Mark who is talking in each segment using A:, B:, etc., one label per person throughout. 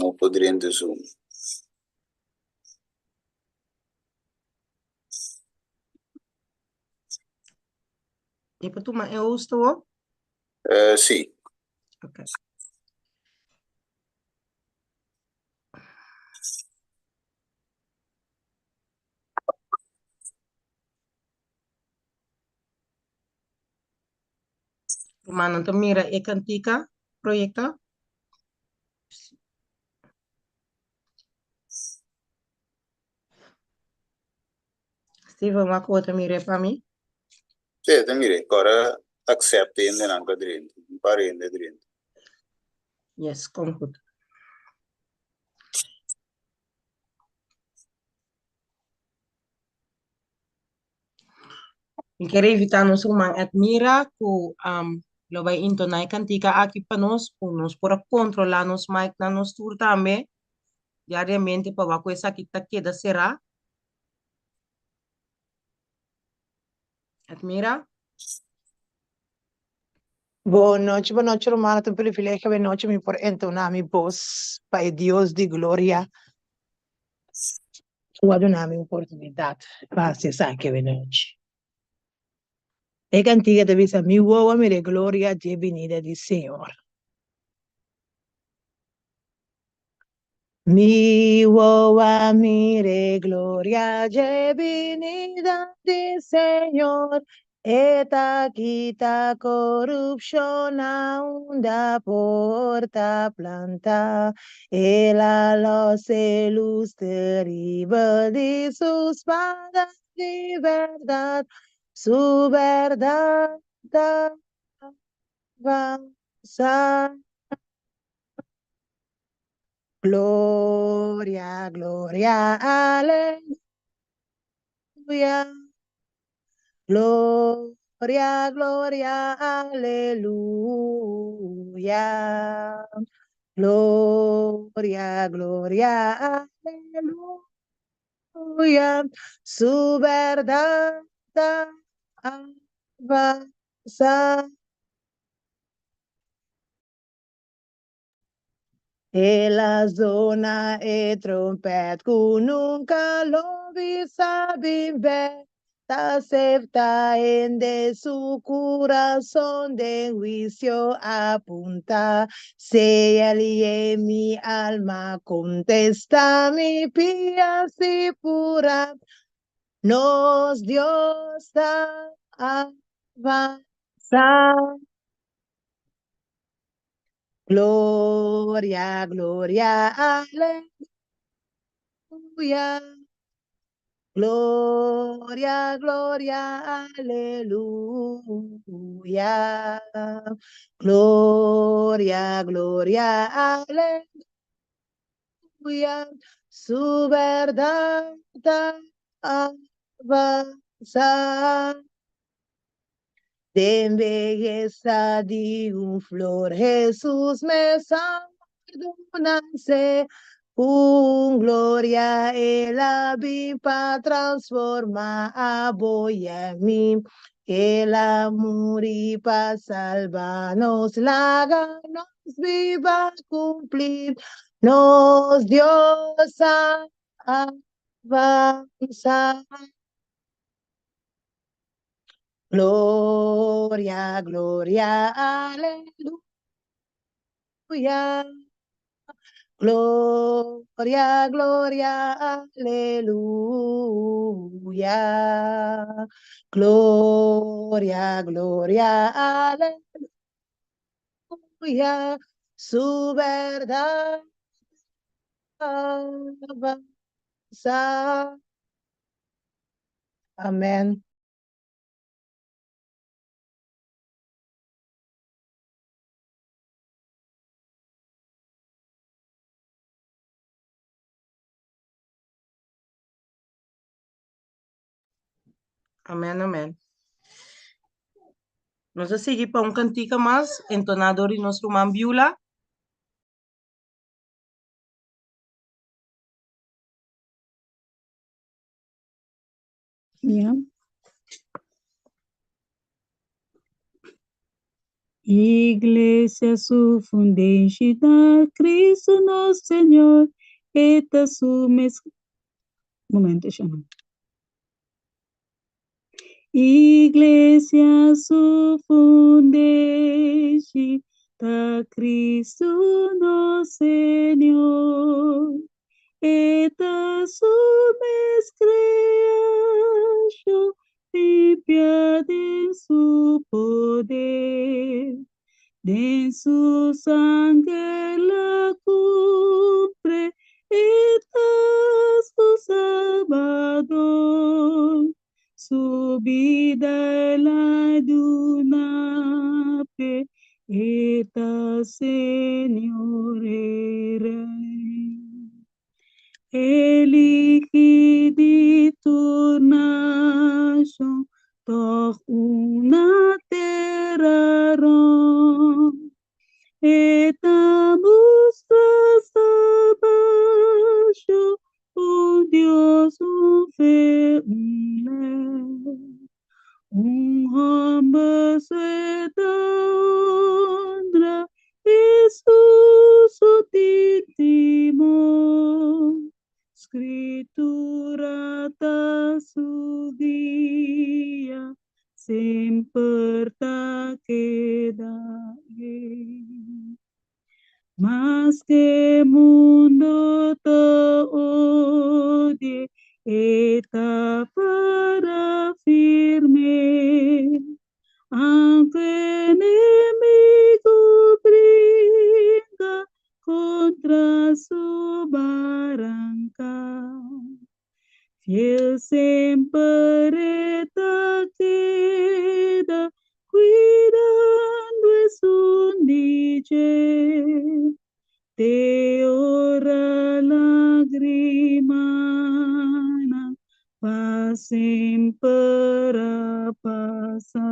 A: no por drenta Zoom.
B: E por tuma e host awor?
A: Sí.
B: Ok. Rumannan ta mira e kantika proyekta. Steven, wak ku bo ta mira e pa mi?
A: Sí, ta mira. Kora accept hendenan ka drenta. Un par hende drenta.
B: Yes, kom goed. Mi ker invitá nos ruman Edmira ku lo bai intoná e kantika aki pa nos, ku nos por a kontrolá nos micnan nos tur tambe diariamente pa wak ku esaki ta keda será. Edmira?
C: Bon nochi, bon nochi rumannan, ta un privilegio awe nochi mi por entoná mi bos pa e Dios di gloria. Ku a duna mi oportunidat pa hasi esaki awe nochi. E kantiga ta bisa, Mi wowo a mira e gloria dje binida di Señor. Mi wowo a mira e gloria dje binida di Señor. E ta kita korupshon na unda por ta plantá. El a lòs e lus teribel di su spada di bèrdat. Su bèrdat ta avansá. Gloria, gloria, aleluya. Gloria, gloria, aleluya. Gloria, gloria, aleluya. Su berdad ta avanza. El a zona e trompet ku nunka lo bisa bin bek, ta sefta hende su kurason den huisio apunta. Sea lié mi alma, kontesta mi pia si pura, nos Dios ta avansa. Gloria, gloria, aleluya. Gloria, gloria, aleluya. Gloria, gloria, aleluya. Su berdad ta avanza. Den beyesa di un flor Hesus mes a ordonanse, Un gloria el a bin pa transforma abo i ami. El a muri pa salba nos, laga nos biba cumpli, nos Dios a avansa. Gloria, gloria, aleluya. Gloria, gloria, aleluya. Gloria, gloria, aleluya. Su berdad avanza. Amen.
B: Amen, amen. Nos a sigui pa un kantika mas, entoná dor di nos ruman Biula.
D: Ya.
C: Iglesia su fundeshi ta Cristo nos Señor, e ta su mes Momento shama. Iglesia su fundeshi ta Cristo nos Señor, e ta su mes creacion limpia den su poder. Den su sanger la cumpre e ta su Salbador. Su bida el a duna p'e, e ta Señor e Rey. Eligi di tur nashon, tòg una tera rònt. E ta mustra salbashon, un Dios, un fe, un lei. Un hòmber sueta honra Hesus su tin timor. Scritura ta su guia, semper ta keda ei. Maske mundo ta odie, e ta para firme. Aunke enemigo bringa contra su baranca, fiel semper e ta keda, cuidando esun di dje. Te ora lagrimanan pa semper a pasa.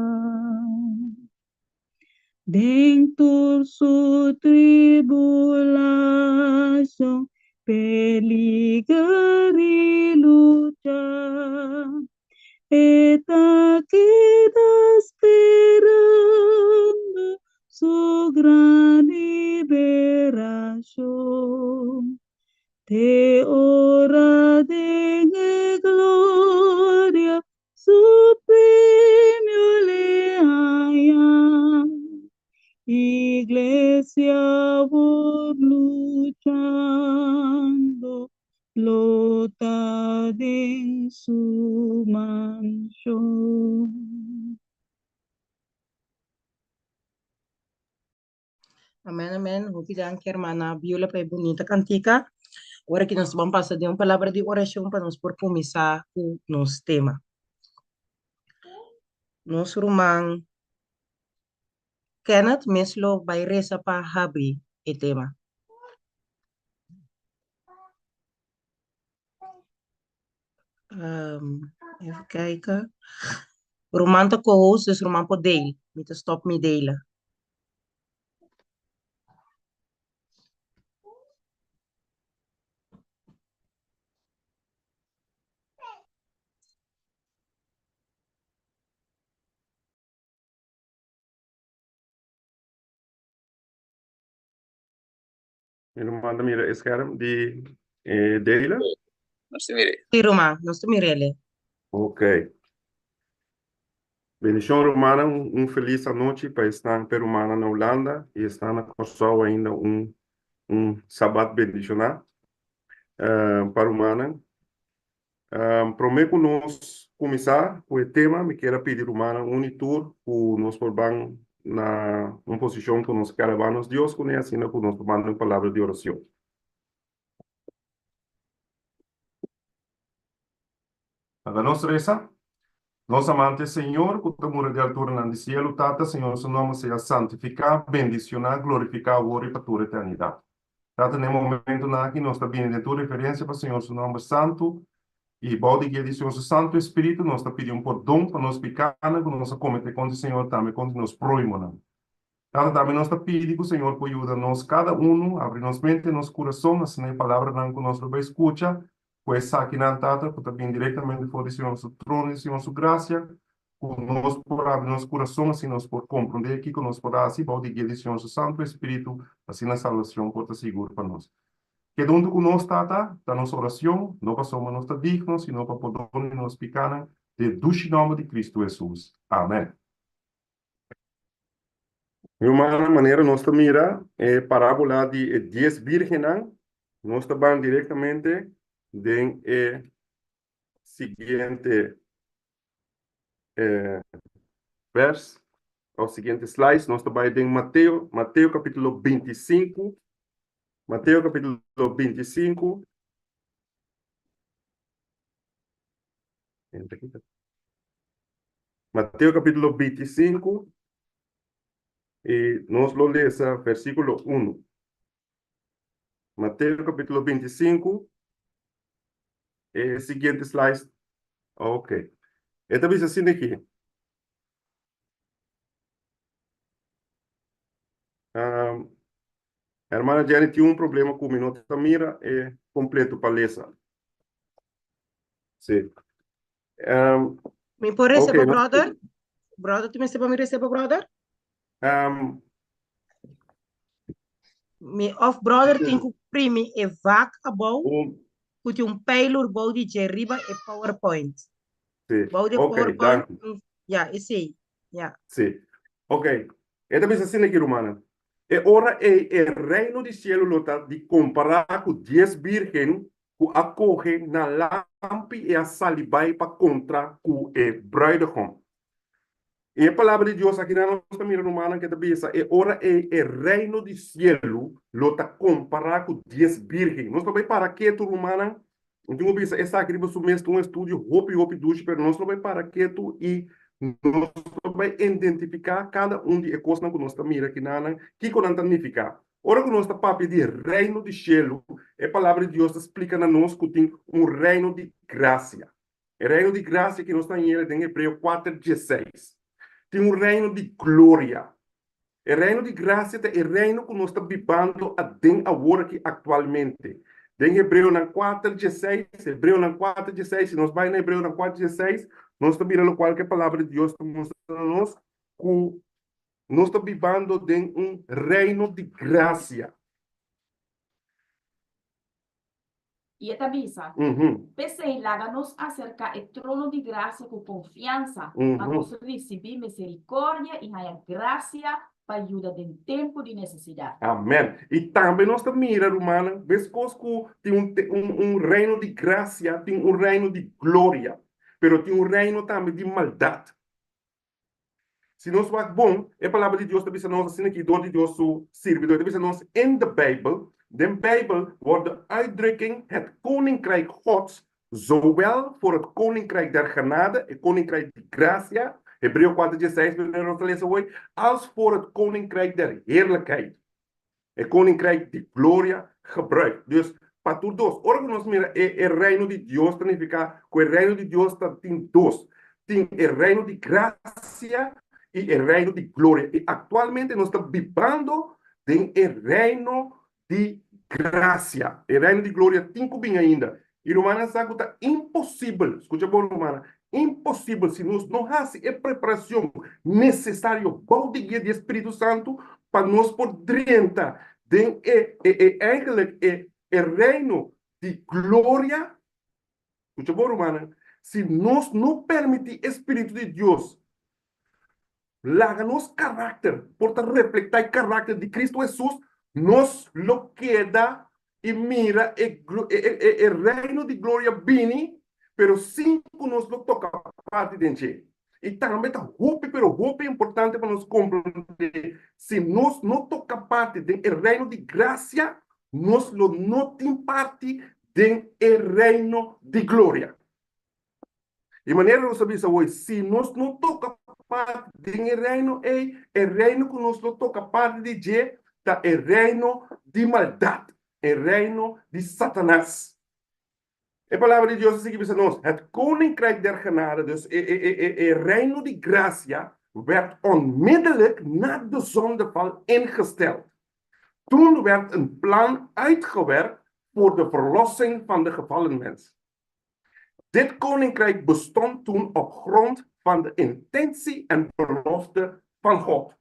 C: Den tur su tribulashon, peliger i lucha, e ta keda sperando su gran liberashon. Te ora den e gloria su premio l'e haña. Iglesia awor luchando lo ta den su manshon.
B: Amen, amen. Hopi danki hermana Biola pa e bunita kantika. Ora ki nos ban pasa den un palabra di orashon pa nos por kuminsá ku nos tema. Nos ruman Kenneth mes lo bai resa pa habri e tema. Um, even kijken. Ruman ta co-host, dus Ruman por deel. Mi ta stop mi delen.
D: Mi ruman ta mira e scherm di e delen?
A: Nos ta mir'é.
B: Sí, ruman, nos ta mir'é.
D: Ok. Bendishon rumannan, un felis anochi pa esnan p'e rumannan na Hulanda i esnan na Kòrsou ainda un un sabat bendishoná pa rumannan. Promé ku nos kuminsá ku e tema, mi kier a pidi rumannan un i tur ku nos por ban na un posishon ku nos ke alabá nos Dios kuné asina ku nos por manda un palabra di orashon. Laga nos resa. Nos amante Señor, ku ta mura di alturanan di sielu, Tata, Señor su nòmber sea santifiká, bendishoná, glorifiká awor i pa tur eternidat. Tata, na e momentunan aki nos ta bini den tur referensia pa Señor su nòmber santu, i bou di guia di Señor su Santu Espiritu nos ta pidi un pordon pa nos pikánan ku nos a kometé kontra Señor tambe kontra nos próhimonan. Tata, tambe nos ta pidi ku Señor por yuda nos kada unu abri nos mente i nos kurason asina e palabranan ku nos lo bai skucha, ku esakinan, Tata, ku ta bini direktamente for di Señor su trono i Señor su grasia. Ku nos por abri nos kurason asina nos por komprondé kiko nos por hasi bou di guia di Señor su Santu Espíritu, asina salbacion por ta sigur pa nos. Keda huntu ku nos, Tata, ta nos oracion, no pasobra nos ta digno, sino pa pordon di nos pikánan, den dushi nòmber di Cristo Hesus. Amèn. Mi rumannan, manera nos ta mira e parábola di e dies bírgennan, nos ta ban direktamente den e siguiente vers, of siguiente slides, nos ta bai den Mateo, Mateo capítulo 25, Mateo capítulo 25, Mateo capítulo 25, y nos lo lesa versículo 1. Mateo capítulo 25, e siguiente slide. Ok. E ta bisa asina aki. Um, hermana Jenny tin un problema ku mi no ta mira e completo pa lesa. Sí. Um,
B: Mi por resa
D: ok,
B: pa
D: no-
B: brother? Brother, tu mester pa mi resa pa brother? Mi of brother tin ku primi e vak abou ku tin un pijlur bou di dje riba e PowerPoint.
D: Sí.
B: Bou di
D: Ok,
B: PowerPoint,
D: danki.
B: ya, esei. Ya.
D: Sí. Ok. E ta bisa asina aki, rumannan. E ora ei e reino di cielo lo ta di kompará ku dies bírgen ku a kohe nan lampi i a sali bai pa kontra ku e bruidegom. I e Palabra di Dios aki nan nos ta mira rumannan ke ta bisa e ora ei e reino di sielu lo ta kompará ku dies bírgen. Nos lo bai para ketu rumannan, mi tin ku bisa esaki riba su mes ta un estudio hopi hopi dushi pero nos lo bai para ketu i nos lo bai identifiká kada un di e kosnan ku nos ta mira akinanan kiko nan ta nifiká. Ora ku nos ta papia di reino di sielu e Palabra di Dios ta splika na nos ku tin un reino di grasia. E reino di grasia ki nos ta hañ'el den Hebreo kuater dieseis. Tin un reino di gloria. E reino di grasia ta e reino ku nos ta bibando aden awor aki aktualmente. Den Hebreonan kuater dieseis, Hebreonan kuater dieseis, si nos bai na Hebreonan kuater dieseis, nos ta mira lokual ku e Palabra di Dios ta mustra na nos ku nos ta bibando den un reino di grasia.
E: I e ta bisa, P'esei laga nos aserká e trono di grasia ku konfiansa, pa nos risibí miserikòrdia i haña grasia pa yuda den tempu di nesesidat.
D: Amèn. I tambe nos ta mira, rumannan, meskos ku tin un un reino di grasia, tin un reino di gloria, pero tin un reino tambe di maldat. Si nos wak bon, e Palabra di Dios ta bisa nos asina aki dor di Dios su sirbidor. E ta bisa nos in de Bijbel, den Bijbel wordt de uitdrukking het koninkrijk Gods zowel voor het koninkrijk der genade, e koninkrijk di gracia, Hebreo kuater dieseis manera nos ta lesa hoy, als voor het koninkrijk der heerlijkheid. E koninkrijk di gloria gebruikt. Dus, pa tur dos. Ora ku nos mira e e reino di Dios ta nifiká ku e reino di Dios ta tin dos. Tin e reino di grasia i e reino di gloria. I aktualmente nos ta bibando den e reino di grasia. E reino di gloria tin ku bin ainda. I rumannan sa ku ta imposibel, skucha bon rumannan, imposibel si nos no hasi e preparashon nesesario bou di guia di e Spiritu Santu pa nos por drenta den e e e eigenlijk e e reino di gloria. Skucha bon rumannan, si nos no permití e Spiritu di Dios Laga nos karakter por ta reflektá e karakter di Kristu Hesus, nos lo keda i mira e e reino di gloria bini, pero sin ku nos lo toka parti den dje. I tambe ta hopi pero hopi importante pa nos komprondé, si nos no toka parti den e reino di grasia, nos lo no tin parti den e reino di gloria. Di manera nos ta bisa hoy, si nos no toca parti den e reino ey, e reino cu nos lo toca parti di dje ta e reino di maldad, e reino di Satanas. E Palabra di Dios ta sigui bisa nos, Het koninkrijk der genade, dus e, e, e, e, e reino di gracia, werd onmiddellijk na de zondeval ingesteld. Toen werd een plan uitgewerkt voor de verlossing van de gevallen mens. Dit koninkrijk bestond toen op grond van de intentie en belofte van God.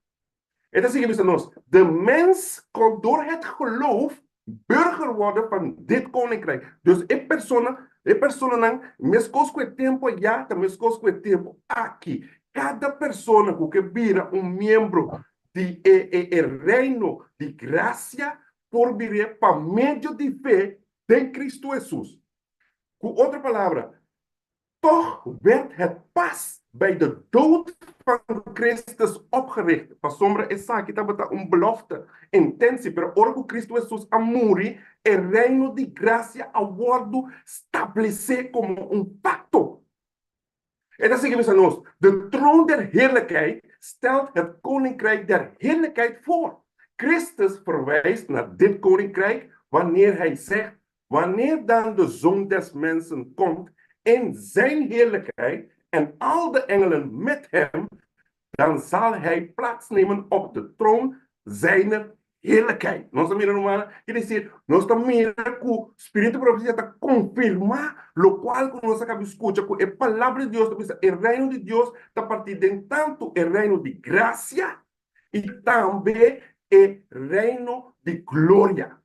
D: E ta sigui bisa nos, De mens kon door het geloof burger worden van dit koninkrijk. Dus e persona, e personanan, meskos ku e tempu ayá ta meskos ku e tempu aki. Kada persona ku ke bira un miembro di e e e reino di grasia por bir'é pa medio di fe den Kristu Hesus. Ku otro palabra, Toch werd het pas bij de dood van Christus opgericht, pasobra esaki tabata un belofte, intentie, pero ora ku Cristo Hesus a muri, e reino di grasia a wòrdu stablesé komo un pakto. E ta sigui bisa nos, De troon der heerlijkheid stelt het koninkrijk der heerlijkheid voor. Christus verwijst naar dit koninkrijk wanneer hij zegt, Wanneer dan de Zoon des Mensen komt in zijn heerlijkheid en al de engelen met hem, dan zal hij plaatsnemen op de troon zijner heerlijkheid. Nos ta mira rumannan? Ke desir, nos ta mira ku spiritu di profesia ta konfirmá lokual ku nos a kaba di skucha, ku e Palabra di Dios ta bisa e Reino di Dios ta partí den tantu e reino di grasia i tambe e reino di gloria.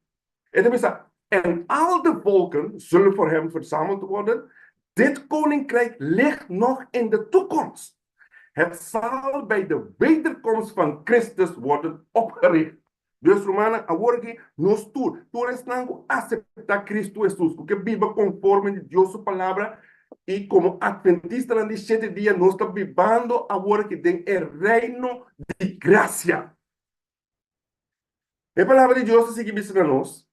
D: E ta bisa, En al de volken zullen voor hem verzameld worden, dit koninkrijk ligt nog in de toekomst. Het zal bij de wederkomst van Christus worden opgericht. Dus rumannan, awor aki nos tur, tur esnan ku aseptá Cristo Hesus, ku ke biba konforme di Dios su Palabra, i komo Atventistanan di shete dia nos ta bibando awor aki den e reino di grasia. E Palabra di Dios ta sigui bisa na nos,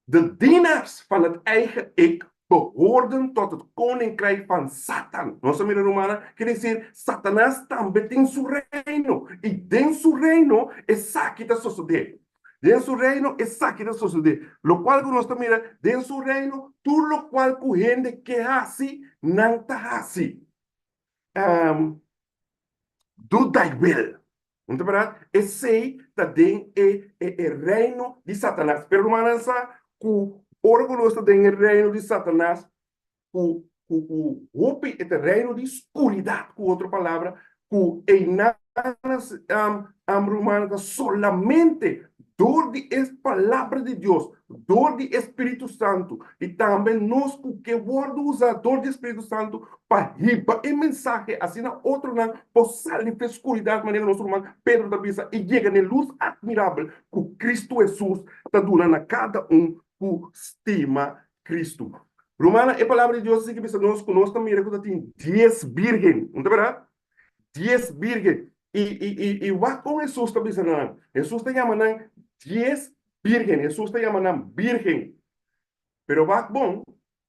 D: De dienaars van het eigen ik behoorden tot het koninkrijk van Satan. Nos a mira, rumannan, ke desir, Satanas tambe tin su reino, i den su reino esaki ta sosodé. Den su reino esaki ta sosodé. Lokual ku nos ta mira, den su reino, tur lokual ku hende ke hasi, nan ta hasi. Do thy will. No ta berdad? Esei ta den e e reino di Satanas. Pero rumannan sa ku ora ku nos ta den e reino di Satanas, ku ku ku hopi e ta reino di skuridat, ku otro palabra, ku einan rumannan ta solamente dor di e Palabra di Dios, dor di e Spiritu Santu, i tambe nos ku ke wòrdu usá dor di e Spiritu Santu pa hiba e mensahe asina otronan por sali for e skuridat, manera nos ruman Pedro ta bisa, i yega na e lus atmirabel ku Kristu Hesus ta duna na kada un ku stima Kristu. Rumannan, e Palabra di Dios a sigui bisa nos ku nos ta mira ku ta tin dies bírgen, no ta bèrdat? Dies bírgen. I, i, i, i wak kon Hesus ta bisa na nan. Hesus ta yama nan dies bírgen. Hesus ta yama nan bírgen. Pero wak bon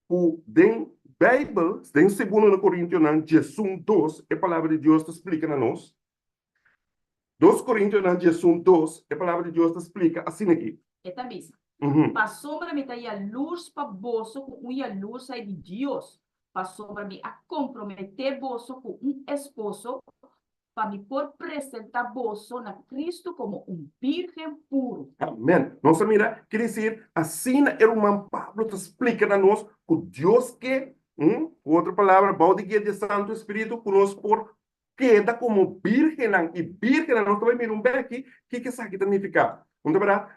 D: ku den Beibel, den Segundo na Korintionan 11:2, e Palabra di Dios ta splika na nos. Dos Korintionan 11:2, e Palabra di Dios ta splika asina aki.
E: E ta bisa, Pasobra mi ta yalurs pa boso ku un yalursheid di Dios, pasobra mi a komprometé boso ku un esposo pa mi por presentá boso na Kristu komo un bírgen puru.
D: Amèn. Nos a mira, ki desir, asina e ruman Pablo ta splika na nos ku Dios ke, ku otro palabra, bou di guia di e Santu Spiritu, ku nos por keda komo bírgennan i bírgennan. Nos ta bai mira un bèki kiko esaki ta nifiká. No ta bèrdat?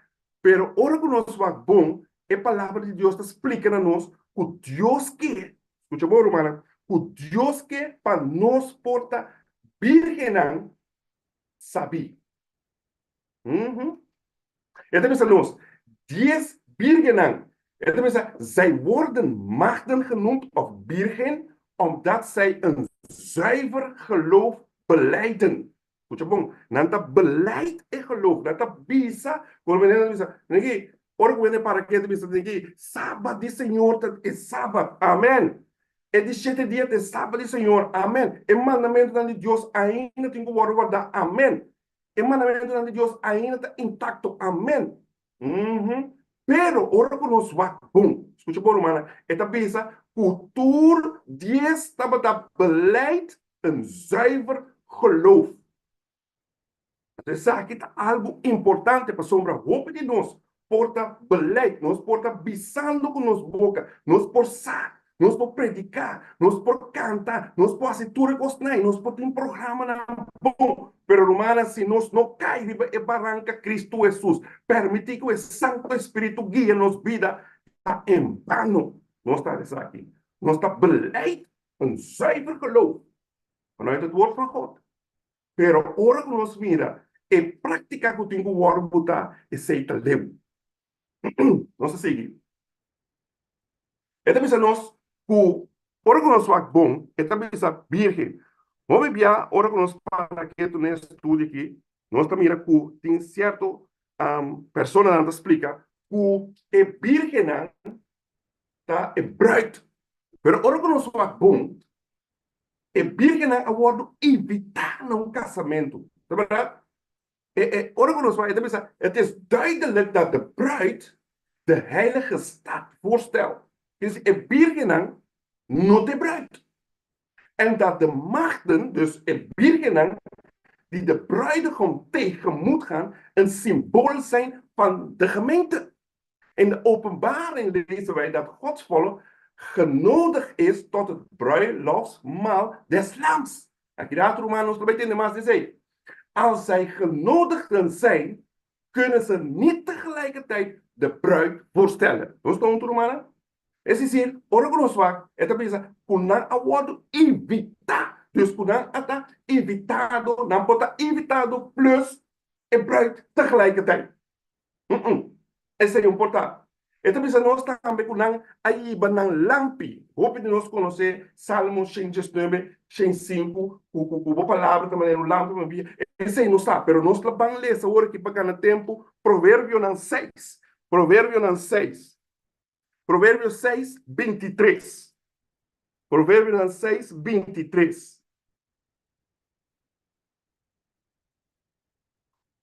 D: Pero ora ku nos wak bon, e Palabra di Dios ta splika na nos ku Dios ke, skucha bon rumannan, ku Dios ke pa nos por ta bírgennan sabí. Uhum. E ta bisa nos, dies bírgennan, e ta bisa, zij worden maagden genoemd of bírgen, omdat zij een zuiver geloof belijden. Skucha bon, nan ta beleid e geloof, nan ta bisa, por manera nan ta bisa, niki, ora ku hende para ketu bisa, niki, Sabat di Señor ta e Sabat, amen. E di shete dia ta e Sabat di Señor, amen. E mandamentunan di Dios ainda tin ku wòrdu wardá, amen. E mandamentunan di Dios ainda ta intakto, amen. Uhum. Pero ora ku nos wak bon, skucha bon rumannan, e ta bisa ku tur dies tabata beleid een zuiver geloof. Anto esaki ta algu importante pasobra hopi di nos por ta beleid, nos por ta bisando ku nos boka, nos por sa. Nos por prediká, nos por kanta, nos por hasi tur e kosnan i nos por tin programanan bon. Pero rumannan, si nos no kai riba e baranka Kristu Hesus, permití ku e Santu Espíritu guia nos bida, ta en bano nos ta hasi esaki. Nos ta beleid un zuiver geloof vanuit het woord van God. Pero ora ku nos mira e práktika ku tin ku wòrdu botá, esei ta leu. Nos ta sigui. E ta bisa nos ku ora ku nos wak bon, e ta bisa bírgen. Hopi bia ora ku nos para ketu na e studio aki, nos ta mira ku tin sierto personanan ta splika ku e bírgennan ta e bruid. Pero ora ku nos wak bon, e bírgennan a wòrdu invitá na un kasamentu. Ta bèrdat? E, e, ora ku nos wak, e ta bisa, Het is duidelijk dat de bruid de heilige stad voorstelt. Dus e bírgennan no ta e bruid. En dat de maagden, dus e bírgennan die de bruidegom tegemoet gaan, een symbool zijn van de gemeente. In de Openbaring lezen wij dat Gods volk genodigd is tot het bruiloftsmaal des Lams. Aki rato ruman nos lo bai tende mas di esei. Als zij genodigden zijn, kunnen ze niet tegelijkertijd de bruid voorstellen. Nos ta huntu rumannan? Es decir, ora ku nos wak, e ta bisa ku nan a wòrdu invitá. Dus ku nan a ta invitado, nan por ta invitado plus e bruid tegelijkertijd. Mm-mm. Esei un por ta. E ta bisa nos tambe ku nan a yiba nan lampi. Hopi di nos konosé Salmo 119, 105, ku ku ku bo palabra ta manera un lampi pa mi bia. Esei nos sa, pero nos ta ban lesa awor aki pa gana tempu Proverbionan 6. Proverbionan 6. Proverbio 6, 23. Proverbionan 6, 23.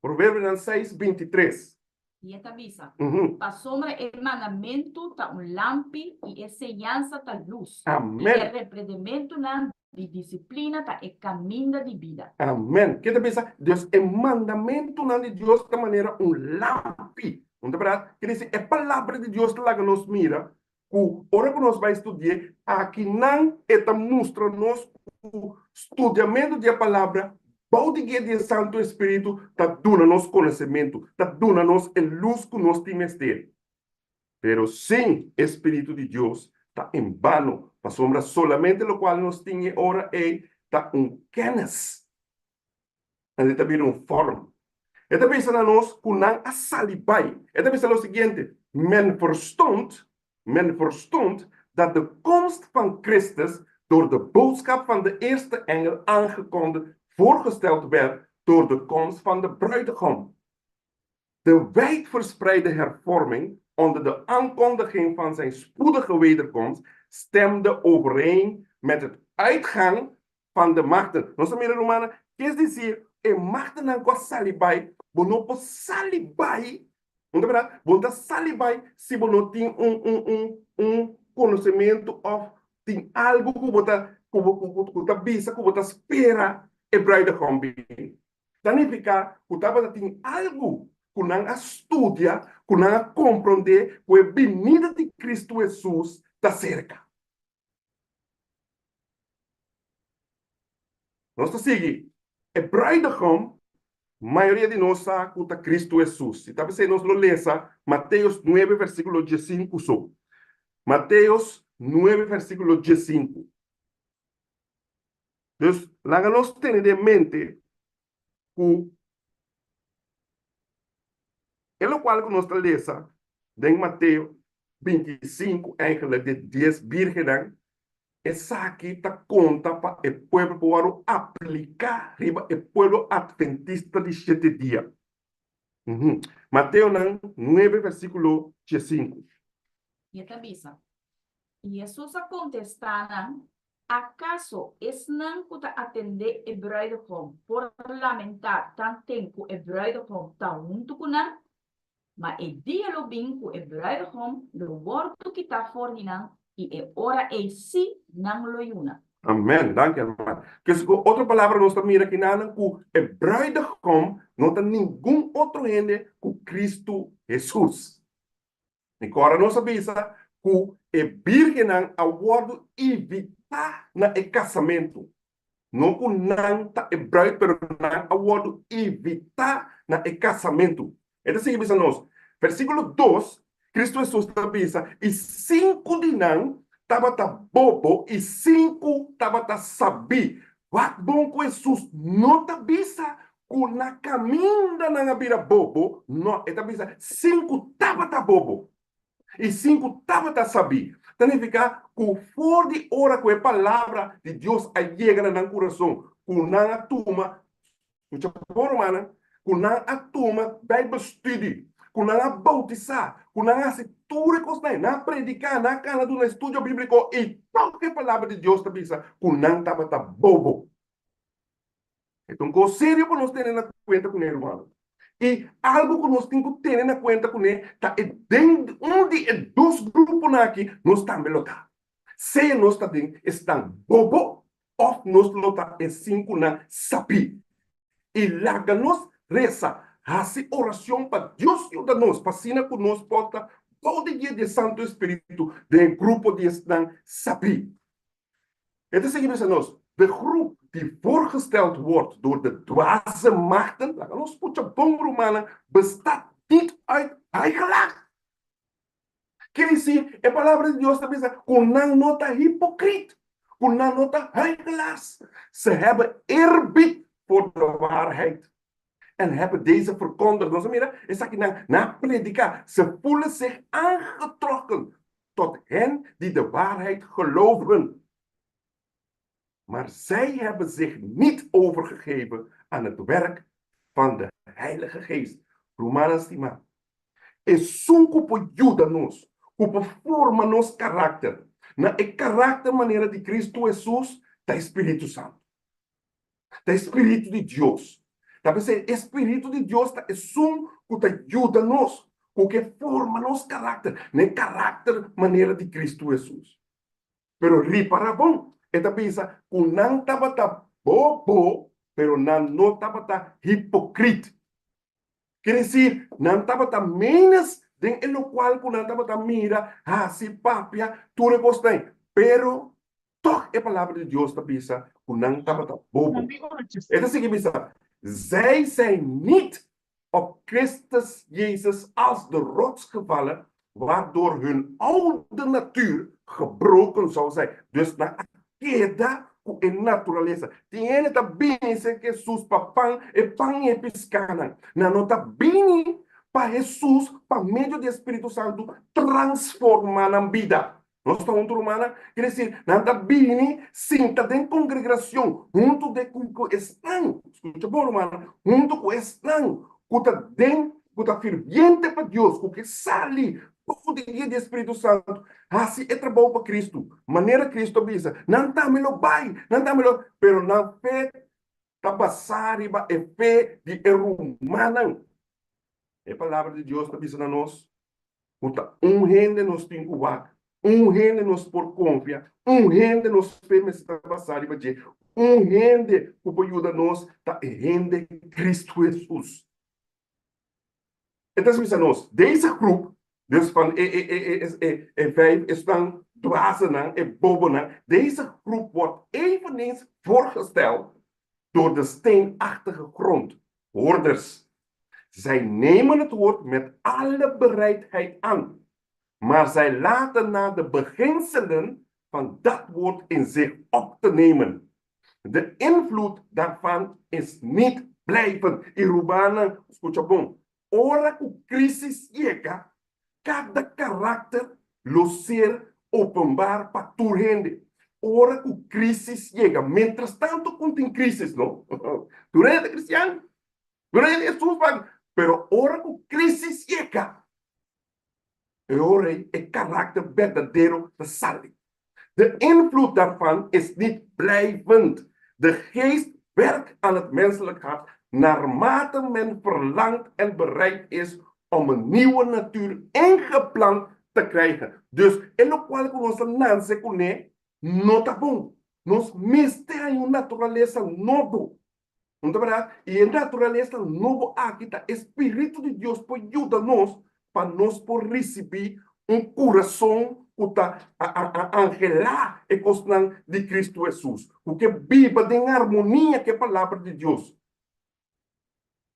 D: Proverbionan 6, 23.
E: I e ta bisa, Pasobra e mandamentu ta un lampi i e señansa ta lus, i e reprendementunan di disiplina ta e kaminda di bida.
D: Amen. Ke ta bisa? Dus e mandamentunan di Dios ta manera un lampi. No ta bèrdat? Ke disi e palabra di Dios ta laga nos mira ku ora ku nos bai studi'é, akinan e ta mustra nos ku studiamentu di e Palabra bou di guia di e Santu Espíritu ta duna nos konosementu, ta duna nos e lus ku nos tin mester. Pero sin e Spiritu di Dios ta en bano, pasobra solamente lokual nos tin e ora ei ta un kènis. Nan ta bira un vorm. E ta bisa na nos ku nan a sali bai. E ta bisa lo siguiente, Men verstond, men verstond dat de komst van Christus door de boodschap van de eerste engel aangekondigd voorgesteld werd door de komst van de bruidegom. De wijdverspreide hervorming onder de aankondiging van zijn spoedige wederkomst stemde overeen met het uitgang van de machten. Nos ta mira rumannan, ke es desir e machtennan ku a sali bai, bo no por sali bai, no ta berdad? Bo no ta sali bai si bo no tin un un un un konosementu òf tin algu ku bo ta ku bo ku ta bisa ku bo ta spera e bruidegom bini. Ta nifiká ku tabata tin algu ku nan a studia, ku nan a komprondé ku e binida di Kristu Hesus ta serka. Nos ta sigui e bruidegom, mayoria di nos sa ku ta Kristu Hesus. I ta p'esei nos lo lesa Mateos nuebe versíkulo diesinku so. Mateos nuebe versíkulo diesinku. Dus laga nos tene den mente ku e lokual ku nos ta lesa den Mateo 25 eigenlijk di dies bírgennan, esaki ta konta pa e pueblo por wòrdu apliká riba e pueblo atventista di shete dia. Mateonan nuebe versíkulo diesinku.
E: I e ta bisa, I Hesus a kontestá nan, Akaso esnan ku ta atendé e brùidegòm por lamentá tanten ku e brùidegòm ta huntu ku nan? Ma e dia lo bin ku e brùidegòm lo wòrdu kitá for di nan, i e ora ei sí nan lo yuna.
D: Amèn. Danki, hermano. Kes ku otro palabra nos ta mira kinanan ku e brùidegòm no ta ningun otro hende ku Kristu Hesus. Mi kòrda nos a bisa. ku e bírgennan a wòrdu invitá na e kasamentu. No ku nan ta e brùit, pero nan a wòrdu invitá na e kasamentu. E ta sigui bisa nos, versíkulo dos, Kristu Hesus ta bisa, I sinku di nan tabata bobo i sinku tabata sabí. Wak bon ku Hesus no ta bisa ku na kaminda nan a bira bobo, no, e ta bisa sinku tabata bobo. I sinku tabata sabí. Ta nifiká ku for di ora ku e palabra di Dios a yega na nan kurason, ku nan a tuma, skucha bon rumannan, ku nan a tuma Bijbelstudie, ku nan a boutisá, ku nan a hasi tur e kosnan ei, nan a prediká, nan a kana duna estudio bíbliko i tòg e palabra di Dios ta bisa ku nan tabata bobo. E ta un kos serio pa nos tene na kuenta kuné, rumannan. I algu ku nos tin ku tene na kuenta kuné ta e den un di e dos gruponan aki nos tambe lo ta. Sea nos ta den esnan bobo òf nos lo ta e sinkunan sabí. I laga nos resa, hasi orashon pa Dios yuda nos pa asina ku nos por ta bou di guia di e Santu Espíritu den e grupo di esnan sabí. E ta sigui bisa nos, De groep die voorgesteld wordt door de dwaze machten, laga nos skucha bon rumannan, bestaat niet uit huichelaars. Kier disi, e Palabra di Dios ta bisa ku nan no ta hipokrit, ku nan no ta huichelaars. Ze hebben eerbied voor de waarheid en hebben deze verkondigd. Nos a mira esakinan, nan a prediká. Ze voelen zich aangetrokken tot hen die de waarheid geloven. Maar zij hebben zich niet overgegeven aan het werk van de Heilige Geest. Rumannan stimá, esun ku por yuda nos, ku por forma nos karakter na e karakter manera di Kristu Hesus, ta e Spiritu Santu. Ta e spiritu di Dios. Ta p'esei e spiritu di Dios ta esun ku ta yuda nos, ku ke forma nos karakter na e karakter manera di Kristu Hesus. Pero ripará bon, e ta bisa ku nan tabata bobo, pero nan no tabata hipokrit. Ker desir, nan tabata ménos den e lokual ku nan tabata mira, hasi, papia, tur e kosnan ei. Pero tòg e Palabra di Dios ta bisa ku nan tabata bobo. E ta sigui bisa, Zij zijn niet op Christus Jezus als de rots gevallen, waardoor hun oude natuur gebroken zou zijn. Dus nan a keda ku e naturalesa. Tin hende ta bini serka Hesus pa pan, e pan i e piskanan. Nan no ta bini pa Hesus, pa medio di e Spiritu Santu, transformá nan bida. Nos ta huntu, rumannan? Ker desir, nan ta bini sinta den kongregrashon huntu de ku ku esnan, skucha bon, rumannan, huntu ku esnan ku ta den, ku ta firbiente pa Dios, ku ke sali bou di guia di e Spiritu Santu, hasi e trabou pa Kristu, manera Kristu a bisa, nan tambe lo bai, nan tambe lo, pero nan fe ta basá riba e fe di e rumannan. E Palabra di Dios ta bisa na nos ku ta un hende nos tin ku wak, un hende nos por konfia, un hende nos fe mester ta basá riba dje, un hende ku por yuda nos ta e hende Kristu Hesus. E ta bisa nos, Deze groep, dus van e e e e e e vijf esnan dwazenan, e bobonan, deze groep wordt eveneens voorgesteld door de steenachtige grond, hoorders. Zij nemen het woord met alle bereidheid aan, maar zij laten na de beginselen van dat woord in zich op te nemen. De invloed daarvan is niet blijvend. I rumannan, skucha bon, ora ku krisis yega, kada karakter lo ser openbaar pa tur hende. Ora ku krisis yega, mientras tanto ku tin krisis, no? Tur hende ta kristian, tur hende Hesus pa, pero ora ku krisis yega, E ora ei e karakter berdadero ta sali. De invloed daarvan is niet blijvend. De Geest werkt aan het menselijk hart naarmate men verlangt en bereid is om een nieuwe natuur ingeplant te krijgen. Dus e lokual ku nos ta nanse kuné no ta bon. Nos mester haña un naturalesa nobo. No ta berdad? I e naturalesa nobo aki ta e spiritu di Dios por yuda nos pa nos por risibí un kurason. ku ta anhelá e kosnan di Kristu Hesus, ku ke biba den armonia ku e Palabra di Dios.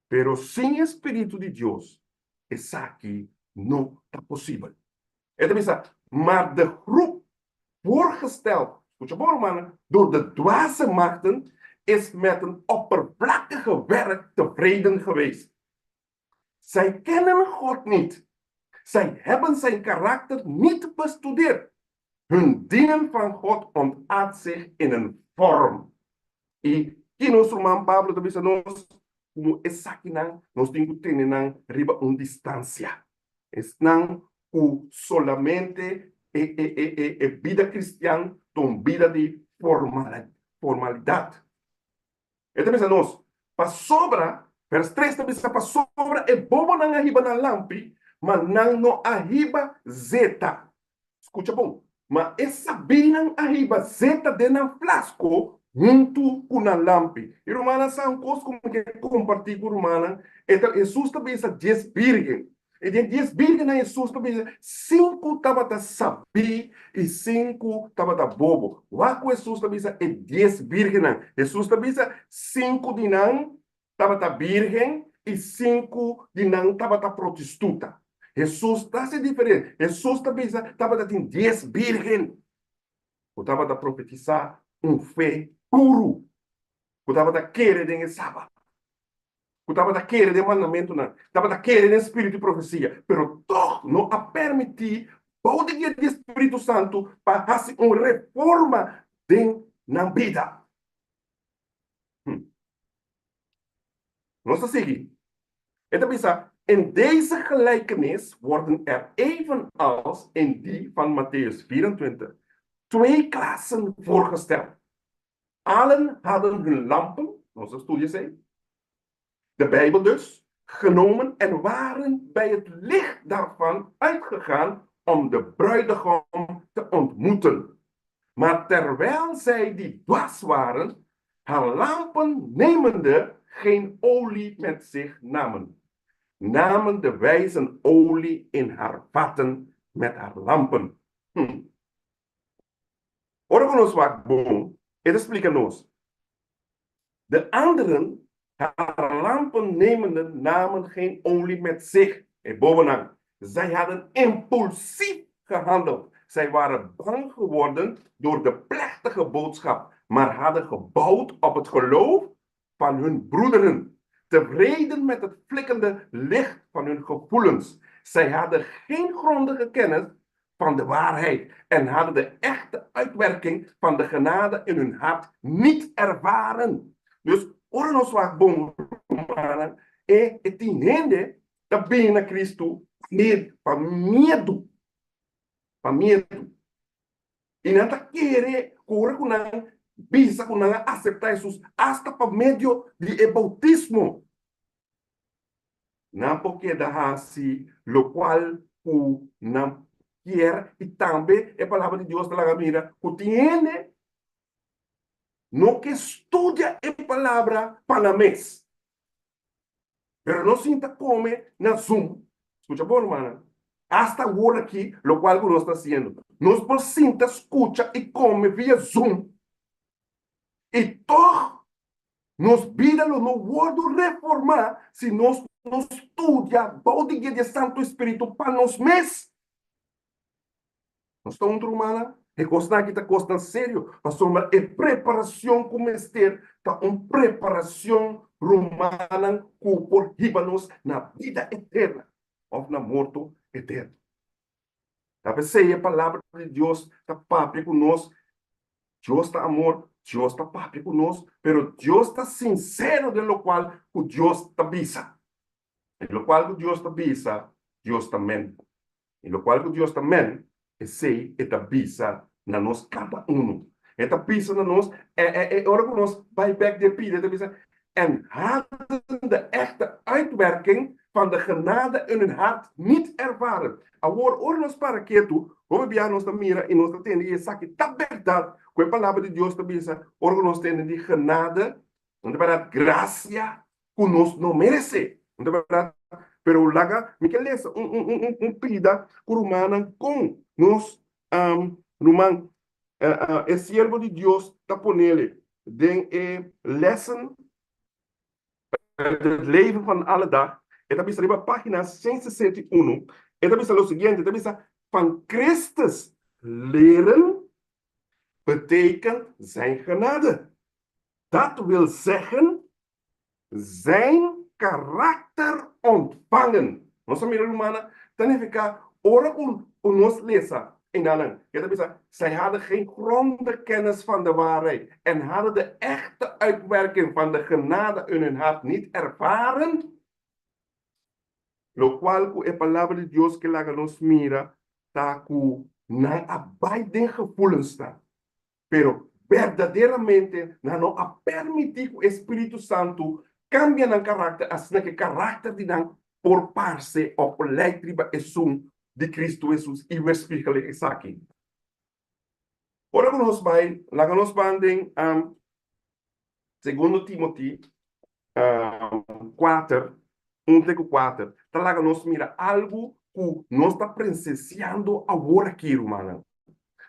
D: Pero sin e spiritu di Dios, esaki no ta posibel. E ta bisa, Maar de groep voorgesteld, skucha bon rumannan, door de dwaze machten is met een oppervlakkige werk tevreden geweest. Zij kennen God niet. Zij hebben zijn karakter niet bestudeerd. Hun dienen van God ontaardt zich in een vorm. I ki nos ruman Pablo ta bisa nos? Ku esakinan nos tin ku tene nan riba un distansia. Esnan ku solamente e e e e e bida kristian ta un bida di formalidat. E ta bisa nos, Pasobra, vers tres ta bisa, pasobra e bobonan a hiba nan lampi, ma nan no a hiba zeta. Skucha bon, ma e sabínan a hiba zeta den nan flasko huntu ku nan lampi. I rumannan sa un kos ku mi ke kompartí ku rumannan, e ta, Hesus ta bisa dies bírgen. I den dies bírgennan Hesus ta bisa, sinku tabata sabí i sinku tabata bobo. Wak ku Hesus ta bisa e dies bírgennan. Hesus ta bisa, sinku di nan tabata bírgen i sinku di nan tabata protistuta. Hesus ta hasi diferensia. Hesus ta bisa tabata tin dies bírgen ku tabata profetisá un fe puru, ku tabata kere den e Sabat, ku tabata kere den mandamentunan, tabata kere den spiritu di profesia, pero tòg no a permití bou di guia di e Spiritu Santu pa hasi un reforma den nan bida. Nos ta sigui. E ta bisa, In deze gelijkenis worden er evenals in die van Matteüs 24 twee klassen voorgesteld. Allen hadden hun lampen, nos a studia esei, de Bijbel dus, genomen en waren bij het licht daarvan uitgegaan om de bruidegom te ontmoeten. Maar terwijl zij die dwaas waren, haar lampen nemende geen olie met zich namen, namen de wijzen olie in haar vatten met haar lampen. Hm. Ora ku nos wak bon, e ta splika nos, De anderen, haar lampen nemende, namen geen olie met zich. E bobonan, zij hadden impulsief gehandeld. Zij waren bang geworden door de plechtige boodschap, maar hadden gebouwd op het geloof van hun broederen, tevreden met het flikkende licht van hun gevoelens. Zij hadden geen grondige kennis van de waarheid en hadden de echte uitwerking van de genade in hun hart niet ervaren. Dus ora nos wak bon rumannan, e e tin hende ta bini na Cristo pa miedu, pa miedu. I nan ta kere ku ora ku nan bisa ku nan a aseptá Hesus asta pa medio di e boutismo, Nan por keda hasi lokual ku nan kier i tambe e Palabra di Dios ta laga mira ku tin hende no ke studia e Palabra pa nan mes. Pero no sinta kome na Zoom. Skucha bon, rumannan. Asta awor aki lokual ku nos ta hasiendo. Nos por sinta skucha i kome via Zoom i tòg Nos bida lo no wòrdu reformá si nos no studia bou di guia di e Santu Spiritu pa nos mes. Nos ta un rumannan? E kosnan aki ta kosnan serio, pasobra e preparashon ku mester ta un preparashon, rumannan, ku por hiba nos na bida eterna òf na morto eterno. Ta p'esei e Palabra di Dios ta papia ku nos. Dios ta amor, Dios ta papia ku nos, pero Dios ta sinsero den lokual ku Dios ta bisa. E lokual ku Dios ta bisa, Dios ta men. E lokual ku Dios ta men, esei e ta bisa na nos kada unu. E ta bisa na nos, e, e, e ora ku nos bai bèk di e pida, e ta bisa, En hadden de echte uitwerking van de genade in hun hart niet ervaren. Awor, ora nos para ketu, hopi bia nos ta mira i nos ta tende i esaki ta bèrdat ku e Palabra di Dios ta bisa, ora ku nos tende di genade, no ta bèrdat grasia ku nos no meresé, no ta bèrdat? Pero laga mi ke lesa un un un un pida ku rumannan kon nos. Ruman, e siervo di Dios ta ponele den e lessen uit het leven van alle dag, e ta bisa riba pagina 161, e ta bisa lo siguiente, e ta bisa, Van Christus leren betekent zijn genade. Dat wil zeggen, zijn karakter ontvangen. Nos a mira rumannan, ta nifiká ora ku nos lesa einanan, e ta bisa, Zij hadden geen gronde kennis van de waarheid en hadden de echte uitwerking van de genade in hun hart niet ervaren. Lokual ku e Palabra di Dios ke laga nos mira ta ku nan a bai den gevoelensnan. Pero berdaderamente nan no a permití ku e spiritu santu kambia nan karakter asina ku e karakter di nan por parse òf por lèk riba esun di Kristu Hesus i weerspiegelé esaki. Ora ku nos bai, laga nos ban den Segundo Timothy kuater, un te ku kuater, ta laga nos mira algu ku nos ta presensiando awor aki, rumannan.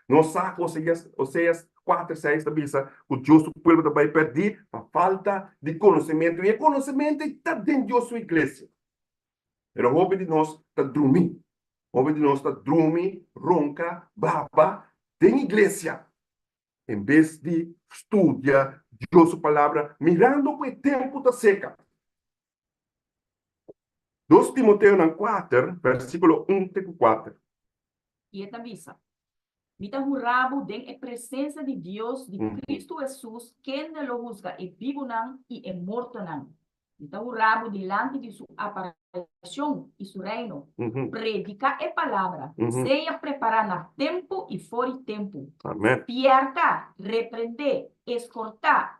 D: Nos sa ku Oseas, Oseas kuater seis ta bisa ku Dios su pueblo ta bai pèrdí pa falta di konosementu, i e konosementu ei ta den Dios su iglesia. Pero hopi di nos ta drumi, hopi di nos ta drumi, ronka, baba den iglesia. En bes di studia Dios su Palabra mirando ku e tempu ta seka. Dos Timoteonan kuater, versíkulo un te ku kuater.
E: I e ta bisa, Mi ta hura bo den e presensia di Dios di Kristu Hesus, kende lo husga e bibunan i e mortonan. Mi ta hura bo dilanti di su aparishon i su reino. Prediká e palabra, sea prepará na tempu i for di tempu. Spièrta, reprendé, eskortá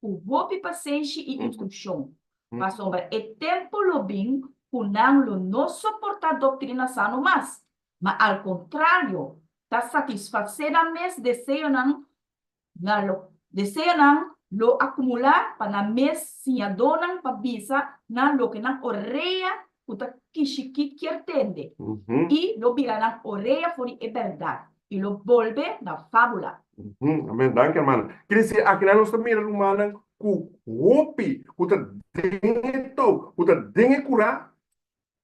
E: ku hopi pasenshi i instrukshon, pasobra e tempu lo bin ku nan lo no soportá doktrina sano mas, ma al kontrario, ta satisfasé nan mes deseonan Nan lo deseonan lo akumulá pa nan mes siñadónan pa bisa nan loke nan orea ku ta kishikí kier tende, i lo bira nan orea for di e bèrdat, i lo bolbe na fábula.
D: Amen. Danki, hermana. Quiere decir, akinan nos ta mira rumannan ku hopi ku ta den e tou, ku ta den e kurá,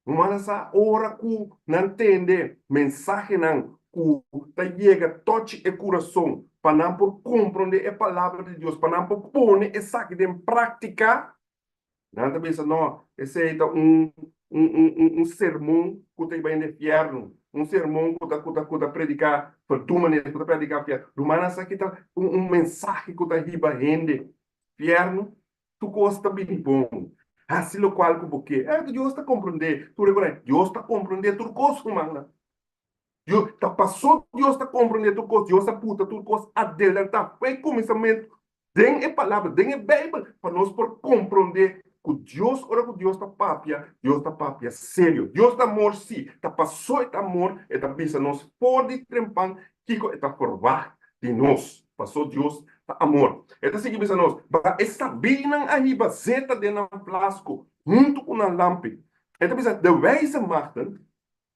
D: Rumannan sa ora ku nan tende mensahenan ku ta yega tochi e kurason pa nan por komprondé e Palabra di Dios, pa nan por pone esaki den práktika, nan ta bisa, No, esei ta un un sermon ku ta bai na e fièrnu, un sermon ku ta ku ta ku ta prediká verdoemenis, ku ta prediká fièrnu. Rumannan sa ki ta un mensahe ku ta hiba hende fièrnu? Tur kos ta bini bon. Hasi lokual ku bo ke. Eh, Dios ta komprondé tur e kos. Dios ta komprondé tur kos, rumannan. Dios, ta pasó Dios ta komprondé tur kos, Dios a puta tur kos adelantá fo'i kuminsamentu den e Palabra, den e Beibel, pa nos por komprondé ku Dios, ora ku Dios ta papia, Dios ta papia serio. Dios ta amor, sí, ta pasó e ta amor, e ta bisa nos for di trempan kiko e ta ferwagt di nos. Pasó Dios ta amor. E ta sigui bisa nos, Ba e sabínan a hiba zeta den nan flasko huntu ku nan lampi. E ta bisa, De wijze maagden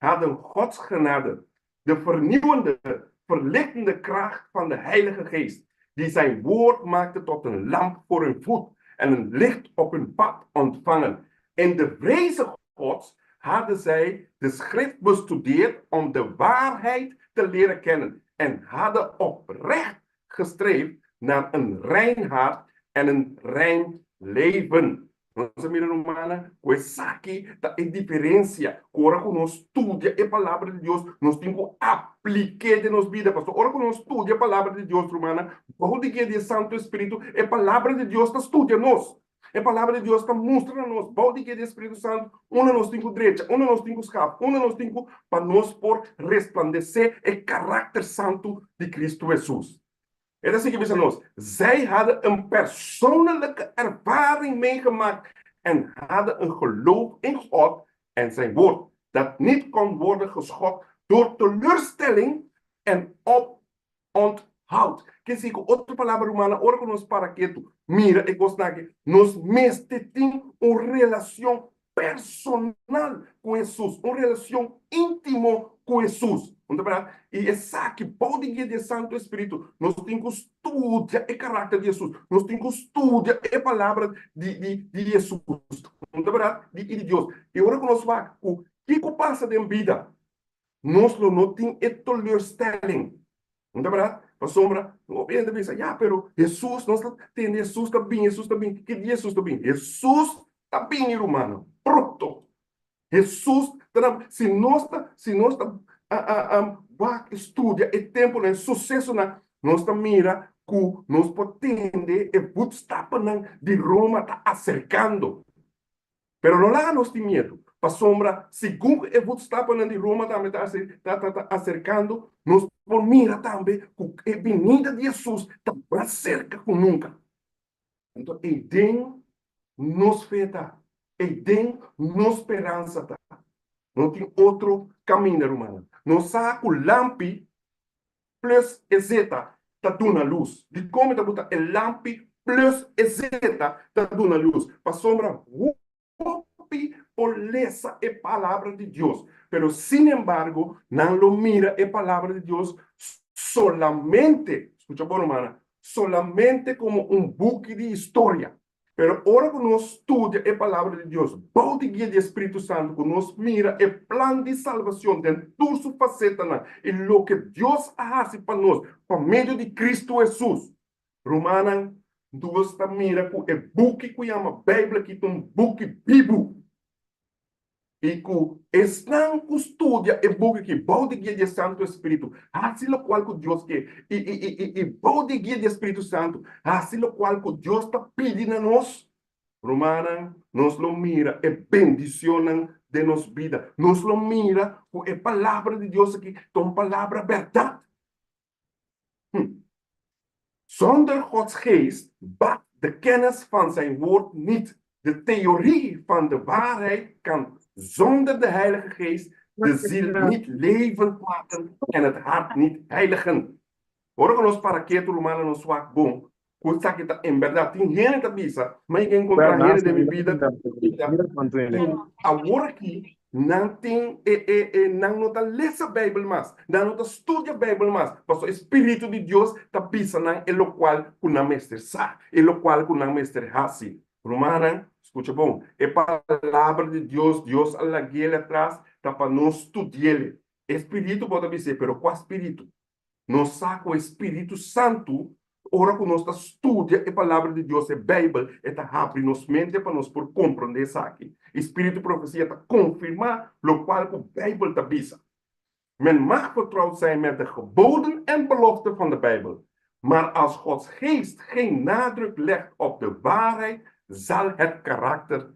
D: hadden Gods genade, de vernieuwende, verlichtende kracht van de Heilige Geest, die zijn woord maakte tot een lamp voor hun voet en een licht op hun pad, ontvangen. In de vreze Gods hadden zij de Schrift bestudeerd om de waarheid te leren kennen en hadden oprecht gestreefd naar een rein hart en een rein leven. Nos a mira rumannan ku esaki ta e diferensia ku ora ku nos studia e Palabra di Dios nos tin ku aplik'é den nos bida. Pasobra ora ku nos studia e Palabra di Dios rumannan, bou di guia di e Santu Espiritu, e Palabra di Dios ta studia nos. E Palabra di Dios ta mustra na nos, bou di guia di e Spiritu Santu, unda nos tin ku drecha, unda nos tin ku skap, unda nos tin ku pa nos por resplandesé e karakter santu di Kristu Hesus. E ta sigui bisa nos, Zij hadden een persoonlijke ervaring meegemaakt en hadden een geloof in God en zijn woord, dat niet kon worden geschokt door teleurstelling en oponthoud. Ke si ku otro palabra, rumannan, ora ku nos para ketu, mira e kosnan aki, nos mester tin un relacion personal ku Hesus, un relacion intimo ku Hesus. Un ta berdad? I esaki, bou di guia di e Santu Espiritu, nos tin ku studia e karakter di Hesus. Nos tin ku studia e palabra di di di Hesus. Un ta berdad? Di i di Dios. I ora ku nos wak ku kiko pasa den bida, nos lo no tin e teleurstelling. Un ta berdad? Pasobra hopi hende ta bisa, ya, pero Hesus, nos ta tende Hesus ta bini, Hesus ta bini. Ki dia Hesus ta bini? Hesus ta bini, rumannan, pronto. Hesus ta na, si nos ta, si nos ta wak i studia e tempunan, e susesonan, nos ta mira ku nos por tende e voetstappennan di Roma ta aserkando. Pero no laga nos tin miedu, pasobra segun ku e voetstappennan di Roma tambe ta ta ta aserkando, nos por mira tambe ku e binida di Hesus ta mas serka ku nunka. Anto ei den nos fe ta, ei den nos speransa ta. No tin otro kaminda, rumannan. Nos sa ku lampi plus e zeta ta duna lus. Dikon mi ta buta e lampi plus e zeta ta duna lus? Pasobra hopi por lesa e Palabra di Dios, pero sinembargo nan lo mira e Palabra di Dios solamente, skucha bon rumannan, solamente komo un buki di historia. Pero ora ku nos studia e Palabra di Dios bou di guia di e Spiritu Santu, ku nos mira e plan di salbacion den tur su fasetanan i loke Dios a hasi pa nos pa medio di Cristo Hesus, Rumannan, nos ta mira ku e buki ku yama Beibel aki ta un buki bibu i ku esnan ku studia e buki aki bou di guia di e Santu Espiritu hasi lokual ku Dios ke i i i i i bou di guia di e Spiritu Santu hasi lokual ku Dios ta pidi na nos, rumannan, nos lo mira e bendicionnan den nos bida. Nos lo mira ku e Palabra di Dios aki ta un palabra bèrdat. Hm. Zonder Gods geest baat de kennis van zijn woord niet. De theorie van de waarheid kan zonder de Heilige Geest de ziel niet levend maken en het hart niet heiligen. Ora ku nos para ketu rumannan nos wak bon ku esaki ta en bèrdat. Tin hende ta bisa, mi a enkontrá hende den mi bida ku awor aki nan tin e e e nan no ta lesa Beibel mas, nan no ta studia Beibel mas, pasobra e spiritu di Dios ta bisa nan e lokual ku nan mester sa, e lokual ku nan mester hasi. Rumannan, skucha bon, e Palabra di Dios, Dios a lag'el atras ta pa nos studi'el. E spiritu bo ta bis'é, pero kua spiritu? Nos sa ku e spiritu santu, ora ku nos ta studia e Palabra di Dios, e Beibel, e ta habri nos mente pa nos por komprondé esaki. E spiritu profesia ta konfirmá lokual ku Beibel ta bisa. Men mag vertrouwd zijn met de geboden en beloften van de Bijbel, maar als Gods Geest geen nadruk legt op de waarheid, zal het karakter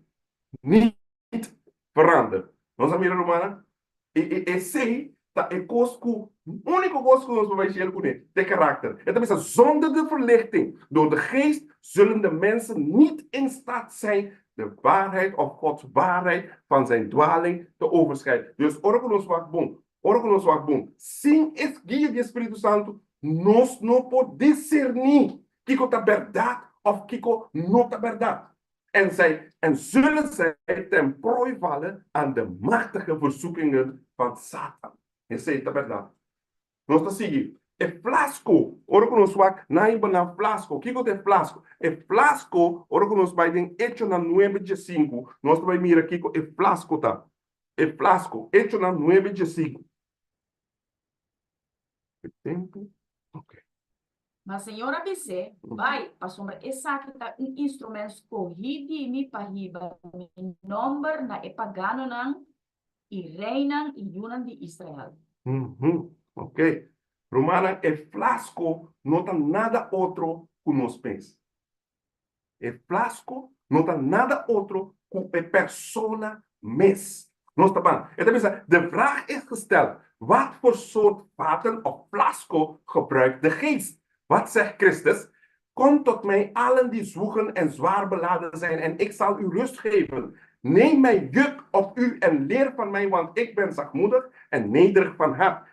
D: niet verander. Nos a mira rumannan? I i esei ta e kos ku úniko kos ku nos por bai shelu kuné, ta e karakter. E ta bisa, Zonder de verlichting door de Geest zullen de mensen niet in staat zijn de waarheid of Gods waarheid van zijn dwaling te overscheiden. Dus ora ku nos wak bon, ora ku nos wak bon, sin e guia di e Spiritu Santu, nos no por diserní kiko ta bèrdat òf kiko no ta bèrdat. En zij, en zullen zij ten prooi vallen aan de machtige verzoekingen van Satan. Esei ta bèrdat. Nos ta sigui. E flasko, ora ku nos wak nan hiba nan flasko, kiko ta e flasko? E flasko, ora ku nos bai den Echonan nuebe diesinku, nos ta bai mira kiko e flasko ta. E flasko, Echonan nuebe diesinku. E tempu? Ok.
E: Ma Señor a bis'é, Bai, pasobra esaki ta un instrument skohí di mi pa hiba mi nòmber na e paganonan i reinan i yunan di Israel.
D: Ok. Rumannan, e flasko no ta nada otro ku nos mes. E flasko no ta nada otro ku e persona mes. Nos ta ban. E ta bisa, De vraag is gesteld, wat voor soort vaten of flasko gebruikt de Geest? Wat zegt Christus? Kom tot mij allen die zwoegen en zwaar beladen zijn en ik zal u rust geven. Neem mijn juk op u en leer van mij, want ik ben zachtmoedig en nederig van hart.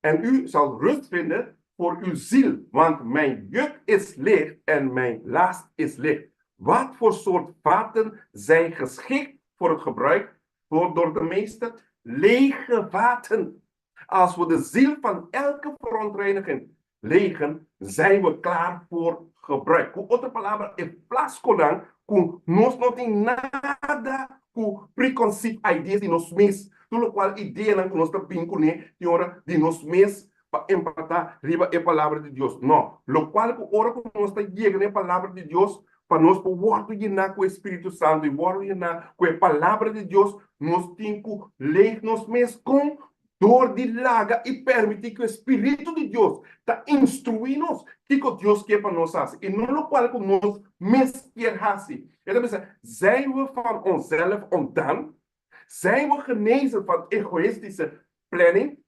D: En u zal rust vinden voor uw ziel, want mijn juk is licht en mijn last is licht. Wat voor soort vaten zijn geschikt voor het gebruik voor door de meester? Lege vaten. Als we de ziel van elke verontreiniging legen, zijn we klaar voor gebruik. Ku otro palabra, e flaskonan ku nos no tin nada ku preconceived ideas di nos mes, tur lokual ideanan ku nos ta bin kuné tin ora di nos mes pa empatá riba e Palabra di Dios. No, lokual ku ora ku nos ta yega na e Palabra di Dios, pa nos por wòrdu yená ku e Spiritu Santu i wòrdu yená ku e Palabra di Dios, nos tin ku leeg nos mes kon dor di laga i permití ku e Spiritu di Dios ta instruí nos kiko Dios ke pa nos hasi i no lokual ku nos mes kier hasi. E ta bisa, Zijn we van onszelf ontdaan? Zijn we genezen van egoïstische planning?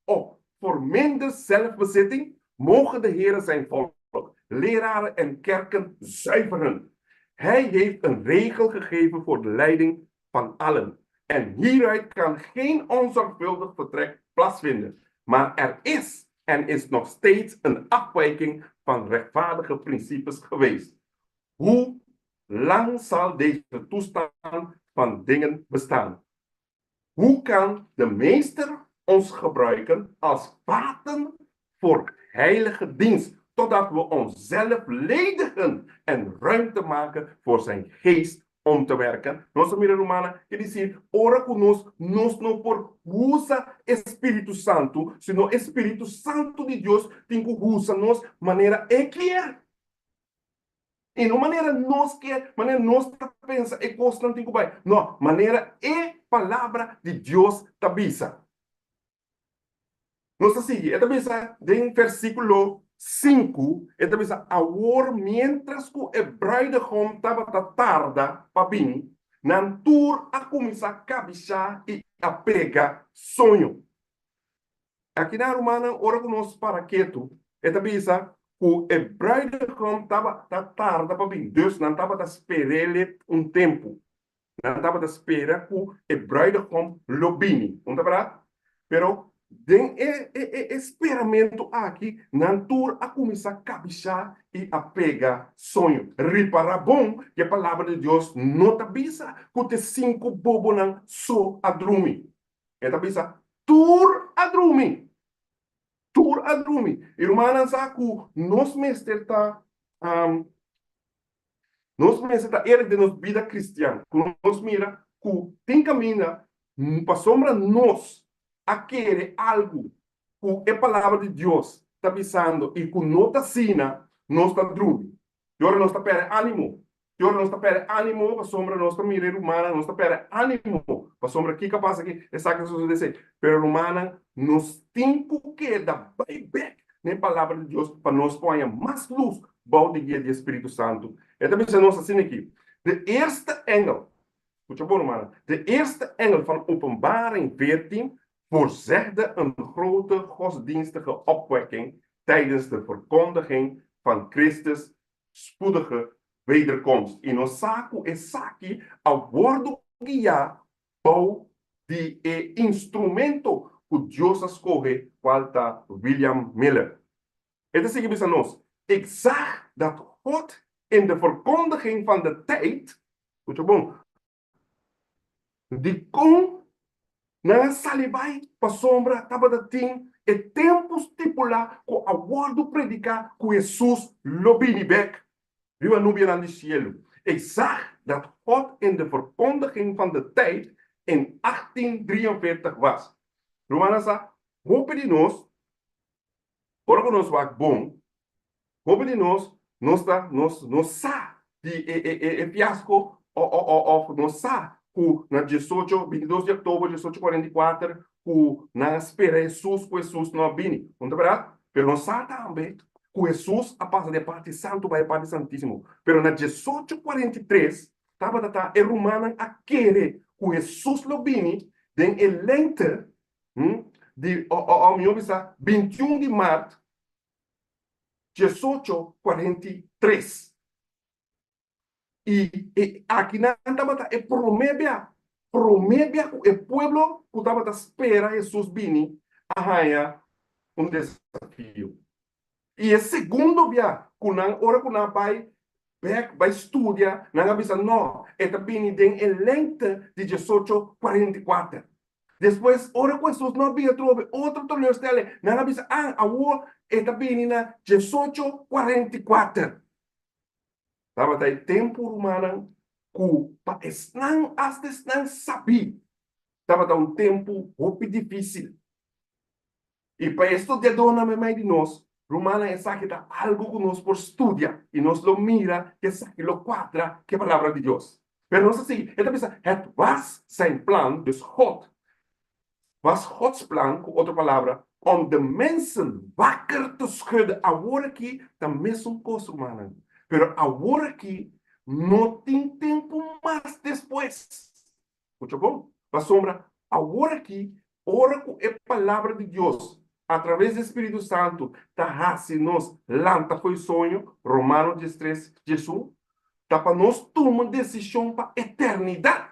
D: Of voor minder zelfbezitting? Moge de Heere zijn volk, leraren en kerken zuiveren. Hij heeft een regel gegeven voor de leiding van allen. En hieruit kan geen onzorgvuldig vertrek plaatsvinden. Maar er is en is nog steeds een afwijking van rechtvaardige principes geweest. Hoe lang zal deze toestand van dingen bestaan? Hoe kan de Meester ons gebruiken als vaten voor heilige dienst, totdat we onszelf ledigen en ruimte maken voor zijn Geest om te werken? Nos a mira, rumannan, ke disir, ora ku nos, nos no por usa e Spiritu Santu, sino e Spiritu Santu di Dios tin ku usa nos manera E kier. I no manera nos ke, manera nos ta pensa e kosnan tin ku bai. No, manera e Palabra di Dios ta bisa. Nos ta sigui, e ta bisa den versíkulo sinku, e ta bisa, Awor miéntras ku e bruidegom tabata tarda pa bini, nan tur a kuminsá kabishá i a pega soño. Akinan, rumannan, ora ku nos para ketu, e ta bisa ku e bruidegom tabata tarda pa bin, dus nan tabata sper'é un tempu. Nan tabata spera ku e bruidegom lo bini. Un ta bèrdat? Pero den e e speramentu aki, nan tur a kuminsá kabishá i a pega soño. Ripará bon ku e Palabra di Dios no ta bisa ku te sinku bobonan so a drumi. E ta bisa, Tur a drumi! Tur a drumi! I rumannan sa ku nos mester ta, nos mester ta eerlijk den nos bida kristian, ku nos mira ku tin kaminda pasobra nos a kere algu ku e Palabra di Dios ta bisando i ku no ta asina, nos ta drumi. I ora nos ta pèrdè ánimo. I ora nos ta pèrdè ánimo pasobra nos ta mira e rumannan, nos ta pèrdè ánimo pasobra kiko a pasa aki, esaki a sosodé esei. Pero rumannan, nos tin ku keda bai bèk na e Palabra di Dios pa nos por haña mas lus bou di guia di e Spiritu Santu. E ta bisa nos asina aki, De eerste engel, skucha bon rumannan, de eerste engel van Openbaring veertien voorzegde een grote godsdienstige opwekking tijdens de verkondiging van Christus spoedige wederkomst. I nos sa ku esaki a wòrdu guiá bou di e instrumento ku Dios a skohe, kual ta William Miller. E ta sigui bisa nos, Ik zag dat God in de verkondiging van de tijd, skucha bon, Dikon nan a sali bai? Pasobra tabata tin e tempu stipulá ku a wòrdu prediká ku Hesus lo bini bèk riba nubianan di sielu. Ik zag dat God in de verkondiging van de tijd in 1843 was. Rumannan sa, hopi di nos Ora ku nos wak bon, hopi di nos, nos ta, nos no sa di e e e e fiasko o o o òf nos sa ku na diesocho, bintidos di òktober diesocho kuarenta i kuater ku nan a spera Hesus ku Hesus no a bini. No ta bèrdat? Pero nos sa tambe ku Hesus a pasa di e parti santu bai e parti santísimo. Pero na diesocho kuarenta i tres tabata ta e rumannan a kere ku Hesus lo bini den e lèngte Di o mihó bisa bintiun di mart diesocho kuarenta i tres. I e akinan tabata e promé bia, promé bia ku e pueblo ku tabata spera Hesus bini a haña un desafio. I e segundo bia ku nan, ora ku nan a bai bèk bai studia, nan a bisa, No, e ta bini den e lèngte di diesocho kuarenta i kuater. Despues, ora ku Hesus no a bini atrobe, otro teleurstelling, nan a bisa, Ah, awor e ta bini na diesocho kuarenta i kuater. Tabata e tempu, rumannan, ku pa esnan, asta esnan sabí, tabata un tempu hopi difísil. I pa e studiadónan meimei di nos, rumannan, esaki ta algu ku nos por studia i nos lo mira ku esaki lo kuadra ku e Palabra di Dios. Pero nos ta sigui, e ta bisa, Het was zijn plan, dus God, was Gods plan, ku otro palabra, om de mensen wakker te schudden. Awor aki ta mesun kos, rumannan, pero awor aki no tin tempu mas despues. Mucho bon. Pasobra awor aki, ora ku e Palabra di Dios, atraves di Spiritu Santu, ta hasi nos lanta fo'i soño, Romano diestres, diesun, ta pa nos tuma desishon pa eternidat.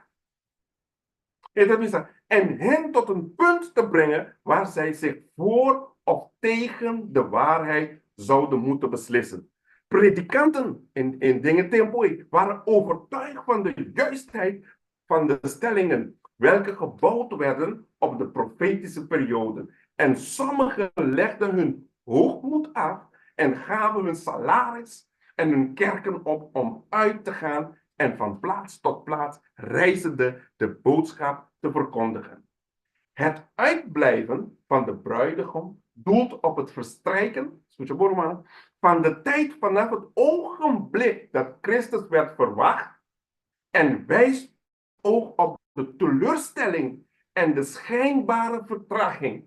D: E ta bisa, En hen tot een punt te brengen waar zij zich voor of tegen de waarheid zouden moeten beslissen. Predikanten in den e tempu ei waren overtuigd van de juistheid van de stellingen welke gebouwd werden op de profetische perioden en sommigen legden hun hoogmoed af en gaven hun salaris en hun kerken op om uit te gaan en van plaats tot plaats reizende de boodschap te verkondigen. Het uitblijven van de bruidegom doelt op het verstrijken, skucha bon rumannan, van de tijd vanaf het ogenblik dat Christus werd verwacht en wijst ook op de teleurstelling en de schijnbare vertraging.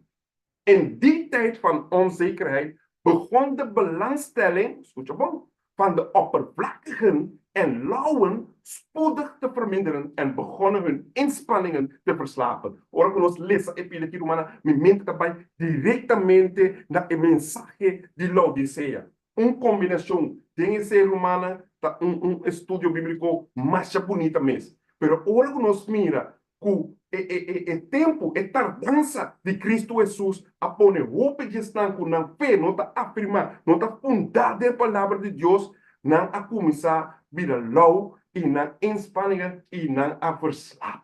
D: In die tijd van onzekerheid begon de belangstelling, skucha bon, van de oppervlakkigen en lauwen spoedig te verminderen en begonnen hun inspanningen te verslapen. Ora ku nos lesa e pida aki, rumannan, mi mente ta bai direktamente na e mensahe di Laodisea. Un kombinashon den esei, rumannan, ta un un estudio bíbliko masha bunita mes. Pero ora ku nos mira ku e e e e tempu, e tardansa di Kristu Hesus a pone hopi di esnan ku nan fe no ta afirmá, no ta fundá den e Palabra di Dios, nan a kuminsá bira lou i nan inspanningen i nan a verslap.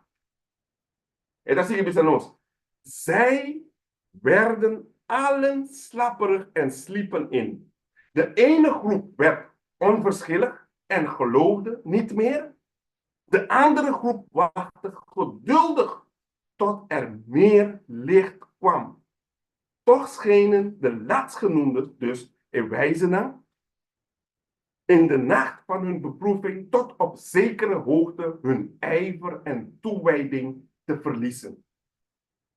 D: E ta sigui bisa nos, Zij werden allen slaperig en sliepen in. De ene groep werd onverschillig en geloofde niet meer. De andere groep wachtte geduldig tot er meer licht kwam. Toch schenen de laatstgenoemden, dus e wijzenan, in de nacht van hun beproeving tot op zekere hoogte hun ijver en toewijding te verliezen.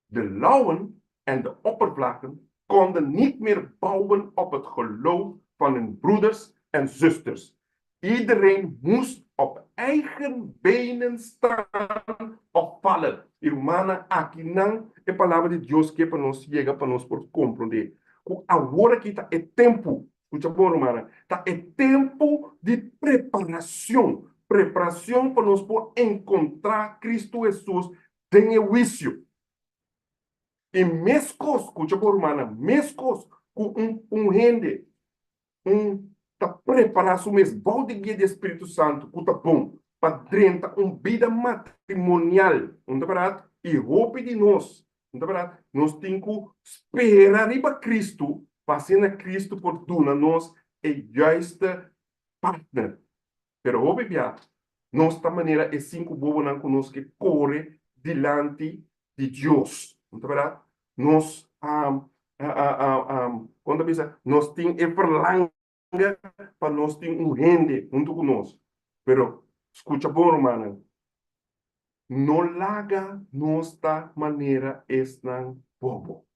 D: De lauwen en de oppervlakken konden niet meer bouwen op het geloof van hun broeders en zusters. Iedereen moest op eigen benen staan of vallen. I rumannan, akinan e Palabra di Dios ke pa nos yega pa nos por komprondé ku awor aki ta e tempu, skucha bon rumannan, ta e tempu di preparashon, preparashon pa nos por enkontrá Kristu Hesus den e huisio. I meskos, skucha bon rumannan, meskos ku un un hende un ta prepará su mes bou di guia di e Spiritu Santu ku ta bon pa drenta un bida matrimonial, no ta bèrdat? I hopi di nos, no ta bèrdat, nos tin ku spera riba Kristu pa asina Kristu por duna nos e juiste partner. Pero hopi bia nos ta manera e sinku bobonan ku nos ke kore dilanti di Dios. No ta bèrdat? Nos a, kon ta bisa? Nos tin e verlanga pa nos tin un hende huntu ku nos. Pero skucha bon, rumannan, no laga nos ta manera esnan bobo.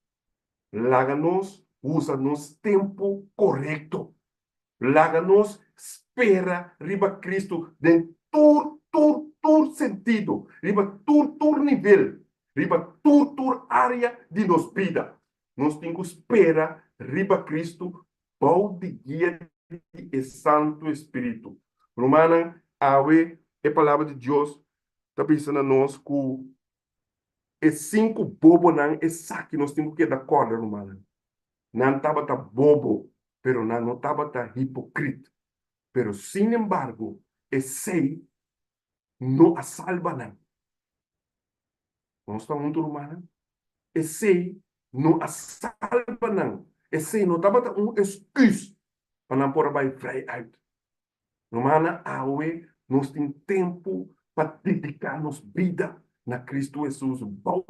D: Laga nos usa nos tempu korekto. Laga nos spera riba Kristu den tur, tur, tur sentido, riba tur, tur nivel, riba tur, tur área di nos bida. Nos tin ku spera riba Kristu bou di guia di e Santu Espíritu. Rumannan, awe e Palabra di Dios ta bisa na nos ku e sinku bobonan esaki nos tin ku keda kòrda, rumannan. Nan tabata bobo, pero nan no tabata hipokrit. Pero sin embargo, esei no a salba nan. Nos ta huntu, rumannan? Esei no a salba nan. Esei no tabata un esküs pa nan por a bai vrij uit. Rumannan, awe nos tin tempu pa dediká nos bida na Kristu Hesus bou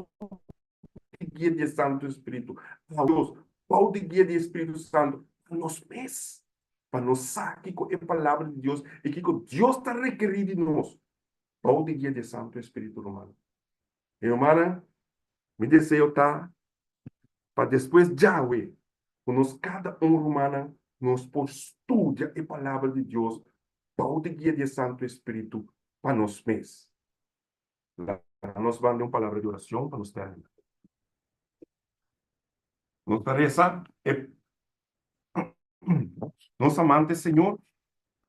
D: di guia di e Santu Spiritu. Awe nos, bou di guia di e Spiritu Santu, pa nos mes, pa nos sa kiko e Palabra di Dios i kiko Dios ta rekerí di nos, bou di guia di e Santu Spiritu, rumannan. Mi rumannan, mi deseo ta pa despues djawe ku nos kada un rumannan nos por studia e Palabra di Dios bou di guia di e Santu Espiritu pa nos mes. Laga nos ban den un palabra di oracion pa nos termina. Nos ta resa e Nos amante Señor,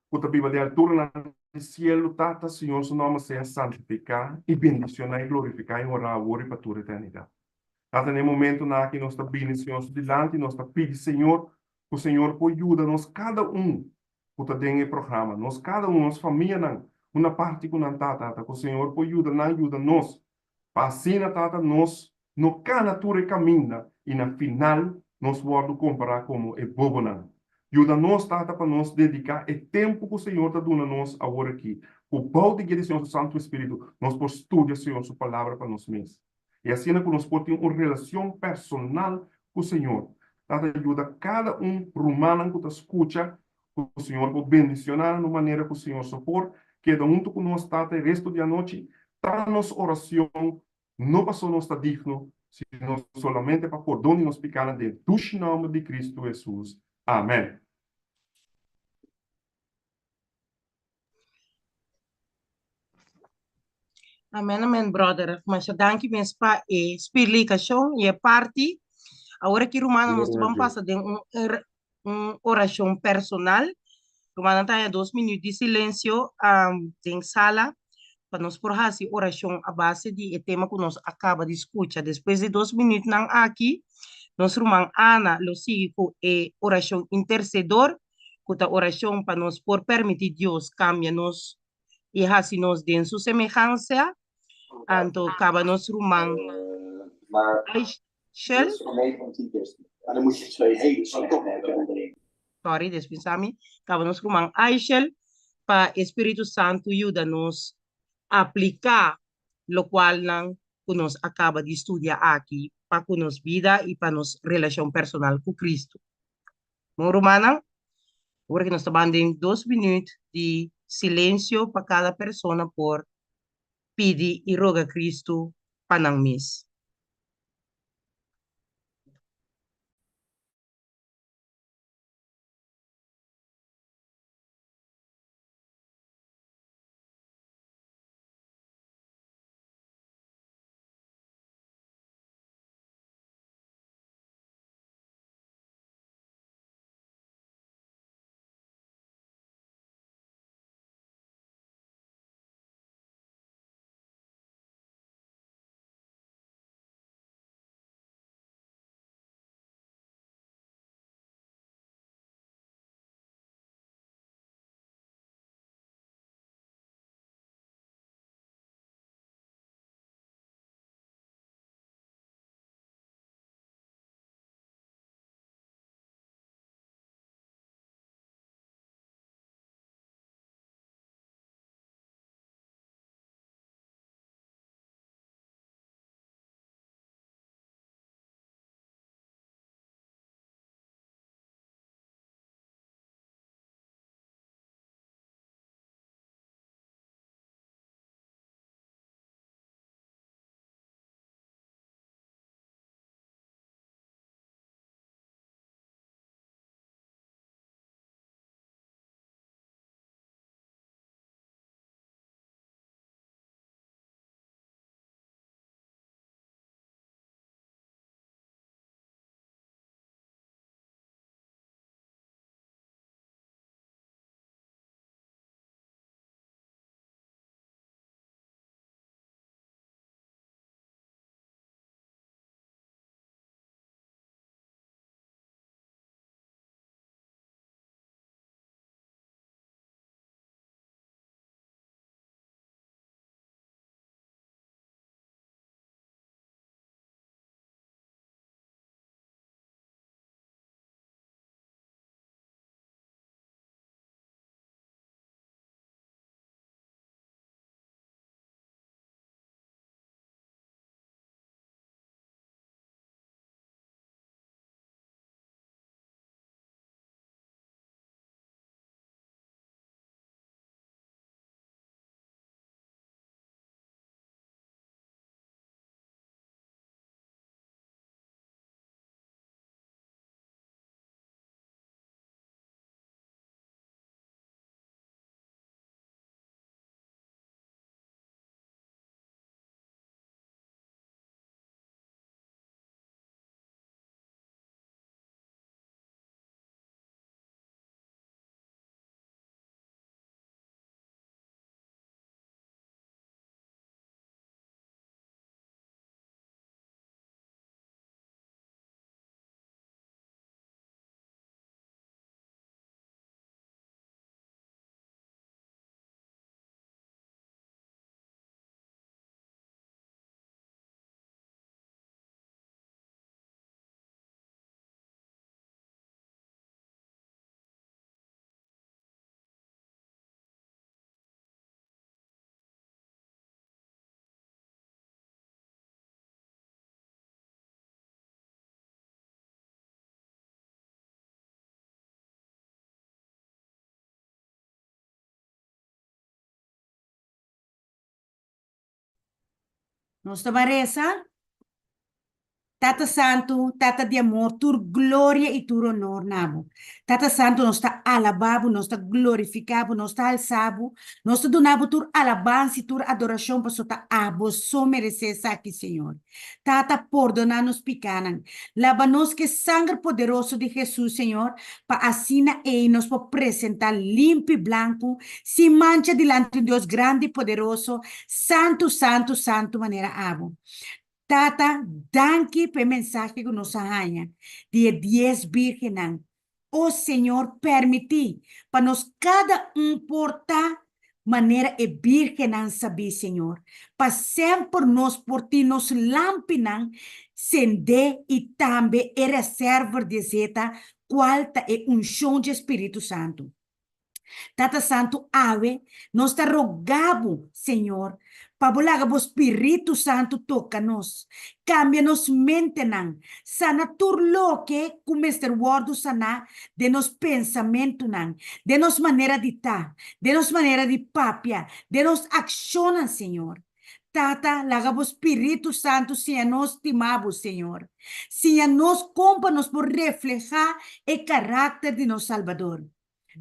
D: ku ta biba den alturanan di sielu, Tata, Señor su nòmber sea santifiká i bendisioná i glorifiká i honrá awor i pa tur eternidat. Tata, na e momentunan aki nos ta bini Señor su dilanti, nos ta pidi Señor ku Señor por yuda nos kada un ku ta den e programa, nos kada un, nos famianan, una parti ku nan ta, Tata, ku Señor por yuda nan yuda nos Pa asina, Tata, nos no kana tur e kaminda i na final nos wòrdu kompará komo e bobonan. Yuda nos, Tata, pa nos dediká e tempu ku Señor ta duna nos awor aki, ku bou di guia di Señor su Santu Spiritu, nos por studia Señor su Palabra pa nos mes. I asina ku nos por tin un relashon personal ku Señor. Tata, yuda kada un rumannan ku ta skucha ku Señor por bendiciona nan un manera ku Señor so por keda hunto ku nos Tata e resto di anochi ta nos oracion no paso nos ta digno sino solamente pa pordon di nos picanan den dushi nomber di Cristo Jesus Amen.
B: Amen amen brother masha danki mes pa e spirlikashon i e parti. Awor aki rumannan nos ta ban pasa den un un orashon personal. Rumannan ta haña dos minuut di silensio den sala pa nos por hasi orashon a base di e tema ku nos a kaba di skucha. Despues di dos minuutnan aki nos ruman Ana lo sigui ku e orashon intersedor ku ta orashon pa nos por permití Dios kambia nos i hasi nos den su semehansia, anto kaba nos ruman Aishel, sorry, despensa mi, kaba nos ruman Aishel pa e Spiritu Santu yuda nos apliká lokualnan ku nos a kaba di studia aki pa ku nos bida i pa nos relashon personal ku Kristu. Bon rumannan, ora ku nos ta ban den dos minuut di silensio pa kada persona por pidi i roga Kristu pa nan mes.
F: Nos ta ban resa. Tata Santu, Tata di amor, tur gloria i tur honor na bo. Tata Santu, nos ta alabá bo, nos ta glorifiká bo, nos ta alsá bo, nos ta duna bo tur alabansa i tur adorashon pasobra ta abo so meresé esaki, Señor. Tata, pordoná nos pikánan. Laba nos ku e sanger poderoso di Hesus, Señor, pa asina ei nos por presentá limpi i blanku, sin mancha dilanti un Dios grandi i poderoso, santu, santu, santu manera abo. Tata, danki pa e mensahe ku nos a haña di e dies bírgennan. O Señor, permití pa nos kada un por ta manera e bírgennan sabí, Señor, pa semper nos por tin nos lampinan sendé i tambe e reserver di zeta, kual ta e unshon dje Spiritu Santu. Tata Santu, awe nos ta roga bo, Señor, pa bo laga bo Spiritu Santu toka nos, kambia nos mentenan, sana tur loke ku mester wòrdu saná den nos pensamentunan, den nos manera di ta, den nos manera di papia, den nos akshonnan, Señor. Tata, laga bo Spiritu Santu siña nos stima bo, Señor. Siña nos kon pa nos por reflehá e karakter di nos Salbador.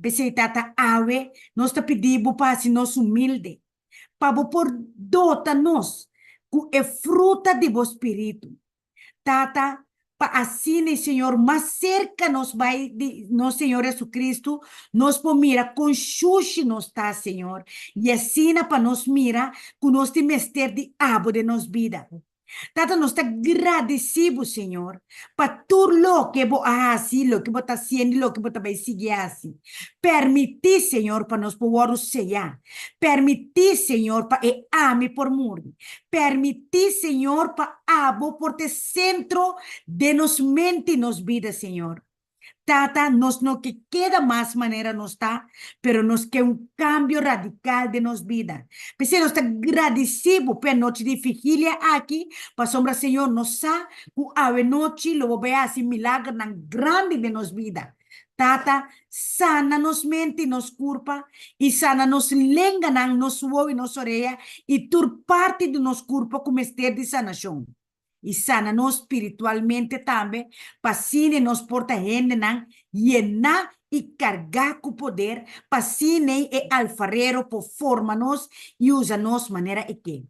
F: P'esei, Tata, awe nos ta pidi bo pa hasi nos humilde, pa bo por dota nos ku e fruta di bo spiritu. Tata, pa asina, Señor, mas serka nos bai di nos Señor Jesucristo, nos por mira kon shushi nos ta, Señor, i asina pa nos mira ku nos tin mester di abo den nos bida. Tata, nos ta gradisí bo, Señor, pa tur loke bo a hasi, loke bo ta hasiendo i loke bo ta bai sigui hasi. Permití, Señor, pa nos por wòrdu seyá. Permití, Señor, pa e ami por muri. Permití, Señor, pa abo por ta e sentro den nos mente i nos bida, Señor. Tata, nos no ke keda mas manera nos ta, pero nos ke un kambio radikal den nos bida. P'esei nos ta gradisí bo p'e anochi di vigilia aki, pasobra, Señor, nos sa ku awenochi lo bo bai hasi milagernan grandi den nos bida. Tata, sana nos mente i nos kurpa, i sana nos lenganan, nos wowo i nos orea, i tur parti di nos kurpa ku mester di sanashon. i sana nos spiritualmente tambe pa asina nos por ta hendenan yená i kargá ku poder pa asina e Alfarero por forma nos i usa nos manera e ke.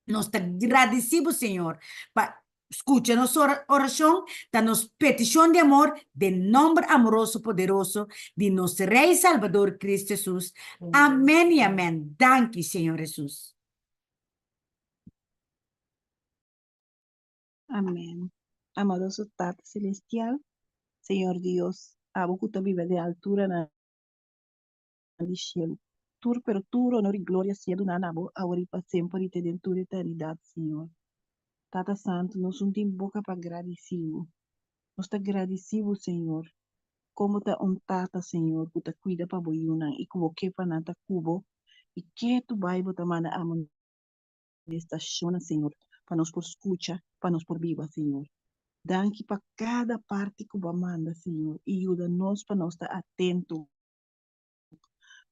F: Nos ta gradisí bo, Señor, pa skucha nos orashon, ta nos petishon di amor den nòmber amoroso poderoso di nos Rei i Salbador Cristo Hesus. Amèn i amèn. Danki, Señor Hesus.
G: Amén. Amoroso Tata Celestial, Señor Dios, abo ku ta biba den alturanan di shelu, tur pero tur honor i gloria sea duná na bo awor i pa semper i te den tur eternidat, Señor. Tata Santu, nos un tin boka pa gradisí bo. Nos ta gradisí bo, Señor, komo ta un tata, Señor, ku ta kuida pa bo yunan i ku bo ke pa nan ta ku bo i ketu bai bo ta manda amonestashonnan, Señor, pa nos por skucha, pa nos por biba, Señor. Danki pa kada parti ku bo a manda, Señor, i yuda nos pa nos ta atento,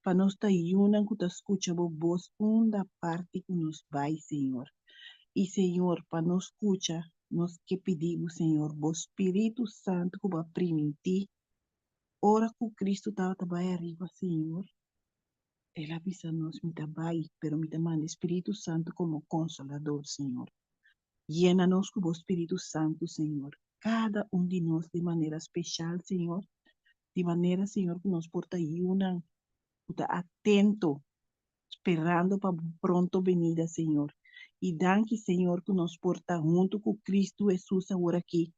G: pa nos ta yunan ku ta skucha bo bos unda parti ku nos bai, Señor. I, Señor, pa nos skucha, nos ke pidi bo, Señor, bo Spiritu Santu ku bo a primintí ora ku Cristo tabata bai ariba, Señor. El a bisa nos, Mi ta bai, pero mi ta manda e Spiritu Santu komo Konsolador, Señor. Yena nos ku bo Spiritu Santu, Señor, kada un di nos di manera speshal, Señor, di manera, Señor, ku nos por ta yunan ku ta atento, sperando pa bo pronto benida, Señor. I danki, Señor, ku nos por ta huntu ku Cristo Hesus awor aki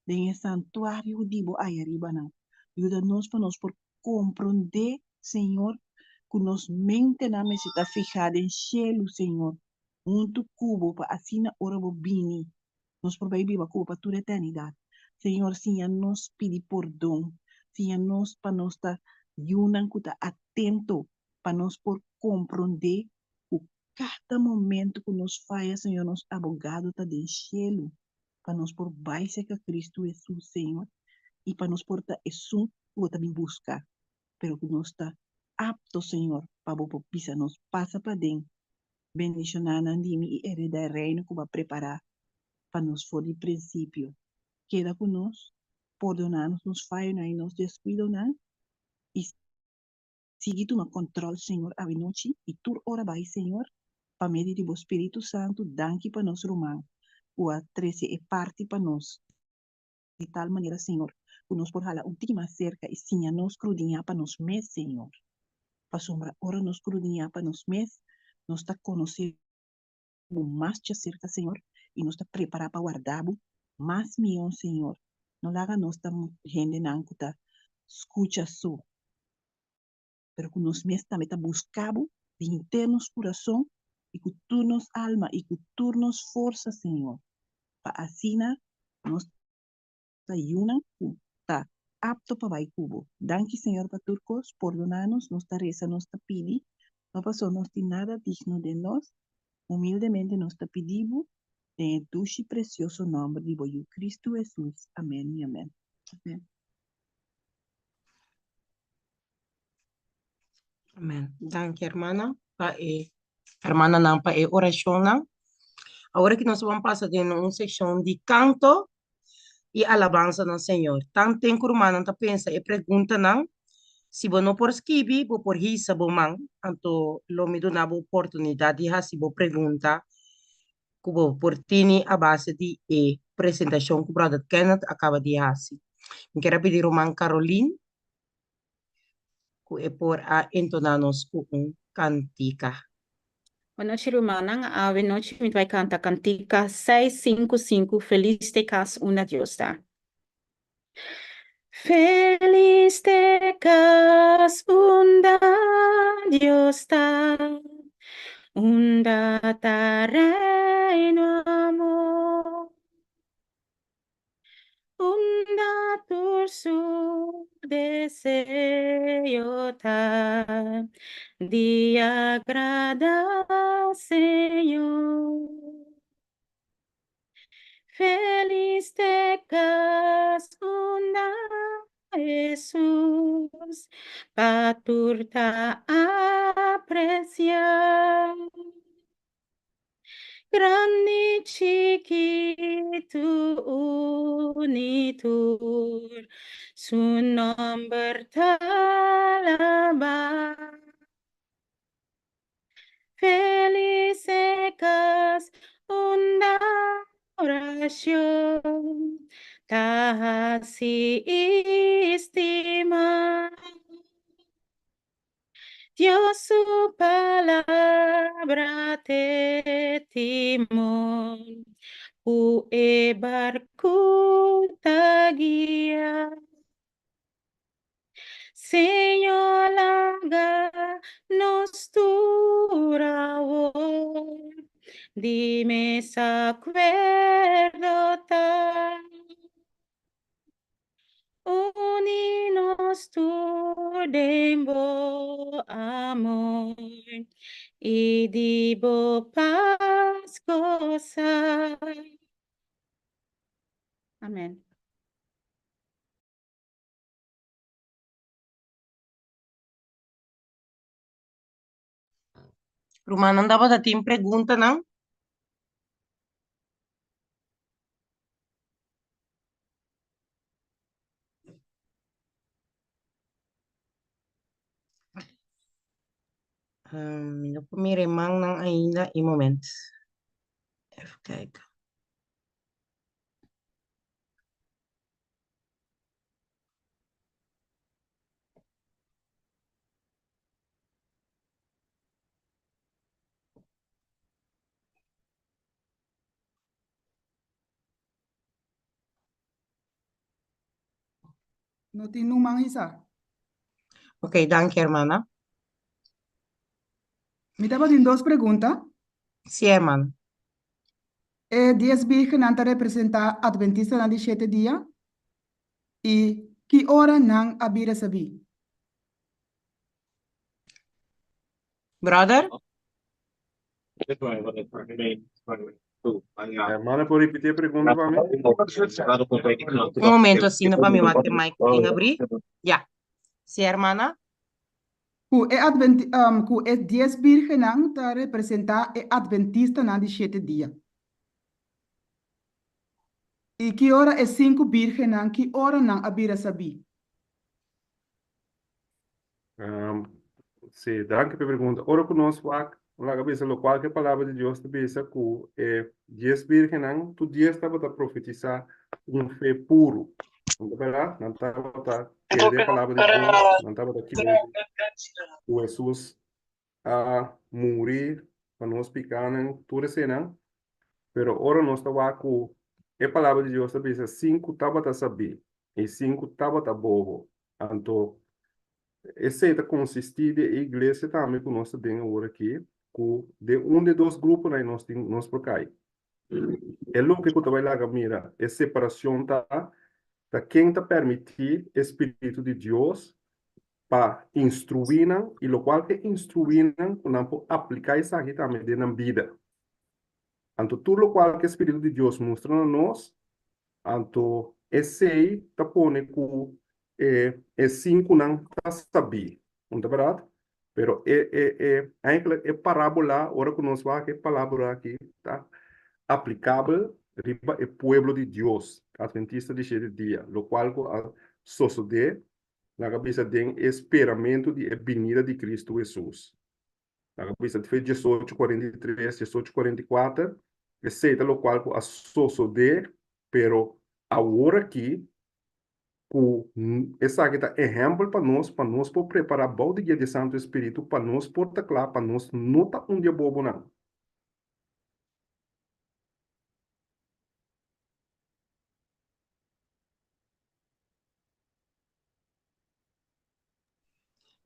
G: den e santuario di bo ayaribanan. Yuda nos pa nos por komprondé, Señor, ku nos mentenan mester ta fihá den shelu, Señor, huntu ku bo, pa asina ora bo bini, nos por bai biba ku bo pa tur eternidat. Señor, siña nos pidi pordon. Siña nos pa nos ta yunan ku ta atento, pa nos por komprondé ku kada momento ku nos faya, Señor, nos abogado ta den shelu, pa nos por bai serka Cristo Hesus, Señor, i pa nos por ta esun ku bo ta bin buska, pero ku nos ta apto, Señor, pa bo por bisa nos pasa paden. Bendishoná nan di mi i heredá e reino ku bo a prepará pa nos for di prinsipio. Keda ku nos, pordoná nos nos fayonan i nos deskuidonan, i sigui tuma kòntròl, Señor, awenochi i tur ora bai, Señor, pa medio di bo Spiritu Santu. Danki pa nos ruman ku a trese e parti pa nos. Di tal manera, Señor, ku nos por hala un tiki mas serka i siña nos krudiñá pa nos mes, Señor. Pasobra ora nos krudiñá pa nos mes, nos ta konosé Bo mas djaserka, Señor, i nos ta prepará pa warda Bo mas mihó, Señor. No laga nos ta hendenan ku ta skucha so, pero ku nos mes tambe ta buska Bo di henter nos kurason i ku tur nos alma i ku tur nos forsa, Señor, pa asina nos ta yunan ku ta apto pa bai ku Bo. Danki, Señor, pa tur kos. Pordoná nos, nos ta resa, nos ta pidi, no pasobra nos tin nada digno den nos, humildemente nos ta pidi Bo den e dushi presioso nòmber di Bo Yu Kristu Hesus. Amèn i amèn. Amèn.
B: Amen. Danki hermana pa e hermananan pa e orashonnan. Awor ki nos ban pasa den un sekshon di kanto i alabansa na Señor. Tanten ku rumannan ta pensa e preguntanan, si bo no por skibi, bo por hisa bo man, anto lo mi duna bo oportunidat di hasi bo pregunta ku bo por tini a base di e presentashon ku Brother Kenneth a kaba di hasi. Mi kier a pidi ruman Caroline ku e por a entoná nos ku un kantika.
H: Bonochi rumannan, awe nochi mi ta bai kanta kantika seis sinku sinku Felis te kas unda Dios ta. Felis te kas unda Dios ta, unda ta reino amor. Unda tur su deseo ta di agrada Señor. Felis te kas unda Hesus pa tur ta aprecia. Grandi chikitu uni tur su nomber ta alabá. Felis e kas unda orashon ta hasi istimá. Dios su palabra t'e timon ku e barku ta guia. Señor laga nos tur awor di mes akuerdo ta. Uni nos tur den bo amor i di bo pas gosa. Amen.
B: Rumannan tabata tin preguntanan? Mi no por mira e mannan ainda, un moment. Even kijken.
I: No tin nun man hisa.
B: Ok, danki hermana.
I: Mi tabatin dos pregunta.
B: Sí, hermana.
I: E dies birgennan ta representá Adventistanan di shete dia? I ki ora nan a bira sabí?
B: Brother?
D: Hermana por ripití e pregunta pa mi?
B: Un momento asina pa mi wak e mic tin abrí. Ya. Sí, hermana?
I: Ku e adventi ku e dies bírgennan ta representá e atventistanan di shete dia. I ki ora e sinku bírgennan, ki ora nan a bira sabí?
D: Sí, danki pa e pregunta. Ora ku nos wak, laga bisa lokual ku e Palabra di Dios ta bisa ku e dies bírgennan, tur dies tabata profetisá un fe puru. Nan ta bèrdat? Nan tabata kere e Palabra di Dios, nan tabata kere ku Hesus a muri pa nos pikánan, tur eseinan. Pero ora nos ta wak ku e Palabra di Dios ta bisa sinku tabata sabí i sinku tabata bobo, anto esei ta konsistí di e iglesia tambe ku nos ta den awor aki, ku den un di e dos gruponan ei nos tin nos por kai. E loke ku ta bai laga mira e separashon ta, ta ken ta permití e spiritu di Dios pa instruí nan i lokual ke instruí nan ku nan por apliká esaki tambe den nan bida. Anto tur lokual ke spiritu di Dios mustra na nos, anto esei ta pone ku e e sinkunan ta sabí. No ta bèrdat? Pero e e e eigenlijk e parábola, ora ku nos wak e palabra aki ta aplikabel riba e pueblo di Dios, Adventista di shete dia, lokual ku a sosodé Laga bisa den e speramentu di e binida di Kristu Hesus. Laga bisa fe diesocho kuarenta i tres, diesocho kuarenta i kuater, esei ta lokual ku a sosodé, pero awor aki ku esaki ta ehèmpel pa nos, pa nos por prepará bou di guia di e Santu Espíritu, pa nos por ta kla, pa nos no ta un di e bobonan.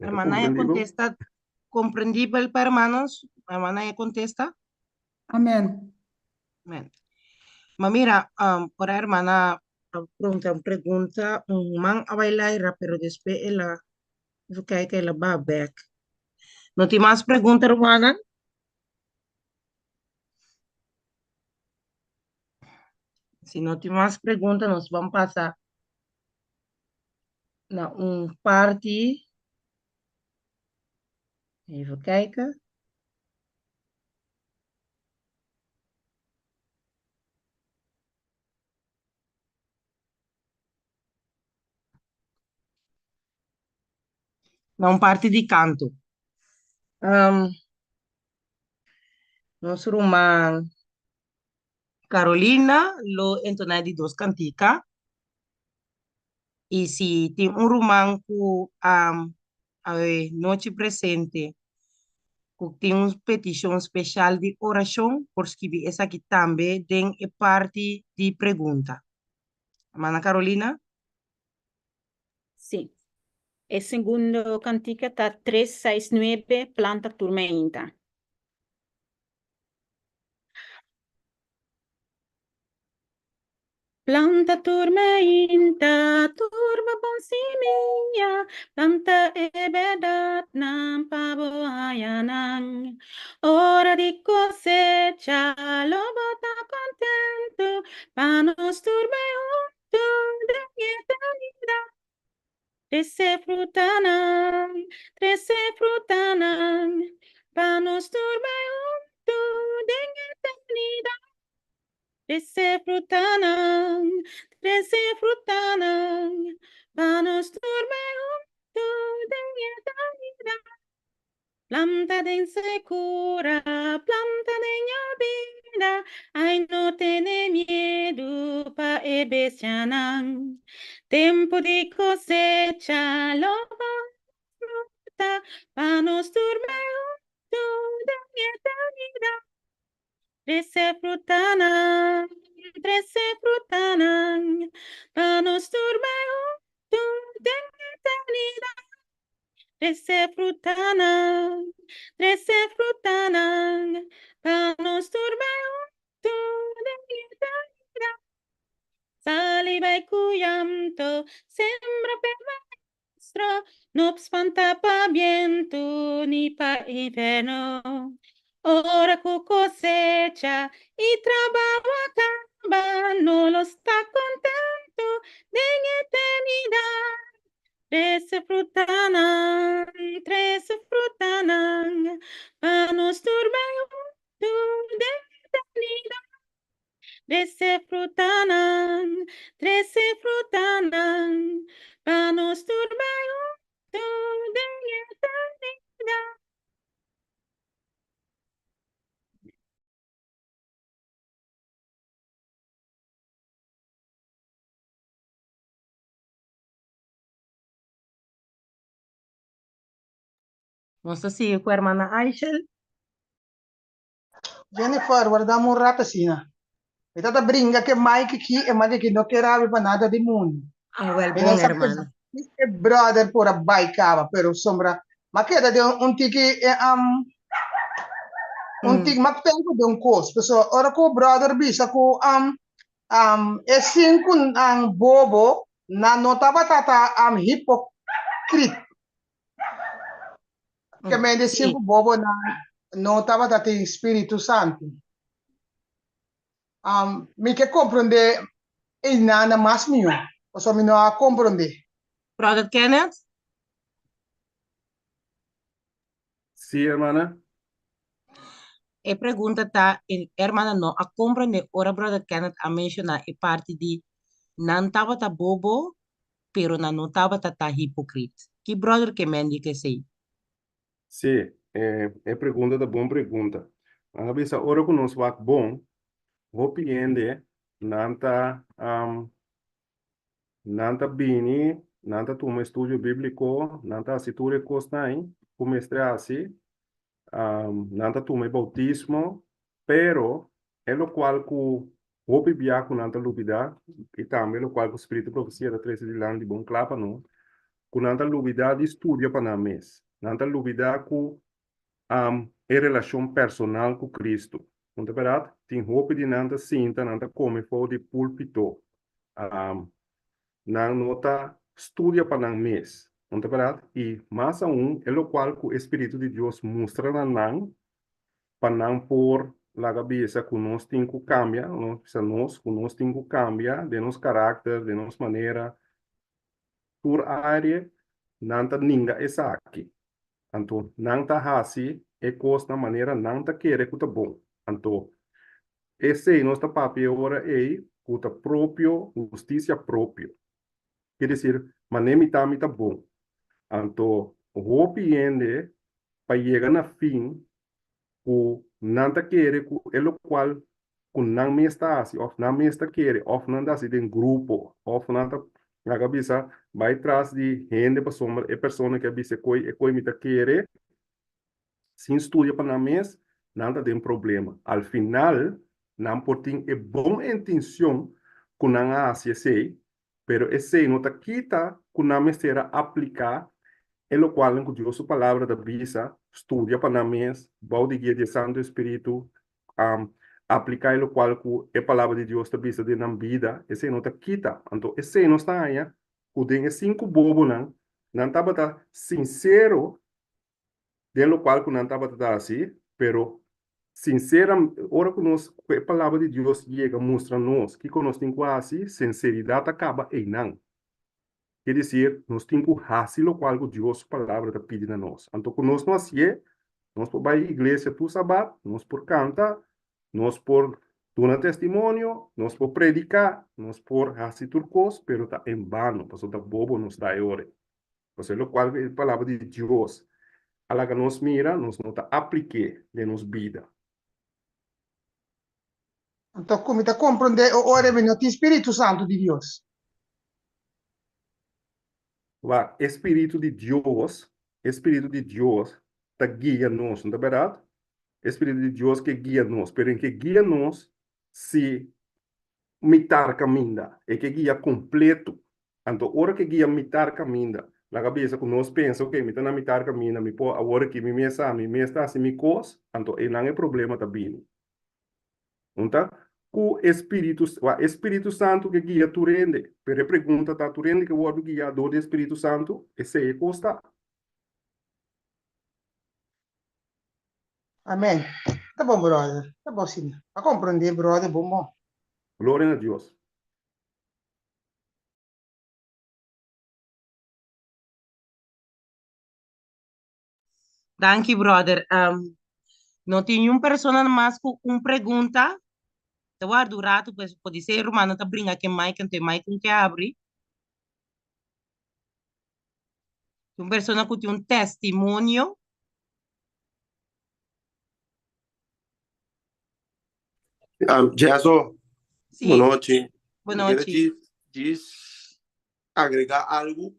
B: Hermana ya contesta comprendibel pa hermanos. Hermana ya contesta.
I: Amén.
B: Amén. Ma mira, um, ora hermana pregunta un pregunta, un man a bailaira, pero después ela, even kijken, ela va back. No tiene más pregunta, hermana? Si no tin mas pregunta, nos ban pasa na un parti. Even kijken. Na un parti di kanto. Um, nos ruman Carolina lo entoná di dos kantika. I si tin un ruman ku awe nochi presente ku tin un petishon speshal di orashon, por skibi esaki tambe den e parti di pregunta. Hermana Carolina?
H: Sí. E segundo kantika ta tres seis nuebe, Planta tur meinta. Planta tur meinta, tur bo bon simia, planta e bèrdatnan pa bo haña nan. Ora di kosecha lo bo ta kontentu, pa nos tur bai huntu den eternidat. Trese frutanan, trese frutanan, pa nos tur bai huntu den eternidat. Trese frutanan, trese frutanan, pa nos tur bai huntu den eternidat. Planta den sekura, planta den yobida, ai no tene miedu pa e bestianan. Tempu di kosecha lo bo fruta, pa nos tur bai huntu den eternidat. Trese frutanan, trese frutanan, pa nos tur bai huntu den eternidat. Trese frutanan, trese frutanan, pa nos tur bai huntu den eternidat. Sali bai ku llanto, sembra p'e maestro, no spanta pa bientu ni pa inferno. Ora ku kosecha i trabou a kaba, no lo sta kontentu den eternidat. Trese frutanan, trese frutanan, pa nos tur bai huntu den eternidat. Trese frutanan, trese frutanan, pa nos tur bai huntu den eternidat.
B: Nos ta sigui ku hermana Aishel.
J: Jennifer, wardam un rato asina. Mi tata bringa ke Mike aki, e Mike aki no ker abi pa nada di mundu.
B: Ah, wel
J: Mi no
B: bon,
J: sa
B: hermana.
J: e brother por a bai kaba, pero sombra m'a keda den un tiki e um, un tiki, m'a pensa den un kos, pasobra ora ku brother bisa ku um, um, e sinkunan bobo nan no tabata ta um, hipokrit. Ke men di sinku bobonan no tabata tin Spiritu Santu. Um, mi ke komprondé einan mas mihó, pasobra mi no a komprondé.
B: Brother Kenneth?
D: Sí, hermana.
B: E pregunta ta, e hermana no a komprondé ora Brother Kenneth a menshoná e parti di nan tabata bobo, pero nan no tabata ta hipokrit. Ki brother ke men di kesei?
D: Sí, e, e pregunta ta bon pregunta. Nan a bisa ora ku nos wak bon, hopi hende nan ta um, nan ta bini, nan ta tuma estudio bíbliko, nan ta hasi tur e kosnan ei ku mester hasi, um, nan ta tuma e boutismo, pero e lokual ku hopi bia ku nan ta lubidá, i tambe lokual ku spiritu di profesia ta trese dilanti bon kla pa nos, ku nan ta lubidá di studia pa nan mes. Nan ta lubidá ku um, e relashon personal ku Kristu. No ta bèrdat? Tin hopi di nan ta sinta, nan ta kome for di púlpito. Um, nan no ta studia pa nan mes. No ta bèrdat? I mas aun, e lokual ku e Spiritu di Dios mustra na nan, pa nan por laga bisa ku nos tin ku kambia, nos bisa nos ku nos tin ku kambia den nos karakter, den nos manera, tur área, nan ta ninga esaki. Anto nan ta hasi e kosnan manera nan ta kere ku ta bon. Anto esei nos ta papia e ora ei ku ta propio, hustisia propio. Ke desir, manera mi ta, mi ta bon. Anto hopi hende pa yega na fin ku nan ta kere ku e lokual ku nan mes ta hasi òf nan mes ta kere òf nan ta hasi den grupo òf nan ta laga bisa bai tras di hende pasobra e persona ke a bisa e koi e koi mi ta kere sin studia pa nan mes nan ta den problema. Al final nan por tin e bon intencion ku nan a hasi esei Pero esei no ta kita ku nan mester a apliká e lokualnan ku Dios su Palabra ta bisa, studia pa nan mes, bou di guia di e Santu Espíritu, apliká e lokual ku e Palabra di Dios ta bisa den nan bida, esei no ta kita. Anto esei nos ta haña ku den e sinku bobonan, nan tabata sinsero den lokual ku nan tabata ta hasi, pero sinsera, ora ku nos, ku e Palabra di Dios yega mustra nos kiko nos tin ku hasi, sinseridat ta kaba einan. Ke desir, nos tin ku hasi lokual ku Dios su Palabra ta pidi na nos. Anto ku nos no hasié, nos por bai iglesia tur sabat, nos por kanta, nos por duna testimonio, nos por prediká, nos por hasi tur kos, pero ta en bano, pasobra ta bobo nos ta e ora ei. Pasobra lokual ku e Palabra di Dios a laga nos mira, nos no ta aplik'é den nos bida.
J: Anto ku mi ta komprondé e ora mi no tin Spiritu Santu di Dios?
D: Wak, e Spiritu di Dios, e Spiritu di Dios ta guia nos, no ta bèrdat? E Spiritu di Dios ke guia nos, pero en ke guia nos si mitar kaminda, e ke guia kompleto. Anto ora ke guia mitar kaminda, laga bisa ku nos pensa, ok, mi ta na mitar kaminda, mi por awor aki mi mes sa, mi mes ta hasi mi kos, anto einan e problema ta bini. Un ta ku e spiritu, wak, e Spiritu Santu ke guia tur hende, pero e pregunta ta, tur hende ke wòrdu guiá dor di e Spiritu Santu? Esei e kos ta.
J: Amen. Ta bon brother. Ta bon sina. A comprende brother bon bon.
D: Gloria na Dios.
B: Danki, brother. Um, no tin niun persona mas ku un pregunta? Ta warda un ratu, pues podisé e rumannan ta bringa ku e mic, anto e mic no ke abri. Un persona ku tin un testimonio.
K: Um, Jeso,
B: Sí.
K: bonochi.
B: Bon
K: Mi quiere
B: nochi.
K: djis, djis agrega algo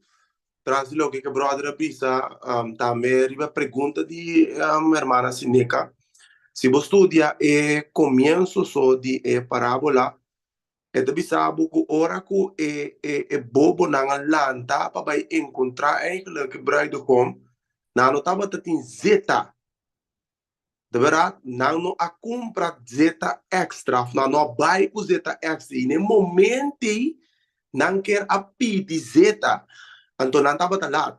K: tras di loke ke brother a bisa, um, tambe riba pregunta di um, hermana Sineca. Si bo studia e comienzo so di e parabola, e ta bisa bo ku ora ku e, e, e bobonan a lanta pa bai encontra eigenlijk e bruidegom, nan no tabata tin zeta. De berdad, nan no a cumpra zeta extra, of nan no a bai cu zeta extra. Y na e momento ey, nan kier a pidi zeta, anto nan tabata laat.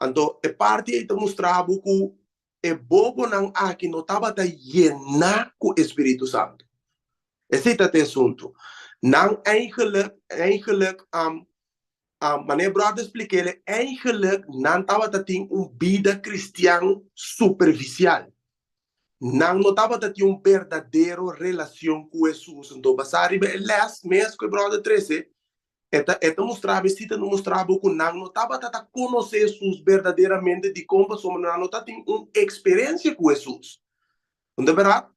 K: Anto e parti ey ta mustra bo cu e bobonan aki no tabata yena cu e Spiritu Santo. Esey ta e asunto. Nan eigenlijk, eigenlijk, um, Manera brother splik'é, eigenlijk nan tabata tin un bida cristian superficial. Nan no tabata tin un berdadero relacion cu Jesus. Enton, basá riba e les mes cu e brother trece, e ta, e ta mustra bo, e cita ta mustra bo cu nan no tabata ta conoce Jesus berdaderamente. Dicon? Pasobra nan no ta tin un experiencia cu Jesus. No ta berdad?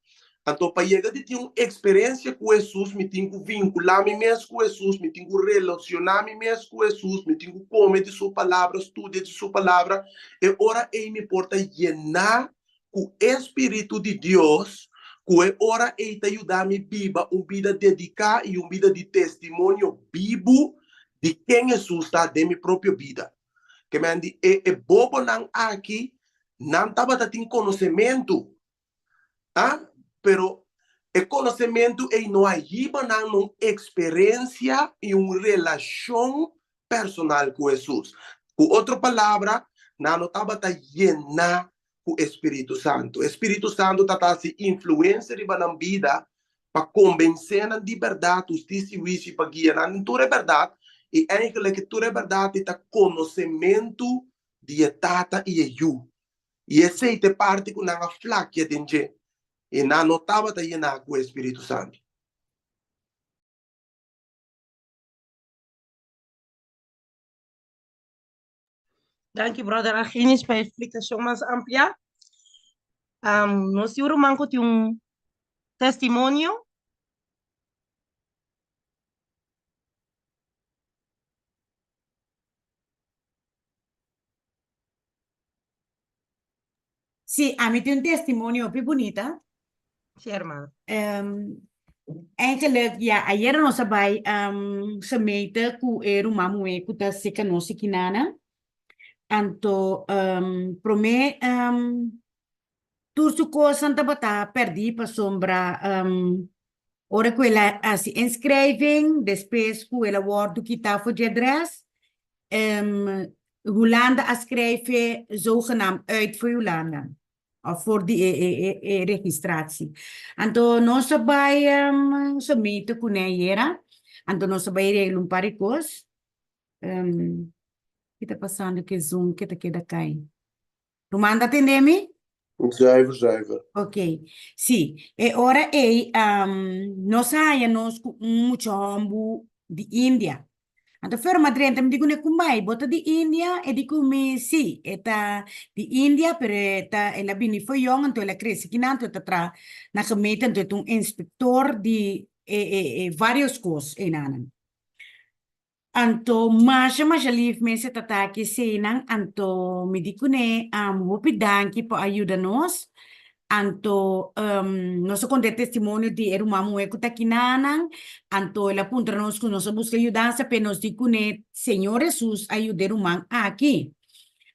K: Anto pa yega di tin un experiencia cu Hesus, mi tin cu vincula mi mes cu Hesus, mi tin cu relaciona mi mes cu Hesus, mi tin cu come di su palabra, studia di su palabra. E ora ey mi por ta yena cu e Spiritu di Dios, cu e ora ey ta yuda mi biba un bida dedica y un bida di testimonio bibu di ken Hesus ta den mi propio bida. Ke men di e e bobonan aki nan tabata tin konosementu, ah, pero e konosementu ei no a hiba nan na un eksperensia i un relashon personal ku Hesus. Ku otro palabra, nan no tabata yená ku e Spiritu Santu. E Spiritu Santu ta ta hasi influensia riba nan bida pa kombensé nan di bèrdat, hustisia i huisio, pa guia nan den tur e bèrdat, i eigentlik tur e bèrdat ei ta konosementu di e Tata i e Yu. I esei ta e parti ku nan a flakia den dje, i nan no tabata yená ku e Spiritu Santu.
B: Danki brother Argenis pa e explicacion mas amplia. Um, nos tin un ruman cu tin un testimonio.
F: Sí, ami tin un testimonio hopi bunita.
B: Sí, hermano.
F: Um, eigenlijk, ja, ayera nos a bai um, gemeente ku e ruman muhé ku ta seka nos ikinana. Anto, um, promé, um, tur su kosnan tabata pèrdí pasobra um, ora ku el a hasi inschrijving, despues ku el a wòrdu kitá for di adrès, um, Hulanda a skrijf e zogenaamd uit for Hulanda, of for di e, e, e, e registratie. Anto nos a bai um, gemeente kuné ayera, anto nos a bai regla un par di kos. Um, ki ta pasando ku e Zoom ke ta keda kai? Ruman ta tende mi?
K: Zuiver, zuiver.
F: Ok, sí. E ora ei, um, nos a haña nos ku un mucha hòmbu di India. Anto Ferma drenta, mi di kuné, Kumbai, bo ta di India? E di ku mi, Sí, e ta di India, pero e ta, el a bini for yòn, anto el a krese kinan, anto e ta traha na gemeente, anto e ta un inspektor di e, e, e vários kos einanan. Anto masha masha lief mes e tata aki eseinan, anto mi di kuné hopi danki pa a yuda nos, anto nos a konta e testimonio di e ruman muhé ku ta kinanan, anto el a puntra nos ku nos a buska yudansa p'e nos di kuné Señor Hesus a yuda e ruman aki,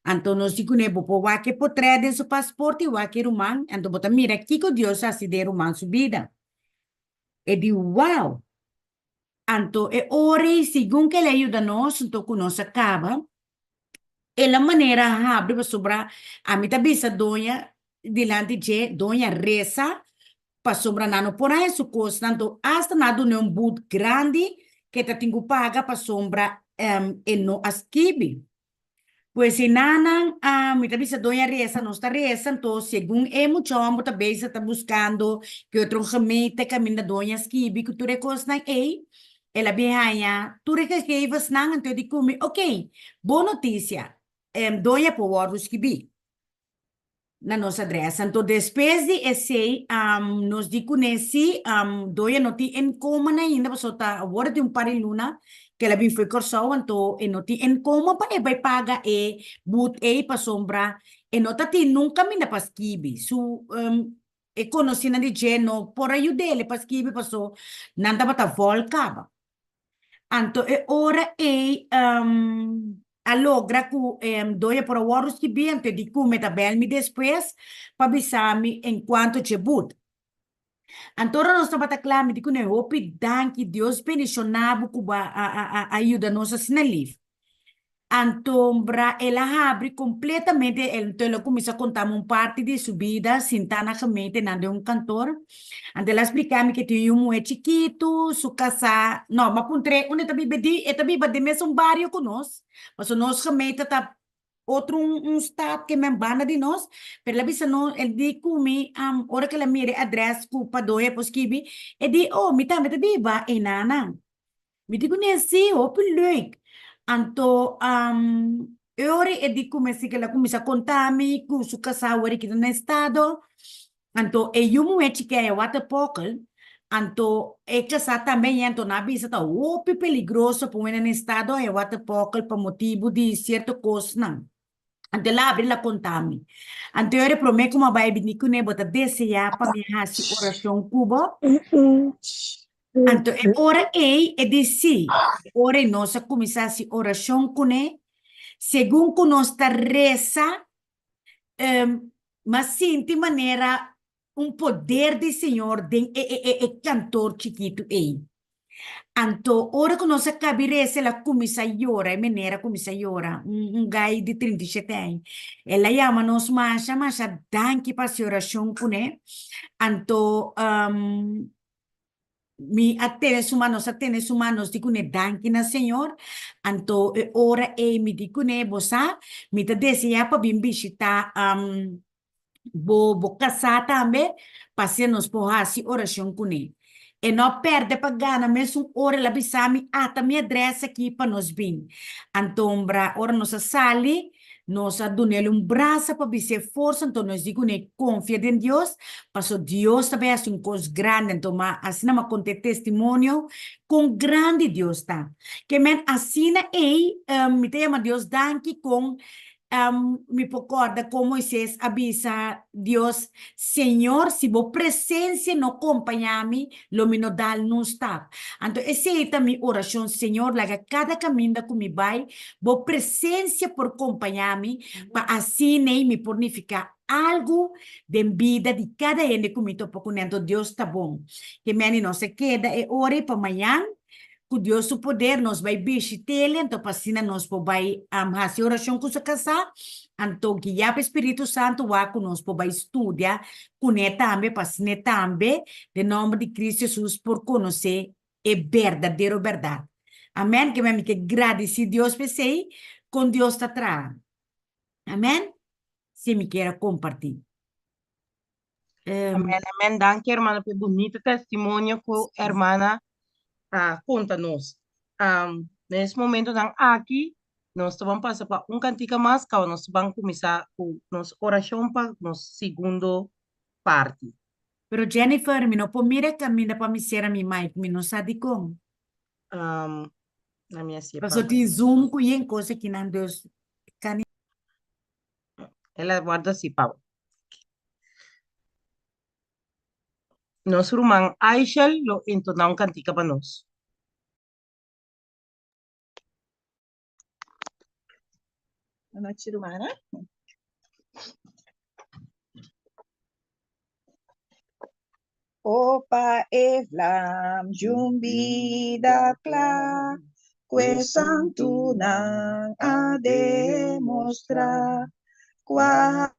F: anto nos di kuné bo por wak e potrèt den su pasport i wak e ruman, anto bo ta mira kiko Dios a hasi den e ruman su bida. E di wow! Anto e ora ei, segun ku el a yuda nos, anto ku nos a kaba, el a manera habri pasobra ami ta bisa doña dilanti dje, doña resa pasobra nan no por haña su kosnan, anto asta nan a dun'é un but grandi ku e ta tin ku paga pasobra e no a skibi. Pues e nannan a, mi ta bisa doña resa, nos ta resa, anto segun e mucha homber ta bezig ta buscando ki otro gemeente caminda doña skibi cu tur e cosnan ey, el a bin haña tur e gegevensnan, anto e di cu mi, ok, bon noticia, doña por wordo skibi. na nos adres. Anto despues di esei nos di kuné si Doya no tin inkomen ainda pasobra ta awor a tin un par di luna ku el a bin fo'i Kòrsou anto e no tin inkomen pa e bai paga e but ei pasobra e no ta tin nunka minda pa skibi. Su e konosínan di dje no por a yud'é pa skibi pasobra nan tabata vòl kaba. Anto e ora ei a logra ku Doya por a wòrdu skibí, anto e di ku mi ta bèl mi despues pa bisa mi enkuanto dje but. Anto ora nos tabata kla mi di kuné hopi danki, Dios bendishoná bo ku bo a a yuda nos asina lif. Anto bra el a habri completamente, anto el a cuminsa contami un parti di su bida sinta na gemeente nan den un kantoor. Anto el a splica mi ke tin un muhe chikitu, su casa, no, mi a puntr'é unda e ta biba, e di e ta biba den mesun bario cu nos, pasobra nos gemeente ta otro un stad ke men banda di nos, pero el a bisa nos, el di cu mi ora cu el a mira e adres cu Padoe a por skibi, e di, oh, mi tambe ta biba einanan. Mi di kuné, sí, hopi leuk. Anto, e ora e di kuminsá ku el a kuminsá konta mi ku su kasá awor aki ta na estado. Anto e yu muhé chikí a wak pòkel, anto e kasá tambe i anto nan a bisa ta hopi peligroso pa wende na estado a wak pòkel pa motibu di sierto kosnan. Anto el a abri el a konta mi. Anto e ora e promé ku mi a bai bini kuné bo ta deseá pa mi hasi orashon ku bo? Anto e ora ei e di sí. E ora ei nos a kuminsá hasi orashon kuné. Segun ku nos ta resa, mi a sinti manera un poder di Señor den e e e e kantor chikitu ei. Anto ora ku nos a kabi resa el a kuminsá yora, e meneer a kuminsá yora, un un gai di 37 aña. El a yama nos masha masha danki pa hasi orashon kuné. Anto mi a tene su man, nos a tene su man, nos di kuné danki na Señor. Anto e ora ei mi di kuné, bo sa, mi ta deseá pa bin bishitá bo bo kasá tambe pa asina nos por hasi orashon kuné. E no a pèrdè pa gana mesun ora el a bisa mi ata mi adrès aki pa nos bin. Antombra ora nos a sali nos a dun'el un brasa pa bis'é forsa anto nos di kuné konfia den Dios paso Dios ta bai hasi un kos grandi anto ma asina mi a konta e testimonio kon grandi Dios ta. Ke men asina ei mi ta yama Dios danki kon Mi por kòrda kon Moises a bisa Dios, Señor, si bo presensia no kompañá mi, lo mi no dal nun stap. Anto esei ta mi orashon, Señor, laga kada kaminda ku mi bai, bo presensia por kompañá mi, pa asin'ei mi por nifiká algu den bida di kada hende ku mi topa kuné. Anto Dios ta bon. Ke meni nos a keda e ora ei pa mañan, Ku Dios su poder nos bai bishit'el anto pa asina nos por bai hasi orashon ku su kasá, anto guiá pa e Spiritu Santu wak ku nos por bai studia kuné tambe pa asina e tambe den nòmber di Kristu Hesus por konosé e berdadero bèrdat. Amèn. Ke mi ke gradisí Dios pa esei kon Dios ta traha. Amèn. Si mi kier a kompartí.
B: Amen, amen. Danki hermana pa e bunita testimonio ku hermana a konta nos. Um, na es momentonan aki nos ta ban pasa pa un kantika mas kaba nos ta ban kuminsá ku nos orashon pa nos segundo parti.
F: Pero Jennifer, mi no por mira e kaminda pa mi sera mi mic, mi no sa dikon.
B: Um, na mi hasié pa.
F: Paso tin Zoom ku yen kos akinan, dus kan.
B: El a warda si pa bo. Nos ruman Aishel lo entoná un kantika pa nos.
G: Anochi rumannan. O pa e vlam dj'un bida kla, ku e santunan a demostrá, kua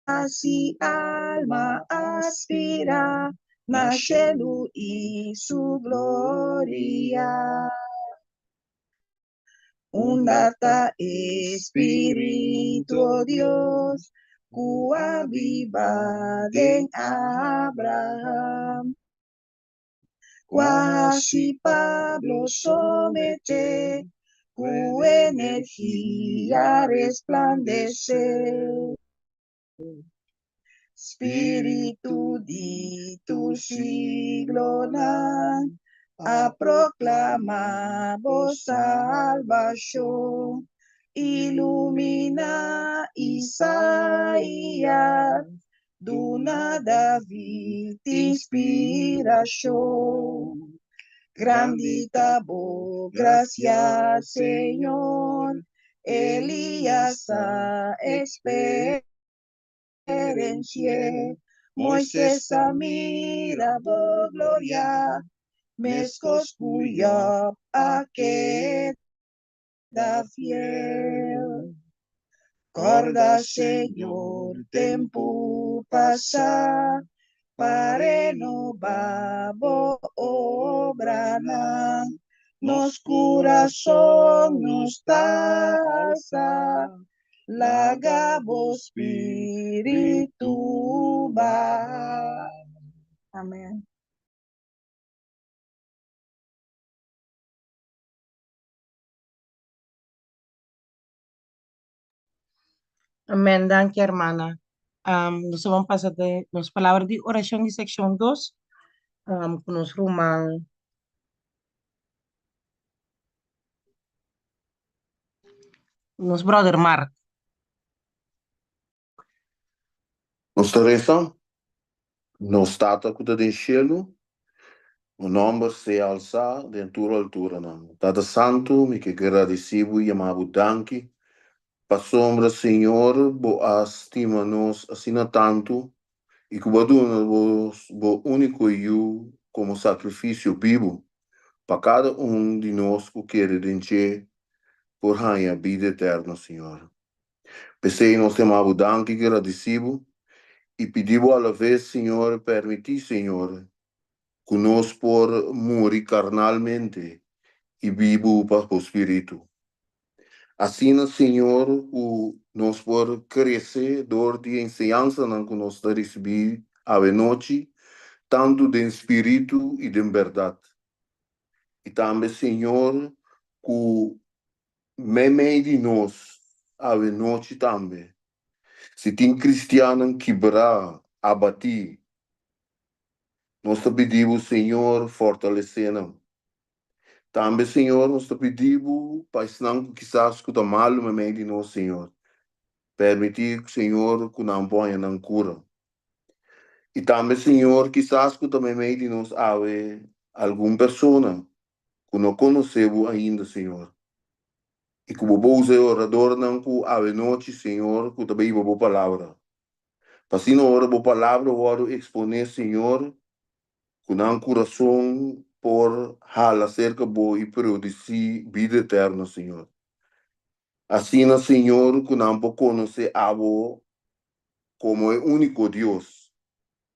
G: hasi alma aspirá na shelu i su gloria. Unda ta e Spiritu, o Dios, ku a biba den Abraham? Ku a hasi Pablo someté, ku energia resplandesé? Spiritu di tur siglonan a proklamá bo salbashon. Iluminá Isaías, duna David inspirashon. Grandi ta bo grasia, Señor, Elías a eksperensi'é. Moises a mira bo gloria, meskos ku Jòb a keda fiel. Kòrda, Señor, tempu pasá, pa renobá bo obranan. Nos kurason nos ta alsa, laga bo spiritu baha.
I: Amen.
B: Amen, danki hermana. Um, nos vamos pasa de nos palabra di oracion di seccion 2 um, cu nos ruman nos brother Mark.
L: Nos ta resa, Nos Tata ku ta den shelu, Bo nòmber sea alsá den tur alturanan. Tata Santu, mi ke gradisí Bo i yama Bo danki pasobra, Señor, Bo a stima nos asina tantu i ku Bo a duna Bo úniko Yu komo sakrifisio bibu pa kada un di nos ku kere den dje por haña bida eterno, Señor. P'esei nos ta yama Bo danki, gradisí Bo i pidi Bo alaves, Señor, permití, Señor, ku nos por muri karnalmente i bibu pa Bo Spiritu. Asina, Señor, ku nos por krese dor di e enseñansanan ku nos ta risibí awenochi, tantu den spiritu i den bèrdat. I tambe, Señor, ku Meimei di nos awenochi tambe, si tin kristiannan kibrá, abatí, nos ta pidi Bo, Señor, fortalesé nan. Tambe, Señor, nos ta pidi Bo pa esnan ku kisas ku ta malu meimei di nos, Señor, permití, Señor, ku nan por haña nan kura. I tambe, Señor, kisas ku ta meimei di nos awe algun persona ku no konosé bo ainda, Señor, i ku bo por usa e oradornan ku awenochi, Señor, ku ta bai hiba bo palabra. Pa asina ora bo palabra wòrdu eksponé, Señor, ku nan kurason por hala serka bo i produsí bida eterno, Señor. Asina, Señor, ku nan por konosé abo komo e úniko Dios,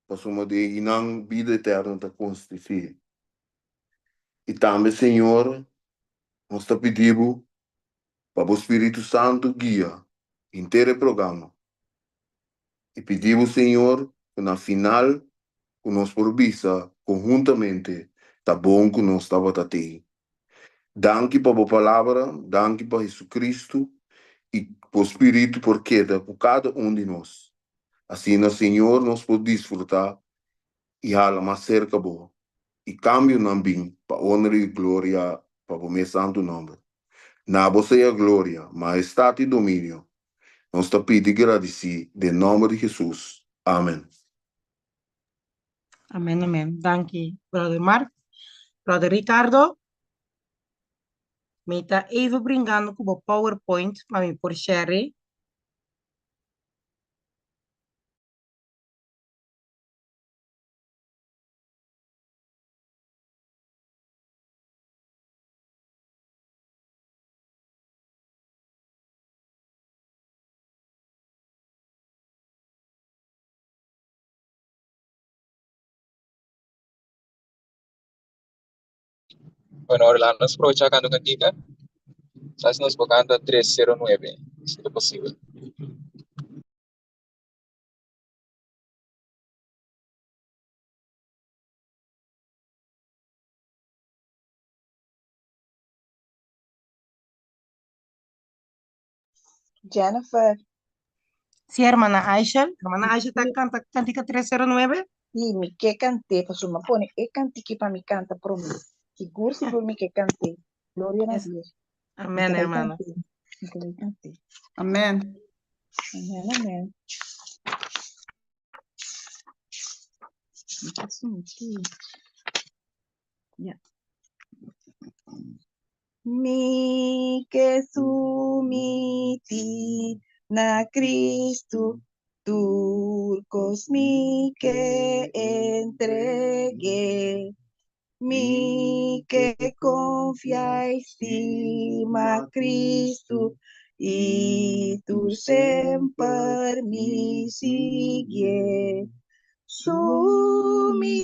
L: pasobra den nan bida eterno ta konsistí. I tambe, Señor, nos ta pidi Bo pa Bo Spiritu Santu guia henter e programa. I pidi Bo, Señor, ku na final ku nos por bisa konhuntamente ta bon ku nos tabata tei. Danki pa Bo Palabra, danki pa Jesucristo i Bo Spiritu por keda ku kada un di nos. Asina, Señor, nos por disfrutá i hala mas serka Bo, i kambionan bin pa onra i gloria pa Bo mes santu nòmber. Na Bo sea gloria, mahestat i dominio. Nos ta pidi gradisí den nòmber di Hesus. Amen.
B: Amen, amen. Danki, Brother Mark. Brother Ricardo, mi ta even bringando ku bo PowerPoint pa mi por share.
M: Bueno, Orlando, nos probecha canto cantica. Sa si nos por kanta 309, si ta posibel.
G: Jennifer.
B: Sí, hermana Aisha. Hermana Aisha ta kanta kantika 309.
G: Sí, mi ke kant'é, pasobra mi a pone e kantiki pa mi kanta promé. Sigur, sigur mi ke kant'é. Gloria na Dios. Mi
B: Amén,
G: ta bai
B: hermana.
G: kant'é. Mi ta bai kant'é.
I: Amén.
G: Amén, amén. Mi ta sinti. Ya. Mi ke sumití na Cristo, tur kos mi ke entregué. Mi ke konfia i stima Cristo, i tur semper mi siguié. Sumitiendo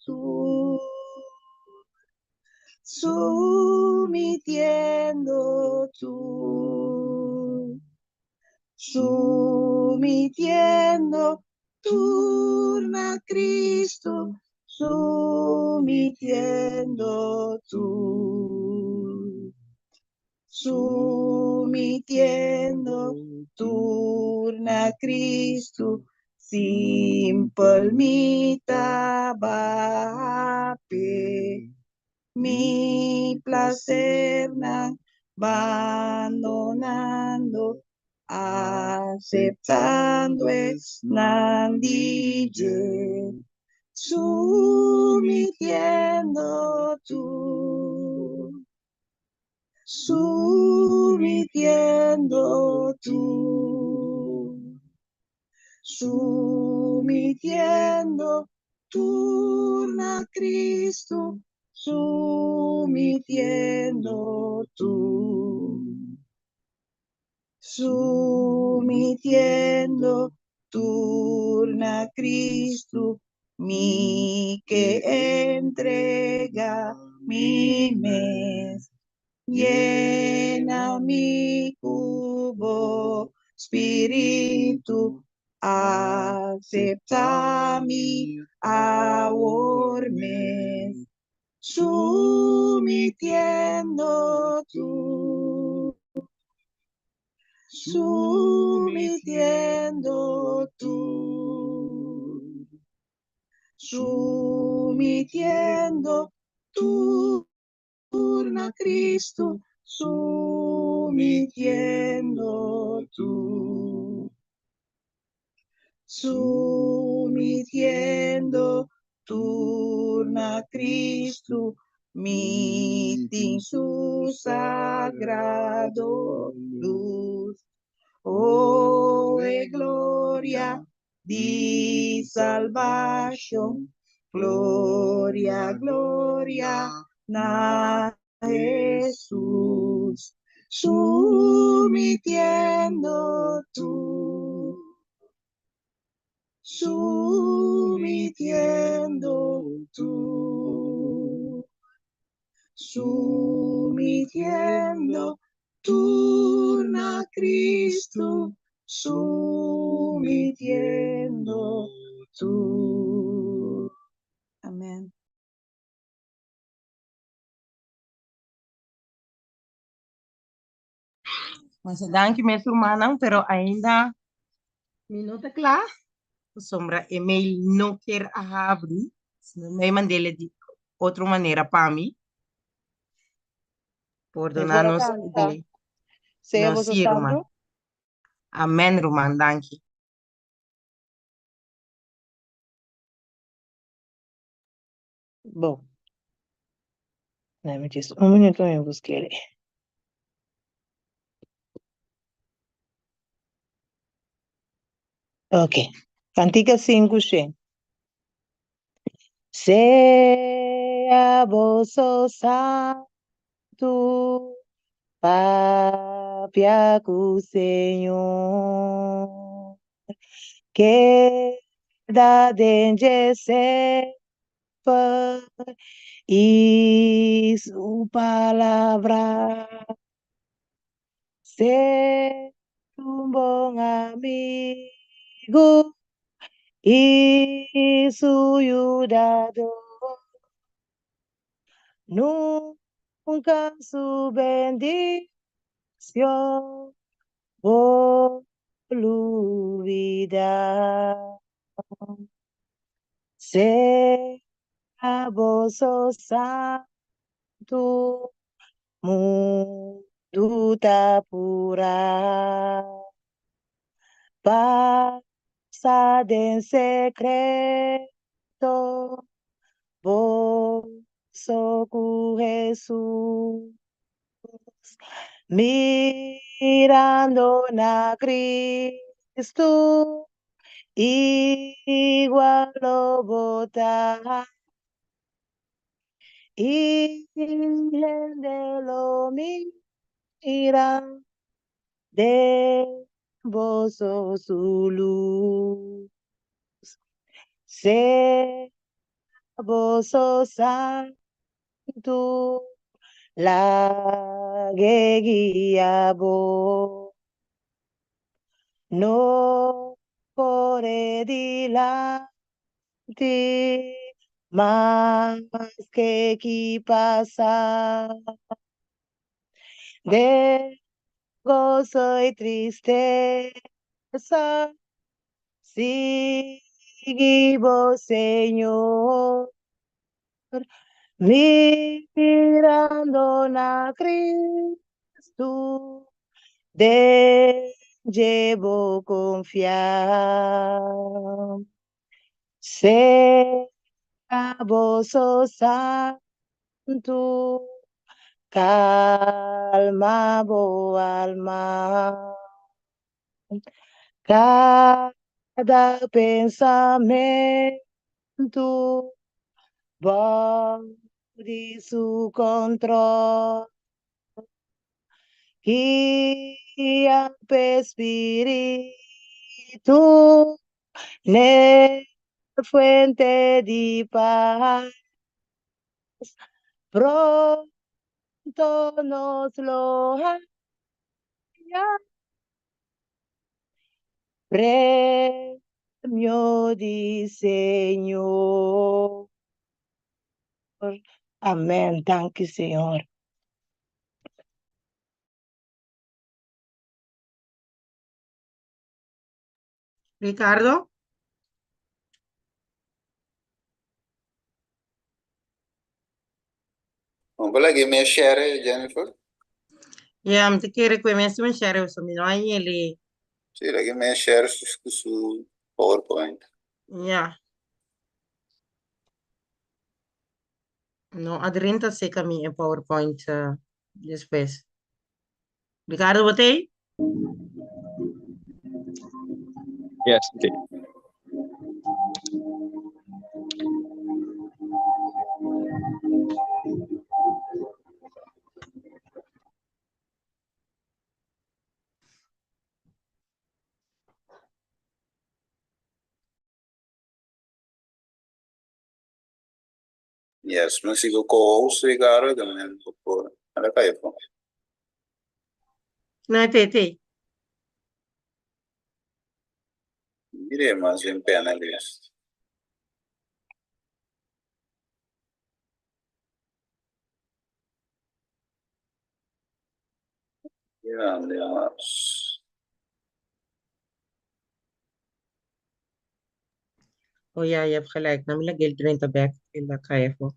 G: tur sumitiendo tur, sumitiendo tur na Cristo, sumitiendo tur, sumitiendo tur na Cristo, simpel mi ta baha p'e. Mi placernan bandonando, aceptando esnan di dje, sumitiendo tur, sumitiendo tur, sumitiendo tur na Cristo, sumitiendo tur, sumitiendo tur na Cristo, mi ke entrega mi mes, yena mi ku bo spiritu, acepta mi awor mes, sumitiendo tur, sumitiendo tur, sumitiendo tur na Cristo, sumitiendo tur, sumitiendo tur na Cristo, mi tin su sagrado luz. Oh, e gloria di salvacion, gloria, gloria na Jesus, sumitiendo tur, sumitiendo tur, sumitiendo tur na Cristo, sumitiendo tur. Amen.
B: Masha danki mes rumannan, pero ainda mi no ta kla, pasobra e mail no kier a habri, si no mi a mand'e di otro manera pa mi. Pordona nos di
C: Sea
B: nos
C: boso
B: sí, ruman.
C: santo.
B: Amen, ruman, danki.
C: Bon. Let me just un minuto mi busk'e. Ok. Kantika sinku shen. Sea boso santu, papia ku Señor. Keda den dje. i su palabra. Ser un bon amigu i su yudadó. Nunka su bendishon bo lubidá. Sea boso santu, mundu ta purá. Pasa den sekreto, boso ku Hesus. Mirando na Cristo, igual lo bo ta. I hende lo mira den boso su lus. Sea boso santu, lag'e guia bo. No kore dilanti, maske ki pasa. Den goso i tristesa, sigui bo Señor. Mirando na Cristo, den dje bo konfia. Sea boso santu, kalma bo alma. Kada pensamentu bou di su kontrol. Guia p'e Spiritu n'e fuente di pas. Pronto nos lo haña premio di Señor. Amen. Danki Señor.
B: Ricardo?
A: Vamos lá, que me share, Jennifer.
B: Ja, mi ta kere ku e mes tin un share, so mi no a yeli.
A: Sí, la me share su, su PowerPoint.
B: Ja. No, Adrien ta seka mi e PowerPoint uh, despues. Ricardo, bo t'ei?
M: Yes, okay.
A: Yes, mi sigo co-host Ricardo, también por ala kaya po.
B: No, te, te.
A: Mire mas bien panelist. Grande mas.
B: Oh ja, je hebt gelijk. Nou, mi lag'é drenta bek in la kaya po.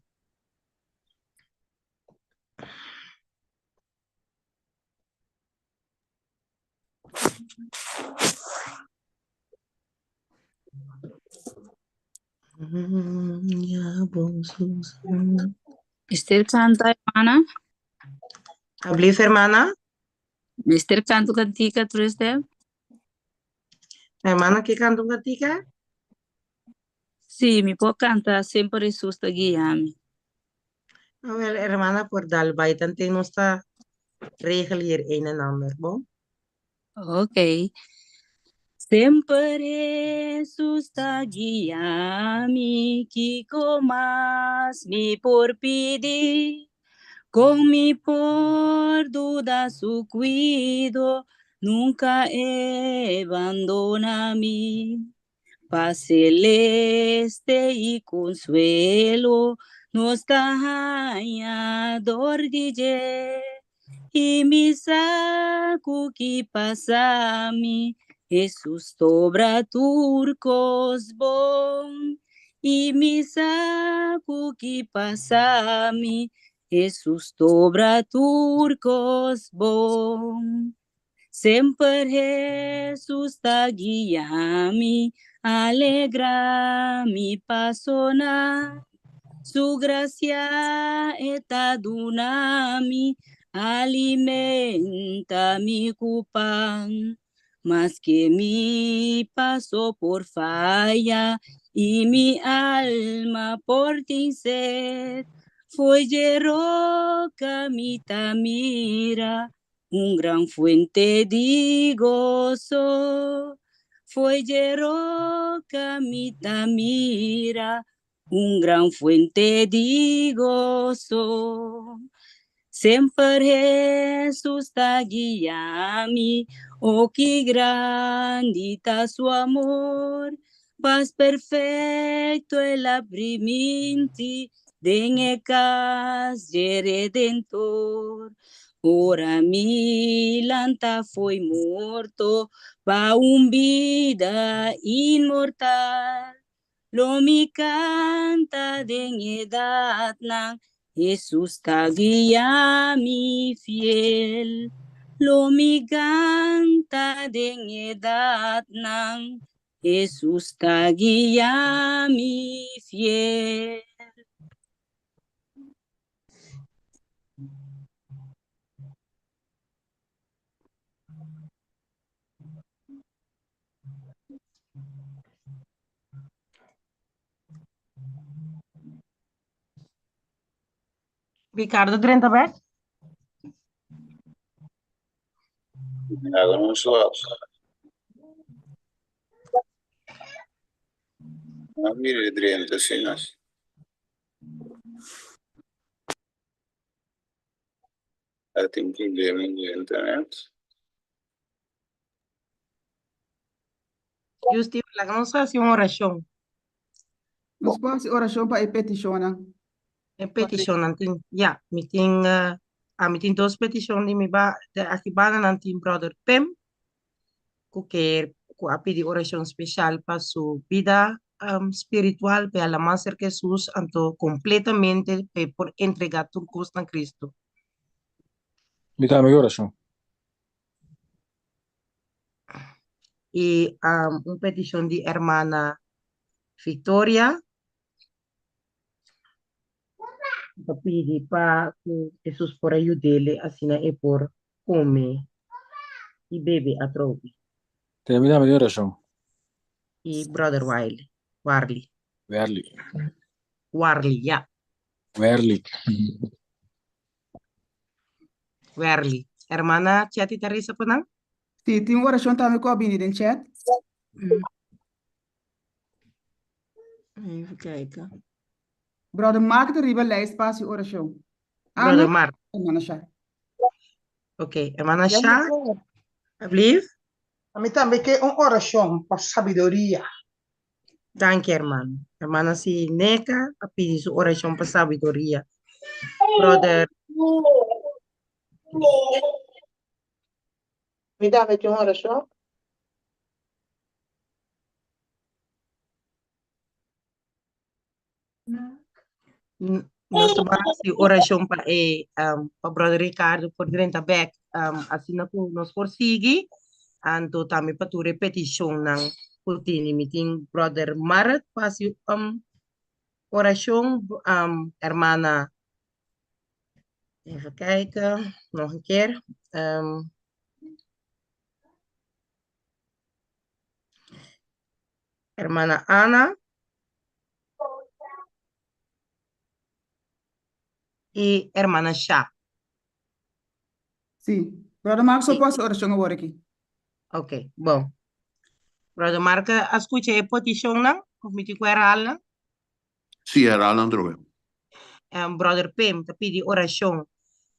N: Mister canta, hermana.
B: Alblief, hermana.
N: Mister canta un cantica, Triste.
B: Hermana, ke kanta un kantika?
N: Sí, mi por kanta Semper Hesus ta guia mi.
B: Ah, wel, hermana, por dal bai tanten nos ta regel hier een en ander, bon?
N: Ok. Semper Hesus ta guia mi, kiko mas mi por pidi? Kon mi por duda su kuido? Nunka e bandona mi. Pas celeste i konsuelo nos ta haña dor di dje. I mi sa ku ki pasa mi, Hesus ta obra tur kos bon. I mi sa ku ki pasa mi, Hesus ta obra tur kos bon. Semper Hesus ta guia mi, alegra mi pasonan. Su gracia e ta duna mi, alimenta mi ku pan. Maske mi paso por faya i mi alma por tin sed, fo'i dje roka mi ta mira, Un gran fuente di goso. Fo'i dje roka mi ta mira, un gran fuente di goso. Semper Hesus ta guia mi, oh ki grandi ta su amor. Pas perfecto el a priminti den e cas dje Redentor. Ora mi lanta fo'i morto pa un bida inmortal, lo mi canta den edadnan, Hesus ta guia mi fiel. Lo mi canta den edadnan, Hesus ta guia mi fiel.
B: Ricardo drenta bek.
A: Hagan un swap. No mire drenta asina. A tin problema ku internet.
B: Justi, laga nos hasi un orashon.
I: Nos por hasi orashon pa e petishonnan.
B: E petishonnan tin, ya, mi tin, ami tin dos petishon di mi ba, de aki banda nan tin brother Pim, ku ker, ku a pidi orashon speshal pa su bida spiritual, pa e hala mas serka Hesus, anto kompletamente pa e por entregá tur kos na Kristu.
M: Mi tambe ke orashon.
B: I un petishon di hermana Victoria. Ta pidi pa ku Hesus por a yud'é asina e por kome i bebe atrobe.
M: Terminamos di orashon.
B: I brother Wiley, Warley.
M: Werley.
B: Warley, ya.
M: Werley.
B: Werley. Hermana Chetty ta resa pa nan?
I: Si, tin un orashon tambe ku a bini den chat.
G: Even kijken.
I: Brother Mark ta riba lijst pa hasi orashon.
B: Brother
I: Ana,
B: Mark.
I: hermana Sha.
B: Ok, hermana Sha, alsjeblieft.
J: Ami tambe ke un orashon pa sabiduria.
B: Danki, hermano. Hermana Sineka a pidi su orashon pa sabiduria. Brother.
C: Mi tambe tin un orashon.
B: Nos ta bai hasi orashon pa e pa brother Ricardo por drenta bek asina ku nos por sigui anto tambe pa tur e petishonnan ku tini. Mi tin brother Maret pa hasi orashon, hermana even kijken nog een keer. Hermana Ana i hermana Sha.
I: Sí. Brother Mark, so
B: Sí.
I: por hasi orashon awor aki.
B: Ok, bon. Brother Mark a skucha e petishonnan? Of mi tin ku herhal nan?
L: Sí, herhal nan trobe.
B: Brother Pim ta pidi orashon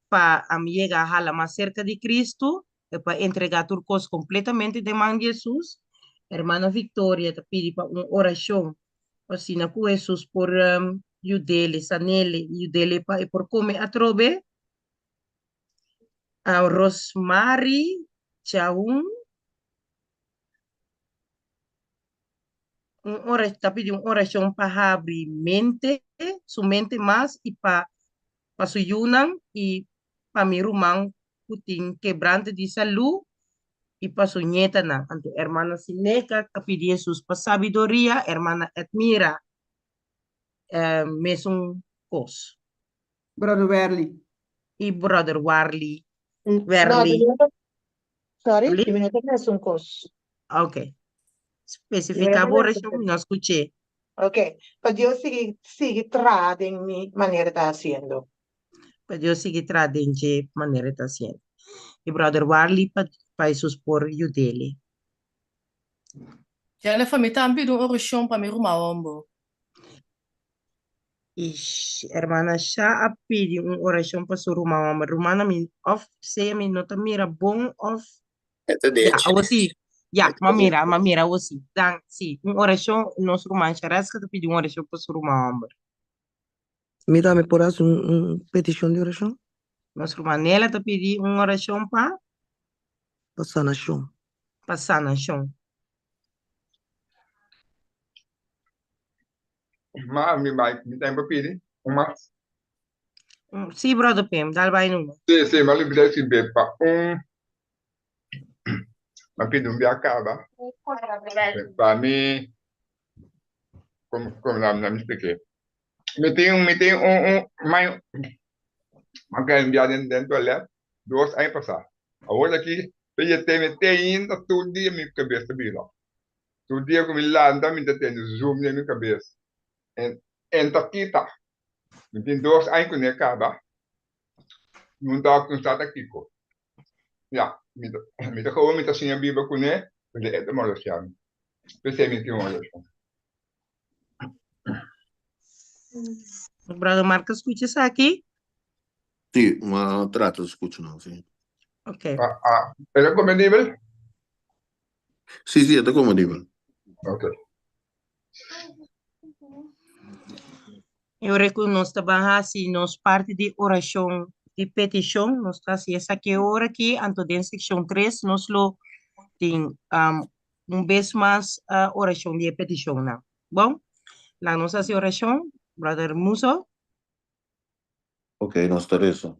B: pa yega a hala mas serka di Kristu i pa entregá tur kos kompletamente den man di Hesus. Hermana Victoria ta pidi pa un orashon pa asina ku Hesus por yud'é, san'é i yud'é pa e por kome atrobe. Rosmary Chaun un ora ta pidi un orashon pa habri mente, su mente mas i pa pa su yunan i pa mi ruman ku tin kebrante di salú i pa su ñetanan. Anto hermana Sineka ta pidi Hesus pa sabiduria, hermana Edmira mesun kos.
I: Brother Werly.
B: I brother Warly.
C: No,
B: Werly.
C: di mi no ta, sorry,
B: Li?
C: di mi no ta mesun kos.
B: Ok.
C: Di mi
B: Specifica
C: no ta
B: bo
C: mesun
B: orashon,
C: kos.
B: mi no skuch'é.
C: Ok, pa Dios sigui sigui traha den mi manera e ta hasiendo.
B: Pa Dios sigui traha den dje manera e ta hasiendo. I brother Warly pa pa Hesus por yud'é.
O: Jennifer, mi tambe pidi un orashon pa mi ruman homber.
B: I hermana Sha a pidi un orashon pa su ruman homber. Rumannan mi of sea mi no ta mira bon of
A: E ta
B: ya
A: dechi.
B: awo si. Ya,
A: E ta
B: m'a mira,
A: dechi.
B: m'a mira awo si. Dan, si, un orashon nos ruman Shareska ta pidi un orashon pa su ruman homber.
P: Mi tambe por hasi un un petishon di orashon?
B: Nos ruman Nela ta pidi un orashon pa?
P: Pa sanashon.
B: Pa sanashon.
Q: Ma mi bai, mi ta pa pidi un mas.
B: Sí, brother Pim, dal bai numa.
Q: Sí, sí, ma lubida si be pa un, ma pidi un bia kaba. Pa mi, como, como na, na mi expliqué. Mi tin, mi tin un, un, mai, ma kai un bia den, den toilet, dos aña pasá. Awor aki, pe yete mi te ainda tur dia mi kabes ta bira. Tur dia ku mi lanta mi ta tende zoom den mi kabes. En en ta kita. Mi tin dos aña ku ne kaba. Nun dòkter no sa ta kiko. Ya, mi ta mi ta gewoon mi ta siña biba kuné, pero e ta molestia mi. P'esei mi tin un orashon.
B: Brother Marco skucha esaki?
L: Sí, m'a trata di skucha nan, sí.
B: Ok.
Q: Ah, ah, e ta komprendibel?
L: Sí, sí, e ta komprendibel.
Q: Ok.
B: E ora ku nos ta ban hasi nos parti di orashon di petishon, nos ta hasi esaki e ora aki, anto den sekshon tres nos lo tin un bes mas orashon di e petishonnan. Bon, laga nos hasi orashon, brother Muso.
L: Ok, nos ta resa.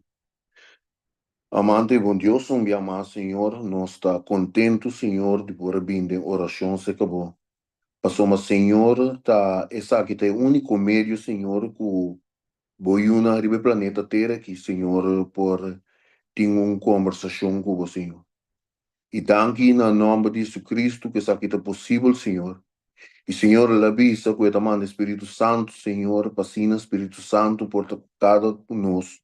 L: Amante i bon Dios, un bia mas, Señor, nos ta kontentu, Señor, di por a bini den orashon serka Bo. Pasobra, Señor, ta esaki ta e úniko medio, Señor, ku Bo yunan riba e planeta Tera aki, Señor, por tin un kombersashon ku Bo, Señor. I danki na nòmber di Jesucristo ku esaki ta posibel, Señor. I Señor el a bisa ku e ta manda e Spiritu Santu, Señor, pa asina Spiritu Santu por ta ku kada ku nos,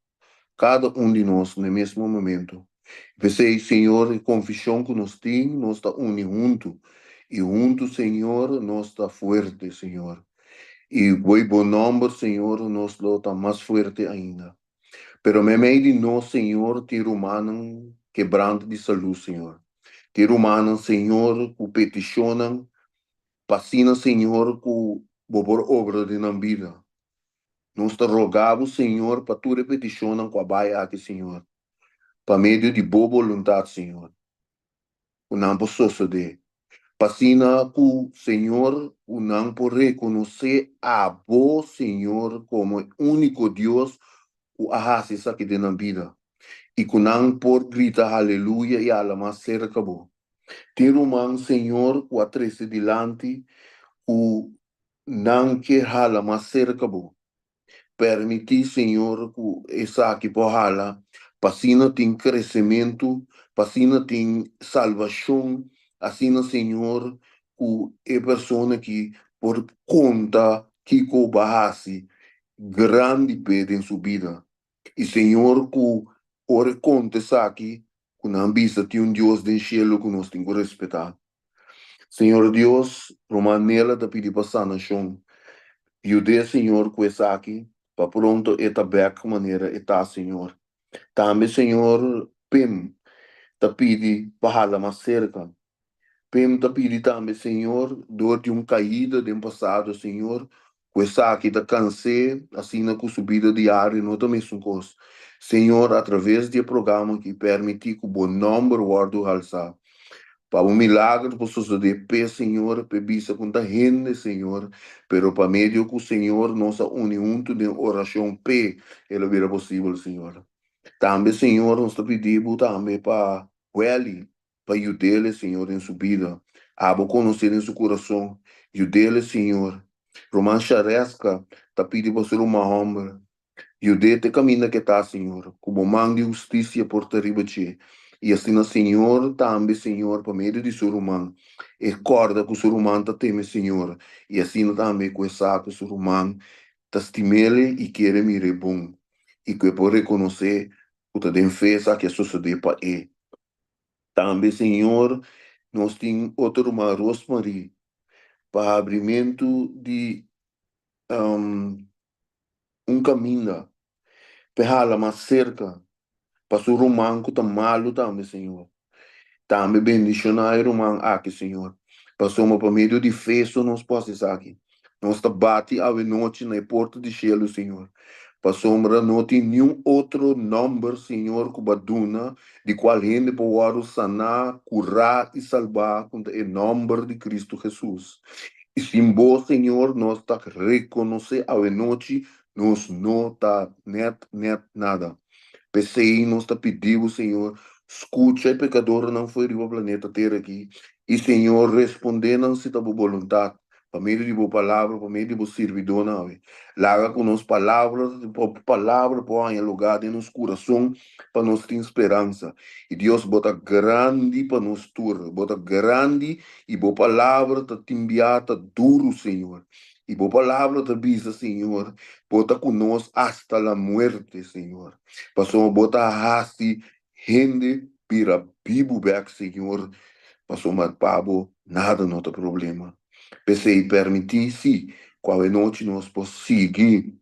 L: kada un di nos na e mesmo momento. I p'esei, Señor, e konfishon ku nos tin, nos ta uni huntu. I huntu, Señor, nos ta fuerte, Señor. I bo i bo nòmber, Señor, nos lo ta mas fuerte ainda. Pero meimei di nos, Señor, tin rumannan kebrante di salú, Señor. Tin rumannan, Señor, ku petishonnan pa asina, Señor, ku Bo por obra den nan bida. Nos ta roga Bo, Señor, pa tur e petishonnan ku a bai aki, Señor, pa medio di Bo boluntat, Señor. ku nan por sosodé, pa asina ku Señor ku nan por rekonosé abo, Señor, komo e úniko Dios ku a hasi esaki den nan bida, i ku nan por grita haleluya i hala mas serka bo. Tin ruman, Señor, ku a trese dilanti ku nan ke hala mas serka bo. Permití, Señor, ku esaki por hala, pa asina tin kresementu, pa asina tin salbashon, asina, Señor, ku e persona aki por konta kiko bo a hasi grandi p'e den su bida. I, Señor, ku ora e konta esaki, ku nan bisa tin un Dios den shelu ku nos tin ku respetá. Señor Dios, ruman Nela ta pidi pa sanashon. Yud'é, Señor, ku esaki, pa pronto e ta bèk manera e ta, Señor. Tambe Señor Pim ta pidi pa hala mas serka. Pim ta pidi tambe, Señor, dor di un kaida den pasado, Señor, ku esaki ta kans'é asina ku su bida diario no ta mesun kos. Señor, atraves di e programa aki, permití ku Bo nòmber wòrdu halsá. Pa un milager por sosodé p'e, Señor, p'e bisa ku N ta hende, Señor, pero pa medio ku Señor nos a uni huntu den orashon p'e, e lo bira posibel, Señor. Tambe, Señor, nos ta pidi Bo tambe pa Welly, pa yud'el, Señor, den su bida. Abo konosé den su kurason. Yud'el, Señor. Ruman Shareska ta pidi pa su ruman hòmber. Yud'é te kaminda ke ta, Señor, ku bo man di hustisia por ta riba dje. I asina Señor tambe, Señor, pa medio di su ruman, e kòrda ku su ruman ta teme Señor, i asina tambe ku e sa ku su ruman ta stim'el i kere mir'é bon, i ku e por rekonosé ku ta den fe esaki a sosodé pa e. Tambe, Señor, nos tin otro ruman Rosmarie pa habrimentu di un kaminda p'e hala mas serka pa su ruman ku ta malu tambe, Señor. Tambe bendishoná e ruman aki, Señor, pasobra pa medio di fe so nos por hasi esaki. Nos ta bati awenochi na e porta di shelu, Señor, pasobra no tin niun otro nòmber, Señor, ku bo a duna di kual hende por wòrdu saná, kurá i salbá ku ta e nòmber di Kristu Hesus. I sin bo, Señor, nos ta rekonosé awenochi nos no ta nèt nèt nada. P'esei nos ta pidi bo, Señor, skucha e pekadornan fo'i riba planeta Tera aki, i Señor, respondé nan si ta bo boluntat, pa medio di bo Palabra, pa medio di bo sirbidónan awe. Laga ku nos palabra, bo Palabra por haña lugá den nos kurason pa nos tin speransa. I Dios, bo ta grandi pa nos tur. Bo ta grandi i bo Palabra ta tin bia ta duru, Señor. I bo Palabra ta bisa, Señor, bo ta ku nos asta la muerte, Señor. Pasobra bo ta hasi hende bira bibu bek, Señor, pasobra pa bo nada no ta problema. P'esei permití, sí, ku awenochi nos por sigui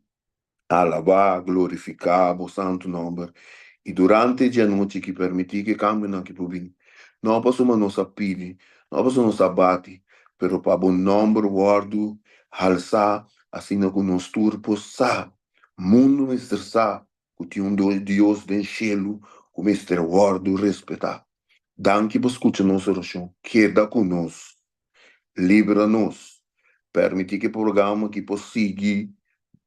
L: alabá, glorifiká bo santu nòmber. I durante dje anochi aki permití ku e kambionan aki por bin, no pasobra nos a pidi, no pasobra nos a bati, pero pa bo nòmber wòrdu halsá asina ku nos tur por sa, mundu mester sa ku tin un Dios den shelu ku mester wòrdu respetá. Danki pa skucha nos orashon. Keda ku nos. Libra nos. Permití ku e programa aki por sigui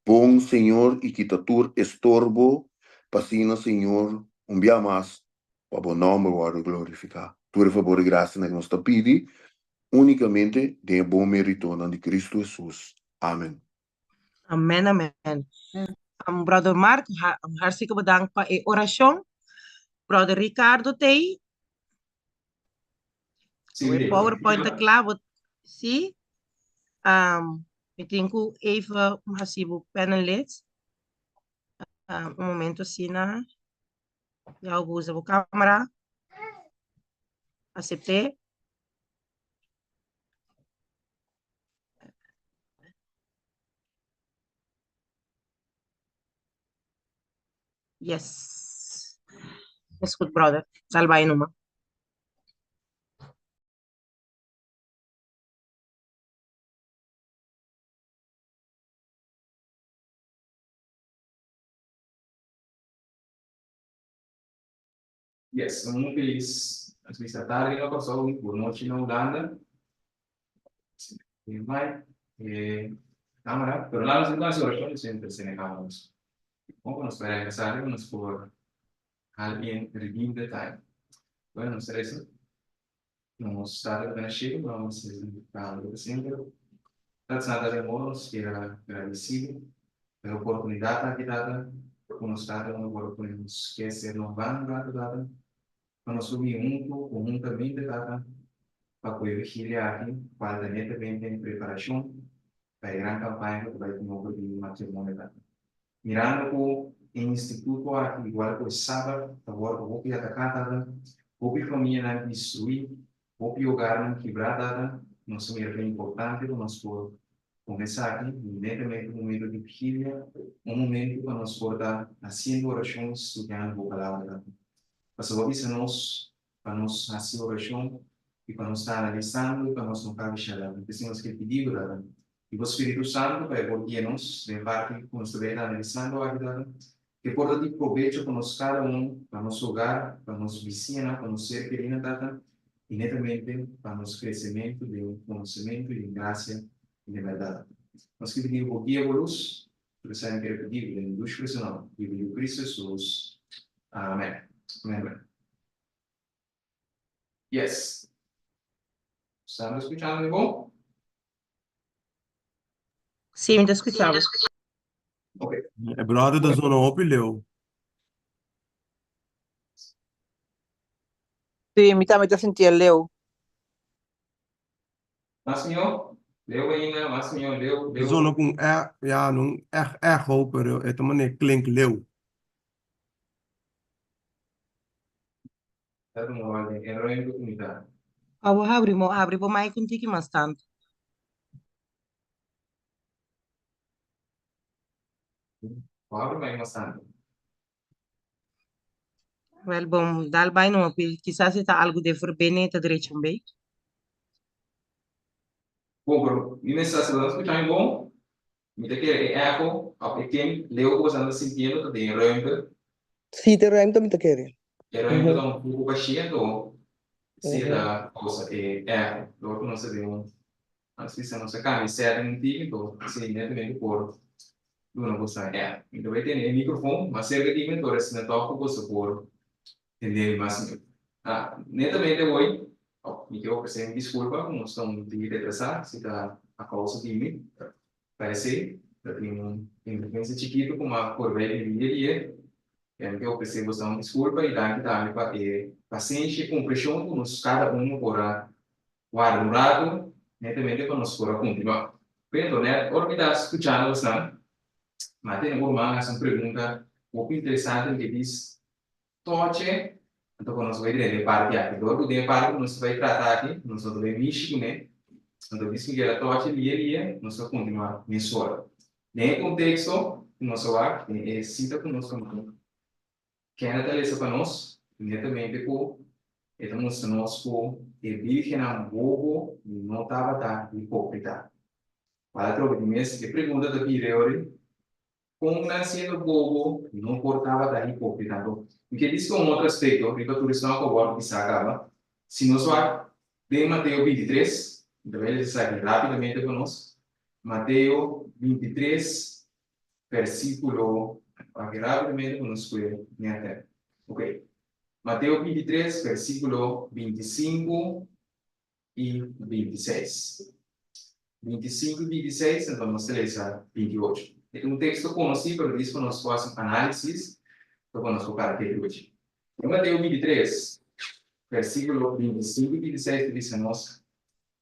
L: bon, Señor, i kita tur estorbo pa asina, Señor, un bia mas pa bo nòmber wòrdu glorifiká. Tur e fabor i grasianan ku nos ta pidi únikamente den e bon meritonan di Kristu Hesus. Amen.
B: Amen, amen. Brother Mark, hartstikke bedankt pa e orashon. Brother Ricardo tei.
R: Sí,
B: E PowerPoint ta kla, bo, sí. Um, mi tin ku even hasi bo panelid. Um, un momento asina. Ya bo usa bo cámara. Acepté. Yes. Is goed, brother. Zal bij noemen.
R: Yes, un felis felis tardi na Kòrsou i bon nochi na Hulanda. Bai, eh, cámara, pero laat nos hasi orashon i semper sende cámara nos. Bon, nos por regresá riba nos por hal in redeem the time. Bueno, nos ta resa. Nos Tata ku ta na shelu, nos ta algo semper. Tata Santa di amor, nos kier a gradisibo pa e oportunidat aki, Tata, ku nos kada uno por pone nos keser na un banda un ratu, Tata, pa nos por bin huntu konhuntamente, Tata, pa ku e vigilia aki, kual ta netamente en preparashon pa e gran kampaña ku ta bai tin over di matrimonio, Tata. Mirando ku e instituto aki igual ku e Sabat ta wòrdu hopi ataká, Tata, hopi famianan destruí, hopi hogarnan kibrá, Tata. Nos a mira ta importante pa nos por pone esaki netamente un momento di vigilia, un momento pa nos por ta haciendo oracion, studiando bo palabra Tata. Pasobra bo a bisa nos pa nos haci oracion y pa nos ta analisando y pa nos no cabisha Tata. P'esei nos ke pidi bo Tata di bo Spiritu Santo pa e por guia nos den parti ku nos ta bay ta analisando aki Tata, ke por ta di probecho pa nos kada un, pa nos hogar, pa nos bisiñanan, pa nos ser kerinan Tata, i netamente pa nos kresementu den konosementu i den grasia i den bèrdat. Nos ke pidi bo guia bo lus, tur esei mi kere pidi bo den dushi preso nòmber di bo Yu Kristu Hesus. Amèn. Amèn amèn. Yes. Stan skuchando mi bon?
B: Sí, mi ta skucha bo.
R: Ok.
K: E brother ta zona hopi leu.
J: Sí, mi tambe ta sintié leu.
R: Mas mihó, leu ainda, mas mihó, leu,
K: E
R: leu.
K: zona ku un e, ya, no un ech echo, pero e ta manera klink leu.
R: Ta tuma wak den e ruimte ku mi ta.
B: Abo habri mo habri bo mic un tiki mas tantu.
R: Bo habri mic mas tantu.
B: Wel bon, dal bai no, kisas e ta algu den verbinding e ta drecha un bey.
R: Bon, pero mi mester sa si bo ta skucha mi bon, mi ta kere e echo of e ken leu ku bo ta sintiendo ta den e ruimte.
P: Si, den ruimte mi ta kere.
R: E ruimte ta un poko bashí anto si e ta kousa e echo. Dor ku nos ta den un Nos bisa nos a cambia setting un tiki enton asina inmediatamente por duna boso e app. Mi ta bay tene e microfoon mas cerca di mi enton asina toch cu boso por tende mi mas mihor. Ah, netamente hoy, oh, mi kier ofrece mi disculpa cu nos ta un tiki retrasa, si ta a causa di mi, parece ta tin un emergencia chikito cu mi a por bay di dia dia, y mi kier ofrece boso un disculpa y danki tambe pa e pacencia y compresion cu nos cada uno por a Warda un ratu, netamente pa nos por a kontinuá. Pero nèt ora mi ta skuchando bosnan, mi a tene un ruman hasi un pregunta hopi interesante, mi ke bis, Toche, anto ku nos bai drenta e parti aki. Dor ku den e parti ku nos ta bai trata aki, nos no ta bai mishi kuné, anto bis mi keda toche lia lia, nos ta kontinuá mesora. Den e konteksto ku nos a wak, den e sita ku nos ta manda, Kende ta lesa pa nos? Netamente ku e ta mustra nos ku e bírgennan bobo no tabata hipókrita. Wal atrobe di mes e pregunta ta bira e ora, Kon nan siendo bobo no por tabata hipókrita? Anto, mi ke bisa un otro aspekto riba tur esnan ku a wòrdu bisá kaba. Si nos wak den Mateo 23, mi ta bai lesa esaki rápidamente pa nos, Mateo 23, versículo, aki rápidamente ku nos kue nèt. Ok. Mateo 23, versículo 25 i 26. 25 i 26, anto nos ta lesa 28. E ta un teksto konosí, pero dis pa nos por hasi un análisis, pa nos por para ketu ochi. Den Mateo 23, versículo 25 i 26 ta bisa nos,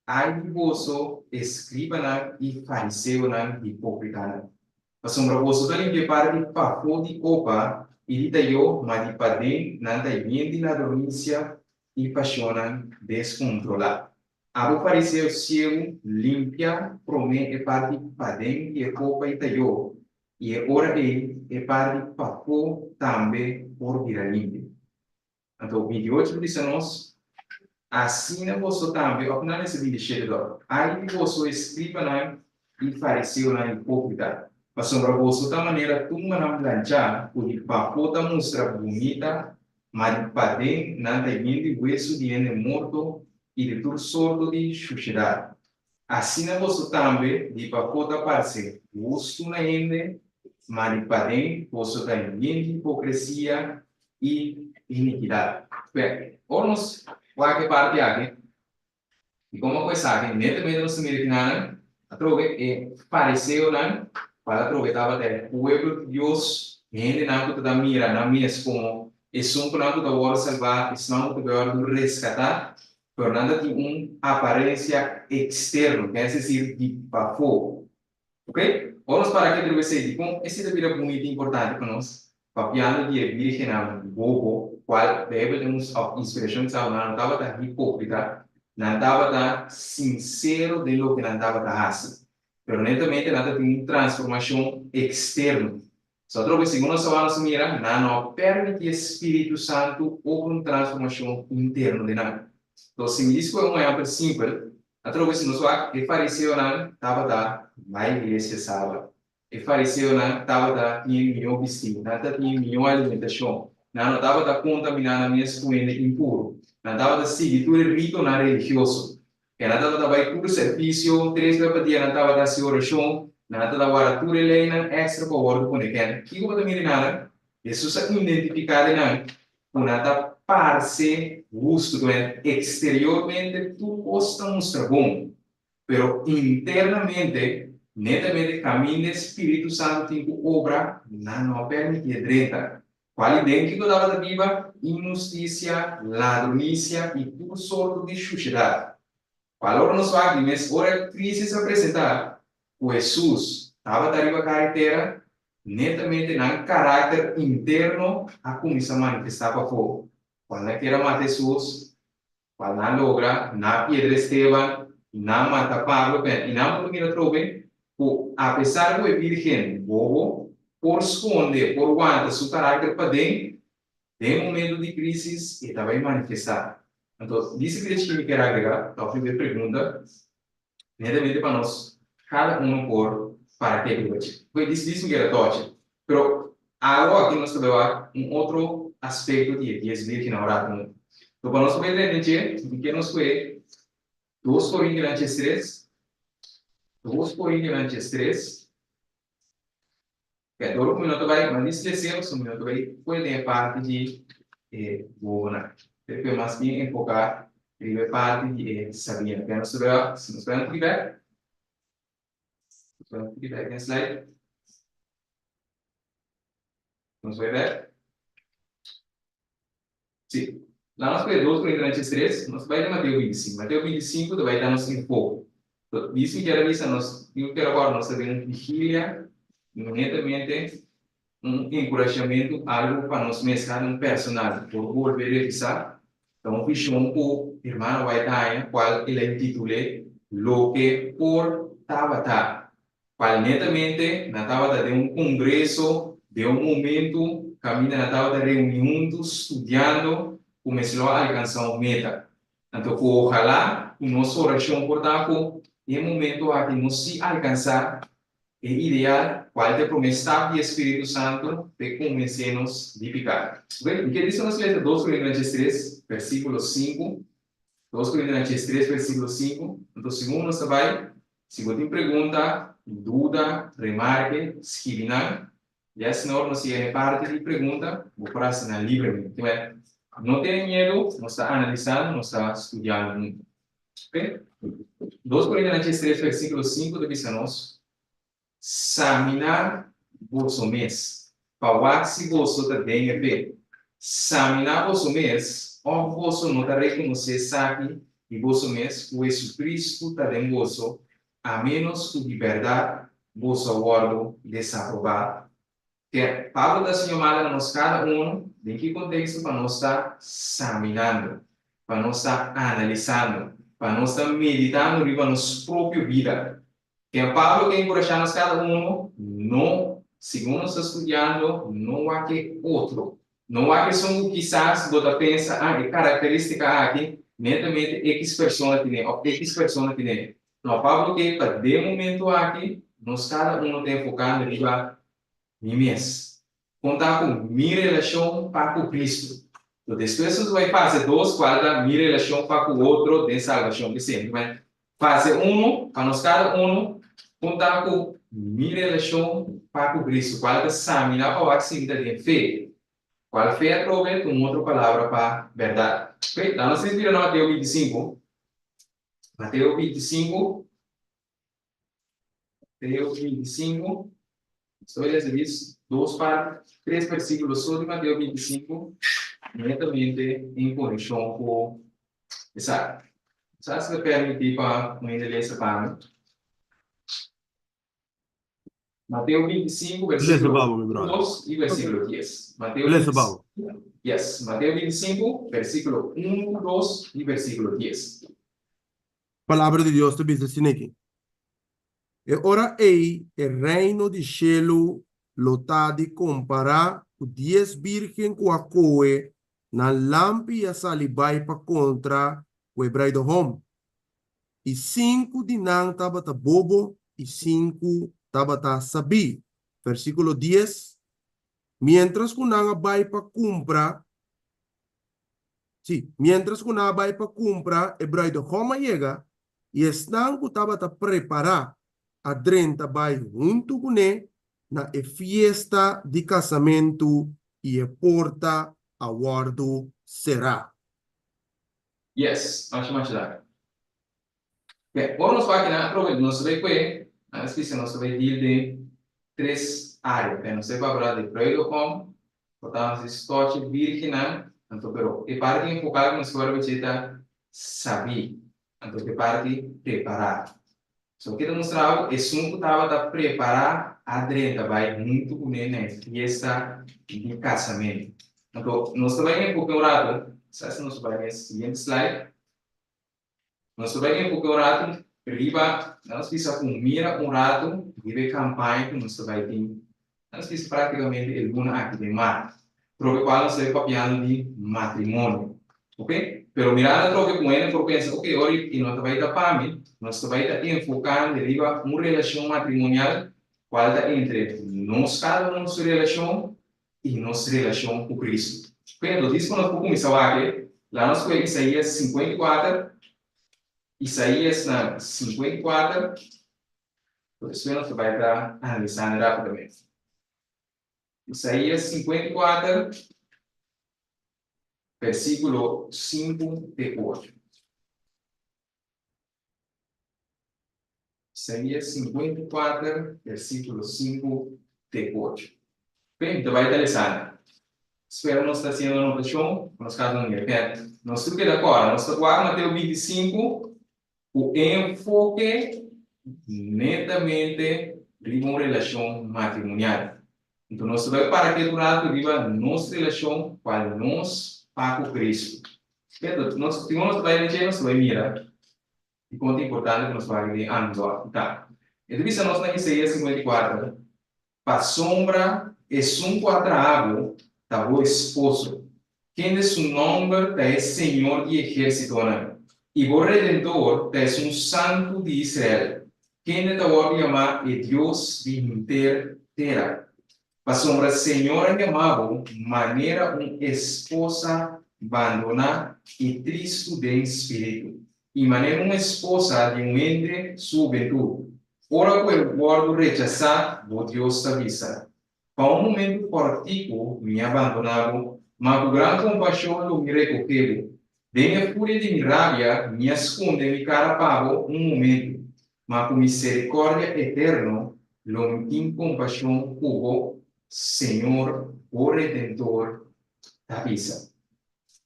R: Ai di boso, eskribanan i fariseonan hipókritanan! Pasobra boso ta limpia parti pafó di kopa i di tayó, ma di paden nan ta yen di ladronisia i pashonnan deskontrolá. Abo fariseo siegu, limpia promé e parti paden di e kopa i tayó, i e ora ei e parti pafó tambe por bira limpia. Anto 28 ta bisa nos, Asina boso tambe, òf nan mester 27 dòr, Ai di boso escribanan i fariseonan hipócrita, pasobra boso ta manera tumbanan blanchá ku di pafó ta mustra bunita, ma di paden nan ta yen di huesu di hende morto i di tur sorto di shushedat. Asina boso tambe di pafó ta parse hustu na hende, ma di paden boso ta yen di hipokresia i inikidat. P'e, ora nos wak e parti aki, i komo ku esaki, netamente nos ta mira kinanan, atrobe e fariseonan, kual atrobe tabata e pueblo di Dios, hendenan ku ta ta mira nan mes komo esun ku nan ku ta wòrdu salbá, esnan ku ta wòrdu reskatá, Pero nan ta tin un aparencia externo, es decir, di pafó. Ok? Ora nos para aki riba esei, dikon esei ta bira bunita i importante pa nos? Papiando di e bírgennan bobo, kual Beibel ta mustra òf inspirashon di Salomon, nan no tabata hipókrita. Nan tabata sinsero den loke nan tabata hasi. Pero netamente nan ta tin un transformashon eksterno. So atrobe segun nos a wak nos a mira, nan no a permití e Spiritu Santu obra un transformashon interno den nan. Entonces, si mi di skohe un ehèmpel simpel, atrobe si nos wak e fariseonan tabata bai iglesia sabat. E fariseonan tabata tin e mihó bistí, nan ta tin e mihó alimentashon, nan no tabata kontaminá nan mes ku hende impuru, nan tabata sigui tur e ritonan religioso. E nan tabata bai tur servisio, tres bes pa dia nan tabata hasi orashon, nan tabata warda tur e leinan èkstra ku a wòrdu pone. Ken kiko bo ta mira nan? Hesus a identifiká den nan ku nan ta parse hustu, ku eksteriormente tur kos ta mustra bon, Pero internamente, netamente kaminda e Spiritu Santu tin ku obra, nan no a permití e drenta. Kual i den kiko tabata biba? Inhustisia, ladronisia i tur sorto di shushedat. Kual ora nos wak di mes ora e krisis a presentá, ku Hesus tabata riba kara i tera, netamente nan karakter interno a kuminsá manifestá pafó. Kual nan kier a mata Hesus, Pa nan logra, nan piedra Esteban i nan mata Pablo pen i nan por mira trobe ku apesar ku e birgen bobo por skonde, por wanta su karakter paden, den momento di krisis e ta bai manifestá. Anto, di si krechi mi kier agrega, ta ofrece e pregunta, Netamente pa nos kada uno por para ke riba dje. Oke, dis dis mi keda tochi. Pero awo aki nos ta bai wak un otro aspekto di e dies birgennan ora ku So pa nos bai drenta dje, mi ke nos kue dos Korintionan 13, dos Korintionan 13, Oke, dor ku mi no ta bai, ma dis deseo, so mi no ta bai fue den e parti di e bobonan. Pero ku e mas bien enfoká riba e parti di e sabínan. Oke, nos ta bai, si nos bai un tiki bèk, nos bai un tiki bèk den slide. Nos bai bèk. Sí. Laat nos pone dos Korintianan 13, nos bai den Mateo 25. Mateo 25 ta bai da nos enfoke. So, dis mi kier a bisa nos, mi kier a kòrda nos ta den un vigilia, netamente un enkurashamentu, algu pa nos mes, kada un personal por bolbe revisá. Ta un vishon ku hermano White a haña, kual el a intitul'é Loke por tabata. Cual netamente nan tabata den un congreso, den un momento caminda nan tabata reuni hunto studiando cu mester lo a alcansa un meta. Anto cu ojalá cu nos oracion por ta cu e momento aki nos si alcansa e ideal cual ta e prome stap di e Spiritu Santo p'e convence nos di pica. Oke, mi kier bisa nos lesa dos Corintionan 13 versiculo sinku, dos Corintionan 13 versiculo sinku, anto segun nos ta bay Si bo tin pregunta, duda, remarke, skibi nan. Ya esnor nos yega na e parti di pregunta, bo por hasi nan libremente. Te no tene miedu, nos ta analisando, nos ta studiando huntu. Oke? Dos Korintianan 3 versíkulo 5 ta bisa nos, Saminá boso mes, pa wak si boso ta den e fe. Saminá boso mes, òf boso no ta rekonosé esaki di boso mes ku Hesukristu ta den boso, a ménos ku di bèrdat boso a wòrdu desaprobá. Ke Pablo ta hasi yamada na nos kada unu, den ki konteksto pa nos ta saminando, pa nos ta analisando, pa nos ta meditando riba nos propio bida? Ken Pablo ke enkurashá nos kada unu, no, segun nos ta studiando, no wak e otro. No wak esun ku kisas bo ta pensa, ah, e karakterístika aki netamente ekis persona tine òf ekis persona tine. No, Pablo ke pa den momentu aki nos kada unu ta enfokando riba mi mes. Kon ta ku mi relashon pa ku Kristu? So despues nos bai fase dos kual ta mi relashon pa ku otro den salbashon. P'esei, fase unu, pa nos kada unu, kon ta ku mi relashon pa ku Kristu? Kual ta saminá pa wak sinta den fe? Kual fe atrobe ta un otro palabra pa bèrdat. Oke, laga nos inspira na Mateo 25. Mateo 25. Mateo 25. Estoy lesa dis dos par, tres versículos so di Mateo 25, netamente en konekshon ku esaki. Sa si ta permití pa un hende lesa pa mi. Mateo 25,
K: Lesa
R: versículo
K: pa bo, mi brother.
R: 2 i versículo 10. Mateo
K: Lesa pa bo.
R: 25, yes, Mateo 25, versículo 1 ku 2 i versículo 10.
K: Palabra di Dios ta bisa asina aki, E ora ei e reino di shelu lo ta di kompará ku dies bírgen ku a kohe nan lampi i a sali bai pa kontra ku e bruidehom. I sinku di nan tabata bobo i sinku tabata sabí. Versíkulo dies, Miéntras ku nan a bai pa kumpra, Sí, miéntras ku nan a bai pa kumpra, e bruidegom a yega, i esnan ku tabata prepará a drenta bai huntu kuné na e fiesta di kasamentu, i e porta a wòrdu será.
R: Yes, masha masha danki. Oke, ora nos wak kinan atrobe nos ta bai kue, nan a spisia nos ta bai deal den tres area. Oke, nos ta bai papia di bruidegom, por ta nos di stochi virginnan, anto pero e parti enfocá ku nos ta wòrdu bichi ta sabí, anto e parti prepará. So ke ta mustra bo esun ku tabata prepará a drenta bai huntu kuné na e fiesta di kasamentu. Anto nos ta bai enfoke un ratu, sa si nos ta bai na e siguiente slide. Nos ta bai enfoca un ratu riba, nos bisa cu mira un ratu riba e campaña cu nos ta bai tin, nos bisa practicamente e luna aki den maart, troca cual nos ta bai papiando di matrimonio, ok? Pero mirando atrobe cu hende por pensa, ok, ora y no ta bai ta pa mi, nos ta bai ta enfocando riba un relacion matrimonial cual ta entre nos cada uno su relacion i nos relashon ku Kristu. Pero dis ku nos por kuminsá wak e, laga nos kohe Isaías 54, Isaías nan 54, ku despues nos ta bai ta analisando rápidamente. Isaías 54, versíkulo 5 te 8. Isaías 54, versíkulo 5 te 8. Oké, mi ta bai ta lesando. Spera nos ta hasiendo anotashon pa nos kada un mira. Oké, nos tur keda kòrda, nos ta wak Mateo 25 ku enfoke netamente riba un relashon matrimonial. Enton nos ta bai para ketu ratu riba nos relashon kual nos pa ku Kristu. Oké, nos, si nos ta bai na dje nos ta bai mira I kon ta importante ku nos wak den ángulo aki ta. E ta bisa nos na Isaías 54, Pasobra esun ku a traha bo ta bo esposo, kende su nòmber ta e Señor di ehérsitonan, i bo Redentor ta esun Santu di Israel, kende ta wòrdu yamá e Dios di henter tera. Pasobra Señor a yama bo manera un esposa bandoná i tristu den spiritu, i manera un esposa di un hende su hubentut, ora ku e wòrdu rechasá, bo Dios ta bisa, Pa un momentu kòrtiku mi a bandoná bo, ma ku gran kompashon lo mi rekohé bo. Den e furia di mi rabia mi a skonde mi kara pa bo un momentu, ma ku miserikòrdia eterno lo mi tin kompashon ku bo, Señor, bo Redentor, ta bisa.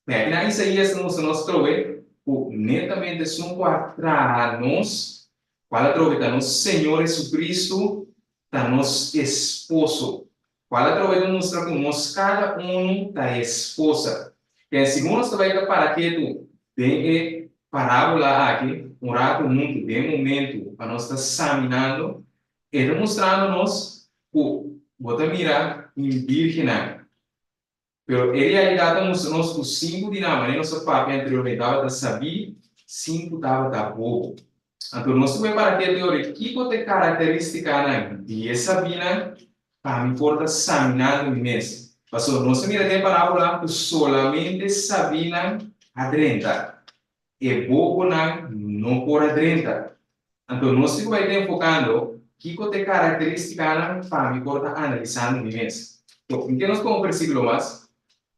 R: Mira, aki na Isaías ta mustra nos trobe ku netamente esun ku a traha nos, kual atrobe ta nos Señor Jesucristo, ta nos esposo. Kual atrobe ta mustra ku nos kada unu ta esposa. Ken segun nos ta bai ta para ketu den e parábola aki un ratu huntu den e momentu pa nos ta saminando, e ta mustrando nos ku bo ta mira un bírgennan. Pero e realidat ta mustra nos ku sinku di nan, manera nos a papia anteriormente, tabata sabí, sinku tabata bobo. Anto nos ta bai para ke teoria, kiko ta e karakterístikanan di e sabínan pa mi por ta saminando mi mes? Pasobra nos ta mira den e parábola ku solamente sabínan a drenta. E bobonan no por a drenta. Anto nos tin ku bai ta enfokando kiko ta e karakteristikanan pa mi por ta analisando mi mes. So, mi ke nos pon un versíkulo mas,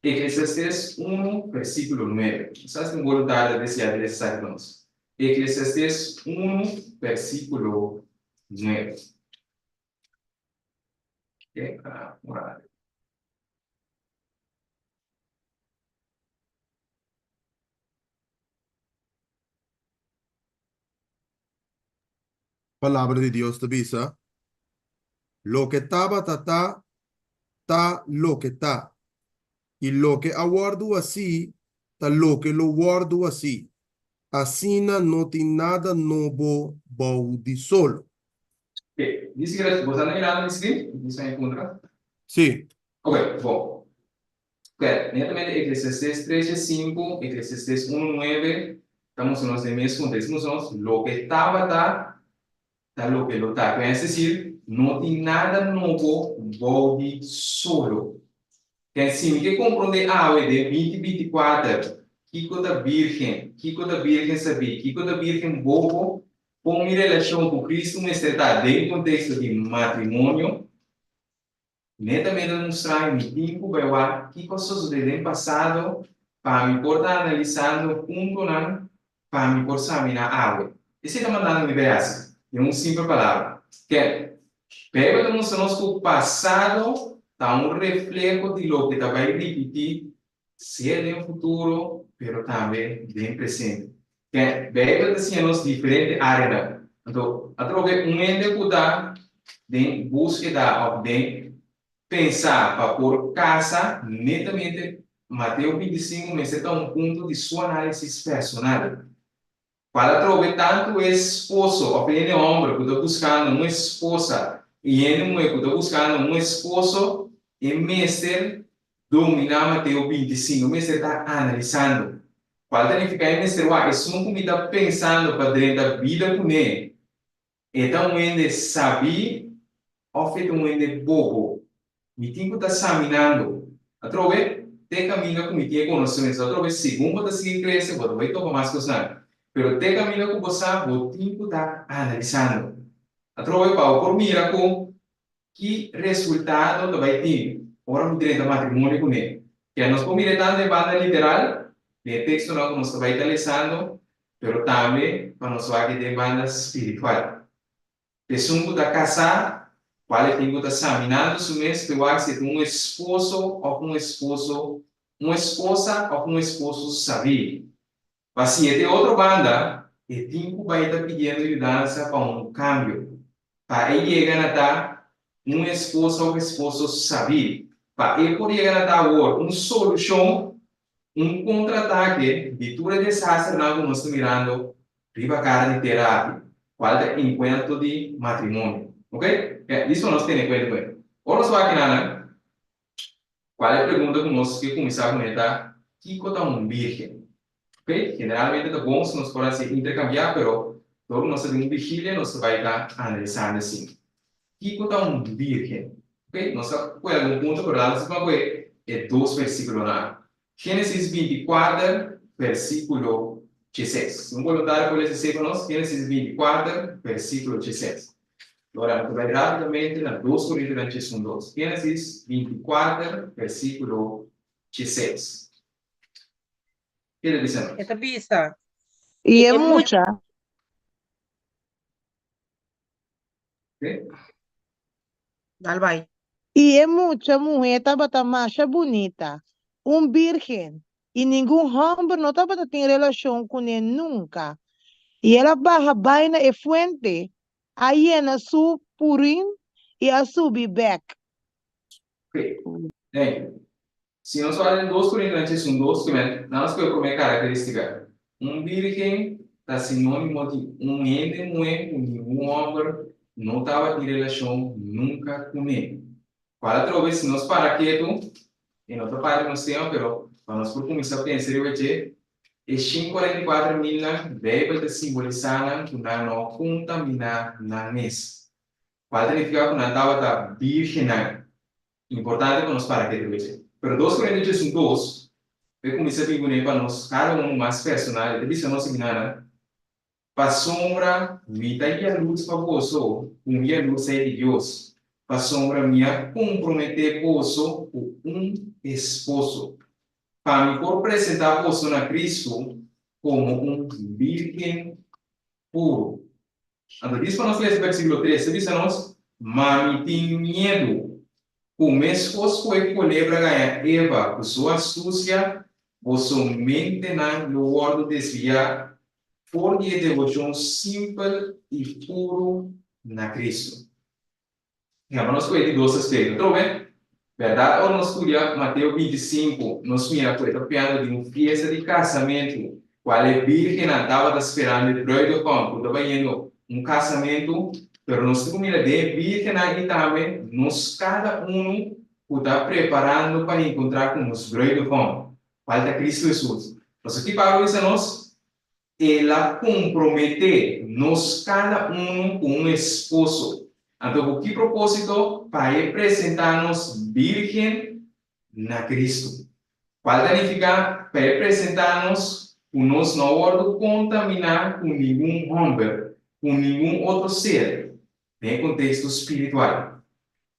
R: Eklesiastés unu, versíkulo nuebe. Kisas tin un boluntario ta deseá di lesa esaki pa nos. Eklesiastés unu, versíkulo nuebe. Oke, un rato.
K: Palabra di Dios ta bisa, Loke tabata ta, ta loke ta, i loke a wòrdu hasí ta loke lo wòrdu hasí. Asina no tin nada nobo bou di solo.
R: Ok, di sikiera bo ta mirando mi screen? Mi sa encontra?
K: Sí.
R: Ok, bon. Ok, netamente Eclesiastés 3 dje 5, Eclesiastés 1 9 ta mustra nos den mes contexto. Mustra nos loke tabata ta loke lo ta. Ku es desir, no tin nada nobo bou di solo. Ken si mi ke komprondé awe den binti 24 kiko ta bírgen, kiko ta bírgen sabí, kiko ta bírgen bobo, kon mi relashon ku Kristu mester ta den konteksto di matrimonio, Netamente ta mustra mi tin ku bai wak kiko a sosodé den pasado pa mi por ta analisando puntonan pa mi por saminá awe. Esei ta mandando mi bai hasi, den un simpel palabra. Ke Beibel ta mustra nos ku pasado ta un refleho di loke ta bai ripití sea den futuro pero tambe den presente. Ke Beibel ta siña nos diferente áreanan. Anto, atrobe un hende ku ta den búskeda òf den pensa pa por kasa, netamente Mateo 25 mester ta un punto di su análisis personal. Cual atrobe tantu e esposo of e hende homber cu ta buscando un esposa y hende muhe cu ta buscando un esposo, e mester domina Mateo 25, e mester ta analisando. Cual ta nifica e mester wak esun cu mi ta pensando pa drenta bida cune, E ta un hende sabí òf e ta un hende bobo? Mi tin ku ta saminando. Atrobe, te kaminda ku mi tin e konosementu. Atrobe, segun bo ta sigui krese, bo ta bai topa mas kosnan. Pero te kaminda ku bo sa, bo tin ku ta analisando. Atrobe, pa bo por mira ku Ki resultado ta bai tin ora mi drenta matrimonio kuné? Ke nos por mira tantu e banda literal den e tekstonan ku nos ta bai ta lesando, pero tambe pa nos wak den banda spiritual. Esun ku ta kasá, kual e tin ku ta saminando su mes p'e wak si e tin un esposo òf un esposo, un esposa òf un esposo sabí. Pa si e t'e otro banda, e tin cu bay ta pidiendo yudansa pa un cambio, pa e yega na ta un esposa of esposo sabí, pa e por yega na ta awor un solucion, un contraataque di tur e desasternan cu nos ta mirando riba cara di tera aki, cual ta encuento di matrimonio. Ok? Listo nos tene cuenta cu e. Ora nos wak kinanan, Cual e pregunta cu nos ke cuminsa cu ne ta, Kico ta un birgen? Ok, generalmente ta bon si nos por haci intercambia, pero dor cu nos ta den un vigilia nos ta bay ta analisando asina. Kico ta un birgen? Ok, nos a coge algun punto, pero laat nos tuma coge e dos versiculonan. Génesis 24, versículo 16. Si un voluntario por lesa esei pa nos, Génesis 24, versículo 16. Ora, nos ta bai rápidamente na 2 Korintionan 12. Génesis 24, versículo 16. Ke ta bisa nos?
B: E ta bisa.
C: I e mucha.
B: Dal bai.
C: I e mucha muhé tabata masha bunita, un bírgen, i ningun hòmber no tabata tin relashon kuné nunka. I el a baha bai na e fuente, a yena su purin i a subi bèk.
R: Ok, thank you. Si nos wak den 2 Korintonan 12 ku men, nan nos kohe promé karakterístika. Un bírgen ta sinónimo di un hende muhé ku ningun hòmber no tabatin relashon nunka kuné. Kual atrobe si nos para ketu, e no ta parti nos tema, pero pa nos por kuminsá pensa riba dje, e 144 milnan Beibel ta simbolisá nan ku nan no a kontaminá nan mes. Kual ta nifiká ku nan tabata bírgennan. Importante pa nos para ketu esei. Pero 2 Korinto 12 e kuminsá bin kuné pa nos kada unu mas personal. E ta bisa nos siminanan, Pasobra mi ta yalurs pa boso ku un yalurs ei di Dios, pasobra mi a komprometé boso ku un esposo, pa mi por presentá boso na Kristu komo un bírgen puru. Anto dis pa nos lesa versikulo 3, ta bisa nos, Ma mi tin miedu ku meskos ku e kolebra gaña Eva ku su astusia, boso mentenan lo wòrdu desviá for di e deboshon simpel i puru na Kristu. Ya, pa nos kohe di dos aspekto. Atrobe, bèrdat ora nos studia Mateo 25, nos mira ku e ta piando di un fiesta di kasamentu. Kual e bírgennan tabata sperando e bruidegom ku ta bayendo un kasamentu, pero nos tin ku mira den e bírgennan i tambe nos kada unu ku ta preparando pa enkontrá ku nos bruidegom, kual ta Kristu Hesus. Pasobra ki Pablo bisa nos? El a komprometé nos kada unu ku un esposo. Anto ku ki propósito? Pa e presentá nos bírgen na Kristu. Kual ta nifiká pa e presentá nos ku nos no wòrdu kontaminá ku ningun hòmber, ku ningun otro ser, den e konteksto spiritual.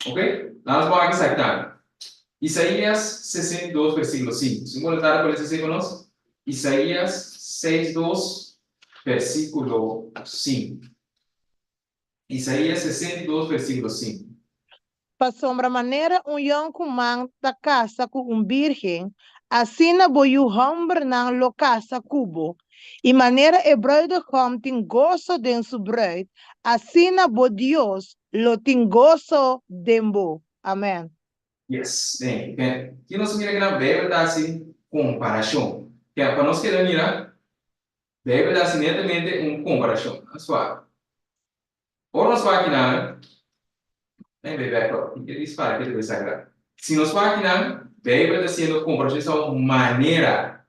R: Ok? Laat nos wak esaki tambe. Isaías 62 versíkulo 5. Si un boletario por lesa esei pa nos? Isaías 62 versíkulo 5. Isaías 62 versíkulo 5.
C: Pasobra manera un yònkuman ta kasa ku un bírgen, asina bo yu hòmbernan lo kasa ku bo, i manera e brùidegòm tin goso den su brùid, asina bo Dios lo tin goso den bo. Amèn.
R: Yes, thank you. Ke, ki nos mira kinan Beibel ta hasi komparashon. Ke, pa nos keda mira, Beibel ta hasi netamente un komparashon. A suave. Ora nos wak kinan, Ey, bay back up. Mi ke dispara ke ta bay sagrá. Si nos wak kinan, Beibel ta hasiendo komparashon esta un manera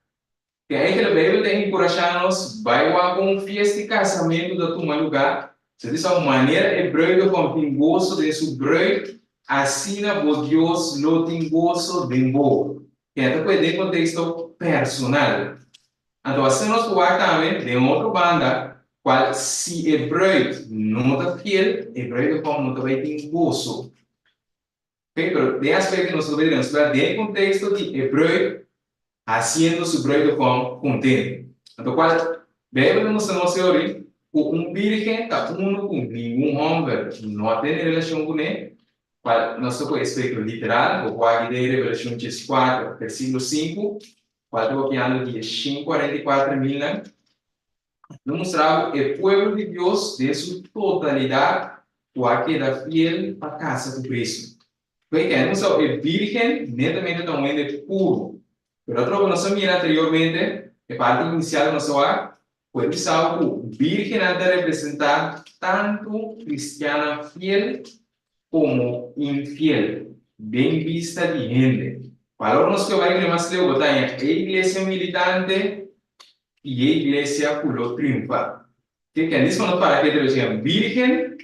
R: Te enkele Beibel ta enkurashá nos bai wak kon un fiesta di kasamentu ta tuma lugá. Se bisa un manera e bruidegom tin goso den su bruid, asina bo Dios lo tin goso den bo. Kende ta pue den konteksto personal. Anto asina nos por wak tambe den otro banda, kual si e bruid no ta fiel, e bruidegom no ta bai tin goso. Ok, pero den aspecto nos ta bay demostra den e contexto di e bruid haciendo su bruidegom contento. Anto cual Bijbel ta mustra nos teori cu un virgen ta uno cu ningun homber no a tene relacion cune, cual nos ta cu aspecto literal, bo por aki den Revelacion 14 versiculo 5, cual ta papiando di e 144 milnan. Lo mustra bo e pueblo di Dios den su totalidat ku a keda fiel pa kasa ku Kristu. P'e ke a mustra bo e bírgen netamente ta un hende puru. Pero atrobe nos a mira anteriormente, e parti inisial ku nos a wak, ku e bisa bo ku bírgennan ta representá tantu kristiannan fiel komo infiel den bista di hende. Palabra nos ke bai kere mas leu bo ta haña e iglesia militante i e iglesia ku lo triunfá. Ke ke nisma no para ke te Bírgen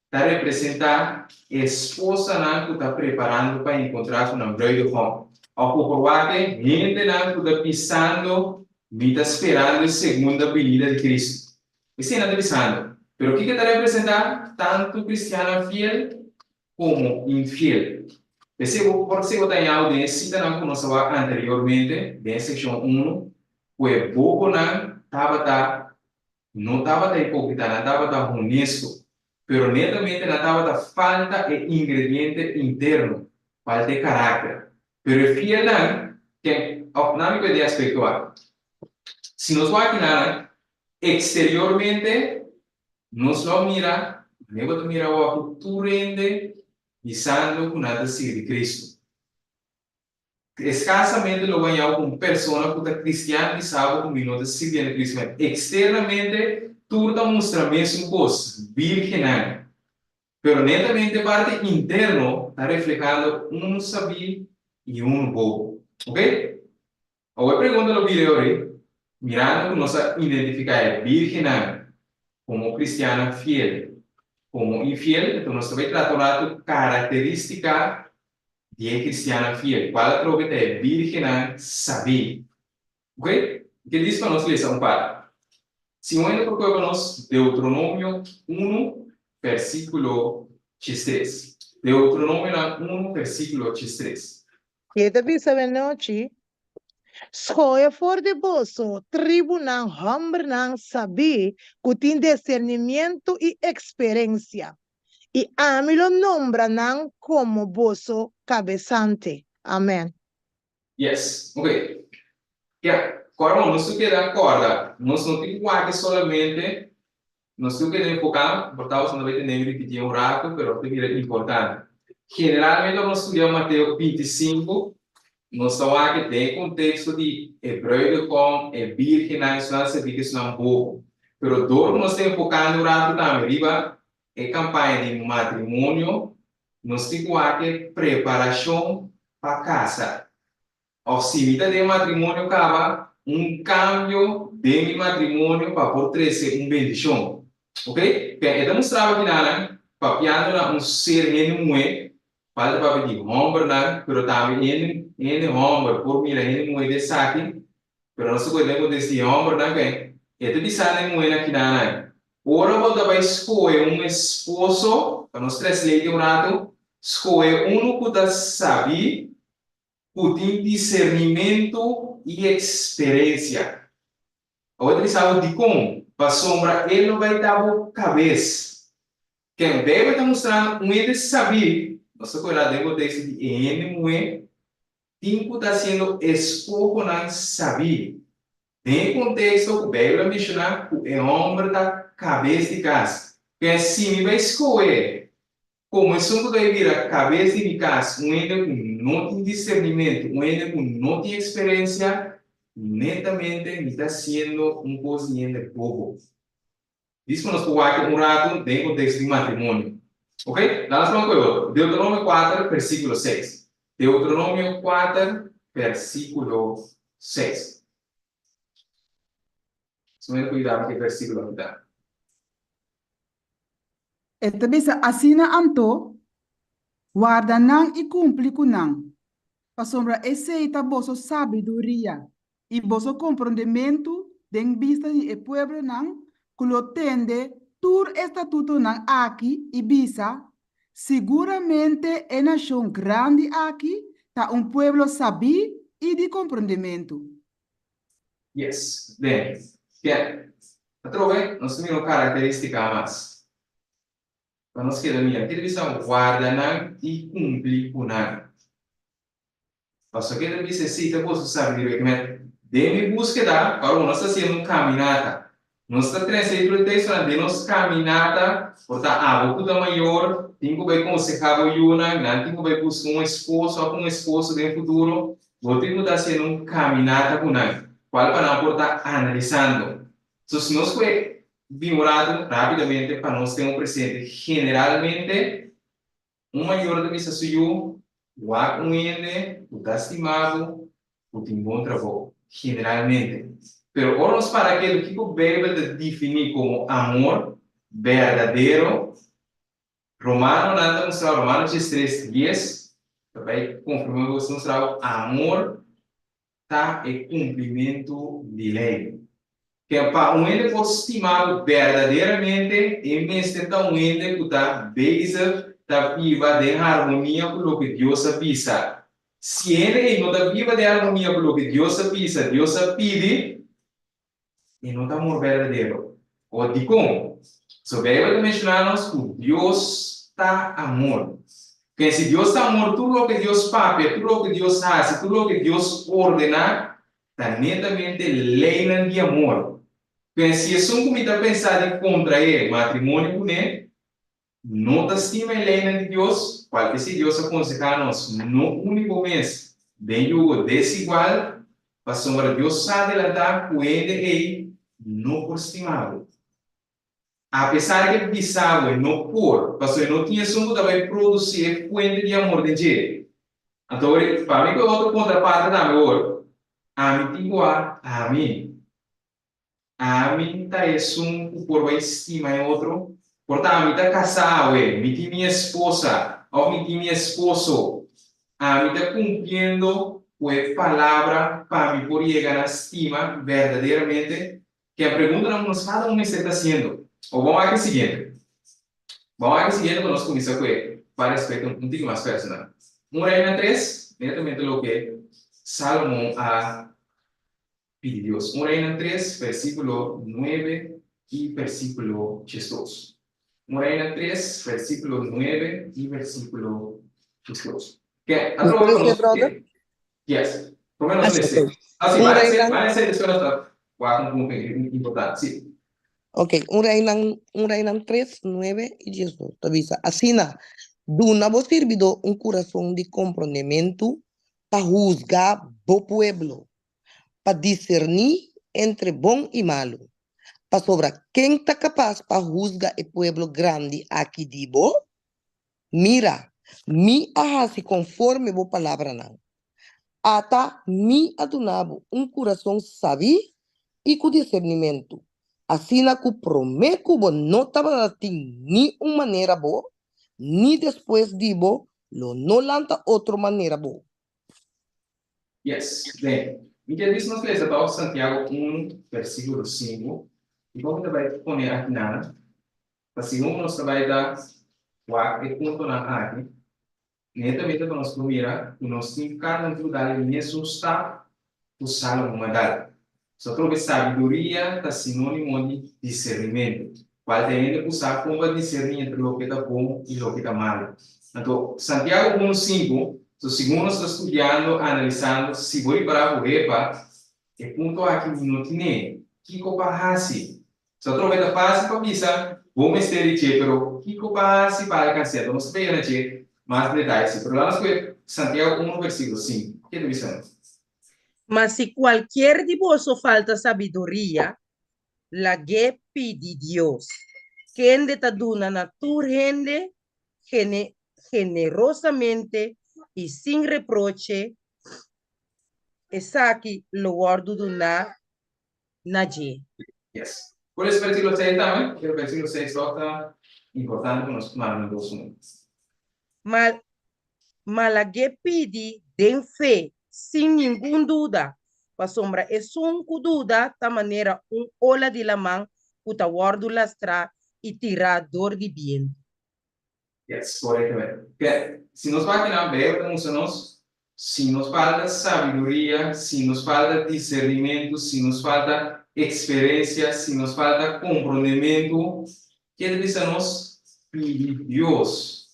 R: ta representá esposanan ku ta preparando pa enkontrá ku nan bruidegom. Òf bo por wak e hendenan ku ta bisando, Mi ta sperando e segunda binida di Kristu. Esei nan ta bisando. Pero kiko ta representá tantu kristiannan fiel komo infiel? P'esei bo por sego ta haña den e sitanan ku nos a wak anteriormente den e sekshon unu, ku e bobonan tabata no tabata hipókrita, nan tabata honesto, pero netamente nan tabata falta e ingrediente interno, falta e karakter. Pero e fielnan, ken, òf nan mi ku e den aspekto aki. Si nos wak kinan, eksteriormente nos lo mira, manera bo ta mira awor ku tur hende bisando ku nan ta sirbi Kristu. Eskasamente lo bañau ku un persona ku ta kristian bisa bo ku mi no ta sirbiendo Kristu. Ma eksternamente tur ta mustra mesun kos, bírgennan. Pero netamente parti interno ta reflehando unu sabí i unu bobo. Ok? Awor e pregunta lo bira ori, mirando ku nos a identifiká e bírgennan komo kristiannan fiel komo infiel, enton nos ta bai trata un ratu karakterístika di e kristiannan fiel, kual atrobe ta e bírgennan sabí. Ok? Ke dis pa nos lesa un par. Si un hende por kohe pa nos Deuteronomio unu, versíkulo 13. Deuteronomionan unu, versíkulo 13.
C: I e ta bisa benochi, Skohe for di boso tribunan hòmbernan sabí ku tin disernimiento i eksperensia, i ami lo nombra nan komo boso kabesante. Amèn.
R: Yes, ok. Ya, kòrda bon, nos tur keda kòrda, nos no tin wak solamente, nos tur keda enfoká, por ta nos no ta bai tene ripití un ratu, pero ta bira importante. Generalmente ora nos studia Mateo 25, Nos ta wak den e konteksto di e bruidegom, e bírgennan, esunnan sabí ku esunnan bobo. Pero dor ku nos ta enfokando un ratu tambe riba e kampaña di matrimonio, nos tin ku wak e preparashon pa kasa. Òf si mi ta den matrimonio kaba, un kambio den mi matrimonio pa por trese un bendishon. Ok? P'e e ta mustra bo kinanan, papiando na un ser hende muhé, Falta papia di hombernan, pero tambe hende hende homber por mira hende muhe di esaki, pero nos ta kohe den konteksto di hombernan ke e ta bisa na e muhenan kinanan, ora bo ta bai skohe un esposo, pa nos translate un ratu, skohe unu ku ta sabí, ku tin disernimentu i eksperensia. Awor ta bisa bo dikon, pasobra e lo bai ta bo kabes. Ken Beibel ta mustra un hende sabí, nos ta kohe la den konteksto di e hende muhé, tin ku ta hasiendo eskohonan sabí. Den e konteksto ku Beibel a menshoná ku e hòmber ta kabes di kas. Ken si mi bai skohe komo esun ku ta bai bira kabes di mi kas un hende ku no tin disernimentu, un hende ku no tin eksperensia, netamente mi ta hasiendo un kos di hende bobo. Dis ku nos por wak un ratu den konteksto di matrimonio. Ok, laat nos pon ku e otro. Deuteronomio kuater, versíkulo seis. Deuteronomio kuater, versíkulo seis. Su mester kuidá ku e versíkulo aki ta.
I: E ta bisa, Asina anto, warda nan i kumpli ku nan, pasobra esei ta boso sabiduria i boso komprondementu den bista di e pueblonan ku lo tende tur e statutonan aki i bisa, Siguramente e nashon grandi aki ta un pueblo sabí i di komprondementu.
R: Yes, den. Bien. Atrobe, nos ta mira un karakterístika mas. Pa nos keda mira, ki ta bisa warda nan i kumpli ku nan? Pasobra ke ta bisa esei ta boso sabiduria ke men den mi buskeda, ora ku nos ta hasiendo un kaminata, nos ta trese e protekstonan den nos kaminata, por ta abo ku ta mayor tin ku bai konsehá bo yunan, nan tin ku bai buska un esposo òf un esposo den futuro, bo tin ku ta hasiendo un kaminata ku nan, kual pa nan por ta analisando. So si nos kue bin un ratu rápidamente pa nos ten un presente, generalmente Un mayor ta bisa su yu, Wak un hende ku ta stima bo, ku tin bon trabou. Generalmente. Pero ora nos para ketu kiko Beibel ta definí komo amor berdadero, Romanonan ta mustra, Romano diestres dies, ta bai konfirmá loke ta mustra bo, amor ta e kumplimentu di lei. Ke pa un hende por stima bo berdaderamente, e mester ta un hende ku ta bezig ta biba den harmonia ku loke Dios a bisa. Si e hende ei no ta biba den harmonia ku loke Dios a bisa, Dios a pidi, E no ta amor berdadero. O dikon? So Beibel ta menshoná nos ku Dios ta amor. Ken si Dios ta amor, tur loke Dios papia, tur loke Dios hasi, tur loke Dios ordená ta netamente leinan di amor. Ken si esun ku mi ta pensa di kontraé matrimonio kuné, No ta stima e leinan di Dios, kualke si Dios a konsehá nos no uni bo mes den yugo desigual, pasobra Dios sa adelantá ku hende ei no por stima bo. Apesar ke bisa bo e no por, pasobra e no tin esun ku ta bai produsí e fuente di amor den dje. Anto awor, pa mi ku e otro kontraparte tambe awor, ami tin ku a ami. Ami ta esun ku por bai stima e otro? Por ta ami ta kasá awe, mi tin mi esposa òf mi tin mi esposo. Ami ta kumpliendo ku e palabra pa mi por yega na stima berdaderamente? Ke preguntanan ku nos kada un mester ta hasiendo. O bon wak e siguiente. Bon wak e siguiente pa nos kuminsá ku e pa respeto un tiki mas personal. Un Reina tres, netamente loke Salomon a Pidi Dios. Un Reinan tres, versíkulo nuebe i versíkulo diesdos. Un Reinan tres, versíkulo nuebe i versíkulo diesdos. Ke,
P: Mi
R: atrobe
P: por
R: pa
P: lese,
R: nos
P: brother?
R: Yes. Promé nos
P: Ah,
R: lese.
P: ok.
R: Ah, sí,
P: Un
R: van a ser,
P: Reinan,
R: van a ser después nos ta wak un punto importante. Sí.
P: ok, un Reinan, un Reinan tres, nuebe i diesdos. Ta bisa, Asina, duna bo sirbidó un kurason di komprondementu. pa husga bo pueblo, pa diserní entre bon i malu. Pasobra ken ta kapas pa husga e pueblo grandi aki di bo? Mira, mi a hasi konforme bo palabranan. Ata mi a duna bo un kurason sabí i ku disernimentu, asina ku promé ku bo no tabata tin ni un manera bo, ni despues di bo lo no lanta otro manera bo.
R: Yes, ben, mi kier bisa nos lesa tòg Santiago un, versíkulo sinku, i kon mi ta bai pone akinan, pa segun nos ta bai ta wak e puntonan aki, netamente pa nos por mira ku nos tin kada un ku dal e mesun stap ku Salomon a dal. So atrobe sabiduria ta sinónimo di disernimentu, kual ta e hende ku sa kon pa diserní entre loke ta bon i loke ta malu. Anto, Santiago unu sinku, so segun nos ta studiando, analisando, si bo ripará ku hepa, e punto aki mi no tine, kiko pa hasi? So atrobe ta fásil pa bisa, bo mester di dje, pero kiko pa hasi pa alkans'é? Anto nos ta bira na dje mas detaye si. Pero lanos kohe Santiago unu versíkulo sinku. Ke ta bisa nos?
B: Ma si kualkier di boso falta sabiduria, lag'é pidi Dios, kende ta duna na tur hende generosamente i sin reproche, esaki lo wòrdu duná na dje.
R: Yes. Por eso versículo 6 tambe, pero versículo 6 toch ta importante pa nos manda nos un.
B: Ma, ma lag'é pidi den fe, sin ningun duda, pasobra esun ku duda ta manera un ola di laman ku ta wòrdu lastrá i tirá dor di bientu.
R: Yes, korektamente. Ke, si nos wak kinan, Beibel ta mustra nos, si nos falta sabiduria, si nos falta disernimentu, si nos falta eksperensia, si nos falta komprondementu, ke ta bisa nos? Pidi Dios,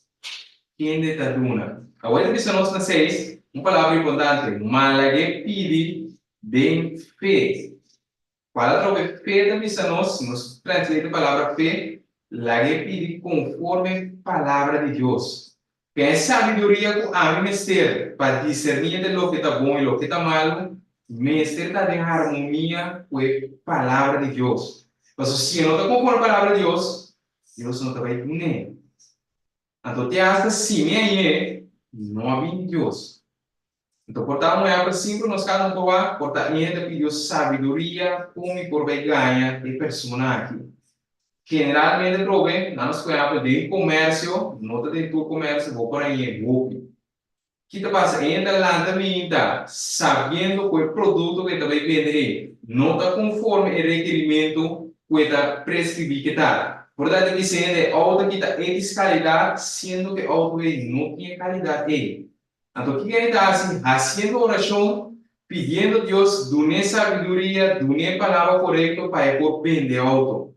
R: kende ta duna. Awor e ta bisa nos na seis, un palabra importante, malag'é pidi den fe. Cual atrobe fe ta bisa nos, si nos translate e palabra fe, lag'é pidi conforme palabra di Dios. Ken e sabiduria cu ami mester pa dicerni entre loke ta bon y loke ta malu, mester ta den harmonia cu e palabra di Dios. Pasobra si e no ta conforme palabra di Dios, Dios no ta bay dun'é. Anto te hasta si mi añ'é, no a bin di Dios. Anto por ta un ehèmpel simpel nos kada un por wak, por ta hende ta pidi Dios sabiduria kon mi por bai gaña e persona aki. Generalmente atrobe, nan nos por ehèmpel den komersio, no ta den tur komersio bo por hañ'é hopi. Ki ta pasa? E hende ta lanta minta sabiendo ku e produkto ku e ta bai bende ei no ta konforme e rekerimentu ku e ta preskribí ke ta. Por ta di bisa hende e outo aki ta ekis kalidat siendo ku e outo ei no tin e kalidat ei. Anto kiko hende ta hasi? Hasiendo orashon, pidiendo Dios dun'é sabiduria, dun'é palabra korekto pa e por bende e outo.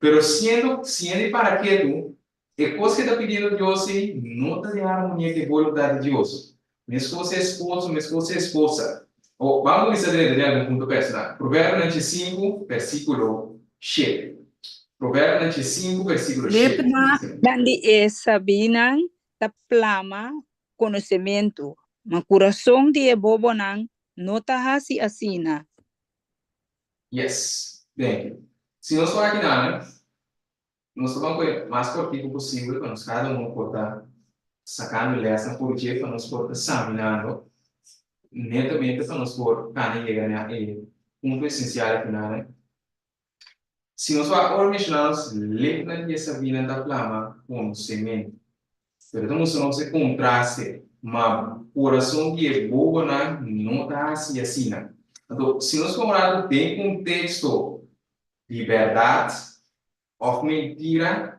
R: Pero siendo si hende para ketu, e kos ke ta pidiendo Dios ei no ta den harmonia ku e boluntat di Dios. Meskos e esposo, meskos e esposa. O, ban kuminsá drenta den algun punto personal. Proverbionan diesinku, versíkulo shete. Proverbionan diesinku, versíkulo shete.
N: Lepnan di e sabínan ta plama konosementu, ma kurason di e bobonan no ta hasi asina.
R: Yes, thank you. Si nos wak akinan, nos ta ban ku e mas kortiku posibel pa nos kada uno por ta sakando lèsnan for di dje, pa nos por ta saminando netamente pa nos por kana yega na e punto esensial akinan. Si nos wak ora menshoná nos lepnan di e sabínan ta plama konosementu. Pero ta mustra nos e kontraste, ma kurason di e bobonan no ta hasi asina. Anto, si nos pon un ratu den konteksto di bèrdat òf mentira,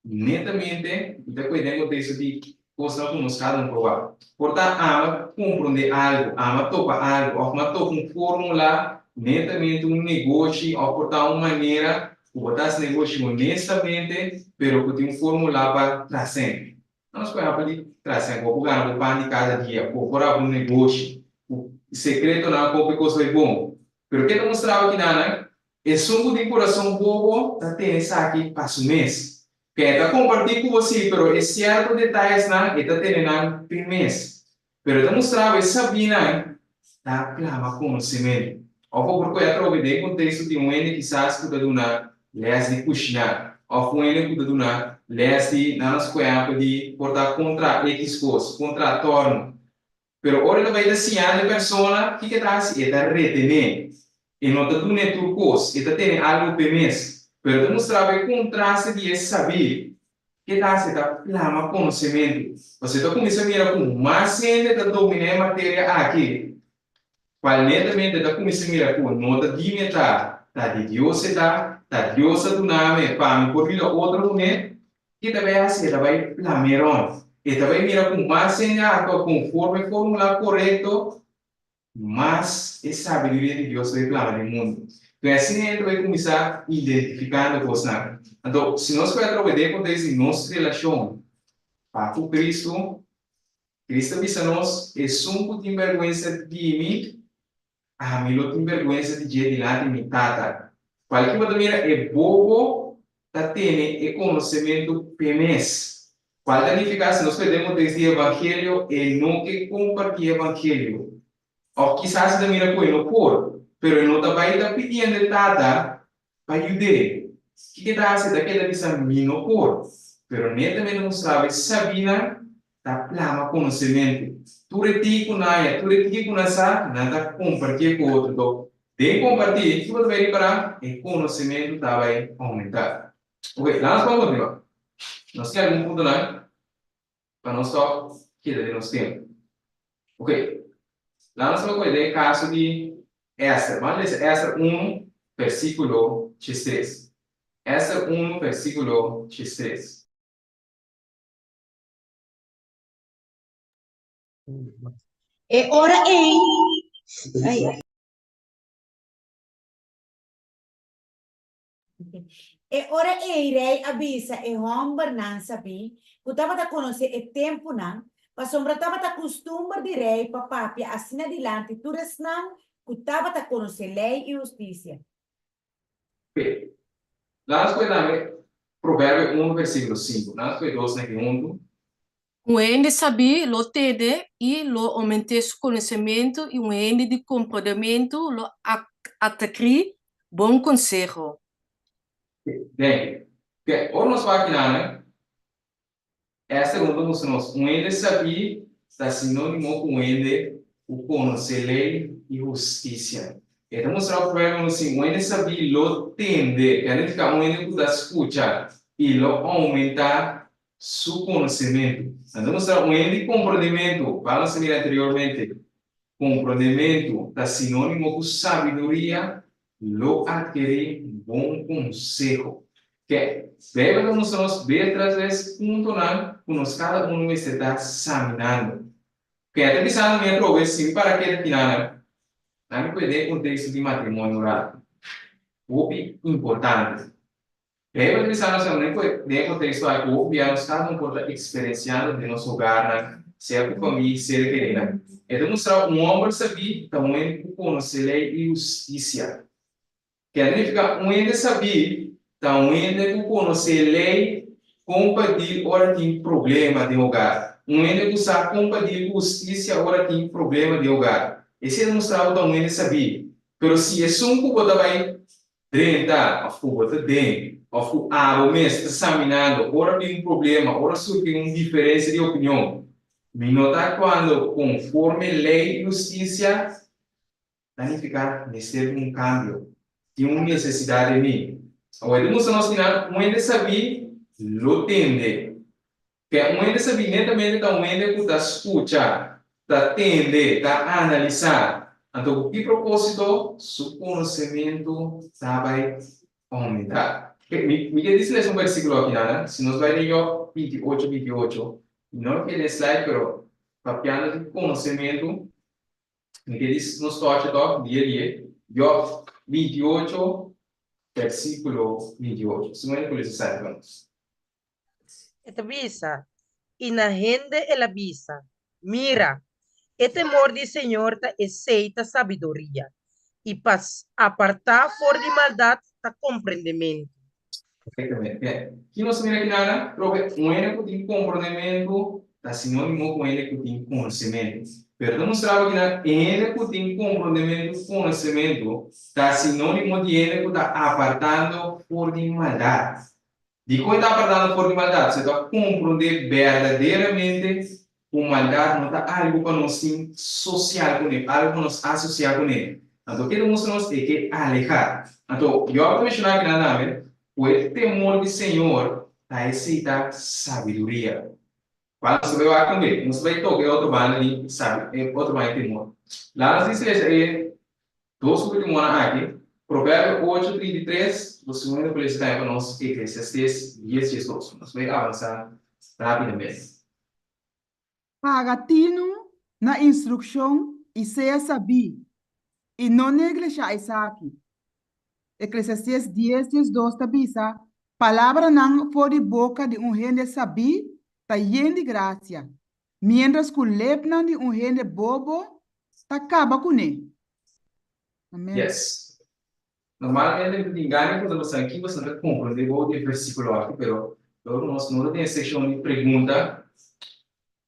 R: Netamente, mi ta kohe den konteksto di kosnan ku nos kada un proba. Por ta ama komprondé algu, ama topa algu, òf ma topa un fórmula, netamente un negoshi, òf por ta un manera ku bo ta hasi negoshi honestamente, pero ku tin un fórmula pa tras'en. Nos por ehèmpel di tras'en, ku bo por gana bo pan di kada dia, ku bo por habri un negoshi, ku sekretonan kon pa e kos bai bon. Pero ke ta mustra bo kinanan? Esun ku tin kurason bobo ta tene esaki pa su mes. Ke e ta kompartí ku bo sí, pero e sierto detayesnan e ta tene nan p'e mes. Pero e ta mustra bo e sabínan ta plama konosementu. Òf bo por kohe atrobe den konteksto di un hende kisas ku ta duna lès di kushiná òf un hende ku ta duna lès di nan a skohe apa di por ta kontra ekis kos, kontra tòrnu. Pero ora e ta bai ta siñando e persona, kiko e ta hasi? E ta retené. E no ta dun'é tur kos, e ta tene algu p'e mes. Pero e ta mustra bo e kontraste di e sabí. Ke ta hasi? E ta plama konosementu. Pasobra e ta kuminsá mira ku mas hende ta dominá e materia aki, kual netamente e ta kuminsá mira ku no ta di mi e ta, ta di Dios e ta, ta Dios a duna mi pa mi por yuda otro kuné. Ke ta bai hasi? E ta bai plam'é rònt. E ta bai mira ku mas hende a aktua konforme e fórmula korekto, mas e sabiduria di Dios ta bai plama den mundu. Enton asina hende ta bai kuminsá identifikando kosnan. Anto, si nos por atrobe den e konteksto di nos relashon pa ku Kristu, Kristu a bisa nos, Esun ku tin bèrgwensa di mi, Ami lo tin bèrgwensa di dje dilanti mi Tata. Kualke bo ta mira e bobo ta tene e konosementu p'e mes. Kual ta nifiká si nos perdé kontekst di evangelio e no ke kompartí evangelio. Òf kisas e ta mira ku e no por, pero e no ta bai ta pidiendo e Tata Pa yud'é. Kiko e ta hasi? E ta keda bisa, Mi no por. Pero netamente mustra bo e sabínan ta plama konosementu. Tur e tiki ku nan haña, tur e tiki ku nan sa, nan ta kompartié ku otro. Enton, den kompartí, kiko bo ta bai ripará? E konosementu ta bai oumentá. Oke, laga nos por kontinuá. Nos tin algun puntonan. Pa nos tòg keda den nos tempu. Ok, laga nos tabata den e kaso di Ester. Ban lesa Ester unu, versíkulo diestres. Ester unu, versíkulo diestres.
F: E ora ei, ai. E ora ei rei a bisa e hòmbernan sabí ku tabata konosé e tempunan, pasobra tabata kustumber di rei pa papia asina dilanti tur esnan ku tabata konosé lei i hustisia.
R: P. Laat nos kohe tambe Proverbio unu versíkulo sinku. Laat nos kohe dosnan aki huntu.
O: Un hende sabí lo tende i lo oument'é su konosementu, i un hende di komprondementu lo atkirí bon konseho.
R: Den ke ora nos wak kinan, Ester un ta mustra nos, un hende sabí ta sinónimo ku un hende ku konosé lei i hustisia. E ta mustra Proverbio un si un hende sabí lo tende, ke a nifiká un hende ku ta skucha, i lo oumentá su konosementu. Nan ta mustra un hende di komprondementu, kual nos a mira anteriormente. Komprondementu ta sinónimo ku sabiduria lo atkerí bon konseho. Ke Beibel ta mustra nos bes tras bes puntonan ku nos kada unu mester ta saminando. Ke a ta bisando mi atrobe si mi para keda kinanan, nan mi puede den konteksto di matrimonio ratu. Hopi importante. Beibel ta bisa nos tambe ku den e konteksto aki hopi bia nos kada un por ta eksperensiando den nos hogarnan, sea ku famia i ser kerinan. E ta mustra un hòmber sabí ta un hende ku konosé lei i hustisia. Ke a nifiká un hende sabí ta un hende ku konosé lei kon pa dil ora tin problema den hogar. Un hende ku sa kon pa dil ku hustisia ora tin problema den hogar. Esei ta mustra bo ta un hende sabí. Pero si esun ku bo ta bai drenta òf ku bo ta den òf ku abo mes ta saminando ora bin un problema, ora surgi un diferensia di opinion, mi no ta aktuando konforme lei i hustisia, ta nifiká mester di un kambio, tin un nesesidat den mi. Awor e ta mustra nos kinan un hende sabí lo tende. Ke un hende sabí netamente ta un hende ku ta skucha, ta tende, ta analisá. Anto ku ki propósito? Su konosementu ta bai oumentá. Ke, mi, mi ke disi les un versíkulo aki, Nana. Si nos bai den Job 28, 28, mi no lo ke den slide, pero papiando di konosementu, mi ke disi nos tòchi tòg dia di e Job 28, versíkulo 28. Si un hende ku lesa esaki pa nos.
B: E ta bisa, I na hende el a bisa, Mira, e temor di Señor ta esei ta sabiduria, i pa apartá for di maldat ta komprendementu.
R: Perfectamente. Bien. Ki nos mira aki nana? Trobe un hende ku tin komprendementu. ta sinónimo ku hende ku tin konosementu. Pero ta mustra bo kinan hende ku tin komprondementu, konosementu, ta sinónimo di hende ku ta apartando for di maldat. Dikon e ta apartando for di maldat? Si e ta komprondé berdaderamente ku maldat no ta algu pa nos tin sosial kuné, algu pa nos asosiá kuné. Anto ke ta mustra nos? E ke alehá. Anto, Jòb ta menshoná akinan tambe ku e temor di Señor ta esei ta sabiduria. Cual nos ta bai wak tambe. Nos ta bai toca e otro banda di sabi, e otro banda di temor. Laat nos dici lesa e dos ultimonan aki, Proverbio ocho, 33, bo segundo por lesa tambe pa nos Eclesiastes dies, 12. Nos bai avansa rapidamente.
I: Paga tinu na instrukshon i sea sabí, i no neglishá esaki. Eklesiastés dies, 12 ta bisa, Palabranan for di boka di un hende sabí ta yen di grasia, miéntras ku lepnan di un hende bobo ta kaba kuné. Amèn.
R: Yes. Normalmente mi ta tin gana di puntra boso aki, boso ta komprondé bou di e versíkulo aki, pero dor ku nos no ta den e sekshon di pregunta,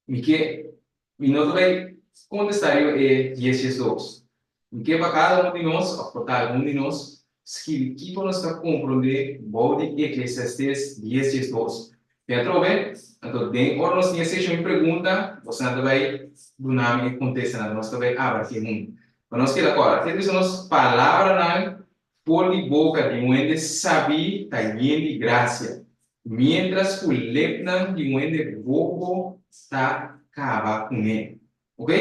R: Mi ke, mi no ta bai kontestá riba e dies 12. Mi ke pa kada un di nos, òf pa ta algun di nos, skibi kiko nos ta komprondé bou di Eklesiastés dies 12. Mi atrobe, anto den ora nos tin e sekshon di pregunta, bosonan ta bai duna mi e kontestanan, nos ta bai abark'é huntu. Pa nos keda kòrda, te bisa nos palabranan for di boka di un hende sabí ta yen di grasia, Miéntras ku lepnan di un hende bobo ta kaba kuné. Ok?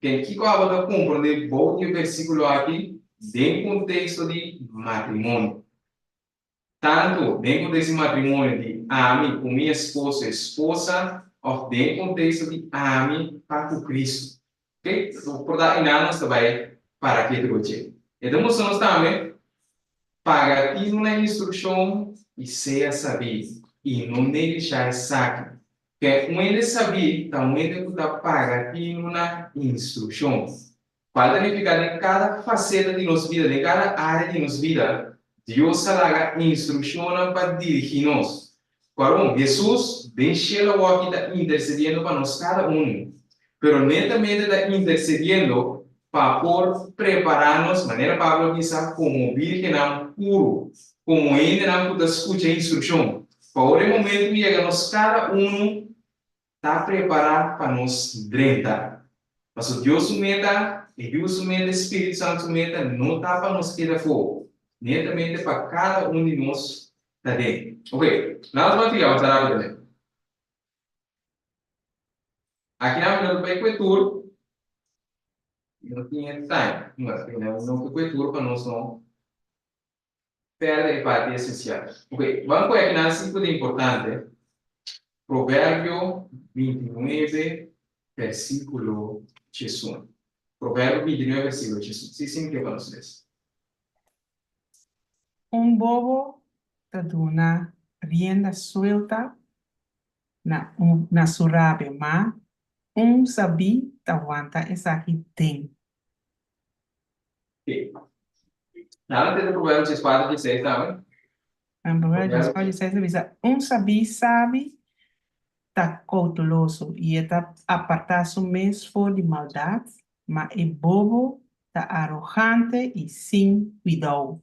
R: Ken kiko abo ta komprondé bou di e versíkulo aki den konteksto di matrimonio? Tantu den konteksto di matrimonio di ami ku mi esposo, esposa, òf den konteksto di ami pa ku Kristu. Ok? Por ta einan nos ta bai para ketu ku dje. E ta mustra nos tambe paga tinu na instrukshon i sea sabí, i no neglishá esaki. Ke un hende sabí ta un hende ku ta paga tinu na instrukshon. Cual ta nifica den cada faceta di nos bida, den cada area di nos bida, Dios a laga instruccionnan pa dirigi nos. Cuaron, Jesus den cielo awoki ta intercediendo pa nos cada uno, pero netamente ta intercediendo pa por prepara nos, manera Pablo a bisa, como virgennan puro, como hendenan cu ta scucha instruccion, pa ora e momento yega nos cada uno ta prepará pa nos drenta. Pasobra Dios su meta, e Yu su meta, e Spiritu Santu su meta no ta pa nos keda afó, netamente pa kada un di nos ta den. Ok, laat nos ban avansa rápidamente. Aki nan mi no ta bai ku e tur, mi no tin e time, mi no ke ku e tur pa nos no Perde e parti esensial. Ok, ban ku e kinan si ku ta importante. Proverbio 29 versíkulo 11. Proverbio 29 versíkulo 11. Si, si mi ke pa nos lesa.
S: Un bobo ta duna rienda suelta na un na su rabia, ma un sabí ta wanta esaki den.
R: Sí. Nada te Proverbio 14, 16 tambe.
S: En Proverbio 14, 16 ta bisa, Un sabí sabi ta kouteloso i e ta apartá su mes for di maldat, ma e bobo ta arogante i sin kuidou.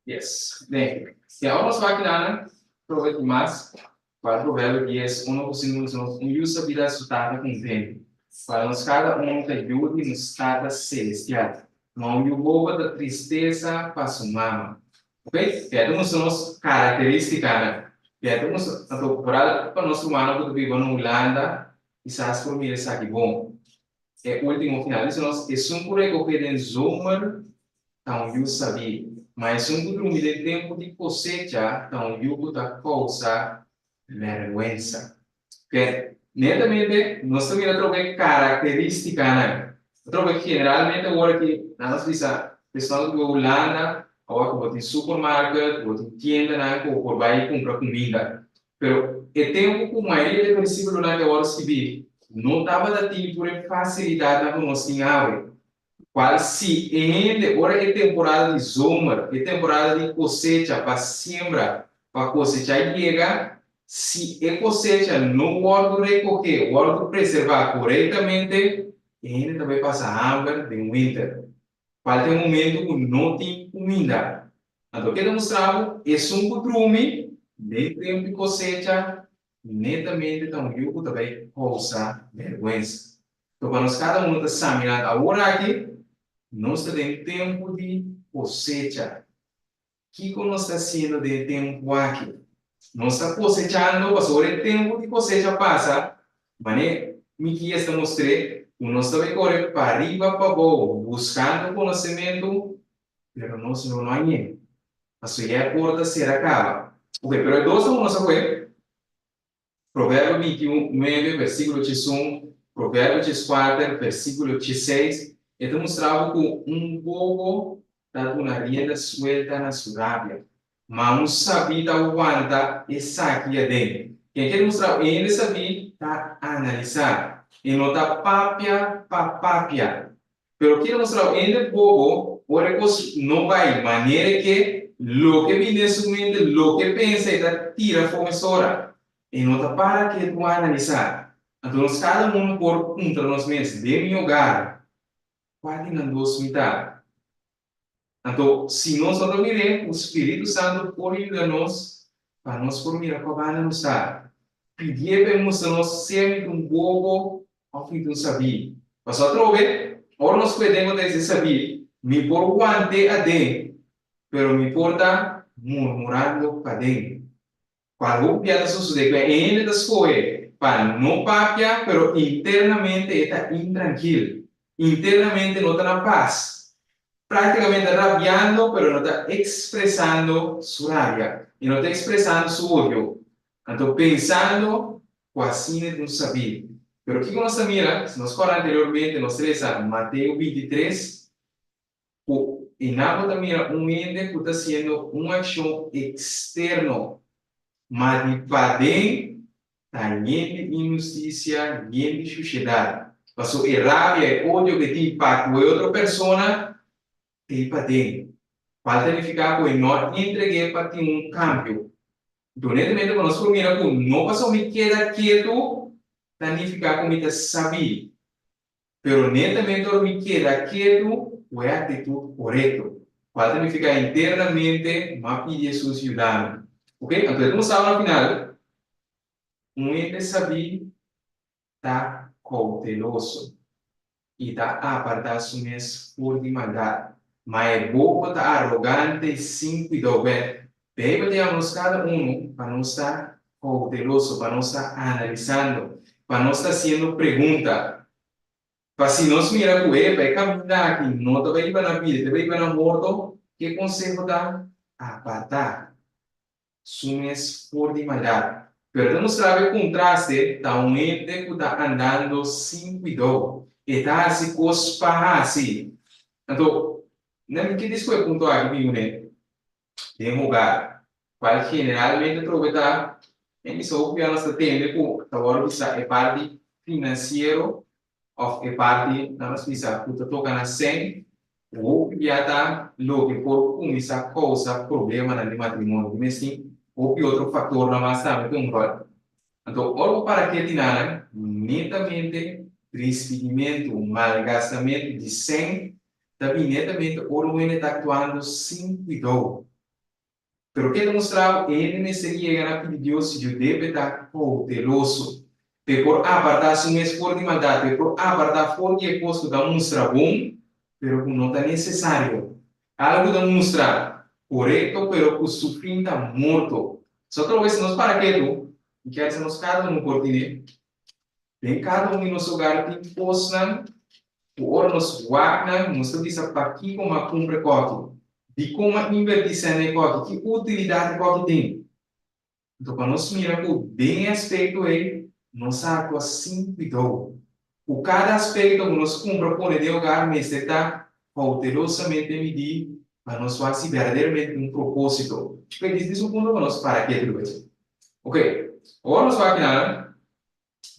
R: Yes. Thank you. Si awor nos wak kinan, probe tin mas. Cual Proverbio dies, uno cu sin nos un yu sabí ta su tata contento. Cual nos cada uno ta yu di nos Tata Celestial. Ma un yu bobo ta tristesa pa su mama. Ok? Ya ta mustra nos caracteristicanan. Ya ta mustra, anto vooral pa nos rumannan cu ta biba na Hulanda, kisas por mira esaki bon. E ultimo final dice nos, esun cu recoge den zomer ta un yu sabí, ma esun ku drumi den tempu di kosecha ta un yu ku ta kousa bèrgwensa. Ke, netamente, nos ta mira atrobe karakterístikanan. Atrobe generalmente awor aki nan nos bisa esnan ku biba Hulanda, awor ku bo tin supermarket, bo tin tiendanan ku bo por bai kumpra kuminda. Pero e tempu ku mayoria di e versíkulonan ke awor skibí no tabata tin tur e fasilidatnan ku nos tin awe. Cual si e hende ora e temporada di zomer, e temporada di cosecha pa siembra, pa cosecha yega, Si e kosecha no wòrdu rekohé, wòrdu preservá korektamente, e hende ta bai pasa hamber den winter. Kual ta e momentu ku no tin kuminda. Anto ke ta mustra bo? Esun ku drumi den tempu di kosecha netamente ta un yu ku ta bai kousa bèrgwensa. Anto pa nos kada unu ta saminá awor aki, nos ta den tempu di kosecha. Kiko nos ta hasiendo den e tempu aki? Nos ta kosechando pasobra ora e tempu di kosecha pasa, manera Mikias ta mostr'é ku nos ta bai kore pariba pabou buskando konosementu, pero nos lo no hañ'é, pasobra ya e porta sera kaba. Oke, pero e dos ta ku nos a kohe. Proverbio 21, nuebe, versíkulo 11, Proverbio 14, versíkulo 16, e ta mustra bo ku un bobo ta duna rienda suelta na su rabia, ma un sabí ta wanta esaki aden. Ken ke ta mustra bo? E hende sabí ta analisá, e no ta papia pa papia. Pero kiko nos trabou hende bobo ora e kos no bai manera ke loke bini den su mente, loke pensa e ta tira afó mesora. E no ta para ketu analisá. Anto nos kada uno por puntra nos mes, den mi hogar, kua di nan dos mi ta? Anto, si nos no ta mir'é, ku Spiritu Santu por yuda nos pa nos por mira kua banda nos ta. Pidié pa e mustra nos sea mi ta un bobo òf mi ta un sabí. Pasobra atrobe, ora nos kue den kontekst di sabí, mi por want'é aden, pero mi por ta murmurando paden. Cual hopi bia ta sosode cu e hende ta scohe pa no papia pero internamente e ta intrankil, internamente no ta na paz, practicamente ta rabiando pero no ta expresando su rabia y no ta expresando su odio, anto pensando cu asina e ta un sabí. Pero kico nos ta mira? Si nos corda anteriormente nos reza Mateo 23, Ku i nan bo ta mira un hende ku ta hasiendo un akshon eksterno, ma di paden ta yen di inhustisia, yen di shushedat. Pasobra e rabia, e odio ku e tin pa ku e otro persona ta i paden, kual ta nifiká ku e no a entreg'é pa tin un kambio. Honestamente pa nos por mira ku no pasobra mi keda ketu ta nifiká ku mi ta sabí. Pero netamente ora mi keda ketu ku e actitud corecto, cual ta nifica internamente m'a pidi Jesus yuda mi. Ok, anto e ta mustra na final, un hende sabí ta cauteloso i ta aparta su mes for di maldad, ma e bobo ta arogante i sin cuidou. Bè, Bijbel ta yama nos cada uno pa nos ta kouteloso, pa nos ta analisando, pa nos ta hasiendo pregunta, pa si nos mira ku epa e kaminda aki no ta bai hiba na bida, ta bai hiba na morto, ke konseho ta? Apartá su mes for di maldat. Pero ta mustra bo e kontraste, ta un hende ku ta andando sin kuidou, e ta hasi kos pa hasi. Anto, nan ke disko e punto aki bin kuné? Den hogar, cual generalmente trobe ta en bisa hopi bia nos ta tende cu ta worde bisa e parti financiero of e parti nan nos bisa cu ta toca na cen, hopi bia ta loke por cuminsa causa problemanan di matrimonio. Di mes tin hopi otro factornan mas tambe ta un rol. Anto ora bo para keti nanan, netamente trispidimento, malgastamento di cen ta bin netamente ora un hende ta aktuando sin kuidou. Pero ke ta mustra bo? E hende mester yega na pidi Dios yud'é p'e ta kouteloso, p'e por apartá su mes for di maldat, p'e por apartá for di e kos ku ta mustra bon, pero ku no ta nesesario. Algu ku ta mustra korekto, pero ku su fin ta morto. So otro bes, si nos para ketu, mi kier sa nos kada unu por tine. Den kada un di nos hogar tin kosnan ku ora nos wak nan, nos ta bisa pakiko m'a kumpra e kòki, dikon m'a invertí sèn na e kòki, ki utilidat e kòki tin. Anto pa nos mira ku den e aspekto ei nos a aktua sin kuidou. Ku kada aspekto ku nos kumpra pone den hogar mester ta koutelosamente midí pa nos wak si berdaderamente tin un propósito. Oke, dis un punto pa nos para ketu riba dje. Oke, ora nos wak nan,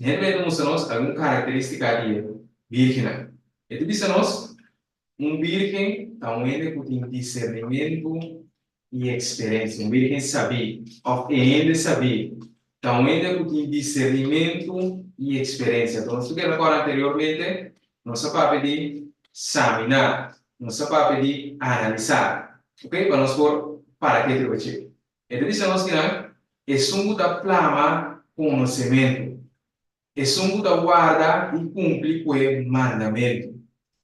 R: Henry ta mustra nos algun karakterístika di e bírgennan. E ta bisa nos, Un bírgen ta un hende ku tin disernimentu i eksperensia, un bírgen sabí òf e hende sabí. Ta un hende ku tin disernimentu i eksperensia. Anto nos ta keda kòrda anteriormente nos a papia di saminá, nos a papia di analisá, ok, pa nos por para ke riba dje. E ta bisa nos kinan, esun ku ta plama konosementu. Esun ku ta warda i kumpli ku e mandamentu.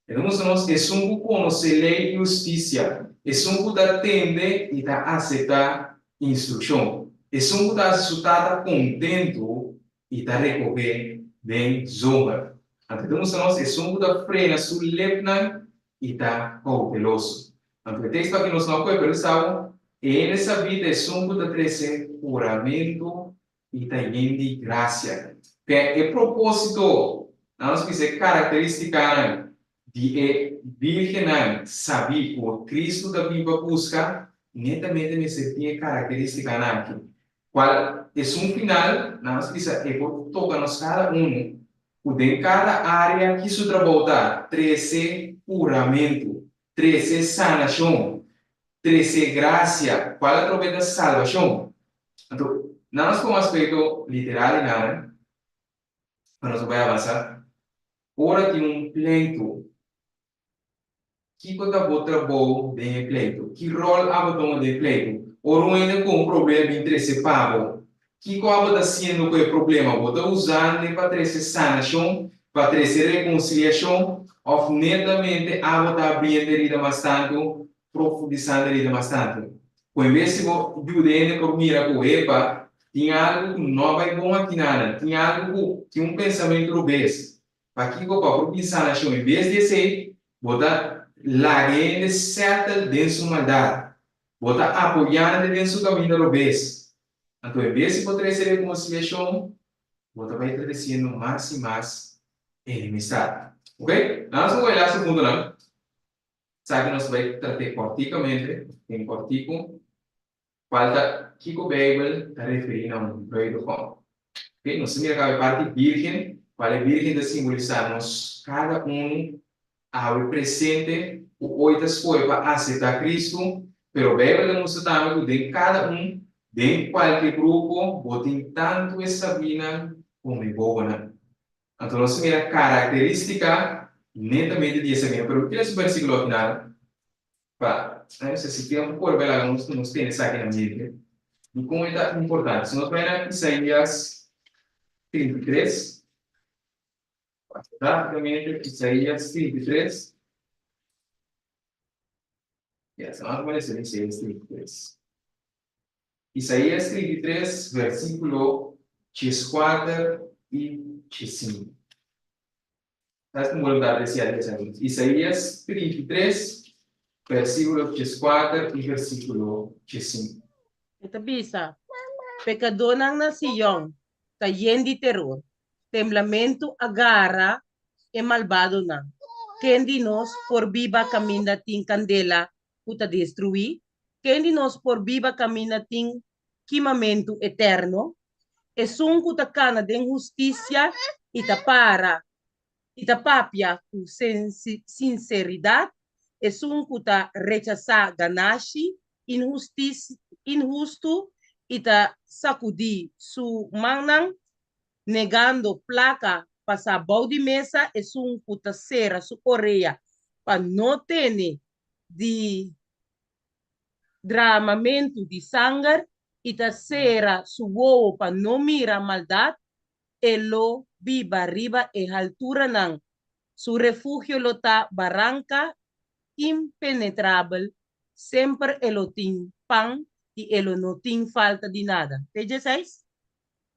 R: E ta mustra nos esun ku konosé lei i hustisia, esun ku ta tende i ta aseptá instrukshon, esun ku ta hasi su tata kontentu i ta rekohé den zomer. Anto e ta mustra nos esun ku ta frena su lepnan i ta kouteloso. Anto e teksto aki nos no a kohe, pero sa bo, e hende sabí ta esun ku ta trese huramentu i ta yen di grasia. P'e e propósito, nan nos bisa e karakterístikanan di e bírgennan sabí ku Kristu ta bin pa buska, netamente mester tin e karakterístikanan aki, kual esun final, nan nos bisa e por toka nos kada unu, ku den kada área ki su trabou ta trese puramentu, trese sanashon, trese grasia, kual atrobe ta salbashon. Anto, nan nos pon aspekto literal i nan, pa nos bai avansá. Ora tin un pleitu, kiko ta bo trabou den e pleitu? Ki ròl abo tuma den e pleitu? Ora un hende ku un problema bin trese pa bo, kiko abo ta hasiendo ku e problema? Bo ta usando e pa trese sanashon, pa trese rekonsiliashon, òf netamente abo ta abriendo herida mas tantu profundisando herida mas tantu. Ku en bes di bo yuda hende por mira ku, epa, tin algu ku no a bai bon aki nanan, tin algu ku tin un pensamentu robes. Pakiko pa por bin sanashon? En bes di esei, bo ta laga e hende sètel den su maldat. Bo ta apoyand'e den su kaminda robes. Anto en bes di bo trese rekonsiliashon, bo ta bai tresiendo mas i mas enemistat. Oke? Nan nos a wak e lastu puntonan. Esaki nos bai trat'é kòrtikamente, den kòrtiku, kual ta kiko Beibel ta referí na un bruidegom. Oke, nos ta mira kaba e parti bírgen, kual e bírgen ta simbolisá nos kada unu awe presente ku oi ta skohe pa aseptá Kristu, pero Beibel ta mustra tambe ku den kada un, den kualke grupo, bo tin tantu e sabínan komo e bobonan. Anto nos ta mira karakterístika netamente di e sabina. Pero kila su versíkulo al final pa no sé si tempu por bel laga nos nos tene esaki na mente dikon e ta importante. Si nos bai na Isaías 33, rápidamente Isaías 33, ya, se nos bai na Isaías 33. Isaías 33, versíkulo 14 i 15. Sabes ku boluntat deseá di esaki? Isaías 33, versíkulo 14 i versíkulo 15.
B: E ta bisa, Pekadónan na Sion ta yen di teror, temblamentu a gara e malbadonan. Ken di nos por biba kaminda tin kandela ku ta destruí? Ken di nos por biba kaminda tin kimamentu eterno? Esun ku ta kana den hustisia i ta para i ta papia ku sinseridat, esun ku ta rechasá ganashi inhustu i ta sakudí su mannan, negando plaka pasá bou di mesa, esun ku ta sera su orea pa no tene di dramamentu di sanger i ta sera su wowo pa no mira maldat, e lo biba riba e halturanan, su refugio lo ta baranka impenetrabel, semper e lo tin pan i e lo no tin falta di nada. Te dieseis?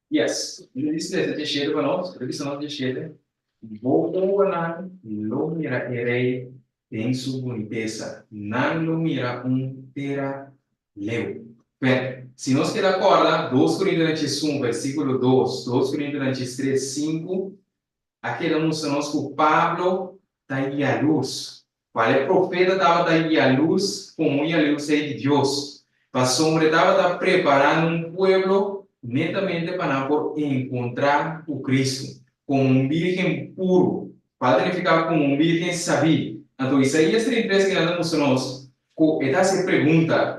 R: Yes, mi di splesa diesshete pa nos, pero bisa nos diesshete, Bo owonan lo mira e rei den su bunitesa, nan lo mira un tera leu. Pen, si nos keda kòrda, dos Korintonan 11, versíkulo dos, dos Korintonan 13, sinku, a keda mustra nos ku Pablo ta yalurs. Cual e profeta tabata yalurs como un yalurs ei di Dios, pasobra e tabata preparando un pueblo netamente pa nan por encontra cu Cristo, como un birgen puru, cual ta nifica como un birgen sabí. Anto Isaías 33 kinan ta mustra nos cu e ta haci e pregunta,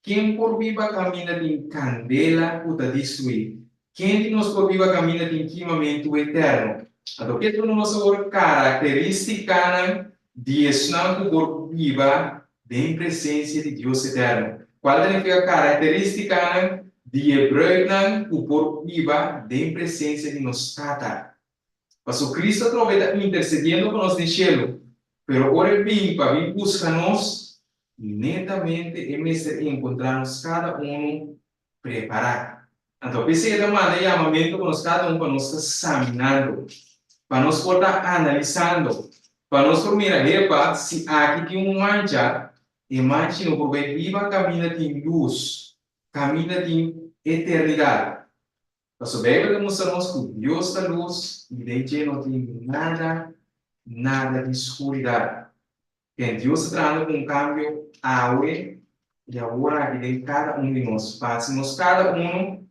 R: Ken por biba caminda tin candela cu ta destrui? Ken di nos por biba kaminda tin kimamentu eterno? Anto ke ta duna nos awor karakterístikanan di esnan ku por biba den presensia di Dios eterno? Kual ta nifiká karakterístikanan di e bruidnan ku por biba den presensia di nos Tata? Pasobra Cristo atrobe ta intersediendo pa nos den shelu, pero ora e bin pa bin buska nos, netamente e mester enkontrá nos kada unu prepará. Anto p'esei e ta manda e yamamentu pa nos kada un pa nos ta saminando, pa nos por ta analisando, pa nos por mira, hepa, si aki tin un mancha, e manchi no por bai biba kaminda tin lus, kaminda tin eternidat. Pasobra Beibel ta mustra nos ku Dios ta lus i den dje no tin nada, nada di skuridat. Ken Dios ta trahando ku un kambio awe i awor aki den kada un di nos, pa hasi nos kada unu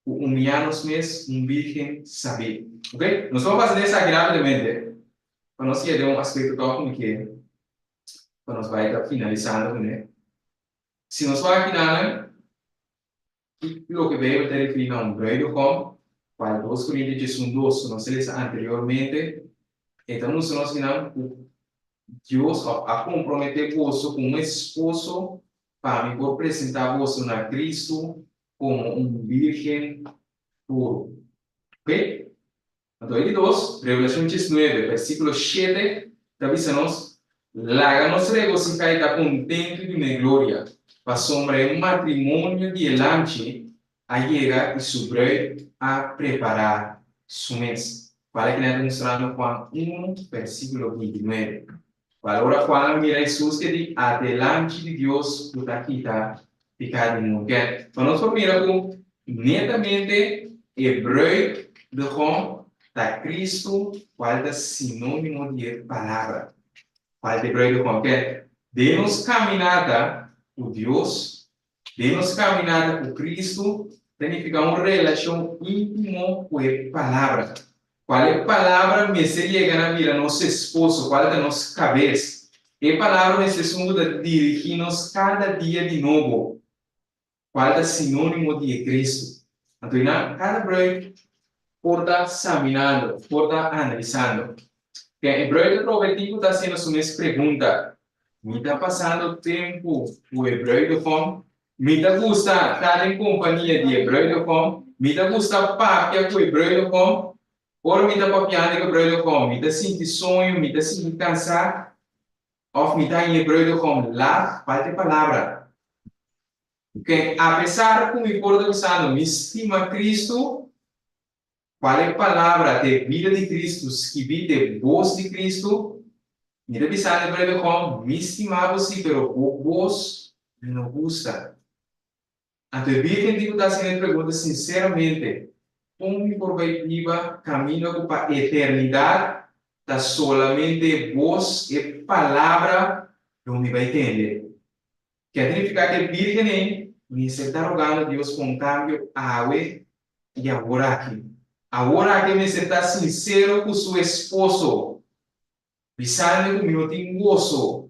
R: ku umiyá nos mes un bírgen sabí. Ok, nos por pasa den esaki rápidamente pa nos yega den un aspekto tòg ku mi ke pa nos bai ta finalisando kuné. Si nos wak kinanan. Ki loke Beibel ta referí na un bruidegom? Cual dos Corintios 11, cu nos a lesa anteriormente, e ta mustra nos kinan cu Dios of a compromete boso cu un esposo pa mi por presenta boso na Cristo como un birgen puro. Ok? Anto e di dos, Revelacion 19, versiculo shete, ta bisa nos, Laga nos regocihá i ta contentu i dun'é gloria, pasobra e matrimonio di e Lamchi a yega i su bruid a prepará su mes. Cual e kina ta mustrando Juan uno, versiculo bintinuebe. Cual ora Juan a mira Hesus ke di, Ata e Lamchi di Dios cu ta kita piká di mundu. Ke pa nos por mira ku netamente e bruid de Gom ta Kristu, kual ta sinónimo di e Palabra. Kual ta e bruid de Gom? Ke den nos kaminata ku Dios, den nos kaminata ku Kristu, ta nifiká un relashon íntimo ku e Palabra. Cual e Palabra mester yega na bira nos esposo, cual ta nos cabes. E Palabra mester esun cu ta dirigi nos cada dia di nobo, cual ta sinonimo di e Cristo. Anto einan cada bruid por ta saminando, por ta analisando. Ken e bruid ta trobe tin cu ta haciendo su mes pregunta, Mi ta pasando tempu cu e bruidegom? Mi ta gusta ta den kompania di e bruidegom. Mi ta gusta papia ku e bruidegom. Ora mi ta papiando ku e bruidegom, mi ta sinti soño, mi ta sinti kansá òf mi ta haña e bruidegom lat, falta e palabra. Oke, apesar ku mi por ta bisando mi stima Kristu, Cual e palabra t'e bida di Cristo skibí t'e bos di Cristo? Mi ta bisa ne breve hom, mi stima bo si, pero bo bos mi no gusta. Anto e Virgen di cu ta haciendo e pregunta sinceramente, con mi por bay biba caminda cu pa eternidad ta solamente e bos, e palabra lo mi bay tende? Ke a signifiká ku e bírgen ei mester ta rogando Dios pa un kambio awe i aworaki. Aworaki e mester ta sinsero ku su esposo, bisando ku mi no tin goso,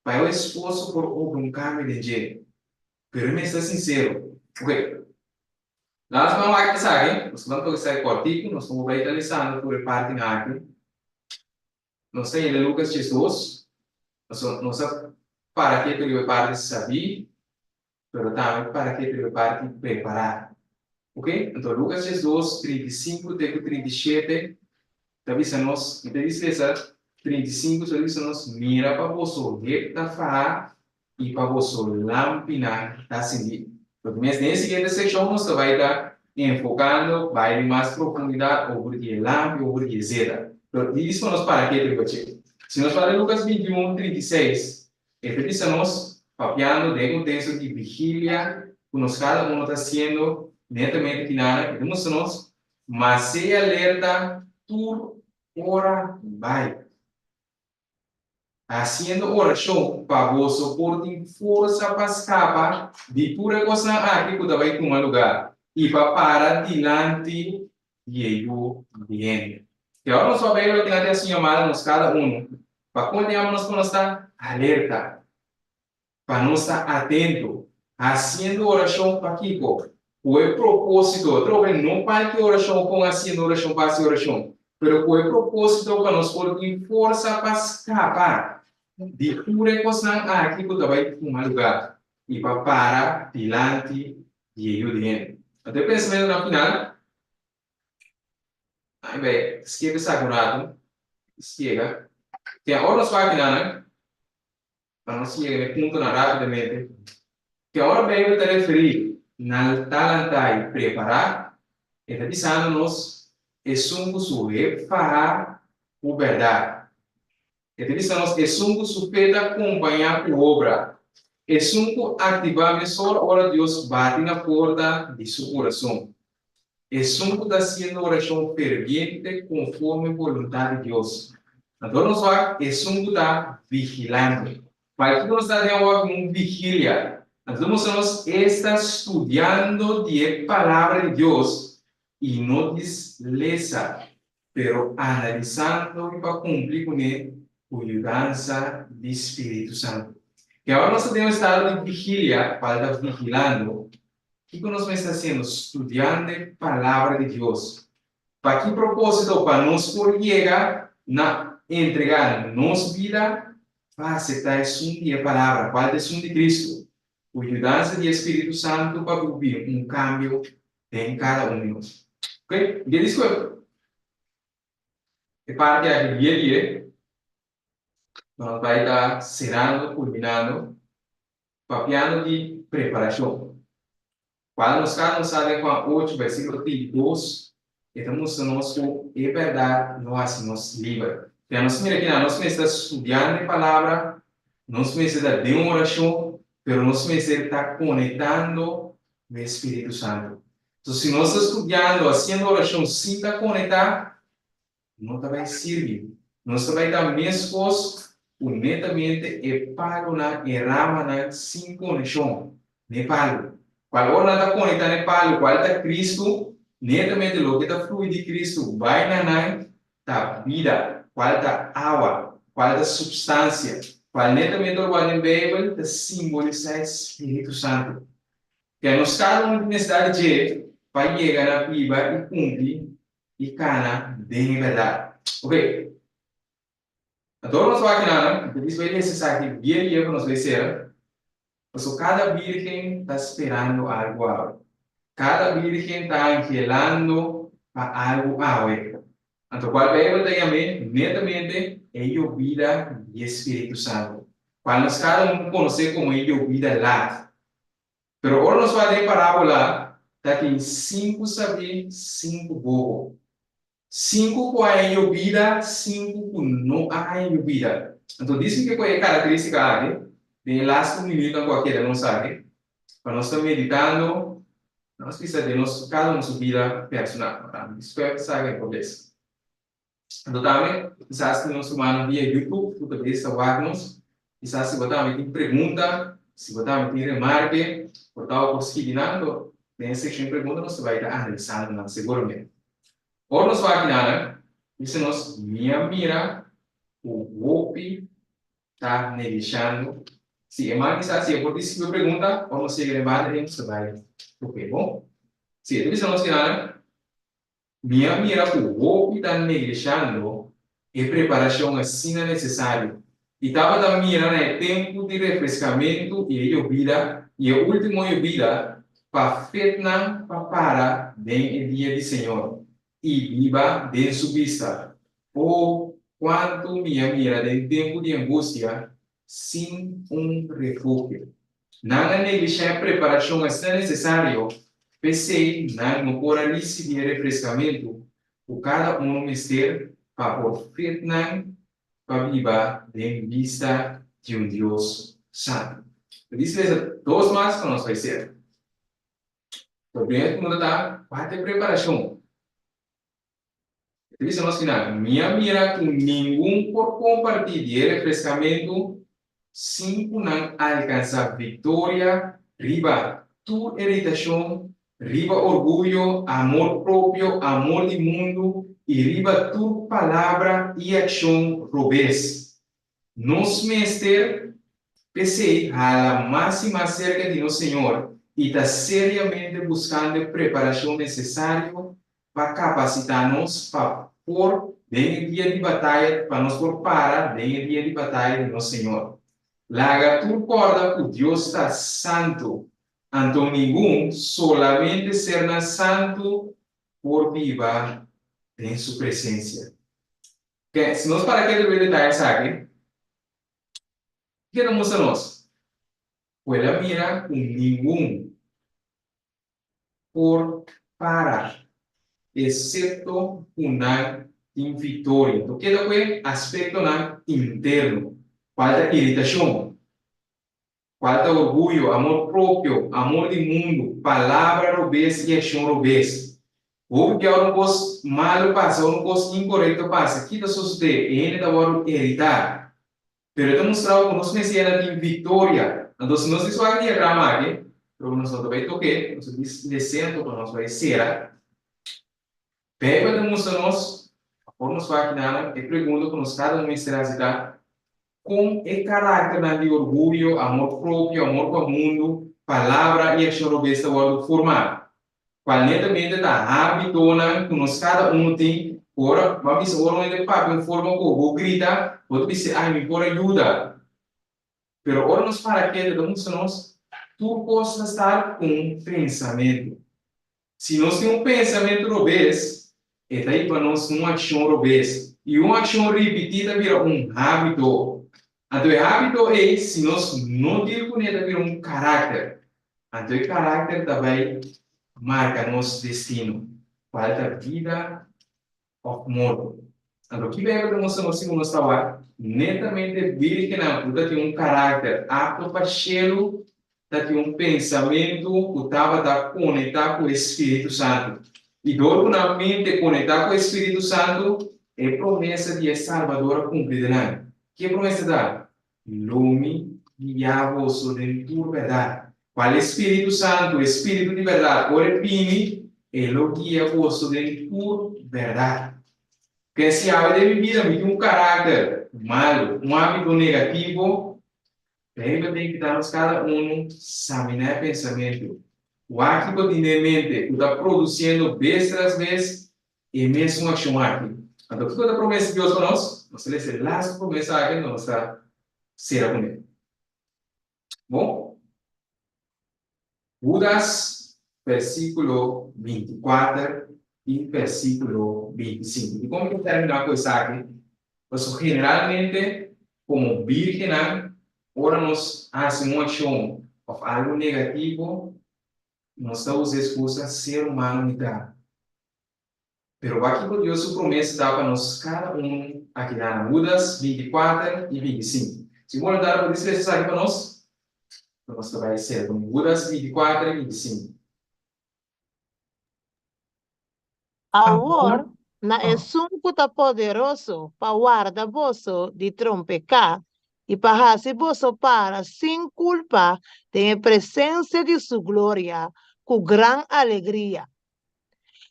R: pa e esposo por obra un kambio den dje. Pero e mester ta sinsero. Oke, laat nos ban wak esaki. Nos ta ban toka esaki kòrtiku, nos no por bai ta lesando tur e partinan aki. Nos ta yenda Lucas 12, pasobra nos a para ketu riba e parti sabí, pero tambe para ketu riba e parti prepará. Ok? Anto Lucas 12, 35 te ku 37 ta bisa nos, mi ta bisa lesa 35, ta bisa nos, Mira pa boso hep ta faha i pa boso lampinan ta sindí. Porque mes den e siguiente sekshon nos ta bai ta enfokando bai den mas profundidat over di e lampi, over di e zeta. Pero di dispo nos para ketu riba dje. Si nos bai den Lukas 21, 36, e ta bisa nos, papiando den e konteksto di vigilia ku nos kada uno ta hasiendo netamente kinana, e ta mustra nos, Ma sea alerta tur ora bai. Hasiendo orashon pa boso por tin forsa pa skapa di tur e kosnan aki ku ta bai tuma lugá i pa para dilanti di e Yu di hende. Te ora nos papia loke nan ta hasi yamada nos kada unu pa kon tempu nos por nos ta alerta, pa nos ta atento, hasiendo orashon pa kiko? Ku e propósito, atrobe, no kualke orashon kon hasiendo orashon pa hasi orashon, pero ku e propósito pa nos por tin forsa pa skapa di tur e kosnan aki ku ta bai tuma lugá i pa para dilanti di e Yu di Hende. Anto e pensamentunan final, ai bai skip esaki un ratu, spiega, Tin ora nos wak kinanan, Pa nos yega na e puntonan rápidamente, ke ora Beibel ta referí na ta lantá i prepará, e ta bisando nos esun ku su hep fahá ku bèrdat. E ta bisa nos esun ku su fe ta kompañá ku obra, esun ku aktivá mesora ora Dios bati na porta di su kurason. Esun ku ta hasiendo orashon ferviente konforme boluntat di Dios. Anto nos wak esun ku ta vigilando. Pakiko nos ta den awor un vigilia? Anto ta mustra nos e sta studiando di e Palabra di Dios i no dis lesa, pero analisando i pa kumpli kuné ku yudansa di Spiritu Santu. Ke awor nos ta den un estado di vigilia, kual ta vigilando, Kiko nos mester hasiendo? Studiando e Palabra di Dios. Pa ki propósito? Pa nos por yega na entregá nos bida pa aseptá esun di e Palabra, kual ta esun di Kristu, ku yudansa di e Spiritu Santu pa por bin un kambio den kada un di nos. Ok, mi ke diskue e parti aki bien die, nos bai ta serando, kulminando. Papiando di preparashon. Kual nos kada un sa den Juan ocho bèrsikulo 32, e ta mustra nos ku e bèrdat lo hasi nos liber. Ya nos mira kinan, nos mester ta studiando e palabra, nos mester ta den un orashon, pero nos mester ta konektando ku e Spiritu Santu. So si nos ta studiando, hasiendo orashon sin ta konektá, no ta bai sirbi. Nos ta bai ta meskos ku netamente e palunan, e ramanan sin konekshon n'e palu. Kual ora nan ta konektá n'e palu, kual ta Kristu, netamente loke ta flui di Kristu bai na nan ta bida, kual ta awa, kual ta supstansia, kual netamente ora wak den Beibel ta simbolisá e Spiritu Santu. Ke nos kada un tin nesesidat di dje pa yega na biba i kumpli i kana den e bèrdat. Ok. Anto ora nos wak kinan, mi ta bisa bai lesa esaki bien bien pa nos bai sera, pasobra kada bírgen ta sperando algu awe. Kada bírgen ta anhelando pa algu awe. Anto kual Beibel ta yam'é netamente e yobida di e Spiritu Santu, kual nos kada un konosé komo e yobida lat. Pero ora nos wak den e parábola, ta tin sinku sabí, sinku bobo. Sinku ku a haña yobida, sinku ku no a haña yobida. Anto disi ke ku e karakterístika aki, den e lastu minuutnan ku a keda nos aki, pa nos ta meditando, nos bisa den nos kada un su bida personal. Despues sa ke por bes. Anto tambe, kisas tin nos rumannan via YouTube ku ta bes ta wak nos. Kisas si bo tambe tin pregunta, si bo tambe tin remarke, por ta bo por skibi nan, anto den e sekshon di pregunta nos ta bai ta analisando nan seguramente. Ora nos wak nan, bisa nos, Mi a mira ku hopi ta neglishando. Si e man kisas si e por di skibi pregunta, ora nos yega den banda ei nos ta bai toke, bon? Si, e ta bisa nos kinan. Mi a mira ku hopi ta neglishando e preparashon asina nesesario i tabata mira na e tempu di refreskamentu i e yobida i e último yobida pa fetnan pa para den e dia di Señor i biba den su bista. O, kuantu mi a mira den tempu di angustia sin un refugio! Nan a neglishá e preparashon asina nesesario, p'esei nan no por a risibí e refreskamentu ku kada unu mester pa por fit nan pa biba den bista di un Dios santu. Ta dici lesa dos mas pa nos bai sera. Por primer pregunta ta, Kua ta e preparashon? E ta bisa nos final, Mi a mira ku ningun por kompartí di e refreskamentu sin ku nan alkansá viktoria riba tur iritashon, riba orguyo, amor propio, amor di mundu i riba tur palabra i akshon robes. Nos mester, p'esei, hala mas i mas serka di nos Señor. i ta seriamente buskando e preparashon nesesario pa kapasitá nos pa por den e dia di bataya pa nos por para den e dia di bataya di nos Señor. Laga tur kòrda ku Dios ta santu, anto ningun, solamente sernan santu por biba den su presensia. Ke, si nos para ketu riba e detaye esaki, kiko ta mustra nos? Ku el a mira ku ningun por para, esepto ku nan tin viktoria. Anto keda ku e aspektonan interno, kual ta iritashon, kual ta orguyo, amor propio, amor di mundu, palabra robes i akshon robes. Hopi bia ora un kos malu pasa, ora un kos inkorekto pasa, ki ta sosodé? E hende ta wòrdu iritá. Pero e ta mustra bo ku nos mester na tin viktoria. Anto si nos tin suak diagrama aki, pero ku nos no ta bai tok'é, nos ta dis les'é anto pa nos bai sera. Beibel ta mustra nos, afor nos wak kinanan, e pregunta ku nos kada un mester hasi ta, Kon e karakternan di orguyo, amor propio, amor pa mundu, palabra i akshon robes ta wòrdu formá? Cual netamente ta hábitonan cu nos cada uno tin, cu ora, bo a bisa ora un hende papia un forma cu bo grita, bo ta bisa, ay, mi por a yuda. Pero ora nos para ketu, ta mustra nos, tur cos ta start cu un pensamentu. Si nos tin un pensamentu robes, e ta hiba nos na un accion robes. Y un accion ripití ta bira un hábito. Anto e hábito ei, si nos no deal cuné, ta bira un carácter. Anto e karakter ta bai marka nos destino, kual ta bida òf morto. Anto ki Beibel ta mustra nos si ku nos ta wak netamente bírgennan ku ta tin un karakter apto pa shelu ta tin un pensamentu ku tabata konektá ku e spiritu santu. I dor ku nan mente konektá ku e spiritu santu, e promesa di e Salbador a kumpli den nan. Ki e promesa ta? Lo mi guiá boso den tur bèrdat. Kual e Spiritu Santu, e Spiritu di bèrdat, ora e bini, e lo guia boso den tur bèrdat. Ken si awe den mi bida mi tin un karakter malu, un hábito negativo, Beibel ta invitá nos kada unu saminá e pensamentu. Wak kiko tin den mente ku ta produsiendo bes tras bes E mesun akshon aki. Anto kiko ta promesa Dios pa nos? Nos ta lesa e lastu promesa aki anto nos ta sera kuné. Bon? Hudas versíkulo 24 i versíkulo 25. Dikon mi ta terminá ku esaki? Pasobra generalmente komo bírgennan ora nos hasi un akshon òf algu negativo nos ta usa eskusa ser humano mi ta. Pero wak kiko Dios su promesa ta pa nos kada un aki na Hudas 24 i 25. Si bo boluntario por distra esaki pa nos, nos ta bai sera ku Hudas 24 i 25.
C: Awor, na esun ku ta poderoso pa warda boso di trompeká i pa hasi boso para sin kulpa den e presensia di su gloria ku gran alegria,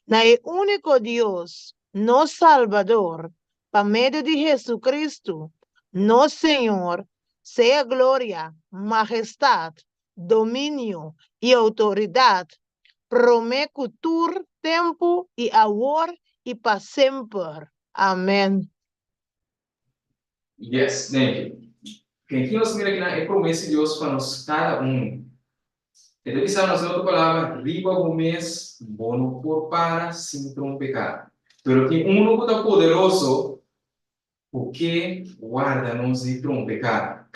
C: Na e úniko Dios, nos Salbador, pa medio di Jesucristo, nos Señor, sea gloria, mahestat, dominio i outoridat, promé ku tur tempu i awor i pa semper. Amèn.
R: Yes, thank you. Ken ki nos mira kinan e promesa di Dios pa nos kada un. E ta bisa nos den otro palabra, riba bo mes bo no por para sin trompeká. Pero tin unu ku ta poderoso ku ke warda nos di trompeká.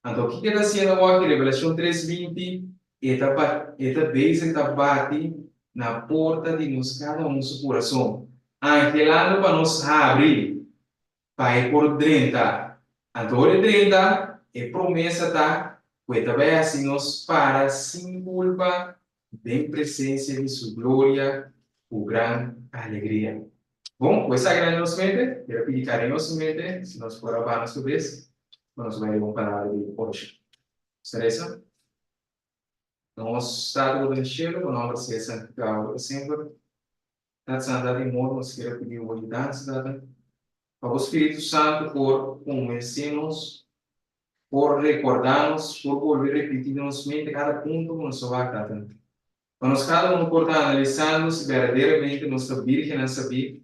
R: Anto kiko e ta hasiendo awor aki? Revelashon tres 20, e ta e ta bezig ta bati na porta di nos kada un su kurason, anhelando pa nos habri pa e por drenta. Anto ora e drenta, e promesa ta ku e ta bai hasi nos para sin kulpa den presensia di su gloria ku gran alegria. Bon, ku esaki na nos mente, kier a pidi kariñosamente si nos por a baha nos kabes pa nos bai riba un palabra di orashon. Nos ta resa. Nos Tata ku ta den shelu, bo nòmber sea santifikado pa semper. Tata Santu, Tata di amor, nos kier a pidi bo yudansa, Tata, pa bo Spiritu Santu por konvensé nos. por rekordá nos, por bolbe repití den nos mente kada punto ku nos a wak, Tata. Pa nos kada unu por ta analisando si berdaderamente nos ta bírgennan sabí,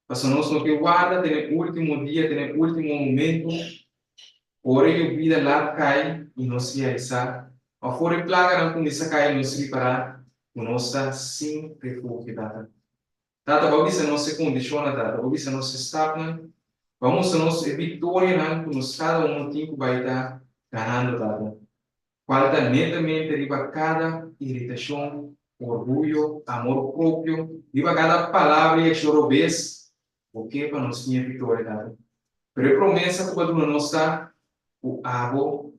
R: pasobra nos no ke warda te n'e último dia, te n'e último momento, ora e yobida lat kai i nos realisá, òf ora e plaganan kuminsá kai i nos ripará ku nos ta sin refugio, Tata. Tata, bo a bisa nos e kondishonnan, Tata, bo a bisa nos e stapnan, bo a mustra nos e viktorianan ku nos kada unu tin ku bai ta ganando, Tata, kual ta netamente riba kada iritashon, orguyo, amor propio, riba kada palabra i akshon robes, bo ke pa nos tin e viktoria, Tata. Pero e promesa ku bo a duna nos ta ku abo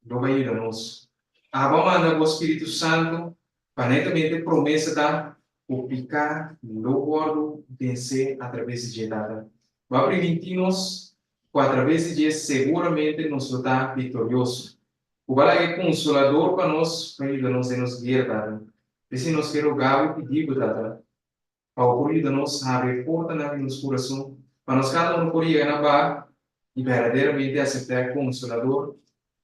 R: lo bai yuda nos. Abo a manda bo Spiritu Santu pa netamente promesa ta ku piká lo wòrdu vensé atraves di dje, Tata. Bo a primintí nos ku atraves di dje seguramente nos lo ta viktorioso. Ku bo a laga e Konsolador pa nos pa yuda nos den nos guera, Tata. P'esei nos ke roga bo i pidi bo, Tata, Pa bo por yuda nos habri e portanan di nos kurason, pa nos kada unu por yega na ba i berdaderamente aseptá e Konsolador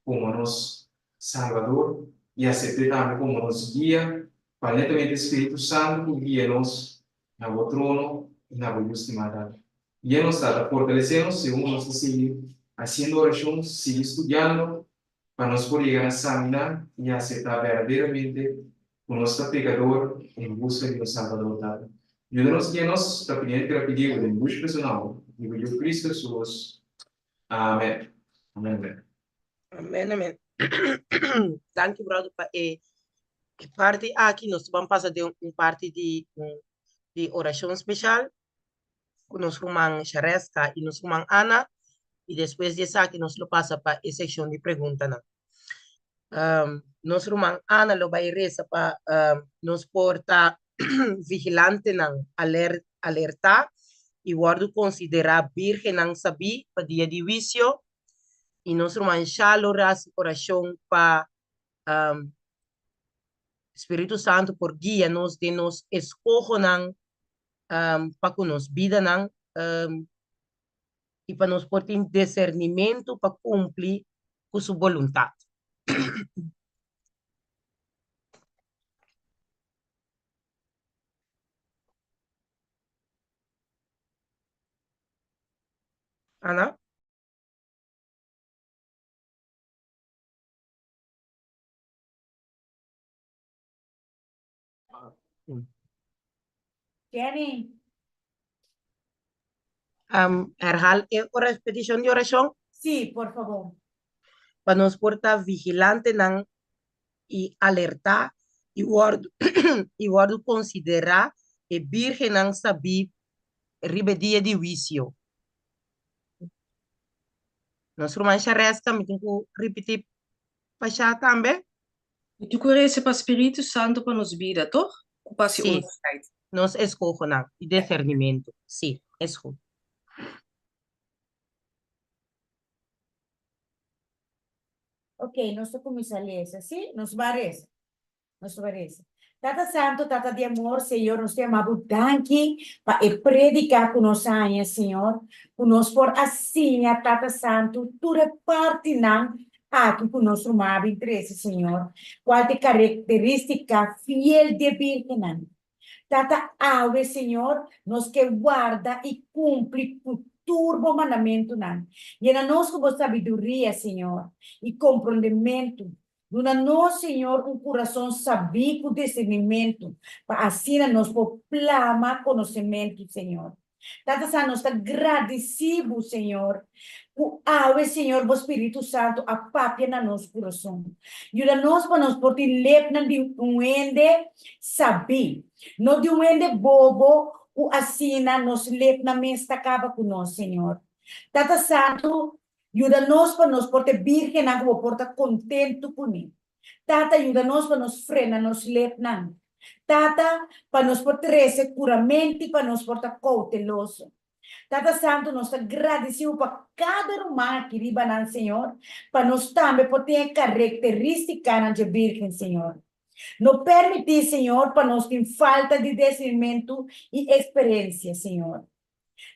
R: komo nos Salbador i asept'é tambe komo nos Guia, pa netamente e Spiritu Santu ku guia nos na bo trono i na bo Yu stimá. Tata, guia nos, Tata, fortalesé nos segun nos ta sigui hasiendo orashon, sigui studiando, pa nos por yega na saminá i aseptá berdaderamente ku nos ta pekador en buska di un Salbador. Tata, yuda nos guia nos, ta pidiendo ku ta pidi bo den bush personal di bo Yu Kristu Hesus. Amen. Amen, amen.
B: Amen, amen. Danki brother pa e parti aki. Nos ta ban pasa den un parti di un di orashon speshal. ku nos ruman Shareska i nos ruman Ana, i despues di esaki nos lo pasa pa e sekshon di preguntanan. Nos ruman Ana lo bai resa pa nos por ta vigilantenan alertá i wòrdu konsiderá bírgennan sabí pa dia di huisio, i nos ruman Sha lo hasi orashon pa Spiritu Santu por guia nos den nos eskohonan pa ku nos bidanan i pa nos por tin disernimentu pa kumpli ku su boluntat. Ana?
F: Jenny.
B: Um, herhaal e ora, peticion di oracion?
F: Sí, por favor.
B: Pa nos por ta vigilantenan i alerta i wordu i wordu considera e birgennan sabí riba e dia di huicio. Nos ruman Shareska, mi tin cu ripiti pa sha tambe?
O: I tu ku rese pa Spiritu Santu pa nos bida, toch? Ku pasi
B: Sí,
O: onderscheid.
B: nos eskohonan i desernimentu. Sí, es goed.
F: Ok, nos ta kuminsá lesa, sí? Nos bai resa. Nos ta bai resa. Tata Santu, Tata di amor, Señor, nos ta yama Bo danki pa e prediká ku nos a haña, Señor, ku nos por a siña, Tata Santu, tur e partinan aki ku nos ruman a bin trese, Señor, kual ta e karakterístika fiel di e bírgennan. Tata, awe, Señor, nos ke warda i kumpli ku tur Bo mandamentunan. Yena nos ku Bo sabiduria, Señor, i komprondementu. Duna nos, Señor, un kurason sabí ku disernimentu, pa asina nos por plama konosementu, Señor. Tata sa nos ta gradisí Bo, Señor, ku awe, Señor, Bo Spiritu Santu a papia na nos kurason. Yuda nos pa nos por tin lepnan di un hende sabí, no di un hende bobo ku asina nos lepnan mes ta kaba ku nos, Señor. Tata Santu, yuda nos pa nos por ta e bírgennan ku Bo por ta kontentu kuné. Tata, yuda nos pa nos frena nos lepnan. Tata, pa nos por trese kuramentu i pa nos por ta kouteloso. Tata Santu, nos ta gradisí Bo pa kada ruman aki riba nan, Señor, pa nos tambe por tin e karekterístikanan dje Bírgen, Señor. No permití, Señor, pa nos tin falta di discernimentu i eksperensia, Señor.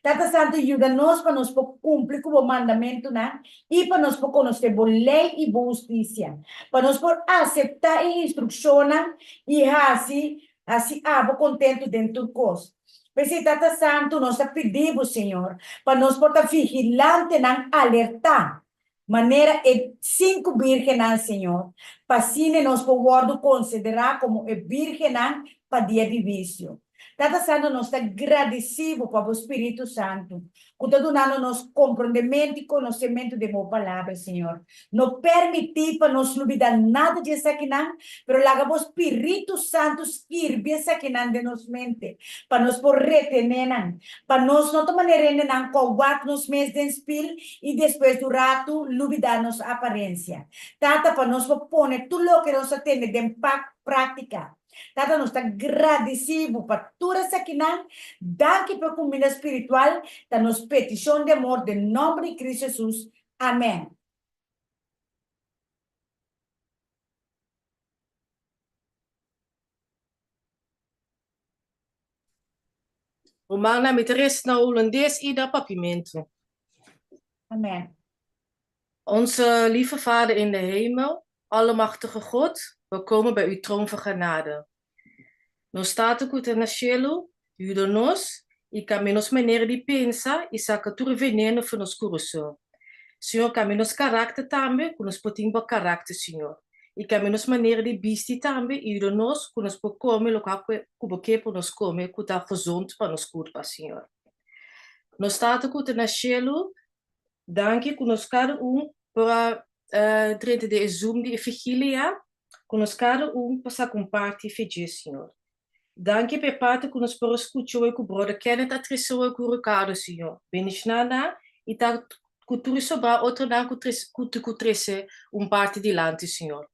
F: Tata Santu, yuda nos pa nos por kumpli ku bo mandamentunan i pa nos por konosé bo lei i bo hustisia, pa nos por aseptá e instrukshonnan i hasi hasi abo kontentu den tur kos. P'esei, Tata Santu, nos ta pidi bo, Señor, pa nos por ta vigilantenan alertá, manera e sinku bírgennan, Señor, pa asina nos por wòrdu konsiderá komo e bírgennan pa dia di huisio. Tata Santu, nos ta gradisí Bo pa Bo Spiritu Santu, ku ta dunando nos komprondementu i konosementu den Bo Palabra, Señor. No permití pa nos lubidá nada di esakinan, pero laga Bo Spiritu Santu skirbi esakinan den nos mente, pa nos por retené nan, pa nos no ta manera hendenan ku a wak nos mes den spil i despues di un ratu lubidá nos aparensia. Tata, pa nos por pone tur loke nos a tende den práktika. Tata, nos ta gradisí Bo pa tur esakinan. Danki pa e kuminda spiritual. Ta nos petishon di amor den nòmber di Cristo Jesus. Amèn.
O: Rumannan, mi ta resa na Hulandes i na Papiamentu.
F: Amen.
O: Onze lieve Vader in de hemel, Allemachtige God, we komen bij uw troon van genade. Nos Tata ku ta na shelu, yuda nos i kambia nos manera di pensa i saka tur e veneno for nos kurason. Señor, kambia nos karakter tambe ku nos por tin bo karakter, Señor. I kambia nos manera di bisti tambe i yuda nos ku nos por kome lokual ku bo ke pa nos kome ku ta gezond pa nos kurpa, Señor. Nos Tata ku ta na shelu, Danki ku nos kada un por a drenta den e Zoom di e vigilia, ku nos kada un por sa komparti fe dje, Señor. Danki pa e parti ku nos por a skucha hoy ku Brother Kenneth a trese hoy ku Ricardo, Señor. Bendishoná nan i ta ku tur e sobrá otronan ku ku ku trese un parti dilanti, Señor.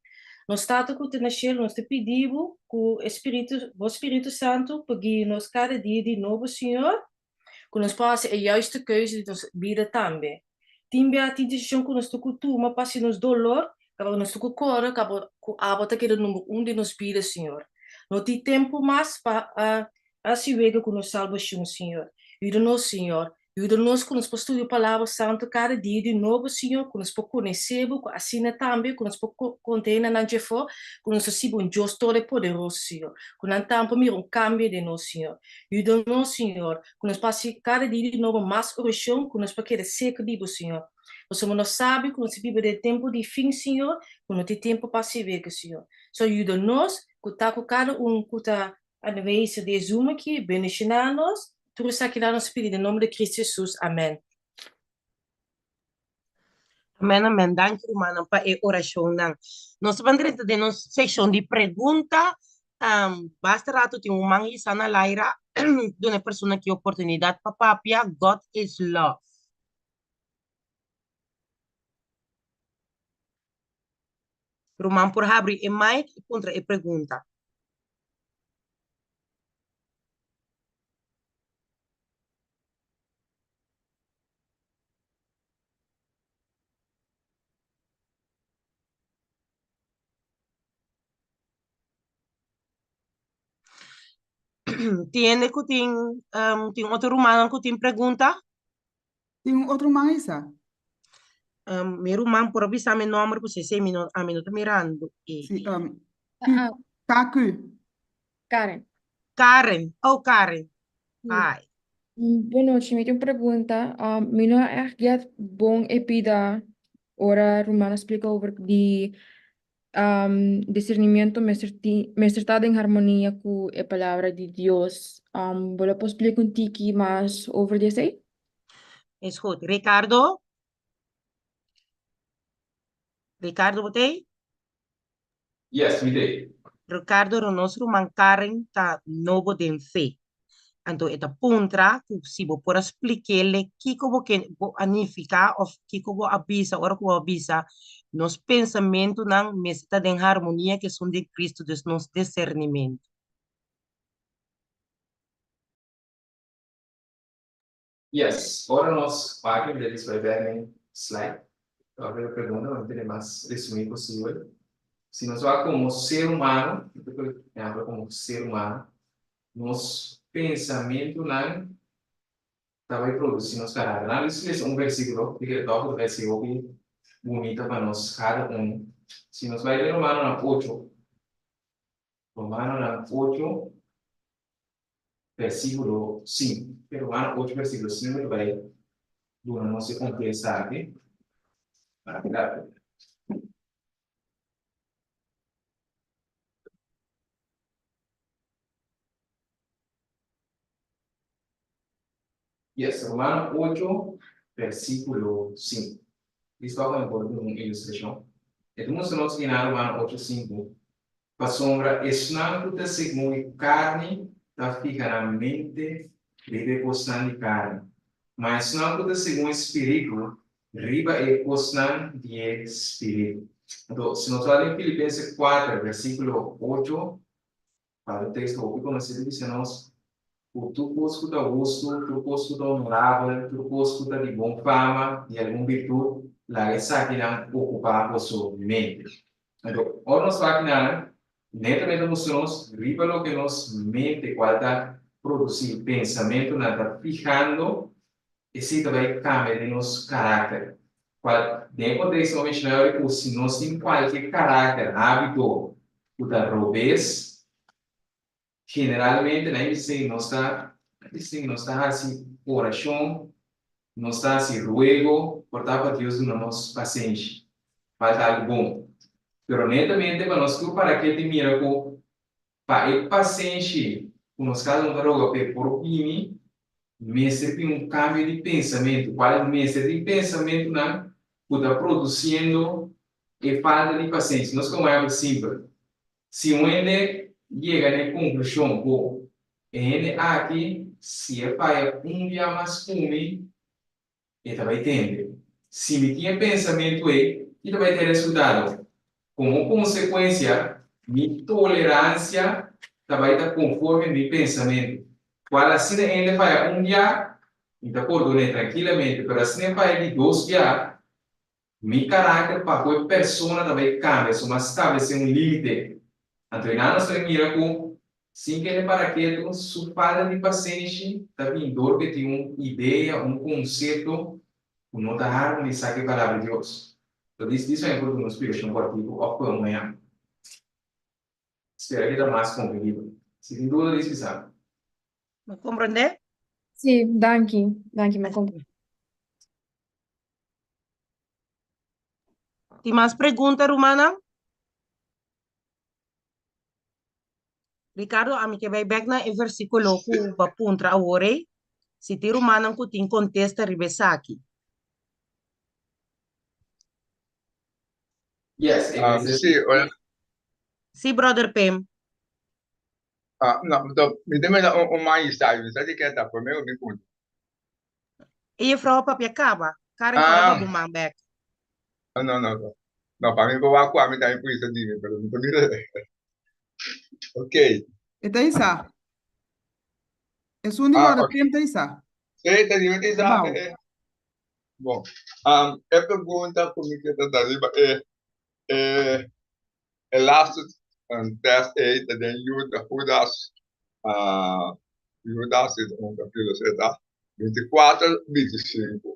O: Nos Tata ku ta na shelu, nos ta pidi Bo ku e Spiritu, Bo Spiritu Santu por guia nos kada dia di nobo, Señor. Ku nos por hasi e juiste keuze di nos bida tambe. Tin bia tin desishon ku nos ta ku tuma pa hasi nos dolor, kaba nos ta ku kore, kaba ku abo ta keda number un den nos bida, Señor. No tin tempu mas pa hasi wega ku nos salbashon, Señor. Yuda nos, Señor. Yuda nos ku nos por studia Palabra Santu kada dia di nobo, Señor, ku nos por konesé Bo, ku asina tambe ku nos por konta hendenan djefó ku nos ta sirbi un Dios Todopoderoso, Señor. Ku nan tambe por mira un kambio den nos, Señor. Yuda nos, Señor, ku nos por hasi kada dia di nobo mas orashon, ku nos por keda serka di Bo, Señor. Pasobra nos sabi ku nos ta biba den tempu di fin, Señor, ku no tin tempu pa hasi wega, Señor. So, yuda nos ku ta ku kada un ku ta aanwezig den e Zoom aki, bendishoná nos. Tur esaki nos pidi den nomber di Cristo Jesus. Amen.
B: Amen, amen. Danki rumannan pa e orashonnan. Nos ta ban drenta den nos sekshon di pregunta. Um, basta rato tin un man hisa na laira. Duna e persona aki oportunidat pa papia. God is love. Ruman por habri e mic i puntra e pregunta. Tin hende ku tin, um, tin otro rumannan ku tin pregunta?
I: Tin un otro man isa?
B: Um, mi ruman por a bisa mi nomber, pues esei mi no, ami no ta mirando. E,
I: Sí, um, Q, KQ.
T: Karen.
B: Karen, oh Karen. Hi.
T: Bon nochi, mi tin un pregunta. Um, mi no a echt get bon e pida ora ruman a splika over di um, discernimiento mester ti, mester ta den harmonia ku e palabra di Dios. Um, bo lo por splika un tiki mas over di esei?
B: Is goed. Ricardo? Ricardo, bo t'ei?
R: Yes, mi t'ei.
B: Ricardo, nos ruman Karen ta nobo den fe. Anto e ta puntra ku si bo por a splik'ele kiko bo ke bo a nifiká òf kiko bo a bisa ora ku bo a bisa nos pensamentunan mester ta den harmonia ku esun di Cristo, dus nos disernimentu.
R: Yes, ora nos wak e debes bai bek den slide. Ora e pregunta lo tene mas resumí posibel. Si nos wak komo ser humano, mi ta por ehempel komo ser humano, nos pensamentunan. ta bai produsí nos karakter. Nan a lesa un versíkulo di ke tòg ta bai ser hopi bunita pa nos kada un. Si nos bai den Romanonan ocho, Romanonan ocho versíkulo sinku. Romano ocho versíkulo sinku ta bai duna nos e kontesta aki. Yes, Romano ocho, versíkulo sinku. Listo pa mi por duna un ilustrashon? E ta mustra nos kina Romano ocho sinku, Pasobra esnan ku ta segun e karni ta fiha nan mente riba e kosnan di karni, ma esnan ku ta segun e spiritu riba e kosnan di e spiritu. Anto, si nos wak den Filipense kuater, versíkulo ocho, Pablo teksto hopi konosí ta bisa nos ku tur kos ku ta hustu, tur kos ku ta onorabel, tur kos ku ta di bon fama, di algun birtut, laga esakinan okupá boso mente. Anto, ora nos wak nan, netamente ta mustra nos riba loke nos mente, kual ta produsí pensamentunan, ta fihando Esei ta bai kambia den nos karakter. Kual, den e konteksto bo menshoná yori ku si nos tin kualke karakter, hábito, ku ta robes, generalmente nan bisei nos ta bisei nos ta hasi orashon, nos ta hasi ruego por ta pa Dios duna nos pasenshi. Falta algu bon. Pero netamente pa nos tur para ke tin mira ku Pa e pasenshi ku nos kada un ta roga p'e por bini, mester tin un kambio di pensamentu, kual mester tin pensamentunan ku ta produsiendo e falta di pasenshi. Nos komo ehèmpel simpel, si un hende yega na e konklushon ku e hende aki si e faya un bia mas ku mi, E ta bai tende. Si mi tin e pensamentu ei, ki ta bai ta e resultado? Komo konsekuensia, mi toleransia ta bai ta konforme mi pensamentu, kual asina hende faya un bia, mi ta pordon'é trankilamente, pero asina e faya di dos bia, Mi karakter pa ku e persona ta bai kambia, so m'a stablesé un límite. Anto e nan nos ta mira ku sin kende para ketu, su falta di pasenshi ta bin dor ku e tin un idea, un konsepto ku no ta harmonisá ku e Palabra di Dios. So dis dis mi por duna un splikashon kòrtiku òf ku e un ehèmpel. Spera ke ta mas komprendido. Si tin duda dis bisa mi.
B: Bo komprendé?
T: Sí, danki. Danki, mi a komprendé.
B: Tin mas pregunta, rumannan? Ricardo, ami ke bai bek na e versíkulo ku bo a puntra awor ei. Si tin rumannan ku tin kontesta riba esaki.
R: Yes, e mester.
Q: Sí, ora.
B: Sí, brother Pim.
Q: Ah, no, mi ta mira un man i mi sa di ke ta promé ku mi puntra.
B: E juffrouw a papia caba. Karen kora
Q: Ah.
B: pa bo man bek.
Q: No, no, no. No, no pa mi por wak ku ami tambe por isa dime, pero mi ta mira. Ok.
I: E ta isa. Esun di
Q: Ah,
I: brother
Q: ok.
I: Pim ta isa.
Q: Sí, ta dime ta isa.
I: Abao.
Q: Eh, eh. Bon. Um, e pregunta ku mi ke ta riba e e e laatste um, test ei ta den Juda, Judas, uh, Judas is un capítulo, eta 24, 25.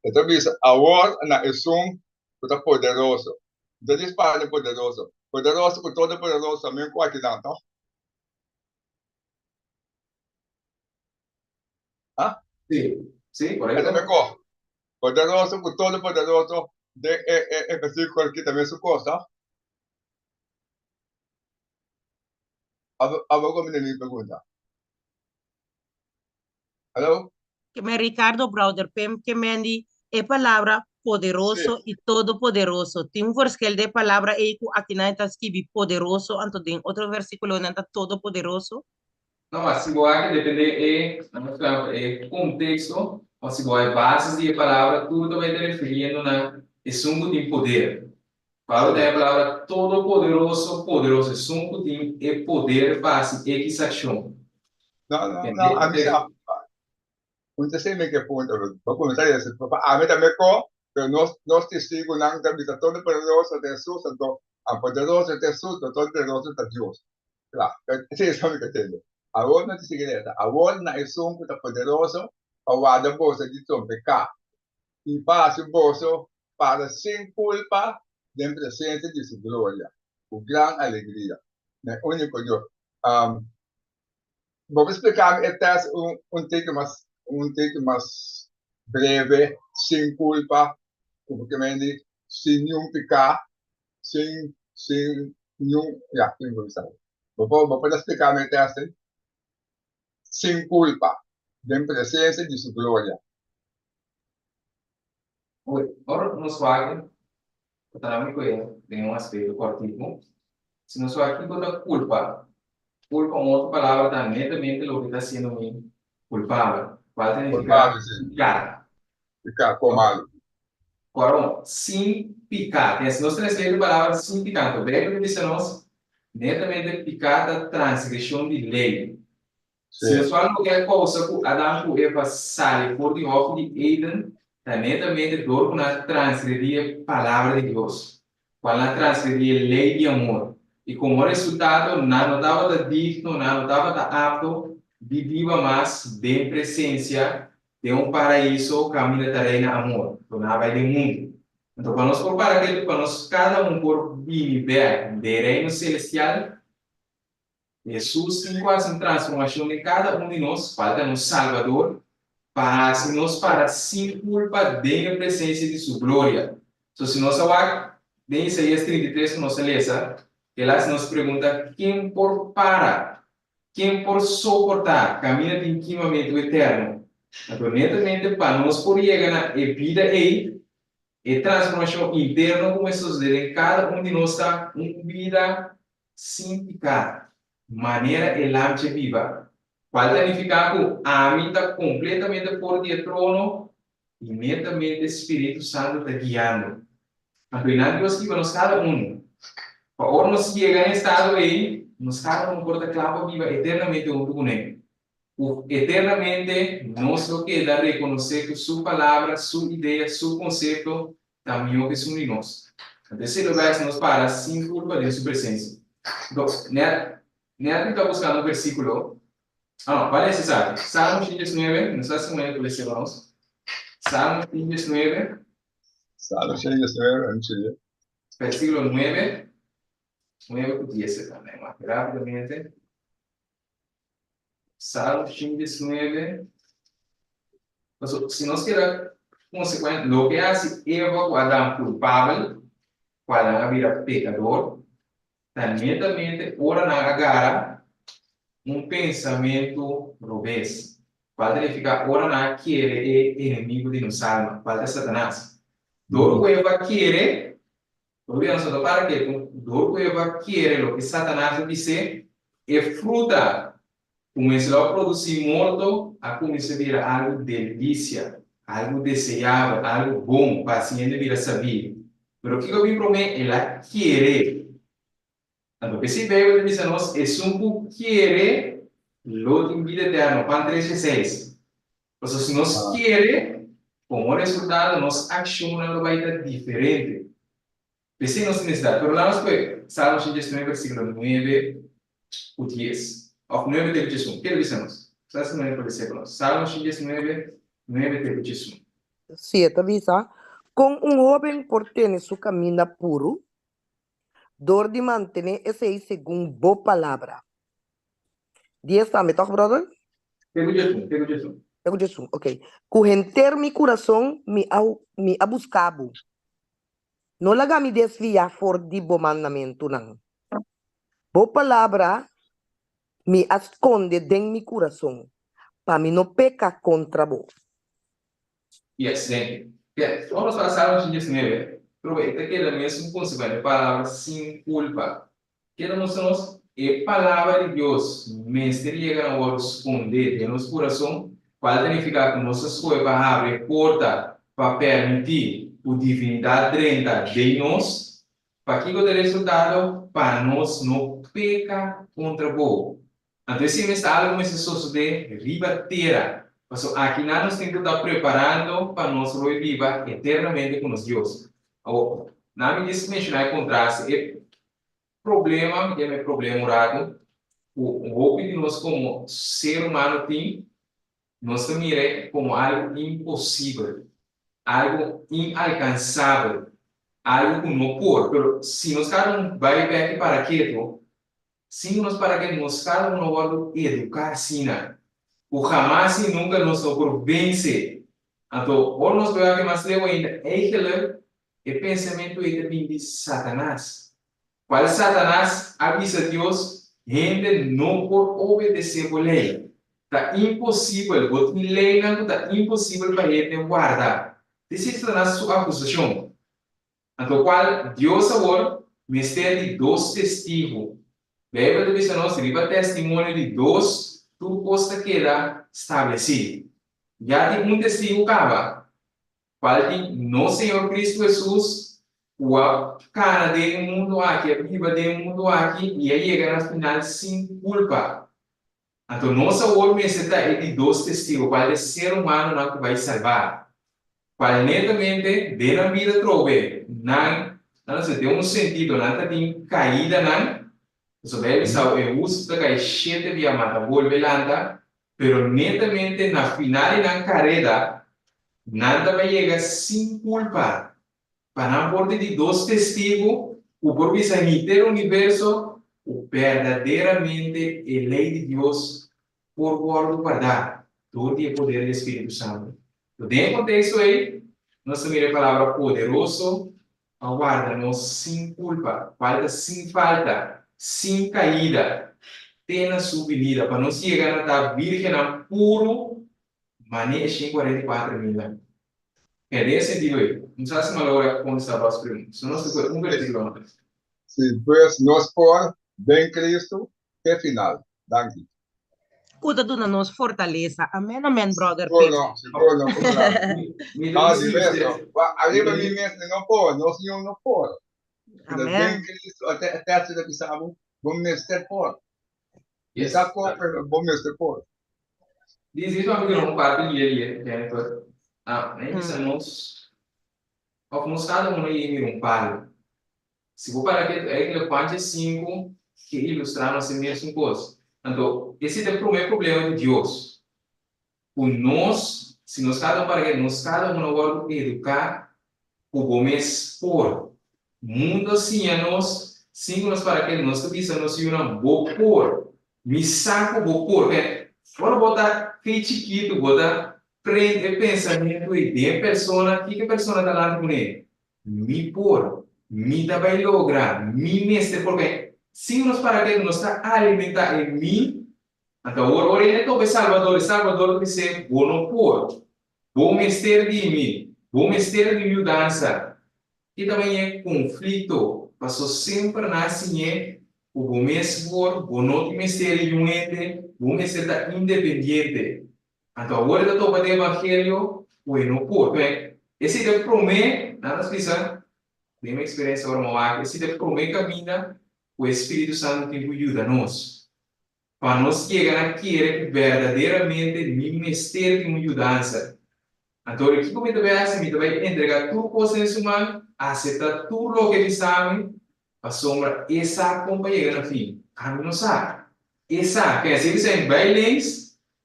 Q: E ta bisa, awor na esun ku ta poderoso. No ta dies palabra poderoso. Poderoso ku todopoderoso, amen ku akinan, no? Ah?
R: Sí, sí, korekto.
Q: E ta mekó. Poderoso ku todopoderoso den e e e versíkulo aki ta mesun kos, no? Abo abo komo mi pregunta. Hallo?
B: Ke men Ricardo Browder Pim ke men di e palabra poderoso
Q: Sí.
B: i todopoderoso. Tin un verschil den e palabra ei ku akinan e ta skibi poderoso anto den otro versíkulonan ta todopoderoso?
R: No, ma si bo a ke depende e, nos ta e contexto, o si bo a e basis di e palabra, tur ta bai ta refiriendo na esun ku tin poder. Pablo ta e palabra todopoderoso, poderoso, esun ku tin e poder pa hasi X akshon.
Q: No, no, no, ami sa, un ta seme ke punto, bo kuminsá di pa ami ta mekó, pero nos, nos testigunan ta bisa todopoderoso ta Hesus, anto a poderoso ta Hesus, pero todopoderoso ta Dios. Kla, esei es lo mi ta tende. Awor nos ta sigui lesa, Awor na esun ku ta poderoso pa warda boso di trompeká i pa hasi boso para sin kulpa den presensia di su gloria ku gran alegria, na e úniko Dios. Bo por splika mi e tèst un un tiki mas un tiki mas breve, sin kulpa, ku por ke mende sin niun piká, sin sin niun ya sin bo bisa. Bo por bo por a splika mi e tèst ei? Sin kulpa, den presensia di su gloria.
R: Ora nos wak ku ta na mi kueya den un aspekto kòrtiku, si nos wak kiko ta kulpa, kulpa un otro palabra ta netamente loke ta hasiendo mi kulpabel, kual ta nifiká piká.
Q: Piká, kua malu.
R: Kòròn, sin piká. Ten si nos translate e palabra sin piká, anto Beibel ta bisa nos netamente piká ta transgreshon di lei. Si nos wak loke a kousa ku Adam ku Eva sali for di hòfi di Eden, ta netamente dor ku nan a transgredí e Palabra di Dios, kual nan a transgredí e lei di amor, i komo resultado nan no tabata digno, nan no tabata apto di biba mas den presensia den un paraiso kaminda ta reina amor. Anto nan a bai den mundu. Anto pa nos por para ketu, pa nos kada un por bini bèk den Reino Selestial, Hesus tin ku hasi un transformashon den kada un di nos, kual ta nos Salbador, pa hasi nos para sin kulpa den e presensia di Su gloria. So, si nos a wak den Isaías 33 ku nos a lesa, el a hasi nos pregunta, Ken por para? Ken por soportá kaminda tin kimamentu eterno? Anto, netamente pa nos por yega na e bida ei, e transformashon interno ku mester sosodé den kada un di nos ta un bida sin piká, manera e lamchi biba, kual ta nifiká ku ami ta kompletamente for di e trono i netamente Spiritu Santu ta guiando. Anto i nan Dios hiba nos kada unu. Pa ora nos yega na e estado ei, nos kada unu por ta kla pa biba eternamente huntu kuné. Ku eternamente nos lo keda rekonosé ku Su Palabra, Su idea, Su konsepto ta mihó ku esun di nos. Anto esei lo bai si nos para sin kulpa den Su presensia. Anto, nèt, nèt mi ta buskando un versíkulo. Ah, no, bal lesa esaki. Salmo 119, no sa si un hende por lesa pa nos. Salmo 119.
Q: Salmo 119, mi sigue.
R: Versíkulo 9, 9 ku 10 e ta, rápidamente. Salmo 119. Pasobra si nos keda konsekuente, loke a hasi Eva ku Adam kulpabel, kual nan a bira pekador, ta netamente ora nan a gara un pensamentu robes, kual ta nifiká ora nan a kere e enemigu di nos alma, kual ta Satanas. Dor ku Eva kere, Todavia nos no ta para ke dor ku Eva kere loke Satanas a bis'é, e fruta ku mester lo a produsí morto a kuminsá bira algu delisia, algu deseabel, algu bon pa hasi hende bira sabí. Pero kiko a bin promé? El a kere. Anto p'esei Beibel ta bisa nos, Esun ku kere lo tin bida eterno. Juan tres dieseis. Pasobra si nos kere, komo resultado nos akshonnan lo bai ta diferente. P'esei nos tin nesesidat. Pero laga nos kohe Salmo 119 versíkulo 9 ku 10, òf 9 te ku 11. Ke ta bisa nos? Sa si manera por lesa pa nos. Salmo 119, 9 te ku 11.
P: Sí, e ta bisa, Kon un hóben por tene su kaminda puru? Dor di mantené esei segun bo palabra. Dies tambe tòg, bròder?
R: Te ku djesun, te ku djesun.
P: Te ku djesun, ok. Ku henter mi kurason mi a mi a buska bo. No laga mi desviá for di bo mandamentunan. Bo palabra mi a skonde den mi kurason, pa mi no peka kontra bo.
R: Yes, thank you. Bien, ora nos fala Salmo 119, trobe e ta keda mesun konsekuente, e palabra sin kulpa. Ke ta mustra nos? E palabra di Dios mester yega na wòrdu skondé den nos kurason, kual ta nifiká ku nos ta skohe pa habri e porta pa permití ku divinidat drenta den nos. Pakiko ta e resultado? Pa nos no peka kontra bo. Anto esei mester algu mester sosodé riba tera, pasobra akinan nos tin ku ta preparando pa nos roi biba eternamente ku nos Dios. Awor, nan mi disi menshoná e kontraste, e problema, mi yama e problema un ratu. ku hopi di nos komo ser humano tin, nos ta mir'é komo algu imposibel, algu inalkansabel, algu ku no por. Pero si nos kada un bai bèk i para ketu, sin ku nos para ketu, nos kada un a wòrdu eduká asina, ku hamas i nunka nos no por vense. Anto, ora nos bai wak mas leu ainda, eigenlijk e pensamentu ei ta bin di Satanas. Cual Satanas a bisa Dios, Hende no por obedece bo ley. Ta imposibel, bo tin leynan cu ta imposibel pa hende warda. Esey Satanas su acusacion. Anto cual Dios awor mester di dos testigo. Bijbel ta bisa nos riba testimonio di dos tur cos ta keda stableci. Ya tin un testigo caba, Cual tin nos Señor Cristo Hesus cu a cana den e mundo aki, a biba den e mundo aki y a yega na final sin culpa. Anto nos awor mester ta e di dos testigo, cual ta e ser humanonan cu bay salba, cual netamente den nan bida trobe nan, nan ta den un sentido nan ta tin caidanan, pasobra Bijbel bisa e husto ta cay shete bia ma ta bolbe lanta, Pero netamente na final di nan kareda, nan ta bai yega sin kulpa, pa nan por tin di dos testigu ku por bisa henter universo ku berdaderamente e lei di Dios por wòrdu guardá dor di e poder di e Spiritu Santu. Den e konteksto ei, nos ta mira e palabra poderoso pa warda nos sin kulpa, kual ta sin falta, sin kaida, te na su binida, pa nos yega na ta bírgennan puru manera e 144 milnan. Kende den e sentido ei? No sa si mi a logra kontestá bos pregunta. So nos ta kohe un versíkulo mas.
Q: Sí, pues nos por den Cristo te final. Danki.
B: Ku ta duna nos fortalesa. Amen amen brother
Q: Sigur no, sigur no, sigur no. Ah, di mes no. Wa ariba mi mes mi no por, nos niun no por. Pero den
B: Amen.
Q: Cristo e te- e teksto ta bisa bo, bo mester por. Mi
R: Yes.
Q: sa kon, pero bo mester por.
R: Dice, eso a mi un parte lié lié, Jennifer. Ah, nan bisa nos, of nos cada uno yei mira un palo. Si bo para ketu eigenlijk Juan 5 ke ilustrá nos e mesun kos. Anto, esei ta e promé problema di Dios. Ku nos, si nos kada un para ketu, nos kada un a wòrdu eduká ku bo mes por. Mundu a siña nos, sin ku nos para ketu, nos ta bisa nos yunan, bo por. Mi sa ku bo por. Ora bo ta fe chikitu, bo ta prende e pensamentu ei den e persona, kiko e persona ta lanta kuné? Mi por, mi ta bai logra, mi mester por kai. Sin nos para ketu nos ta alimentá e mi, anto awor ora e topa e Salbador, e Salbador ta bis'é, Bo no por, bo mester di mi, bo mester di un yudansa. Ki ta bai e konflikto, paso semper nan a siñ'é ku bo mes por, bo no tin mester di un hende, bo mester ta independiente. Anto awor e ta topa den evangelio ku e no por. P'e, esei ta e promé, nan ta splisa, den mi eksperensia ora mi a wak, esei ta e promé kaminda ku e Spiritu Santu tin ku yuda nos, pa nos yega na kere ku berdaderamente mi mester di un yudansa. Anto ora kiko mi ta bai hasi? Mi ta bai entregá tur kos den su man, aseptá tur loke e bisa mi, pasobra e sa kon pa yega na fin. Ami no sa. E sa. Kende, si e bisa mi bai links,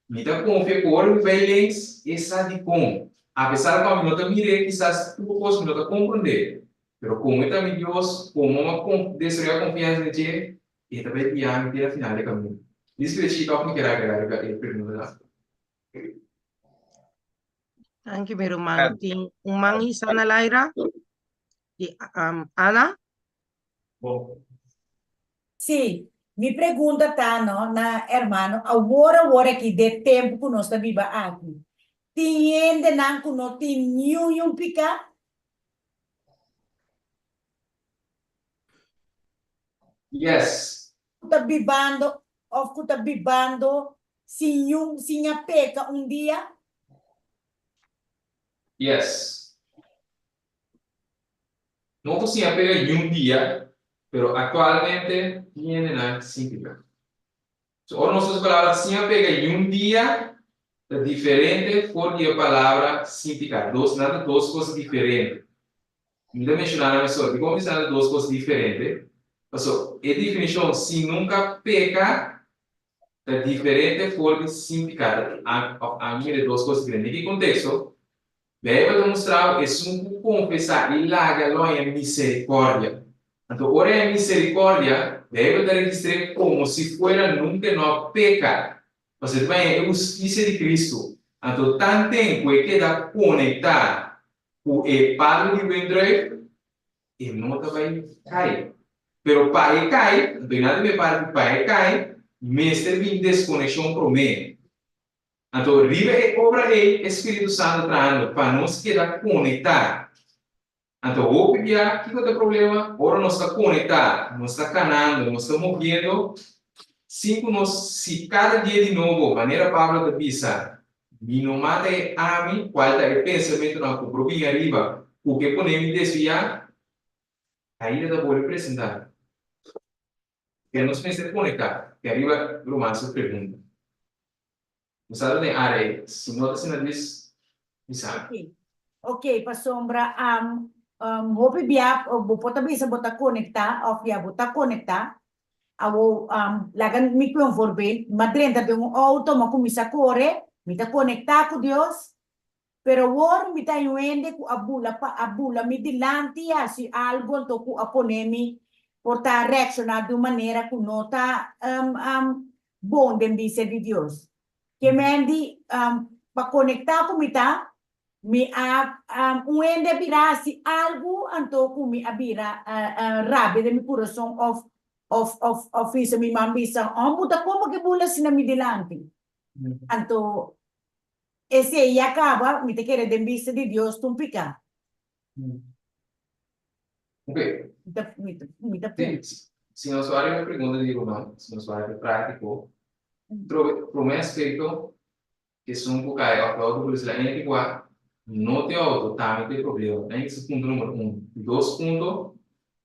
R: Mi ta konfia ku ora mi bai links, e sa dikon. Apesar ku ami no ta mir'é, kisas tur kos mi no ta komprondé. Pero komo e ta mi Dios, komo mi a desaroyá konfiansa den dje, e ta bai guiá mi te na final di kaminda. Disculpe Chica òf mi kier agregá riba e preguntanan.
B: Danki mi ruman. Tin un man hisa na laira di Ana.
R: Bon.
F: Sí, mi pregunta ta no na hermano, awor awor aki de tempu ku nos ta biba aki, tin hendenan ku no tin niun yun piká?
R: Yes.
F: Ku ta bibando òf ku ta bibando sin yun sin a peka un dia?
R: Yes. No ku sin a pega niun dia, pero aktualmente tin hendenan sin peka. So ora nos usa e palabra sin a pega niun dia ta diferente for di e palabra sin pika. Dos, nan ta dos kos diferente. Mi ta menshoná nan mesora. Dikon mi bisa nan ta dos kos diferente? Paso e definishon sin nunka peka. Ta diferente for di sin piká. Ta òf ami mira e dos kos diferente. Den ki konteksto? Beibel ta mustra bo esun ku konfesá i laga lo haña miserikòrdia. Anto ora e haña miserikòrdia, Beibel ta registr'é komo si fuera nunka e no a peka. Pasobra e ta haña e hustisia di Kristu. Anto tanten ku e keda konektá ku e palu di wendrùif, e no ta bai kai. Pero pa e kai, anto e nan ta bin e parti pa e kai, mester bin deskonekshon promé. Anto riba e obra ei e Spiritu Santu ta trahando pa nos keda konektá. Anto hopi bia kiko ta e problema? Ora nos ta konektá, nos ta kanando, nos ta moviendo, sin ku nos si kada dia di nobo, manera Pablo ta bisa, Mi no mata e ami, kual ta e pensamentunan ku por bin ariba ku ke pone mi desviá, ainda ta bolbe presentá. Ke nos mester konektá? Ke ariba ruman su pregunta. Nos ta den área ei. Si no ta asina djis bisa mi.
F: Ok, ok, pasobra hopi bia bo por ta bisa bo ta konektá òf ya bo ta konektá, Awo laga mi pone un voorbeeld, mi a drenta den un auto, mi a cuminsa core, mi ta conecta cu Dios, pero awor mi ta hay un hende cu a bula pa a bula mi dilanti y haci algo anto cu a pone mi por ta reacciona di un manera cu no ta bon den bista di Dios. Ke men di pa conecta cu mi ta, Mi a un hende a bira hasi algu anto ku mi a bira rabia den mi kurason òf òf òf òf bisa mi man bisa òm bo ta komo ke bula asina mi dilanti? Anto esei ya kaba mi ta kere den bista di Dios ta un piká.
R: Ok.
F: Mi ta mi ta mi ta
R: Si,
F: puntra.
R: si nos wak riba e pregunta di ruman, si nos wak práktiko, trobe promé aspekto Esun ku kai òf e outo ku la ente ku a no tin outo tambe ta e problema. Nan esei punto numero un. Di dos punto,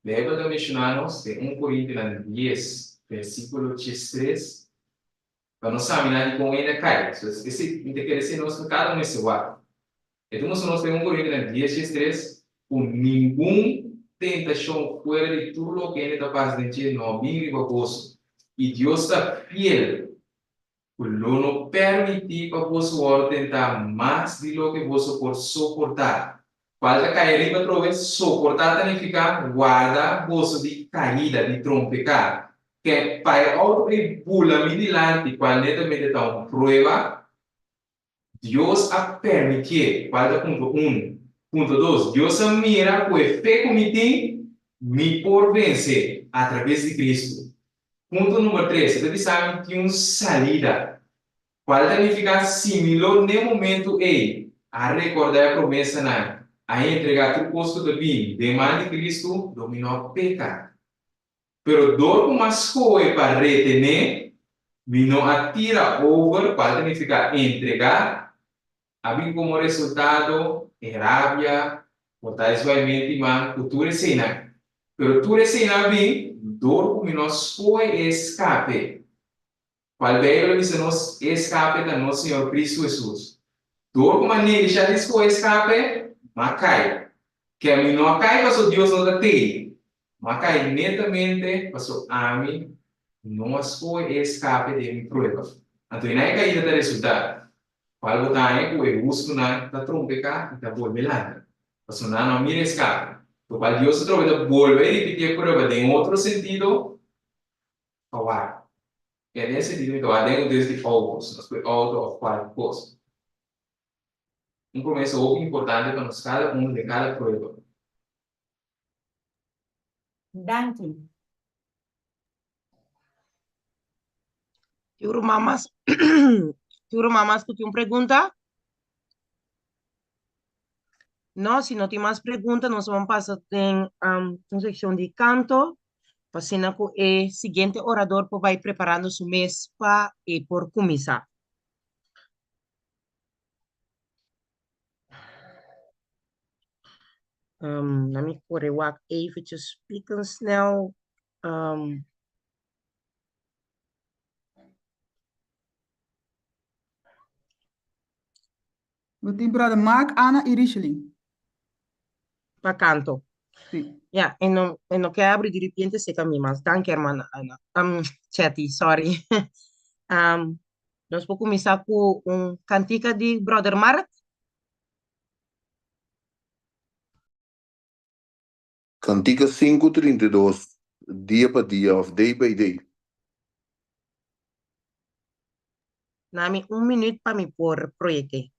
R: Beibel ta menshoná nos den un Korintionan dies, versíkulo diestres, pa nos saminá dikon hende a kai. So, esei mi ta kere si nos kada un mester wak. E ta mustra nos den un Korintionan dies, diestres ku ningun tentashon fuera di tur loke hende ta pasa den dje no a bin riba boso. I Dios ta fiel ku lo no permití pa boso wòrdu tentá mas di loke boso por soportá. Kual ta kai riba atrobe? Soportá ta nifiká warda boso di kaida, di trompeká. Ke pa e outo ei bula mi dilanti, kual netamente ta un prueba, Dios a permitié, kual ta punto unu. Punto dos, Dios a mira ku e fe ku mi tin, mi por vense atraves di Kristu. Punto number tres, e ta bisa mi tin un salida, kual ta nifiká si mi lo n'e momentu ei a rekordá e promesanan, a entregá tur kos ku ta bini den man di Kristu, lo mi no a peka. Pero dor ku m'a skohe pa retené, mi no a tira over, kual ta nifiká entregá, a bin komo resultado e rabia, por ta e zwaimenti man ku tur eseinan. Pero tur eseinan a bin dor ku mi no a skohe e eskape. Cual Bijbel a bisa nos e escape ta nos Señor Cristo Jesus. Door cu m'a neglisha di scohe escape, m'a cay. Ke ami no a cay paso Dios no ta tey. M'a cay netamente paso ami no a scohe e escape den mi prueba. Anto e nan e caida ta resulta. Cual bo ta haña cu e hustunan ta trompeca y ta bolbe lanta. Paso nan no a mira escape. Lo cual Dios atrobe ta bolbe ripiti e prueba den otro sentido pa wak. E den sentido mi ta wak den un des di auto, si nos pui auto of cualke cos. Un promesa hopi importante pa nos cada uno den cada prueba.
F: Danki.
B: Tin un ruman mas tin un ruman mas ku tin un pregunta? No, si no tin mas pregunta, nos ban pasa den un seccion di canto, pa asina cu e siguiente orador por bay preparando su mes pa e por cuminsa. Um, na mi corre wak eventjes pieken snel. Um,
I: Bo tin brother Mark, Ana y Richelin.
B: Pa canto.
I: Sí.
B: Ja, en no, en no ke abri di repente seca mi mas. Danki, hermana Ana. Um, Chetty, sorry. Um, nos por kuminsá ku un kantika di Brother Mark.
L: Kantika 532, Dia pa dia òf Day by Day.
B: Na mi un minuut pa mi por proyect'é.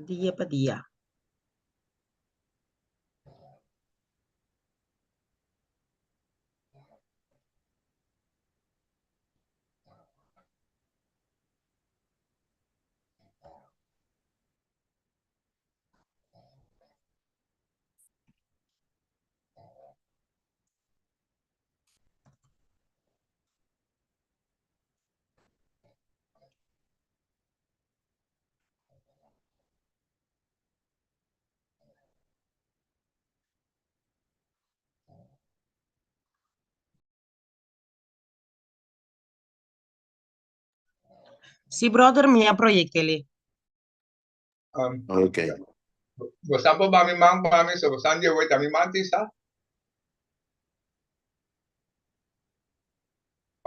B: Dia pa dia. Si brother mi a proyectele.
Q: Um,
L: Ok.
Q: Bosan por ba mi man pa mi, so bosan di away, ta mi man tisa?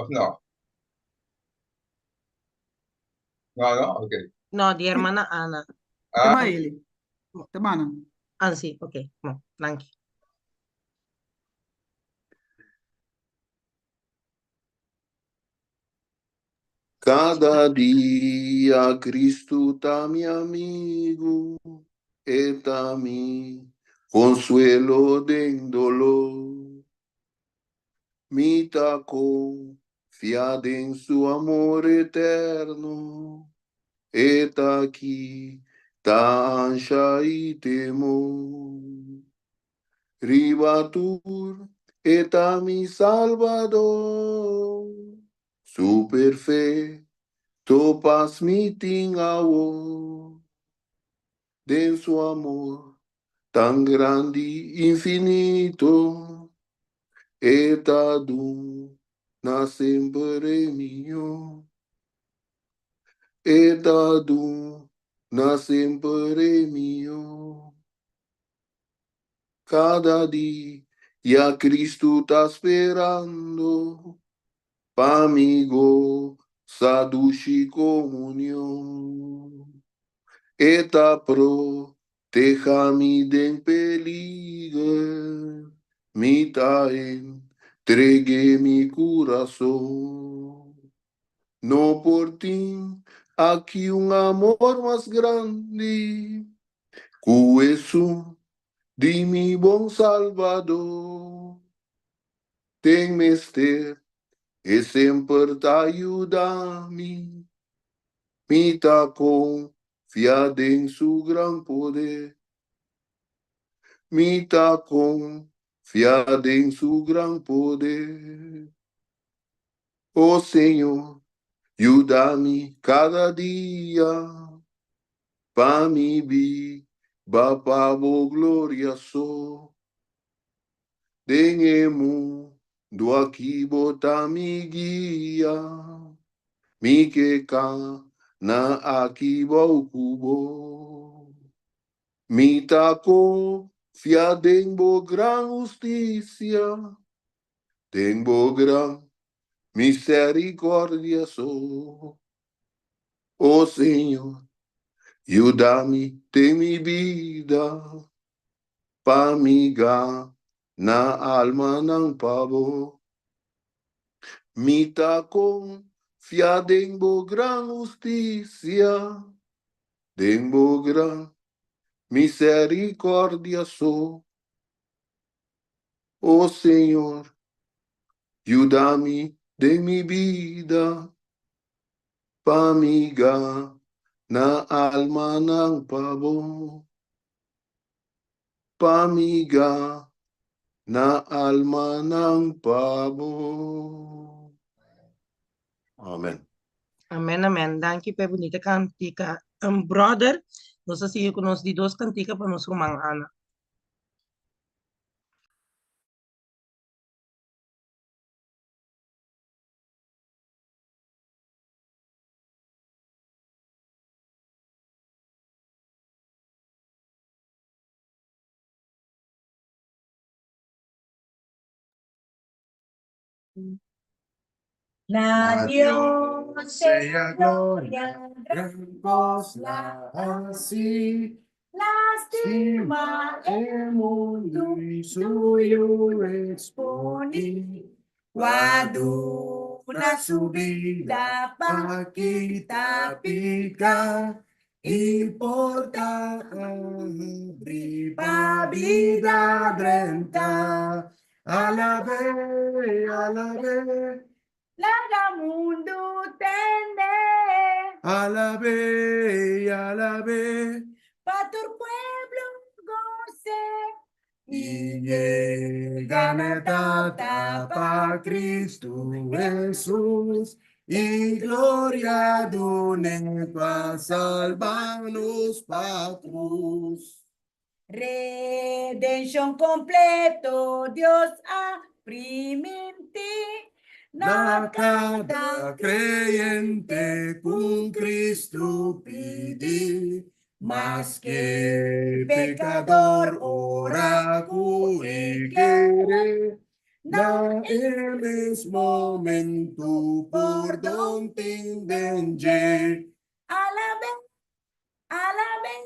Q: Of no? No, no? Ok.
B: No, di hermana Ana.
I: Te ba ele. Te ba nan.
B: Ah, sí, ok. Bon, danki.
L: Kada dia Kristu ta mi amigu, E ta mi konsuelo den doló. Mi ta konfia den su amor eterno, E ta kita ansha i temor. Riba tur E ta mi Salbador, Su perfecto pas mi tin awor. Den su amor tan grandi infinito, E ta duna semper e mihó. E ta duna semper e mihó. Kada dia Kristu ta sperando pa mi gosa dushi komunion. E ta proteha mi den peliger, mi ta entreg'é mi kurason. No por tin aki un amor mas grandi ku esun di mi bon Salbador. Den mester, e semper ta yuda mi. Mi ta konfia den su gran poder. Mi ta konfia den su gran poder. O Señor, yuda mi kada dia, pa mi biba pa bo gloria so. Den e mundu aki bo ta mi guia, mi ke kana aki bou ku bo. Mi ta konfia den bo gran hustisia, Den bo gran misericordia so. O Señor, yuda mi den mi bida, pa mi gana almanan pa bo. Mi ta confia den bo gran husticia, den bo gran misericordia so. O Señor, yuda mi den mi bida, pa mi gana almanan pa bo. Pa mi gana almanan pa bo. Amen.
B: Amen, amen. Danki pa e bunita kantika, brother. Nos ta sigui ku nos di dos kantika pa nos ruman Ana.
F: Na Dios
D: sea gloria, gran cos la haci.
F: Lastima
D: e mundu i su Yu exponi.
F: Cu a duna su bida pa kita
D: pica i porta a habri pa bida drenta. Alab'é, alab'é.
F: Laga mundu tende.
D: Alab'é, alab'é.
F: Pa tur pueblo gos'é.
D: I yega na Tata pa Cristo Hesus i gloria dun'é pa salba nos pa cruz.
F: Redenshon kompleto Dios a primintí
D: na kada kreyente ku Kristu pidi. Maske pekador ora ku e kere, na e mes momentu pordon tin den dje.
F: Alab'é, alab'é.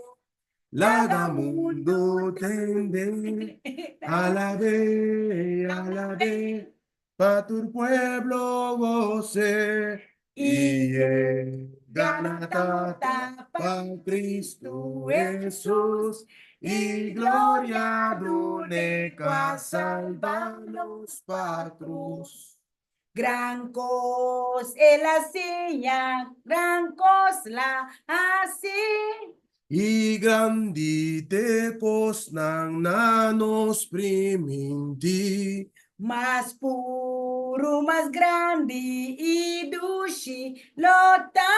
D: Laga mundu tende, alab'é, alab'é, pa tur pueblo gos'é i yega na Tata pa Cristo Hesus i gloria dun'é ku a salba nos pa cruz.
F: Gran kos el a siña, gran kos la hasi.
D: I grandi t'e kosnan na nos primintí.
F: Mas puru, mas grandi i dushi lo ta.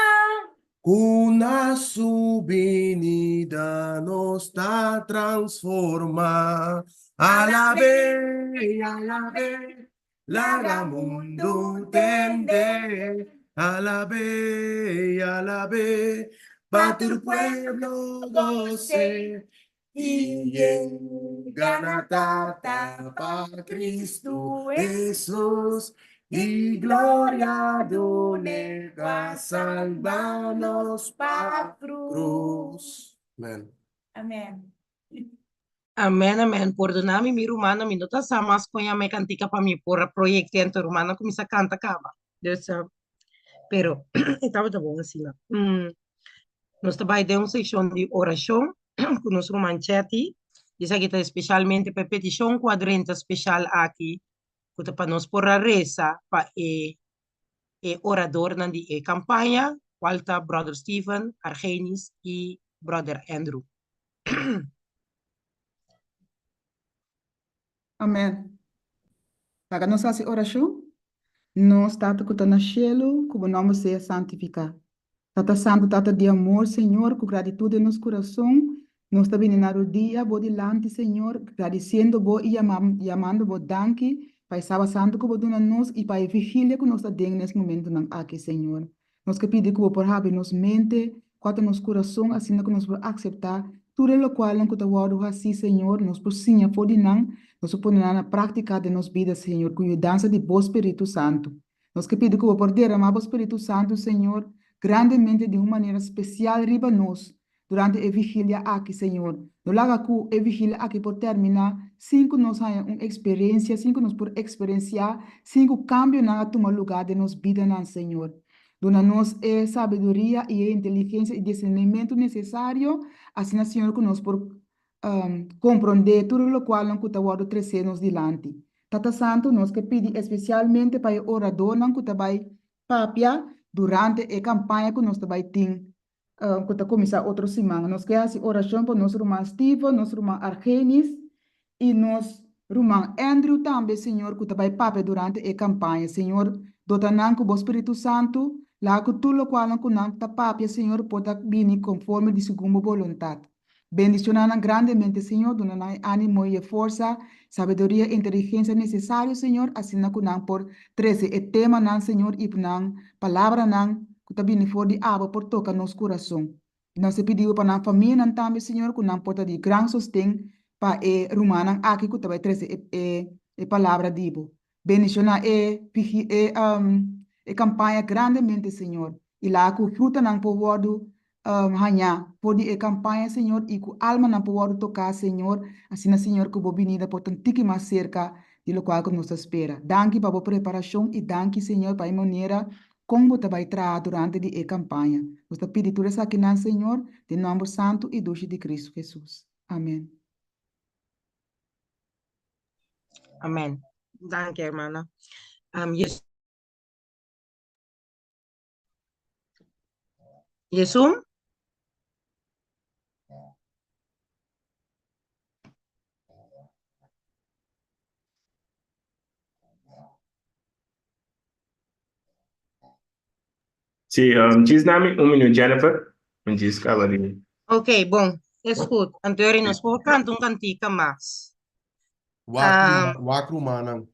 D: Ku na su binida nos ta transformá. Alab'é, alab'é, Laga mundu tende, alab'é, alab'é, pa tur pueblo gos'é i yega na Tata pa Cristo Hesus i gloria dun'é ku a salba nos pa cruz. Amen.
F: Amen.
B: Amen amen pordona mi mi rumannan mi no ta sa mas kon yama e kantika pa mi por a proyecte anto rumannan kuminsa kanta kaba dus pero e tabata bon asina nos ta bai den un sekshon di orashon ku nos ruman Chetty esaki ta espeshalmente pa e petishon ku a drenta speshal aki ku ta pa nos por a resa pa e e oradornan di e kampaña kual ta brother Steven Argenis i brother Andrew.
I: Amen. Laga nos hasi orashon. Nos Tata ku ta na shelu, ku bo nòmber sea santifiká. Tata Santu, Tata di amor, Señor, ku gratitud den nos kurason, nos ta bini na rudia bo dilanti, Señor, gradisiendo bo i yamando bo danki pa e Saba Santu ku bo duna nos i pa e vigilia ku nos ta den nes momentunan aki, Señor. Nos ke pidi ku bo por habri nos mente, kua ta nos kurason, asina ku nos por akseptá tur e lokualnan ku ta wòrdu hasí, Señor, nos por siña for di nan, nos por pone nan na práktika den nos bida, Señor, ku yudansa di bo Spiritu Santu. Nos ke pidi ku bo por deramá bo Spiritu Santu, Señor, grandemente di un manera spesial riba nos, Durante e vigilia aki, Señor, no laga ku e vigilia aki por terminá sin ku nos haña un eksperensia, sin ku nos por eksperensiá, sin ku kambionan a tuma lugá den nos bidanan, Señor. Duna nos e sabiduria i e inteligensia i disernimentu nesesario, asina, Señor, ku nos por komprondé tur e lokualnan ku ta wòrdu tresé nos dilanti. Tata Santu, nos ke pidi espesialmente pa e oradónan ku ta bai papia durante e kampaña ku nos ta bai tin ku ta kuminsá otro siman. Nos ke hasi orashon pa nos ruman Steven, nos ruman Argenis i nos ruman Andrew tambe, Señor, ku ta bai papia durante e kampaña. Señor, dota nan ku bo Spiritu Santu. Laga ku tur lokualnan ku nan ta papia, Señor, por ta bini konforme di segun bo boluntat. Bendishoná nan grandemente, Señor, duna nan e ánimo i e forsa, sabiduria i inteligensia nesesario, Señor, asina ku nan por trese e temanan, Señor, i nan palabranan ku ta bini for di abo por toka nos kurason. Nos ta pidi bo pa nan famianan tambe, Señor, ku nan por ta di gran sosten pa e rumannan aki ku ta bai trese e e palabra di bo. Bendishoná e e e kampaña grandemente, Señor, i laga ku frutanan por wòrdu hañá for di e kampaña, Señor, i ku almanan por wòrdu toká, Señor, asina, Señor, ku bo binida por ta un tiki mas serka di lokual ku nos ta spera. Danki pa bo preparashon i danki, Señor, pa e manera kon bo ta bai traha durante di e kampaña. Nos ta pidi tur esakinan, Señor, den nòmber santu i dushi di Kristu Hesus. Amen.
B: Amen. Danki, hermana. Jesum?
R: Sí, um, djis nami un minuut, Jennifer. Un djis kaba di.
B: Ok, bon, is goed. Anto yori nos por kanta un kantika mas.
K: Wak,
B: Um,
K: wak rumannan.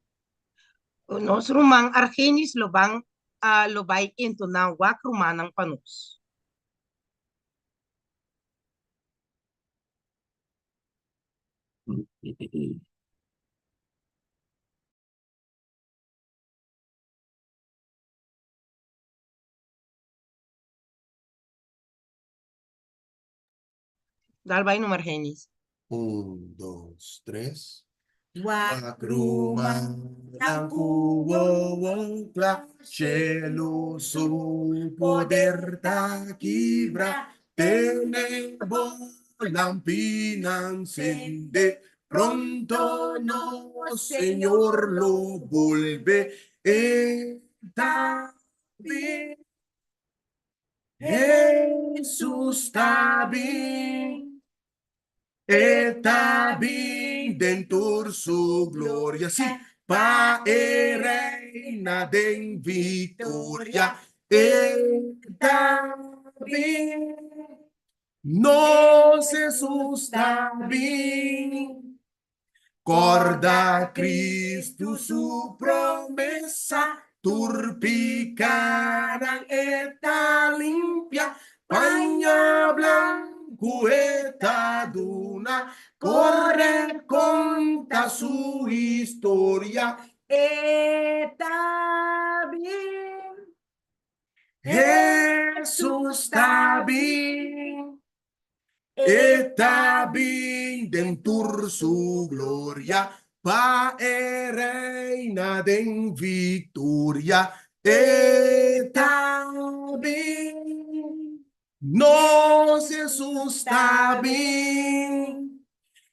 B: nos ruman Argenis lo ban ah, lo bai entoná wak rumannan pa nos. Dal bai nummer Genis.
K: Un, dos, tres.
F: Wak
K: Wak rumannan ku wowo kla, shelu su poder ta kibra, tene bo lampinan sende, pronto nos Señor lo bolbe, e ta bin. Hesus ta bin, e ta bin den tur su gloria, sí, pa e reina den victoria. E ta bin, nos Hesus ta bin. Corda Cristo su promesa, tur picanan e ta limpia, paña blancu e ta duna, corre conta su historia.
F: E ta bin.
K: Hesus ta bin. E ta bin den tur su gloria, pa e reina den victoria. E ta bin, nos Jesus ta bin.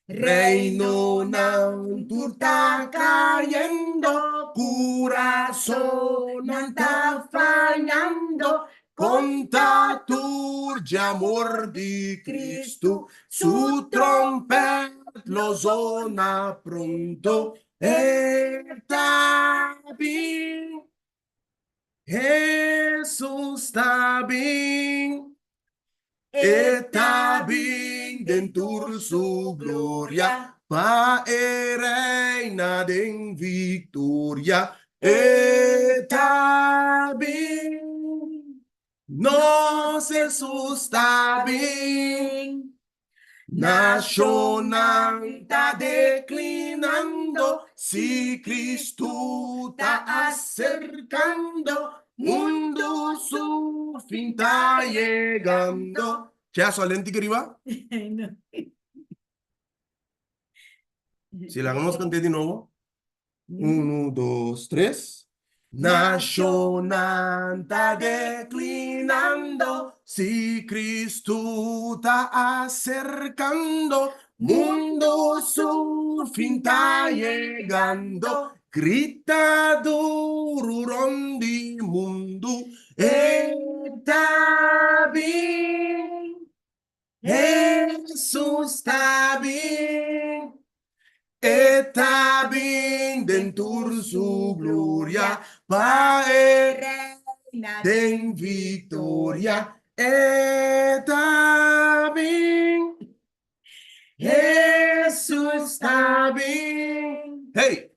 K: Reinonan tur ta cayendo, curasonan ta fayando, Konta tur dj'amor di Kristu, su trompèt lo zona pronto, E ta bin, Hesus ta bin, E ta bin den tur su gloria, pa e reina den victoria. E ta bin, nos Hesus ta bin. Nashonnan ta deklinando, si Kristu ta aserkando, mundu su fin ta yegando. Che, solenti ki riba? Si laga nos kant'é di nobo. Unu, dos, tres. Nashonnan ta deklinando, si Kristu ta aserkando, mundu su fin ta yegando, grita duru rònt di mundu, E ta bin, Hesus ta bin, e ta bin den tur su gloria, pa e. Den victoria. E ta bin. Jesus ta bin. Hey!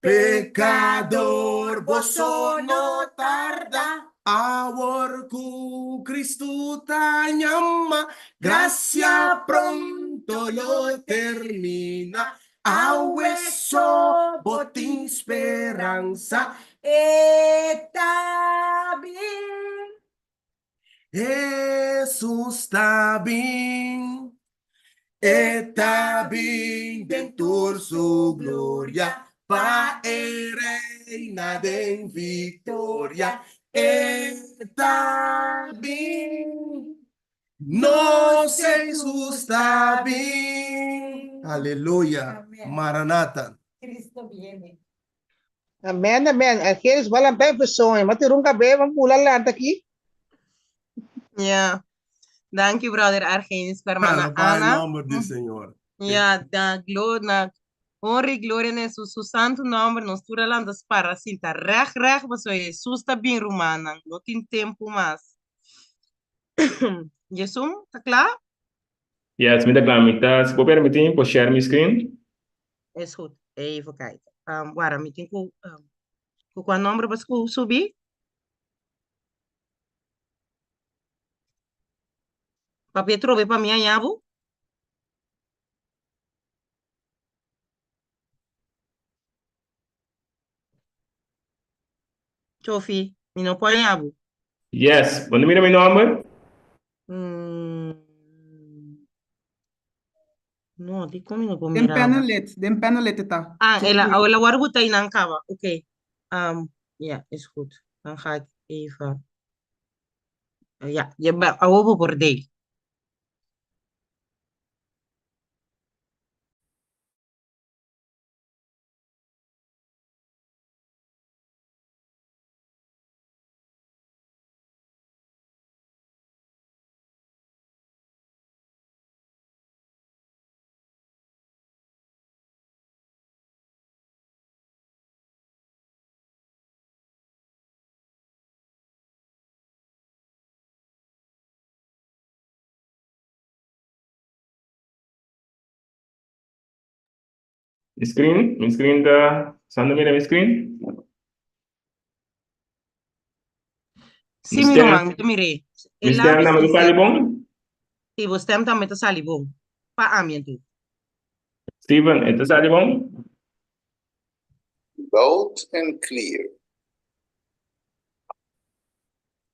K: Pecador, boso no tarda. Awor cu Cristo ta yama, gracia pronto lo termina. Awe so bo tin speransa.
F: E ta bin.
K: Hesus ta bin, e ta bin den tur su gloria, pa e reina den victoria. E ta bin, nos Hesus ta bin. Aleluya, Maranatha.
F: Cristo viene.
J: Amen, amen. Argenis, bo a lanta e persoon. Ma tira un cabé, ma bula lanta aki.
B: Ja. Dank u, brother Argenis, pa hermana
K: Alabá e
B: Ana.
K: nomber di Señor.
B: Ja, da glo na honra y gloria na Hesus su santo nomber. Nos tur a lanta spara sinta reg reg, pasobra Hesus ta bin, rumannan. No tin tempo mas. Jesum, ta kla?
R: Yes, mi ta kla. Mi ta, si bo permití, mi por share mi screen?
B: Is goed. Even kijken. Um, wara, mi tin ku, um, ku kua nomber bas ku subi? Papia trobe pa mi añabu? Chofi, mi no por añabu.
R: Yes, bo no mira mi nomber?
B: Mm. No, di kon mi no por
I: Den
B: mira bo.
I: panelid, den panelid e ta.
B: Ah,
I: Check
B: el a,
I: hier.
B: oh, el a wòrdu botá einan kaba. Oké. Um, ja, is goed. Dan ga ik even. Ja, je ba- awor bo por deel.
R: Mi screen, mi screen ta, Sandra mira mi screen?
B: Sí, mi ruman, mi ta mir'é. E
R: Mi stem
B: labio
R: tambe ta
B: sí,
R: sali bon?
B: Sí, bo stem tambe ta sali bon. Pa ami anto.
R: Steven, e ta sali bon?
A: Loud and clear.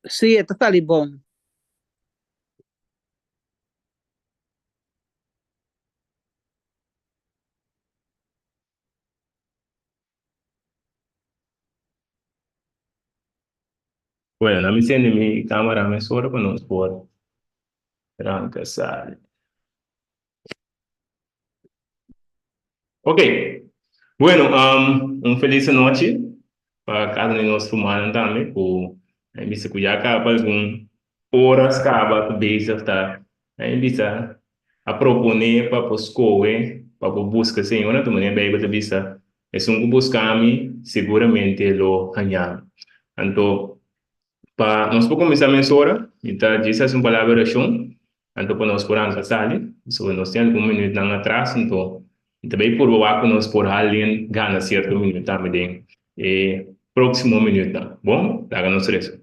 C: Sí, e ta sali bon.
R: Bueno, na mi sende mi cámara mesora pa nos por ranca sali. Ok, bueno, um, un feliz anochi pa cada un di nos rumannan tambe ku a bisa ku ya kaba algun horas kaba ku bezig ta a bisa a proponé pa por skohe pa por buska Señor, anto manera Beibel ta bisa esun ku buska mi seguramente lo haña mi. Anto pa nos por kuminsá mesora mi ta djis hasi un palabra di orashon anto pa nos por anka sali, pasobra nos tin algun minütnan atras anto mi ta bay purba wak ku nos por hal gana sierto minüt tambe den e próksimo minütnan. Bon, laga nos resa.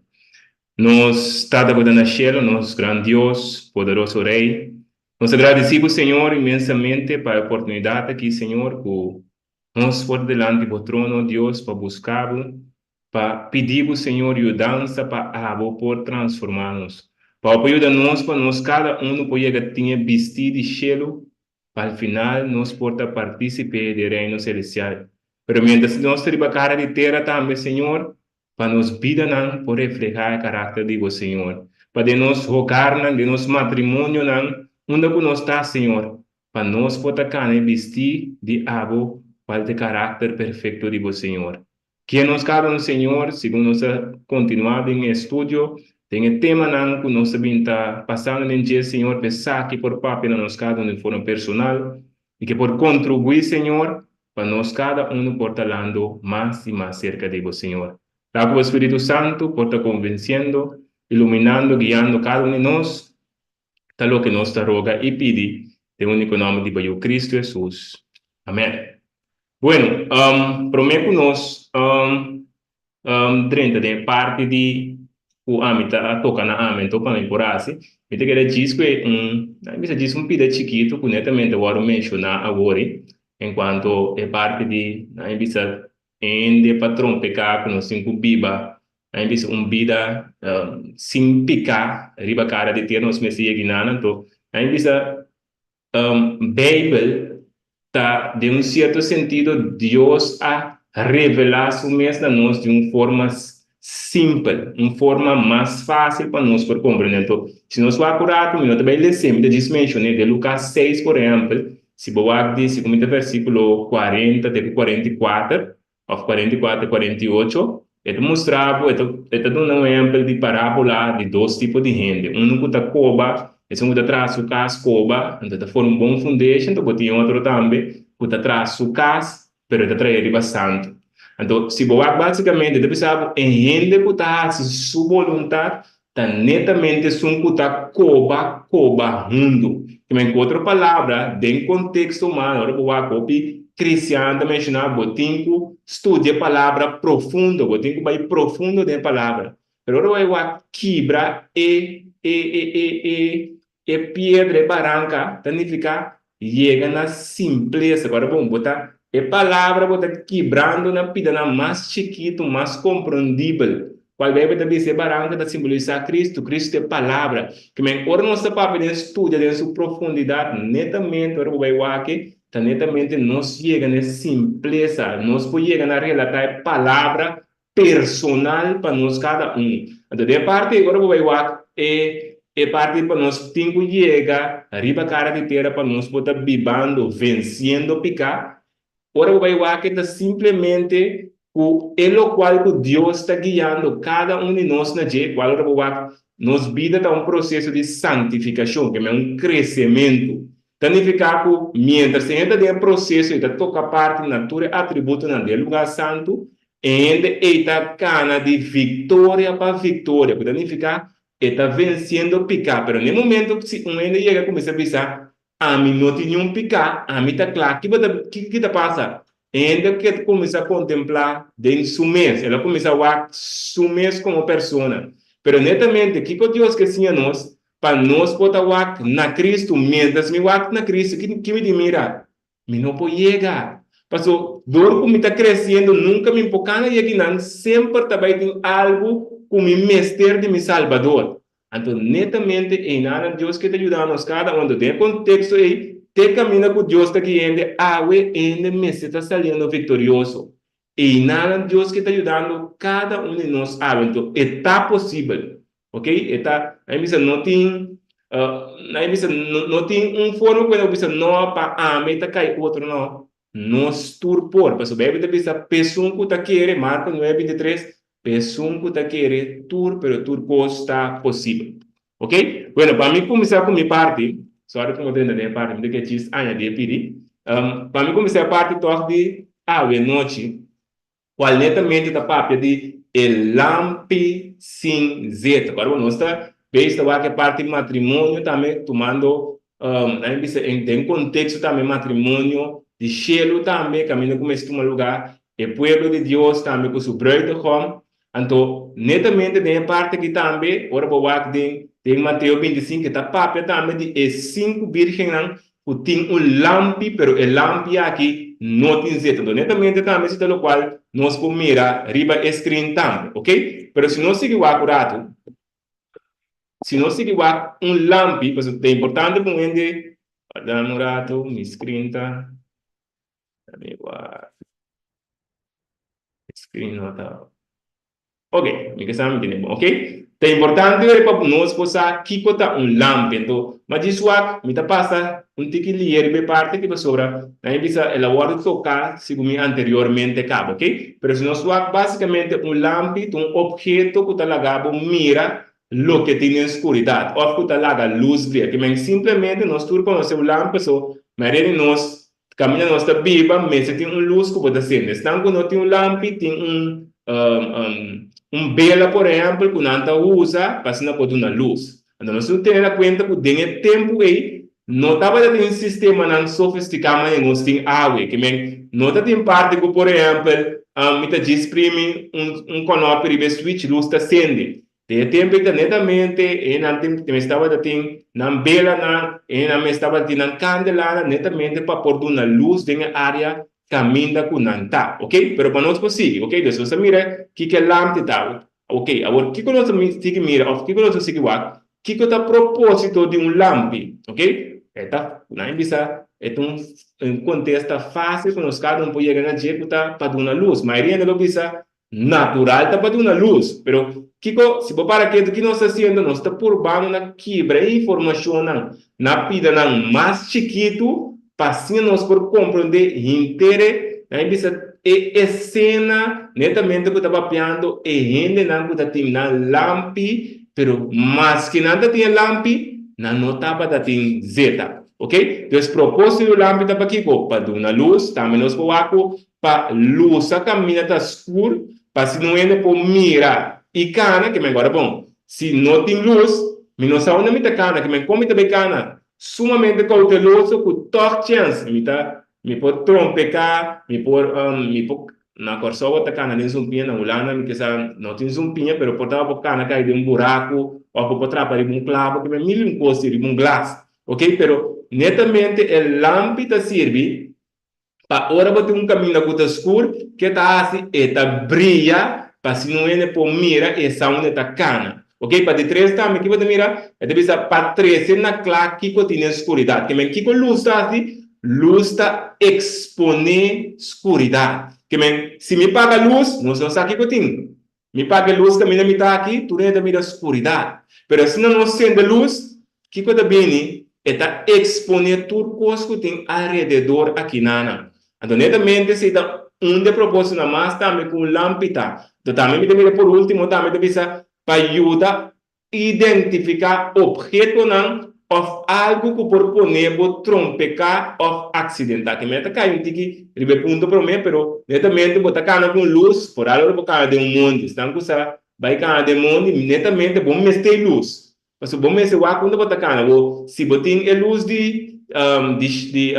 R: Nos Tata ku ta na shelu, nos gran Dios, poderoso Rei, nos ta gradisí bo, Señor, inmensamente pa e oportunidat aki, Señor, ku nos por ta dilanti bo trono, Dios, pa buska bo, pa pidi bo, Señor, yudansa pa abo por transformá nos, pa bo por yuda nos pa nos kada unu por yega tin e bistí di shelu pa al final nos por ta partícipe di e Reino Celestial. Pero mientras nos ta riba cara di tera tambe, Señor, pa nos bidanan por reflehá e karakter di Bo, Señor. Pa den nos hogarnan, den nos matrimonionan, unda ku nos ta, Señor, pa nos por ta kana e bistí di Abo kual ta e karakter perfekto di Bo, Señor. Guia nos kada un, Señor, segun nos ta kontinuá den e estudio, den e temanan ku nos ta bin ta pasando den dje, Señor, pa esaki por papia na nos kada un den forma personal i ke por kontribuí, Señor, pa nos kada unu por ta lando mas i mas serka di Bo, Señor. Laga ku bo Spiritu Santu por ta konvensiendo, iluminando, guiando kada un di nos, ta loke nos ta roga i pidi den úniko nòmber di bo Yu Kristu Hesus. Amèn. Bueno, promé ku nos drenta den e parti di ku ami ta toka na ami anto pa mi por hasi, mi ta keda djis ku e un, mi bisa djis un pida chikitu ku netamente a wòrdu menshoná awor enkuanto e parti di, mi bisa hende pa trompeká ku nos tin ku biba, mi bisa un bida sin piká riba kara di tera nos mester yega nan anto mi bisa Beibel ta den un sierto sentido Dios a revelá su mes na nos di un forma simpel, un forma mas fásil pa nos por komprendé. Anto, si nos wak un ratu, mi no ta bai les'é, mi ta djis menshon'é. Den Lukas seis, por ehèmpel, si bo wak di, segun mi ta versíkulo kuarenta te ku 44, òf 44 te 48, e ta mustra bo, e ta e ta duna un ehèmpel di parábola di dos tipo di hende. Unu ku ta koba, esun ku ta traha su kas koba, anto e ta forma un bon fundeshi, anto bo tin otro tambe ku ta traha su kas, pero e ta trae riba santu. Anto, si bo wak básikamente, e ta bisa bo e hende ku ta hasi su boluntat ta netamente esun ku ta koba koba hundu. Kimen ku otro palabra, den konteksto humano, ora bo wak hopi kristian ta menshoná, bo tin ku studia e palabra profundo, bo tin ku bai profundo den e palabra. Pero ora bo bai wak kibra e e e e e E piedra, e baranka, ta nifiká yega na simplesa. Ora bon, bo ta, e palabra bo ta kibrando na pidanan mas chikitu, mas komprondibel. Kual Beibel ta bisa e baranka ta simbolisá Kristu, Kristu ta e palabra. Ke men ora nos ta papia den studia den su profundidat, netamente ora bo bai wak, ta netamente nos yega na e simplesa, nos por yega na relatá e palabra personal pa nos kada un. Anto den e parti ei ora bo bai wak e e parti pa nos tin ku yega riba kara di tera pa nos por ta bibando, vensiendo piká, ora bo bai wak e ta simplemente ku e lokual ku Dios ta guiando kada un di nos na dje, kual ora bo wak nos bida ta un proseso di santifikashon, ke men un kresementu. Ta nifiká ku miéntras e hende ta den e proseso i ta toka parti na tur e atributonan di e lugá santu, E hende ei ta kana di viktoria pa viktoria, ku ta nifiká e ta vensiendo piká. Pero na e momento ku si un hende yega kuminsá bisa, Ami no tin niun piká, ami ta kla, ki bo ta, kiko ki ta pasa? E hende ke kuminsá kontemplá den su mes, el a kuminsá wak su mes komo persona. Pero netamente, kiko Dios ke siña nos? Pa nos por ta wak na Kristu. Miéntras mi wak na Kristu, ki ki mi tin mira? Mi no por yega. Paso, dor ku mi ta kresiendo nunka mi por kana yega nan, semper ta bai tin algu ku mi mester di mi Salbador. Anto netamente einanan Dios ke ta yuda nos kada un. Anto den e konteksto ei, te kaminda ku Dios ta guia hende awe, hende mester ta saliendo viktorioso. Einanan Dios ke ta yudando kada un di nos awe. Anto e ta posibel. Ok, e ta, nan bisa no tin, nan bisa no tin un forma ku nan bisa no pa ami ta kai otro no. Nos tur por, pasobra Beibel ta bisa p'esun ku ta kere, Marko nuebe 23, p'esun ku ta kere tur pero tur kos ta posibel. Ok, bueno pa mi kuminsá ku mi parti, sorry ku mi ta drenta den e parti, mi ta ke djis añadi e pidi, pa mi kuminsá e parti tòg di awe nochi, Cual netamente ta papia di e lampi sin zeta. Ora cu nos ta bezig ta wak e parti matrimonio tambe tumando nan bisa den contexto tambe matrimonio di shelu tambe caminda cu mester tuma lugar e pueblo di Dios tambe cu su bruidegom. Anto netamente den e parti aki tambe ora bo wak den den Mateo 25 e ta papia tambe di e sinku birgennan ku tin un lampi, pero e lampi aki no tin zeta. Enton netamente tambe si ta lokual nos por mira riba e screen tambe, ok? Pero si nos sigui wak un ratu, si nos sigui wak un lampi, pasobra ta importante pa un hende, dame un ratu, mi screen ta, dame wak, e screen no ta. Ok, mi ke sa mi tene bon, ok? Ta importante weri pa nos por sa kiko ta un lampi. Anto, ma djis wak, mi ta pasa un tiki lier riba e parti aki pasobra nan e bisa el a wòrdu toká segun mi anteriormente kaba, ok? Pero si nos wak básikamente un lampi ta un opheto ku ta laga bo mira loke tin den skuridat òf ku ta laga lus bria. Ke men simplemente nos tur konosé un lampi paso mayoria di nos Kaminda nos ta biba mester tin un lus ku bo ta sende. Esnan ku no tin un lampi tin un. Un bela, por ehèmpel, ku nan ta usa pa asina por duna lus. Anto nos tin ku tene na kuenta ku den e tempu ei no tabata tin sistemanan sofistiká manera nos tin awe. Ke men no ta tin parti ku, por ehèmpel, mi ta djis primi un kònòpi riba e switch, lus ta sende. Den e tempu ei ta netamente e nan tin mes tabata tin nan belanan, e nan mes tabata tin nan kandelanan netamente pa por duna lus den e área kaminda ku nan ta, ok? Pero pa nos por sigui, ok? Dus nos a mira kiko e lampi ta, ok? Awor, kiko nos a sigui mira òf kiko nos a sigui wak? Kiko ta propósito di un lampi, ok? E ta, nan a bisa, e ta un kontesta fásil ku nos kada un por yega na dje ku ta pa duna lus. Mayoria hende lo bisa, Natural ta pa duna lus, pero kiko si bo para ketu ki nos ta hasiendo? Nos ta purbando na kibra e informashonnan na pidanan mas chikitu pa asina nos por komprondé henter e, nan e bisa, e esena netamente ku ta papiando e hendenan ku ta tin nan lampi, pero maske nan ta tin e lampi, nan no tabata tin zeta. Ok? Dus propósito di lampi ta pa kiko? Pa duna lus, tambe nos por wak ku Pa lusa kaminda ta skur, pa si no hende por mira i kana, ke men guarda bon, si no tin lus, mi no sa unda mi ta kana, ke men kon mi ta bai kana? Sumamente kouteloso ku tòg chèns mi ta, mi por trompeká, mi por, mi por, na Kòrsou bo ta kana den zumpiña, na Hulanda mi kisa no tin zumpiña, pero por ta bo por kana kai den un buraku òf bo por trapa riba un klabo, ke men mil i un kos riba un glas, ok, pero netamente e lampi ta sirbi Pa ora bo tin un kaminda ku ta skur, ke ta hasi? E ta bria pa asina un hende por mira e sa unda e ta kana. Ok, pa di tres tambe ki bo ta mira? E ta bisa pa trese na kla kiko tin den skuridat. Ke men kiko lus ta hasi? Lus ta eksponé skuridat. Ke men si mi paga lus, nos no sa kiko tin. Mi paga e lus kaminda mi ta aki, tur hende ta mira skuridat. Pero asina nos sende lus, kiko ta bini? E ta eksponé tur kos ku tin alrededor akinanan. Anto netamente esei ta un di e propósitonan mas tambe ku un lampi ta. Anto tambe mi ta mira por último tambe ta bisa pa yuda Identifiká ophetonan òf algu ku por pone bo trompeká òf aksidentá. Ke meta kai un tiki riba e punto promé, pero netamente bo ta kana ku un lus, foral ora bo kana den un mondi. Esnan ku sa bai kana den mondi, netamente bo mester e lus. Pasobra bo mester wak unda bo ta kana. Bo, si bo tin e lus di di di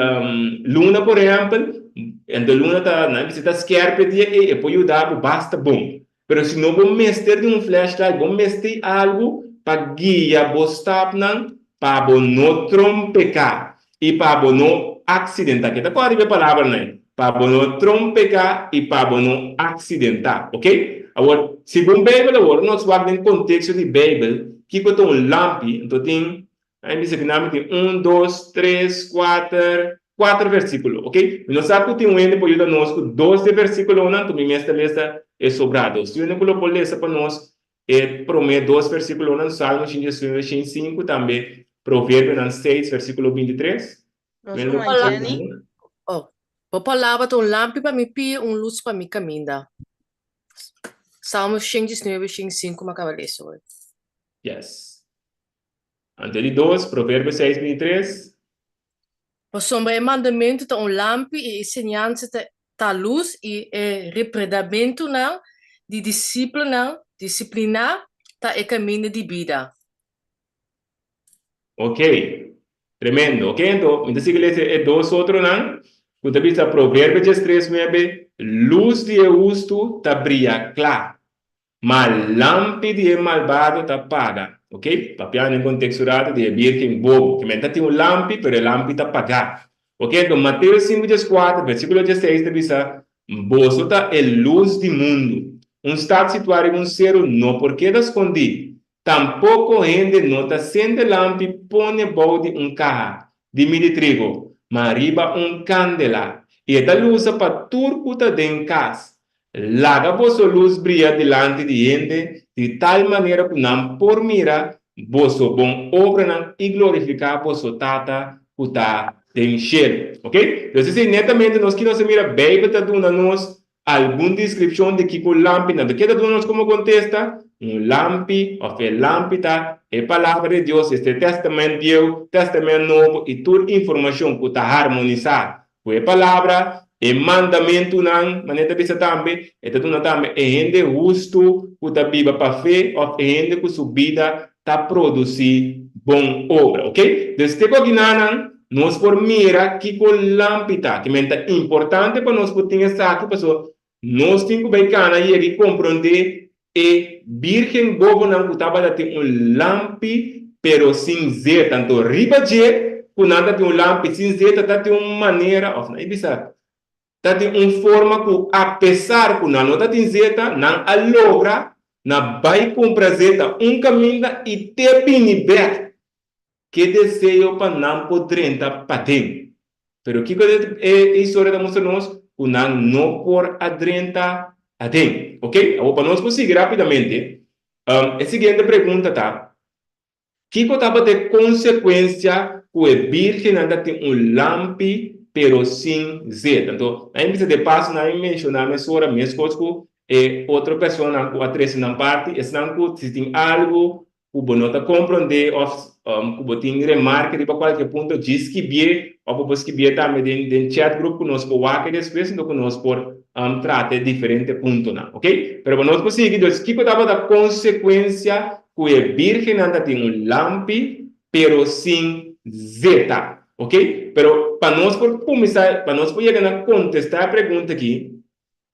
R: luna por ehèmpel, ento luna ta, nan bisa ta skèrpi e dia ei, e por yuda bo basta bon. Pero si no bo mester di un flashlight, bo mester algu pa guia bo stapnan pa bo no trompeká i pa bo no aksidentá. Ke ta kòrda riba e palabranan ei? Pa bo no trompeká i pa bo no aksidentá. Oke? Awor, segun Beibel awor, nos wak den konteksto di Beibel, kiko ta un lampi? Anto tin Ai bisa ku nan mi tin un, dos, tres, kuater, kuater versíkulo, ok? Mi no sa ku tin un hende por yuda nos ku dos di e versíkulonan, anto mi mes ta lesa e sobrá dos. Tin un hende ku lo por lesa pa nos e promé dos versíkulonan, Salmo 119, 105, tambe Proverbionan 6, versíkulo 23?
B: Nos ruman Jenny.
O: Oh, bo palabra ta un lampi pa mi pia, un lus pa mi kaminda. Salmo 119, 105, mi a kaba lesa hoy.
R: Yes. Anto di dos, Proverbio seis 23.
O: Pasobra e mandamentu ta un lampi i e siñansa ta ta lus i e repredamentunan di disipelnan disipliná ta e kaminda di bida.
R: Ok, tremendo. Ok, anto mi ta sigui lesa e dos otronan ku ta bisa Proverbio 13 nuebe, Lus di e hustu ta bria kla, Ma lampi di e malbado ta paga. Ok, papiando den konteksto rato di e birgen bobo. Ke men ta tin un lampi, pero e lampi ta pagá. Ok, anto Mateo sinku dieskuater, versíkulo diesseis ta bisa, Boso ta e lus di mundu. Un stat situá riba un seru no por keda skondí. Tampoko hende no ta sende lampi pone bou di un kaha di midi trigo, ma riba un kandela, i e ta lusa pa tur ku ta den kas. Laga boso lus bria dilanti di hende di tal manera ku nan por mira boso bon obranan i glorifiká boso Tata ku ta den shelu. Ok? Entonces esei netamente nos ki nos a mira Beibel ta duna nos algun deskripshon di kiko lampi ta. Ke ta duna nos komo kontesta? Un lampi òf e lampi ta e Palabra di Dios, este Tèstamènt Bieu, Tèstamènt Nobo i tur informashon ku ta harmonisá ku e Palabra. E mandamentunan, manera ta bisa tambe, e ta duna tambe e hende hustu ku ta biba pa fe òf e hende ku su bida ta produsí bon obra. Oke? Dus te ku akinanan nos por mira kiko lampi ta. Kimen ta importante pa nos por tin esaki pasobra nos tin ku bai kana yega i komprondé e bírgen bobonan ku tabata tin un lampi pero sin zeta. Anto riba dje ku nan ta tin un lampi sin zeta ta tin un manera òf nan e bisa ta tin un forma ku apesar ku nan no ta tin zeta nan a logra na bai kumpra zeta un kaminda i te bini bèk. Ke deseo pa nan por drenta paden. Pero kiko e historia ta mustra nos? Ku nan no por a drenta aden. Ok, awor pa nos por sigui rapidamente, e siguiente pregunta ta, Kiko tabata e konsekuensia ku e birgennan ta tin un lampi pero sin zeta? Anto, nan a bisa de paso nan a menshoná mesora meskos ku e otro personanan ku a trese nan parti, esnan ku si tin algu ku bo no ta komprondé òf ku bo tin remarke riba kualke punto, djis skibié òf bo por skibié tambe den den chat group ku nos por wak despues anto ku nos por trata e diferente puntonan, ok. Pero pa nos por sigui, dus kiko tabata konsekuensia ku e bírgennan ta tin un lampi pero sin zeta, ok. Pero pa nos por kuminsá, pa nos por yega na kontestá e pregunta aki,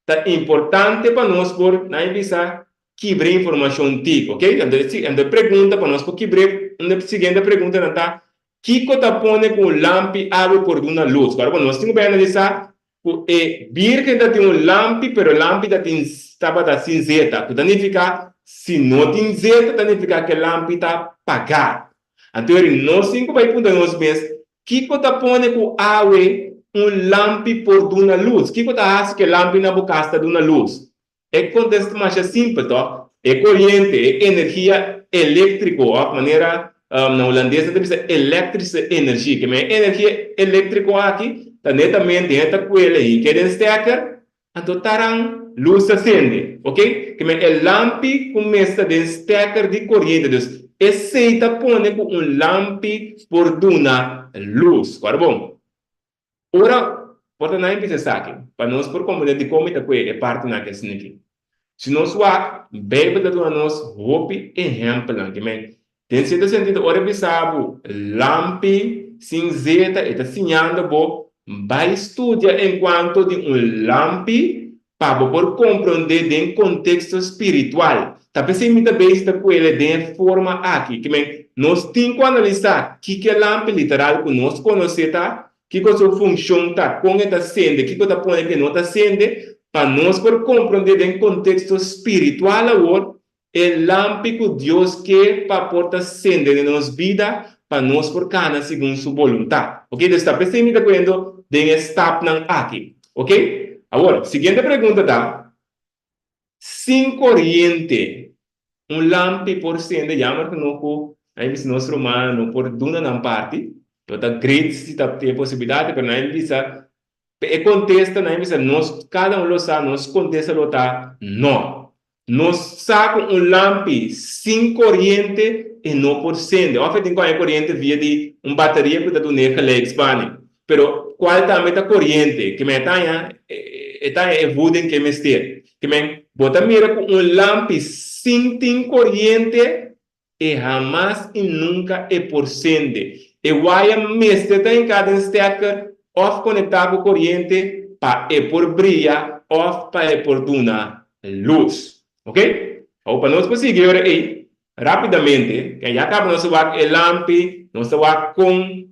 R: Ta importante pa nos por nan e bisa kibr'e informacion tig, ok? Anto e si, anto e pregunta pa nos por kibr'e, un e siguiente preguntanan ta, Kico ta pone cu un lampi awe por duna luz? Claro, nos tin cu bay analisa cu e Birgen ta tin un lampi, pero e lampi ta tin, tabata sin zeta, cu ta nifica si no tin zeta ta nifica cu e lampi ta paga. Anto eri nos tin cu bay puntra nos mes, Kiko ta pone ku awe un lampi por duna lus? Kiko ta hasi ku e lampi na bo kas ta duna lus? E kontesta ta masha simpel, tòg? E koriente, e energia eléktriko, òf manera na hulandes nan ta bisa elektrische energie. Ke men e energia eléktriko aki ta netamente hende ta kuele hinke den stèker, Anto taran lus ta sende, ok? Ke men e lampi ku mester den stekker di koriente, dus esei ta pone ku un lampi por duna lus. Kòrda bon, ora por ta nan bisa esaki, pa nos por komprendé dikon mi ta kue e partinan aki asina aki. Si nos wak, Beibel ta duna nos hopi ehèmpelnan. Ke men Den sierto sentido, ora e bisa bo lampi sin zeta, e ta siñando bo bai studia en cuanto di un lampi pa bo por comprende den contexto spiritual. Ta p'esei mi ta bezig ta cuele den e forma aki. Ke men, nos tin cu analisa kiko e lampi literal cu nos conoce ta, kiko su funcion ta, con e ta sende, kiko ta pone cu e no ta sende, pa nos por comprende den contexto spiritual awor E lampi ku Dios ke pa por ta sende den nos bida pa nos por kana segun su boluntat. Ok, dus ta p'esei mi ta kuendo den e stapnan aki. Ok, awor, siguiente pregunta ta, Sin koriente un lampi por sende? Jammer genoeg ku nan a bisa nos rumannan no por duna nan parti. Lo ta great si ta tin e posibilidat, pero nan a bisa Pe e kontesta nan a bisa nos kada un lo sa nos kontesta lo ta no. Nos sa ku un lampi sin koriente e no por sende. Òf e tin ku haña koriente via di un bateria ku ta dun'é gelijkspanning. Pero kual tambe ta koriente? Ke men e ta haña e ta haña e voeding ku e mester. Ke men bo ta mira ku un lampi sin tin koriente E hamas i nunka e por sende. E waya mester ta hinká den stekker òf konektá ku koriente pa e por bria òf pa e por duna lus. Ok? Awor pa nos por sigui ora ei rápidamente, ke ya kaba nos a wak e lampi, nos ta wak kon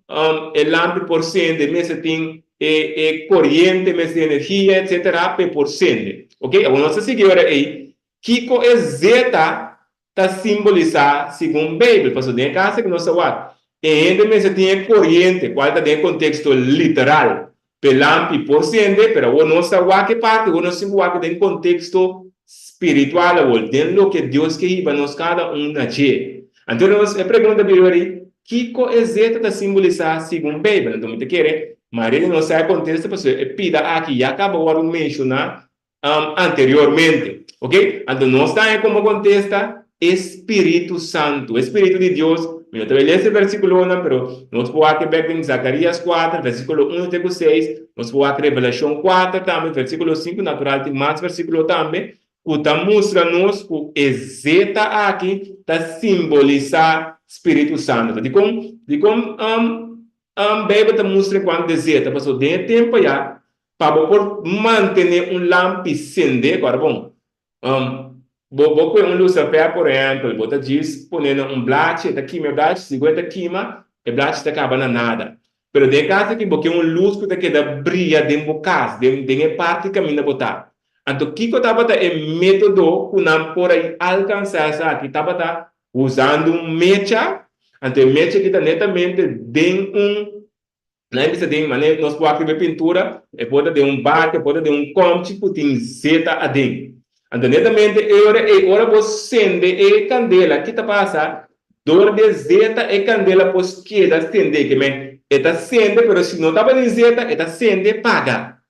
R: e lampi por sende, mester tin e e koriente, mester tin energia, etsetera, pa e por sende. Ok? Awor nos ta sigui ora ei, kiko e zeta ta simbolisá segun Beibel. Pasobra den e kaso ku nos ta wak, e hende mester tin e koriente, kual ta den e konteksto literal, p'e lampi por sende, pero awor nos ta wak e parti, awor nos tin ku wak den konteksto spiritual awor, den loke Dios ke hiba nos kada un na dje. Anto nos e pregunta bira weri, Kiko e zeta ta simbolisá segun Beibel? Anto mi ta kere mayoria di nos sa e kontesta pasobra e pida aki ya kaba wòrdu menshoná anteriormente. Ok? Anto nos ta haña komo kontesta e Spiritu Santu. E Spiritu di Dios. Mi no ta bai lesa e versíkulonan, pero nos por wak e bèk den Zakarías kuater, versíkulo unu te ku seis, nos por wak Revelashon kuater tambe, versíkulo sinku, natural tin mas versíkulo tambe, ku ta mustra nos ku e zeta aki ta simbolisá Spiritu Santu. Dikon? Dikon Beibel ta mustra kuantu di e zeta? Pasobra den e tempu ayá, pa bo por mantené un lampi sendé, kòrda bon, Bo bo kue un lusafè por ehèmpel, bo ta djis pone na un blachi, e ta kima e blachi, sigun e ta kima, e blachi ta kaba na nada. Pero den e kas aki bo ke un lus ku ta keda bria den bo kas, den den e parti kaminda bo ta. Anto kiko tabata e método ku nan por a alkansá esaki? Tabata usando un mecha, anto e mecha aki ta netamente den un Nan e bisa den manera nos por wak riba e pintura, e por ta den un baki, e por ta den un komchi ku tin zeta aden. Anto netamente e ora ei, ora bo sende e kandela, ki ta pasa? Dor di e zeta e kandela por keda sende, ke men e ta sende pero si no tabatin zeta e ta sende paga.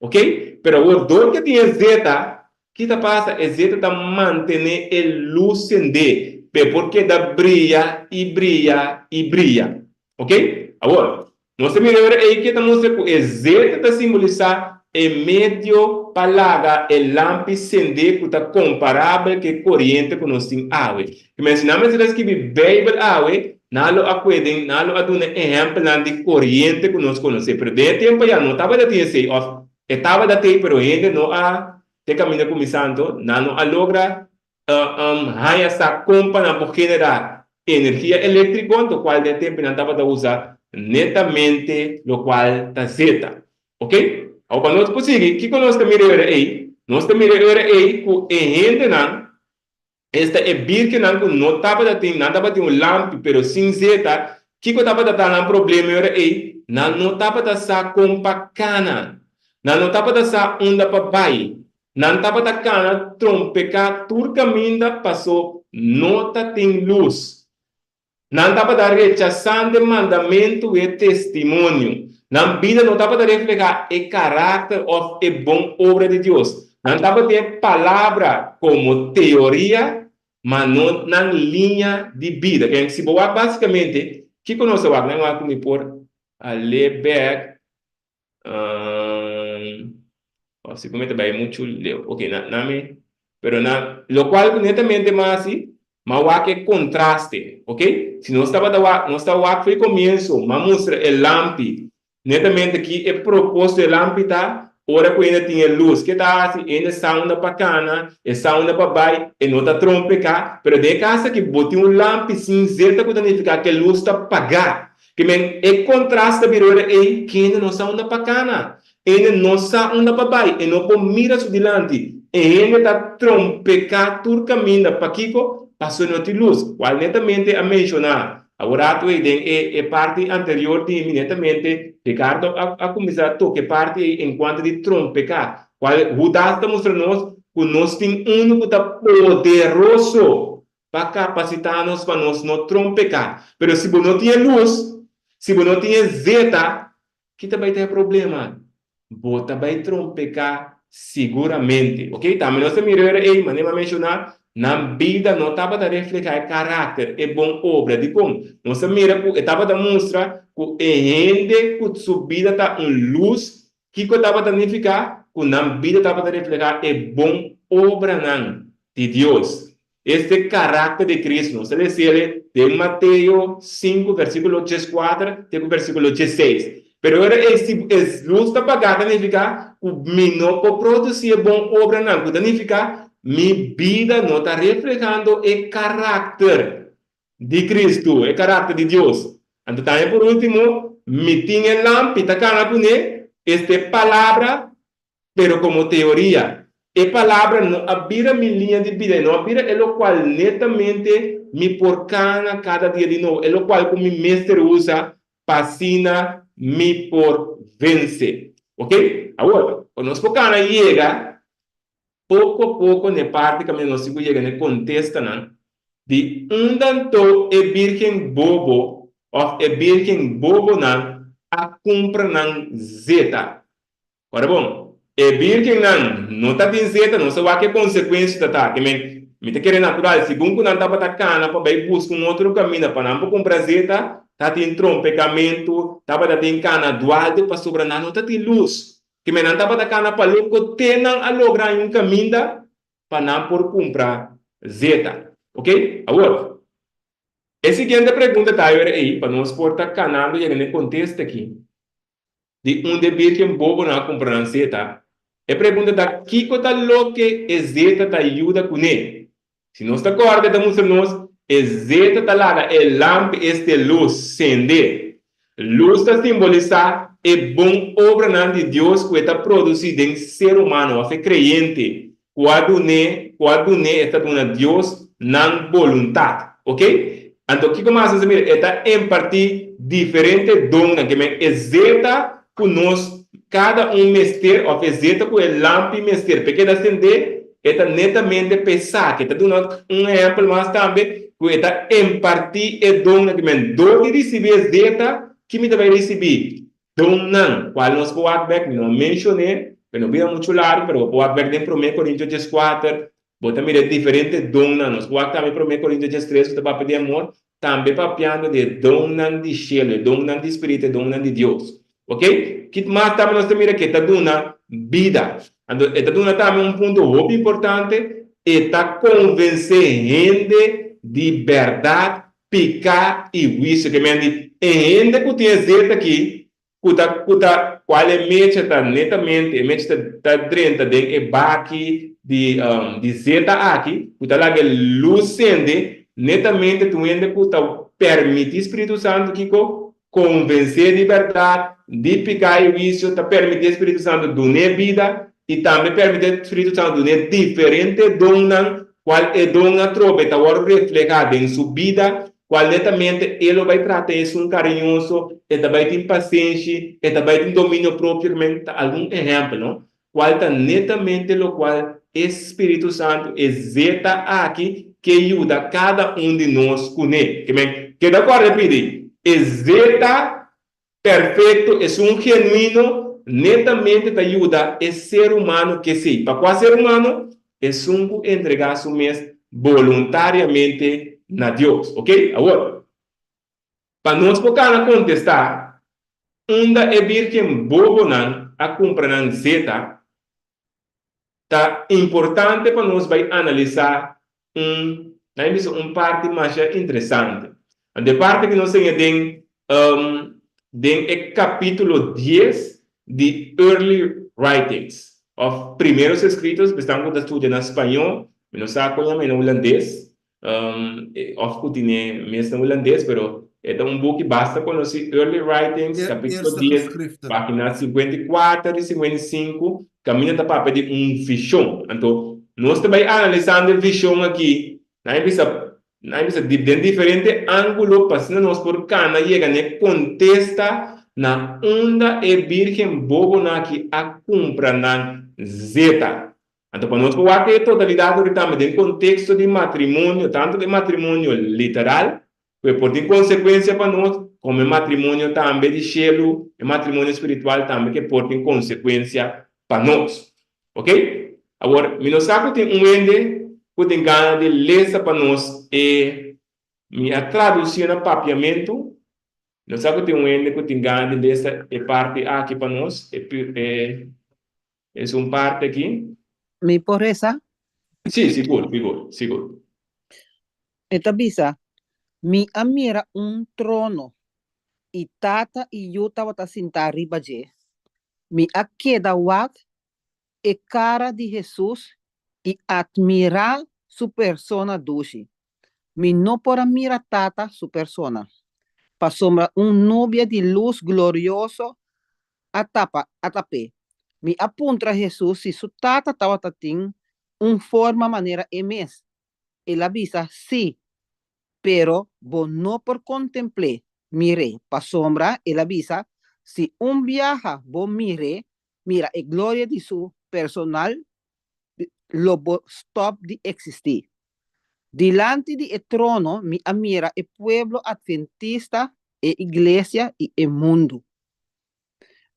R: Ok? Pero awor dor ke tin e zeta, ki ta pasa? E zeta ta mantene e lus sendé, p'e por keda bria i bria i bria. Ok? Awor, nos ta mira e ora ei ke ta mustra ku e zeta ta simbolisá e medio pa laga e lampi sendé ku ta komparabel ku e koriente ku nos tin awe. Ke men si nan mester a skibi Beibel awe, nan lo a kue den, nan lo a duna ehèmpelnan di koriente ku nos konosé. Pero den e tempu ayá no tabata tin esei, òf e tabata tin, pero hende no a, te kaminda ku mi santo, nan no a logra haña sa kon pa nan por generá energia eléktriko, anto kual den e tempu nan tabata usa netamente lokual ta zeta. Oke? Awor pa nos por sigui, kiko nos ta mira e ora ei? Nos ta mira e ora ei ku e hendenan Esta e birkennan ku no tabata tin, nan tabatin un lampi pero sin zeta, kiko tabata ta nan problema e ora ei? Nan no tabata sa kon pa kana. Nan no tabata sa unda pa bai. Nan tabata kana trompeká tur kaminda paso no ta tin lus. Nan tabata rechasando e mandamentu i e testimonio. Nan bida no tabata reflehá e karakter òf e bon obra di Dios. Nan tabatin e Palabra komo teoria, ma no nan liña di bida. Ken, si bo wak básikamente, kiko nos ta wak? Nan wak ku mi por a lee bèk. Oh, si mi ta bai muchu leu. Ok, na, na mi, pero na, locual ku netamente mas así, ma wak e contraste, ok? Si nos tabata wak, nos ta wak for e comienzo, ma mustra e lampi, netamente ki e propósito e lampi ta, ora ku hende tin e lus, ke ta hasi? Hende sa unda pa kana, e sa unda pa bai, e no ta trompeká, pero den e kas aki bo tin un lampi sin zeta ku ta nifiká ku e lus ta pagá. Ke men e kontrast ta bira ora ei, kende no sa unda pa kana, hende no sa unda pa bai, e no por mira su dilanti, e hende ta trompeká tur kaminda. Pakiko? Pasobra no tin lus, kual netamente a menshoná awor ratu ei den e e parti anterior di mi, netamente Ricardo a a kuminsá toka e parti ei enkuanto di trompeká, kual Hudas ta mustra nos ku nos tin unu ku ta poderoso pa kapasitá nos pa nos no trompeká. Pero si bo no tin e lus, si bo no tin e zeta, ki ta bai ta e problema? Bo ta bai trompeká siguramente. Ok, tambe nos ta mira ora ei, manera mi a menshoná, nan bida no tabata reflehá e karakter, e bon obra. Dikon? Nos ta mira ku e tabata mustra ku e hende ku su bida ta un lus, kiko tabata nifiká? Ku nan bida tabata reflehá e bon obranan di Dios. Este karakter di Cristo nos ta lesiel den Mateo sinku versikulo dieskuater te ku versikulo diesseis. Pero ora ei si e lus ta pagá ta nifiká ku mi no por produsí e bon obranan, ku ta nifiká mi bida no ta reflehando e karakter di Cristo, e karakter di Dios. Anto tambe por último, mi tin e lampi ta kana kuné, este palabra Pero komo teoria, e palabra no a bira mi liña di bida, e no a bira e lokual netamente mi por kana kada dia di nobo, e lokual ku mi mester usa pa asina mi por vense. Ok? Awor, pa nos por kana yega poko a poko na e parti kaminda nos tin ku yega na e kontestanan di unda anto e birgen bobo òf e birgen bobonan a kumpra nan zeta. Ora bon, e birgennan no ta tin zeta, nos a wak e konsekuensia ta ta. Ke men, Mi ta kere natural, segun ku nan tabata kana pa bai buska un otro kaminda pa nan por kumpra zeta, tatin trompekamentu, tabata tin kana dualdu pasobra nan no tatin lus. Kimen nan tabata kana pa loko te nan a logra haña un kaminda pa nan por kumpra zeta. Oke? Awor, e siguiente pregunta ta ayora ei pa nos por ta kanando yega na e kontesta aki. Di unda e birgen bobonan a kumpra nan zeta? E pregunta ta, kiko ta loke e zeta ta yuda kuné? Si nos ta kòrda e ta mustra nos, e zeta ta laga e lampi, este lus, sende. Lus ta simbolisá e bon obranan di Dios ku e ta produsí den ser humano òf e kreyente ku a dun'é, ku a dun'é, e ta duna Dios nan boluntat. Ok? Anto kiko mas nos ta mira? E ta impartí diferente donnan, ke men e zeta ku nos kada un mester òf e zeta ku e lampi mester p'e keda sendé, e ta netamente p'e esaki. E ta duna un ehèmpel mas tambe ku e ta impartí e donnan, ke men dor di risibí e zeta, ki mi ta bai risibí? Donnan, cual nos por wak bek, mi no a mencion'é, pero no bira mucho largo, pero bo por wak bek den Promé Corintio dieskuater, bo ta mira e diferente donnan. Nos por wak tambe Promé Corintio diestres cu ta papia di amor, tambe papiando di e donnan di shelu, e donnan di spiritu, e donnan di Dios. Ok? Kit mas tambe nos ta mira cu e ta duna bida. Anto e ta duna tambe un punto hopi importante, e ta convence hende di berdad piká i huisio. Ke men di e hende ku tin e zet aki, ku ta ku ta kual e mecha ta netamente, e mecha ta ta drenta den e baki di di zeta aki, ku ta laga e lus sende, netamente ta un hende ku ta permití Spiritu Santu kiko? Konvensé di bèrdat, di piká i huisio, ta permití e Spiritu Santu dun'é bida i tambe permití e Spiritu Santu dun'é diferente donnan, kual e don atrobe ta wòrdu reflehá den su bida, kual netamente e lo bai trata esun kariñoso, e ta bai tin pasenshi, e ta bai tin dominio propio, ta algun ehèmpel, no? Cual ta netamente locual e Spiritu Santu, e zeta aki, ke yuda cada un di nos cune. Ke men keda corda pidi, e zeta perfecto, esun genuino, netamente ta yuda e ser humano kesey. Pa cua ser humano? Esun cu entrega su mes boluntariamente na Dios. Ok? Awor. Pa nos por kana kontestá, Unda e birgen bobonan a kumpra nan zeta? Ta importante pa nos bai analisá un, nan a bisa un parti masha interesante. Anto e parti ku nos siña den den e kapítulo dies di Early Writings òf Primeros Escritos, bestan ku ta studia na spañó, mi no sa kon yama e na hulandes, Of ku tine mes na hulandes, pero e ta un buki basta konosí, Early Writings, kapítulo
K: Eerste
R: 10,
K: Geschriften.
R: página 54 i 55, kaminda ta papia di un vishon. Anto, nos ta bai analisando e vishon aki, nan a bisa, nan a bisa di den diferente ángulo pa asina nos por kana yega na e kontesta na unda e bírgen bobonan aki a kumpra nan zeta. Anto pa nos por wak e totalidat ori tambe den konteksto di matrimonio, tantu e matrimonio literal, ku e por tin konsekuensia pa nos, komo e matrimonio tambe di shelu, e matrimonio spiritual tambe ku e por tin konsekuensia pa nos. Ok? Awor, mi no sa ku tin un hende ku tin gana di lesa pa nos e, mi a tradusié na papiamentu, mi no sa ku tin un hende ku tin gana di lesa e parti aki pa nos, e e. Es un parte aki.
U: Mi por resa?
R: Sí, sigur, sigur, sigur.
U: E ta bisa, Mi a mira un trono, i Tata i Yu tabata sintá riba dje. Mi a keda wak e kara di Hesus i atmirá su persona dushi. Mi no por a mira Tata su persona, pasobra un nubia di lus glorioso a tapa a tap'é. Mi a puntra Hesus si su Tata tabata tin un forma manera e mes. El a bisa, Sí, pero bo no por kontempl'é, mir'é, pasobra, el a bisa, si un biaha bo mir'é, mira e gloria di su personal, lo bo stòp di eksistí. Dilanti di e trono mi a mira e pueblo atventista, e iglesia i e mundu.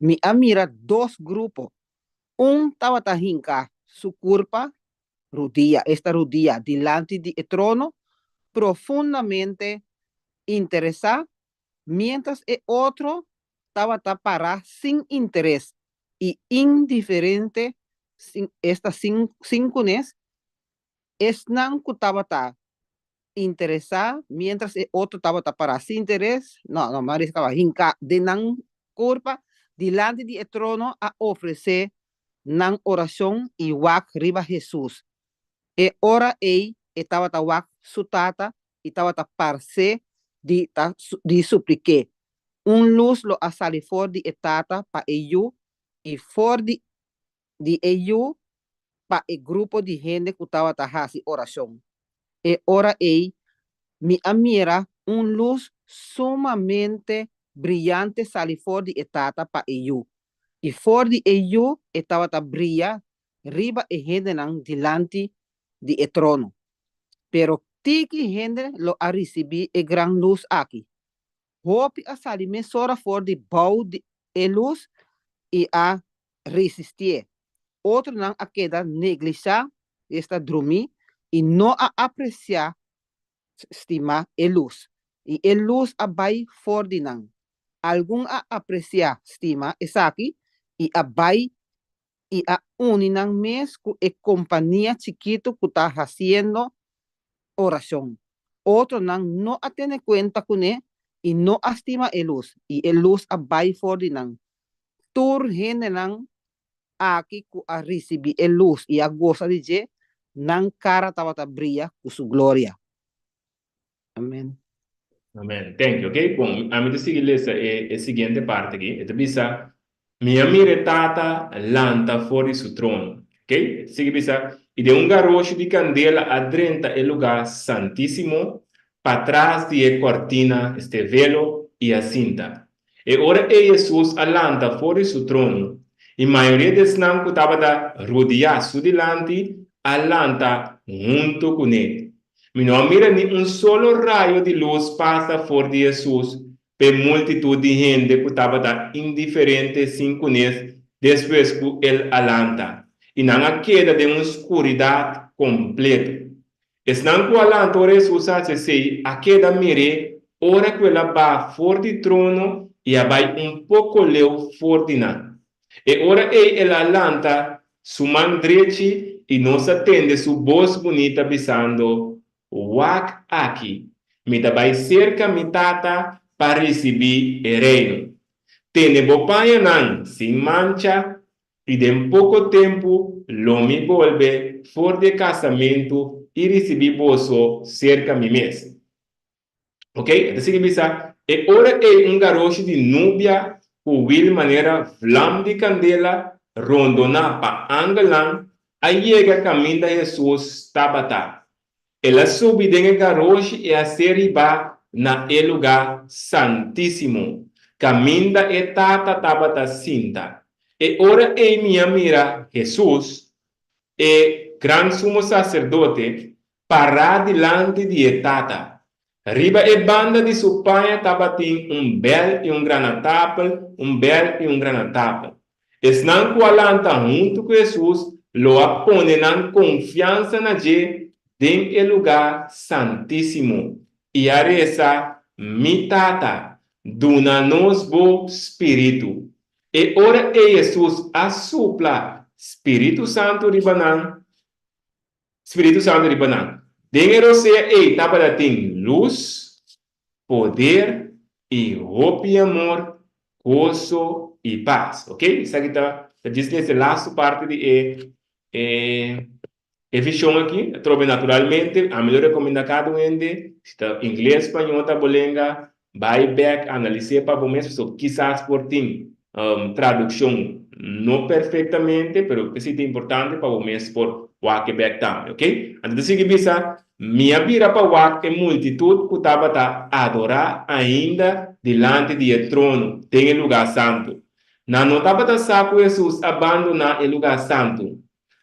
U: Mi a mira dos grupo, un tabata hinka su kurpa rudia, esta rudia dilanti di e trono, profundamente interesá, miéntras e otro tabata pará sin interes i indiferente, sin, esta sin, sin kunes, esnan ku tabata interesá, miéntras e otro tabata pará sin interes, no, no, Maris kaba hinká den nan kurpa, dilanti di e trono a ofresé nan orashon i wak riba Hesus. E ora ei e tabata wak su Tata i tabata parse di ta di suplik'é. Un lus lo a sali for di e Tata pa e Yu i for di di e Yu pa e grupo di hende ku tabata hasi orashon. E ora ei mi a mira un lus sumamente briyante sali for di e Tata pa e Yu, i for di e Yu e tabata briya riba e hendenan dilanti di e trono. Pero tiki hende lo a risibí e gran lus aki. Hopi a sali mesora for di bou di e lus i a resistié. Otronan a keda neglishá, esta drumí, i no a apresiá, stima, e lus. I e lus a bai for di nan. Algun a apresiá, stima, esaki i a bai i a uni nan mes ku e kompania chikitu ku ta hasiendo orashon. Otronan no a tene kuenta kuné i no a stima e lus, i e lus a bai for di nan. Tur hendenan aki ku a risibí e lus i a gosa di dje, nan kara tabata bria ku su gloria. Amen.
R: Amen. Thank you. Ok, bon, ami ta sigui lesa e e siguiente parte aki. E ta bisa, Mi a mira e Tata lanta for di su trono. Ok, e ta sigui bisa, I den un garoshi di kandela a drenta e lugá santísimo, patras di e kòrtina, este velo, i a sinta. E ora ei Hesus a lanta for di su trono, i mayoria di esnan ku tabata rodiá su dilanti a lanta huntu kuné. Mi no a mira ni un solo rayo di lus pasa for di Hesus p'e multitut di hende ku tabata indiferente sin kunes despues ku el a lanta, i nan a keda den un skuridat kompleto. Esnan ku a lanta ora Hesus a hasi esei a keda mir'é ora ku el a baha for di trono i a bai un poko leu for di nan. E ora ei el a lanta su man drechi i nos a tende su bos bunita bisando, Wak aki, mi ta bai serka mi Tata pa risibí e Reino. Tene bo pañanan sin mancha I den poko tempu lo mi bolbe for di e kasamentu i risibí boso serka mi mes. Ok, e ta sigui bisa, E ora ei un garoshi di nubia ku wil manera vlam di kandela rondoná pa angelnan a yega kaminda Hesus tabata. El a subi den e garoshi i a ser hibá na e lugá santísimo, kaminda e Tata tabata sinta. E ora ei mi a mira Hesus, e Gran Sumo Saserdote, pará dilanti di e Tata. Riba e banda di su paña tabatin un bèl i un granatapel, un bèl i un granatapel. Esnan ku a lanta huntu ku Hesus lo a pone nan konfiansa na dje den e lugá santísimo i a resa, Mi Tata, duna nos bo spiritu. E ora ei Hesus a supla spiritu santu riba nan. Spiritu Santu riba nan. Den e rosea ei tabata tin lus, poder i hopi amor, goso i pas. Ok, esaki ta ta djis lesa e lastu parti di e e e vision aki. Atrobe naturalmente ami lo rekomenda kada un hende, si ta ingles, spañó ta bo lenga, Bai bek analis'é pa bo mes pasobra kisas por tin tradukshon no perfektamente pero esei ta importante pa bo mes por wak e bek tambe ok. Anto ta sigui bisa, Mi a bira pa wak e multitut ku tabata adorá ainda dilanti di e trono den e lugá santu. Nan no tabata sa ku Hesus a bandoná e lugá santu.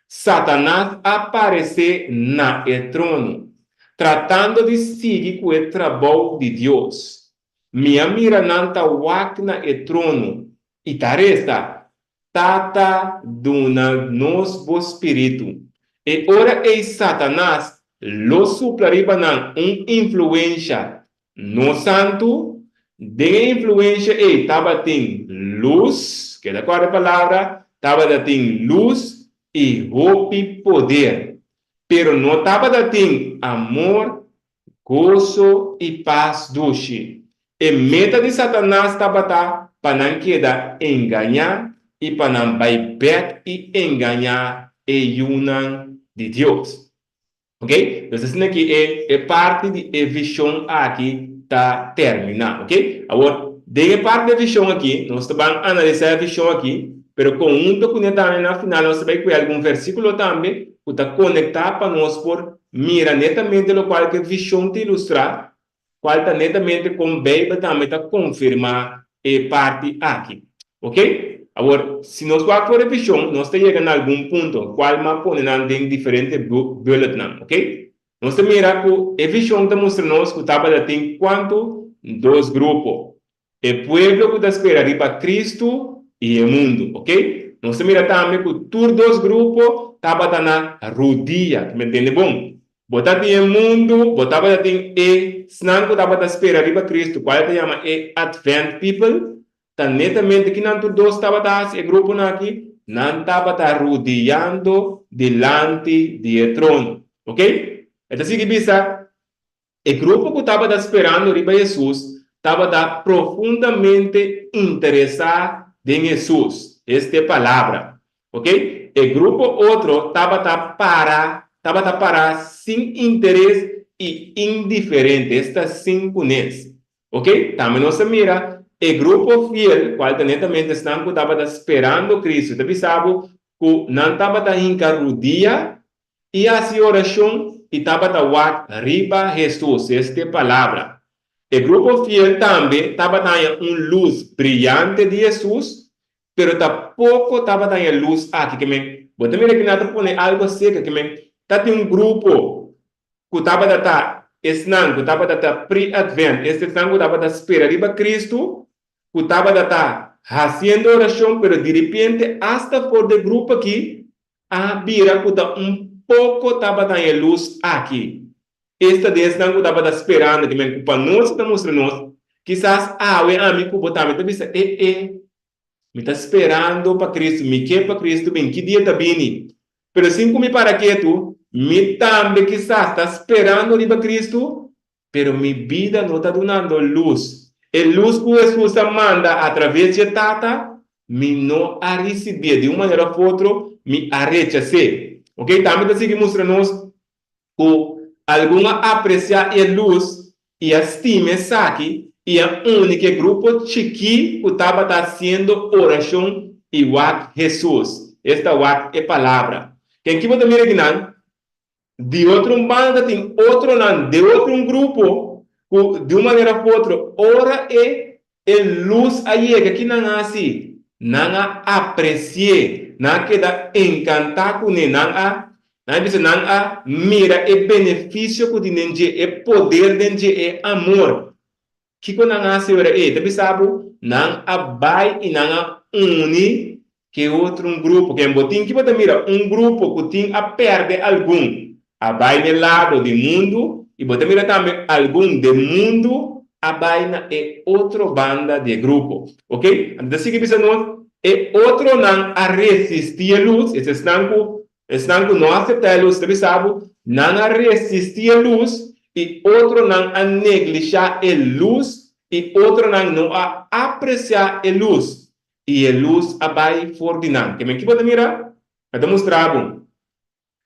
R: Satanas a paresé na e trono, tratando di sigui ku e trabou di Dios. Mi a mira nan ta wak na e trono i ta resa, Tata, duna nos bo spiritu. E ora ei Satanas lo supla riba nan un influensha no santu. Den e influensha ei tabatin lus, keda kòrda e palabra, tabata tin lus i hopi poder, pero no tabata tin amor, goso i pas dushi. E meta di Satanas tabata pa nan keda engañá i pa nan bai bèk i engañá e yunan di Dios. Ok, nos asina ki e e parti di e vishon aki ta terminá. Ok, awor den e parti di e vishon aki nos ta ban analisá e vishon aki, pero konhunto kuné tambe na final nos ta bai kue algun versíkulo tambe ku ta konektá pa nos por mira netamente lokual ku e vishon ta ilustrá cual ta netamente con Bijbel tambe ta confirma e parti aki. Ok? Awor, si nos wak for e vision, nos ta yega na algun punto, cual m'a pone nan den diferente bulletnan. Ok? Nos ta mira cu e vision ta mustra nos cu tabata tin cuanto? Dos grupo. E pueblo cu ta spera riba Cristo y e mundo. Ok? Nos ta mira tambe cu tur dos grupo tabata na rudia. Mi entende bon? Bo ta tin e mundo, bo tabata tin e snan cu tabata spera riba Cristo, cual ta yama e Advent people. Ta netamente kinan tur dos tabata haci e gruponan aki? Nan tabata rudiando dilanti di e trono. Ok? E ta sigui bisa. E grupo ku tabata sperando riba Hesus tabata profundamente interesá den Hesus, este Palabra. Ok? E grupo otro tabata para, tabata pará sin interes i indiferente, esta sin kunes. Ok? Tambe nos ta mira e grupo fiel, kual ta netamente esnan ku tabata sperando Kristu, ta bisa bo ku nan tabata hinka rudia I hasi orashon i tabata wak riba Hesus, este Palabra. E grupo fiel tambe tabata haña un lus briyante di Hesus, pero ta poko tabata haña e lus aki. Ke men, bo ta mira kinan ta pone algu aserka, ke men ta tin un grupo ku tabata ta esnan ku tabata ta pre-advent, este esnan ku tabata spera riba Kristu, ku tabata ta hasiendo orashon, pero diripiente asta for di e grupo aki A bira ku ta un poko tabata e lus aki. Esta di esnan ku tabata sperando ki men ku pa nos ta mustra nos, kisas awe ami ku bo tambe ta bisa, E e, mi ta sperando pa Kristu, mi ke pa Kristu bin, ki dia ta bini? Pero sin ku mi para ketu, mi tambe kisas ta sperando riba Kristu, Pero mi bida no ta dunando lus. E lus ku Hesus a manda atraves dje Tata, mi no a risibié. Di un manera òf otro, mi a rechas'é. Ok, tambe ta sigui mustra nos ku algun a apresiá e lus i a stima esaki i a uni ku e grupo chikí ku tabata hasiendo orashon i wak Hesus, esta wak e Palabra. Ken ki bo ta mira akinan? Di otro un banda tin otronan den otro un grupo ku di un manera of otro ora e e lus a yega ki nan a hasi? Nan a apresi'é, nan a keda enkantá kuné, nan a nan a bisa nan a mira e benefisio ku tin den dje, e poder den dje, e amor. Kiko nan a hasi ora ei? Ta bisa bo, nan a bai i nan a uni ke otro un grupo. Ken bo tin ki bo ta mira un grupo ku tin a pèrdè algun a bai n'e lado di mundu i bo ta mira tambe algun den mundu a bai na e otro banda di e grupo. Oke? Anto ta sigui bisa nos, e otronan a resistí e lus, es esnan ku Esnan ku no aseptá e lus ta bisa bo, nan a resistí e lus i otronan a neglishá e lus i otronan no a apresiá e lus i e lus a bai for di nan. Ke men ki bo ta mira? Mi ta mustra bo.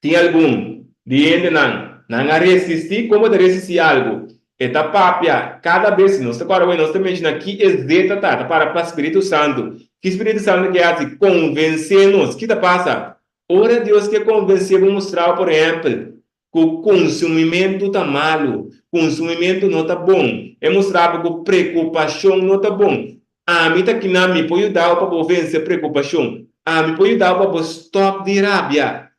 R: Tin algun di hendenan, nan a resistí. Kon bo ta resistí algu? E ta papia kada bes, nos ta kòrda wei nos ta menshoná ki e zeta ta, ta para pa Spiritu Santu. Ki Spiritu Santu ke hasi? Konvensé nos. Ki ta pasa? Ora Dios ke konvensé bo mustra bo, por ehèmpel, ku konsumimentu ta malu, konsumimentu no ta bon, e mustra bo ku prekupashon no ta bon. Ami ta kinan, mi por yuda bo pa bo vense prekupashon. Ami por yuda bo pa bo stòp di rabia.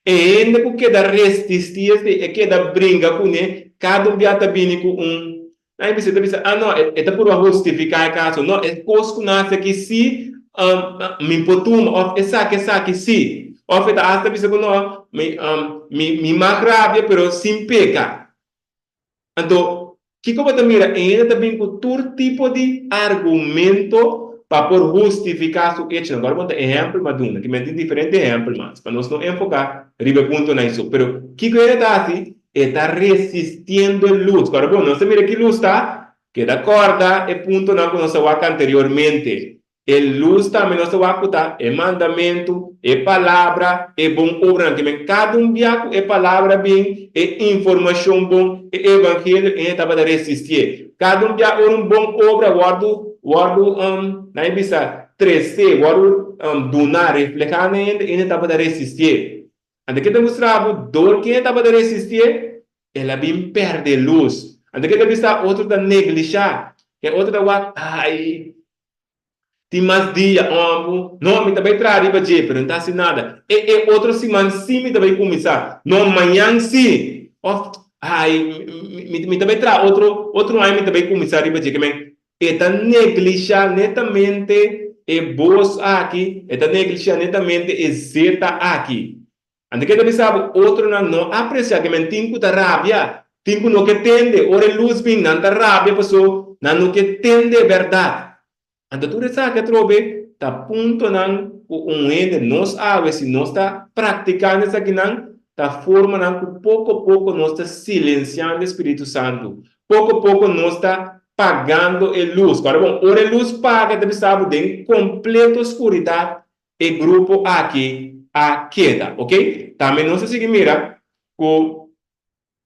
R: E hende ku keda resisti esei, e keda bringa kuné, kada un bia ta bini ku un Nan e bisa, e ta bisa, ah no, e ta purba hustifiká e kaso. No, e kos ku nan hasi aki sí, mi por tuma, òf esaki, esaki sí. Òf e ta asta bisa ku no, mi, mi, mi mag rabia pero sin peka. Anto, kiko bo ta mira? E hende ta bin ku tur tipo di argumento pa por hustifiká su echonan. Awor bo ta ehèmpel m'a duna, ki men tin diferente ehèmpel mas, pa nos no enfoká riba e puntonan ei so. Pero, kiko e hende ta hasi? E ta resistiendo e lus. Awor bo, nos ta mira ki lus ta? Keda kòrda e puntonan ku nos a wak anteriormente. E lus tambe nos ta wak ku ta e mandamentu, e palabra, e bon obranan. Ke men kada un bia ku e palabra bin, e informashon bon, e evangelio, e hende tabata resistié. Kada un bia ora un bon obra wòrdu, wòrdu, nan e bisa, tresé, wòrdu duná, reflehá na e hende, e hende tabata resistié. Anto ke ta mustra bo dor ken e tabata resistié? El a bin pèrdè lus. Anto ke ta bisa otro ta neglishá, e otro ta wak, ai, tin mas dia, òmbu, no, mi ta bai traha riba dje, pero no ta hasi nada. E e otro siman sí mi ta bai kuminsá, no, mañan sí, òf, ai, mi mi ta bai traha otro otro aña mi ta bai kuminsá riba dje. Ke men, e ta neglishá netamente e bos aki, e ta neglishá netamente e zeta aki. Anto ke ta bisa bo, otronan no apresiá ke men tin ku ta rabia, tin ku no ke tende. Ora e lus bin, nan ta rabia paso nan no ke tende e bèrdat. Anto tur esaki atrobe ta puntonan ku un hende, nos awe, si nos ta praktikando esakinan, ta formanan ku poko poko nos ta silensiando e Spiritu Santu. Poko poko nos ta pagando e lus. Kòrda bon, ora e lus paga ta bisa bo den kompleto skuridat e grupo aki a keda, ok? Tambe nos a sigui mira ku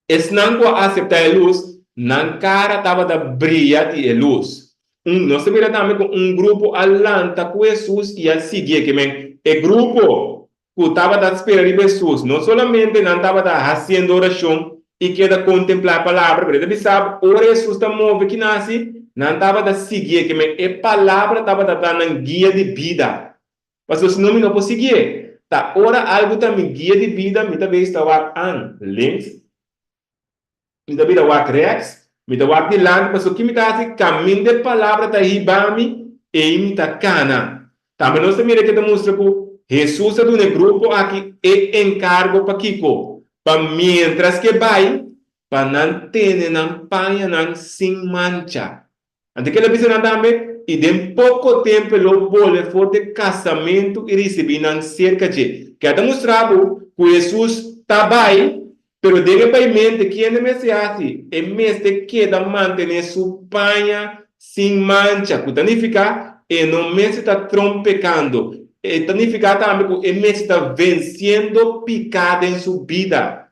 R: esnan ku a aseptá e lus, nan kara tabata bria di e lus. Un, nos ta mira tambe ku un grupo a lanta ku Hesus i a siguié. Ke men, e grupo ku tabata spera riba Hesus, no solamente nan tabata hasiendo orashon i keda kontemplá e palabra, pero e ta bisa bo, ora Hesus ta move ki nan hasi, nan tabata siguié, ke men e palabra tabata ta nan guia di bida. Pasobra si no mi no por siguié. Ta ora algu ta mi guia di bida mi ta bes ta wak an links, mi ta bira wak rèks, mi ta wak dilanti, pasobra ki mi ta hasi? Kaminda e palabra ta hiba mi, ei mi ta kana. Tambe nos ta mira ke ta mustra ku Hesus a duna e grupo aki e enkargo pa kiko? Pa miéntras ke bai, pa nan tene nan pañanan sin mancha. Anto kel a bisa nan tambe, I den poko tempu e lo bole for di kasamentu i risibí nan serka dje. Ke a ta mustra bo ku Hesus ta bai, pero den e baimente kende mester hasi? E mester keda mantené su paña sin mancha, ku ta nifiká e no mester ta trompekando. E ta nifiká tambe ku e mester ta vensiendo piká den su bida.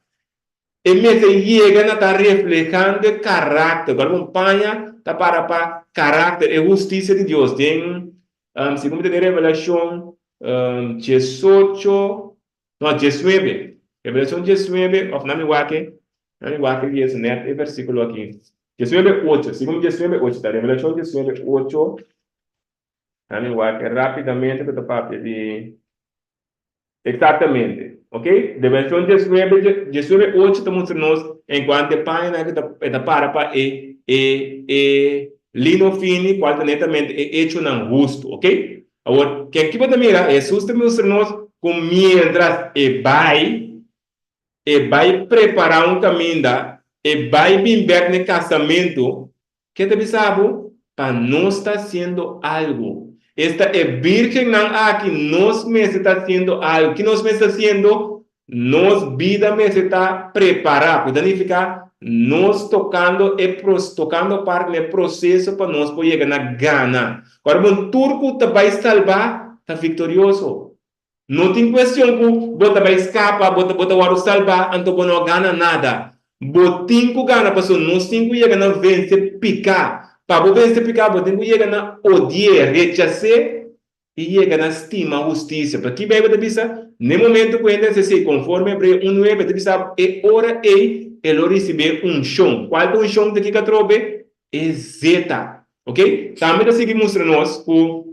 R: E mester yega na ta reflehando e karakter. Ku algun paña ta para pa karakter, e hustisia di Dios. Den, segun mi ta den Revelashon diesocho, no, diesnuebe, Revelashon diesnuebe, òf nan mi wak e, nan mi wak e dies nèt e versíkulo aki. Diesnuebe ocho, segun mi diesnuebe ocho ta, Revelashon diesnuebe ocho, nan mi wak e rápidamente ku ta papia di. Exactamente. Ok? Revelashon diesnuebe, diesnuebe ocho ta mustra nos en cuanto e pañanan cu ta, e ta para pa e, e, e lino fini, cual ta netamente e echonan hustu. Ok? Awor, ke aki bo ta mira? Hesus ta mustra nos cu mientras e bai, e bai prepara un caminda, e bai bin bek n'e casamento, Ke ta bisa bo? Pa nos ta hasiendo algu. Esta e birgennan aki nos mester ta hasiendo algu. Ki nos mester ta hasiendo? Nos bida mester ta prepará, ku ta nifiká nos tokando e tokando parti na e proseso pa nos por yega na gana. Ora bon tur ku ta bai salbá ta viktorioso. No tin cuestion cu bo ta bay scapa, bo ta bo ta wordo salba, anto bo no a gana nada. Bo tin cu gana pasobra nos tin cu yega na vence pica. Pa bo vence pica bo tin cu yega na odie, rechase y yega na stima husticia. Paki Bijbel ta bisa? N'e momento cu hende haci esey, conforme Hebreo un nuebe ta bisa e ora ey e lo ricibi e uncion. Cual ta uncion ta kiko atrobe? E zeta. Ok? Tambe ta sigui mustra nos cu.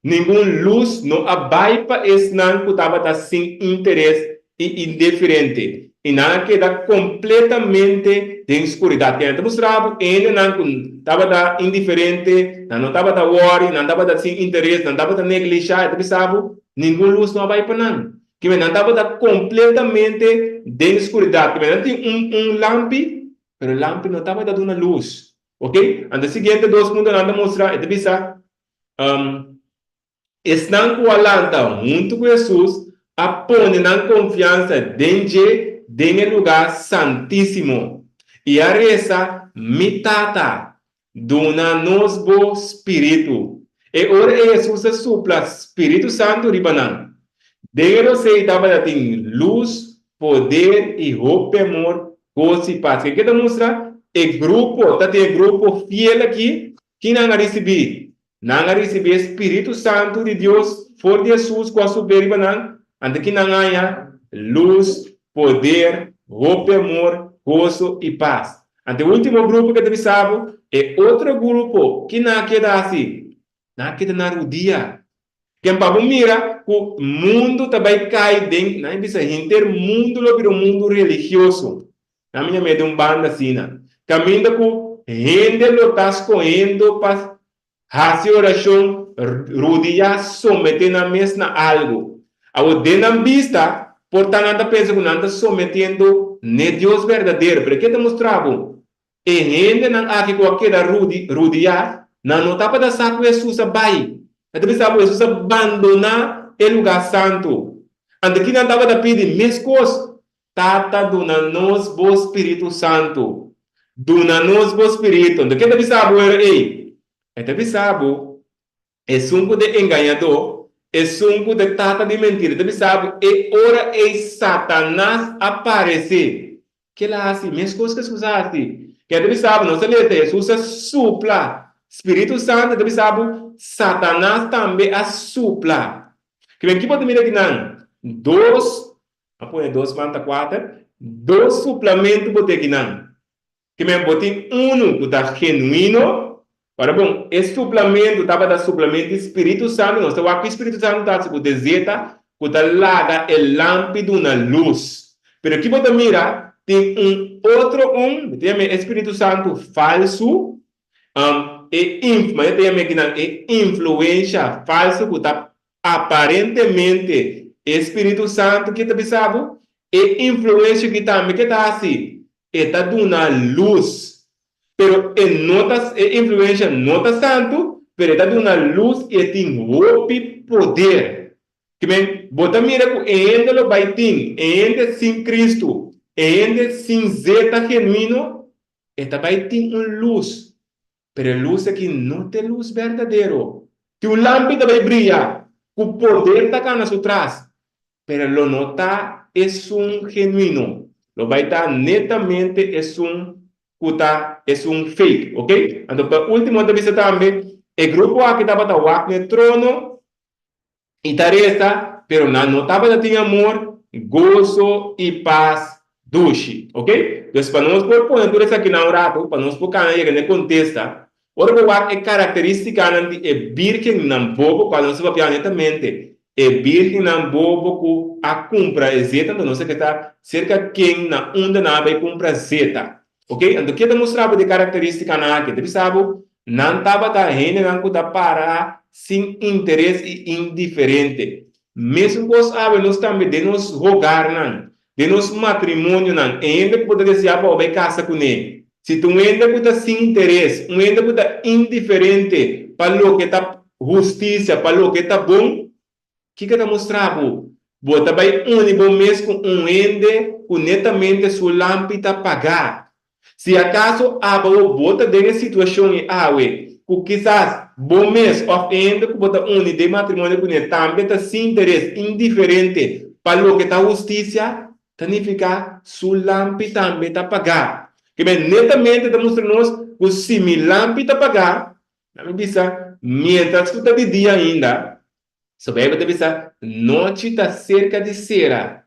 R: Ningun lus no a bai pa esnan ku tabata sin interes i indiferente, i nan a keda kompletamente den skuridat. Kende ta mustra bo hendenan ku tabata indiferente, nan no tabata wòri, nan tabata sin interes, nan tabata neglishá? E ta bisa bo? Ningun lus no a bai pa nan. Kimen nan tabata kompletamente den skuridat. Kimen nan tin un un lampi, pero e lampi no tabata duna lus. Ok? Anto e siguiente dos puntonan ta mustra, e ta bisa, Esnan ku a lanta huntu ku Hesus a pone nan konfiansa den dje den e lugá santísimo i a resa, Mi Tata, duna nos bo spiritu. E ora ei Hesus a supla spiritu santu riba nan. Den e rosei tabata tin lus, poder i hopi amor, goso i pas. Ke ta mustra? E grupo, ta tin e grupo fiel aki, ki nan a risibí? Nan a risibí e spiritu santu di Dios for di Hesus ku a subé riba nan, anto ki nan haña? Lus, poder, hopi amor, goso i pas. Anto e último grupo ke ta bisa bo, e otro grupo, ki nan a keda hasi? Nan a keda na rudia. Ken pa bo mira ku mundu ta bai kai den, nan a bisa henter mundu lo bira un mundu religioso. Nan mi yam'é den un banda asina, kaminda ku hende lo ta skohendo pa hasi orashon rudiá someté nan mes na algu. Awor den nan bista, por ta nan ta pensa ku nan ta sometiendo n'e Dios berdadero, pero ke ta mustra bo? E hendenan aki ku a keda rudiá, nan no tabata sa ku Hesus a bai. Nan ta bisa ku Hesus a bandoná e lugá santu. Anto ki nan tabata pidi? Meskos, Tata, duna nos bo spiritu santu. Duna nos bo spiritu. Anto ke ta bisa bo era ei? E ta bisa bo, Esun ku ta e engañadó, esun ku ta e tata di mentira, ta bisa bo, e ora ei Satanas a paresé. Ke el a hasi? Meskos ku Hesus a hasi. Ke ta bisa bo, nos a lesa, Hesus a supla. Spiritu Santu ta bisa bo, Satanas tambe a supla. Ke men ki bo ta mira akinan? Dos, a pone dos man ta kuater, dos suplamentu bo ta akinan. Ke men bo tin unu ku ta genuino. Ora bon, e suplamentu tabata suplamentu di Spiritu Santu. Nos ta wak ku Spiritu Santu ta hasi ku ta zeta ku ta laga e lampi duna lus. Pero ki bo ta mira? Tin un otro un, mi ta yam'é e Spiritu Santu falsu, e inf, manera ta yam'é kinan, e influensha falsu ku ta aparentemente e Spiritu Santu ke ta bisa bo, e influensha ki tambe ke ta hasi E ta duna lus. Pero e no ta, e influencia no ta santu, pero e ta duna lus i e tin hopi poder. Ke men, bo ta mira ku e hende lo bai tin, e hende sin Cristo, e hende sin zeta genuino, e ta bai tin un lus. Pero e lus aki no ta e lus berdadero. Tin un lampi ta bai bria, ku poder ta kana su tras, pero lo no ta esun genuino. Lo bai ta netamente esun ku ta esun fake, ok? Anto pa ultimo ta bisa tambe, e grupo aki tabata wak n'e trono i ta resa, pero nan no tabata tin amor, goso i pas dushi. Ok? Dus pa nos por pone tur esakinan un ratu, pa nos por kana yega na e kontesta, ora bo wak e karakteristikanan di e birgennan bobo, kual nos ta papia netamente e birgennan bobo ku a kumpra e zeta, anto nos a keda serka ken na unda nan a bai kumpra zeta. Ok? Anto ke ta mustra bo di e karakteristikanan aki? Ta bisa bo, nan tabata hendenan ku ta para sin interes i indiferente. Mesun kos awe nos tambe den nos hogarnan, Den nos matrimonionan, e hende ku bo ta deseá pa bo bai kasa kuné, si ta un hende ku ta sin interes, un hende ku ta indiferente pa loke ta hustisia, pa loke ta bon, kiko ta mustra bo? Bo ta bai uni bo mes ku un hende ku netamente su lampi ta pagá. Si akaso abo bo ta den e situashon ei awe, ku kisas bo mes òf e hende ku bo ta uni den matrimonio kuné tambe ta sin interes, indiferente pa loke ta hustisia, ta nifiká su lampi tambe ta pagá. Kimen netamente ta mustra nos ku si mi lampi ta pagá, nan mi bisa, miéntras ku ta di dia ainda, so Beibel ta bisa, nochi ta serka di sera.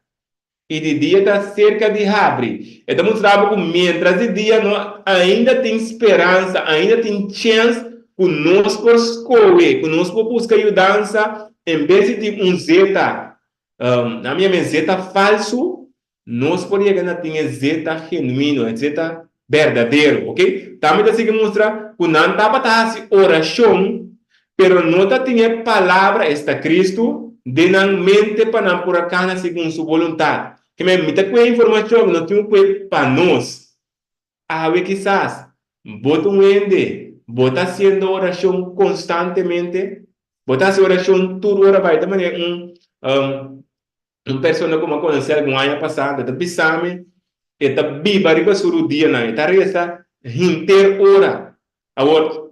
R: I di dia ta serka di habri. E ta mustra bo ku miéntras di dia no ainda tin speransa, ainda tin chèns ku nos por skohe, ku nos por buska yudansa en bes di tin un zeta, nan mi yama e zeta falsu, nos por yega na tin e zeta genuino, e zeta berdadero, ok. Tambe ta sigui mustra ku nan tabata hasi orashon, pero no ta tin e palabra, esta Kristu. den nan mente pa nan por a kana segun su boluntat. Ke men, mi ta kue informashon, mi no tin ku kue pa nos. Awe kisas bo ta un hende, bo ta hasiendo orashon konstantemente? Bo ta hasi orashon tur ora bai? Ta manera un un persona ku mi a konosé algun aña pasá, ta bisa mi e ta biba riba su rudianan, e ta resa henter ora. Awor,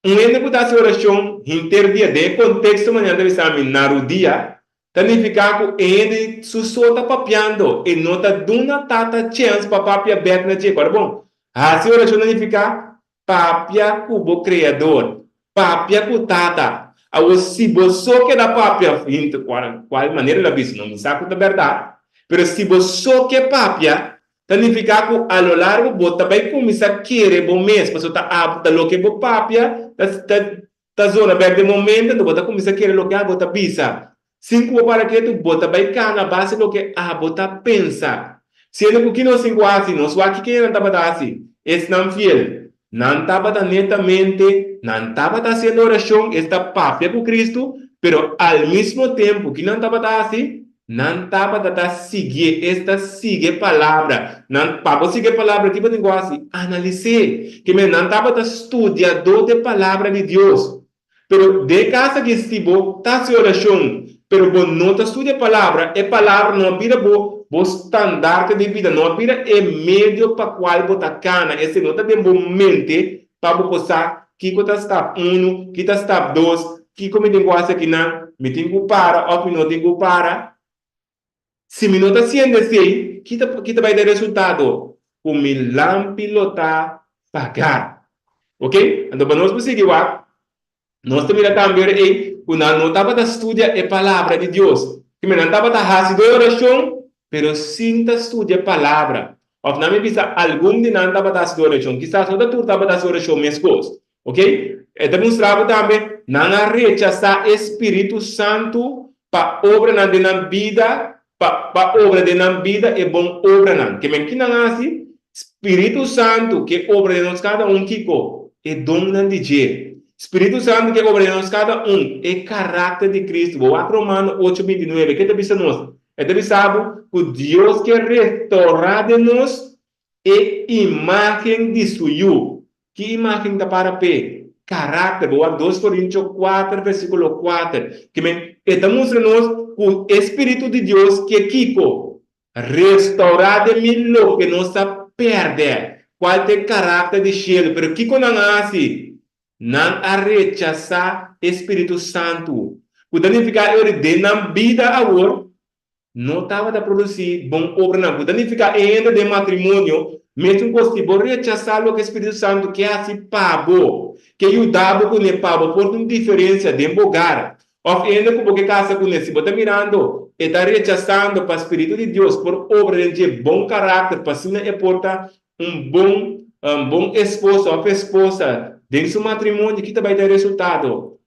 R: Un hende ku ta hasi orashon henter dia den e konteksto manera ta bisa mi na rudia, ta nifiká ku e hende su so ta papiando, e no ta duna Tata chèns pa papia bèk na dje. Kòrda bon, hasi orashon ta nifiká papia ku bo Kreador, papia ku Tata. Awor, si bo so keda papia hinter, kual manera el a bisa, no mi sa ku ta bèrdat, pero si bo so ke papia, Ta nifiká ku a lo largo bo ta bai kuminsá kere bo mes, pasobra ta abo ta loke bo papia ta ta ta zona bèk den momento, anto bo ta kuminsá kere loke abo ta bisa. Sin ku bo para ketu, bo ta bai kana a base loke abo ta pensa. Siendo ku ki nos tin ku hasi? Nos wak kiko nan tabata hasi? Esnan fiel, nan tabata netamente, nan tabata hasiendo orashon, esta papia ku Kristu, pero al mismo tempu ki nan tabata hasi? Nan tabata ta siguié, esta sigui e palabra. Nan, pa bo sigui e palabra, ki bo tin ku hasi? Analis'é. Ke men, nan tabata studiadó di e palabra di Dios. Pero den e kas aki, si bo ta hasi orashon, pero bo no ta studia e palabra, e palabra no a bira bo bo standarte di bida, no a bira e medio pa kual bo ta kana, esei no ta den bo mente pa bo por sa kiko ta stap unu, ki ta stap dos, Kiko mi tin ku hasi akinan? Mi tin ku para òf mi no tin ku para? Si mi no ta hasiendo esei, ki ta ki ta bai ta e resultado? Ku mi lampi lo ta pagá. Ok? Anto pa nos por sigui wak, nos ta mira tambe ora ei ku nan no tabata studia e Palabra di Dios. Kimen nan tabata hasi do e orashon, pero sin ta studia e Palabra. Òf nan mi bisa algun di nan tabata hasi do orashon. Kisas no ta tur tabata hasi orashon meskos. Ok? E ta mustra bo tambe, nan a rechasá e Spiritu Santu pa obranan den nan bida, pa pa obra den nan bida e bon obranan. Ke men ki nan a hasi? Spiritu Santu ke obra den nos kada un kiko? E donnan di dje. Spiritu Santu ke obra den nos kada un e karakter di Kristu. Bo wak Romano ocho bintinuebe, ke ta bisa nos? E ta bisa bo ku Dios ke restourá den nos E imágen di su Yu. Ki imágen ta para p'e? Karakter. Bo wak dos Korintio kuater versíkulo kuater. Ke men, e ta mustra nos ku e spiritu di Dios ke kiko? Restourá den mi loke nos a pèrdè, kual ta e karakter di shelu. Pero kiko nan a hasi? Nan a rechasá e spiritu santu, ku ta nifiká e ora den nan bida awor no tabata produsí bon obranan, ku ta nifiká e hende den matrimonio mesun kos. Si bo rechasá loke Spiritu Santu ke hasi pa bo, ke yuda bo kuné pa bo por tin un diferensia den bo hogar, òf e hende ku bo ke kasa kuné, si bo ta mirando e ta rechasando pa Spiritu di Dios por obra den dje bon karakter pa asina e por ta un bon bon esposo òf esposa den su matrimonio, ki ta bai ta e resultado?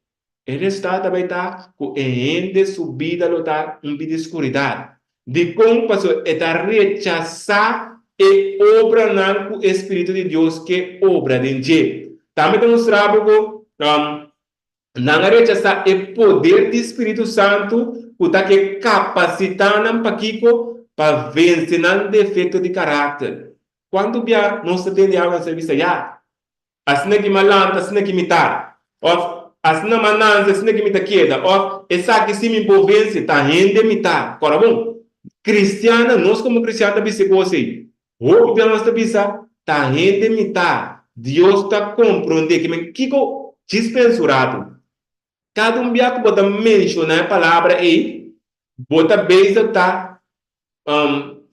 R: E resultado ta bai ta ku e hende su bida lo ta un bida di skuridat. Dikon? Pasobra e ta rechasá e obranan ku e spiritu di Dios ke obra den dje. Tambe ta mustra bo ku nan a rechasá e poder di spiritu santu ku ta ke kapasitá nan pa kiko? Pa vense nan defekto di karakter. Kuantu bia nos ta tende awe nos ta bisa, Ya, Asina ki mi a lanta, asina ki mi ta. Òf, Asina mi a nanse, asina ki mi ta keda. Òf, Esaki si mi por vense, ta hende mi ta. Kòrda bon, kristiannan, nos komo kristian ta bisa e kos ei. Hopi bia nos ta bisa, Ta hende mi ta. Dios ta komprondé. Ke men kiko? Djis pensa un ratu. Kada un bia ku bo ta menshoná e palabra ei, bo ta bezig ta,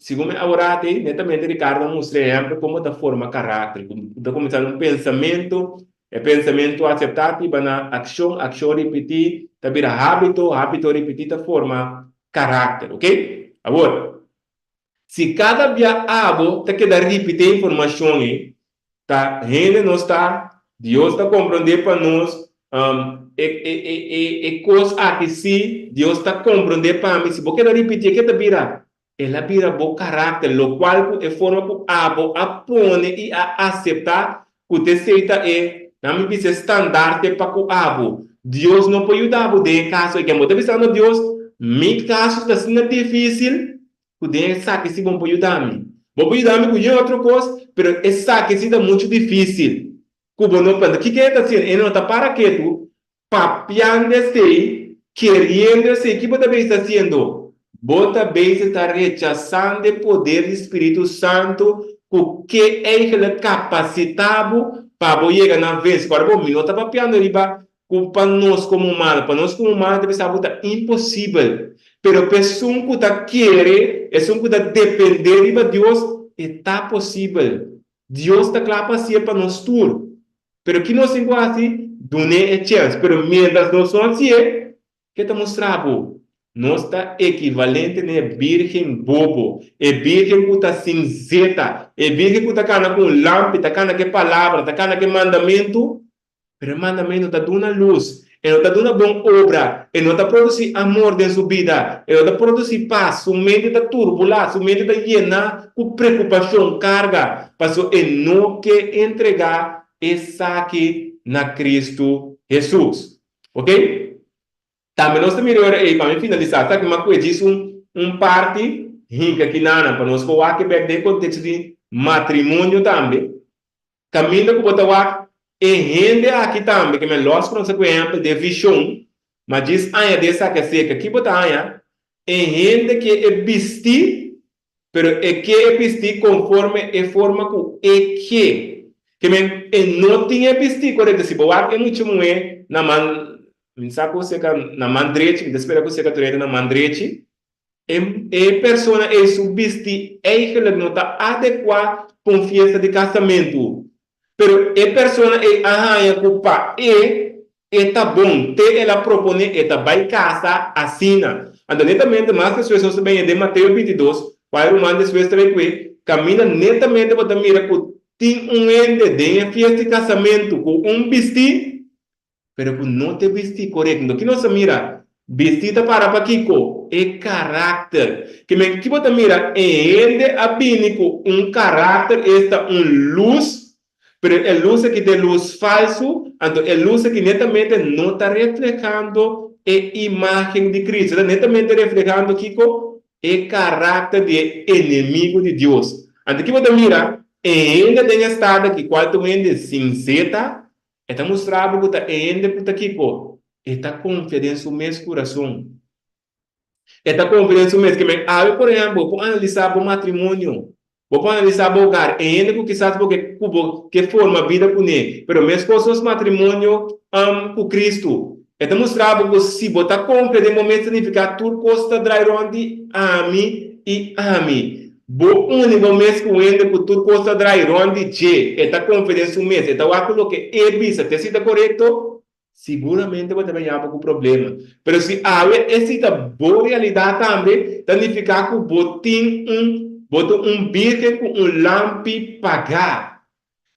R: segun mi aworá ei, netamente Ricardo a mustra e ehèmpel kon bo ta forma karakter, ku bo ta kuminsá un pensamentu, e pensamentu aseptá ta hiba na akshon, akshon ripití ta bira hábito, hábito ripití ta forma karakter, oke? Awor, Si kada bia abo ta keda ripití e informashon ei, ta hende nos ta, Dios ta komprondé pa nos, e e e e e kos aki sí, Dios ta komprondé pa mi. Si bo keda ripitié, ke ta bira? El a bira bo karakter, lokual ku e forma ku abo a pone i a aseptá Ku ta esei ta e, nan mi bisa e standarte pa ku abo. Dios no por yuda bo den e kaso ei. Ken bo ta bisando Dios? Mi kaso ta asina difísil ku den esaki si bo no por yuda mi. Bo por yuda mi ku yen otro kos, pero esaki si ta muchu difísil ku bo no por. Kiko e ta hasiendo? E no ta para ketu papiando esei, keriendo esei. Ki bo ta bisa hasiendo? Bo ta bisa ta rechasando e poder di Spiritu Santu ku ke eigentlik kapasitá bo pa bo yega na vense. Kòrda bo, mi no ta papiando riba Ku pa nos komo humano, pa nos komo humano ta bisa bo ta imposibel, pero pa esun ku ta kere, esun ku ta depende riba Dios, e ta posibel. Dios ta kla pa hasié pa nos tur. Pero ki nos tin ku hasi? Dun'é e chèns. Pero miéntras nos no hasié, ke ta mustra bo? Nos ta ekivalente na e bírgen bobo, e bírgen ku ta sin zeta, e bírgen ku ta kana ku un lampi, ta kana ku e palabra, ta kana ku e mandamentu, Pero e mandamentu ta duna lus, e no ta duna bon obra, e no ta produsí amor den su bida, e no ta produsí pas, su mente ta turbulá, su mente ta yená ku preokupashon, karga, pasobra e no ke entregá esaki na Kristu Hesus. Oke? Tambe nos ta mira e ora ei, pa mi finalisá, ta ki mi a kue djis un un parti hinka kinanan pa nos por wak e bèk den e konteksto di matrimonio tambe. Kaminda ku bo ta wak e hende aki tambe, ke men lòs ku nos a ku ehèmpel di e vishon, ma djis aña di esaki aserka, ki bo ta haña? E hende ke e bistí, pero e ke e bistí konforme e forma ku e ke. Ke men e no tin e bistí korekto. Si bo wak e mucha muhé na man, mi sa ku seka na man drechi, mi ta spera ku seka tur hende na man drechi, E e persona ei su bisti eigenlijk no ta adekuá pa un fiesta di kasamentu. Pero e persona ei a haña ku pa e, e ta bon. Te el a proponé e ta bai kasa asina. Anto netamente mas despues nos ta bini den Mateo bintidos, kua e ruman despues ta bai kue, kaminda netamente bo ta mira ku tin un hende den e fiesta di kasamentu ku un bistí Pero ku no ta bistí korekto. Nto ki nos ta mira? Bistí ta para pa kiko? E karakter. Ke men ki bo ta mira? E hende a bini ku un karakter, esta un lus, pero e lus aki ta e lus falsu, anto e lus aki netamente no ta reflehando e imágen di Cristo. E ta netamente reflehando kiko? E karakter di e enemigu di Dios. Anto ki bo ta mira? E hende den e estado aki, kual ta un hende sin zeta, E ta mustra bo ku ta e hende ku ta kiko? E ta konfia den su mes kurason. E ta konfia den su mes. Ke men awe, por ehèmpel, bo por analisá bo matrimonio, bo por analisá bo hogar, e hende ku kisas bo ke ku bo ke forma bida kuné, pero meskos nos matrimonio ku Kristu. E ta mustra bo ku si bo ta konfia den bo mes ta nifiká tur kos ta drai rònt di ami i ami. Bo uni bo mes ku hende ku tur kos ta drai rònt di dje, e ta konfia den su mes, e ta wak ku loke e bisa te si ta korekto, siguramente bo ta baña bo ku problema. Pero si awe esei ta bo realidat tambe, ta nifiká ku bo tin un bo ta un bírgen ku un lampi pagá.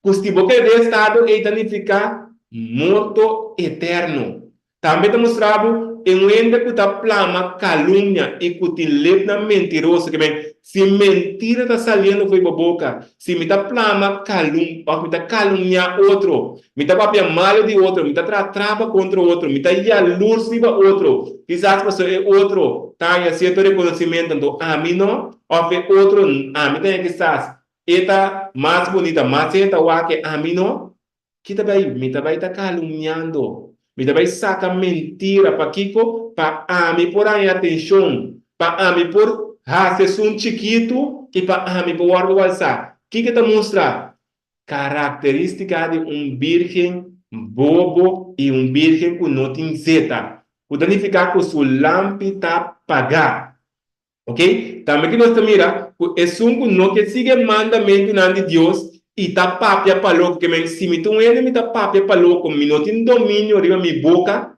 R: Ku si bo keda den estado ei ta nifiká morto eterno. Tambe ta mustra bo e un hende ku ta plama kalumnia i ku tin lepnan mentiroso. Ke men, si mentira ta saliendo fo'i bo boka, si mi ta plama kalum òf mi ta kalumniá otro, mi ta papia malu di otro, mi ta traha trapa kontra otro, mi ta yalurs riba otro, kisas pasobra e otro ta haña sierto rekonosimentu, anto ami no, òf e otro, ami ta haña kisas E ta mas bunita, mas e ta wak e ami no. Ki ta bai? Mi ta bai ta kalumniando. Mi ta bai saka mentira. Pakiko? Pa ami por haña atenshon, pa ami por hasi esun chikitu i pa ami por wòrdu alsá. Kiko ta mustra? Karakterístika di un bírgen bobo i un bírgen ku no tin zeta, ku ta nifiká ku su lampi ta pagá. Ok, tambe ki nos ta mira ku esun ku no ke sigui e mandamentunan di Dios i ta papia pa loko, ke men si mi ta un hende mi ta papia pa loko, mi no tin dominio riba mi boka,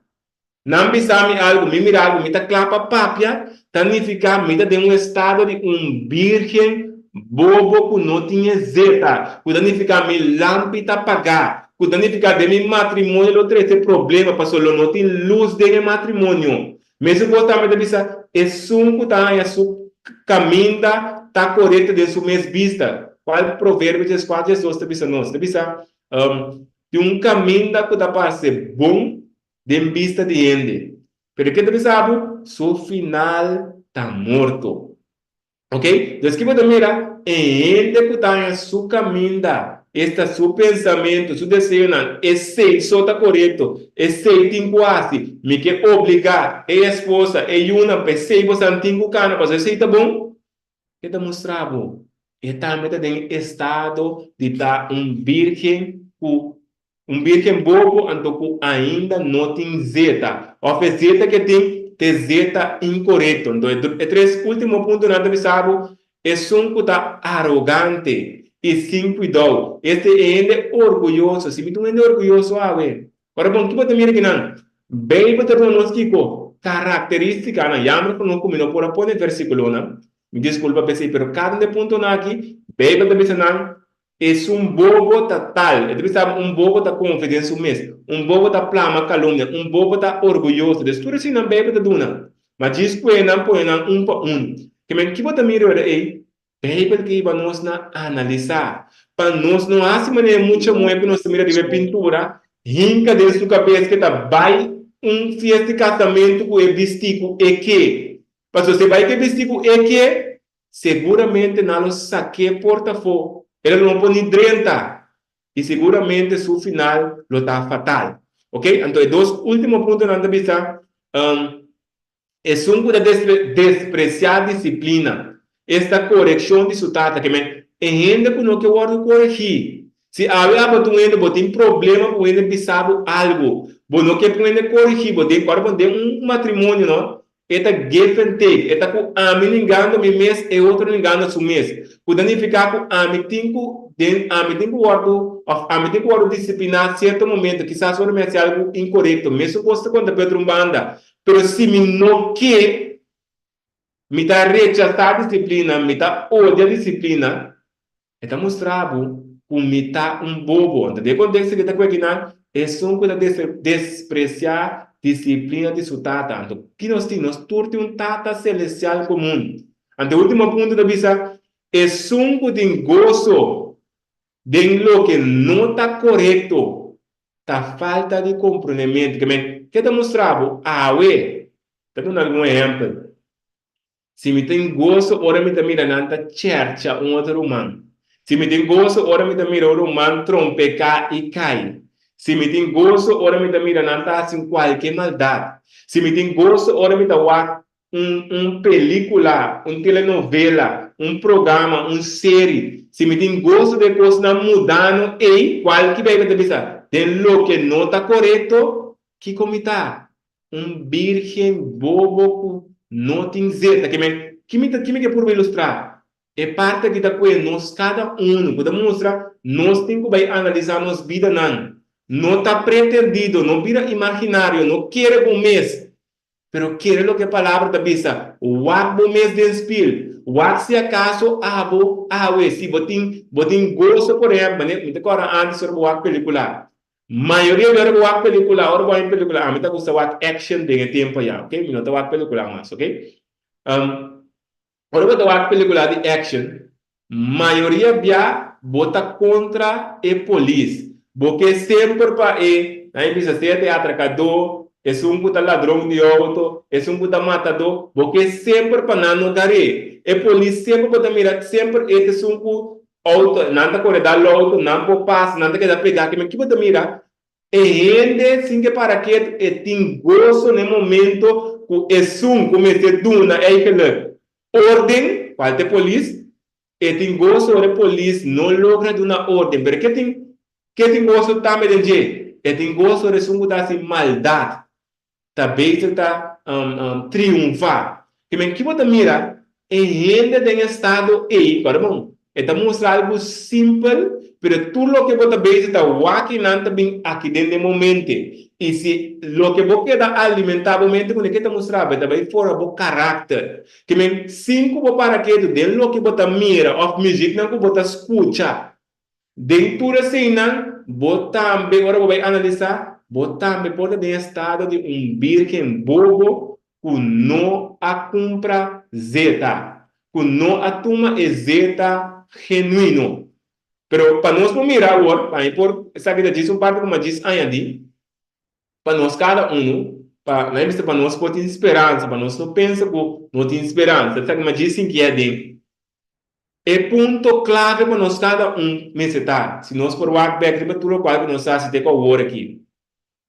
R: nan bisa mi algu, mi mira algu, mi ta kla pa papia, ta nifiká mi ta den un estado di un bírgen bobo ku no tin e zeta, ku ta nifiká mi lampi ta pagá, ku ta nifiká den mi matrimonio lo trese problema pasobra lo no tin lus den e matrimonio. Mesun kos tambe ta bisa, Esun ku ta haña su kaminda ta korekto den su mes bista. Kual Proverbio dieskuater diesdos ta bisa nos? Ta bisa, Tin un kaminda ku ta parse bon den bista di hende, pero ke ta bisa bo? Su final ta morto. Ok, dus ki bo ta mira? E hende ku ta haña su kaminda, esta su pensamentu, su deseonan, esei so ta korekto, esei tin ku hasi. Mi ke obligá e esposa, e yunan pa esei bosan tin ku kana, pasobra esei ta bon. E ta mustra bo, e tambe ta den estado di ta un bírgen ku Un birgen bobo anto ku ainda no tin zeta, òf e zeta ke tin ta e zeta inkorekto. Anto e tres último puntonan ta bisa bo, esun ku ta arogante i sin kuidou, este e hende orguyoso. Si mi ta un hende orguyoso awe, ora bon, kiko ta mira kinan? Beibel ta duna nos kiko? Karakterístikanan. Yammer ku no ku mi no por a pone versíkulonan, mi diskulpa p'esei, pero kada un di e puntonan aki, Beibel ta bisa nan Esun bobo ta tal. E ta bisa bo un bobo ta konfia den su mes, un bobo ta plama kalumnia, un bobo ta orguyoso. Des tur eseinan Beibel ta duna. Ma djis kue nan pone nan un pa un. Ke men ki bo ta mira ora ei? Beibel ta hiba nos na analisá. Pa nos no hasi manera e mucha muhé ku nos ta mira riba e pintura, hinka den su kabes ke ta bai un fiesta di kasamentu ku e bistí ku e ke. Pasobra si e bai ku e bistí ku e ke, Seguramente nan lo sak'é por tafó, e lo no por ni drenta, i seguramente su final lo ta fatal. Ok, anto e dos último puntonan ta bisa, Esun ku ta despresiá disiplina, esta korekshon di su tata, ke men, e hende ku no ke wòrdu koregí. Si awe abo ta un hende, bo tin problema ku un hende bisa bo algu, bo no ke pa un hende koregí bo, den kòrda bo den un matrimonio no, E ta give and take, e ta ku ami ningando mi mes, e otro ningando su mes. Ku ta nifiká ku ami tin ku den ami tin ku wòrdu òf ami tin ku wòrdu disipliná sierto momento, kisas ora mi hasi algu inkorekto. Mesun kos ta konta pa e otro un banda. Pero si mi no ke, mi ta rechasá disiplina, mi ta odia disiplina, E ta mustra bo ku mi ta un bobo. Anto den e konteksto ki ta ku akinan, esun ku ta despresiá disiplina di su tata. Anto ki nos tin? Nos tur tin un Tata selestial komun. Anto e último punto ta bisa, esun ku tin goso den loke no ta korekto ta falta di komprondementu. Ke men, ke ta mustra bo awe? Ta duna algun ehèmpel. Si mi tin goso ora mi ta mira nan ta chèrcha un otro ruman. Si mi tin goso ora mi ta mira un ruman trompeká i kai. Si mi tin goso ora mi ta mira nan ta hasi un kualke maldat. Si mi tin goso ora mi ta wak un un pelíkula, un telenovela, un programa, un seri. Si mi tin goso den kosnan mudano ei, kual ki Beibel ta bisa? Den loke no ta korekto, kiko mi ta? Un birgen bobo ku no tin zeta. Ke men, ki mi ta, ki mi ke purba ilustrá? E parti aki ta kue nos kada unu, ku ta mustra nos tin ku bai analisá nos bidanan. No ta pretendido, no bira imaginario, no kere bo mes, pero kere loke e Palabra ta bisa. Wak bo mes den spil. Wak si akaso abo awe, si bo tin, bo tin goso, por ehèmpel, manera mi ta kòrda ántes ora bo wak pelikula. Mayoria di ora bo wak pelicula, ora bo haña pelicula, ami ta gusta wak action den e tempo ya, ok? Mi no ta wak pelicula mas, ok? Ora bo ta wak pelicula di action, mayoria bia bo ta contra e polis. Bo ke semper pa e, nan e bisa sea ta e atracador, esun cu ta ladron di auto, esun cu ta matador, bo ke semper pa nan no gar'é. E polis semper bo ta mira, semper e ta esun cu Auto, nan ta kore dal auto, nan por pasa, nan ta keda pega aki, ma ki bo ta mira? E hende sin ke para ketu, e tin goso na e momento ku esun ku mester duna eigenlijk orden, kual ta e polis, e tin goso ora e polis no logra duna orden, pero ke tin ke tin goso tambe den dje? E tin goso ora esun ku ta hasi maldat. Ta beter ta triunfá. Ke men ki bo ta mira e hende den estado ei, kòrda bon, e ta mustra algu simpel, pero tur loke bo ta bezig ta wak i nan ta bin aki den den bo mente. I si loke bo keda alimentá bo mente kuné ke ta mustra bo, e ta bai forma bo karakter. Ke men sin ku bo para ketu den loke bo ta mira òf muziknan ku bo ta skucha, Den tur eseinan, bo tambe, ora bo bai analisá, bo tambe por ta den estado di un bírgen bobo ku no a kumpra zeta, ku no a tuma e zeta genuino. Pero pa nos por mira awor, pa mi por, esaki ta djis un parti ku mi a djis añadí, pa nos kada unu. Pa nan bisa pa nos por tin speransa, pa nos no pensa ku no tin speransa. Esaki ma djis sinti aden. E punto klave pa nos kada un mester ta, si nos por wak bek riba tur lokual ku nos a hasi te ku awor aki.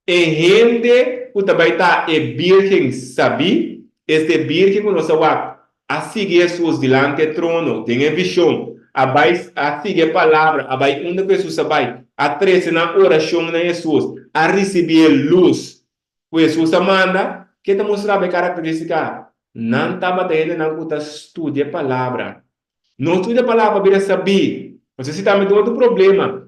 R: E hende ku ta bai ta e bírgen sabí, esta e bírgen ku nos a wak, a sigui Hesus dilanti e trono den e vishon, a bai, a sigui e palabra, a bai unda ku Hesus a bai, a trese nan orashon na Hesus, a risibí e lus ku Hesus a manda, ke ta mustra bo e karakterístika? Nan tabata hendenan ku ta studia e palabra. No studia e palabra pa bira sabí. Pasobra si tambe tin otro problema.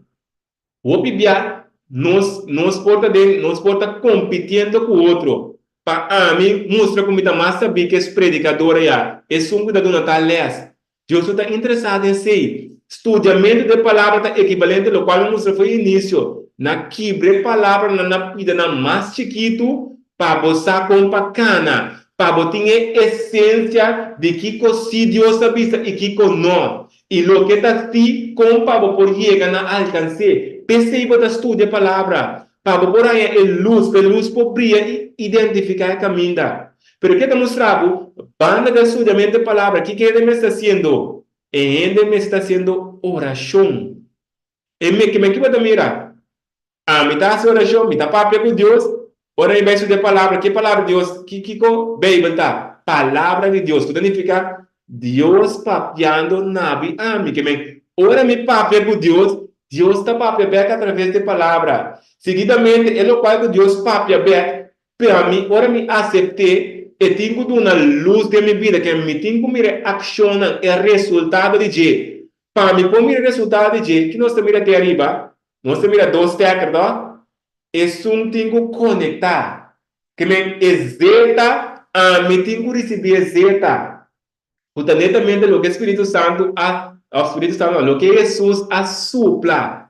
R: Hopi bia nos nos por ta den nos por ta kompitiendo ku otro pa ami mustra ku mi ta mas sabí ku es predikador ayá, esun ku ta duna tal lès. Dios no ta interesá den esei. Studiamentu di e Palabra ta ekivalente lokual mi mustra for di inisio, na kibra e palabranan na pidanan mas chikitu pa bo sa kon pa kana, pa bo tin e esensia di kiko sí Dios ta bisa i kiko nò. I loke ta sí, kon pa bo por yega na alkans'é. P'esei bo ta studia e Palabra, pa bo por haña e lus, pa e lus por bria i identifiká e kaminda. Pero ke ta mustra bo, banda di a studiamentu e Palabra, kiko e hende mester ta hasiendo? E hende mester ta hasiendo orashon. E me ke bo ta mira? Ami ta hasi orashon, mi ta papia ku Dios. Ora mi bai studia Palabra, ke Palabra di Dios? Ki kiko Beibel ta? Palabra di Dios, ku ta nifiká Dios papiando na bi ami. Ke men, ora mi papia ku Dios, Dios ta papia bèk atraves di e Palabra. Seguidamente, e lokual ku Dios papia bèk pa mi, ora mi asept'é, e tin ku duna lus den mi bida. Ke men, mi tin ku mira e akshonnan, e resultado di dje. Pa mi por mira e resultado di dje, ki nos ta mira te ariba? Nos ta mira dos stekker to? Esun tin ku konektá. Ke men e zeta, ami tin ku risibí e zeta, ku ta netamente loke Spiritu Santu a, òf Spiritu Santu no, loke Hesus a supla,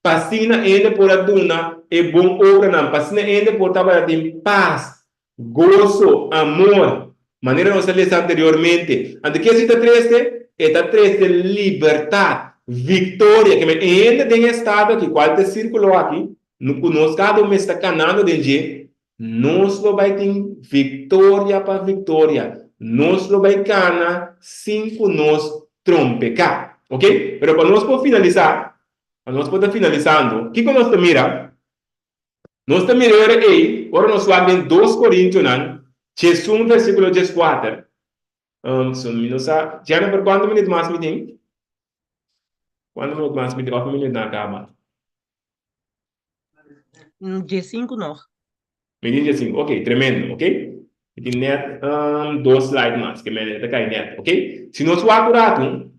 R: pa asina hende por a duna e bon obranan, pa asina hende por tabata tin pas, Goso, amor, manera nos a lesa anteriormente. Anto ke si ta trese? E ta trese libertat, viktoria. Ke men e hende den e estado aki, kual ta e sirkulo aki, ku nos kada un mes ta kanando den dje, nos lo bai tin viktoria pa viktoria. Nos lo bai kana sin ku nos trompeká. Oke? Pero pa nos por finalisá, pa nos por ta finalisando, kiko nos ta mira? Nos ta mira e ora ei, ora nos wak den dos Korintionan, 11 versíkulo 14. Um, so mi no sa, Jennifer, kuantu minuut mas mi tin? Kuantu minuut mas mi tin? Òf mi minuut nan a kaba?
B: 15 nog.
R: Mi tin 15, ok, tremendo, ok. Mi tin net um, dos slide mas, ke men ta kai net, ok. Si nos wak un ratu,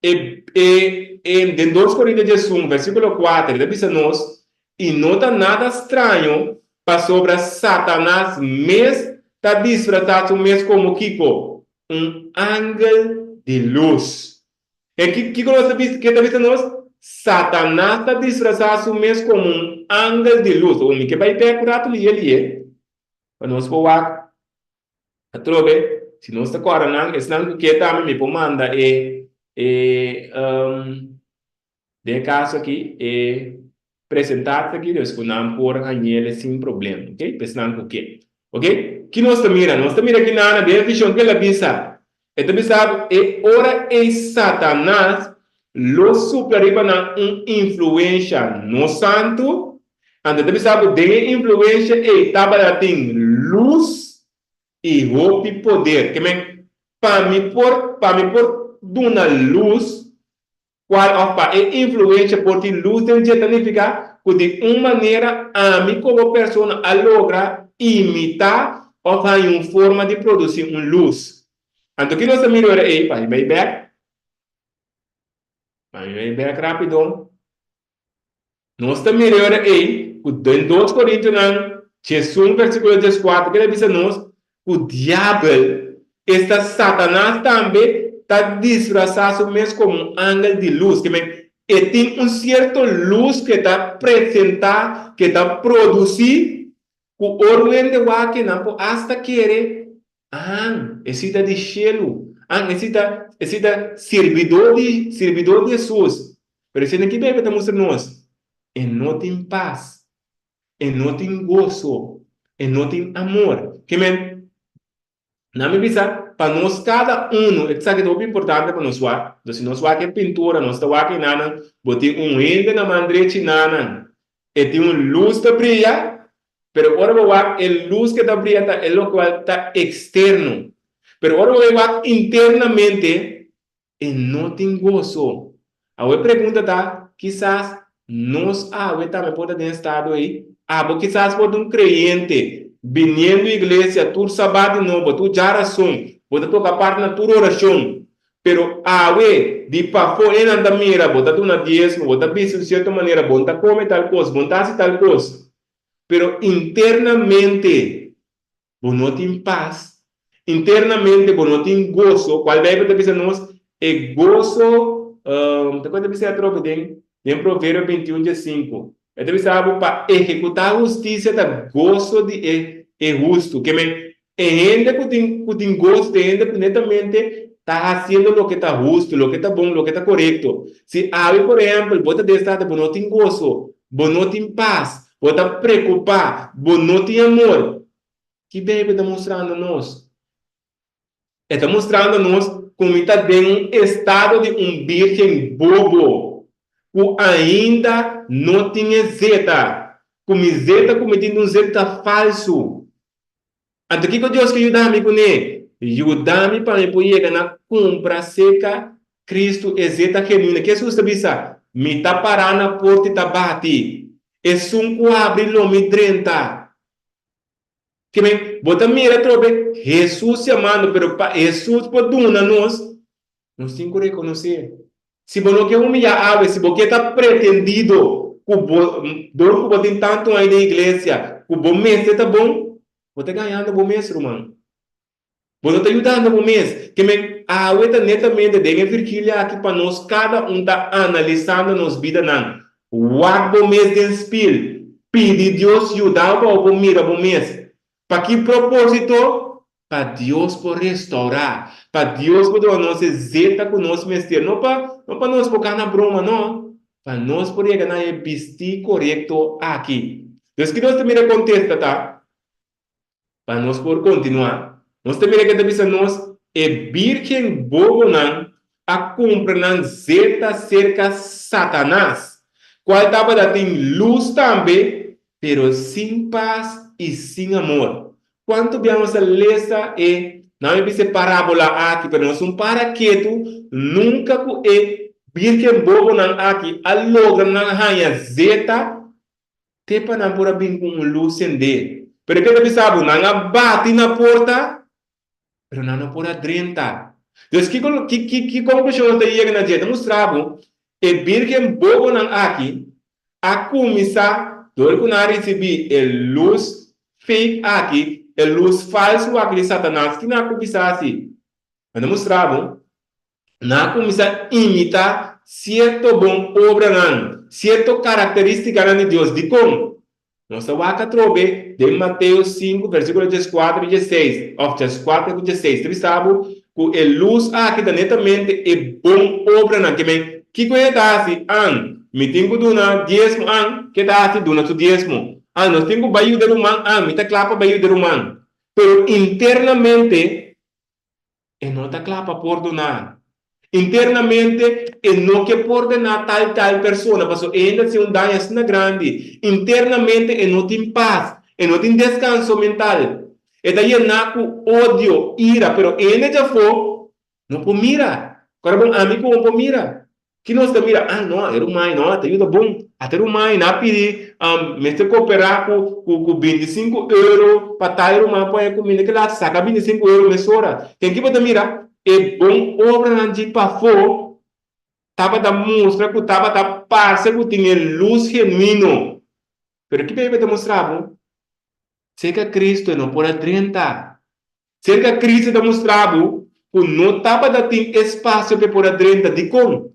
R: E, e, e, den dos Korintio 11, versíkulo 4, e ta bisa nos, I no ta nada straño, pasobra Satanas mes ta disfrasá su mes komo kiko? Un angel di lus. E ki, kiko nos ta bisa, ke ta bisa nos? Satanas ta disfrasá su mes komo un angel di lus. Awor mi ke bai bèk un ratu lihe lihe, pa nos por wak Atrobe, si nos ta kòrda nan, esnan ku ke tambe mi por manda e e den e kaso aki e presentatie aki dus ku nan por hañ'el sin problema, ok, pa esnan ku ke. Ok, ki nos ta mira? Nos ta mira ki nana den e vishon ke el a bisa. E ta bisa ku e ora ei Satanas lo supla riba nan un influensha no santu, Anto ta bisa bo den e influencia ei tabata tin luz y hopi poder. Ke men, pa mi por, pa mi por duna luz, cual of pa e influencia por tin luz den dje ta nifica cu di un manera ami como persona a logra imita of haña un forma di produci un luz. Anto ki nos ta mira ora ei? Pa mi bay bek. Pa mi bay bek rapido. Nos ta mira e ora ei ku den dos Korintionan 11 versíkulo 14 keda bisa nos ku Diabel, esta Satanas tambe, ta disfrasá su mes komo un angel di lus. Ke men, e tin un sierto lus ku e ta presentá, ku e ta produsí, ku ora un hende wak e nan por asta kere, An, esei ta di shelu. An, esei ta, esei ta sirbidó di, sirbidó di Hesus. Pero esei na ki Beibel ta mustra nos? E no tin pas. E no tin goso. E no tin amor. Ke men, na mi bisa, pa nos kada unu, esaki ta hopi importante pa nos wak. Entonces si nos wak e pintura, nos ta wak enanan, bo tin un hende na man drechi nanan, e tin un lus ta bria, pero ora bo wak e lus ke ta bria ta e lokual ta eksterno. Pero ora bo bai wak internamente, E no tin goso. Awe e pregunta ta, kisas nos awe tambe por ta den e estado ei? Abo kisas por ta un kreyente, biniendo iglesia tur sabat di nobo, tur djarason, bo ta toka parti na tur orashon, pero awe, di pafó enan ta mira, bo ta duna diesmo, bo ta bisti un sierto manera, bo no ta kome tal kos, bo no ta hasi tal kos, pero internamente Bo no tin pas. Internamente bo no tin goso, cual Bijbel ta bisa nos, e goso, ta cual ta bisa atrobe den den Proverbio 21 diesinku. E ta bisa bo pa ehecuta husticia ta goso di e e hustu. Ke men, e hende cu tin cu tin goso ta e hende cu netamente ta haciendo loke ta hustu, loke ta bon, loke ta corecto. Si awe por ehempel bo ta den estado bo no tin goso, bo no tin pas, Bo ta preokupá, bo no tin amor. Ki Beibel ta mustrando nos? E ta mustrando nos ku mi ta den un estado di un bírgen bobo, ku ainda no tin e zeta, ku mi zeta ku mi tin ta un zeta falsu. Anto kiko Dios ke yuda mi kuné? Yuda mi pa mi por yega na kumpra serka Kristu e zeta genuino. Ke Hesus ta bisa? Mi ta pará na porta i ta bati. Esun ku habri lo mi drenta. Ke men, bo ta mira atrobe Hesus yamando, pero pa Hesus por duna nos, nos tin ku rekonosé. Si bo no ke humiyá awe, si bo ke ta pretendido ku bo, dor ku bo tin tantu aña den iglesia, ku bo mester ta bon, bo ta gañando bo mes, ruman. Bo no ta yudando bo mes. Ke men, awe ta netamente den e virgilia aki pa nos kada un ta analisando nos bidanan. Wak bo mes den spil. Pidi Dios yuda bo pa bo por mira bo mes. Pa ki propósito? Pa Dios por restaurá, pa Dios por duna nos e zeta ku nos mester, no pa no pa nos por gana broma, no, pa nos por yega na e bistí korekto aki. Entonces, ki nos ta mira e kontesta ta? Pa nos por kontinuá, nos ta mira ke ta bisa nos, E bírgen bobonan a kumpra nan zeta serka Satanas, kual tabata tin lus tambe, pero sin pas i sin amor. Kuantu bia nos a lesa e Nan a bisa e parábola aki, pero nos un para ketu nunka ku e bírgen bobonan aki a logra nan haña zeta te pa nan por a bin ku un lus sendé. Pero ke ta bisa bo? Nan a bati na porta, pero nan no por a drenta. Dus kiko ki ki ki konklushon nos ta yega na dje? Ta mustra bo e bírgen bobonan aki a kuminsá dor ku nan a risibí e lus fake aki, e lus falsu aki di Satanas. Ki nan a kuminsá hasi? Nan ta mustra bo Nan a kuminsá imitá sierto bon obranan, sierto karakterístikanan di Dios. Dikon? Nos ta wak atrobe den Mateo sinku, versíkulo dieskuater i diesseis, òf dieskuater ku diesseis. Ta bisa bo ku e lus aki ta netamente e bon obranan. Ke men, kiko e ta hasi? An, mi tin ku duna diesmo. An, ke ta hasi? Duna su diesmo. An, nos tin ku bai yuda ruman. An, mi ta kla pa bai yuda ruman. Pero internamente E no ta kla pa pordoná. Internamente e no ke pordoná tal tal persona pasobra e hende a hasi un daño asina grandi. Internamente e no tin pas, e no tin deskanso mental. E ta yená ku odio, ira, pero e hende djafó no por mira. Kòrda bon, ami ku bo por mira. Ki nos ta mira? Ah, no, e ruman no, ta yuda bon. Ata e ruman na pidi, mester cooperá cu cu cu bintisinku euro pa tal ruman por haña cuminda. Kila saca bintisinku euro mesora. Ken ki bo ta mira? E bon obranan dji pafó tabata mustra cu tabata parce cu tin e lus genuino. Pero ki Bijbel ta mustra bo? Serka Cristo e no por a drenta. Serka Cristo ta mustra bo ku no tabata tin espasio p'e por a drenta. Dikon?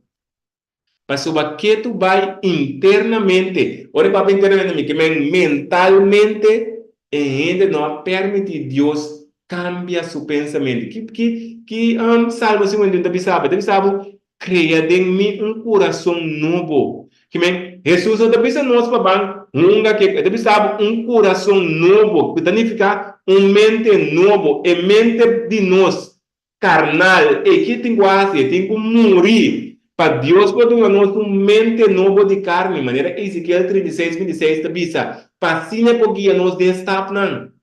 R: Pasobra ketu bai internamente. Ora e papia internamente mi ke men mentalmente e hende no a permití Dios kambia su pensamentu. Ki ki ki Salmo 51 ta bisa bo? E ta bisa bo. Krea den mi un kurason nobo. Kimen, Hesus no ta bisa nos pa ban hunga ke, e ta bisa bo un kurason nobo, ku ta nifiká un mente nobo. E mente di nos karnal ei ke tin ku hasi? E tin ku muri pa Dios por duna nos un mente nobo di karni, manera Ezekiel 36, 26 ta bisa, pa asina e por guia nos den stapnan.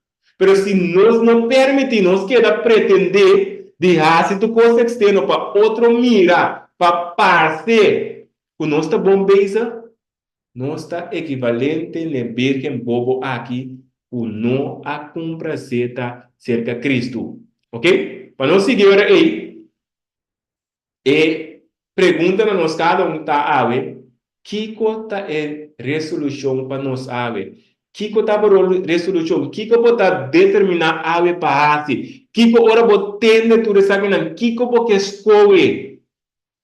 R: Pero si nos no permití, nos keda pretendé di hasi tur kos eksterno pa otro mira, pa parse ku nos ta bon bezig, nos ta ekivalente n'e bírgen bobo aki ku no a kumpra seta serka Kristu. Oke? Pa nos sigui ora ei, E pregunta na nos kada un ta awe, Kiko ta e resolushon pa nos awe? Kiko ta bo resolushon? Kiko bo ta determiná awe pa hasi? Kiko ora bo tende tur esakinan, kiko bo ke skohe?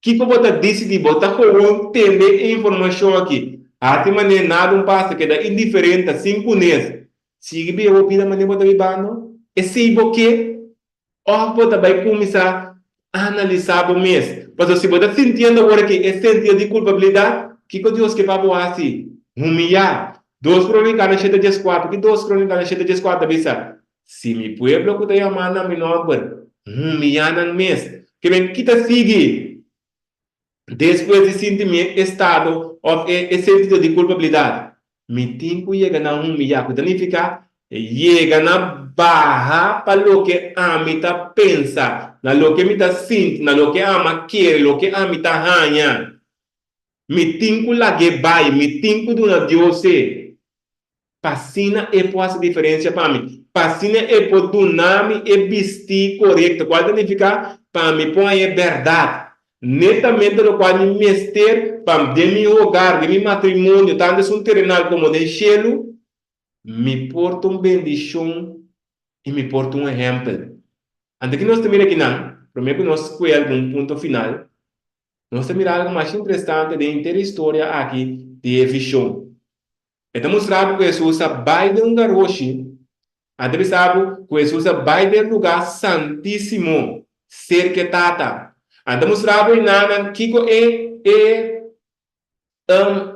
R: Kiko bo ta disidí? Bo ta gewoon tende e informashon aki, hasi manera nada un pasa, keda indiferente, sin kunes, sigui biba bo bida manera bo ta bibando? Esei bo ke? Òf bo ta bai kuminsá analisá bo mes? Pasobra si bo ta sintiendo awor aki e sentido di kulpabilidat, kiko Dios ke pa bo hasi? Humiyá. Dos Kronikana shete dieskuater, Ki Dos Kronikana shete dieskuater ta bisa? Si mi pueblo ku ta yamá na mi nòmber humiyá nan mes. Ke men ki ta sigui? Despues di sinti mi e estado of e e sentido di culpabilidad, mi tin cu yega na humiya, cu ta nifica yega na baha pa loke ami ta pensa, na loke mi ta sinti, na loke ami a kere, loke ami ta haña. Mi tin cu lag'é bai, mi tin cu duna Dios e. Pa asina e por hasi diferencia pa mi. Pa asina e por duna mi e bistí corecto, cual ta nifica pa mi por haña e berdad. Netamente locual mi mester pa den mi hogar, den mi matrimonio, tanto esun terenal como den shelu, mi por ta un bendicion y mi por ta un ehempel. Anto ki nos ta mira akinan, prome cu nos scohe algun punto final, nos ta mira algo masha interesante den henter e historia aki di e vision. E ta mustra bo ku Hesus a bai den un garoshi. A ta bisa bo ku Hesus a bai den lugá santísimo, serka e Tata. A ta mustra bo enanan kiko e e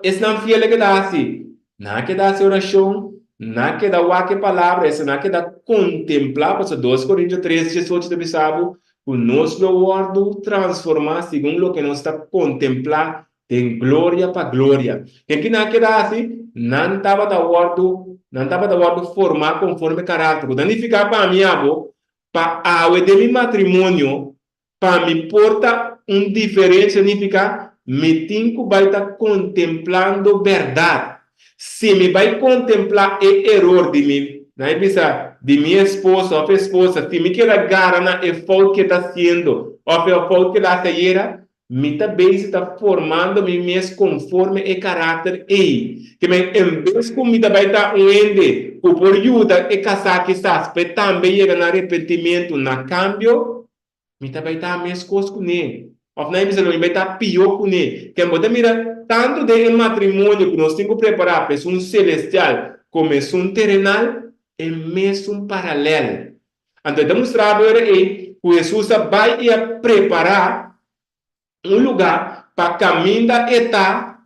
R: esnan fiel a keda hasi. Nan a keda hasi orashon, nan a keda wak e palabra, esnan a keda kontemplá, pasobra dos Korintio tres diesocho ta bisa bo ku nos lo wòrdu transformá segun loke nos ta kontemplá Den gloria pa gloria. Ken ki nan a keda hasi? Nan tabata wòrdu, nan tabata wòrdu formá konforme karakter. Ku ta nifiká pa mi abo, pa awe den mi matrimonio, pa mi por ta un diferensia nifiká mi tin ku bai ta kontemplando bèrdat. Si mi bai kontemplá e eror di mi, nan e bisa, di mi esposo òf esposa, si mi keda gara na e fout ku e ta hasiendo òf e fout ku el a hasi ayera, Mi ta bezig ta formando mi mes konforme e karakter ei. Ke men en bes ku mi ta bai ta un hende ku por yuda e kasá kisas pa e tambe yega na arepentimentu, na kambio, mi ta bai ta meskos kuné. Òf nan e bisa lo mi bai ta pió kuné. Ken bo ta mira tantu den e matrimonio ku nos tin ku prepará pa esun selestial komo esun terenal, e mesun paralèl. Anto e ta mustra bo ora ei ku Hesus a bai i a prepará un lugá pa kaminda e ta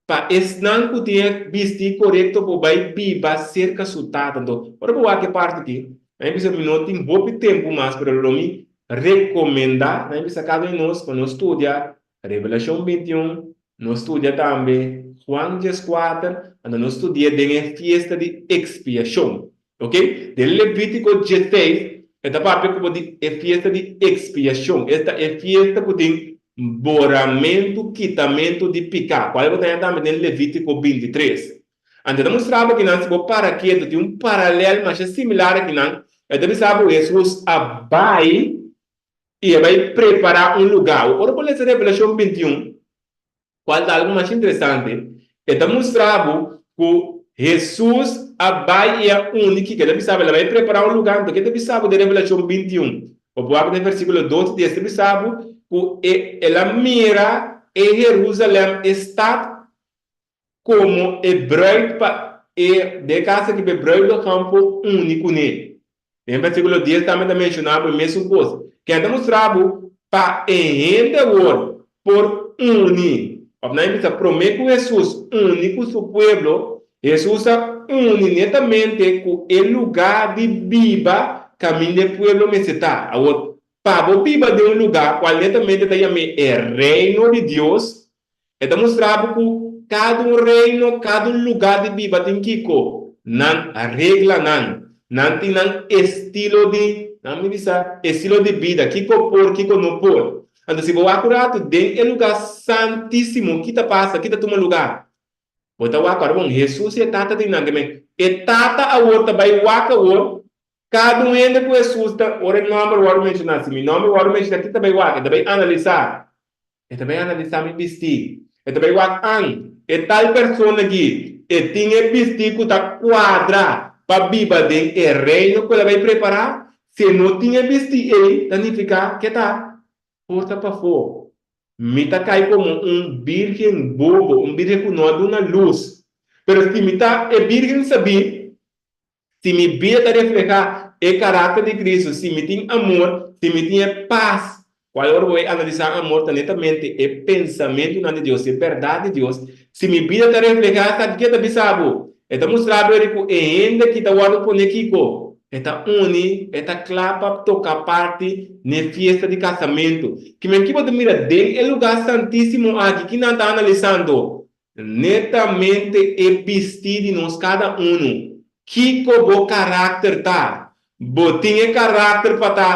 R: pa esnan ku tin e bistí korekto por bai biba serka su Tata. Anto, ora bo wak e parti aki, nan e bisa mi no tin hopi tempu mas, pero lo mi rekomendá, nan e bisa kada un di nos pa nos studia Revelashon 21, nos studia tambe Juan 14, anto nos studi'é den e fiesta di ekspiashon. Ok? Den Levítiko 16, e ta papia ku bo di e fiesta di ekspiashon, esta e fiesta ku tin boramentu, kitamentu di piká, kual bo ta haña tambe den Levítiko 23. Anto e ta mustra bo kinan si bo para ketu, tin un paralèl masha similar akinan, e ta bisa bo Hesus a bai I e bai prepará un lugá. Ora bo lesa Revelashon 21, kual ta algu masha interesante, e ta mustra bo ku Hesus a bai i a uni kiko. E ta bisa bo, el a bai prepará un lugá. Anto ke ta bisa bo den Revelashon 21? Bo por wak den versíkulo dos i dies, ta bisa bo ku e el a mira e Herúsalèm, e stat, komo e bruid pa e, den e kas aki pa e bruidegom por uni kuné. Den versíkulo dies tambe ta menshoná bo e mesun kos. Ken ta mustra bo pa e hende awor?
E: por uni, òf nan bisa promé ku Hesus uni ku su pueblo, Hesus a uni netamente ku e lugá di biba kaminda e pueblo mester ta. Awor, pa bo biba den un lugá kual netamente ta yam'é e Reino di Dios, E ta mustra bo ku kada un reino, kada un lugá di biba tin kiko? Nan reglanan. Nan tin nan estilo di, nan mi bisa, estilo di bida, kiko por, kiko no por. Anto si bo wak un ratu den e lugá santísimo, ki ta pasa, ki ta tuma lugá? Bo ta wak ora bon, Hesus i e Tata tin nan. E Tata awor ta bai wak awor Kada un hende ku Hesus ta, ora e nòmber wòrdu menshoná, si mi nòmber wòrdu menshoná, ki ta bai wak? E ta bai analisá. E ta bai analisá mi bistí. E ta bai wak, An, e tal persona akí, e tin e bistí ku ta kuadra pa biba den e Reino ku el a bai prepará? Si e no tin e bistí ei, ta nifiká ke ta porta pafó. Mi ta kai komo un bírgen bobo, un bírgen ku no a duna lus. Pero si mi ta e bírgen sabí, Si mi bida ta reflehá e karakter di Kristu, si mi tin amor, si mi tin e pas, kual ora bo e analisá amor ta netamente e pensamentunan di Dios, e bèrdat di Dios, si mi bida ta reflehá esaki, ke ta bisa bo? E ta mustra bo eri ku e hende ki ta wòrdu pone kiko? E ta uni, e ta kla pa toka parti n'e fiesta di kasamentu. Kimen ki bo ta mira den e lugá santísimo aki, ki nan ta analisando? Netamente e bistí di nos kada unu. Kiko bo karakter ta? Bo tin e karakter pa ta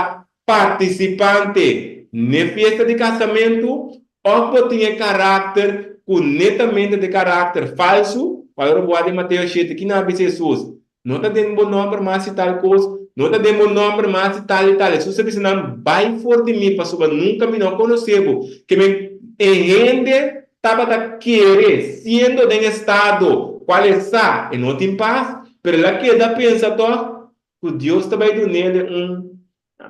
E: partisipante n'e fiesta di kasamentu òf bo tin e karakter ku netamente ta e karakter falsu? Kual ora bo a den Mateo shete, kina a bisa Hesus? No ta den bo nòmber mas si tal kos, no ta den bo nòmber mas si tal i tal. Hesus a bisa nan, Bai for di mi, pasobra nunka mi no a konosé bo. Ke men e hende tabata kere, siendo den estado kual e sa e no tin pas, pero el a keda pensa tòg ku Dios ta bai dun'el un,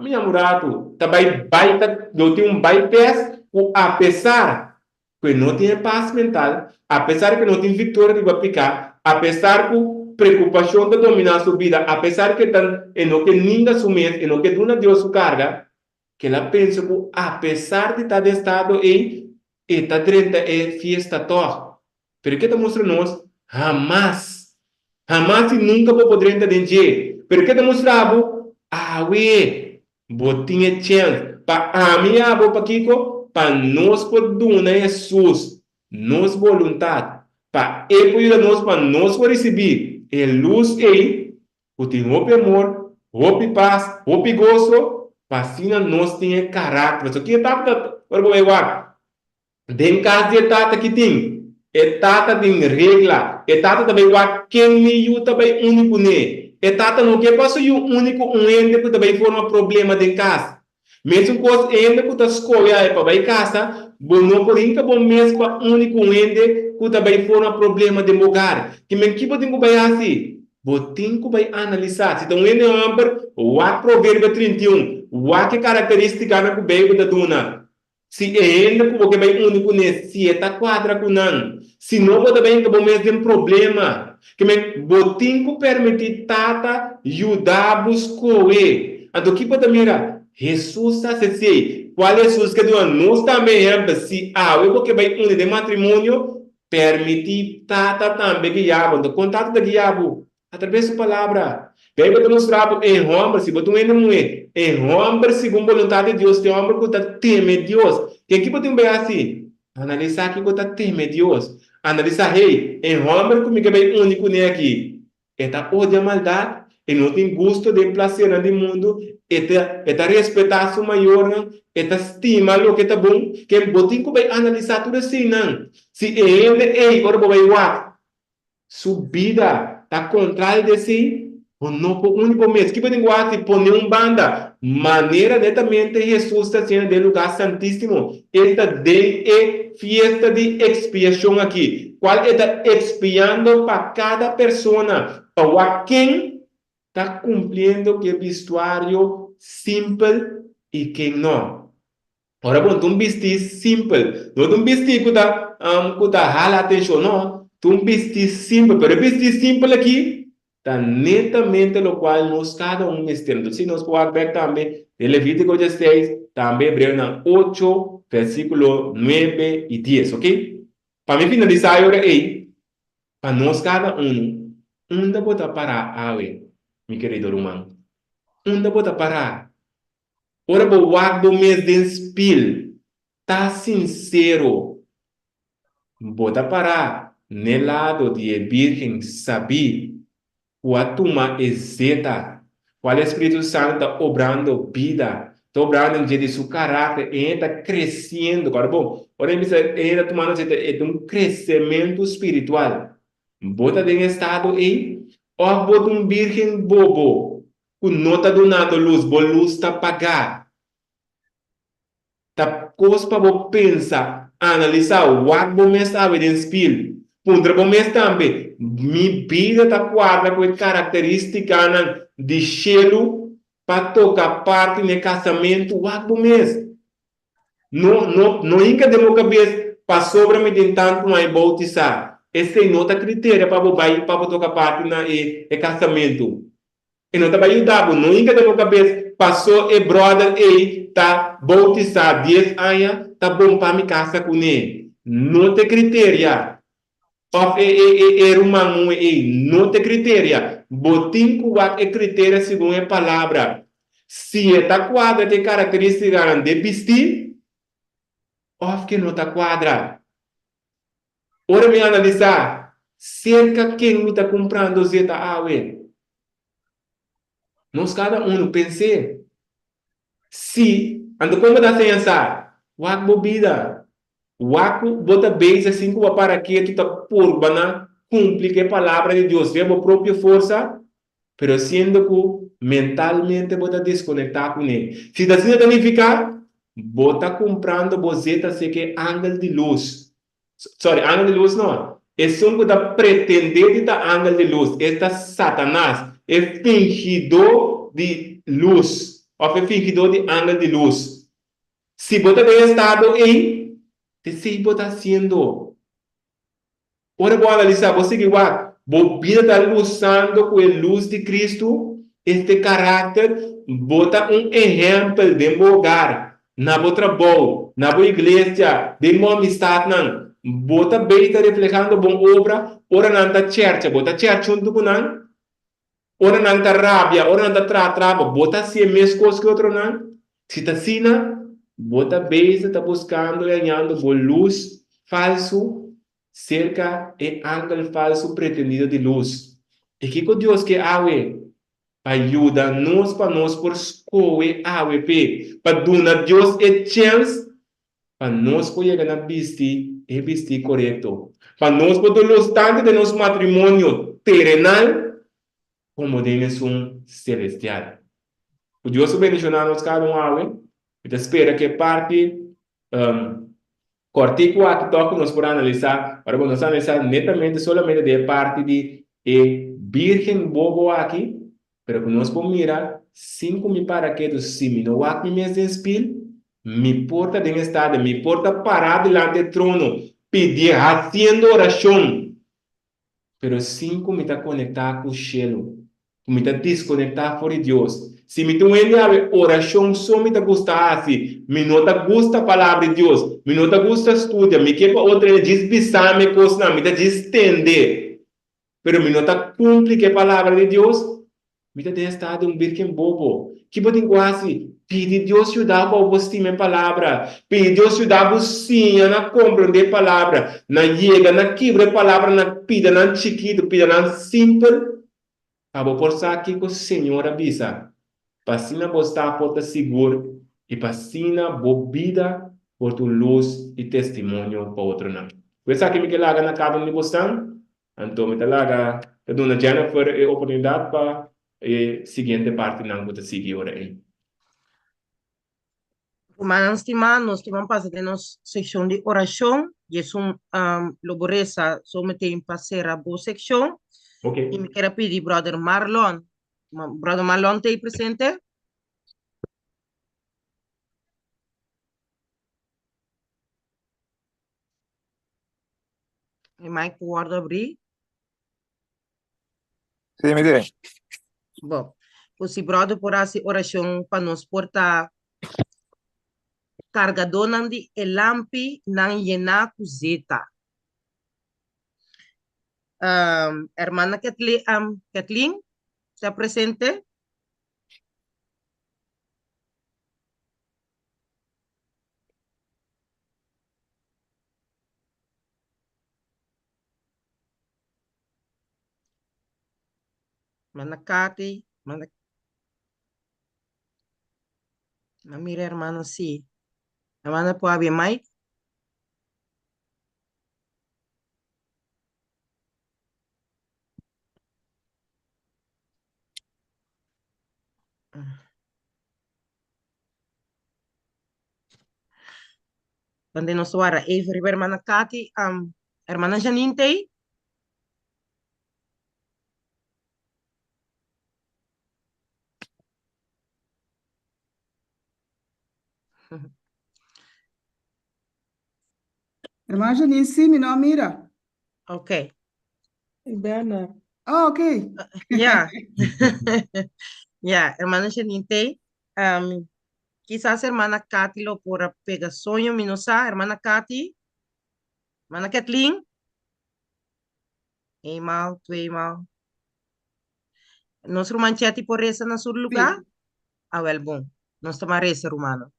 E: mi yama un ratu, ta bai bai ta lo tin un bypass ku apesar ku e no tin e pas mental, apesar ku e no tin viktoria riba piká, apesar ku preokupashon ta dominá su bida, apesar ku e ta e no ke ninga su mes, e no ke duna Dios su karga, kel a pensa ku apesar di ta den estado ei, e ta drenta e fiesta tòg. Pero ke ta mustra nos? Hamas! Hamas i nunka bo por drenta den dje. Pero ke ta mustra bo? Awe! Bo tin e chèns pa ami i abo, pakiko? Pa nos por duna Hesus nos boluntat, pa E por yuda nos pa nos por risibí e lus ei ku tin hopi amor, hopi pas, hopi goso, pa asina nos tin e karakter. Pasobra ki e tabata ora bo bai wak? Den kas di e tata ki tin? E tata tin regla. E tata ta bai wak ken mi yu ta bai uni kuné. E tata no ke pa su yu uni ku un hende ku ta bai forma problema den kas. Mesun kos e hende ku ta skohe awe pa bai kasa, bo no por hinka bo mes pa uni ku un hende ku ta bai forma problema den bo hogar. Kimen ki bo tin ku bai hasi? Bo tin ku bai analisá. Si ta un hende hòmber, wak Proverbio 31. Wak e karakteristikanan ku Beibel ta duna. Si e hende ku bo ke bai uni kuné, si e ta kuadra ku nan. Si no bo ta bai hinka bo mes den problema. Ke men, bo tin ku permití Tata yuda bo skohe. Anto ki bo ta mira? Hesus ta hasi esei. Kual Hesus ke duna nos tambe ehèmpel? Si awe bo ke bai uni den matrimonio, permití Tata tambe guia bo. Anto kon Tata ta guia bo? Atrabes su Palabra. Beibel ta mustra bo e hòmber, si bo ta un hende muhé, e hòmber segun boluntat di Dios ta e hòmber ku ta teme Dios. Ken ki bo tin bai hasi? Analisá kiko ta teme Dios. Analisá, Hey, e hòmber ku mi ke bai uni kuné akí, e ta odia maldat? E no tin gusto den plasernan di mundu? E ta e ta respetá su mayornan? E ta stima loke ta bon? Ken bo tin ku bai analisá tur eseinan. Si e hende ei, ora bo bai wak, Su bida ta contrario di esey? Bo no por uni bo mes. Kico tin cu haci? Pone un banda. Manera netamente Jesus ta haciendo den lugar santisimo. E ta den e fiesta di expiacion aki, cual e ta expiando pa cada persona, pa wak ken ta cumpliendo cu e bistuario simpel y ken no. Ora bon ta un bistí simpel, no ta un bistí ku ta ku ta hala atenshon, no, ta un bistí simpel, pero e bistí simpel aki ta netamente lokual nos kada un mester. Entonces si nos por wak bèk tambe den Levítiko diesseis, tambe Hebreonan ocho. versíkulo nuebe i dies, ok? Pa mi finalisá e ora ei, pa nos kada unu, unda bo ta pará awe, mi kerido ruman? Unda bo ta pará? Ora bo wak bo mes den spil, ta sinsero. Bo ta pará n'e lado di e bírgen sabí ku a tuma e zeta, kual e Spiritu Santu ta obrando bida, ta obrando den dje di su karakter, e hende ta kresiendo. Kòrda bon, ora mi bisa e hende ta tumando zeta, e ta un kresementu spiritual. Bo ta den e estado ei? Òf bo ta un bírgen bobo ku no ta dunando lus, bo lus ta pagá? Ta kos pa bo pensa, analisá, wak bo mes awe den spil. Puntra bo mes tambe, Mi bida ta kuadra ku e karakterístikanan di shelu pa toka parti n'e kasamentu? Wak bo mes. No, no, no hinka den bo kabes, Pasobra mi tin tantu aña boutisá. Esei no ta kriteria pa bo bai pa bo toka parti na e kasamentu. E no ta bai yuda bo nunca den bo cabes paso e brother ey ta bautisa dies aña ta bon pa mi casa cune. No te criteria. Of e e e e ruman muhe ey no te criteria. Bo tin cu wak e criteria segun e palabra. Si e ta cuadra cu e caracteristicanan de bisti of ke no ta cuadra. Ora mi analisá serka ken mi ta kumprando zeta awe, nos kada unu pens'é, Si, anto kon bo ta haña sa? Wak bo bida. Wak ku bo ta bezig sin ku bo a para ketu ta purba na kumpli ku e Palabra di Dios via bo propio forsa, pero siendo ku mentalmente bo ta deskonektá kuné. Si ta asina ta nifiká, bo ta kumprando bo zeta serka e angel di lus. Sorry, angel di lus no. Esun ku ta pretendé di ta angel di lus, e ta Satanas, e fingidó di lus, òf e fingidó di angel di lus. Si bo ta den e estado ei, t'esei bo ta hasiendo. Ora bo analisá, bo sigui wak, bo bida ta lusando ku e lus di Kristu, este karakter, bo ta un ehèmpel den bo hogar, na bo trabou, na bo iglesia, den bo amistatnan. Bo ta bay ta reflehando bon obra ora nan ta chercha, bo ta chercha huntu ku nan? Ora nan ta rabia, ora nan ta traha traba, bo ta hasi e meskos ku e otronan? Si ta asina, bo ta bezig ta buskando i hañando bo lus falsu serka e angel falsu pretendido di lus. I kiko Dios ke awe? Pa yuda nos pa nos por skohe awe p'e, pa duna Dios e chèns pa nos por yega na bisti e bistí korekto, pa nos por duna lus tantu den nos matrimonio terenal komo den esun selestial. Ku Dios por bendishoná nos kada un awe. Mi ta spera ku e parti Kòrtiku aki tòg ku nos por analisá, ora ku nos analisá netamente solamente di e parti di e bírgen bobo aki, pero ku nos por mira sin ku mi para ketu, si mi no wak mi mes den spil, mi por ta den estado, mi por ta pará dilanti e trono, pidié, hasiendo orashon. Pero sin ku mi ta konektá ku shelu, ku mi ta diskonektá for di Dios. Si mi ta un hende awe, orashon so mi ta gusta hasi, mi no ta gusta Palabra di Dios, mi no ta gusta studia, mi ke pa otro hende djis bisa mi e kosnan, mi ta djis tende, pero mi no ta kumpli ku e Palabra di Dios, Mi ta den estado di un birgen bobo. Ki bo tin ku hasi? Pidi Dios yuda bo pa bo stima e Palabra. Pidi Dios yuda bo siña na komprondé e Palabra, na yega na kibra e Palabra na pidanan chikitu, pidanan simpel, pa bo por sa kiko Señor a bisa. Pa asina bo sta por ta sigur i pa asina bo bida por ta un lus i testimonio pa otronan. Ku esaki mi ke laga na kada un di bosnan. Anto mi ta laga ta duna Jennifer e oportunidat pa e siguiente partinan ku ta sigui ora ei.
B: Rumannan stimá, nos ta ban pasa den nos sekshon di orashon. I esun lo bo resa zometeen pa sera bo sekshon.
E: Ok.
B: I mi kier a pidi bròder Marlon. Bròder Marlon ta ei presente? E mic por wordo abrí.
Q: Sí, mi tin.
B: Bo. Pues si brother por hasi oracion pa nos por ta. Kargadónan di e lampi nan yená ku zeta. Um, hermana Kathleen, um, Kathleen, ta presente? Hermana Katy, hermana No mira hermano sí. Hermana por abrir mic. Donde nos wara even riba hermana Katy, um, hermana Janine tei.
I: Hermana Janine, sí, mi no a mira.
B: Ok.
S: Bernard.
I: Oh, ok.
B: Ja. Ja, hermana Janine tei. Um, quizás hermana Katy lo por a pega soño, mi no sa. Hermana Katy. Hermana Kathleen. Eenmaal, tweemaal. Nos ruman Chetty por reza na su lugar?
I: Sí.
B: Ah, wel bon. Nos ta reza, rumano.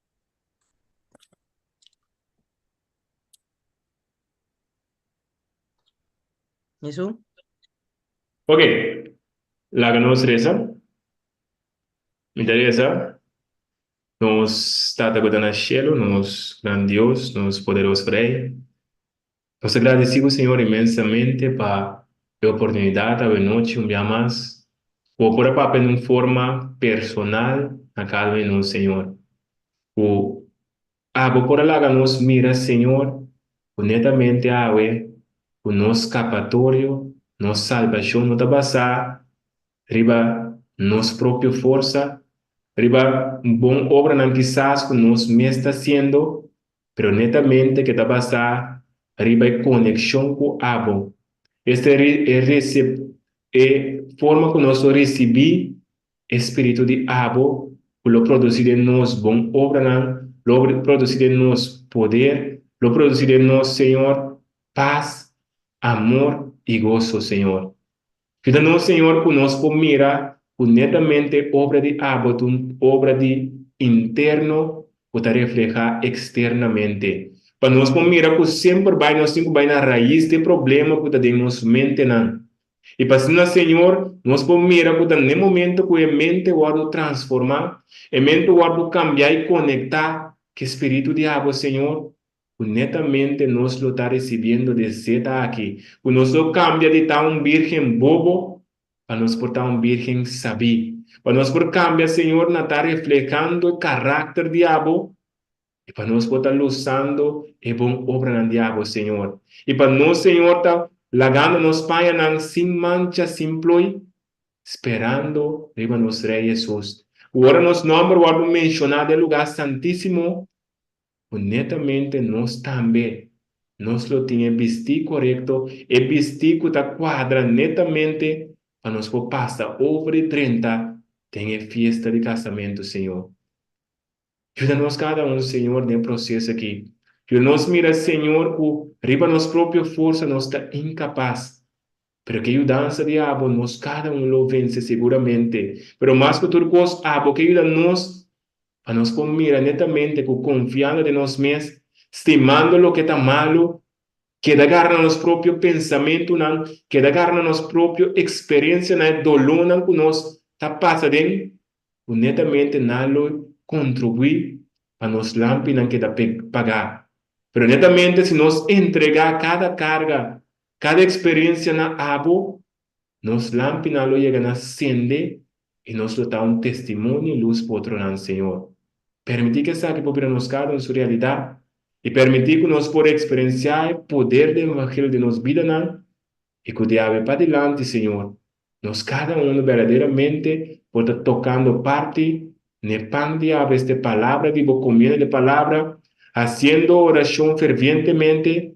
B: Eso?
E: Ok. Laga nos reza. Mi ta reza. Nos Tata ku ta na shelu, nos gran Dios, nos poderoso Rei. Nos ta gradisí bo, Señor, inmensamente pa e oportunidat awe nochi un bia mas ku bo por a papia den un forma personal na kada un di nos, Señor. Ku abo por a laga nos mira, Señor, ku netamente awe ku nos skapatorio, nos salbashon no ta basá riba nos propio forsa, riba bon obranan kisas ku nos mes ta hasiendo, pero netamente ke ta basá riba e konekshon ku abo. Esta e resep e forma ku nos lo risibí e spiritu di abo ku lo produsí den nos bon obranan, lo produsí den nos poder, lo produsí den nos, Señor, pas, amor i goso, Señor. Yuda nos, Señor, ku nos por mira ku netamente obra di abo ta un obra di interno ku ta reflehá eksternamente. Pa nos por mira ku semper bai nos tin ku bai na rais di e problema ku ta den nos mentenan. I pa asina, Señor, nos por mira ku ta n'e momento ku e mente wòrdu transformá, e mente wòrdu kambiá i konektá ku e spiritu di abo, Señor, ku netamente nos lo ta risibiendo de zeta aki, ku nos lo kambia di ta un bírgen bobo pa nos por ta un bírgen sabí, pa nos por kambia, Señor, na ta reflehando e karakter di abo i pa nos por ta lusando e bon obranan di abo, Señor, i pa nos, Señor, ta lagando nos pañanan sin mancha, sin ploi, sperando riba nos Rei Hesus, ku ora nos nòmber wòrdu menshoná den lugá santísimo, ku netamente nos tambe nos lo tin e bistí korekto, e bistí ku ta kuadra netamente pa nos por pasa over di drenta den e fiesta di kasamentu, Señor. Yuda nos kada un, Señor, den e proseso aki. Yuda nos mira, Señor, ku riba nos propio forsa nos ta inkapas, pero ku e yudansa di Abo nos kada un lo vense seguramente. Pero mas ku tur kos, Abo ke yuda nos Pa nos por mira netamente ku konfiando den nos mes, stimando loke ta malu, keda gara na nos propio pensamentunan, keda gara na nos propio eksperensianan, e dolónan ku nos ta pasa den, ku netamente nan lo kontribuí pa nos lampinan keda pagá. Pero netamente si nos entregá kada karga, kada eksperensia na abo, Nos lampinan lo yega na sende i nos lo ta un testimonio i lus pa otronan, Señor. Permití ku esaki por bira nos kada un su realidat i permití ku nos por eksperensiá e poder di evangelio den nos bidanan i ku di awe padilanti, Señor, nos kada unu berdaderamente por ta tokando parti n'e pan di awe, esta e palabra di Bo, komiendo di e palabra, hasiendo orashon fervientemente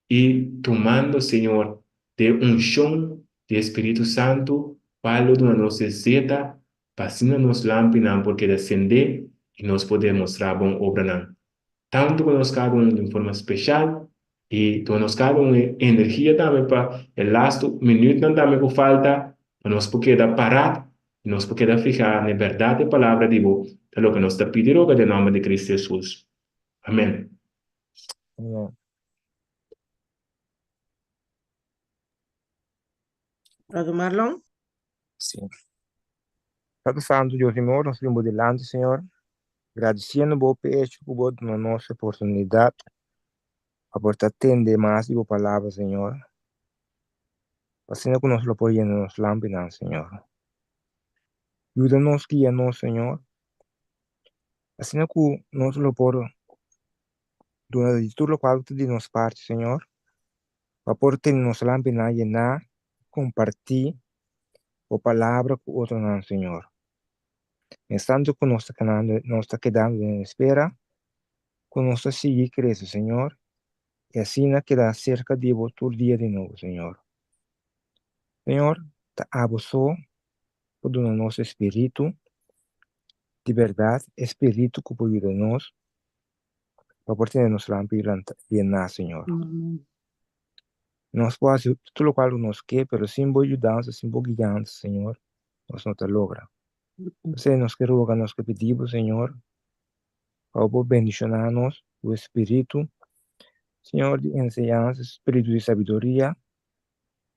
E: I tumando, Señor, di e unshon di e Spiritu Santu, cual lo duna nos e zeta, pa asina nos lampinan por keda sendé i nos por demostrá bon obranan. Tantu ku nos kada un di un forma speshal i duna nos kada un e energia tambe pa e lastu minütnan tambe ku falta pa nos por keda parat i nos por keda fihá na e bèrdat di e palabra di bo ta loke nos ta pidi roga den nòmber di Kristu Hesus. Amèn.
H: Amèn.
B: Brother Marlon?
H: Sí. Tata Santu, Dios di amor, nos bin bo dilanti, Señor, gradisiendo bo p'e hecho ku bo duna nos e oportunidat pa por ta tende mas di bo palabra, Señor, pa asina ku nos lo por yena nos lampinan, Señor. Yuda nos, guia nos, Señor, asina ku nos lo por duna di tur lokual ku ta di nos parti, Señor, pa por tene nos lampinan yená, kompartí bo palabra ku otronan, Señor. Mienstanto ku nos ta kanando, nos ta kedando den espera, ku nos ta sigui krese, Señor, i asina keda serka di bo tur dia di nobo, Señor. Señor, ta abo so por duna nos e spiritu di bèrdat, e spiritu ku por yuda nos pa por tene nos lampi yená, Señor. Nos por hasi tur lokual ku nos ke, pero sin bo yudansa, sin bo guiansa, Señor, nos no ta logra. P'esei nos ke roga, nos ke pidi bo, Señor, pa bo por bendishoná nos ku e spiritu, Señor, di enseñansa, spiritu di sabiduria,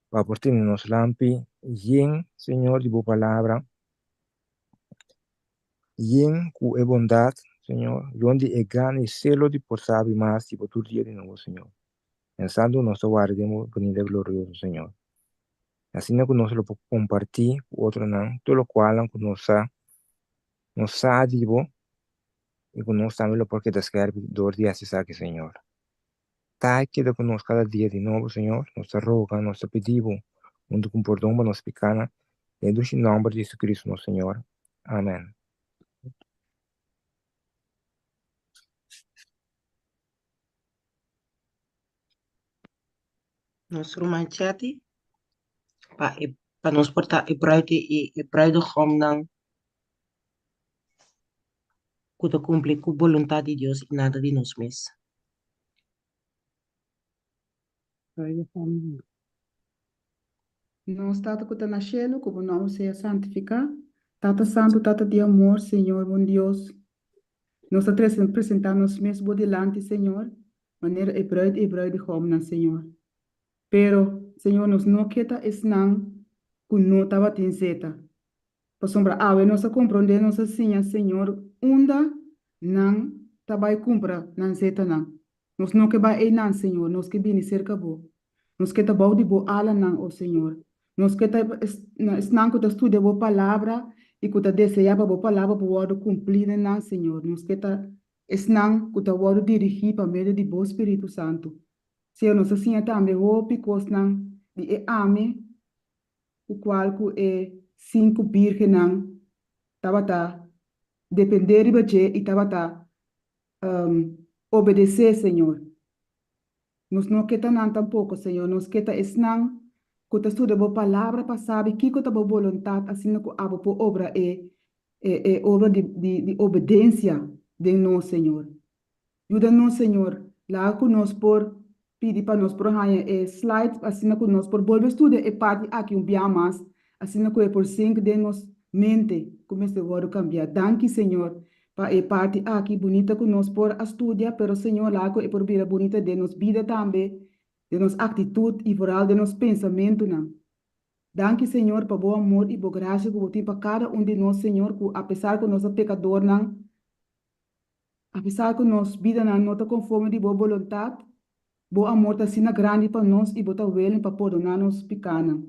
H: pa por tene nos lampi yen, Señor, di bo palabra, Yen ku e bondat, Señor, yon di e gana i selo di por sabi mas di bo tur dia di nobo, Señor. Pensando nos ta warda den bo benida glorioso, Señor. Asina ku nos lo por kompartí ku otronan tur lokualnan ku nos sa, nos sa di bo i ku nos tambe lo por keda skèrpi dor di hasi esaki, Señor. Ta keda ku nos kada dia di nobo, Señor. Nos ta roga, nos ta pidi Bo huntu ku pordon pa nos pikanan, den e dushi nòmber di Jesucristo nos Señor. Amen.
B: Nos ruman Chetty, pa e pa nos por ta e bruid i e bruidegomnan ku ta kumpli ku boluntat di Dios i nada di nos mes.
I: Nos Tata ku ta na shelu, ku bo nòmber sea santifiká. Tata Santu, Tata di amor, Señor bon Dios, nos ta trese presentá nos mes bo dilanti, Señor, manera e bruid i e bruidegomnan, Señor. Pero, Señor, nos no ke ta esnan ku no tabatin zeta, Pasobra awe nos a komprondé, nos a siña Señor unda nan ta bai kumpra nan zetanan. Nos no ke bai einan, Señor, nos ke bini serka Bo. Nos ke ta bou di Bo alanan, o Señor. Nos ke ta esnan ku ta studia Bo Palabra i ku ta deseá pa Bo Palabra por wòrdu kumplí den nan, Señor. Nos ke ta esnan ku ta wòrdu dirigí pa medio di Bo Spiritu Santu. Señor, nos a siña tambe hopi kosnan di e ame ku kual ku e sinku bírgennan tabata dependé riba dje i tabata obedesé, Señor. Nos no ke ta nan tampoko, Señor. Nos ke ta esnan ku ta studia Bo Palabra pa sabi kiko ta Bo boluntat asina ku abo por obra e e obra di di obedensia den nos, Señor. Yuda nos, Señor. Laga ku nos por pidi pa nos por haña e slide asina ku nos por bolbe studia e parti aki un bia mas, asina ku e por sink den nos mente ku mester wòrdu kambiá. Danki, Señor, pa e parti aki bunita ku nos por a studia, pero, Señor, laga ku e por bira bunita den nos bida tambe, den nos aktitut i vooral den nos pensamentunan. Danki, Señor, pa bo amor i bo grasia ku bo tin pa kada un di nos, Señor, ku apesar ku nos ta pekadornan, Apesar ku nos bidanan no ta konforme di bo boluntat, bo amor ta asina grandi pa nos i bo ta willing pa pordoná nos pikánan.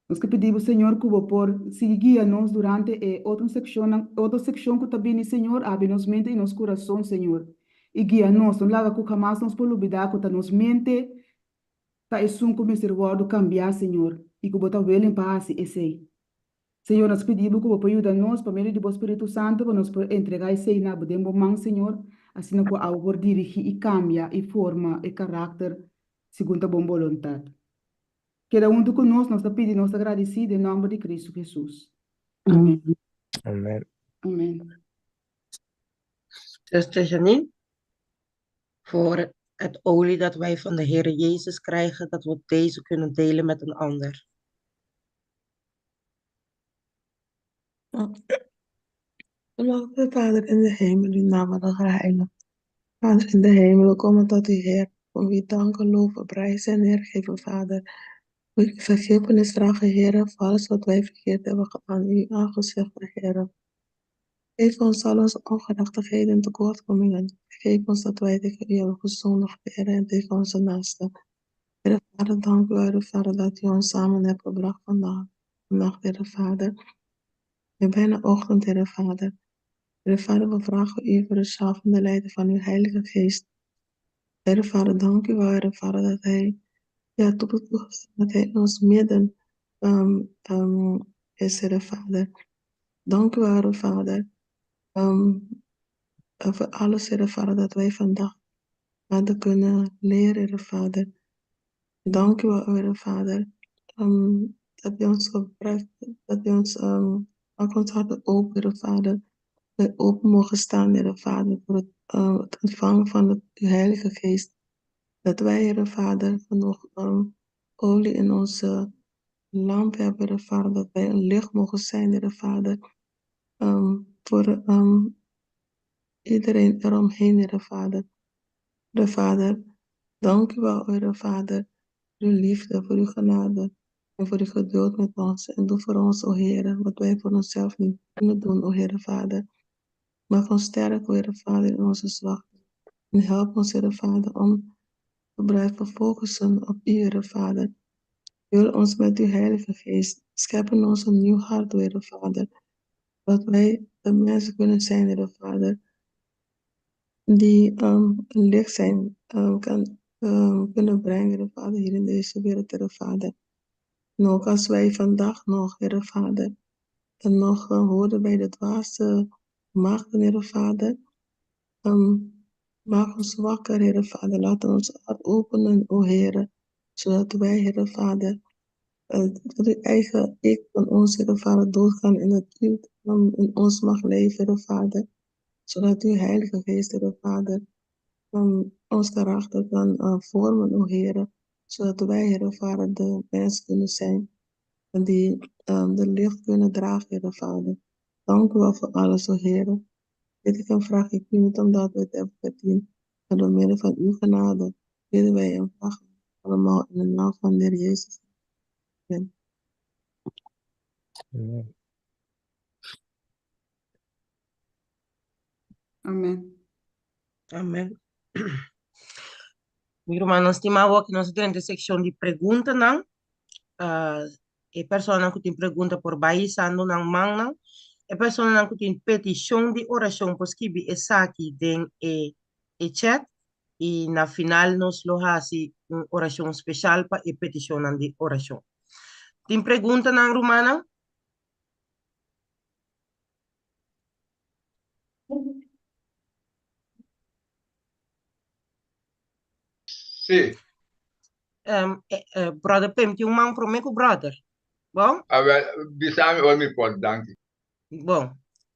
I: Nos ke pidi bo, Señor, ku bo por sigui guia nos durante e otro sekshonnan, otro sekshon ku ta bini, Señor, abri nos mente i nos kurason, Señor, i guia nos. No laga ku hamas nos por lubidá ku ta nos mente ta esun ku mester wòrdu kambiá, Señor, i ku bo ta willing pa hasi esei. Señor, nos pidi Bo ku Bo por yuda nos pa medio di Bo Spiritu Santu pa nos por entregá esei na Bo den Bo man, Señor, asina ku abo por dirigí i kambia i forma e karakter segun ta Bon boluntat. Keda huntu ku nos, nos ta pidi, nos ta gradisí den nòmber di Kristu Hesus. Amen.
H: Amen.
I: Amen.
B: Sister Janine. Voor het olie dat wij van de Heer Jezus krijgen, dat we deze kunnen delen met een ander.
S: Almachtige Vader in de hemel, uw naam wordt geheiligd. Vader in de hemel, we komen tot u, Heer, om u danken, loven, prijzen en neergeven, Vader. We u vergiffenis vragen, Heer, voor alles wat wij verkeerd hebben gedaan, u aangezicht, Heer. Geef ons al onze ongerechtigheden en tekortkomingen. Vergeef ons dat wij tegen u hebben gezondigd, Heer, en tegen onze naasten. Heer Vader, dank u, Heer Vader, dat u ons samen hebt gebracht vandaag. Vannacht, Heer Vader. Nu bijna ochtend, Heer Vader. Heer Vader, we vragen u voor de zalvende leiding van uw Heilige Geest. Heer Vader, dank u wel, Heer Vader, dat Hij ja, tot het dat Hij in ons midden um, um, is, Heer Vader. Dank u wel, Heer Vader, um, voor alles, Heer Vader, dat wij vandaag hadden kunnen leren, Heer Vader. Dank u wel, Heer Vader, um, dat u ons gebruikt, dat u ons, um, maakt ons harten open, Heer Vader. Wij open mogen staan, Heer Vader, voor het, uh, het ontvangen van de uw Heilige Geest. Dat wij, Heer Vader, genoeg um, olie in onze lamp hebben, Heer Vader. Dat wij een licht mogen zijn, Heer Vader. Um, voor um, iedereen eromheen, Heer Vader. Heer Vader, dank u wel, Heer Vader, voor uw liefde, voor uw genade en voor uw geduld met ons. En doe voor ons, o Heer, wat wij voor onszelf niet kunnen doen, o Heer Vader. Maak ons sterk, o Heer Vader, in onze zwakte. En help ons, Heer Vader, om te blijven focussen op u, Heer Vader. Vul ons met uw Heilige Geest. Schep in ons een nieuw hart, o Heer Vader. Dat wij de mensen kunnen zijn, Heer Vader, die um, een licht zijn, um, kan, um, kunnen brengen, Heer Vader, hier in deze wereld, Heer Vader. En ook als wij vandaag nog, Heer Vader, en nog uh, horen bij de dwaze machten, Heer Vader, um, maak ons wakker, Heer Vader. Laat ons hart openen, o Heer, zodat wij, Heer Vader, uh, dat uw eigen ik van ons, Heer Vader, doodgaan en dat u um, in ons mag leven, Heer Vader. Zodat uw Heilige Geest, Heer Vader, um, ons karakter kan uh, vormen, o Heer. Zodat wij, Heer Vader, de mensen kunnen zijn die um, de licht kunnen dragen, Heer Vader. Dank u wel voor alles, o Heer. Dit ik en vraag ik u niet omdat we het hebben verdiend, maar door middel van uw genade bidden wij en vragen allemaal in de naam van de Heer Jezus. Amen.
H: Amen.
I: Amen.
B: Amen. Mi rumannan stimá, awor aki nos ta drenta e sekshon di preguntanan. Uh, e personanan ku tin pregunta por bai hisando nan mannan. E personanan ku tin petishon di orashon por skibi esaki den e, e chat. I na final nos lo hasi un orashon speshal pa e petishonnan di orashon. Tin preguntanan, rumannan?
Q: Sí.
B: Um, eh, eh, brother Pim, tin un man promé ku brother. Bon?
Q: A ver, bisa mi ora mi por, danki.
B: Bon.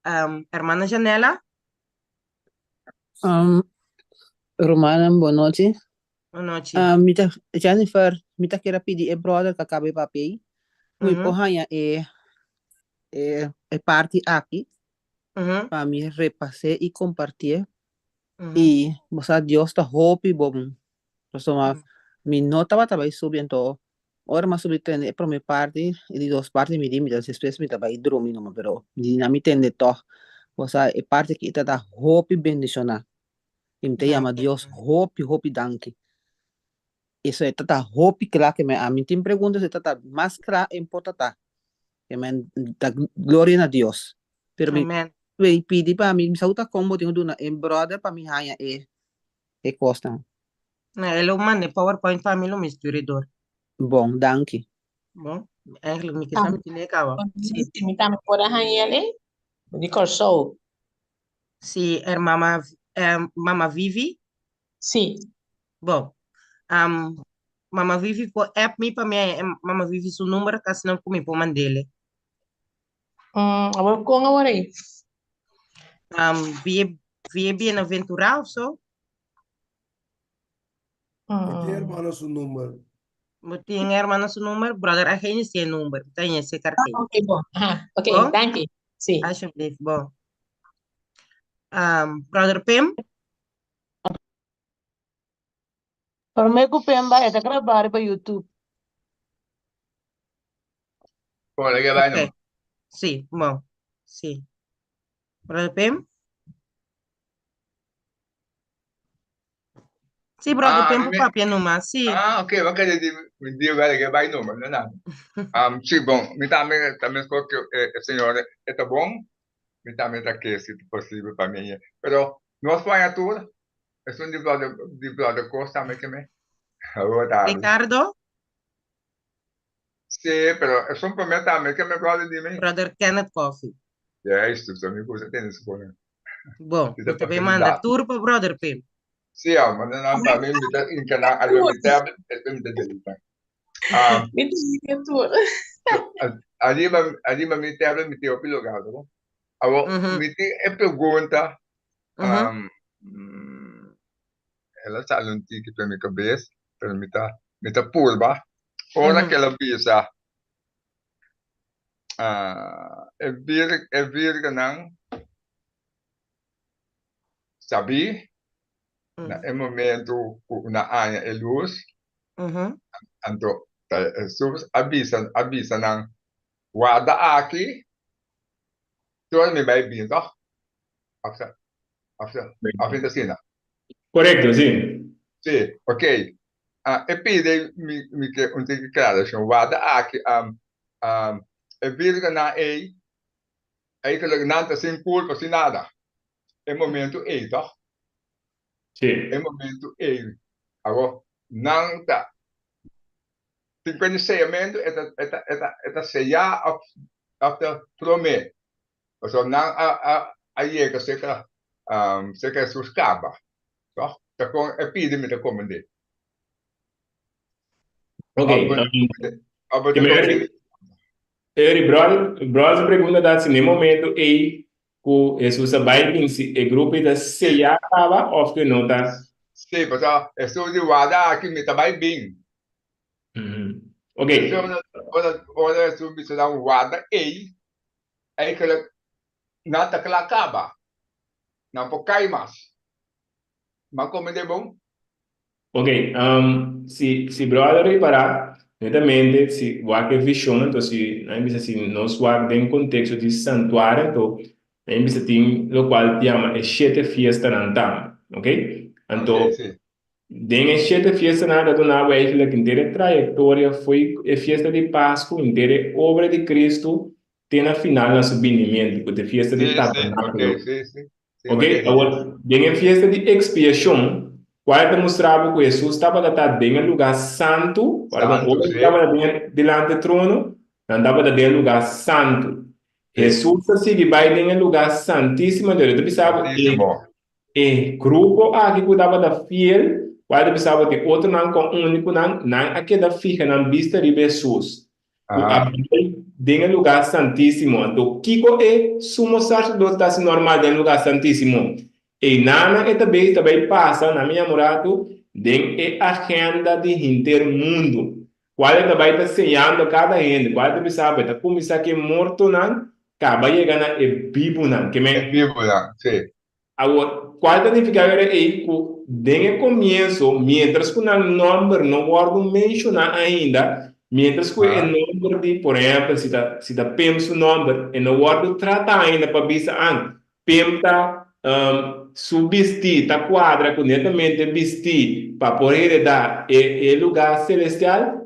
B: Um, hermana Janela?
U: Um, rumannan, bon nochi.
B: Bon nochi.
U: Um, mi ta, Jennifer, mi ta kier a pidi e brother ku a kaba e papia ei, ku mi por haña e, e, e parti aki pa mi repas'é i kompartié. I bo sa Dios ta hopi bon. Pasobra mi no tabata bai subi anto ora mi a subi tende e prome parti e di dos parti mi di mi ta despues mi ta bai drumi numa pero di na mi tende tog bo sa e parti aki ta ta hopi bendiciona y mi ta yama Dios hopi hopi danki eso e ta ta hopi cla ke men ami tin pregunta e ta ta mas cla en por ta ta ke men ta gloria na Dios pero mi pidi pa mi mi sa ku ta kon bo tin ku duna e brother pa mi haya e e kosnan.
B: Na, e lo manda e powerpoint pa mi lo mi stuur e door.
U: Bon, danki.
B: Bon, eigenlijk mi ke sa mi tine kaba.
M: Si. Mi tambe por a haña el, di Kòrsou.
B: Si, er mama, mama Vivi?
M: Si.
B: Bon, um, mama Vivi por app mi pa mi haña e mama Vivi su number, asina ku mi por mand'ele.
M: Mm, awor kon awor ei?
B: Um, via, via Bienaventura of so?
K: Mi tin hermana su number.
B: Bo tin hermana su number? Brother Argenis tin e number. Mi ta haña ese kartei.
M: Ah, ok, bon. Aha, ok,
B: Bon?
M: danki. Sí.
B: Alsjeblieft, bon. Um, brother Pim?
C: Promé ku Pim bai, e ta grabá riba YouTube.
Q: Bon, laga bai
B: Ok.
Q: no.
B: Sí, bon. Sí. Brother Pim? Sí, brother
Q: Ah,
B: Pim,
Q: mi,
B: papia numa. Sí.
Q: ah, ok, wa kere di, mi di wel ke bai numa, no nada. Um, sí, bon, mi tambe, tambe ko ke e, e señor e ta bon, mi tambe ta ke si ta posible pa mi. Pero nos paña tur, esun di brother, di brother Koos tambe ke me. Awor ta.
B: Ricardo?
Q: Sí, pero esun prome tambe ke me brother di mi.
B: Brother Kenneth Coffee.
Q: Juist, so mi gusta tende su konen.
B: Bon,
Q: Si
B: mi
Q: ta
B: ta bay manda
Q: posibilidad.
B: tur pa brother Pim.
Q: Sí, ah, manda nan pa mi, mi ta inca nan ariba mi tablet, despues mi ta delete nan. Ah,
M: Mi ta inca tur.
Q: ariba, ariba mi tablet mi tin hopi lugar, no? Awor,
B: Mhm.
Q: mi tin e pregunta,
B: Mhm.
Q: um, mm, el a sali un tiki pa mi cabes, pero mi ta, mi ta purba. Ora
B: Mhm.
Q: ke el a bisa, ah, e vir, e virgennan sabí na e momento ku nan haña e lus, anto ta Hesus a bisa a bisa nan, Warda aki tur mi bai bin, tòg? Òf sa, òf sa, òf mi ta asina?
E: Korekto, sí.
Q: Sí, okey. E pidi mi mi ke un tiki klarashon. Warda aki, e virgennan ei Ei ta loke nan ta sin culpa, sin nada. E momento ei, toch?
E: Sí.
Q: E momento ei. Awor, nan ta tin cuenta seyamento, e ta, e ta, e ta, e ta seyá of, of ta promé. Pasobra nan a, a, a yega cerca, um, cerca Hesus caba, toch? Ta con e pidi mi ta comprende.
E: Ok.
Q: Of bo, of bo ta comprende.
E: Eri, bròder, bròder su pregunta ta si n'e momento ei ku Hesus a bai bin si e grupo ei ta seyá kaba òf ku e no ta.
Q: Sí, pasobra Hesus di warda aki mi ta bai bin.
E: Ok.
Q: Ora, ora, ora Hesus bisa nan warda ei, eigenlijk nan ta kla kaba. Nan por kai mas. M'a komende bon?
E: Ok, um, si, si brother ripará, netamente, si wak e vision, anto si, nan bisa si nos wak den contexto di santuario, anto nan bisa tin locual ta yama e shete fiestanan tambe, ok? Anto,
Q: Ok, si.
E: den e shete fiestanan ta duna bo eigenlijk henter e trayectoria fo'i e fiesta di Pascu, henter e obra di Cristo te na final na su binimiento, cu ta e fiesta di
Q: Sí, sí, ok,
E: Tabernáculo.
Q: sí, sí. Sí,
E: Ok,
Q: m'a
E: awor, den e fiesta di Ekspiashon, kual ta mustra bo ku Hesus tabata ta den e lugá santu, pardon,
Q: Santu,
E: ora
Q: sí.
E: tabata den e dilanti e trono, nan tabata den e lugá santu.
Q: Sí.
E: Hesus ta sigui bai den e lugá santísimo, anto e ta bisa bo, e,
Q: Santísimo.
E: e grupo aki ku tabata fiel, kual ta bisa bo tin otronan ku a uni ku nan, nan a keda fiha nan bista riba Hesus. Ku a bai den e lugá santísimo. Anto, kiko e sumo saserdote ta hasi normal den e lugá santísimo? Einanan e ta bei ta bai pasa, na mi yamuratu, den e agenda di henter mundu, kual e ta bai ta señando kada hende, kual e ta bisa bo, e ta kuminsá ku e mortonan, kaba yega na e bibunan. Ke men?
Q: E bibunan, sí.
E: Awor, cual ta nifica wera ei cu den e comienso, mientras cu nan nomber no wordo menciona ainda, mientras cu e nomber di, por ehempel, si ta, si ta Pim su nomber, e no wordo trata ainda pa bisa an, Pim ta, su bisti ta cuadra cu netamente bisti pa por hereda e, e lugar celestial,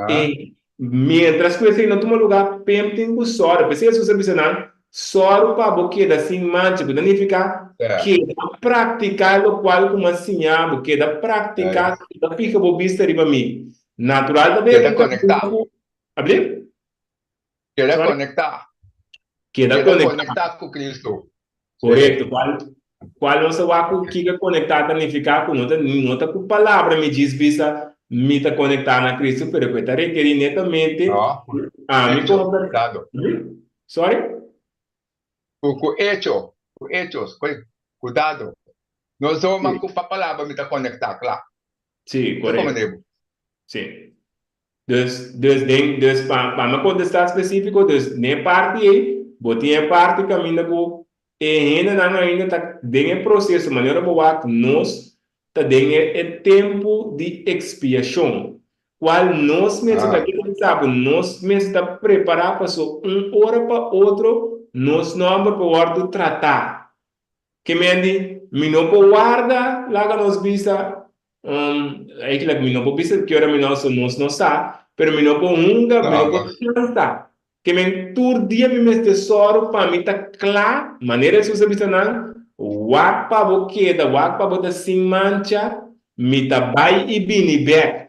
E: E miéntras ku esei no tuma lugá, Pem tin ku sòru. P'esei Hesus a bisa nan, Sòru pa bo keda sin mancha, ku ta nifiká keda praktiká lokual ku mi a siña bo, keda praktiká, keda fija bo bista riba mi. Natural ta
Q: Keda
E: bira un
Q: konektá.
E: kaminda ku. Abli?
Q: Keda
E: Sorry?
Q: konektá.
E: Keda
Q: Keda
E: konektá.
Q: konektá ku Kristu.
E: Korekto. Kual, kual nos a wak ku kiko konektá ta nifiká ku no ta, no ta ku palabra mi djis bisa mi ta konektá na Kristu, pero ku e ta rekerí netamente
Q: No, ku
E: ami
Q: echo,
E: komo per.
Q: dado.
E: Sorry?
Q: Ku, ku echo, ku echos, ku, ku dado. No zomaar ku pa palabra mi ta konektá, kla.
E: Sí,
Q: Te
E: correcto.
Q: comprende bo.
E: Sí. Dus, dus den, dus pa, pa mi contesta specifico, dus den e parti ei, bo tin e parti caminda cu e hendenan ainda ta den e proceso, manera bo wak nos ta den e, e tempo di expiacion, cual nos mester ta
Q: Ah.
E: keda bisa bo, nos mester ta prepara paso un ora pa otro nos nomber por wordo trata. Ke men di, Mi no por warda, laga nos bisa, um, eigenlijk mi no por bisa ki ora mi no, so nos no sa, pero mi no por hunga, mi no por cansa. Ke men tur dia mi mester sòru pa mi ta kla, manera Hesus a bisa nan, wak pa bo keda, wak pa bo ta sin mancha, mi ta bai i bini bèk.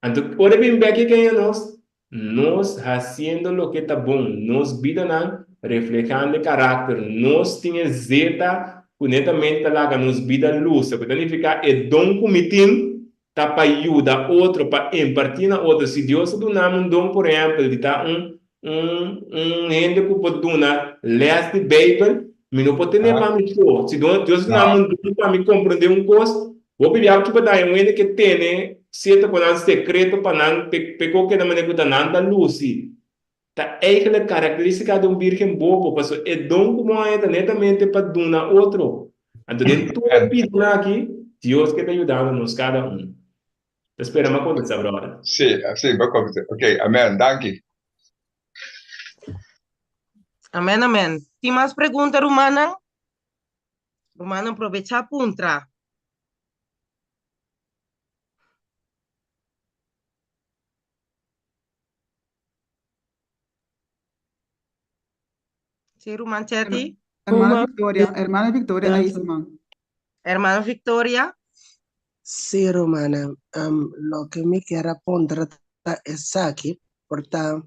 E: Anto ora e bin bek e kenya nos, nos hasiendo loke ta bon, nos bidanan reflehando e karakter, nos tin e zeta ku netamente ta laga nos bida lusa, ku ta nifiká e don ku mi tin ta pa yuda otro, pa impartí na otro. Si Dios a duna mi un don, por ehèmpel, di ta un Un un hende ku por duna lès di Beibel, mi no por tene pa mi so. Si Dios duna mi un don pa mi komprendé un kos, hopi biaha ku ta daña un hende ke tene sierto konan sekreto pa nan p'e kos keda manera ku ta nan ta lusi. Ta eigentlik karakterístika di un bírgen bobo, pasobra e don ku bo haña ta netamente pa duna otro. Anto den tur e bidanan aki, Dios ke ta yudando nos kada un. Ta spera m'a contesta, brother.
Q: Sí, sí, bo contesta. Ok, amen, danki.
B: Amen, amen. Tin mas pregunta, rumannan? Rumannan, probecha puntra. Sí, ruman Chetty.
I: Hermana Victoria, hermana Victoria, ahí sí, man.
B: Hermana Victoria.
G: Sí, rumana, um, loke mi kier a puntra ta esaki, por ta,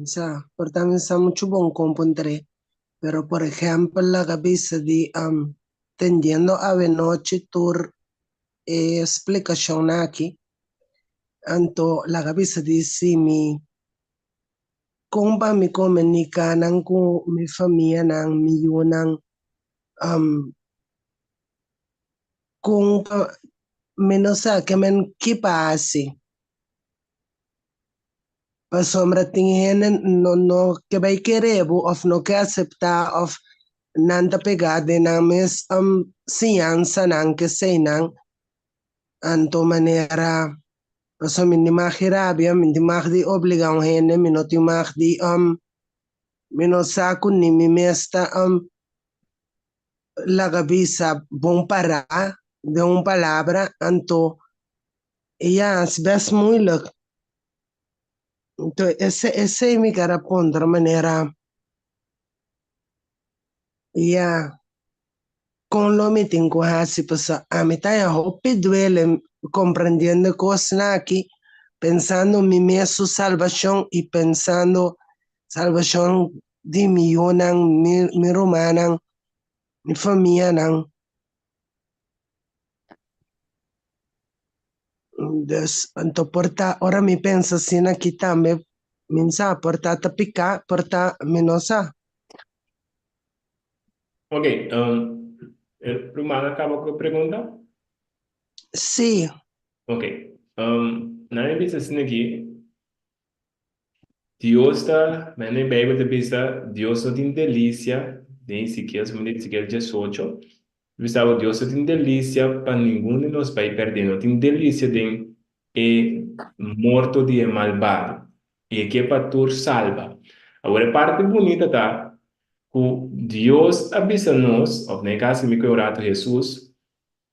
G: sa, por ta mi sa mucho bon kon puntr'é, pero por ehèmpel laga bisa di um, tendiendo awenochi tur e splikashonnan aki, anto laga bisa di si mi Kon pa mi komuniká nan ku mi famianan, mi yunan? Kon pa mi no sa ke men ki pa hasi? Pasobra tin hende no no ke bai kere bo òf no ke aseptá òf nan ta pegá den nan mes siñansanan keseinan. Anto manera Pasobra mi no tin mag di rabia, mi no tin mag di obligá un hende, mi no tin mag di, mi no sa ku ni mi mes ta laga bisa bon pará den un palabra, anto ya, es bes moeilijk. Anto ese esei mi ker a puntra manera, ya. Kon lo mi tin ku hasi? Pasobra ami ta haña hopi duele komprendiendo e kosnan aki, pensando mi mes su salbashon i pensando salbashon di mi yunan, mi mi rumannan, mi famianan. Dus, anto por ta ora mi pensa asina aki tambe, mi sa, por ta ta piká, por ta mi no sa.
E: Ok, um, e ruman a kaba ku e pregunta?
G: Sí.
E: Ok, um, nan e bisa asina aki, Dios ta, men e Bijbel ta bisa, Dios no tin delisia, den Ezekiel, según Ezekiel 18, bisa bo Dios no tin delisia pa ningun di nos bai pèrdè, no tin delisia den e morto di e malbado, i e ke pa tur salba. Awor e parti bunita ta ku Dios a bisa nos, òf den e kaso mi ku e un ratu Hesus,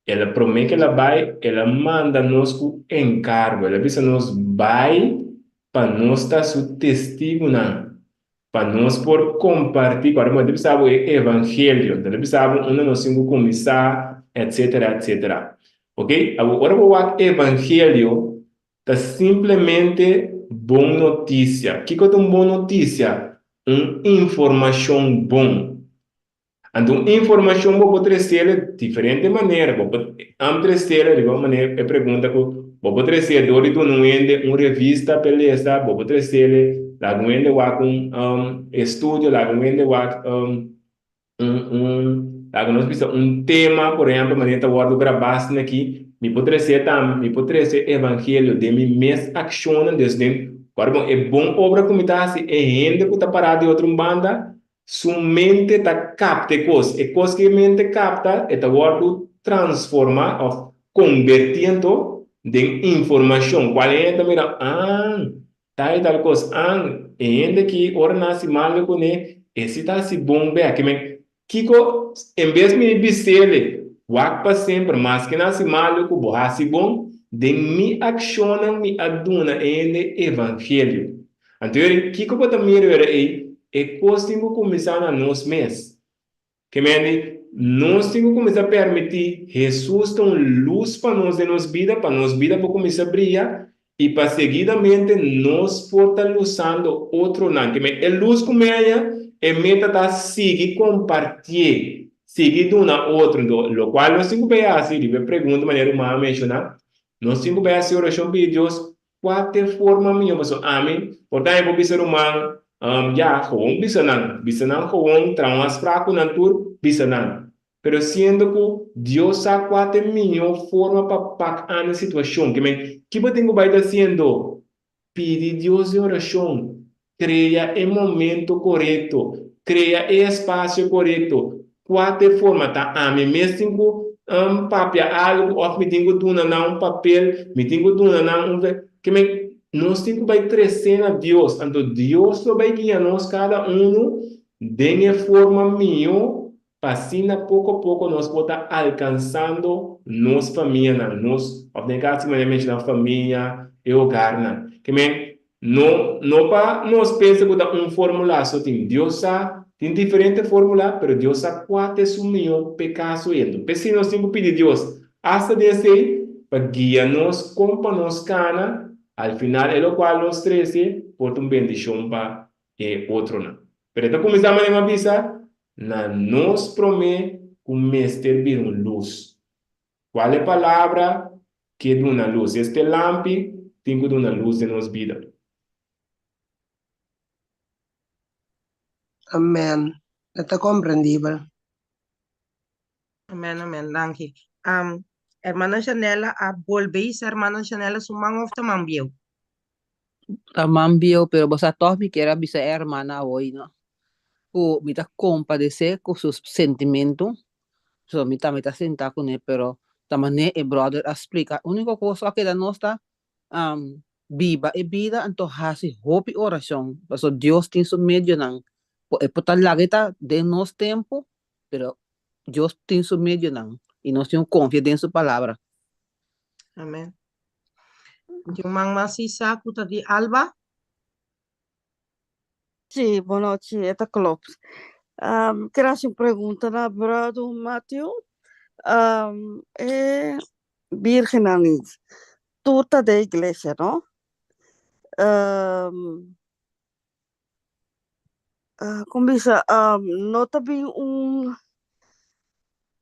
E: el a promé ku el a bai, el a manda nos ku enkargo, el a bisa nos bai pa nos ta su testigunan, pa nos por kompartí, ku ora bo ta bisa bo e evangelio, ta bisa bo unda nos tin ku kuminsá, etsetera, etsetera. Oke, awor ora bo wak evangelio, Ta simplemente bon notisia. Kiko ta un bon notisia? Un informashon bon. Anto un informashon bo por tresele diferente manera. Bo por am tresele riba un manera e pregunta ku bo por tresele dor di duna un hende un revista pa e lesa, bo por tresele laga un hende wak un estudio, laga un hende wak un un, laga nos bisa un tema, por ehempel, manera ta wòrdu grabá asina aki. Mi por trese tambe, mi por trese evangelio den mi mes akshonnan, dus den, ora bon, e bon obra ku mi ta hasi, e hende ku ta pará di otro un banda, su mente ta kapta e kos. E kos ku e mente kapta, e ta wòrdu transformá òf konbertí anto den informashon, kual e hende ta mira, ah, Tal i tal kos. An, e hende ki ora nan hasi malu kuné, e si ta hasi bon bek. Ke men, kiko, en bes mi bis'ele, wak pa semper, maske nan hasi malu ku bo hasi bon, den mi akshonnan mi a duna e hende evangelio. Anto yori, kiko bo ta mira yora ei? E kos tin ku kuminsá na nos mes. Ke mende, nos tin ku kuminsá permití Hesus ta un lus pa nos den nos bida, pa nos bida por kuminsá bria i pa seguidamente nos por ta lusando otronan. Ke mende, e lus ku mi haña, e meta ta sigui kompartié, sigui duna otro. Enton, lokual nos tin ku bai hasi, riba e pregunta manera ruman a menshoná, nos tin ku bai hasi orashon pidi Dios Kua t'e forma mihó? Pasobra ami por ta por bisa ruman, Ya, gewoon bisa nan. Bisa nan gewoon, traha un afsprak ku nan tur, bisa nan. Pero siendo ku Dios sa kua t'e mihó forma pa pak an e situashon, ke men, ki bo tin ku bai ta hasiendo? Pidi Dios den orashon. Krea e momento korekto, krea e espasio korekto. Kua ta e forma? Ta ami mes tin ku papia algu òf mi tin ku duna nan un papel, mi tin ku duna nan un. Ke men, nos tin ku bai tresé na Dios, anto Dios lo bai guia nos kada unu den e forma mihó pa asina poko poko nos por ta alkansando nos famianan, nos, òf den e kaso manera menshoná famia, e hogarnan. Ke men, no, no pa nos pensa ku ta un fórmula so tin. Dios sa, tin diferente fórmula, pero Dios sa kua ta esun mihó p'e kaso ei. Anto, p'esei nos tin ku pidi Dios, asta den esei, pa guia nos kon pa nos kana, al final e lokual nos trese por ta un bendishon pa e otronan. Pero e ta kuminsá manera mi a bisa, na nos promé ku mester bira un lus. Kual e palabra ke duna lus? Este lampi tin ku duna lus den nos bida.
G: Amen. E ta komprendibel.
B: Amen, amen. Danki. Um, hermana Janela a bolbe hisa hermana Janela su man of ta man bieu?
U: Ta man bieu, pero bo sa tòg mi kier a bisa e hermana awoy no, ku mi ta kompadesé ku su sentimentu, so mi tambe ta sentá kuné, pero ta manera e bròder a splika, úniko kos ku a keda nos ta biba e bida anto hasi hopi orashon, pasobra Dios tin su medionan, e por ta laga e ta den nos tempu, pero Dios tin su medionan i nos tin ku konfia den su palabra.
B: Amen. Tin un man mas isa ku ta di Alba.
N: Sí, bonochi, e ta klopt. Um, quiero hacer un pregunta na brother Matthew. Um, e virgennan tur ta de iglesia, no? Um, uh, kon bisa, um, no ta bin un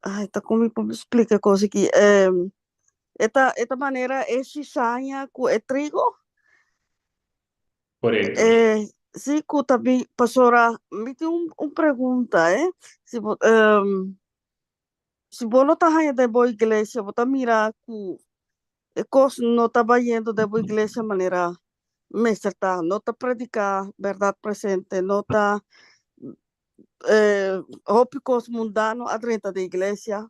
N: Ai, ta kon mi por splika kos aki. Um, e ta, e ta manera e cizaña ku e trigo.
E: Korekto.
N: Eh, sí, ku ta bin, pasora, mi tin un, un pregunta, eh. Si bo, um, si bo no ta haña den bo iglesia, bo ta mira ku e kos no ta bayendo den bo iglesia manera mester ta, no ta prediká bèrdat presente, no ta eh, hopi kos mundano a drenta den iglesia.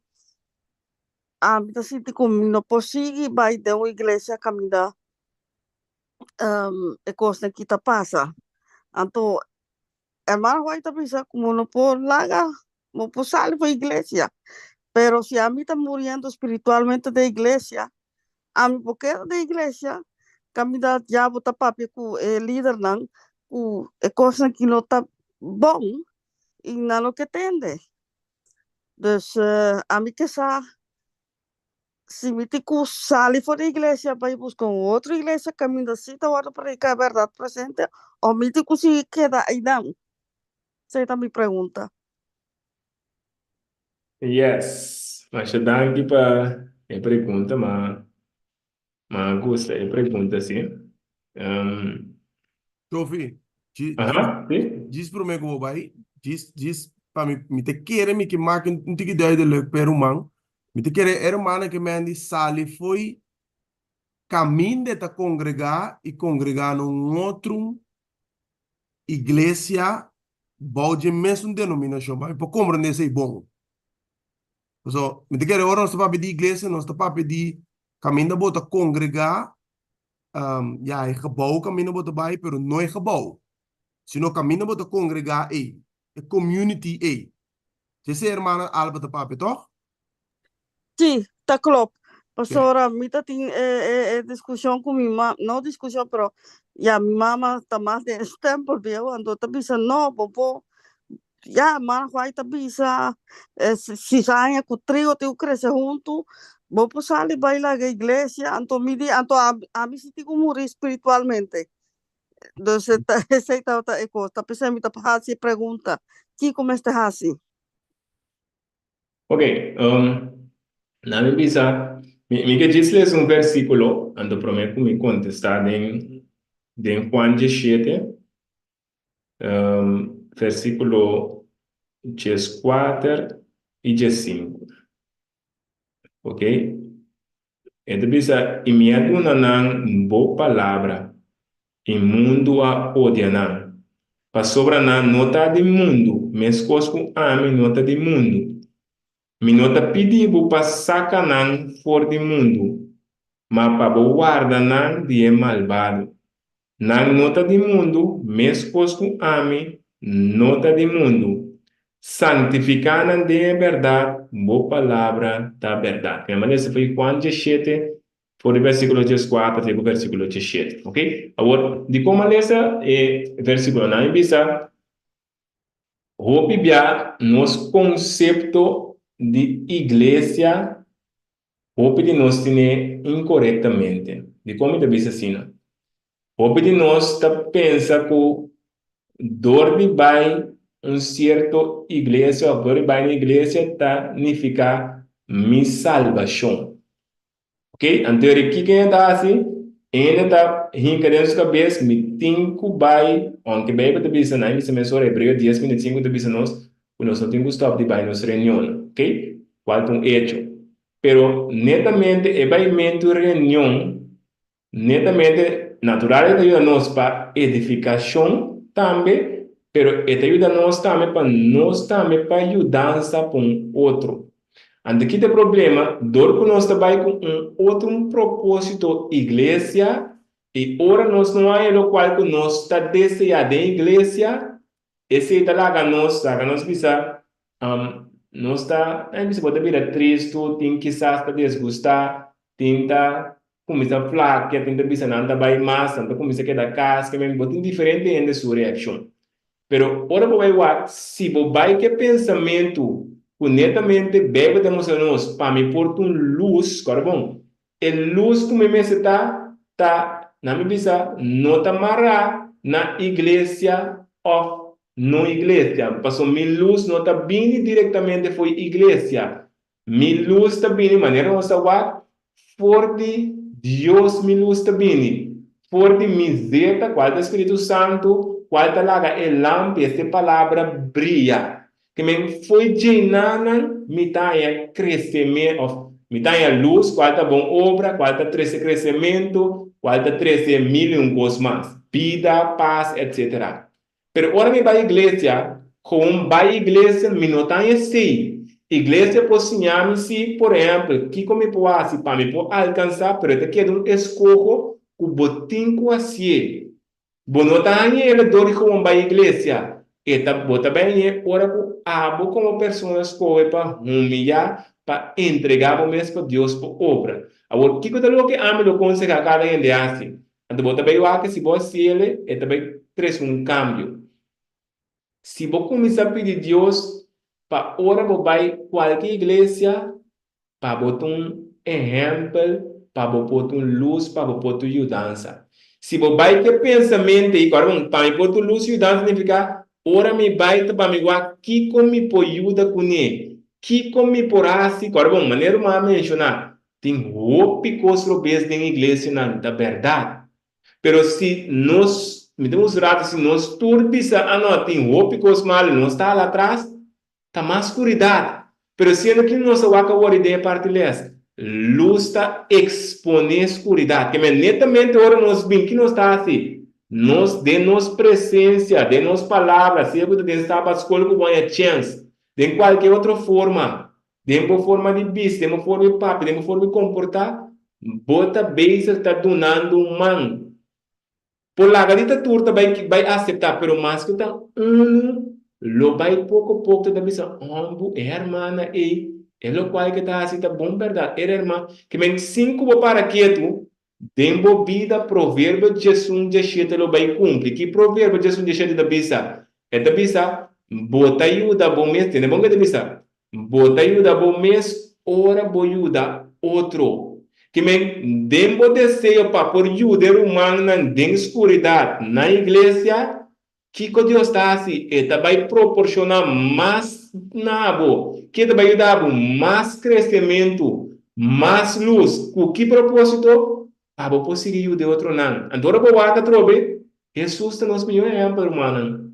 N: Ami ta sinti ku mi no por sigui bai den un iglesia kaminda um, e kosnan ki ta pasa. Anto hermano Juan ta bisa ku bo no por laga, bo por sali for iglesia. Pero si ami ta muriendo spiritualmente den iglesia, ami por keda den iglesia, kaminda diablo ta papia ku e lidernan ku e kosnan ki no ta bon i nan no ke tende. Dus ami ke sa si mi tin ku sali for di iglesia bai buska un otro iglesia kaminda si ta wòrdu prediká e bèrdat presente òf mi tin ku sigui keda einan? Esei ta mi pregunta.
E: Yes, masha danki pa e pregunta, ma ma gusta e pregunta si. Um,
K: Tofi, djis,
E: aha, si.
K: djis promé ku bo bai, djis, djis pa mi, mi ta kere mi ke make un tiki duidelijk pa e ruman. Mi ta kere e hermana ke men di sali fo'i kaminda e ta kongregá i kongregá na un otro iglesia bou dje mesun denominashon. Pa mi por komprendé esei bon. Pasobra mi ta kere ora nos ta papia di iglesia nos ta papia di kaminda bo ta kongregá, ya e gebou kaminda bo ta bai pero no e gebou, sino kaminda bo ta kongregá ei, e community ei. Esei hermana Alba ta papia tòg?
N: Sí, ta klopt. Pasobra mi ta tin e, e, e discusion cu mi ma, no discusion, pero ya mi mama ta mas den stempel bieu, anto ta bisa no, bo por, ya man Juan ta bisa, eh, si, si aña cu trigo tin cu crece hunto, bo por sali bay laga iglesia, anto mi di, anto ami si tin cu muri spiritualmente. Dus esey tabata e cos, ta pesey mi ta haci e pregunta, kico mester haci?
E: Ok, um, na mi bisa, mi, mi ke djis lesa un versíkulo, anto promé ku mi kontestá den, den Juan 17, um, versíkulo 14 i 15. Ok, e ta bisa, I mi a duna nan bo palabra, i mundu a odia nan, pasobra nan no ta di mundu, meskos ku ami no ta di mundu. Mi no ta pidi bo pa saka nan for di mundu, ma pa bo warda nan di e malbado. Nan no ta di mundu, meskos ku ami no ta di mundu. Sanktifiká nan den e bèrdat, bo palabra ta bèrdat. Mi a manda esei for di Juan 17, for di versíkulo 14 te ku versíkulo 17. Oke? Awor, dikon mi a lesa e versíkulonan? Mi bisa, hopi bia nos konsepto di iglesia Hopi di nos tine inkorektamente. Dikon mi ta bisa asina? Hopi di nos ta pensa ku dor di bai un sierto iglesia òf dor di bai na iglesia ta nifiká mi salbashon. Oke, anto eri kiko hende ta hasi? Hende ta hinka den su kabes, mi tin ku bai, ounke Beibel ta bisa, nan bisa mesora, Hebreo dies binti sinku ta bisa nos ku nos no tin ku stòp di bai nos reunionnan, oke? Kual ta un echo. Pero netamente e baimentu reunion, netamente, natural e ta yuda nos pa edifikashon tambe, pero e ta yuda nos tambe pa nos tambe pa yudansa pa un otro. Anto ki ta e problema? Dor ku nos ta bai ku un otro un propósito iglesia, i ora nos no haña lokual ku nos ta deseá den iglesia, Esei ta laga nos, laga nos bisa, nos ta, nan bisa bo ta bira tristu, tin kisas ta desgustá, tin ta kuminsá flakia, tin ta bisa nan ta bai mas, nan ta kuminsá keda kas, ke men bo tin diferente hende su reakshon. Pero ora bo bai wak, si bo bai ku e pensamentu ku netamente Beibel ta mustra nos, pa mi por ta un lus, kòrda bon, E lus ku mi mester ta, ta, nan mi bisa, no ta mará na iglesia òf no iglesia, pasobra mi lus no ta bini direktamente for iglesia. Mi lus ta bini, manera nos ta wak, for di Dios mi lus ta bini, for di mi zeta, kual ta Spiritu Santu, kual ta laga e lampi, este palabra, bria. Ke men fo'i djenanan mi ta haña kresemen òf mi ta haña lus kual ta bon obra, kual ta trese kresementu, kual ta trese mil i un kos mas, bida, pas, etsetera. Pero ora mi bai iglesia, gewoon bai iglesia mi no ta haña esei. Iglesia por siña mi si, por ehèmpel, kiko mi por hasi pa mi por alkansá, pero e ta keda un eskoho ku bo tin ku hasié. Bo no ta hañ'é dor di gewoon bai iglesia. E ta, bo ta bai hañ'é ora ku abo komo persona skohe pa humiyá, pa entregá bo mes pa Dios por obra. Awor, kiko ta loke ami lo konsehá kada hende hasi? Anto bo ta bai wak si bo hasiel, e ta bai trese un kambio. Si bo kuminsá pidi Dios pa ora bo bai kualke iglesia, Pa bo ta un ehèmpel, pa bo por ta un lus, pa bo por ta un yudansa. Si bo bai ku e pensamentu ei, kòrda bon, pa mi por ta un lus i yudansa signifiká ora mi bai ta pa mi wak kiko mi por yuda kuné, kiko mi por hasi. Kòrda bon, manera ruman a menshoná, tin hopi kos robes den iglesianan, ta bèrdat. Pero si nos, mi ta usa rato, si nos tur bisa, ah no, tin hopi kos malu, nos ta hala atras, Ta mas skuridat. Pero siendo ki nos a wak awor den e parti les, lus ta eksponé skuridat. Ke men netamente ora nos bin, ki nos ta hasi? Nos, den nos presensia, den nos palabra, sea ku ta den Sabat skol ku bo haña chèns, den kualke otro forma, den bo forma di bisti, den bo forma di papia, den bo forma di komportá, bo ta bezig ta dunando un man. Por laga di ta tur ta bai bai aseptá, pero maske ta unu lo bai poko poko ta bisa, Hombu, e hermana ei, e lokual ke ta hasi ta bon bèrdat. E herma, ke men sin ku bo para ketu, den bo bida Proverbio 11 17 lo bai kumpli. Ki Proverbio 11 17 ta bisa? E ta bisa, Bo ta yuda bo mes, tende bon ke ta bisa, Bo ta yuda bo mes ora bo yuda otro. Ki men, den bo deseo pa por yuda e rumannan den skuridat na iglesia, kiko Dios ta hasi? E ta bai proporshoná mas na bo. Ke ta bai yuda bo? Mas kresementu, mas lus. Ku ki propósito? Pa bo por sigui yuda e otronan. Anto ora bo wak atrobe, Hesus ta nos mihó ehèmpel, rumannan.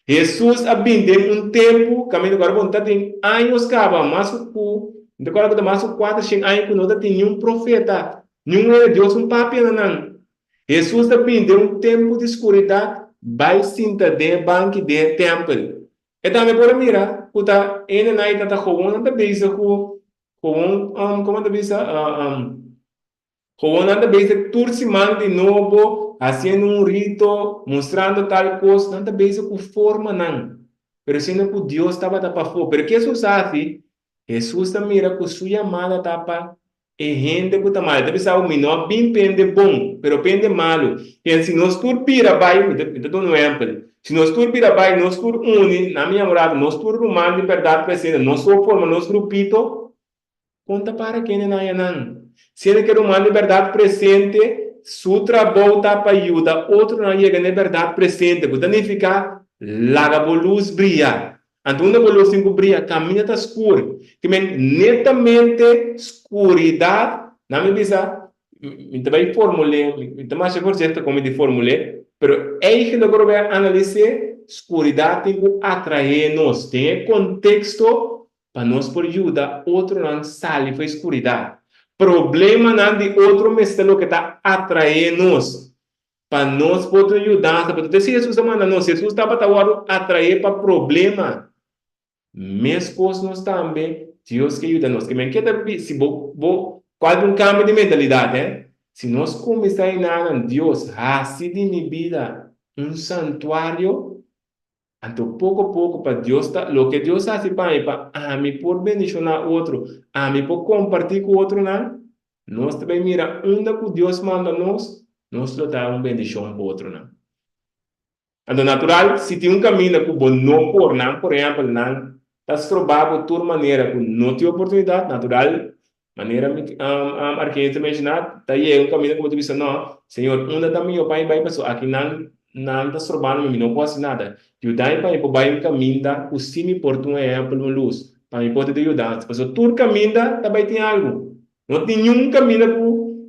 E: Hesus a bin den un tempu kaminda ku ora bo no ta tin años kaba, mas ku, mi ta kòrda ku ta mas ku kuatershen aña ku no ta tin niun profeta, niun hende, Dios un papia na nan. Hesus ta bin den un tempu di skuridat bai sinta den e banki den e tèmpel. E tambe por a mira ku ta hendenan ei ta ta gowon nan ta bezig ku gowon, komo ta bisa, Gewoon nan ta bezig tur siman di nobo, haciendo un rito, mustrando tal cos, nan ta bezig cu formanan, pero siendo cu Dios tabata pafó. Pero ke Jesús a haci? Jesús ta mira cu su yamada ta pa e hende cu ta malo. E ta bisa bo, mi no a bin pa hende bon, pero pa hende malo. Ken si nos tur bira bai, mi ta mi ta duna un ehempel, si nos tur bira bai, nos tur uni, nan mi yama rato, nos tur ruman di berdad presente, nos tur forma nos grupito, Kon ta para kende na haña nan? Siendo ku e ruman di bèrdat presente, su trabou ta pa yuda otronan yega na e bèrdat presente, ku ta nifiká laga bo lus bria. Anto unda bo lus tin ku bria? Kaminda ta skur. Ke men netamente skuridat, nan mi bisa, mi ta bai formul'é, mi ta masha voorzichtig kon mi di formul'é, pero eigenlijk ora bo bai analis'é, skuridat tin ku atraé nos den e konteksto Pa nos por yuda otronan sali for e skuridat. Problemanan di otro mester loke ta atraé nos pa nos por tin yudansa. Pasobra esei Hesus a manda nos. Hesus tabata wòrdu atraé pa problema. Meskos nos tambe, Dios ke yuda nos. Ke men ke ta si bo bo kual ta un kambio di mentalidat, eh? Si nos kuminsá hinanan, Dios, hasi di mi bida un santuario, Anto poko poko pa Dios ta loke Dios hasi pa mi pa ami por bendishoná otro, ami por kompartí ku otronan, nos ta bai mira unda ku Dios manda nos, nos lo ta un bendishon pa otronan. Anto natural si tin un kaminda ku bo no por nan, por ehèmpel nan ta stroba bo tur manera ku no tin oportunidat, natural Manera mi Archangel ta menshoná, ta yega un kaminda ku bo ta bisa, No, Señor, unda ta mihó pa mi bai? Pasobra aki nan nan ta strobando mi, mi no por hasi nada. Yuda mi pa mi por bai un kaminda ku sí mi por ta un ehèmpel, un lus, pa mi por ta di yudansa. Pasobra tur kaminda ta bai tin algu. No tin niun kaminda ku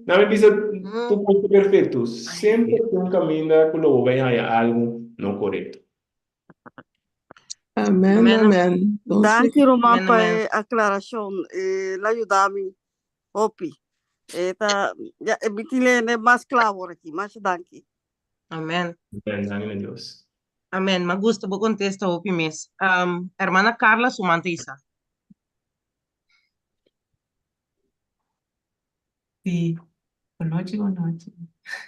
E: nan mi bisa tur kos ta perfekto. Semper tin un kaminda ku lo bo bai haña algu no korekto.
G: Amen,
B: Amen.
G: amen. Nos
N: Danki ruman
B: Amen,
N: pa
B: amen.
N: e aklarashon. E la yuda mi hopi. E ta, ya, e mi tin lene mas kla awor aki. Masha danki.
B: Amen.
E: Amen, danki na Dios.
B: Amen. Ma gusta bo contesta hopi mes. Um, hermana Carla su man ta isa.
S: Sí, bon nochi, bon nochi.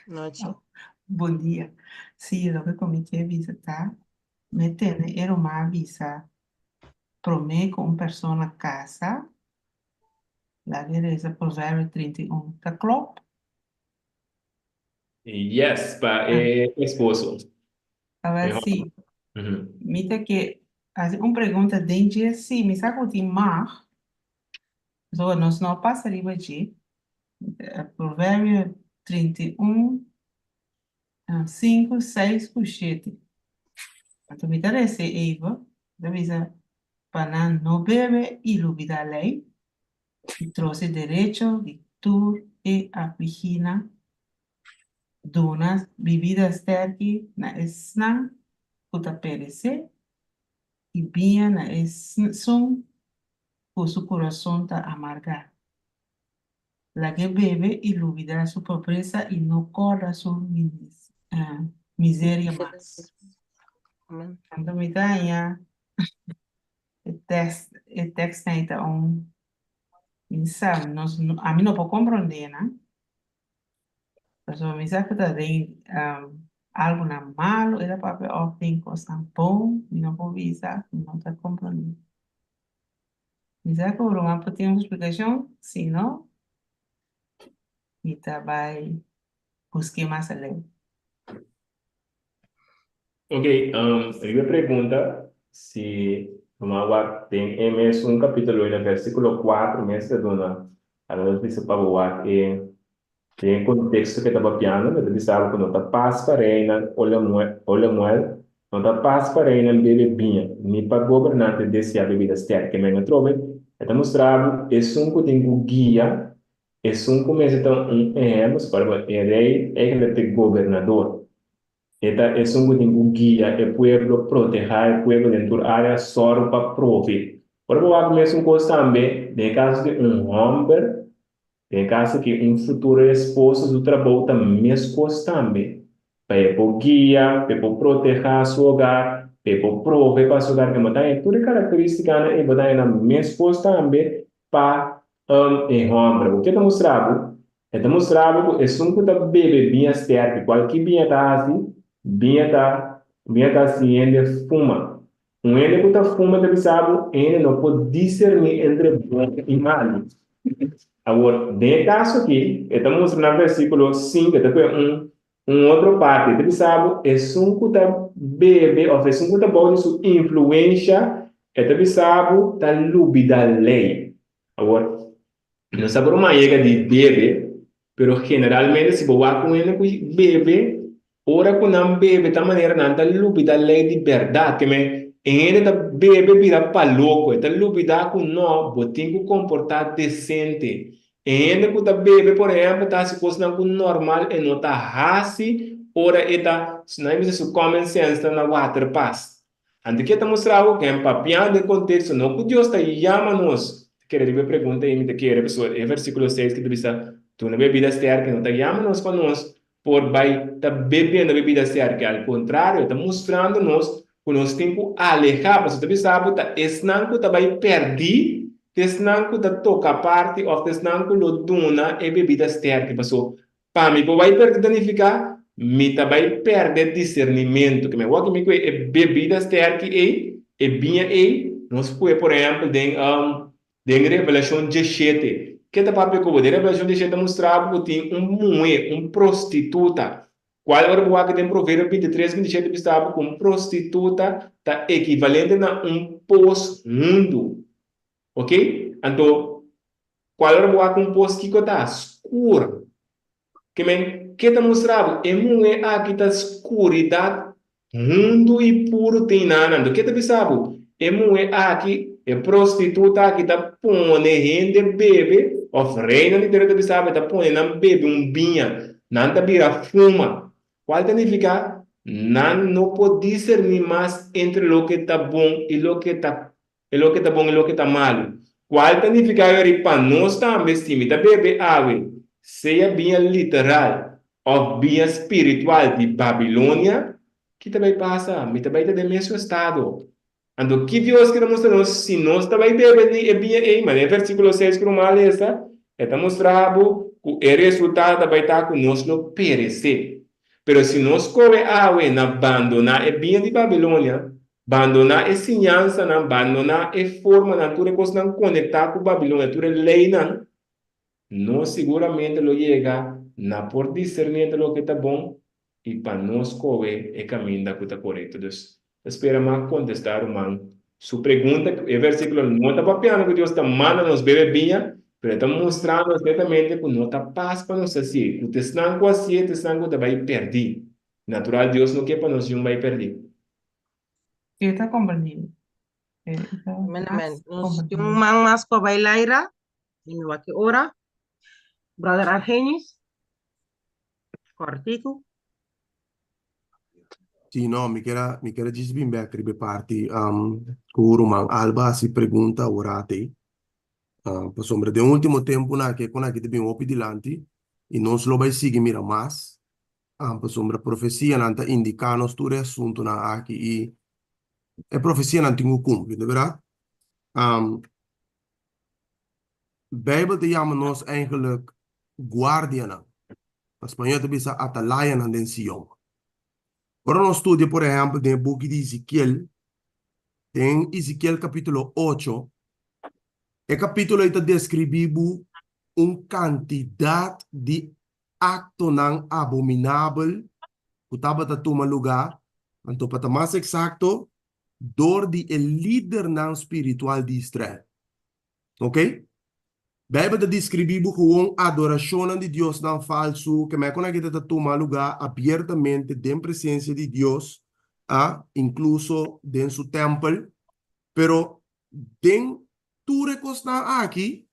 B: Nochi.
S: Oh, bon dia. Sí, loke ku mi ke bisa ta, mi tende e ruman a bisa promé ku un persona kasa, laga e resa Proverbio 31. Ta klop?
E: Yes, pa e esposo.
S: Awel
E: Mehor.
S: sí. Mi ta ke hasi un pregunta den dje, sí, mi sa ku tin mag, Pasobra nos no a pasa riba dje. Proverbio 31, 5, 6 ku 7. Anto mi ta resa Eva, mi ta bisa pa nan no bebe i lubidá lei, i trose derecho di tur e afligínan, duna bibida sterki na esnan ku ta peresé, i biña na esun. ku su kurason ta amargá. Lag'é bebe i lubidá su pobresa i no kòrda su miseria mas. Anto mi ta haña e tèks e tèkstnan ei ta un mi sa nos ami no por komprondé nan pasobra mi sa ku ta den algunan malu e ta papia òf den kosnan bon mi no por bisa mi no ta komprondé. Mi sa ku ruman por tin un splikashon, si no, mi ta bai busk'é mas aleu.
E: Ok, riba e pregunta si ruman wak den e mesun kapitulo i na versikulo kuatro mes ta duna algo nos bisa pa bo wak e Den e konteksto ku e ta papiando, e ta bisa bo ku no ta pas pa reinan o Lemuel, no ta pas pa reinan bebe biña, ni pa gobernante deseá bebida stèrk. Ke men atrobe, e ta mustra bo esun ku tin ku guia, esun ku mester ta un ehèmpel, so por e rei eigentlik ta e gobernador. E ta esun ku tin ku guia e pueblo, protehá e pueblo den tur área, sòru pa prove. Ora bo wak mesun kos tambe den e kaso di un hòmber Den e kaso aki un futuro esposo su trabou ta meskos tambe, pa e por guia, pa e por protehá su hogar, pa e por prove pa su hogar ke bo ta haña tur e karakteristikanan ei bo ta haña nan meskos tambe pa e hòmber. Bo ke ta mustra bo? E ta mustra bo ku esun ku ta bebe biña stèrki, kualki biña ta hasi, biña ta biña ta hasi hende fuma. Un hende ku ta fuma ta bisa bo, e hende no por diserní entre bon i malu. Awor, den e kaso akí, e ta mustra na versíkulo sinku, e ta pone un un otro parti, e ta bisa bo, esun ku ta bebe òf esun ku ta bou di su influensha, e ta bisa bo, ta lubidá lei. Awor, no sa por ruman yega di bebe, pero generalmente si bo wak un hende ku bebe, ora ku nan bebe ta manera nan ta lubida lei di bèrdat. Ke men, e hende ta bebe bira pa loko, e ta lubida ku no, bo tin ku komportá desente. E hende ku ta bebe, por ehèmpel, ta hasi kosnan ku normal e no ta hasi ora e ta, nan a bisa su common sense ta na waterpas. Anto ke ta mustra bo ken papiando e konteksto no ku Dios ta yama nos. Ta kere riba e pregunta ei mi ta kere pasobra e versikulo seis ki ta bisa duna bebida sterke no ta yama nos pa nos por bai ta bebiendo bebida sterke al kontrario e ta mustrando nos ku nos tin ku aleha pasobra ta bisa bo ta esnan ku ta bai pèrdí ta esnan ku ta toka parti òf ta esnan ku lo duna e bebida sterke pasobra Pa mi por bai perde ta nifiká mi ta bai perde disernimentu. Ke mi wak mi ku e bebida sterki ei, e biña ei, nos pue por ehèmpel den den Revelashon diesshete. Ke ta papia ku bo? Den Revelashon diesshete ta mustra bo ku tin un muhé, un prostituta, kual ora bo wak den Proverbio bintitres, bintishete bisa bo ku un prostituta ta ekivalente na un pos hundu. Ok? Anto, kual ora bo wak un pos kiko ta? Skur. Ke men, ke ta mustra bo? E muhé aki ta skuridat hundu i puru tin na nan. Anto, ke ta bisa bo? E muhé aki, e prostituta aki ta pone hende bebe, òf reina di tera ta bisa bo, e ta pone nan bebe un biña. Nan ta bira fuma. Kual ta nifiká? Nan no por diserní mas entre loke ta bon i loke ta E loke ta bon i loke ta malu. Kual ta nifiká yori pa nos tambe si mi ta bebe awe, sea biña literal òf biña spiritual di Babilonia? Ki ta bai pasa? Mi ta bai ta den mesun estado. Anto ki Dios kier a mustra nos si nos ta bai bebe di e biña ei? Manera e versíkulo seis ku ruman a lesa, e ta mustra bo ku e resultado ta bai ta ku nos lo peresé. Pero si nos kohe awe na bandoná e biña di Babilonia, Bandoná e siñansanan, bandoná e formanan, tur e kosnan konektá ku Babilonia, tur e leinan, nos siguramente lo yega na por diserní entre loke ta bon i pa nos kohe e kaminda ku ta korekto. Dus, ta spera m'a kontestá ruman su pregunta. E versíkulo no ta papiando ku Dios ta manda nos bebe biña, pero e ta mustra nos netamente ku no ta pas pa nos hasié, ku ta esnan ku hasié ta esnan ku ta bai pèrdí. Natural, Dios no ke pa nos yun bai pèrdí.
S: E ta comprendí. E ta
B: Amen, amen.
S: mas
B: Nos tin
S: comprendí.
B: un man mas ku a bai laira. I mi wak ki ora. Brother Argenis. Kòrtiku.
K: Sí, no, mi kier a, mi kier a djis bin bek riba e parti um, ku ruman Alba hasi pregunta ora atei. Pasobra den último tempunan aki e kon aki ta bin hopi dilanti i nos lo bai sigui mira mas, pasobra profesianan ta indiká nos tur e asuntunan aki i e profesianan tin ku kumpli, no bèrdat? Beibel ta yama nos eigenlijk guardianan. Na spañó ta bisa atalayanan den Sion. Ora nos studia, por ehèmpel, den e buki di Ezekiel, den Ezekiel kapítulo ocho, e kapítulo ei ta deskribí bo un kantidat di aktonan abominabel ku tabata tuma lugá, anto pa ta mas eksakto, dor di e lidernan spiritual di Israel. Ok? Bijbel ta describí bo gewoon adoracionnan di diosnan falsu, ke mei kon aki ta tuma lugá abiertamente den presencia di Dios, a, incluso den su tempel. Pero den tur e kosnan aki,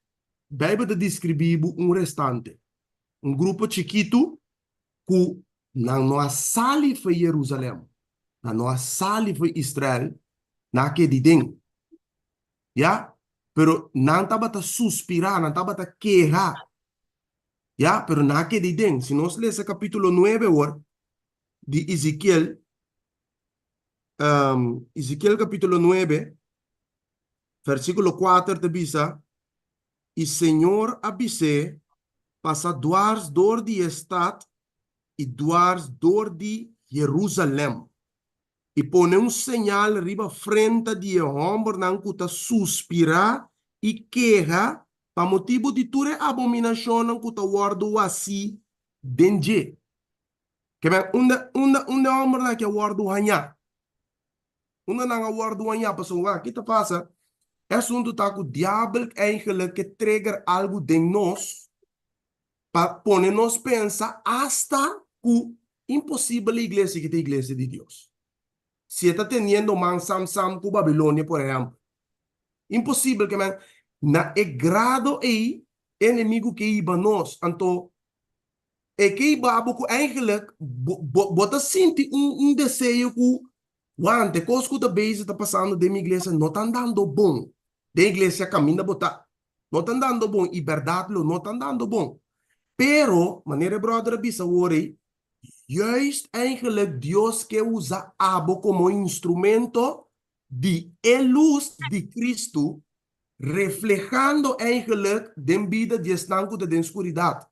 K: Bijbel ta describí bo un restante, un grupo chikitu ku nan no a sali for Jerusalem, nan no a sali for Israel, nan a keda den. Ya, pero nan tabata suspirá, nan tabata keha. Ya, pero nan a keda den. Si nos lesa kapítulo nuebe awor di Ezekiel, um, Ezekiel kapítulo nuebe, versíkulo kuater ta bisa, I Señor a bis'é, Pasa dwars dor di e stat i dwars dor di Jerusalèm. I pone un señal riba frenta di e hòmbernan ku ta suspirá i keha pa motibu di tur e abominashonnan ku ta wòrdu hasí den dje. Ke men, unda, unda, unda e hòmbernan aki a wòrdu hañá? Unda nan a wòrdu hañá? Pasobra wak, ki ta pasa? E asuntu ta ku diabel eigenlijk ke trigger algu den nos pa pone nos pensa asta ku imposibel e iglesia ki ta iglesia di Dios. Si e ta teniendo man sam sam ku Babilonia por ehempel. Imposibel ke men na e grado ei e enemigu ke hiba nos. Anto e ke hiba bo ku eigenlijk bo bo bo ta sinti un un deseo ku wante kos ku ta bezig ta pasando den mi iglesia no ta andando bon. Den iglesia kaminda bo ta. No ta andando bon i bèrdat lo no ta andando bon. Pero, manera e bròder a bisa awor ei, juist eigenlijk Dios ke usa abo komo instrumento di e lus di Cristo, reflehando eigenlijk den bida di esnan ku ta den skuridat.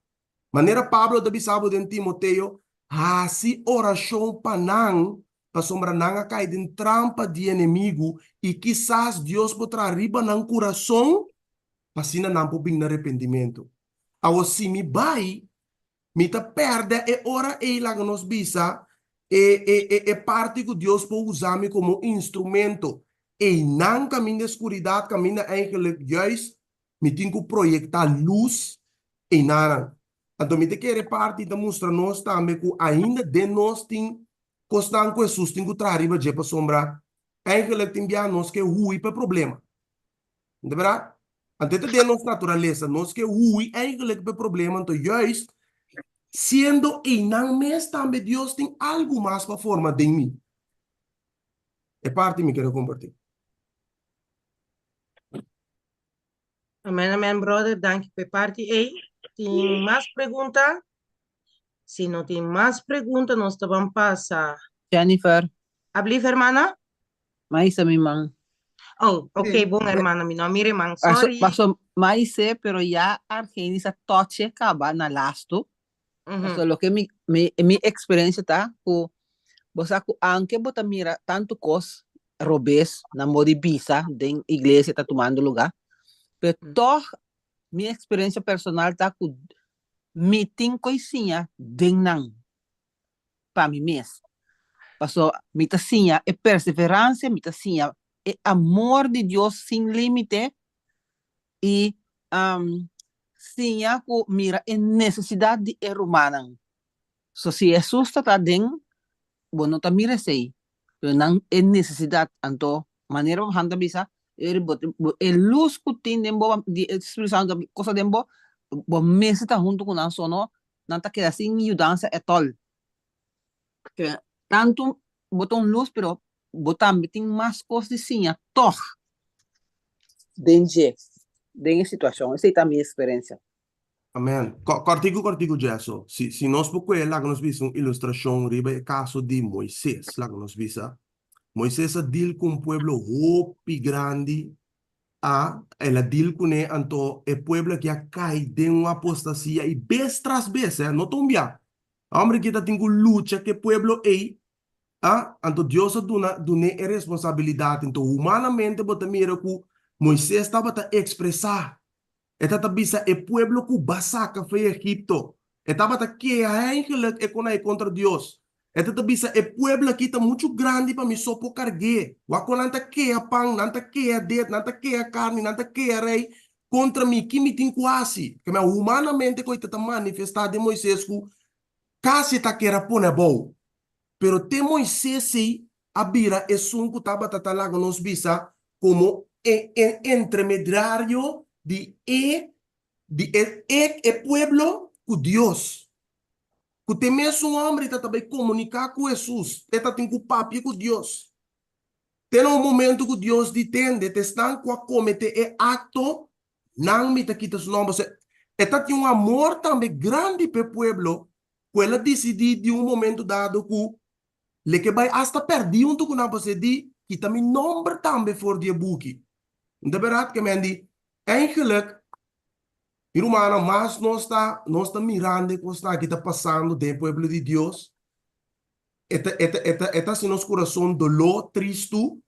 K: Manera Pablo ta bisa bo den Timoteo, hasi orashon pa nan, pasobra nan a kai den trampa di enemigu i kisas Dios por traha riba nan kurason pa asina nan por bin na repentimentu. Awor, si mi bai, mi ta pèrdè e ora ei, laga nos bisa, e, e, e, e parti ku Dios por usa mi komo instrumento. Einan kaminda e skuridat, kaminda eigenlijk juist Mi tin ku proyektá lus einanan. Anto mi ta kere parti ta mustra nos tambe ku ainda den nos tin kosnan ku Hesus tin ku traha riba dje pasobra eigenlijk tin bia nos ke hui pa e problema. No ta bèrdat? Anto e ta den nos naturalesa, nos ke hui eigenlijk pa e problema, anto juist siendo einan mes tambe Dios tin algu mas pa forma den mi. E parti mi kere kompartí.
B: Amen, amen, brother. Danki pa e parti ei. Tin mas pregunta? Si no tin mas pregunta, nos ta ban pasa.
U: Jennifer.
B: Ablief, hermana?
U: Maisa mi man.
B: Oh, ok, bon, hermana. Mi no a mira e man. Sorry.
U: Paso, maise, pero ya Argenis a toche kaba na lasto. Paso loke mi, mi, mi experiencia ta ku bo sa ku aunke bo ta mira tantu kos robes na modo di bisa den iglesia ta tumando luga, pero tog mi experiencia personal ta ku mi tin ku siña den nan pa mi mes. Paso mi ta siña e perseverancia, mi ta siña e amor di Dios sin limite i siña ku mira e nesesidat di e rumannan. So si Hesus ta ta den, bo no ta mira esei, pero nan e nesesidat. Anto manera bo han ta bisa, e lus ku tin den bo di e Spiritu Santu ta kosa den bo, bo mester ta huntu ku nan sono nan ta keda sin yudansa etòl. Tantu bo ta un lus pero bo tambe tin mas kos di siña tòg den dje. den e situashon. Esei ta mi eksperensia.
K: Amen. Kòrtiku kòrtiku Jeso, si si nos por kohe laga nos bisa un ilustrashon riba e kaso di Moises, laga nos bisa, Moises a deal ku un pueblo hopi grandi, a el a deal kuné anto e pueblo aki a kai den un apostasia i bes tras bes, eh, no ta un bia. Hombre aki ta tin ku lucha ku e pueblo ei, a anto Dios a duna dun'é e responsabilidat. Anto humanamente bo ta mira ku Moises tabata ekspresá E ta ta bisa e pueblo ku ba saka fei Egipto. E tabata keha eigenlijk e kon ai kontra Dios. E ta ta bisa e pueblo aki ta muchu grandi pa mi so por karg'é. Wak kon nan ta keha pan, nan ta keha det, nan ta keha karni, nan ta keha rei kontra mi, ki mi tin ku hasi? Keme humanamente ku e ta ta manifestá den Moises ku kasi e ta kere a pone abou. Pero te Moises ei a bira esun ku tabata ta laga nos bisa komo e e entremedrario di e di e e e pueblo ku Dios. Ku te mesun hòmber ta ta bai komuniká ku Hesus, e ta tin ku papia ku Dios. Te na un momento ku Dios di tende te esnan ku a kometé e akto, nan mi ta kita su nòmber. Osea, e ta tin un amor tambe grandi pa e pueblo ku el a disidí di un momento dado ku le ke bai asta pèrdí huntu ku nan pasobra e di, Kita mi nòmber tambe for di e buki. N ta bèrdat ke men di, Eigenlijk, mi rumannan, mas nos ta nos ta mirando e kosnan aki ta pasando den e pueblo di Dios, e ta e ta e ta e ta hasi nos kurason doló, tristu,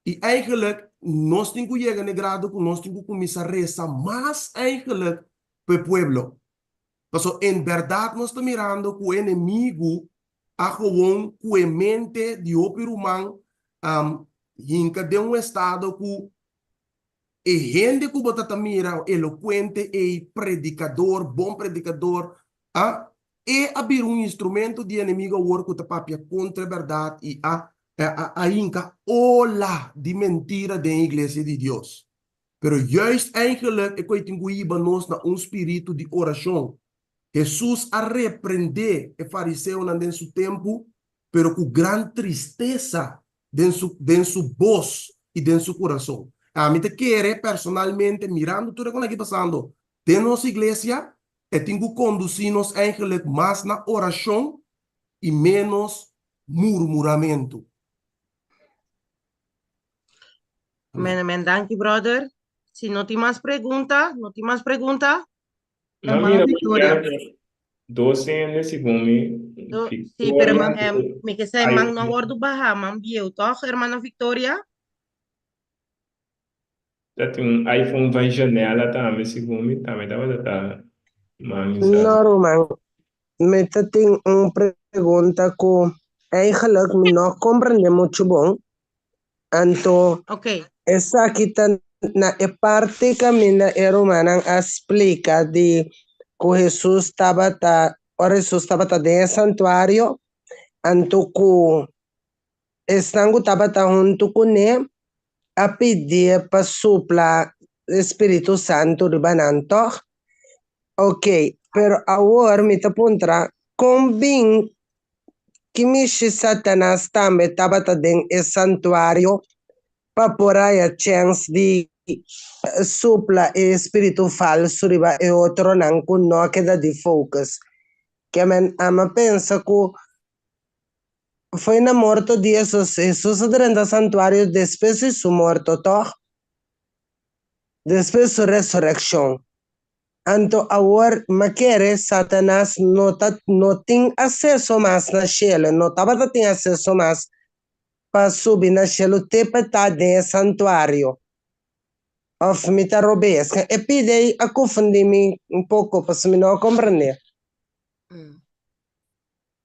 K: i eigenlijk nos tin ku yega na e grado ku nos tin ku kuminsá resa mas eigenlijk pa e pueblo. Pasobra en bèrdat nos ta mirando ku e enemigu a gewoon ku e mente di hopi ruman hinka den un estado ku e hende ku bo ta ta mira elokuente ei, predikador, bon predikador, a e a bira un instrumento di enemigu awor ku ta papia kontra e bèrdat i a a hinka ola di mentira den e iglesia di Dios. Pero juist eigenlijk e koe tin ku hiba nos na un spiritu di orashon. Hesus a reprendé e fariseonan den su tempu, pero ku gran tristesa den su den su bos i den su kurason. Ami ta kere personalmente, mirando tur e kon aki pasando den nos iglesia, e tin ku kondusí nos eigenlijk mas na orashon i ménos murmuramentu.
B: Amen, amen. Danki, brother. Si no tin mas pregunta, no tin mas pregunta?
E: No,
I: Hermana
E: mira,
I: Victoria.
E: dos hende segun mi,
B: Do, sí, pero
E: Victoria,
B: em, mi ke sa man no a wordu baha, man bieu, toch, hermana Victoria?
E: Ta tin un iPhone van Janela tambe segun mi, tambe tabata ta man isa.
G: No, ruman. Mi ta tin un pregunta ku eigenlijk mi no a komprende muchu bon. Anto,
B: Ok.
G: esaki ta na e parti kaminda e rumannan a splika di ku Hesus tabata, ora Hesus tabata den e santuario, anto ku esnan ku tabata huntu kuné a pidié pa supla e spiritu santu riba nan, tòg? Ok, pero awor mi ta puntra, kon bin Ki mishi Satanas tambe tabata den e santuario pa por haya chèns di supla e spiritu falsu riba e otronan ku no a keda di focus. Kemen ama pensa ku foi na morto di Hesus, Hesus a drenta santuario despues di su morto, tòg? Despues su resurekshon. Anto awor m'a kere Satanas no ta no tin aseso mas na shelu, no tabata tin aseso mas pa subi na shelu te pa ta den e santuario. Of mi ta robes? E pida ei a kufundí mi un poko pasobra mi no a komprendé.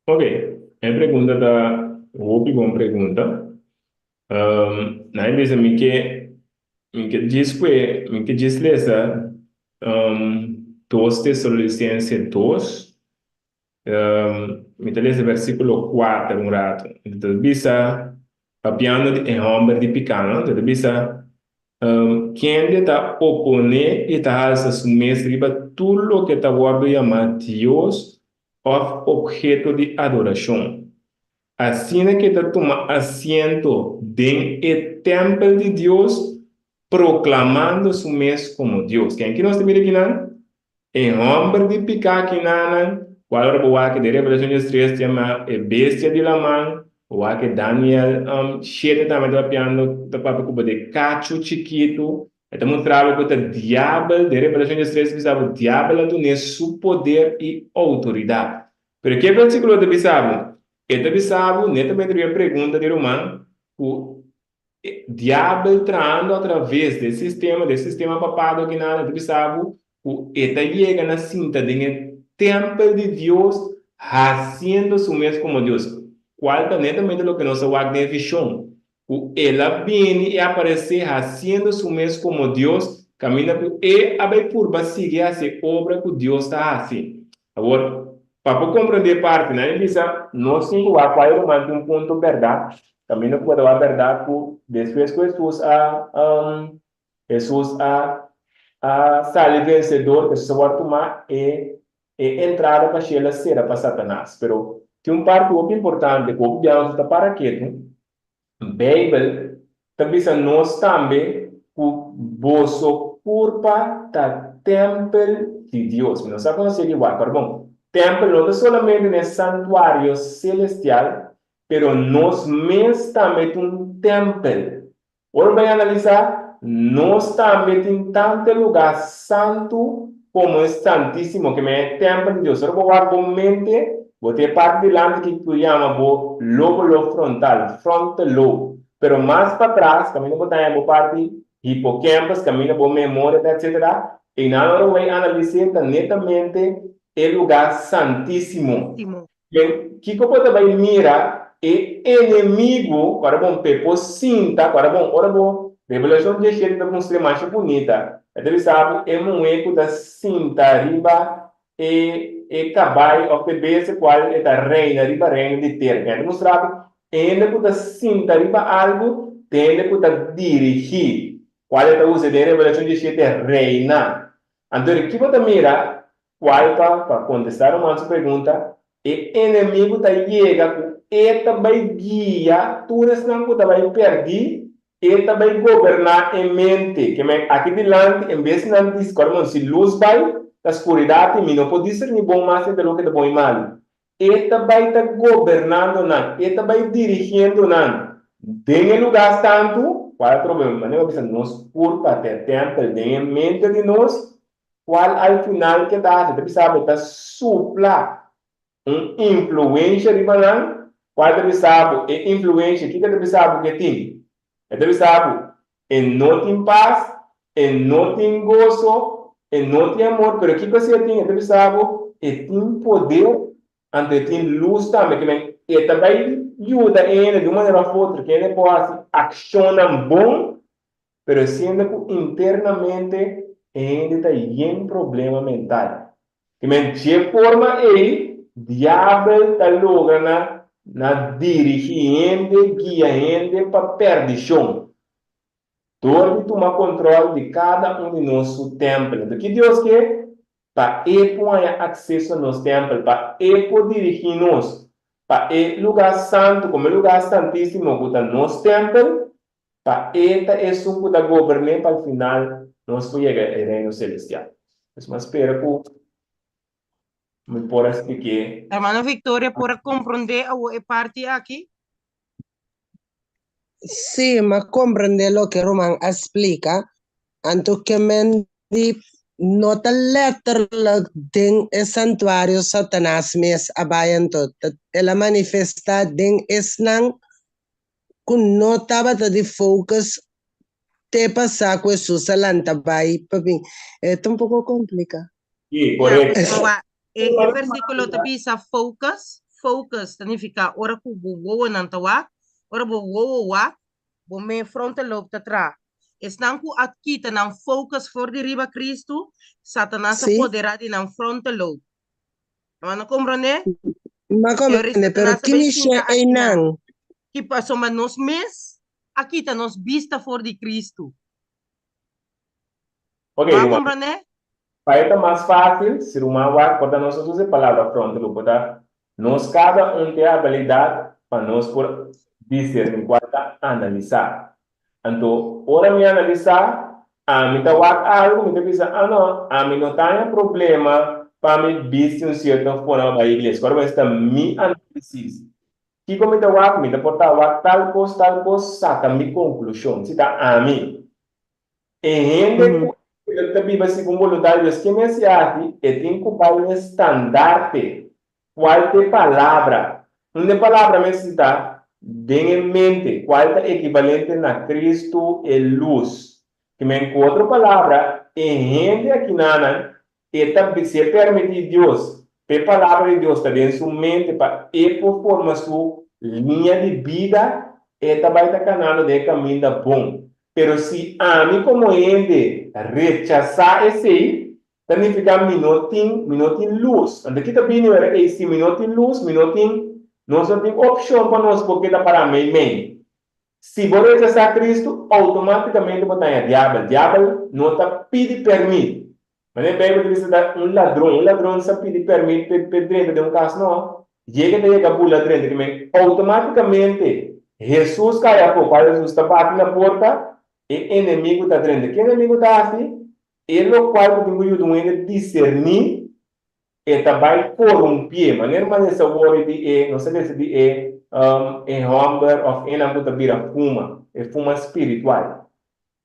E: Ok, e pregunta ta hopi bon pregunta. Na e bisa mi ke mi ke djis kue mi ke djis lesa dos Tesalonicense dos mi ta lesa versikulo kuater un ratu. Mi ta bisa papiando di e hòmber di piká no, ta bisa kende ta oponé i ta halsa su mes riba tur loke ta wòrdu yamá Dios òf opheto di adorashon. Asina ke ta tuma asiento den e tèmpel di Dios. Proklamando su mes komo Dios. Ken ki nos ta mira kinan? E hòmber di piká kinanan, kual ora bo wak den Revelashon diestres ta yama e bestia di laman, bo wak Daniel shete tambe ta papiando, ta papia ku bo di kachu chikitu, e ta mustra bo ku ta diabel, den Revelashon diestres ta bisa bo diabel a dun'é su poder i outoridat. Pero ke versíkulo ta bisa bo? E ta bisa bo netamente riba e pregunta di ruman ku E diabel trahando atraves di e sistema, di e sistema papado aki nan, e ta bisa bo ku e ta yega na sinta den e tèmpel di Dios hasiendo su mes komo Dios, kual ta netamente loke nos a wak den e vishon, ku el a bini i aparesé hasiendo su mes komo Dios, kaminda ku e a bai purba sigui hasi e obra ku Dios ta hasi. Awor, pa por komprondé e parti, nan e bisa, nos tin ku wak kua e ruman tin un punto bèrdat, Kaminda ku bo ta wak bèrdat ku despues ku Hesus a Hesus a a sali vensedor, Hesus a wòrdu tumá, e e entrada pa shelu a sera pa Satanas. Pero tin un parti hopi importante ku hopi bia nos no ta para ketu, Beibel ta bisa nos tambe ku boso kurpa ta tèmpel di Dios. Mi no sa konosé di wak, pero bon, tèmpel no ta solamente na e santuario selestial, Pero nos mes tambe ta un tèmpel. Ora bai analisá, nos tambe tin tantu e lugá santu komo e Santísimo, ke men e tèmpel di Dios. Ora bo wak bo mente, bo tin e parti dilanti ki ku yama bo lóbulo frontal, frontal lobe. Pero mas patras, kaminda bo ta haña bo parti hippocampus, kaminda bo memoria ta, etcétera, einan ora bo bai analis'é ta netamente e lugá santísimo. Den kiko bo ta bai mira e enemigu ku ora bon p'e por sinta, ku ora bon ora bo Revelashon diesshete ta mustr'é masha bunita. E ta bisa bo e muhé ku ta sinta riba e e kabai òf e bestia kual e ta reina riba reino di tera. E ta mustra bo e hende ku ta sinta riba algu ta e hende ku ta dirigí, kual e ta usa den Revelashon diesshete reina. Anto di ki bo ta mira Cual pa, pa contesta ruman su pregunta, e enemigo ta yega cu e ta bay guia tur esnan cu ta bay perdi, e ta bay goberna e mente. Ke men aki dilanti en bes nan dis, cual mon si luz bay, ta scuridad y mi no por discerni bon mas entre loke ta bon y malo. E ta bay ta gobernando nan, e ta bay dirigiendo nan den e lugar santo, cual atrobe, manera bo bisa nos curpa ta e tempel den e mente di nos, Cual al final ke ta haci? Ta bisa bo ta supla un influencia riba nan. Cual ta bisa bo e influencia? Kiko ta bisa bo ke tin? E ta bisa bo e no tin paz, e no tin goso, e no tin amor, pero kiko si e tin? E ta bisa bo e tin poder, anto e tin luz tambe. Ke men e ta bay yuda e hende di un manera of otro, ke hende por haci accionnan bon Pero siendo cu internamente e hende ta yen problema mental. Ki men dje forma ey diabel ta logra na na dirigi hende, guia hende pa perdicion. Door di tuma control di cada un di nos su tempel. Enton ki Dios ke? Pa E por haña acceso na nos tempel, pa E por dirigi nos pa e lugar santo, como e lugar santisimo cu ta nos tempel, Pa E ta esun ku ta gobern'é pa al final nos por yega e Reino Selestial. Pues mi a spera ku mi por a splik'é.
B: Hermano Victoria por a komprondé awor e parti aki?
G: Sí, mi a komprondé loke ruman a splika. Anto ke men di no ta letterlijk den e santuario Satanas mes a bai anto, ta el a manifestá den esnan ku no tabata di focus te pa sa ku Hesus a lanta bai pa bin. E ta un poko kompliká.
E: Sí, korekto.
B: Ya, pero wak, e e versíkulo ta bisa focus, focus ta nifiká ora ku bo wowonan ta wak, ora bo wowo wak, bo me frontal lobe ta traha. Esnan ku a kita nan focus for di riba Kristu, Satanas a
G: Sí.
B: poderá di nan frontal lobe. Bo no comprende?
G: Ma comprende, pero
B: Satanás
G: ki
B: a bay
G: mishon
B: sinta akinan.
G: einan?
B: Ki pasobra nos mes a kita nos bista for di Cristo.
E: Ok,
B: Bo a
E: ruman.
B: comprende?
E: Pa e ta mas fácil, si ruman wak por ta nos a usa e palabra frontal, por ta nos kada un tin e abilidad pa nos por discerni cual ta analisá. Anto, ora mi analisá, ami ta wak algu, mi ta bisa, Ah no, ami no ta haña problema pa mi bisti un sierto forma pa bai iglesia. Ora bo esta mi análisis. Kiko mi ta wak? Mi ta por ta wak tal kos, tal kos, saka mi konklushon. Si ta ami. E hende ku ta biba segun boluntat di Dios, ke mester hasi? E tin ku bai un estandarte. Kual ta e palabra? Unda e palabra mester ta? Den e mente, kual ta ekivalente na Kristu e lus. Ke men ku otro palabra, e hende akinanan e ta si e permití Dios pa e palabra di Dios ta den su mente pa e por forma su liña di bida, e ta bai ta kanando den e kaminda bon. Pero si ami komo hende rechasá esei, ta nifiká mi no tin, mi no tin lus. Anto ki ta bini wèr ei? Si mi no tin lus, mi no tin, nos no tin opshon pa nos por keda pará meimei. Si bo rechasá Kristu, outomátikamente bo ta haña diabel. Diabel no ta pidi pèrmit. Manera Beibel ta bisa ta un ladron. Un ladron sa pidi pèrmit p'e drenta den un kas? No. Yega ta yega bula drenta. Ki men outomátikamente Hesus kai afó. Kual Hesus ta bati na porta, e enemigu ta drenta. Ke enemigu ta hasi? E lokual ku tin ku yuda un hende diserní E ta bai korumpié. Manera mas lesa wòrdu di e, nos ta lesa di e e hòmber òf enan ku ta bira fuma, e fuma spiritual.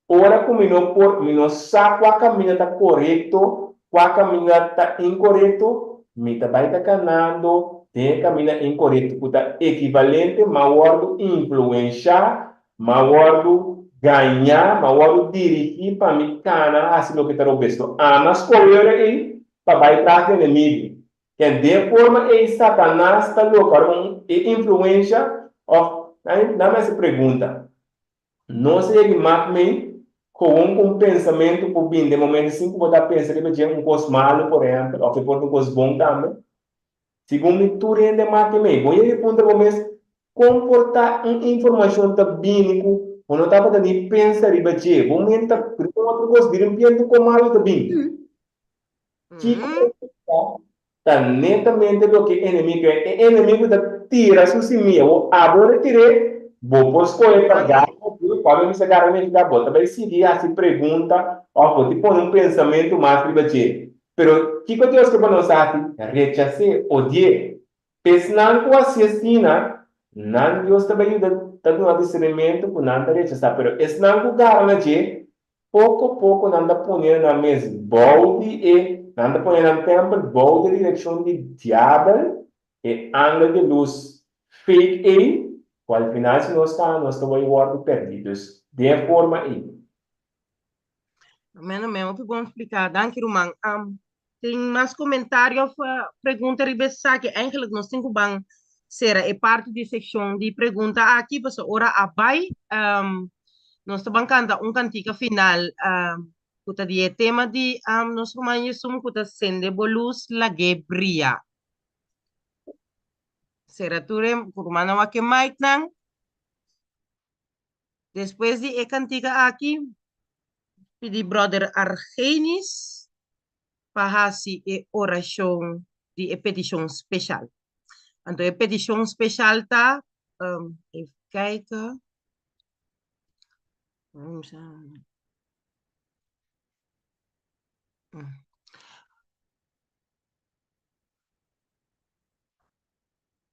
E: Ora ku mi no por, mi no sa kua kaminda ta korekto, kua kaminda ta inkorekto, mi ta bai ta kanando den e kaminda inkorekto ku ta ekivalente m'a wòrdu influenshá, m'a wòrdu gañá, m'a wòrdu dirigí pa mi kana hasi loke ta robes. So, ami a skohe ora ei pa bai tras di enemigu. Ken den forma ei Satanas ta loka ora un e influensha of nan mester pregunta. Nos a yegi mak mei gewoon ku un pensamentu por bin den momento sin ku bo ta pensa riba dje un kos malu por ehempel of e por ta un kos bon tambe. Segun mi tur hende mak mei. Bo yegi puntra bo mes kon por ta un informashon ta bini ku bo no tabata ni pensa riba dje. Bo mente ta riba un otro kos dirimpiente un kos malu ta bin. Kiko ta bisa ta netamente loke e enemigu ke. E enemigu ta tira su simia. Bo abo retir'é, bo por skohe pa gara dje. Pablo bisa gara nifiká bo ta bai sigui hasi pregunta òf bo tin pone un pensamentu mas riba dje. Pero kiko Dios ke pa nos hasi? Rechas'é, odi'é. Pa esnan ku hasi asina, nan Dios ta bai yuda ta duna disernimentu ku nan ta rechasá. Pero esnan ku gara na dje, Poko poko nan ta pone nan mes bou di e, nan ta pone nan tèmpel bou di direkshon di diabel, e angel di lus fake ei, ku al final si nos ta, nos ta bai wòrdu pèrdí. Dus, den e forma ei.
B: Amen, amen. Hopi bon spliká. Danki, ruman. Tin mas komentario òf pregunta riba esaki? Eigenlijk nos tin ku ban sera e parti di sekshon di pregunta aki, pasobra ora a bai nos ta ban kanta un kantika final ku ta di e tema di nos ruman Yesum ku ta Sende bo lus lag'é bria. Sera tur e rumannan wak e micnan. Despues di e kantika aki, pidi Bròder Argenis pa hasi e orashon di e petishon speshal. Anto e petishon speshal ta, even kijken.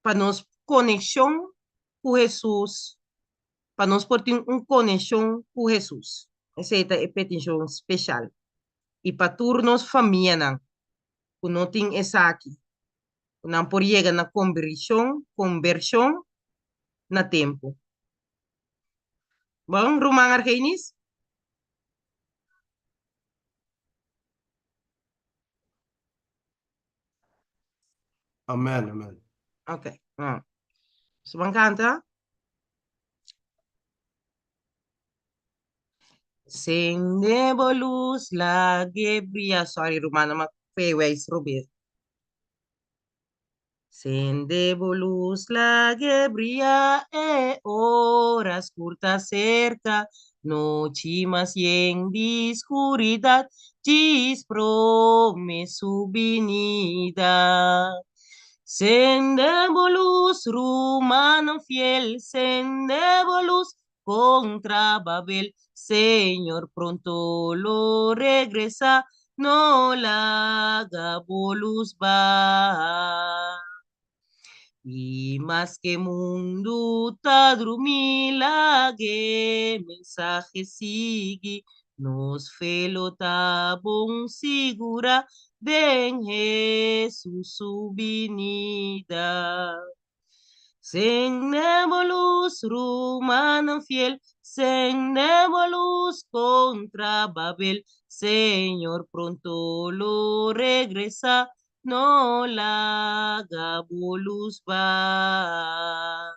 B: Pa nos konekshon ku Hesus, pa nos por tin un konekshon ku Hesus. Esei ta e petishon speshal. I pa tur nos famianan ku no tin esaki, ku nan por yega na kombershon, kombershon na tempu. Bon, ruman Argenis?
K: Amen, amen.
B: Ok. Ah. So ban canta? Sende bo luz lage bria. Sorry, rumana, ma fe wijs robes. Sende bo luz lage bria e ora skur ta serka Nochi mas yen di skuridat djis prome su binida. Sende bo lus, rumannan fiel, sende bo lus. kontra Babel, Señor pronto lo regresá, no laga bo lus baha. I maske mundu ta drumí, lag'e mensahe sigui, nos fe lo ta bon sigurá den Hesus su binida. Sende bo lus, rumannan fiel, sende bo lus kontra Babel, Señor pronto lo regresá, no laga bo lus baha.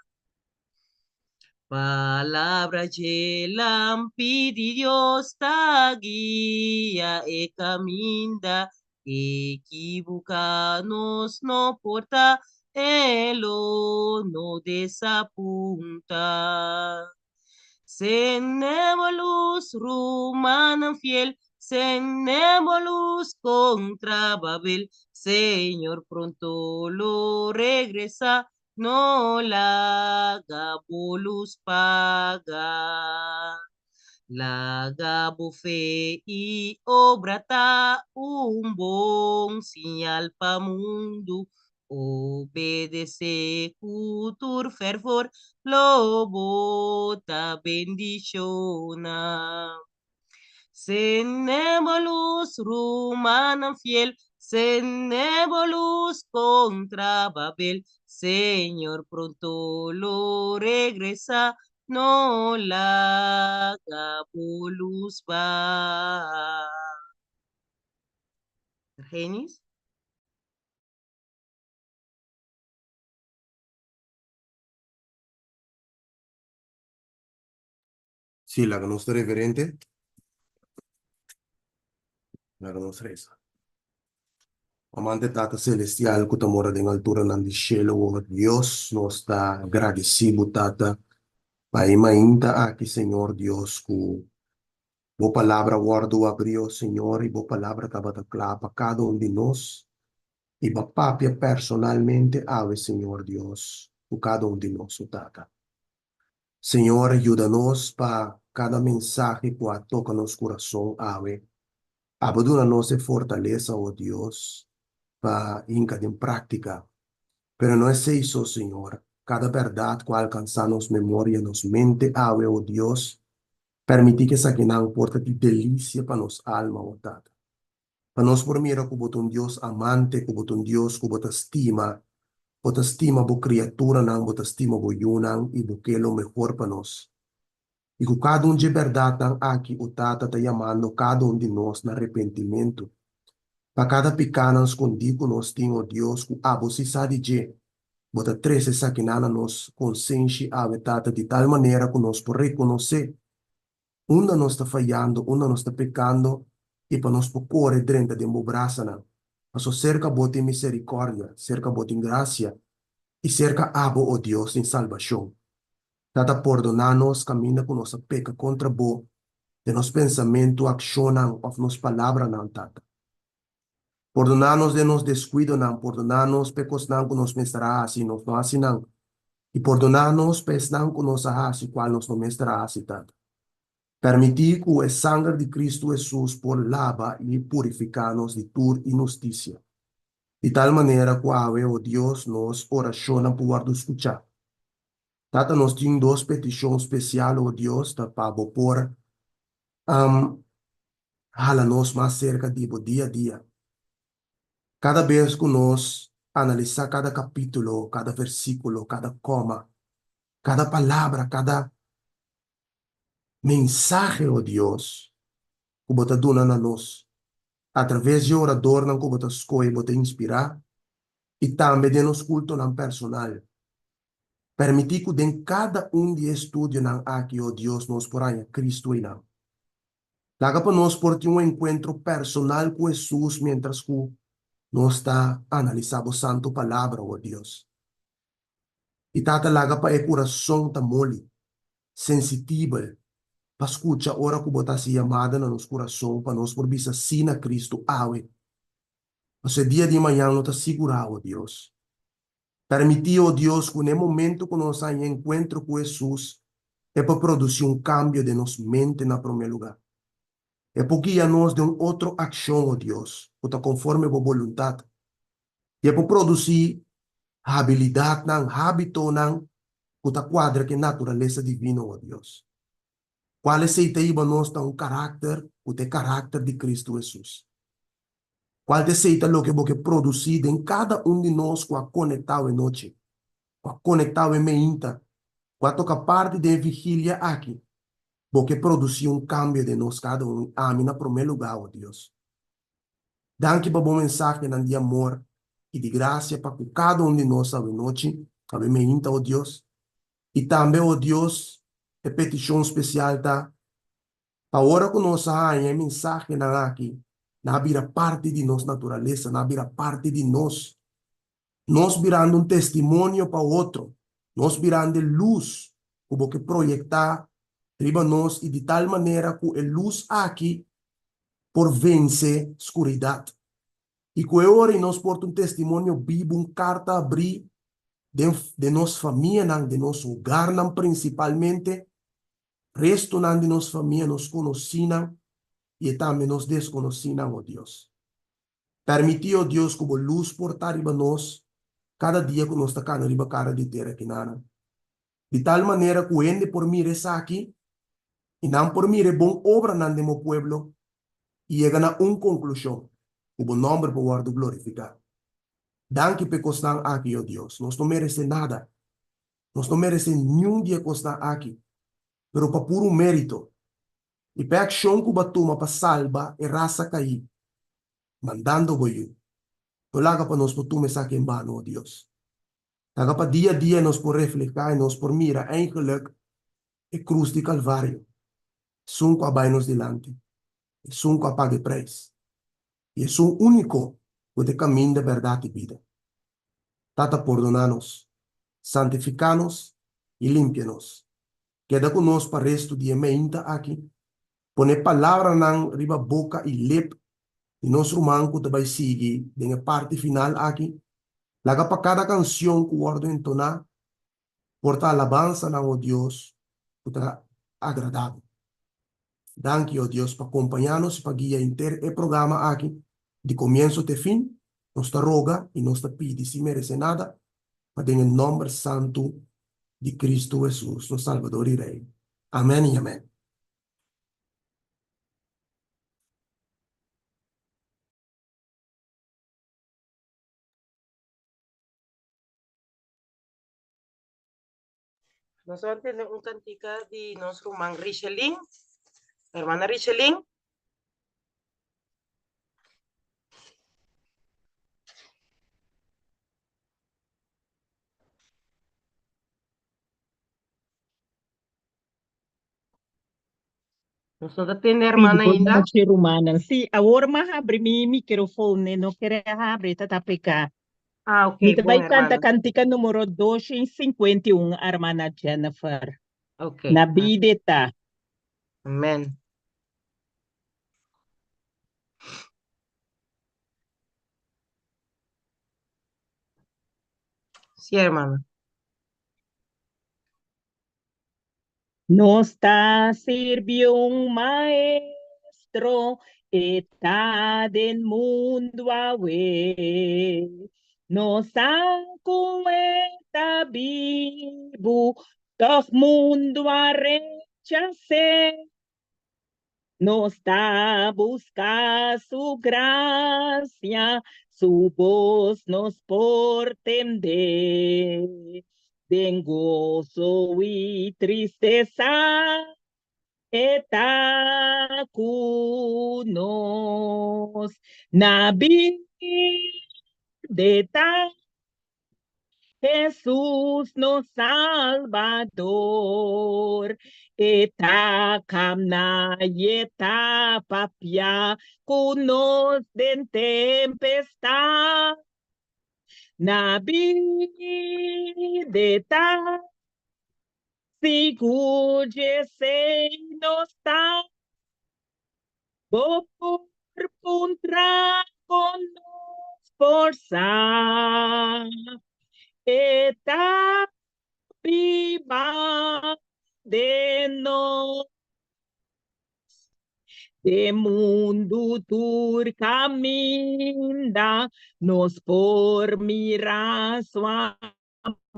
B: Palabra dje lampi di Dios ta guia e kaminda, ekibuká nos no por ta, e lo no desapunta. Sende bo lus, rumannan fiel, sende bo lus kontra Babel, Señor pronto lo regresá, No laga bo lus paga. Laga bo fe i obra ta un bon siñal pa mundu. Obedesé ku tur fervor, lo bo ta bendishoná. Sende bo lus, rumannan fiel, sende bo lus kontra Babel, Señor pronto lo regresá, no laga bo lus baha. Genis.
K: Sí, laga nos ta reverente. Laga nos resa. Amante Tata Celestial ku ta mora den alturanan di shelu, o Dios, nos ta gradisí bo, Tata, pa e mainta aki, Señor Dios, ku bo palabra a wòrdu abrí, o Señor, i bo palabra tabata kla pa kada un di nos, i bo a papia personalmente awe, Señor Dios, ku kada un di nos, o Tata. Señor, yuda nos pa kada mensahe ku a toka nos kurason awe, abo duna nos e fortalesa, o Dios, pa hinka den práktika. Pero no esei so, Señor, kada bèrdat ku a alkansá nos memoria, nos mente awe, o Dios, permití ku esakinan por ta di delisia pa nos alma, o Tata. Pa nos por mira ku bo ta un Dios amante, ku bo ta un Dios ku bo ta stima, bo ta stima bo kriaturanan, bo ta stima bo yunan i bo ke lo mehor pa nos. I ku kada un dje bèrdatnan aki o Tata ta yamando kada un di nos na repentimentu. Pa kada pikánan skondí ku nos tin, o Dios, ku abo si sa di dje, bo ta trese esakinan na nos konsenshi awe, Tata, di tal manera ku nos por rekonosé Unda nos ta fayando, unda nos ta pekando, i pa nos por kore drenta den bo brasanan. Paso serka bo tin miserikòrdia, serka bo tin grasia, i serka abo, o Dios, tin salbashon. Tata, pordoná nos kaminda ku nos a peka kontra bo den nos pensamentu, akshonnan òf nos palabranan, Tata. Pordoná nos den nos deskuidonan, pordoná nos pa e kosnan ku nos mester a hasi i nos no hasi nan, i pordoná nos pa esnan ku nos a hasi kual nos no mester a hasi, Tata. Permití ku e sanger di Kristu Hesus por laba i purifiká nos di tur inhustisia, di tal manera ku awe, o Dios, nos orashonnan por wòrdu skuchá. Tata, nos tin dos petishon spesial, o Dios, ta pa Bo por hala nos mas serka di bo dia a dia. Kada bes ku nos analisá kada kapítulo, kada versíkulo, kada kòma, kada palabra, kada mensahe, o Dios, ku bo ta duna na nos atraves di e oradornan ku bo ta skohe, bo ta inspirá, i tambe den nos kultonan personal. Permití ku den kada un di e estudionan aki, o Dios, nos por haña Kristu einan. Laga pa nos por tin un enkuentro personal ku Hesus miéntras ku nos ta analisá bo santu Palabra, o Dios. I Tata, laga pa e kurason ta moli, sensitibel, pa skucha ora ku bo ta hasi yamada na nos kurason pa nos por bisa sí na Kristu awe. Pasobra e dia di mañan no ta sigurá, o Dios. Permití, o Dios, ku na e momentu ku nos haña enkuentro ku Hesus, E por produsí un kambio den nos mente na promé lugá. E por guia nos den un otro akshon, o Dios, ku ta konforme bo boluntat. I e por produsí habilidatnan, hábitonan ku ta kuadra ku e naturalesa divino, o Dios. Kual esei ta hiba nos na un karakter ku ta e karakter di Kristu Hesus. Kual ta esei ta loke bo ke produsí den kada un di nos ku a konektá awe nochi, ku a konektá awe meinta, ku a toka parti den e vigilia aki. Bo ke produsí un kambio den nos kada un, i ami na promé lugá, o Dios. Danki pa bo mensahenan di amor i di grasia pa ku kada un di nos awe nochi, awe meinta, o Dios. I tambe, o Dios, e petishon spesial ta pa ora ku nos a haña e mensahenan aki, nan a bira parti di nos naturalesa, nan a bira parti di nos. Nos birando un testimonio pa otro, nos birando e lus ku bo ke proyektá riba nos i di tal manera ku e lus aki por vense skuridat. I ku e ora ei nos por ta un testimonio bibu, un karta abrí den den nos famianan, den nos hogarnan prinsipalmente, restonan di nos famia, nos konosínan i e tambe nos deskonosínan, o Dios. Permití, o Dios, ku bo lus por ta riba nos kada dia ku nos ta kana riba kara di tera kinanan. Di tal manera ku hende por mira esaki i nan por mira e bon obranan den bo pueblo i yega na un konklushon, ku bo nòmber por wòrdu glorifiká. Danki pa e kosnan aki, o Dios. Nos no meresé nada. Nos no meresé niun di e kosnan aki, pero pa puru mérito i pa e akshon ku bo a tuma pa salba e rasa kaí, mandando bo Yu. No laga pa nos por tuma esaki en bano, o Dios. Laga pa dia a dia nos por reflehá i nos por mira eingelik e krus di Kalvario, esun ku a bai nos dilanti, esun ku a paga e preis, i esun úniko ku ta e kaminda, bèrdat i bida. Tata, pordoná nos, santifiká nos i limpia nos. Keda ku nos pa restu di e meinta aki. Pone palabranan riba boka i lep di nos ruman ku ta bai sigui den e parti final aki. Laga pa kada kansion ku wòrdu entoná por ta alabansanan, o Dios, ku ta agradá bo. Danki, o Dios, pa kompañá nos i pa guia henter e programa aki di komienso te fin. Nos ta roga i nos ta pidi sin meresé nada, pa den e nòmber santu di Kristu Hesus, nos Salbador i Rei. Amèn i amèn.
B: Nos a tende un kantika di nos ruman Richelin, hermana Richelin. Nos no ta tende
T: Sí,
B: hermana
T: bon
B: ainda.
T: nochi rumannan. Sí, awor m'a habri mi microfoon, e no kere habri, ta ta peka.
B: Ah, ok,
T: Mi ta
B: bon
T: bai canta
B: hermana.
T: cantica numero 251, hermana Jennifer.
B: Ok,
T: Na bida e ta.
B: amen. Sí, hermana.
T: Nos ta sirbi un maestro, e ta den mundu awe. Nos sa ku e ta bibu, tòg mundu a rechas'é. Nos ta buska su gracia, su bos nos por tende. Den goso i tristesa, e ta ku nos. Na bida e ta Hesus nos Salbador, E ta kamna i e ta papia ku nos den tempestat. Na bida e ta sigur djesei nos ta. Bo por puntra con nos por sa. E ta biba. Den nos. Den mundu tur kaminda nos por mira su amor.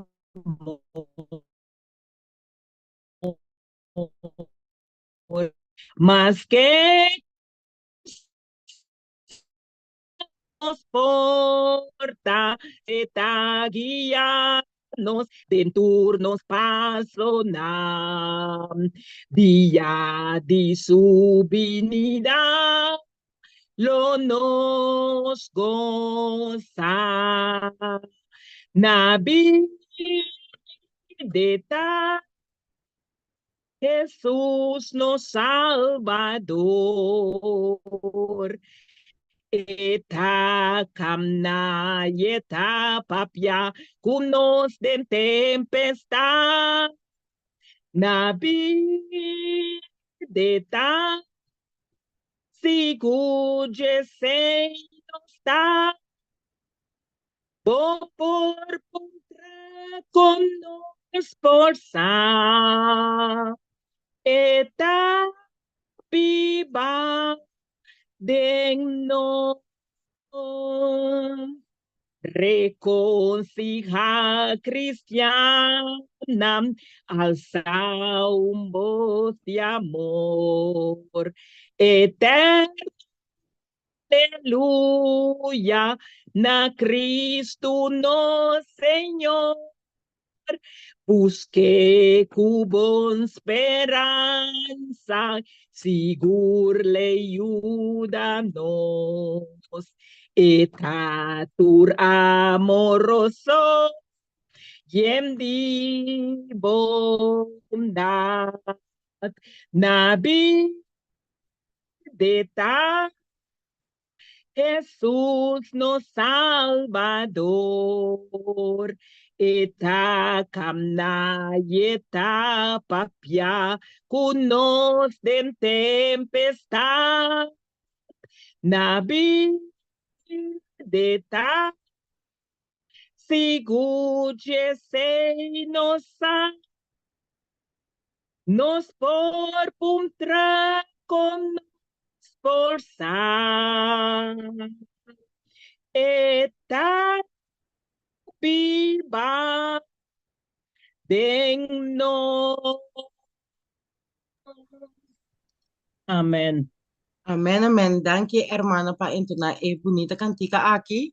T: Maske nos porta, e ta guia nos den tur nos pasonan. Dia di su binida lo nos gosa. Na bida e ta Hesus nos Salbador, E ta kamna i e ta papia ku nos den tempestat. Na bida e ta sigur djesei nos ta. Bo por puntra kon nos por sa. E ta biba den nos. Rekonsihá kristiannan, alsa un bos di amor. Eterno Aleluya na Cristo nos Señor. Busk'é ku bon speransa, sigur l'e yuda nos. E ta tur amoroso, yen di bondad. Na De ta Hesus nos Salbador, E ta kamna i e ta papia ku nos den tempestat. Na bida e ta sigur djesei nos sa. Nos por puntra kon nos por sa. E ta biba den nos.
B: Amen. Amen, amen. Danki hermana pa entona e bunita kantika aki.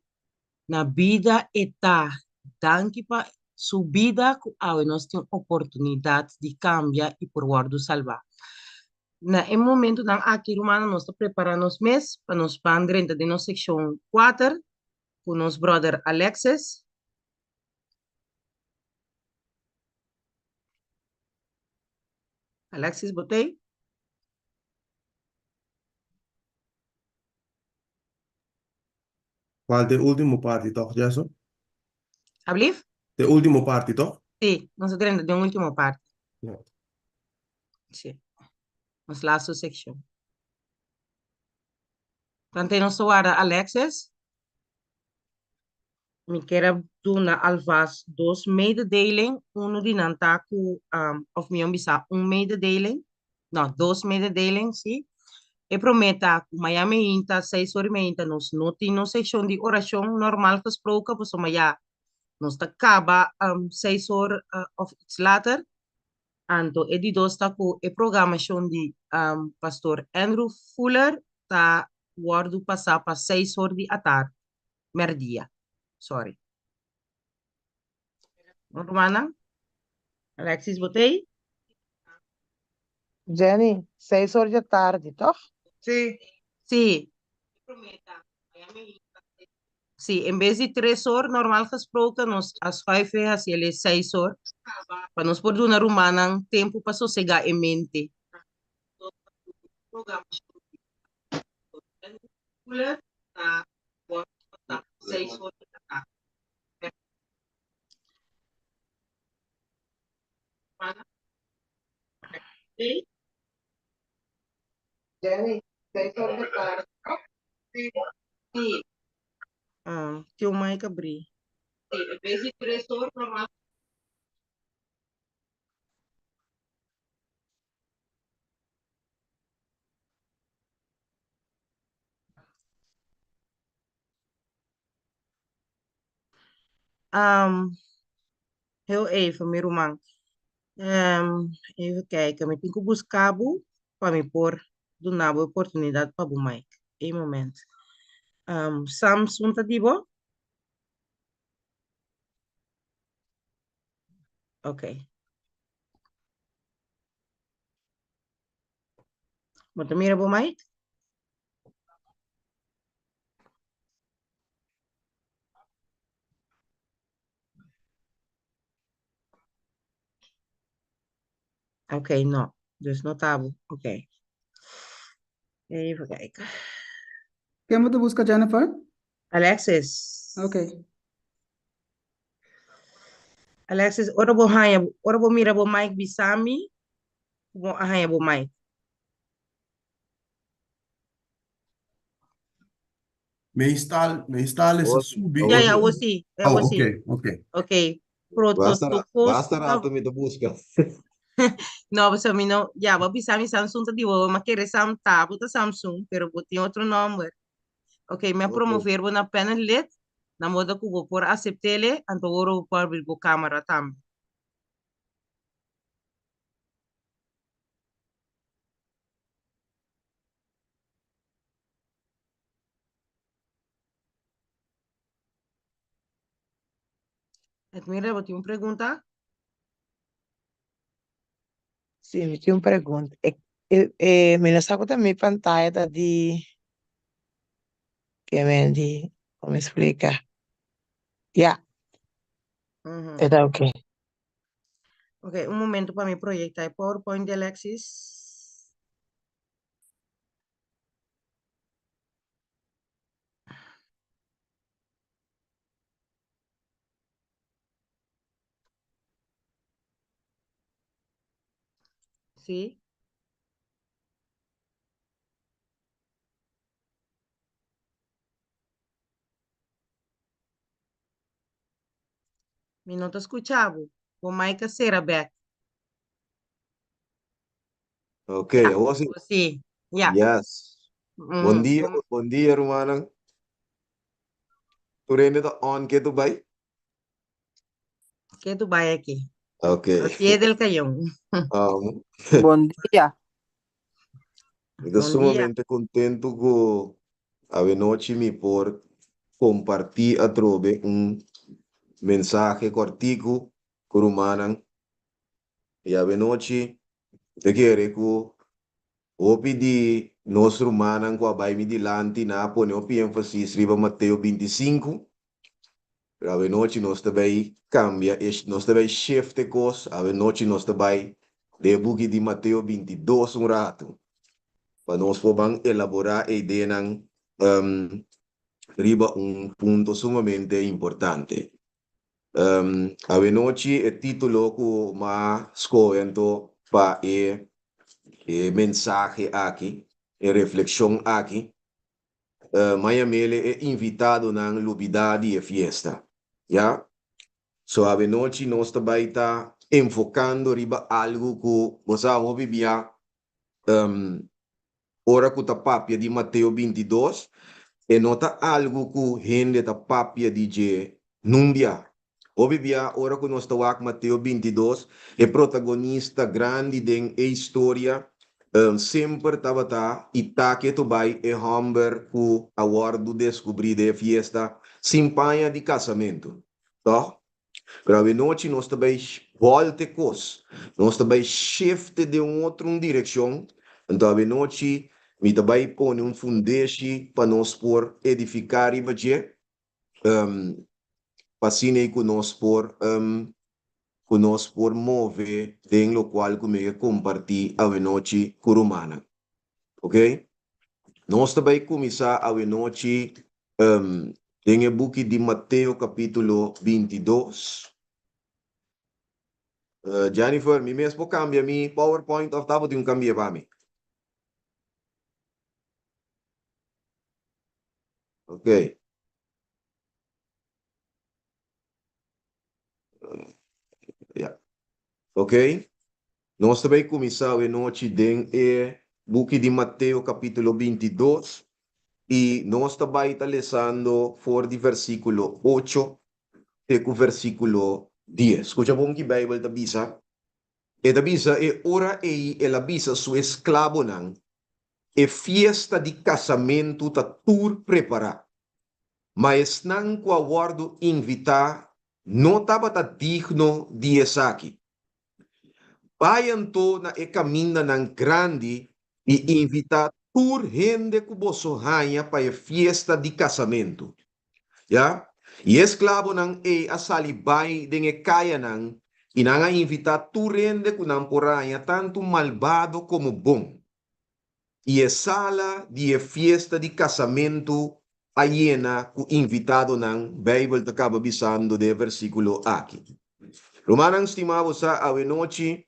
B: Na bida e ta. Danki pa su bida ku awe nos tin oportunidat di kambia i por wòrdu salbá. Na e momentunan aki rumannan nos ta prepará nos mes pa nos ban drenta den nos sekshon kuater ku nos bròder Alexis. Alexis bo t'ei?
K: Cual ta e ultimo parti toch, Jason?
B: Ablief?
K: Ta e ultimo parti toch?
B: Sí, nos a drenta den ultimo parti.
K: Ja.
B: Sí. Nos laatste seccion. Tante nos ta warda Alexis. Mi kier a duna alvast dos mededeling. Uno di nan ta ku, um, of mihó bisa un mededeling. No, dos mededeling, sí. E promé ta ku mañan meinta, seis ora i meinta, nos no tin nos sekshon di orashon normal gesproken, pasobra ya nos ta kaba um, seis or uh, of iets later. Anto e di dos ta ku e programashon di um, Pastor Andrew Fuller ta wòrdu pasá pa seis or di atardi, mèrdia, sorry. Rumannan, Alexis bo t'ei?
C: Jenny, seis or dje tardi, toch?
J: Sí.
B: Sí. Sí, en bes di tres or, normal gesproken, nos a schuif e haci el e seis or, pa nos por duna rumannan tempu pa sosega e mente.
C: Jenny, seis or di tardi.
B: Sí. Ah, tin un mic abrí. Sí, en bes di tres or, normal. Um, heel even, mi ruman. Um, even kijken. Mi tin ku buska bo pa mi por duna bo oportunidat pa bo mic. Een moment. Um, Samsung ta di bo? Ok. Bo ta mira bo mic? Ok, no. Dus no ta bo. Ok. Even kijken.
I: Ken bo ta buska, Jennifer?
B: Alexis.
I: Ok.
B: Alexis, ora bo haña, ora bo mira bo mic bisa mi, ku bo a haña bo mic.
K: Meestal, meestal is
P: Awor
K: e
P: sí,
K: subi.
B: Ja,
P: awor
B: ja,
P: sí.
B: awor sí,
K: Oh,
B: awor sí.
K: oké, oké.
B: Ok,
P: Basta, ra-
B: prototokos
P: basta
B: ta
P: rato mi ta buska.
B: No, pasobra mi no, ya, bo a bisa mi Samsung ta di bo, ma kere Sam ta, bo ta Samsung, pero bo tin otro nomber. Ok, mi a
P: Ok.
B: promover bo na panel lid, na modo ku bo por asept'ele, anto ora bo por abrir bo kamera tambe. Edmira, bo tin un pregunta?
C: Sí, mi tin un pregunta. E, e, e, mi no sa ku ta mi pantaya ta di ke men di, kon mi splika? Ya, e ta oké.
B: Ok, un momento pa mi proyecta e PowerPoint di Alexis. Sí. Mi no ta skucha bo. Bo mic a sera bek.
P: Ok,
B: Ja,
P: awor sí.
B: awor sí. Ja.
P: Yes. Bon
B: Mm,
P: dia,
B: bon-
P: bon dia, rumannan. Tur hende ta on ke tu bai?
B: Ke tu bai aki?
P: Ok.
B: Al pie del cañón.
P: Um,
U: Bon dia.
P: Mi ta
B: Bon dia.
P: sumamente kontentu ku awenochi mi por kompartí atrobe un mensahe kòrtiku ku rumannan. I awenochi mi ta kere ku hopi di nos rumannan ku a bai mi dilanti nan a pone hopi énfasis riba Mateo 25. Pero awenochi nos ta bai kambia e, nos ta bai shift e kos, awenochi nos ta bai den e buki di Mateo 22 un ratu, pa nos por ban elaborá e ideanan riba un punto sumamente importante. Awenochi e título ku m'a skohe anto pa e e mensahe aki, e reflekshon aki, m'a yam'el e invitadonan lubidá di e fiesta. Ya. So awenochi nos ta bai ta enfokando riba algu ku bo sa hopi bia Ora ku ta papia di Mateo 22, e no ta algu ku hende ta papia di dje nun bia. Hopi bia ora ku nos ta wak Mateo 22, e protagonista grandi den e historia semper tabata i ta ketu bai e hòmber ku a wòrdu deskubrí den e fiesta sin paña di kasamentu. Tòg? Pero awenochi nos ta bai bòlta e kos, nos ta bai shifte den un otro un direkshon, anto awenochi mi ta bai pone un fundeshi pa nos por edifiká riba dje, pa asina ei ku nos por ku nos por move den lokual ku mi ke kompartí awenochi ku rumannan. Ok? Nos ta bai kuminsá awenochi den e buki di Mateo kapítulo 22. Jennifer, mi mes por kambia mi PowerPoint òf ta bo tin un kambia pa mi? Ok. Ya. Ok. Nos ta bai kuminsá awenochi den e buki di Mateo kapítulo 22 i nos ta bai ta lesando for di versíkulo 8. te ku versíkulo dies. Skucha bon ki Beibel ta bisa. E ta bisa, E ora ei el a bisa su esklabonan, E fiesta di kasamentu ta tur prepará, ma esnan ku a wòrdu invitá no tabata digno di esaki. Bai anto na e kamindanan grandi i invitá tur hende ku boso haña pa e fiesta di kasamentu. Ya, i e esklabonan ei a sali bai den e kayanan, i nan a invitá tur hende ku nan por haña, tantu malbado komo bon. I e sala di e fiesta di kasamentu a yena ku invitadonan, Beibel ta kaba bisando den e versíkulo aki. Rumannan stimá, bo sa awenochi,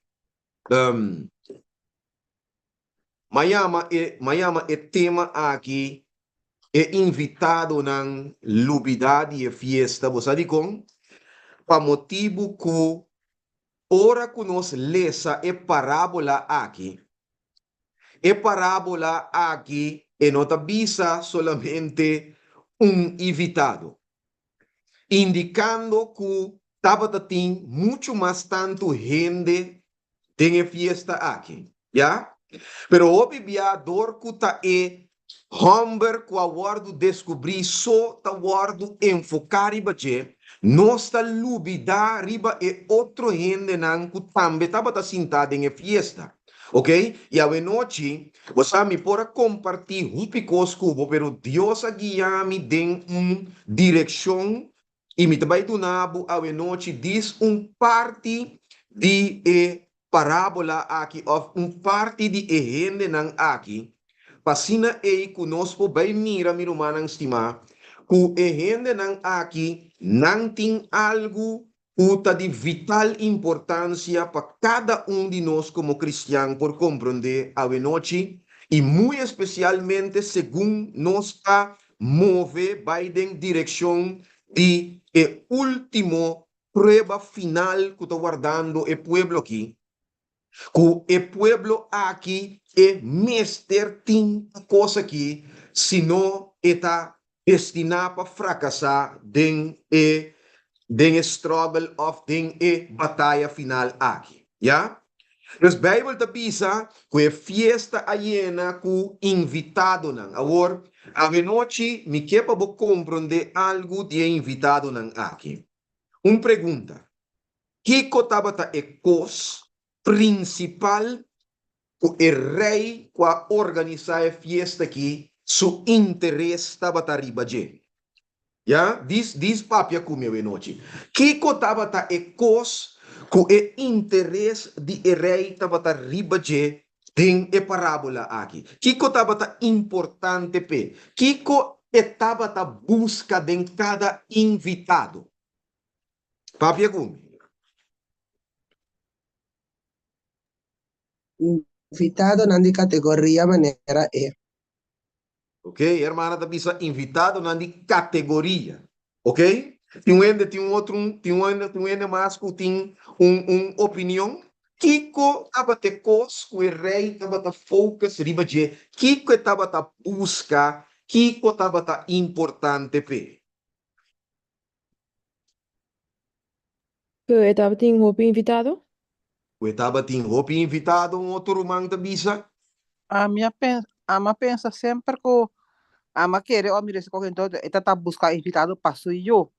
P: M'a yama e m'a yama e tema aki E invitadonan lubidá di e fiesta. Bo sa dikon? Pa motibu ku ora ku nos lesa e parábola aki, e parábola aki e no ta bisa solamente un invitado, indikando ku tabata tin muchu mas tantu hende den e fiesta aki, ya. Pero hopi bia dor ku ta e hòmber ku a wòrdu deskubrí so ta wòrdu enfoká riba dje, nos ta lubidá riba e otro hendenan ku tambe tabata sintá den e fiesta. Ok, i awenochi, bo sa mi por a kompartí hopi kos ku bo, pero Dios a guia mi den un direkshon I mi ta bai duna bo awenochi dis un parti di e parábola aki òf un parti di e hendenan aki, pa asina ei ku nos por bai mira, mi rumannan stimá, ku e hendenan aki nan tin algu ku ta di vital importansia pa kada un di nos komo kristian por komprondé awenochi, i muy espesialmente segun nos ta move bai den direkshon di e último prueba final ku ta wardando e pueblo aki, ku e pueblo aki e mester tin e kos aki, sino e ta destiná pa frakasá den e den e struggle òf den e bataya final aki. Ya. Dus Bijbel ta bisa ku e fiesta a yena ku invitadonan. Awor, awenochi mi ke pa bo komprondé algu di e invitadonan aki. Un pregunta, Kiko tabata e kos prinsipal ku e rei ku a organisá e fiesta aki su interes tabata riba dje? Ya, dis, dis papia ku mi awenochi. Kiko tabata e kos ku e interes di e rei tabata riba dje den e parábola aki? Kiko tabata importante p'e? Kiko e tabata buska den kada invitado? Papia ku mi.
G: Invitadonan di kategoria manera e.
P: Ok, e hermana ta bisa invitadonan di categoria. Ok? Tin un hende, tin un otro, tin un hende, tin un hende mas cu tin un, un opinion? Kico tabata e cos cu e rey tabata focus riba dje? Kico e tabata busca? Kico tabata importante p'e?
L: Ku e tabatin hopi invitado?
P: Ku e tabatin hopi invitado, un otro ruman ta bisa.
U: Ami a pen, ami a pensa semper ku ami a kere ora mi resi koke enton e ta ta buska invitado pa su yu.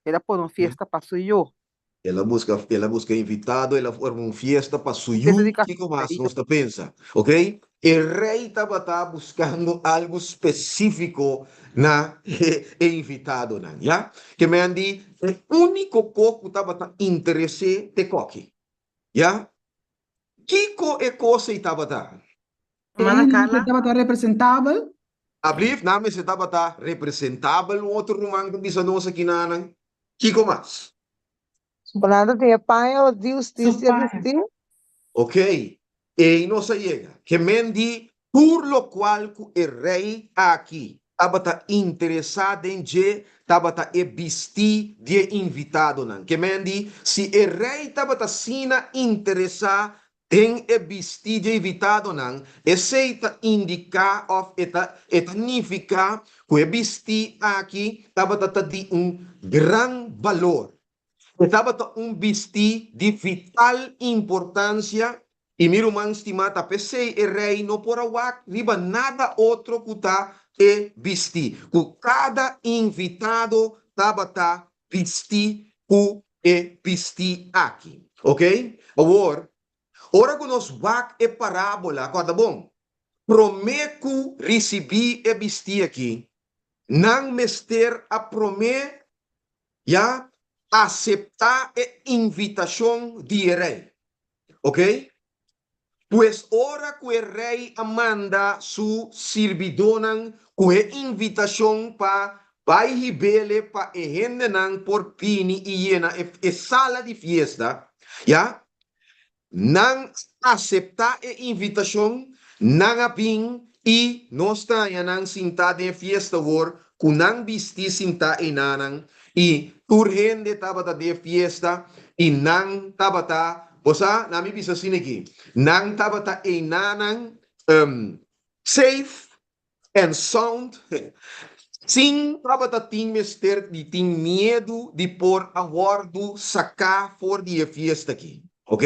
U: El a pone un fiesta pa su yu.
P: El a buska, el a buska invitado, el a forma un fiesta pa su
U: Fiesta
P: yu.
U: di
P: Kiko mas
U: kasamentu.
P: nos ta pensa? Ok? E rei tabata buskando algu spesífiko na e invitadonan, ya. Ke men di e úniko kos ku tabata interes'é t'e kòki, ya. Kiko e kos ei tabata?
I: E
B: Hermana
I: hende mester
B: Carla?
I: tabata representabel.
P: Ablief, nan mester tabata representabel, un otro ruman ta bisa nos aki nanan. Kiko mas?
C: Suponando tin e paña o di
S: Su
C: hustisia
S: paña.
C: bistí.
P: Ok, ei nos a yega. Ke men di tur lokual ku e rei aki tabata interesá den dje tabata e bistí di e invitadonan. Ke men di si e rei tabata asina interesá. Den e bistí dje invitadonan, esei ta indiká òf e ta e ta nifiká ku e bistí aki tabata ta di un gran balor. E tabata un bistí di vital importansia i mi ruman stimá ta p'esei e rei no por a wak riba nada otro ku ta e bistí ku kada invitado tabata bistí ku e bistí aki. Ok? Awor, ora ku nos wak e parábola, kòrda bon, promé ku risibí e bistí aki, nan mester a promé ya aseptá e invitashon di e rei. Ok? Pues ora ku e rei a manda su sirbidónan ku e invitashon pa bai hib'ele pa e hendenan por bini i yena e sala di fiesta, ya, nan a aseptá e invitashon, nan a bin i nos ta haña nan sintá den e fiesta awor ku nan bistí sintá einanan i tur hende tabata den e fiesta i nan tabata, bo sa, na mi bisa asina aki, nan tabata einanan safe and sound sin tabata tin mester di tin miedu di por a wòrdu saká for di e fiesta aki. Ok?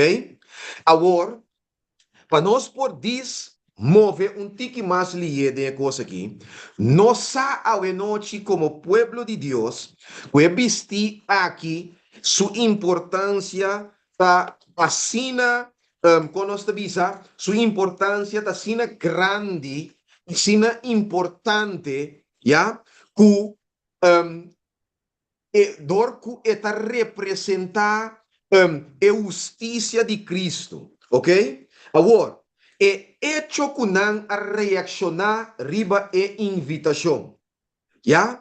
P: Awor, Pa nos por dis move un tiki mas lihé den e kos aki, nos sa awenochi komo pueblo di Dios ku e bistí aki su importansia ta asina, kon nos ta bisa, su importansia ta asina grandi, asina importante, ya, ku E dor ku e ta representá e hustisia di Kristu. Ok? Awor, e echo ku nan a reakshoná riba e invitashon, ya?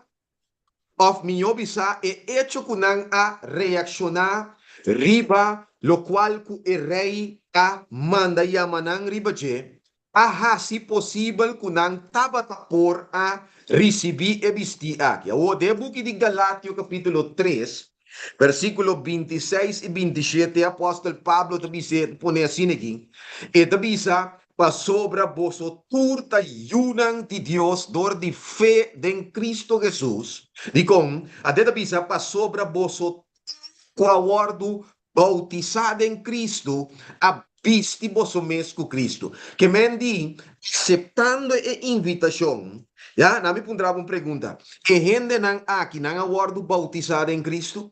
P: Òf mihó bisá, e echo ku nan a reakshoná riba lokual ku e rei a manda yama nan riba dje, a hasi posibel ku nan tabata por a risibí e bistí aki. Awor, den e buki di Galatio kapítulo tres, versíkulo bintiseis i bintishete, e apòstel Pablo ta bis'é, ta pone asina aki, e ta bisa, Pasobra boso tur ta yunan di Dios dor di fe den Kristu Hesus. Dikon? Anto e ta bisa, Pasobra boso tur ku a wòrdu Boutisá den Kristu a bisti boso mes ku Kristu. Ke men di, aseptando e invitashon, ya, na mi puntra bo un pregunta, e hendenan aki nan a wòrdu boutisá den Kristu?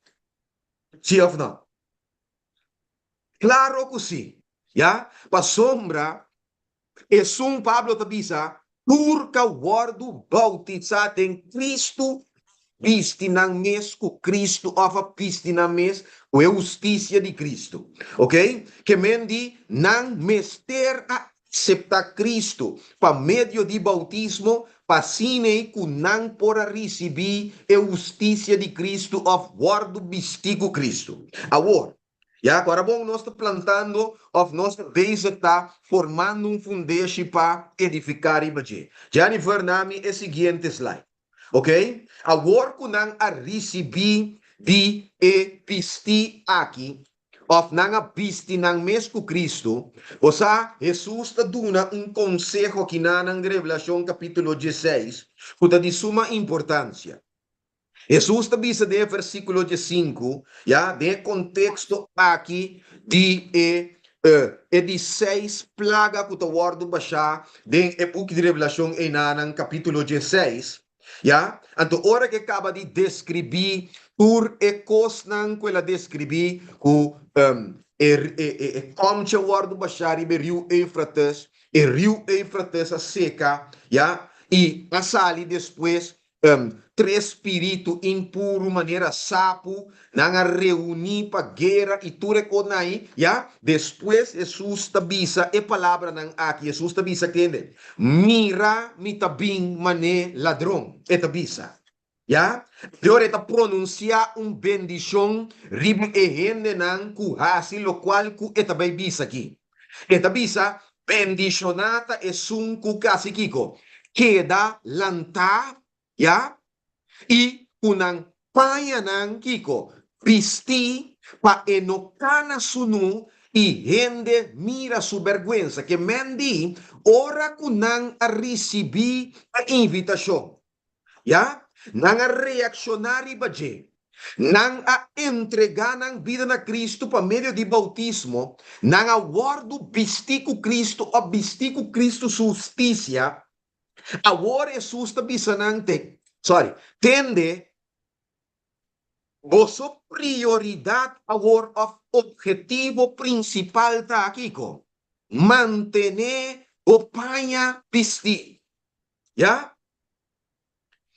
P: Sí òf nò? Klaro ku sí, ya, pasobra Esun, Pablo ta bisa, tur ka wòrdu boutisá den Kristu bisti nan mes ku Kristu òf a bisti nan mes ku e hustisia di Kristu. Oke? Ke men di nan mester a aseptá Kristu pa medio di boutismo pa asin'ei ku nan por a risibí e hustisia di Kristu òf wòrdu bistí ku Kristu. Awor, Ya ku ora bon nos ta plantando òf nos ta bezig ta formando un fundeshi pa edifiká riba dje. Jennifer, na mi e siguiente slide. Ok, awor ku nan a risibí di e bistí aki, òf nan a bisti nan mes ku Kristu, bo sa, Hesus ta duna un konseho aki na nan den Revelashon kapítulo dieseis ku ta di suma importansia. Hesus ta bisa den e versíkulo diesinku, ya, den e konteksto aki di e e di seis plaga ku ta wòrdu bashá den e buki di Revelashon einanan kapítulo dieseis, ya, anto ora ku e kaba di deskribí tur e kosnan ku el a deskribí ku e e kòmchi a wòrdu bashá riba e riu Eufrates, e riu Eufrates a seka, ya, i a sali despues Tres spiritu impuru manera sapu, nan a reuní pa guera i tur e kosnan ei, ya. Despues Hesus ta bisa e palabranan aki, Hesus ta bisa kende, Mira, mi ta bin mané ladron, e ta bisa, ya. Di ora e ta pronunsiá un bendishon riba e hendenan ku hasi lokual ku e ta bai bisa aki. E ta bisa, Bendishoná ta esun ku kasi kiko? Keda lantá, ya, i ku nan pañanan kiko? Bistí, pa e no kana sunú. i hende mira su bèrgwensa. Ke men di, ora ku nan a risibí e invitashon, ya, nan a reakshoná riba dje. Nan a entregá nan bida na Kristu pa medio di boutismo, nan a wòrdu bistí ku Kristu òf bistí ku Kristu su hustisia. Awor Hesus ta bisa nan, te, sorry, tende, boso prioridat awor òf ophetivo prinsipal ta kiko? Mantené bo paña bistí. Ya?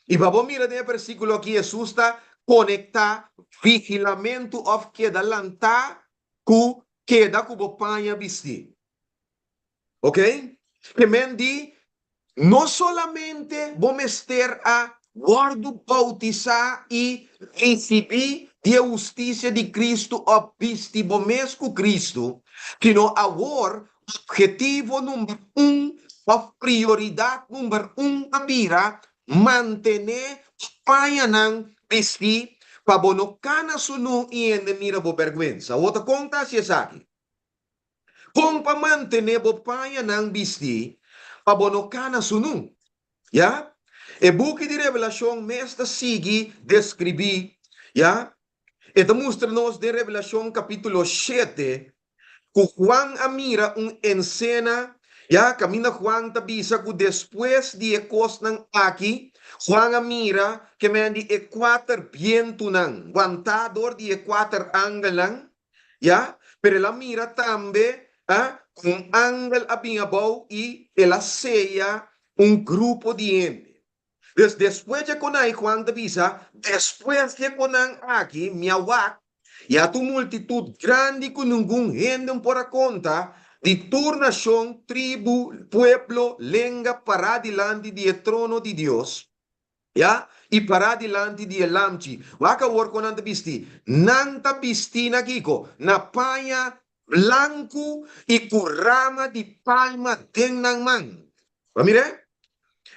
P: I pa bo mira den e versíkulo aki Hesus ta konektá vigilamentu òf keda lantá ku keda ku bo paña bistí. Ok? Ke men di, no solamente bo mester a wòrdu boutisá i risibí di e hustisia di Kristu òf bisti bo mes ku Kristu, sino awor Obhetivo number un òf prioridat number un ta bira mantené bo pañanan bistí pa bo no kana sunú i hende mira bo bèrgwensa. Awor ta kon ta hasi esaki? Kon pa mantené bo pañanan bistí pa bo no kana sunú? Ya. E buki di Revelashon mes ta sigui deskribí, ya. E ta mustra nos den Revelashon kapítulo shete ku Juan a mira un ensena, ya, kaminda Juan ta bisa ku despues di e kosnan aki, Juan a mira ke men di e kuater bientunan wantá dor di e kuater angelnan, ya, pero el a mira tambe, a, ku un angel a bin abou i el a seya un grupo di hende. Dus despues dje konai Juan ta bisa, Despues dje konan aki mi a wak, i a ta un multitut grandi ku ningun hende por a konta, di tur nashon, tribu, pueblo, lenga, pará dilanti di e trono di Dios, ya, i pará dilanti di e Lamchi. Wak awor kon nan ta bistí. Nan ta bistí na kiko? Na paña blanku i ku rama di palma den nan man. Bo a mir'é?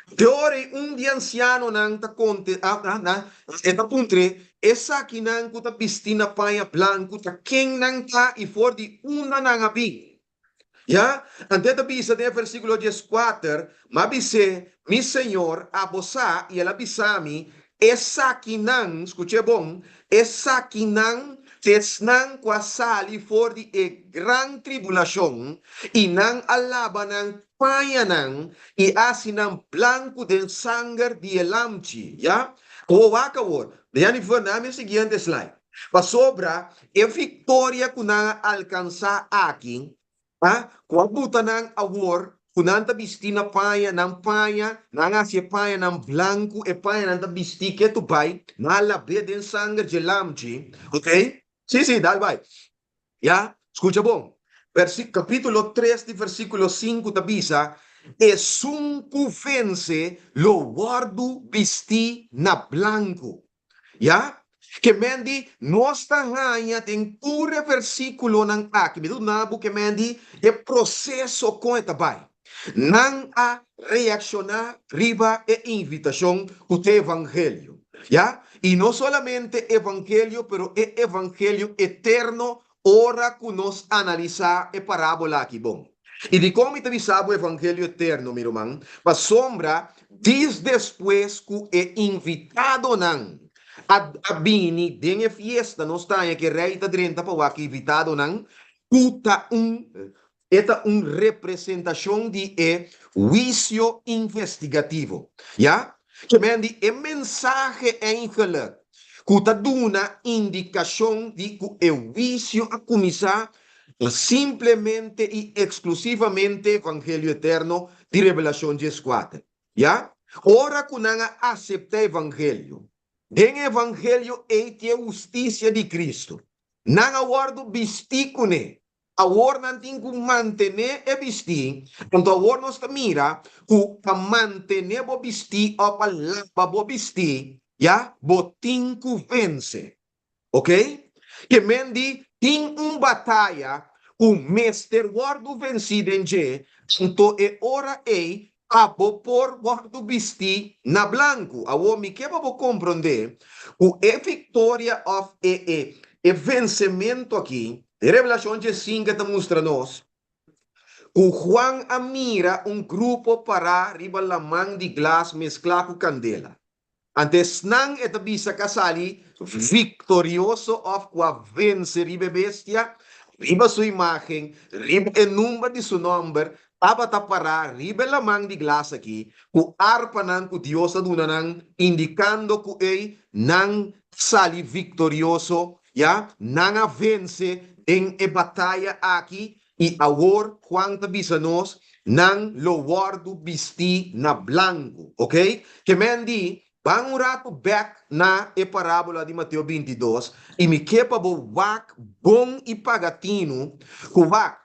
P: Te ora ei un di ansianonan ta konte, e ta puntr'é, Esakinan ku ta bistí na paña blanku ta ken nan ta i for di unda nan a bin? Ya, anto e ta bisa den e versíkulo dieskuater, M'a bis'é, Mi Señor, abo sa, i el a bisa mi, Esakinan, skuch'é bon, esakinan ta esnan ku a sali for di e gran tribulashon, i nan a laba nan pañanan i a hasi nan blanku den sanger di e Lamchi. Ya? Awor wak awor, Jennifer, na mi e siguiente slide. Pasobra e viktoria ku nan a alkansá aki, A Ku a buta nan awor ku nan ta bistí na paña, nan paña, nan a hasi e pañanan blanku, e pañanan ta bistí ketu bai, nan a lab'é den sanger dje lamchi. Ok? Sí, sí, dal bai. Ya, skucha bon. Versi, kapítulo tres di versíkulo sinku ta bisa, Esun ku vense lo wòrdu bistí na blanku. Ya? Ke men di, nos ta haña den tur e versíkulonan aki, mi ta duna bo ke men di e proseso kon e ta bai. Nan a reakshoná riba e invitashon ku ta e evangelio. Ya? I no solamente evangelio, pero e evangelio eterno Ora ku nos analisá e parábola aki bon. I dikon mi ta bisa bo evangelio eterno, mi ruman? Pasobra dis despues ku e invitadonan a a bini den e fiesta, nos ta haña ku e rei ta drenta pa wak e invitadonan, ku ta un E ta un representashon di e huisio investigativo, ya. Ke men di e mensahe eigenlijk ku ta duna indikashon di ku e huisio a kuminsá ta simplemente i eksklusivamente evangelio eterno di Revelashon dieskuater, ya. Ora ku nan a aseptá evangelio, den e evangelio ei tin e hustisia di Kristu. Nan a wòrdu bistí kuné. Awor nan tin ku mantené e bistí, anto awor nos ta mira ku pa mantené bo bistí òf pa laba bo bistí, ya, bo tin ku vense. Ok? Ke men di tin un bataya ku mester wòrdu vensí den dje, anto e ora ei pa bo por wòrdu bistí na blanku. Awor mi ke pa bo komprondé ku e viktoria òf e e e vensementu aki. Den Revelashon diesinke ta mustra nos ku Juan a mira un grupo pará riba laman di glas mesklá ku kandela. Ante esnan e ta bisa ku a sali viktorioso òf ku a vense riba e bestia, riba su imágen, riba e number di su nòmber, tabata pará riba e laman di glas akí, ku arpanan ku Dios a duna nan, indikando ku ei nan sali viktorioso, ya, nan a vense den e bataya akí, i awor Juan ta bisa nos, nan lo wòrdu bistí na blanku. Oke? Ke men di, ban un ratu bèk na e parábola di Mateo 22, i mi ke pa bo wak bon i paga tinu ku wak.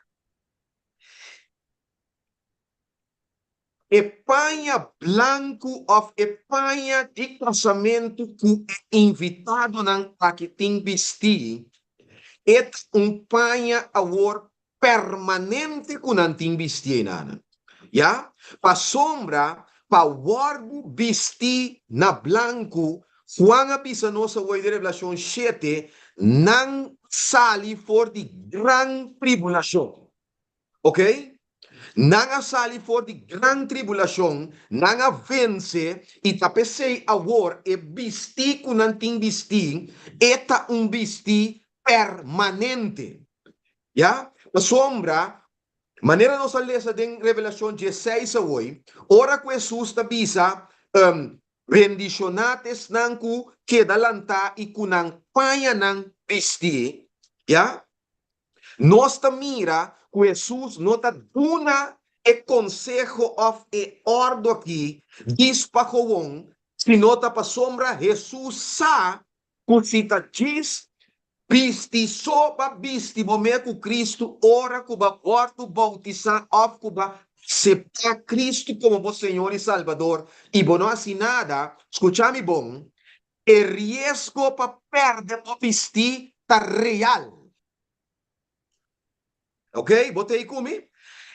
P: E paña blanku òf e paña di kasamentu ku e invitadonan aki tin bistí, e ta un paña awor permanente ku nan tin bistí einanan. Ya, pasobra pa wòrdu bistí na blanku, Juan a bisa nos awor den Revelashon shete, nan sali for di gran tribulashon. Ok? Nan a sali for di gran tribulashon, nan a vense, i ta p'esei awor e bistí ku nan tin bistí, e ta un bistí permanente. Ya? Pasobra, manera nos a lesa den Revelashon diesseis awoi, ora ku Hesus ta bisa, Bendishoná ta esnan ku keda lantá i ku nan pañanan bistí, ya? Nos ta mira ku Hesus no ta duna e konseho òf e òrdu akí djis pa gewoon, sino ta pasobra Hesus sa ku si ta djis bisti so ba bisti bo me ku Kristu ora ku ba wòrdu boutisá òf ku ba aseptá Kristu komo bo Señor i Salbador i bo no hasi nada, skucha mi bon, e riesgo pa pèrdè bo bistí ta real. Ok, bo ta ei ku mi?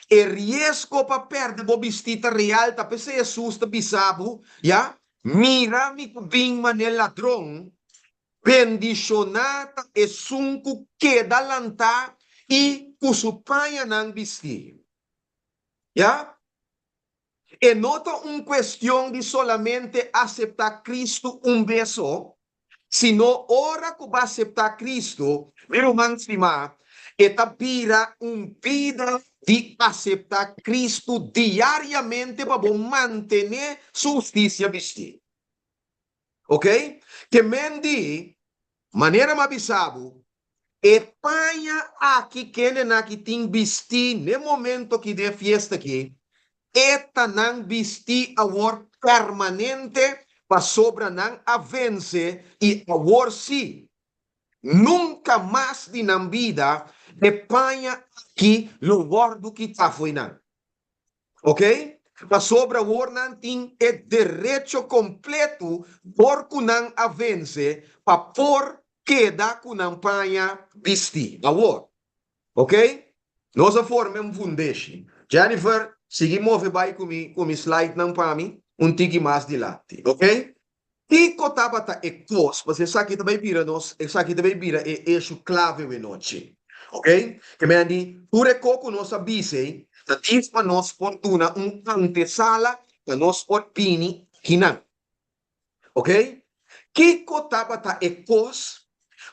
P: E riesgo pa pèrdè bo bistí ta real, ta p'esei Hesus ta bisa bo, ya, Mira mi ta bin manera ladron, bendishoná ta esun ku keda lantá i ku su pañanan bistí. Ya? E no ta un kuestion di solamente aseptá Kristu un bes so, sino ora ku bo aseptá Kristu, mi ruman stimá, e ta bira un bida di aseptá Kristu diariamente pa bo mantené Su hustisia bistí. Ok? Ke men di, manera mi a bisa bo, e paña aki kendenan ki tin bistí n'e momento ki den e fiesta aki, e ta nan bistí awor permanente pasobra nan a vense i awor sí, nunka mas di nan bida e paña aki lo wòrdu kitá fo'i nan. Ok? Pasobra awor nan tin e derecho kompleto dor ku nan a vense pa por keda ku nan paña bistí. Awor, ok? Nos a forma un fundeshi. Jennifer, sigui move bai ku mi ku mi slidenan pa mi un tiki mas dilanti. Ok? Kiko tabata e kos? Pasobra esaki ta bai bira nos, esaki ta bai bira e eshu klave wenochi. Ok? Ke men di, tur e ko ku nos a bisa ei, ta djis pa nos por duna un antesala pa nos por bini akinan. Ok? Kiko tabata e kos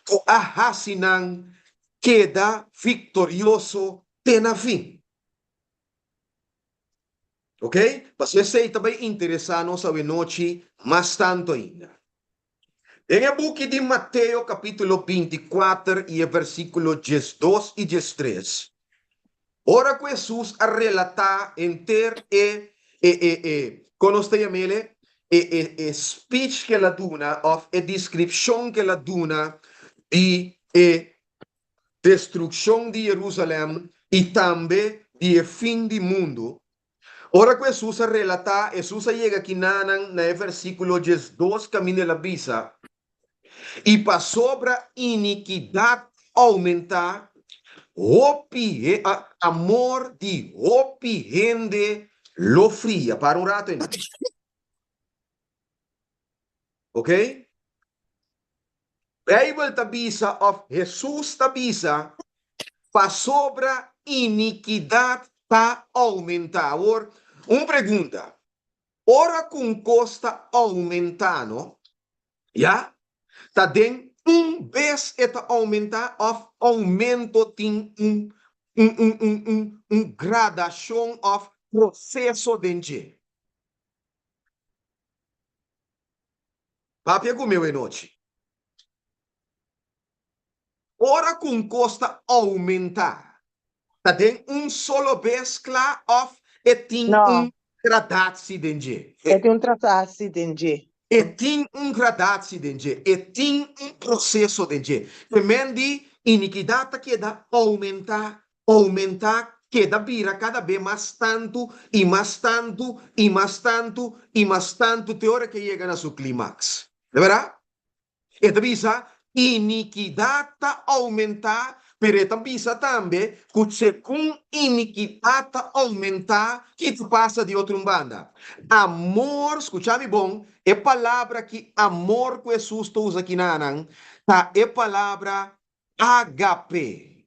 P: ku a hasi nan keda viktorioso te na fin? Ok? Pasobra esei ta bai interesá nos awenochi mas tantu ainda. Den e buki di Mateo kapítulo 24 i e versíkulo 12 i 13, ora ku Hesus a relatá henter e e e e kon nos ta yam'el? E e e speech ku el a duna òf e deskripshon ku el a duna di e destrukshon di Jerusalèm i tambe di e fin di mundu. Ora ku Hesus a relatá, Hesus a yega kinanan na e versíkulo 12 kaminda el a bisa, I pasobra inikidat oumentá, hopi amor di hopi hende lo fria. Para un rato einan. Ok? Bijbel ta bisa of Hesus ta bisa. Pasobra inikidat ta oumentá. Awor, un pregunta. Ora ku un kos ta oumentá, no? Ya? Ta den un bes e ta oumentá òf oumento tin un un un un un un gradashon òf proseso den dje? Papia ku mi awenochi. Ora ku un kos ta oumentá, ta den un solo bes kla òf e tin
C: No.
P: un gradatie den dje?
C: E tin un gradatie den dje.
P: E tin un gradatie den dje. E tin un proseso den dje. Te men di inikidat ta keda oumentá, oumentá, keda bira kada be mas tantu i mas tantu i mas tantu i mas tantu te ora ke yega na su klimaks. Ta bèrdat? E ta bisa, Inikidat ta oumentá, pero e ta bisa tambe ku segun inikidat ta oumentá, ki ta pasa di otro un banda? Amor, skucha mi bon, e palabra ki amor ku Hesus ta usa kinanan ta e palabra agape.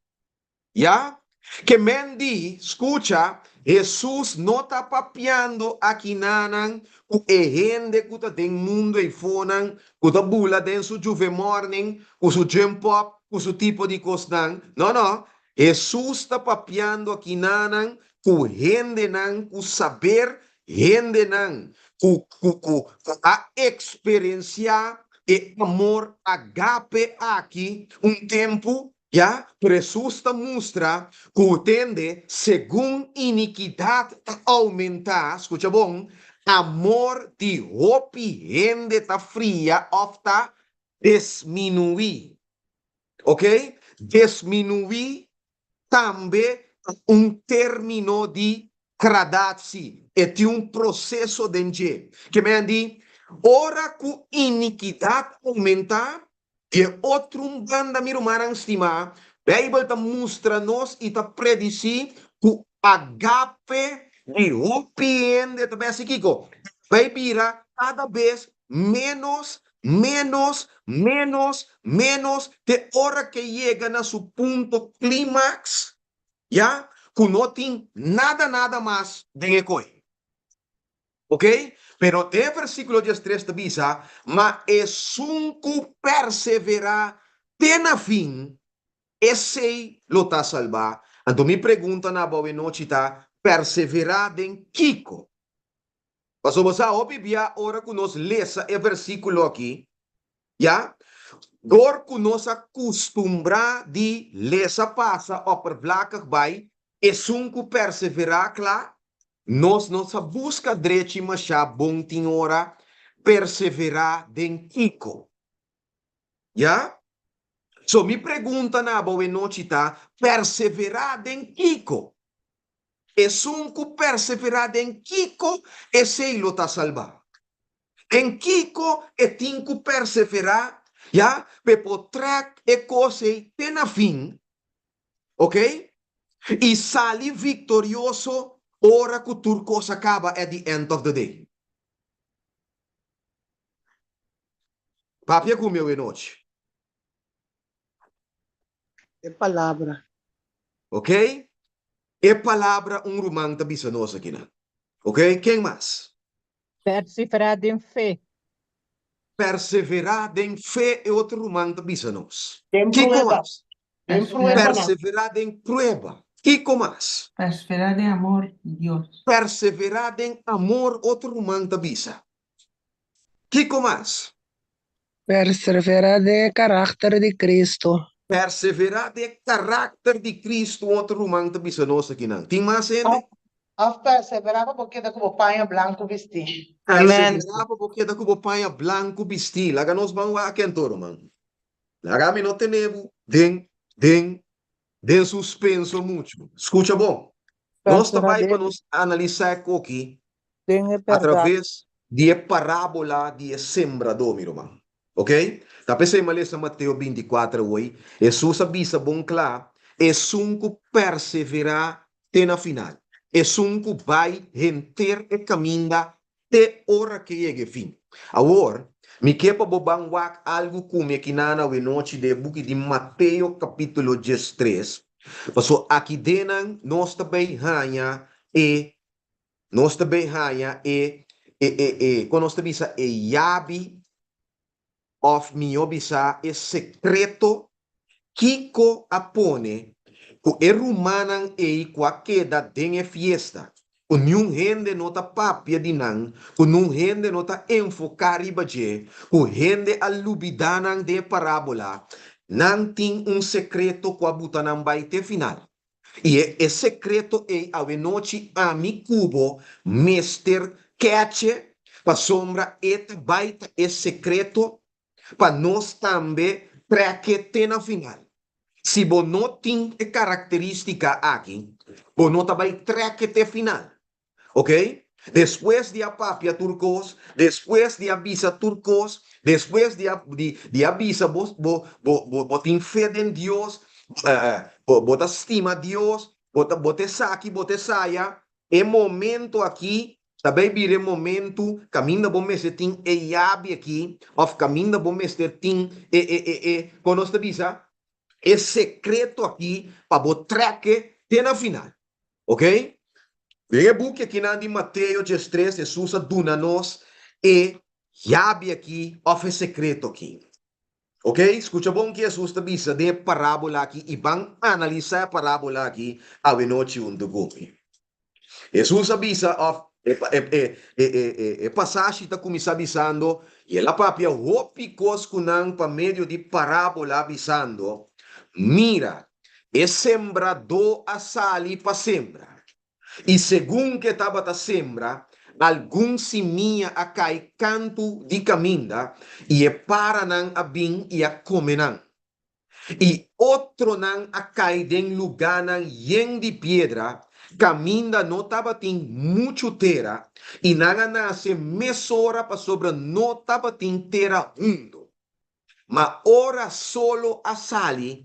P: Ya? Ke men di, Skucha, Hesus no ta papiando akinanan ku e hende ku ta den mundu eifonan, ku ta bula den su Juve Morning, ku su Jump Up, ku su tipo di kosnan. No, no. Hesus ta papiando akinanan ku hendenan ku saber, hendenan ku, ku, ku, ku a eksperensiá e amor agape aki un tempu Ya, pero Hesus ta mustra ku tende segun inikidat ta oumentá, skucha bon, amor di hopi hende ta fria òf ta desminuí. Oke? Desminuí tambe ta un término di gradatie, e tin un proseso den dje. Ke men di, ora ku inikidat oumentá, Di e otro un banda, mi rumannan stimá, Beibel ta mustra nos i ta predisí ku agape di hopi hende ta bai hasi kiko? Bai bira kada bes ménos, ménos, ménos, ménos, te ora ke yega na su punto klímaks, ya, ku no tin nada nada mas den e koi. Ok, pero den e versíkulo diestres ta bisa, Ma esun ku perseverá te na fin, esei lo ta salbá. Anto mi pregunta na bo awenochi ta, perseverá den kiko? Pasobra bo sa hopi bia ora ku nos lesa e versíkulo aki, ya, dor ku nos a kustumbrá di lesa pasa oppervlakkig bai, esun ku perseverá kla, Nos no sa buska drechi mashá bon tin ora perseverá den kiko. Ya? So mi pregunta na bo e nochi ta, perseverá den kiko? Esun ku perseverá den kiko, esei lo ta salbá. Den kiko e tin ku perseverá, ya, p'e por trèk e kos ei te na fin? Ok? I sali viktorioso ora ku tur kos a kaba at the end of the day. Papia ku mi awe nochi.
J: E palabra.
P: Ok? E palabra un ruman ta bisa nos akinan. Ok? Ken mas?
T: Perseverá den fe.
P: Perseverá den fe e otro ruman ta bisa nos.
J: Den
P: Kiko
J: prueba.
P: mas?
J: Den pruebanan.
P: Perseverá den prueba. Kiko mas?
S: Perseverá den amor di Dios.
P: Perseverá den amor otro ruman ta bisa. Kiko mas?
G: Perseverá den e karakter di Cristo.
P: Perseverá den e karakter di Cristo otro ruman ta bisa nos akinan. Tin mas hende?
J: Òf perseverá pa bo keda ku bo paña blanku bistí.
B: Amen.
P: Perseverá pa bo keda ku bo paña blanku bistí. Laga nos ban wak anto, ruman. Laga mi no tene bo den, den, den suspenso muchu. Skucha bon. Nos ta
C: Perseverá
P: bai pa
C: den,
P: nos analisá e koki
C: den e
P: a
C: bèrdat.
P: traves di e parábola di e sembradó, mi ruman. Ok? Ta p'esei mi a lesa Mateo bintikuater awoi. Hesus a bisa bon kla, Esun ku perseverá te na final, esun ku bai henter e kaminda te ora ke yega e fin. Awor, mi ke pa bo ban wak algu ku mi a kiná na awenochi den e buki di Mateo kapítulo diestres. Paso aki den nos ta bay haña e nos ta bay haña e e e e kon nos ta bisa e yabi òf mihó bisa e sekreto kiko a pone ku e rumannan ei ku a keda den e fiesta, ku niun hende no ta papia di nan, ku niun hende no ta enfoká riba dje, ku hende a lubidá nan den e parábola, nan tin un sekreto ku a buta nan bai te final. I e e sekreto ei awenochi ami ku bo mester keche, pasobra e ta bai ta e sekreto pa nos tambe trèk'e te na final. Si bo no tin e karakterístika aki, bo no ta bai trèk'e te final. Ok? Despues di a papia tur kos, despues di a bisa tur kos, despues di a di di a bisa bo bo bo bo bo tin fe den Dios, bo bo ta stima Dios, bo ta bo ta esaki, bo ta esaya, e momento aki ta bay bira e momento kaminda bo mester tin e yabi aki òf kaminda bo mester tin e e e e kon nos ta bisa e sekreto aki pa bo trèk'e te na final. Ok? Den e buki akinan di Mateo diestres Hesus a duna nos e yabi aki òf e sekreto aki. Ok? Skucha bon ki Hesus ta bisa den e parábola aki i ban analisá e parábola aki awenochi huntu ku mi. Hesus a bisa òf e e e e e e pasashi ta kuminsá bisando, I el a papia hopi kos ku nan pa medio di parábola bisando, Mira, E sembradó a sali pa sembra, i segun ku e tabata sembra, algun simia a kai kantu di kaminda, i e paranan a bin i a kome nan. I otronan a kai den lugánan yen di piedra, kaminda no tabatin muchu tera, i nan a nase mesora pasobra no tabatin tera hundo. Ma ora solo a sali,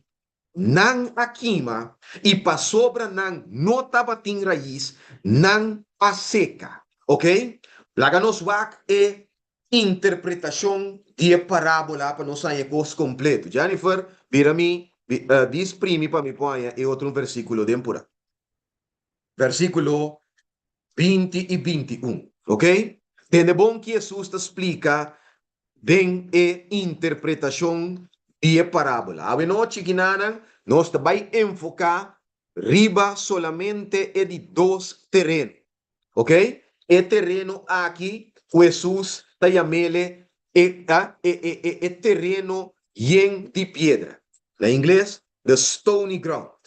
P: nan a kima, i pasobra nan no tabatin rais, nan a seka. Ok, laga nos wak e interpretashon di e parábola pa nos haña e kos kompleto. Jennifer, bira mi, dis primi pa mi por haña e otro versíkulo den pura. Versíkulo 20 i 21. Ok, tende bon ki Hesus ta splika den e interpretashon di e parábola. Awenochi kinanan nos ta bai enfoká riba solamente e di dos tereno. Ok? E tereno aki ku Hesus ta yam'ele e e e e tereno yen di piedra. Na ingles, the stony ground.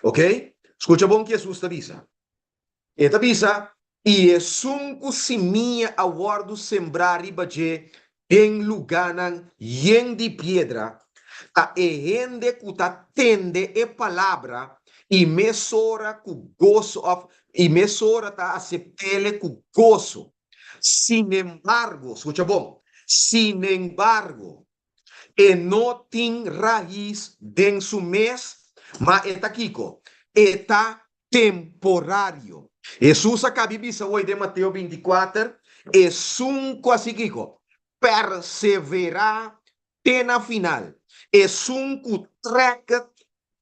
P: Ok? Skucha bon ki Hesus ta bisa. E ta bisa, I esun ku simia a wòrdu sembrá riba dje den lugánan yen di piedra, ta e hende ku ta tende e palabra i mesora ku goso òf i mesora ta asept'ele ku goso. Sinembargo, skucha bon, sinembargo, E no tin rais den su mes, ma e ta kiko? E ta temporario. Hesus a kabi bisa hoy den Mateo 24, Esun ku hasi kiko? Perseverá te na final, esun ku trèk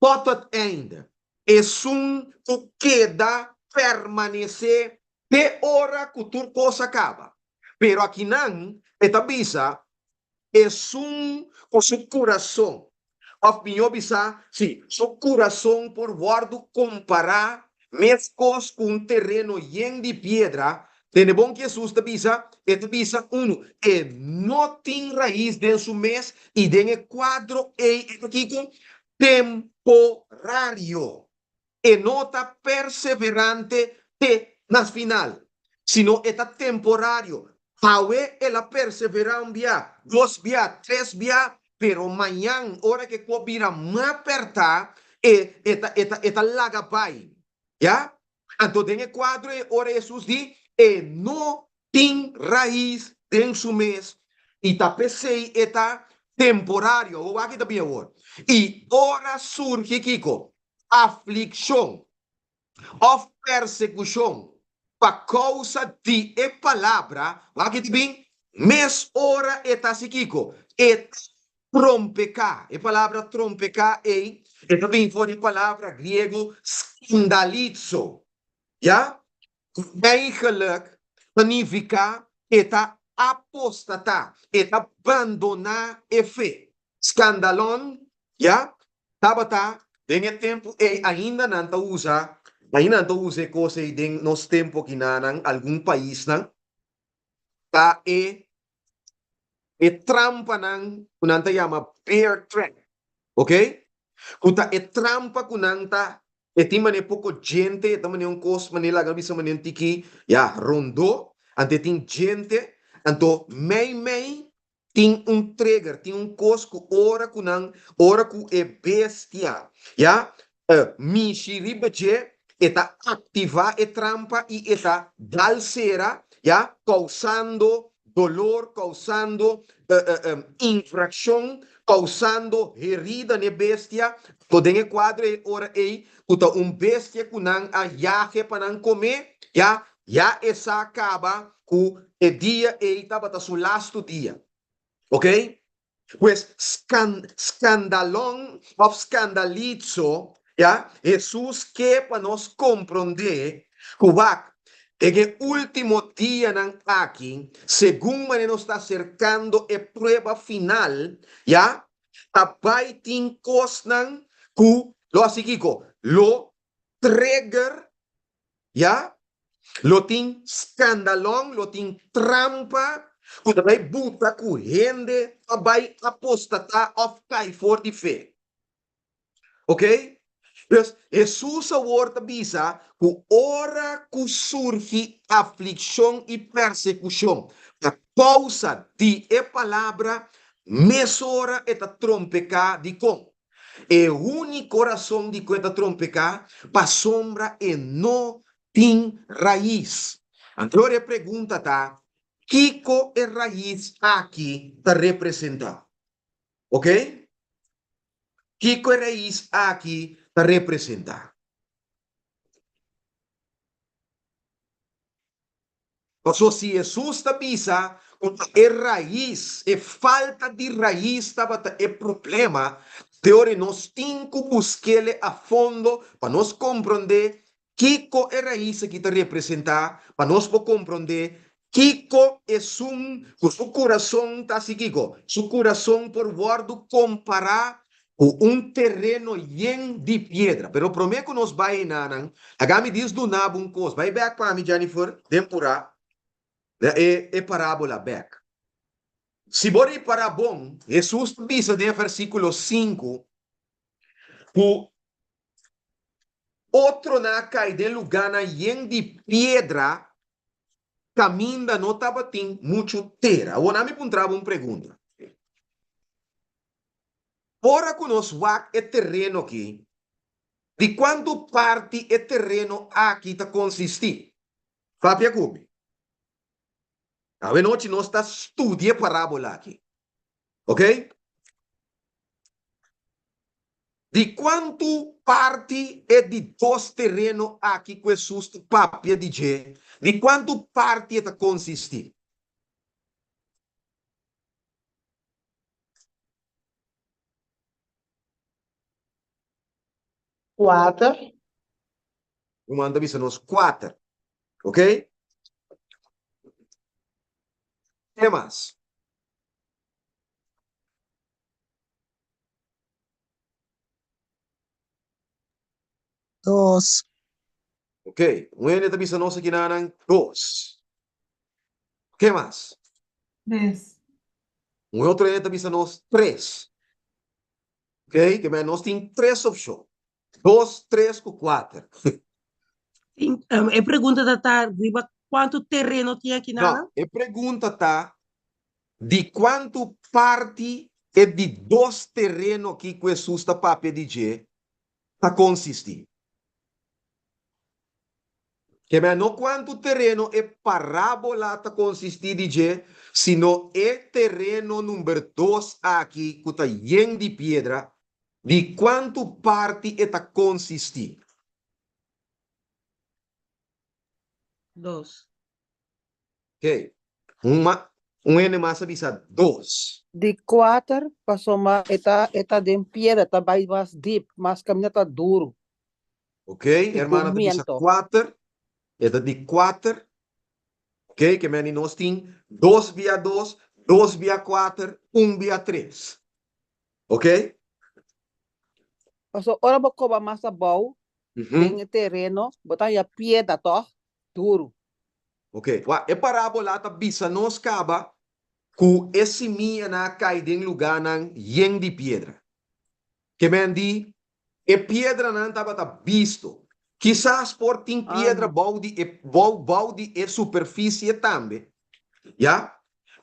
P: tot het einde, esun ku keda permanesé te ora ku tur kos a kaba. Pero akinan e ta bisa esun ku su kurason, òf mihó bisá, sí, su kurason por wòrdu kompará meskos ku un tereno yen di piedra. Tende bon ki Hesus ta bisa, e ta bisa unu, e no tin rais den su mes i den e kuadro ei e ta kiko? Temporario. E no ta perseverante te na final, sino e ta temporario. Awe el a perseverá un bia, dos bia, tres bia, pero mañan ora ke ku a bira mas pèrtá, e e ta e ta e ta laga bai. Ya? Anto den e kuadro ei ora Hesus di, E no tin rais den su mes i ta p'esei e ta temporario. Awor wak e ta bin awor. I ora surgi kiko? Aflikshon òf persekushon pa kousa di e palabra, wak e ta bin? Mes ora e ta hasi kiko? E ta. trompeká. E palabra trompeká ei, e ta bini for di e palabra griego skandalizo, ya, ku eigenlijk ta nifiká e ta apostatá, e ta bandoná e fe. Skandalon, ya, tabata den e tempu ei ainda nan ta usa, ainda nan ta usa e kos ei den nos tempu akinanan, algun paisnan ta e e trampanan ku nan ta yama bear trap, ok, ku ta e trampa ku nan ta, e tin manera poko djente, e ta manera un kos manera laga bisa manera un tiki ya rondó, anto e tin djente, anto mei mei tin un trigger, tin un kos ku ora ku nan, ora ku e bestia, ya, mishi riba dje, e ta aktivá e trampa i e ta dal sera, ya, kousando dolor, kousando infrakshon, kousando herida n'e bestia. Anto den e kuadro ei ora ei ku ta un bestia ku nan a yage pa nan kome, ya, ya e sa kaba ku e dia ei tabata su lastu dia. Ok? Pues skan, skandalon òf skandalitso, ya, Hesus ke pa nos komprondé ku wak, den e último dianan aki, segun manera nos ta aserkando e prueba final, ya, ta bai tin kosnan ku lo hasi kiko? Lo trigger Ya, lo tin skandalon, lo tin trampa ku ta bai buta ku hende ta bai apostatá òf kai for di fe. Ok? Dus, Hesus awor ta bisa ku ora ku surgi aflikshon i persekushon pa kousa di e palabra, mesora e ta trompeká. Dikon? E úniko rason di ku e ta trompeká, pasobra e no tin rais. Anto e pregunta ta, kiko e rais aki ta representá? Oke? Kiko e rais aki ta representá? Pasobra si Hesus ta bisa ku ta e rais, e falta di rais tabata e problema, te ora nos tin ku busk'el a fondo pa nos komprondé kiko e rais aki ta representá, pa nos por komprondé kiko esun ku su kurason ta hasi kiko, su kurason por wòrdu kompará ku un tereno yen di piedra. Pero promé ku nos bai enanan, laga mi dis duna bo un kos. Bai bèk pa mi, Jennifer, den purá e e parábola bèk. Si bo ripará bon, Hesus ta bisa den e versíkulo sinku ku otronan a kai den lugánan yen di piedra kaminda no tabatin muchu tera. Awor, ami puntra bo un pregunta. Ora ku nos wak e tereno aki, di kuantu parti e tereno aki ta konsistí? Papia ku mi. Awenochi nos ta studia e parábola aki. Ok? Di kuantu parti e di dos tereno aki ku Hesus ta papia di dje, di kuantu parti e ta konsistí?
C: Kuater.
P: Ruman ta bisa nos kuater. Ok? Ke mas?
G: Dos.
P: Ok, un hende ta bisa nos akinanan dos. Ke mas?
S: Tres.
P: Un otro hende ta bisa nos tres. Ok, ke men nos tin tres opshon. Dos, tres ku kuater.
B: E pregunta ta ta riba kuantu tereno tin akinanan?
P: No, e pregunta ta di kuantu parti e di dos tereno aki ku Hesus ta papia di dje ta konsistí. Ke men no kuantu tereno e parábola ta konsistí di dje, sino e tereno number dos aki ku ta yen di piedra, di kuantu parti e ta konsistí.
B: Dos.
P: Oke, un ma. Un hende mas a bisa dos.
U: Di kuater, pasobra e ta e ta den piedra, ta bai mas dip, mas kaminda ta duru.
P: Ok, hermana ta bisa kuater, e ta di kuater. Ok, ke meni nos tin dos bia dos, dos bia kuater, un bia tres. Ok?
U: Pasobra ora bo koba mas abou den e tereno, bo ta haña piedra tòg, duru.
P: Ok, wak, e parábola ta bisa nos kaba ku e simianan a kai den lugánan yen di piedra. Ke men di, e piedranan tabata bisto. Kisas por tin piedra bou di e bou bou di e superfisie tambe, ya?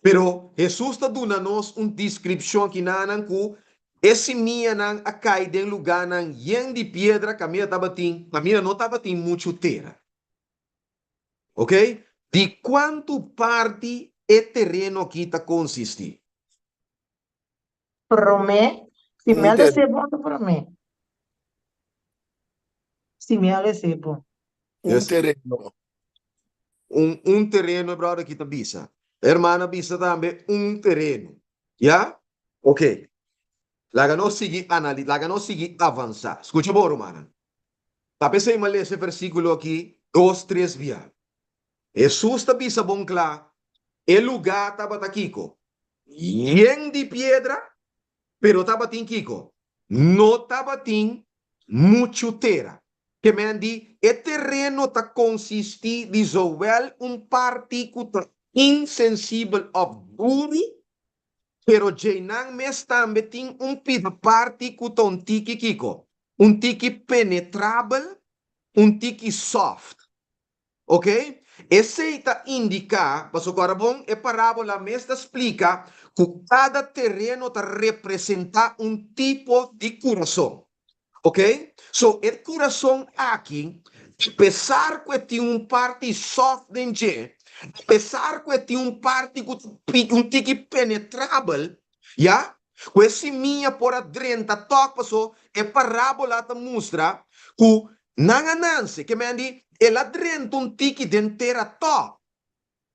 P: Pero Hesus ta duna nos un deskripshon kinanan ku e simianan a kai den lugánan yen di piedra kaminda tabatin kaminda no tabatin muchu tera. Ok? Di kuantu parti e tereno aki ta konsistí?
C: Promé, si mi a les'é bon ta promé. Si mi a les'é bon.
K: Un tereno.
P: Un un tereno e bròder aki ta bisa. E hermana bisa tambe un tereno. Ya? Ok. Laga nos sigui anali, laga nos sigui avansá. Skucha bon, rumannan. Ta p'esei mi a lesa e versíkulo aki dos, tres bia. Hesus ta bisa bon kla, e lugá tabata kiko? Yen di piedra, pero tabatin kiko? No tabatin muchu tera. Ke men di, e tereno ta konsistí di zowel un parti ku ta insensibel òf duru, pero djeinan mes tambe tin un pida parti ku ta un tiki kiko? Un tiki penetrabel, un tiki sòft. Ok? Esei ta indiká, pasobra ku ora bon e parábola mes ta splika ku kada tereno ta representá un tipo di kurason. Ok? So, e kurason aki, apesar ku e tin un parti sòft den dje, apesar ku e tin un parti ku ta un tiki penetrabel, ya, ku e simia por a drenta tòg, paso e parábola ta mustra ku Nan a nanse, ke men di, el a drenta un tiki den tera tòg.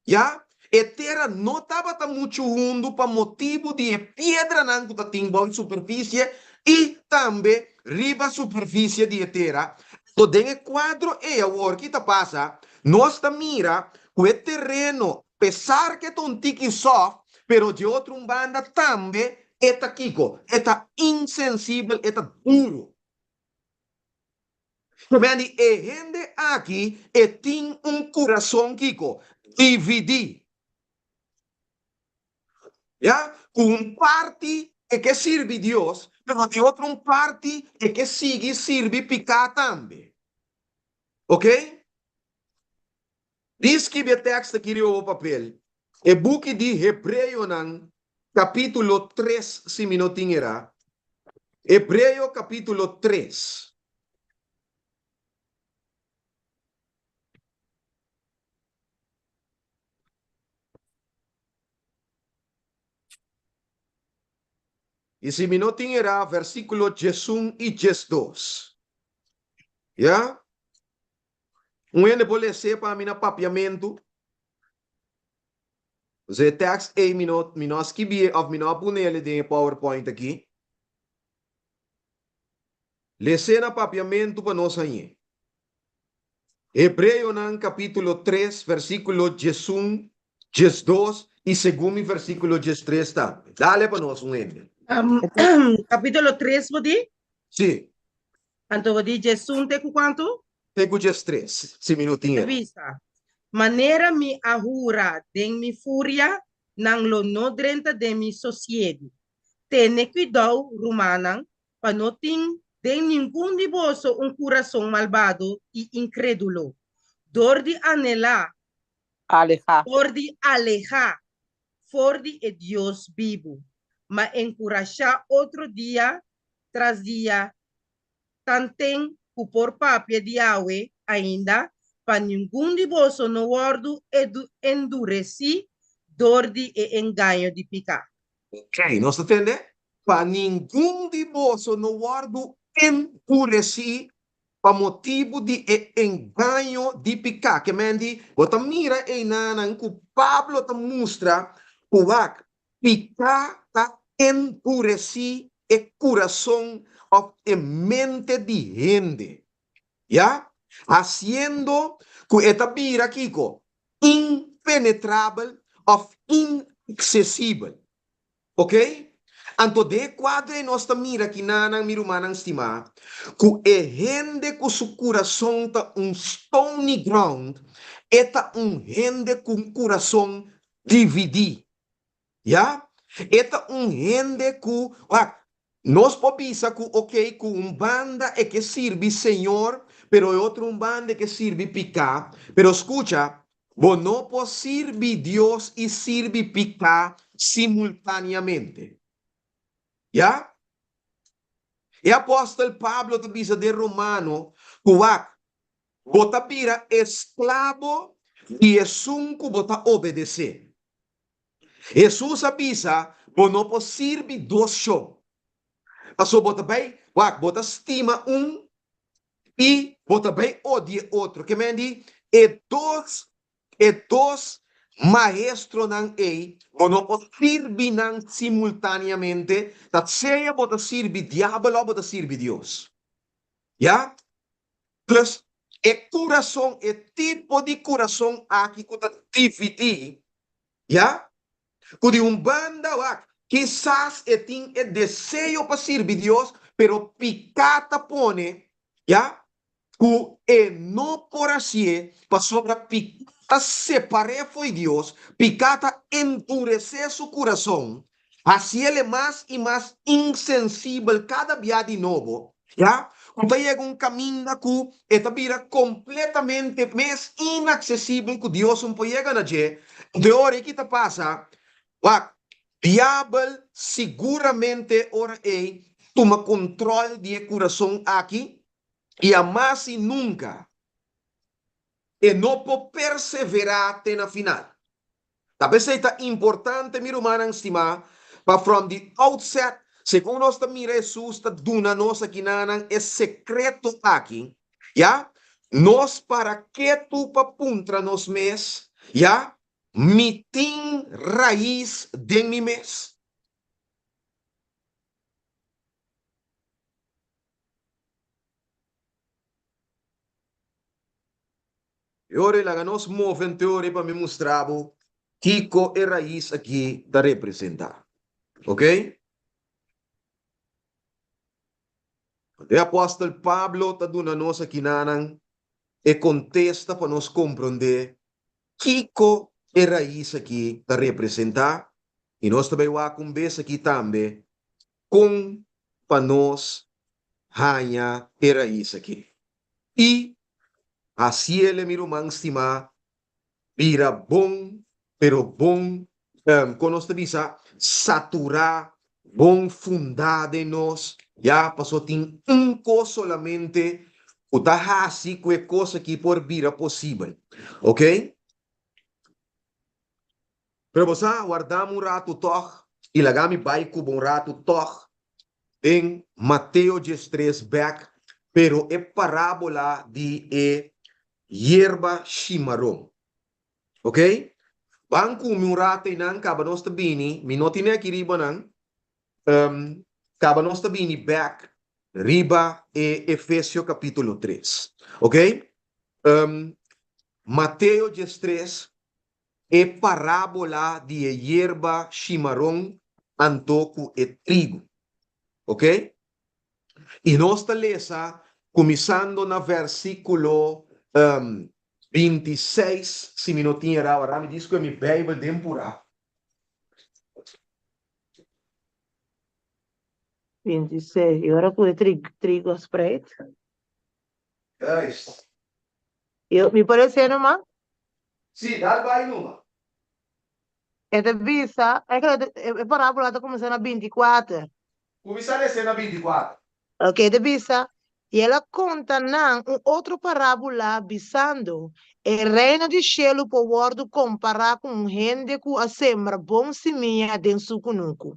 P: Ya, e tera no tabata muchu hundu pa motibu di e piedranan ku ta tin bou e superfisie i tambe riba superfisie di e tera. Anto den e kuadro ei awor ki ta pasa? Nos ta mira ku e tereno, apesar ku e ta un tiki sòf, pero di otro un banda tambe e ta kiko? E ta insensibel, e ta duru. Pasobra di e hende aki e tin un kurason kiko? Dividí. Ya, ku un parti e ke sirbi Dios, pero di otro un parti e ke sigui sirbi piká tambe. Oke? Di skibi e tekst aki riba bo papel, e buki di Hebreonan kapítulo tres si mi no tin erá. Hebreo kapítulo tres. I si mi no tin erá versíkulo diesun i diesdos. Ya? Un hende por les'é pa mi na papiamentu? Pasobra e tèkst ei mi no mi no a skibié òf mi no a ponele den e powerpoint aki. Les'é na papiamentu pa nos hañ'é. Hebreonan kapítulo tres versíkulo diesun, diesdos i segun mi versíkulo diestres tambe. Dale pa nos un hende.
B: Kapítulo tres bo di?
P: Sí.
B: Anto bo di djesun te ku kuantu?
P: Te ku djestres, si mi no tin
B: Ta
P: era.
B: bisa, Manera mi a hura den mi furia, nan lo no drenta den mi sosiegu. Tene kuidou, rumannan, pa no tin den ningun di boso un kurason malbado i inkrédulo, dor di anhelá,
U: Alehá.
B: dor di alehá for di e Dios bibu, ma enkurashá otro dia tras dia tanten ku por papia di awe ainda, pa ningun di boso no wòrdu enduresí dor di e engaño di piká.
P: Ok, nos ta tende? Pa ningun di boso no wòrdu enduresí pa motibu di e engaño di piká. Ke men di, bo ta mira einanan ku Pablo ta mustra. Ku wak, piká ta enduresí e kurason òf e mente di hende, ya, hasiendo ku e ta bira kiko? Impenetrabel òf inaksesibel. Ok? Anto den e kuadro ei nos ta mira kinanan, mi rumannan stimá, ku e hende ku su kurason ta un stony ground, e ta un hende ku un kurason dividí. Ya? E ta un hende ku, wak, nos por bisa ku ok, ku un banda e ke sirbi Señor, pero e otro un banda e ke sirbi piká. Pero skucha, Bo no por sirbi Dios i sirbi piká simultáneamente. Ya? E apòstel Pablo ta bisa den Romano ku wak, bo ta bira esklabo di esun ku bo ta obedesé. Hesus a bisa, Bo no por sirbi dos shon. Pasobra bo ta bai, wak, bo ta stima un i bo ta bai odia e otro. Ke men di e dos e dos maestronan ei bo no por sirbi nan simultaneamente, ta sea bo ta sirbi diabel òf bo ta sirbi Dios. Ya? Dus e kurason, e tipo di kurason aki ku ta dividí, ya, ku di un banda wak, kisas e tin e deseo pa sirbi Dios, pero piká ta pone, ya, ku e no por hasié pasobra piká ta separ'é fo'i Dios, piká ta enduresé su kurason, hasiel e mas i mas insensibel kada bia di nobo, ya, ku ta yega un kaminda ku e ta bira kompletamente mes inaksesibel ku Dios un por yega na dje. Anto e ora ei ki ta pasa? Wak, Diabel siguramente ora ei tuma kontrol di e kurason aki i hamas i nunka e no por perseverá te na final. Ta p'esei ta importante, mi rumannan stimá, pa from the outset, segun nos ta mira Hesus ta duna nos akinanan e sekreto aki, ya, nos para ketu pa puntra nos mes, ya, Mi tin rais den mi mes? E ora ei laga nos move un teoria pa mi mustra bo kiko e rais aki ta representá. Ok? E apòstel Pablo ta duna nos akinanan e kontesta pa nos komprondé kiko e rais aki ta representá i nos ta bai wak un bes aki tambe kon pa nos haña e rais aki. I hasiele, mi ruman stimá, bira bon, pero bon, kon nos ta bisa, saturá, bon fundá den nos, ya, pasobra tin un kos solamente ku ta hasi ku e kos aki por bira posibel. Oke? Pero bo sa, wardami un ratu tòg i laga mi bai ku bo un ratu tòg den Mateo diestres bèk, pero e parábola di e yerba shimaron. Ok? Ban ku mi un ratu einan, kaba nos ta bini, mi no tine aki riba nan, kaba nos ta bini bèk riba e Efesio kapítulo tres. Ok? Mateo diestres E parábola di e yerba shimaron anto ku e trigu. Ok? I nos ta lesa kuminsando na versíkulo 26, si mi no tin erá, ora mi dis ku e mi Beibel den purá.
C: 26, i ora ku e trigu a spreit?
P: Juist.
C: Yo, mi por esei numa?
P: Sí, dal bai numa.
C: E ta bisa, e parábola ta kuminsá na bintikuater.
P: Kuminsá lesa na bintikuater.
C: Ok, e ta bisa, I el a konta nan un otro parábola, bisando, E reino di shelu por wòrdu kompará ku un hende ku a sembra bon simia den su kunuku.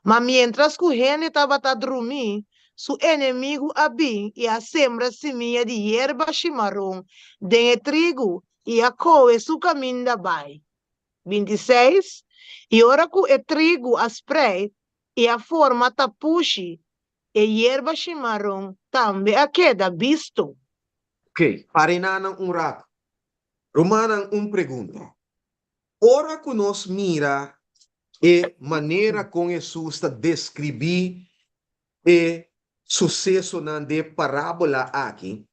C: Ma miéntras ku hende tabata drumí, su enemigu a bin i a sembra simia di yerba shimaron den e trigu i a kohe su kaminda bai. 26, I ora ku e trigu a spreit i a forma tapushi, e yerba shimaron tambe a keda bisto.
P: Ok, parenanan un rato. Rumannan, un pregunta. Ora ku nos mira e manera kon Hesus ta deskribí e susesonan den e parábola aki,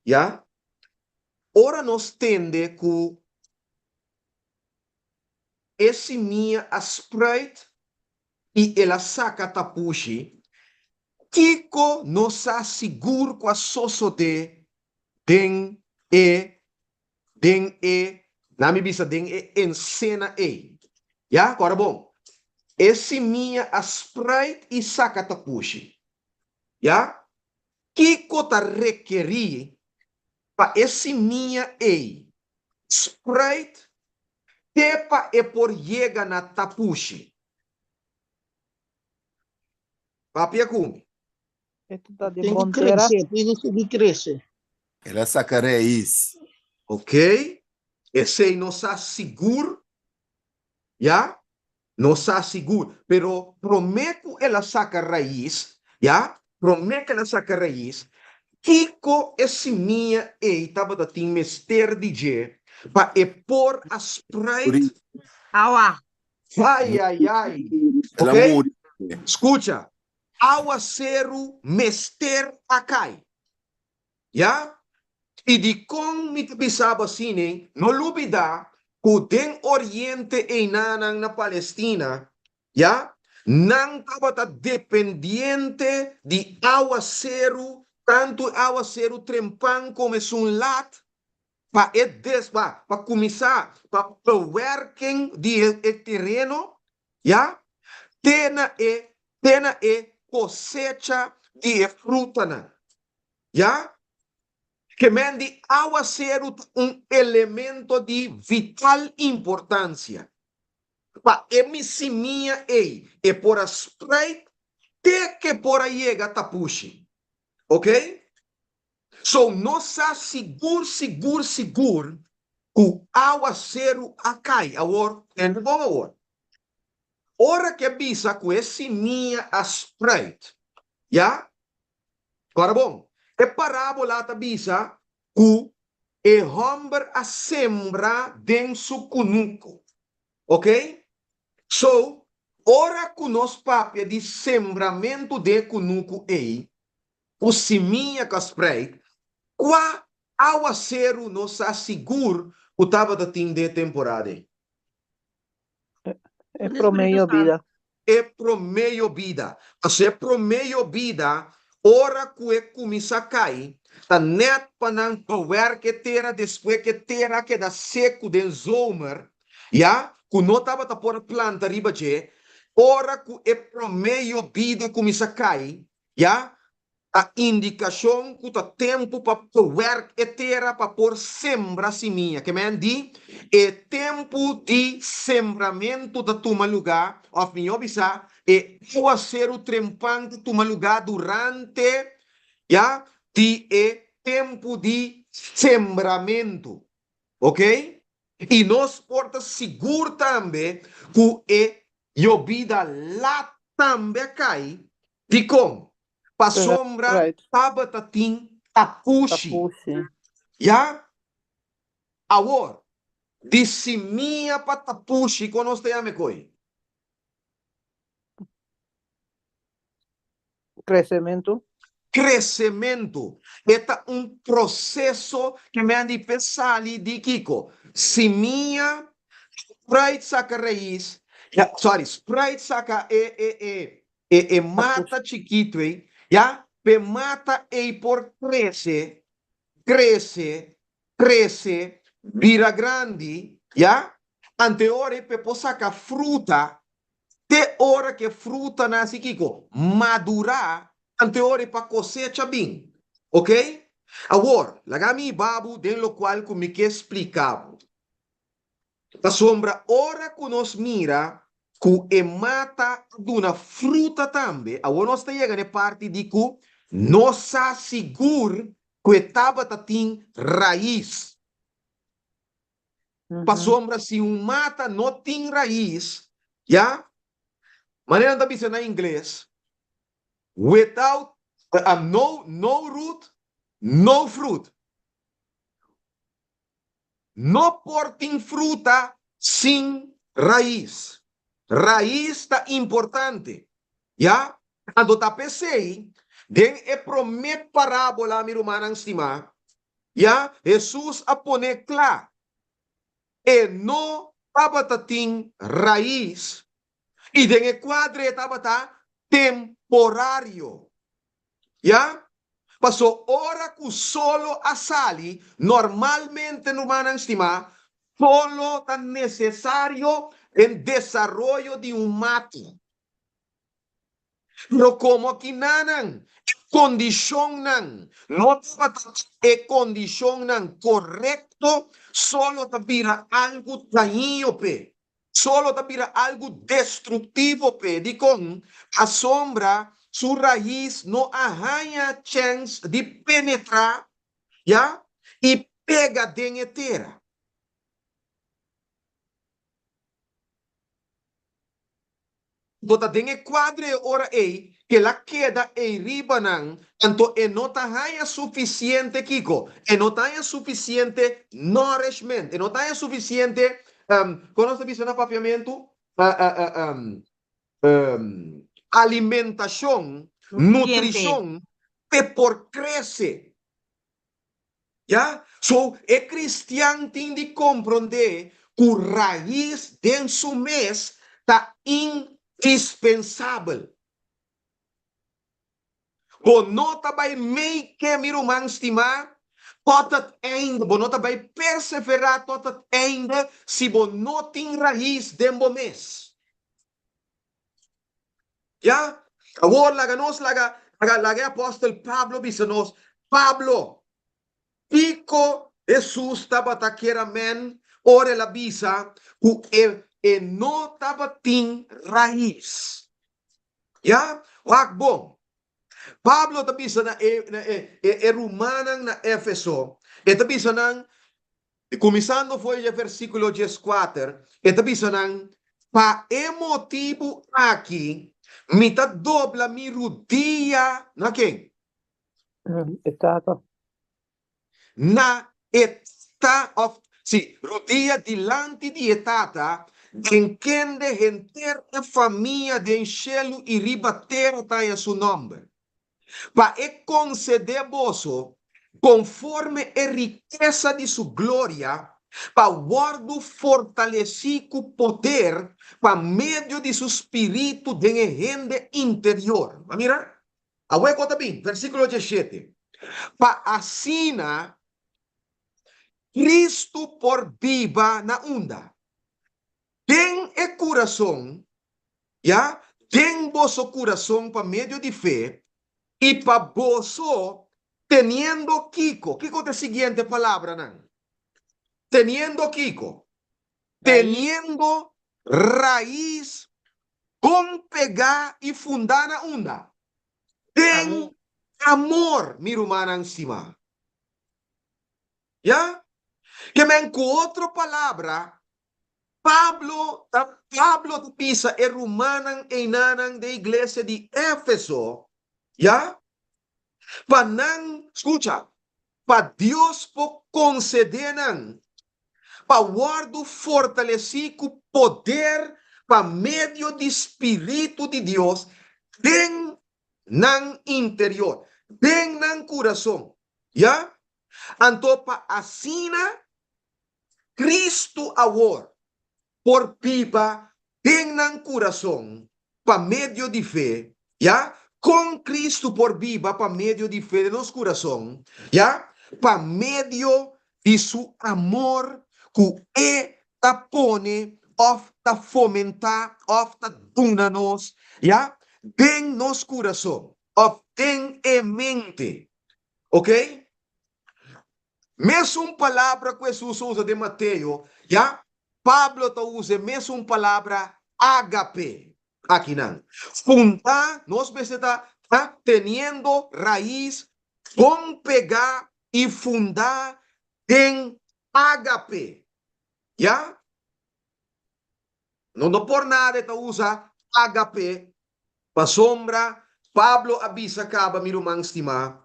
P: ya, ora nos tende ku e simia a spruit i el a saka tapushi, kiko nos sa sigur ku a sosodé den e den e, laat mi bisa den e ensena ei? Ya, kòrda bon, e simia a spruit i saka tapushi. Ya, kiko ta rekerí pa e simia ei spruit te pa e por yega na tapushi? Papia ku mi.
U: E ta den
J: Tin ku
U: bon tera.
J: krese, tin ku sigui krese.
D: El a saka reis.
P: Ok, esei no sa sigur, ya, no sa sigur, pero promé ku el a saka rais, ya, promé ku el a saka rais, kiko e simia ei tabata tin mester di dje pa e por a spruit?
B: Awa.
P: Ai, ai, ai.
D: El a
P: Ok,
D: muri.
P: skucha, awaseru mester a kai. Ya? I dikon mi ta bisa bo asina? No lubidá ku den Oriente einanan na Palestina, ya, nan tabata dependiente di awaseru, tantu e awaseru trempan komo esun lat, pa e des, pa, pa kuminsá pa bewerking di e, e tereno, ya, te na e, te na e kosecha di e frutanan. Ya? Ke men di awaseru ta un elemento di vital importansia. Pa e mi simia ei e por a spreit te ke por a yega tapushi. Ok? So nos sa sigur sigur sigur ku awaseru a kai. Awor, tende bon awor. Ora ke bisa ku e simia a spreit, ya? Ora bon, e parábola ta bisa ku e hòmber a sembra den su kunuku. Ok? So, ora ku nos papia di sembramentu den e kunuku ei, ku simia ku a spreit, kua awaseru nos sa sigur ku tabata tin den e temporada ei?
U: E promé yobida.
P: E promé yobida. Pasobra e promé yobida, ora ku e kuminsá kai, ta nèt pa nan bewerk e tera despues ku e tera a keda seku den zomer, ya, ku no tabata por a planta riba dje. Ora ku e promé yobida kuminsá kai, ya, Ta indikashon ku ta tempu pa bewerk e tera pa por sembra simia. Ke men di, e tempu di sembramentu ta tuma lugá, òf mihó bisá, e awaseru trempan ta tuma lugá durante, ya, di e tempu di sembramentu. Oke? I nos por ta sigur tambe ku e yobida lat tambe a kai. Dikon? Pasobra tabata tin tapushi. Ya? Awor, di simia pa tapushi, kon nos ta yama e koi?
U: Kresementu.
P: Kresementu. E ta un proseso ke mi a di p'e sali di kiko? Simia, spruit saka rais, ya, sorry, spruit saka e e e e e mata chikitu ei, ya, p'e mata ei por krese, krese, krese, bira grandi, ya, anto e ora ei p'e por saka fruta Te ora ku e frutanan hasi kiko? Madurá, anto e ora ei pa kosecha bin. Oke? Awor, laga mi hiba bo den lokual ku mi ke splika bo. Pasobra ora ku nos mira ku e mata a duna fruta tambe, awor nos ta yega na e parti di ku nos sa sigur ku e tabata tin rais. Pasobra si un mata no tin rais, ya, manera nan ta bisa na ingles, without, no, no root, no fruit. No por tin fruta sin rais. Rais ta importante, ya. Anto ta p'esei, den e promé parábola, mi rumannan stimá, ya, Hesus a pone kla, e no tabata tin rais, i den e kuadre e tabata temporario. Ya? Paso ora ku solo a sali, normalmente, rumannan stimá, solo ta nesesario den desaroyo di un mata. Pero komo kinanan e kondishonnan no tabata e kondishonnan korekto, solo ta bira algu dañino p'e. Solo ta bira algu destruktivo p'e. Dikon? Pasobra su rais no a haña chèns di penetrá, ya, i pega den e tera. Bo ta den e kuadro e ora ei ku el a keda ei riba nan, anto e no ta haña sufisiente kiko? E no ta haña sufisiente nourishment, e no ta haña sufisiente, kon nos ta bisa na papiamentu? Alimentashon, nutrishon p'e por krese. Ya? So, e kristian tin di komprondé ku rais den su mes ta indispensabel. Bo no ta bai meike, mi ruman stimá, tot het einde. Bo no ta bai perseverá tot het einde si bo no tin rais den bo mes. Ya? Awor laga nos laga laga laga e apòstel Pablo bisa nos, Pablo, kiko Hesus tabata kier a men ora el a bisa ku e e no tabatin rais? Ya? Wak bon. Pablo ta bisa na e na e e rumannan na Éfeso, e ta bisa nan, Kuminsando for di e versíkulo dieskuater, e ta bisa nan, Pa e motibu aki mi ta dobla mi rudia na ken?
H: E Tata.
P: Na e Tata, òf, sí, rudia dilanti di e Tata, den kende henter e famia den shelu i riba tera ta haña su nòmber. Pa e konsedé boso konforme e rikesa di su gloria, pa wòrdu fortalesí ku poder pa medio di su spiritu den e hende interior. A mira? Awor kua ta bin? Versíkulo diesshete, Pa asina Kristu por biba na unda? Den e kurason Ya, den boso kurason pa medio di fe, i pa boso teniendo kiko? Kiko ta e siguiente palabranan? Teniendo kiko? Teniendo rais bon pegá i fundá na unda? Den amor, mi rumannan stimá. Ya? Ke men ku otro palabra, Pablo ta Pablo ta bisa e rumannan einanan den iglesia di Éfeso, ya, pa nan, skucha, pa Dios por konsedé nan pa wòrdu fortalesí ku poder pa medio di spiritu di Dios den nan interior, den nan kurason, ya. Anto pa asina Kristu awor por biba den nan kurason pa medio di fe, ya? Kon Kristu por biba pa medio di fe den nos kurason, ya? Pa medio di su amor ku e ta pone òf ta fomentá òf ta duna nos, ya? Den nos kurason òf den e mente, oke? Mesun palabra ku Hesus a usa den Mateo, ya, Pablo ta usa e mesun palabra ágape akinan. Fundá, nos mester ta ta teniendo rais bon pegá i fundá den ágape. Ya? No no por nada e ta usa agape, pasobra Pablo a bisa kaba, mi ruman stimá,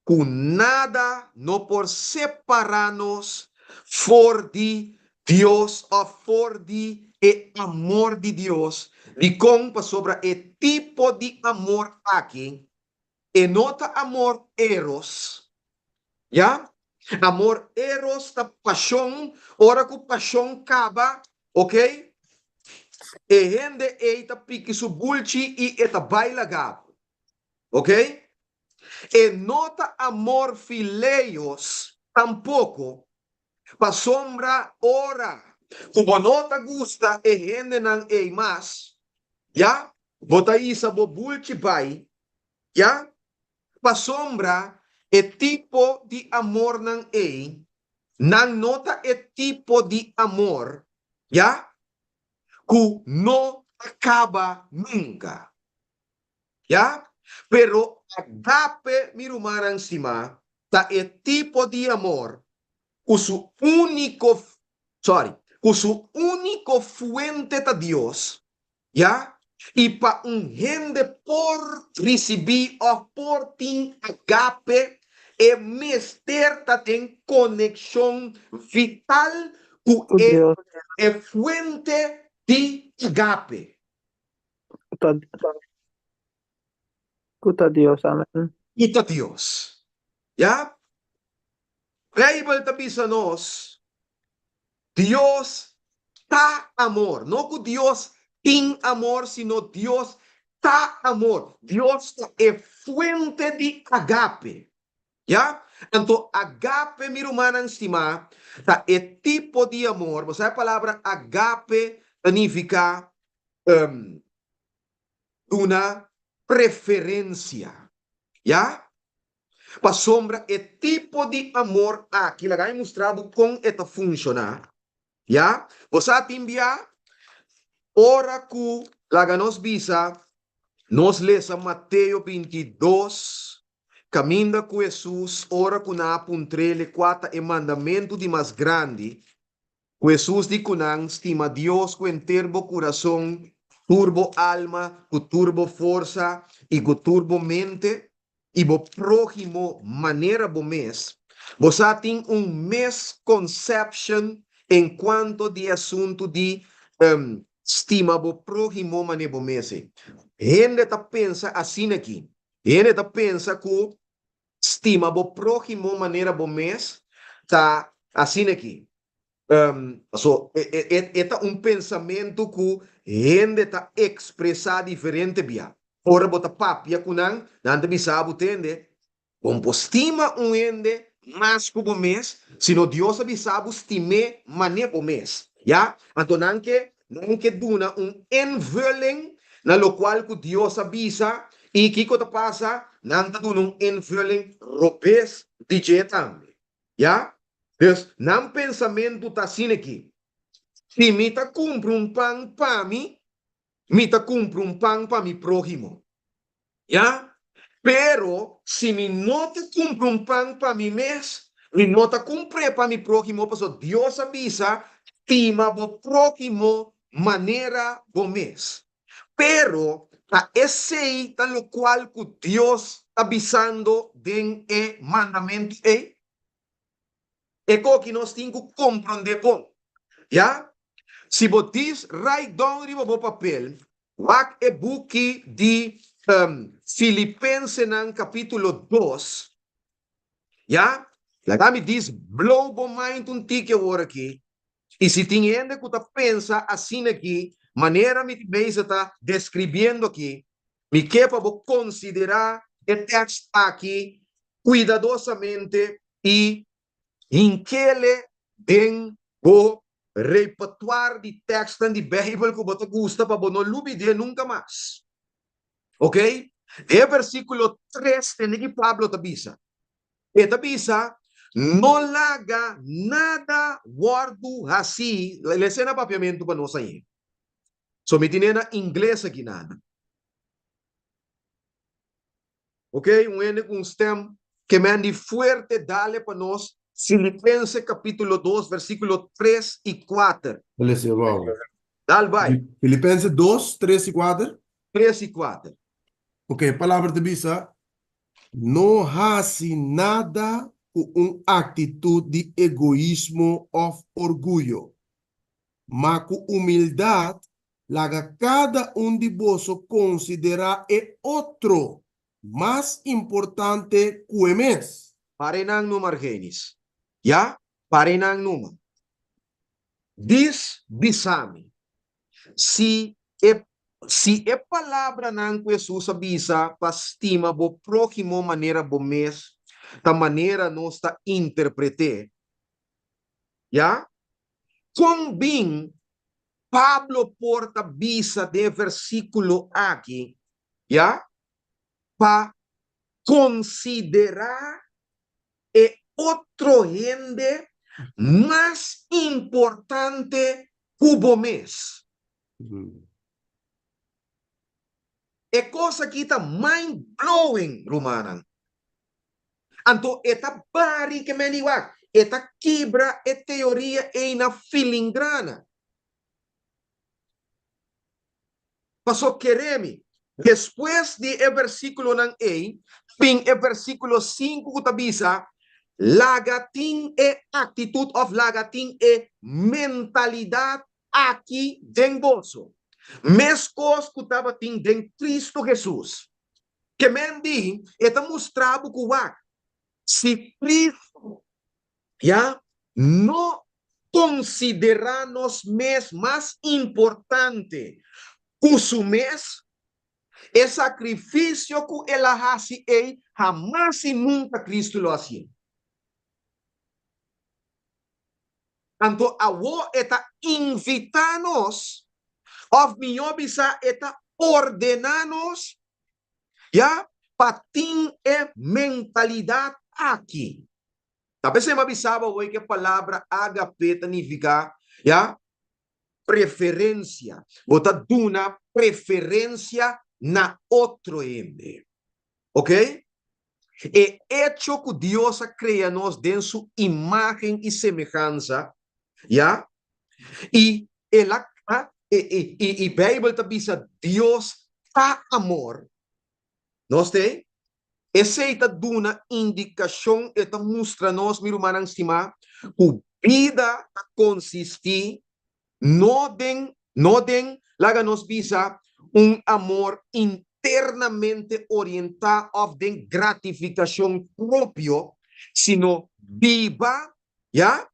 P: ku nada no por separá nos for di Dios òf for di e amor di Dios. Dikon? Pasobra e tipo di amor aki e no ta amor eros, ya? Amor eros ta pashon, ora ku pashon kaba, ok, e hende ei ta piki su bulchi i e ta bai laga bo, ok? E no ta amor fileios tampoko, pasobra ora ku bo no ta gusta e hendenan ei mas, ya, bo ta hisa bo bulchi bai, ya, pasobra e tipo di amornan ei, nan no ta e tipo di amor, ya, ku no ta kaba nunka. Ya, pero agape, mi rumannan stimá, ta e tipo di amor ku su úniko, sorry, ku su úniko fuente ta Dios, ya, i pa un hende por risibí òf por tin agape, e mester ta den konekshon vital ku
F: Ku
P: e
F: Dios.
P: e fuente di agape.
F: Ku ta Dios, amen.
P: Ku ta Dios. Ya. Bijbel ta bisa nos, Dios ta amor. No ku Dios tin amor, sino Dios ta amor. Dios ta e fuente di agape. Ya. Anto agape, mi rumannan stimá, ta e tipo di amor. Bo sa e palabra agape ta nifiká duna preferensia. Ya. Pasobra e tipo di amor aki, laga mi mustra bo kon e ta funshoná. Ya. Bo sa tin bia ora ku, laga nos bisa, nos lesa Mateo 22, kaminda ku Hesus, ora ku nan a puntr'el kua ta e mandamentu di mas grandi, Ku Hesus di ku nan, Stima Dios ku henter bo kurason, tur bo alma, ku tur bo forsa i ku tur bo mente, i bo próhimo manera bo mes. Bo sa tin un misconception en kuanto di e asuntu di stima bo próhimo manera bo mes. Hende ta pensa asina aki. Hende ta pensa ku Stima bo próhimo manera bo mes ta asina aki. Paso e ta un pensamentu ku hende ta ekspresá diferente bia. Ora bo ta papia ku nan, nan ta bisa bo, Tende, bo no por stima un hende mas ku bo mes, sino Dios a bisa bo stim'é manera bo mes. Ya? Anto nan ke nan ke duna un invulling na lokual ku Dios a bisa, i kiko ta pasa? Nan ta duna un invulling robes di dje tambe. Ya? Dus, nan pensamentu ta asina aki, Si mi ta kumpra un pan pa mi, mi ta kumpra un pan pa mi próhimo. Ya? Pero si mi no ta kumpra un pan pa mi mes, mi no ta kumpr'é pa mi próhimo, pasobra Dios a bisa, Stima bo próhimo manera bo mes. Pero ta esei ta lokual ku Dios ta bisando den e mandamentu ei? E koki nos tin ku komprondé bon. Ya? Si bo dis write down riba bo papel, wak e buki di Filipensenan kapítulo dos. Ya? Laga mi dis blow bo mind un tiki awor aki. I si tin hende ku ta pensa asina aki, manera mi tin bezig ta deskribiendo aki, mi ke pa bo konsiderá e tèkst aki kuidadosamente i hinkele den bo repertoir di tèkstnan di Beibel ku bo ta gusta pa bo no lubid'é nunka mas. Oke? Den e versíkulo tres tende ki Pablo ta bisa. E ta bisa, No laga nada wòrdu hasí. Lesa e na papiamentu pa nos aña. So mi tine na ingles aki nada. Ok, un hende ku un stem kemen di fuerte dale pa nos. Filipense kapítulo dos versíkulo tres i kuater.
K: Lesa bou.
P: Dal bai.
K: Filipense dos, tres i kuater?
P: Tres i kuater.
K: Ok, e palabra ta bisa, No hasi nada ku un aktitut di egoismo òf orguyo, ma ku humildat laga kada un di boso konsiderá e otro mas importante ku e mes.
P: Pare nan numa, Argenis. Ya, pare nan numa. Dis bisa mi, si e si e palabranan ku Hesus a bisa pa stima bo próhimo manera bo mes ta manera nos ta interpret'é, ya, kon bin Pablo por ta bisa den e versíkulo aki, ya, pa konsiderá e otro hende mas importante ku bo mes. E kos aki ta mind blowing, rumannan. Anto e ta bari ke meni wak, e ta kibra e teoria ei na filingrana. Paso kere mi, despues di e versíkulonan ei, bin e versíkulo sinku ku ta bisa, Laga tin e aktitut òf laga tin e mentalidat aki den boso, meskos ku tabatin den Kristu Hesus. Ke men di, e ta mustra bo ku wak, si Kristu Ya, no konsiderá nos mes mas importante ku su mes. E sakrifisio ku el a hasi ei hamas i nunka Kristu lo hasié. Anto awor e ta invitá nos, òf mihó bisá e ta ordená nos, ya, pa tin e mentalidat aki. Ta p'esei mi a bisa bo awor ku e palabra ágape ta nifiká, ya, preferensia. Bo ta duna preferensia na otro hende. Oke? E echo ku Dios a krea nos den su imágen i semehansa, ya, i el a i i Beibel ta bisa Dios ta amor. Nos te? Esei ta duna indikashon, e ta mustra nos, mi rumannan stimá, ku bida ta konsistí no den, no den, laga nos bisa, un amor internamente orientá òf den gratifikashon propio, sino biba, ya,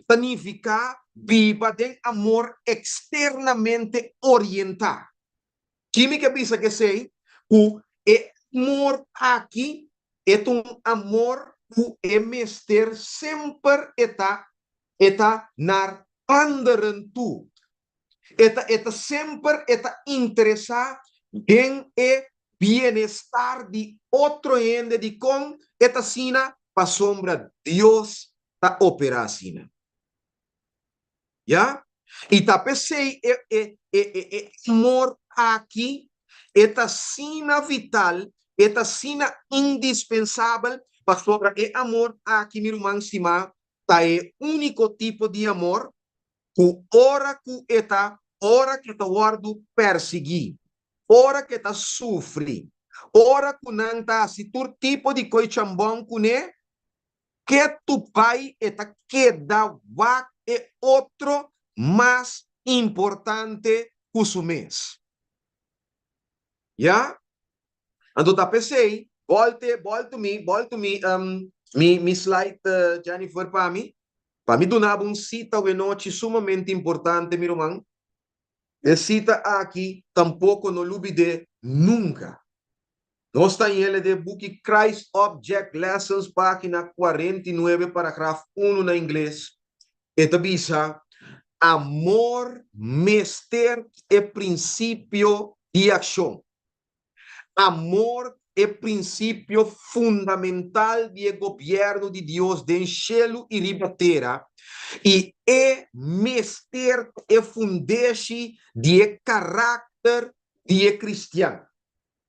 P: ta nifiká biba den amor eksternamente orientá. Ki mi ke bisa ku esei? Ku e amor aki e ta un amor ku e mester semper e ta e ta naar anderen toe. E ta e ta semper e ta interesá den e bienestar di otro hende. Dikon e ta asina? Pasobra Dios ta operá asina. Ya? I ta p'esei e e e e e amor aki e ta asina vital, e ta asina indispensabel, pasobra e amor aki, mi ruman stimá, ta e úniko tipo di amor ku ora ku e ta ora ku e ta wòrdu persiguí, ora ku e ta sufri, ora ku nan ta hasi tur tipo di koi chambòn kuné, Ketu bai e ta keda wak e otro mas importante ku su mes. Ya? Anto ta p'esei, bòlte, bòltu mi, bòltu mi, mi, mi slide, Jennifer, pa mi. Pa mi duna bo un sita awenochi sumamente importante, mi ruman. E sita aki tampoko no lubid'é nunka. Nos ta yele den buki Christ Object Lessons página 49 paragraf unu na ingles. E ta bisa, Amor mester e prinsipio di akshon. Amor e prinsipio fundamental di e gobièrnu di Dios den shelu i riba tera, i e mester ta e fundeshi di e karakter di e kristian.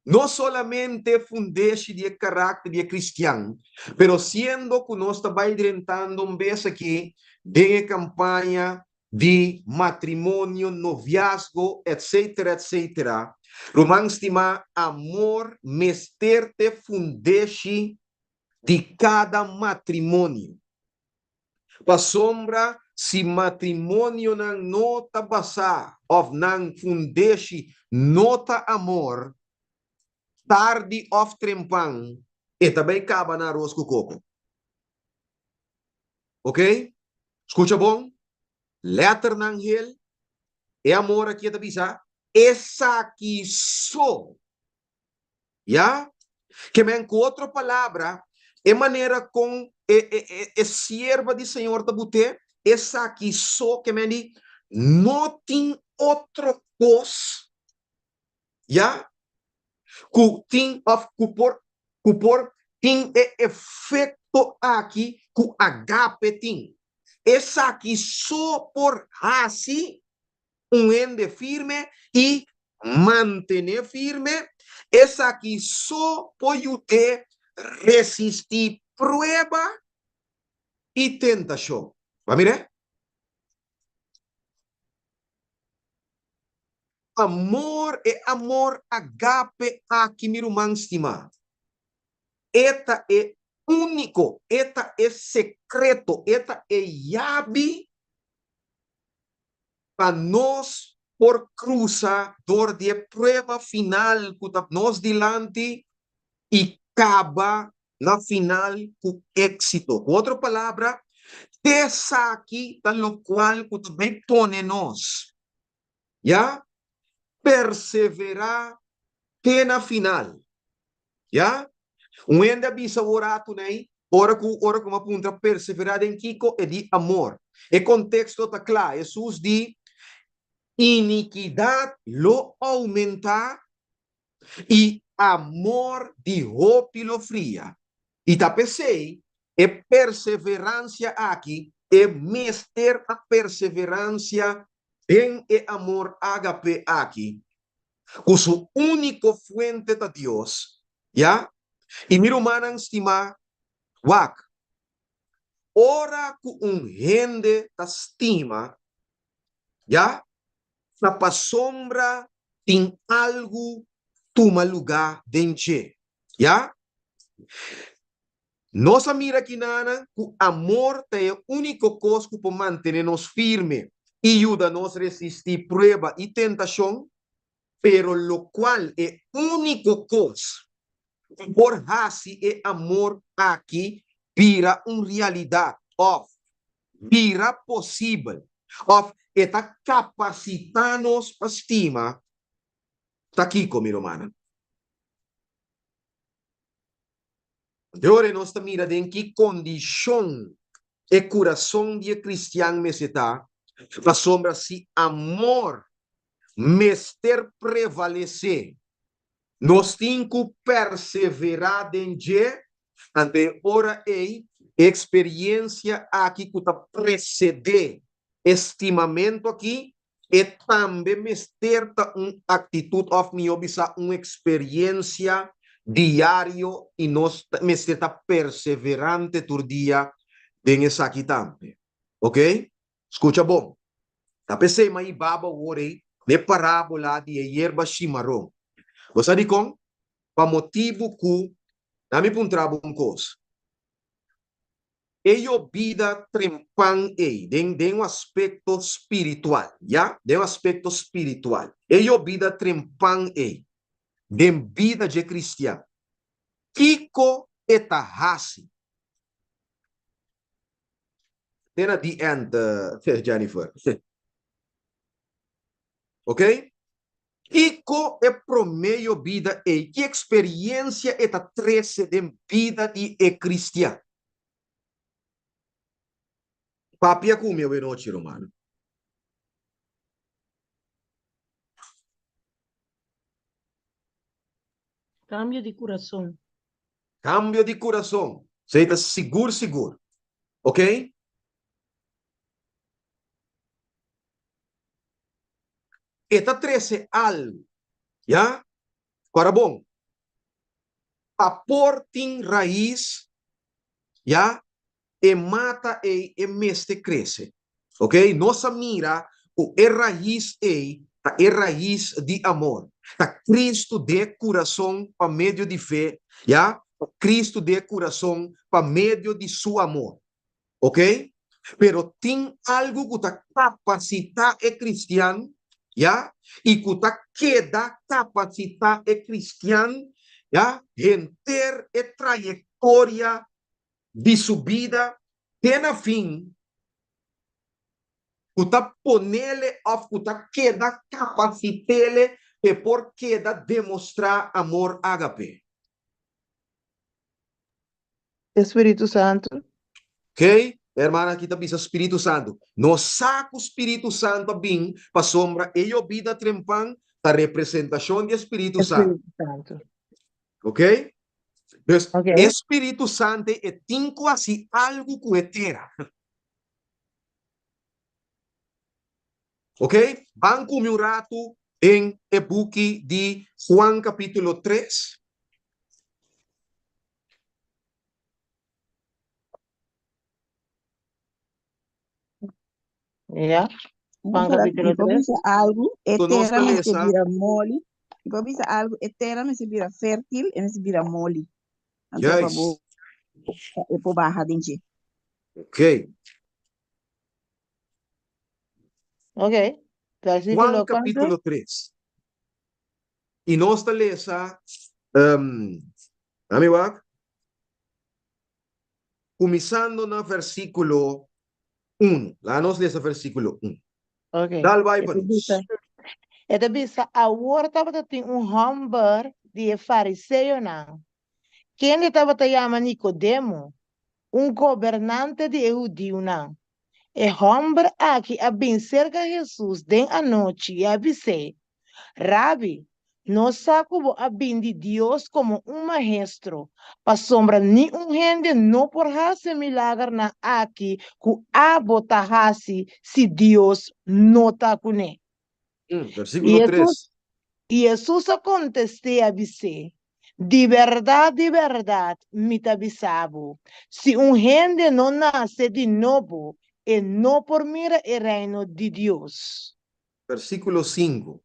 P: No solamente fundeshi di e karakter di e kristian, pero siendo ku nos ta bai drentando un bes aki den e kampaña di matrimonio, noviazgo, etcetera, etcetera, ruman stimá, amor mester ta e fundeshi di kada matrimonio. Pasobra si matrimonionan no ta basá òf nan fundeshi no ta amor, tardi òf trempan e ta bai kaba na aros ku koko. Oke? Skucha bon, lèternan hel, e amor aki e ta bisa, esaki so Ya? Ke men ku otro palabra, e manera kon e e e e sierva di Señor ta but'é, esaki so ke men di no tin otro kos, ya, ku tin òf ku por ku por tin e efekto aki ku agape tin. Esaki so por hasi un hende firme i mantené firme, esaki so por yud'é resistí prueba i tentashon. Bo a mir'é? Amor, e amor agape aki, mi ruman stimá, e ta e úniko, e ta e sekreto, e ta e yabi pa nos por crusa dor di e prueba final cu ta nos dilanti y caba na final cu exito. Cu otro palabra, esaki ta locual cu ta bay pone nos, ya, persevera te na final. Ya? Un hende a bisa un ratu nei, ora ku ora ku mi a puntra perseverá den kiko, e di amor. E konteksto ta kla, Hesus di, Inikidat lo oumentá i amor di hopi lo fria. I ta p'esei e perseveransia aki, e mester a perseveransia den e amor ágape aki, ku su úniko fuente ta Dios, ya? I mi rumannan stimá, wak, ora ku un hende ta stima, ya, ta pasobra tin algu tuma lugá den dje, ya? Nos a mira kinanan ku amor ta e úniko kos ku por mantené nos firme i yuda nos resistí prueba i tentashon, pero lokual e úniko kos ku por hasi e amor aki bira un realidat òf bira posibel òf e ta kapasitá nos pa stima ta kiko, mi rumannan? De ora nos ta mira den ki kondishon e kurason di e kristian mester ta, pasobra si amor mester prevalesé, nos tin ku perseverá den dje, anto e ora ei e eksperiensia aki ku ta presedé e stimamentu aki E tambe mester ta un aktitut òf mihó bisá un eksperiencia diario i nos mester ta perseverante tur dia den esaki tambe. Oke? Skucha bon. Ta p'esei m'a hiba bo awor ei n'e parábola di e yerba shimaron. Bo sa dikon? Pa motibu ku, na mi puntra bo un kos. E yobida trempan ei, den den un aspekto spiritual, ya, den un aspekto spiritual, e yobida trempan ei den bida dje kristian, kiko e ta hasi? Te na di end, Jennifer. Ok? Kiko e promé yobida ei, ki eksperiensia e ta trese den bida di e kristian? Papia ku mi awenochi, ruman.
B: Kambio di kurason.
P: Kambio di kurason. Esei ta sigur sigur. Ok? E ta trese algu. Ya? Kora bon. Pa por tin rais, ya, e mata ei e mester krese. Ok, nos a mira ku e rais ei ta e rais di amor. Ta Kristu den e kurason pa medio di fe, ya, ta Kristu den e kurason pa medio di su amor. Ok, pero tin algu ku ta kapasitá e kristian, ya, i ku ta keda kapasitá e kristian, ya, henter e trayektoria di su bida te na fin, ku ta ponele òf ku ta keda kapasitele p'e por keda demostrá amor ágape.
C: E Spiritu Santu.
P: Ok, e hermana aki ta bisa Spiritu Santu. Nos sa ku Spiritu Santu a bin pasobra e yobida trempan ta representashon di e Spiritu Santu.
C: Spiritu Santu.
P: Ok? Dus
C: Ok.
P: e Spiritu Santu e tin ku hasi algu ku e tera. Ok? Ban ku mi un ratu den e buki di Juan kapítulo 3.
C: Ja, Juan
A: Montserrat,
C: capítulo
A: mi por
C: 3.
A: bisa algu, e
P: Ku nos
A: tera
P: ta
A: mester
P: lesa.
A: bira moli. Mi por bisa algu, e tera mester bira fértil, e mester bira moli. Anto pa
P: Juist.
A: bo pa e por baha den dje.
P: Ok.
C: Ok, versículo
P: Juan
C: cuánto?
P: capítulo 3. I nos ta lesa, um, ami wak, kuminsando na versíkulo 1. Laga nos lesa versíkulo 1.
C: Ok.
P: Dal bai
C: E
P: pa
C: ta
P: nos.
C: bisa, e ta bisa, Awor tabata tin un hòmber di e fariseonan, kende tabata yama Nikodemo, un gobernante di e hudiunan. E hòmber aki a bin serka Hesus den anochi i a bis'é, Rabi, nos sa ku bo a bin di Dios komo un maestro, pasobra ni un hende no por hasi e milagernan aki ku abo ta hasi si Dios no ta kuné.
P: Versíkulo
C: I
P: tres.
C: Hesus, i Hesus a kontest'é a bis'é, Di bèrdat, di bèrdat, mi ta bisa bo, si un hende no nase di nobo, e no por mira e Reino di Dios.
P: Versíkulo sinku.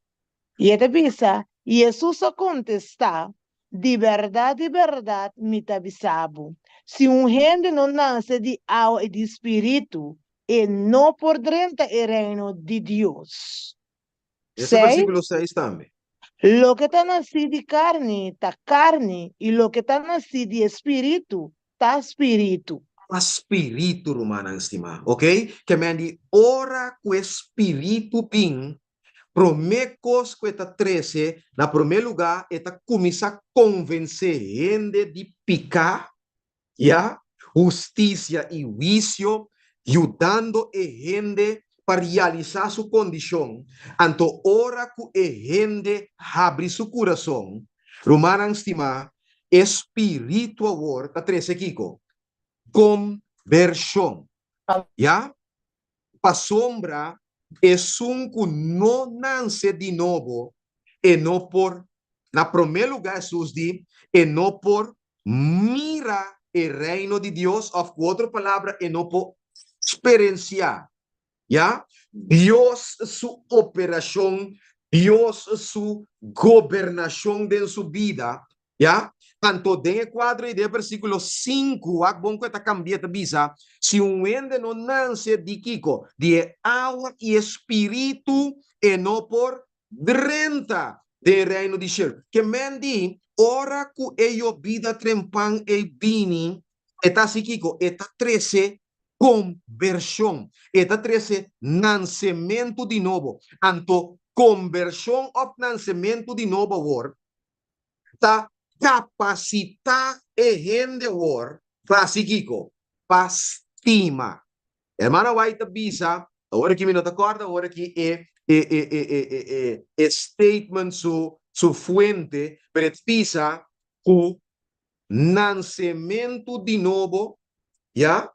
C: I e ta bisa, I Hesus a kontestá, Di bèrdat, di bèrdat, mi ta bisa bo, si un hende no nase di awa i di spiritu, e no por drenta e Reino di Dios.
P: Esta
C: Seis.
P: versíkulo seis tambe.
C: Loke ta nasí di karni ta karni, i loke ta nasí di e spiritu ta spiritu.
P: Ta spiritu, rumannan stimá. Ok? Ke men di ora ku e spiritu bin, promé kos ku e ta trese, na promé lugá e ta kuminsá konvensé hende di piká, Ya, hustisia i huisio, yudando e hende pa realisá su kondishon. Anto ora ku e hende habri su kurason, rumannan stimá, e Spiritu awor ta trese kiko? Kombershon. Ya, pasobra esun ku no nanse di nobo, e no por, na promé lugá Hesus di, e no por mira e Reino di Dios, òf ku otro palabra, e no por sperensiá, ya, Dios su operashon, Dios su gobernashon den su bida, Ya? Anto den e kuadro ei den e versíkulo sinku, wak bon ku e ta kambia, e ta bisa, Si un hende no nanse di kiko? Di e awa i e spiritu, e no por drenta den e reino di shelu. Ke men di, ora ku e yobida trempan ei bini, e ta hasi kiko? E ta trese kombershon. E ta trese nansementu di nobo. Anto kombershon òf nansementu di nobo awor ta kapasitá e hende awor pa hasi kiko? Pa stima. Hermana White ta bisa, awor aki mi no ta kòrda awor aki e e e e e e e e statement su su fuente, pero e ta bisa ku nansementu di nobo, ya,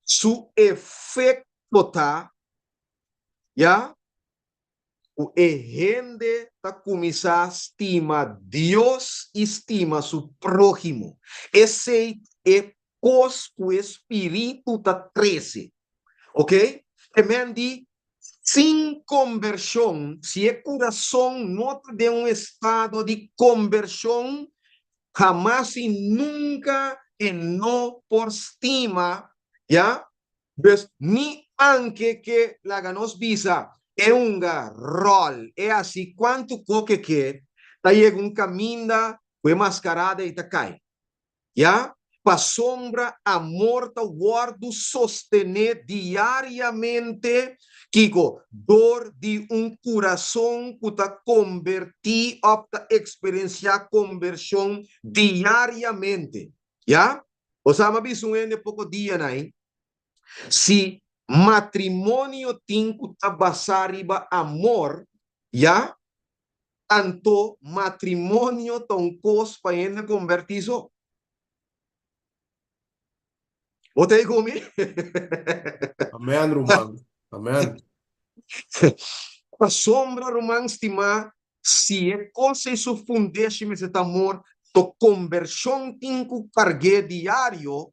P: su efekto ta, ya, ku e hende ta kuminsá stima Dios i stima su próhimo. Esei ta e kos ku e spiritu ta trese. Oke? Te men di, sin kombershon, si e kurason no ta den un estado di kombershon, hamas i nunka e no por stima, ya? Dus ni anke ke laga nos bisa e hunga ròl, e hasi kuantu koke ke, ta yega un kaminda ku e maskarada ei ta kai. Ya, pasobra amor ta wòrdu sostené diariamente, kiko? Dor di un kurason ku ta kombertí òf ta eksperensiá kombershon diariamente. Ya? Bo sa, mi a bisa un hende poko dianan ei, si matrimonio tin ku ta basá riba amor, ya, anto matrimonio ta un kos pa hende kombertí so. Bo ta ei ku mi?
K: Amen, ruman. Amen.
P: Pasobra, ruman stimá, Si e kos ei su fundeshi mester ta amor, to kombershon tin ku karg'é diario,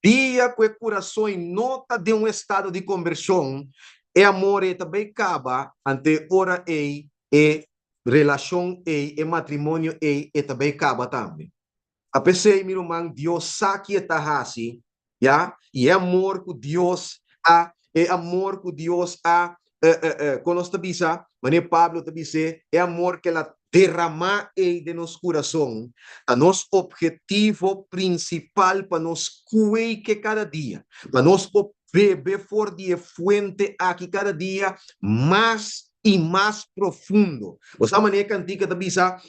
P: dia ku e kurason ei no ta den un estado di kombershon, e amor ei ta bai kaba, anto e ora ei e relashon ei, e matrimonio ei, e ta bai kaba tambe. A p'esei, mi ruman, Dios sa ki e ta hasi, ya, i e amor ku Dios a, e amor ku Dios a, kon nos ta bisa, manera Pablo ta bis'é, e amor ku el a deramá ei den nos kurason, ta nos ophetivo prinsipal pa nos kueike kada dia, pa nos por bebe for di e fuente aki kada dia mas i mas profundo. Bo sa manera e kantika ta bisa,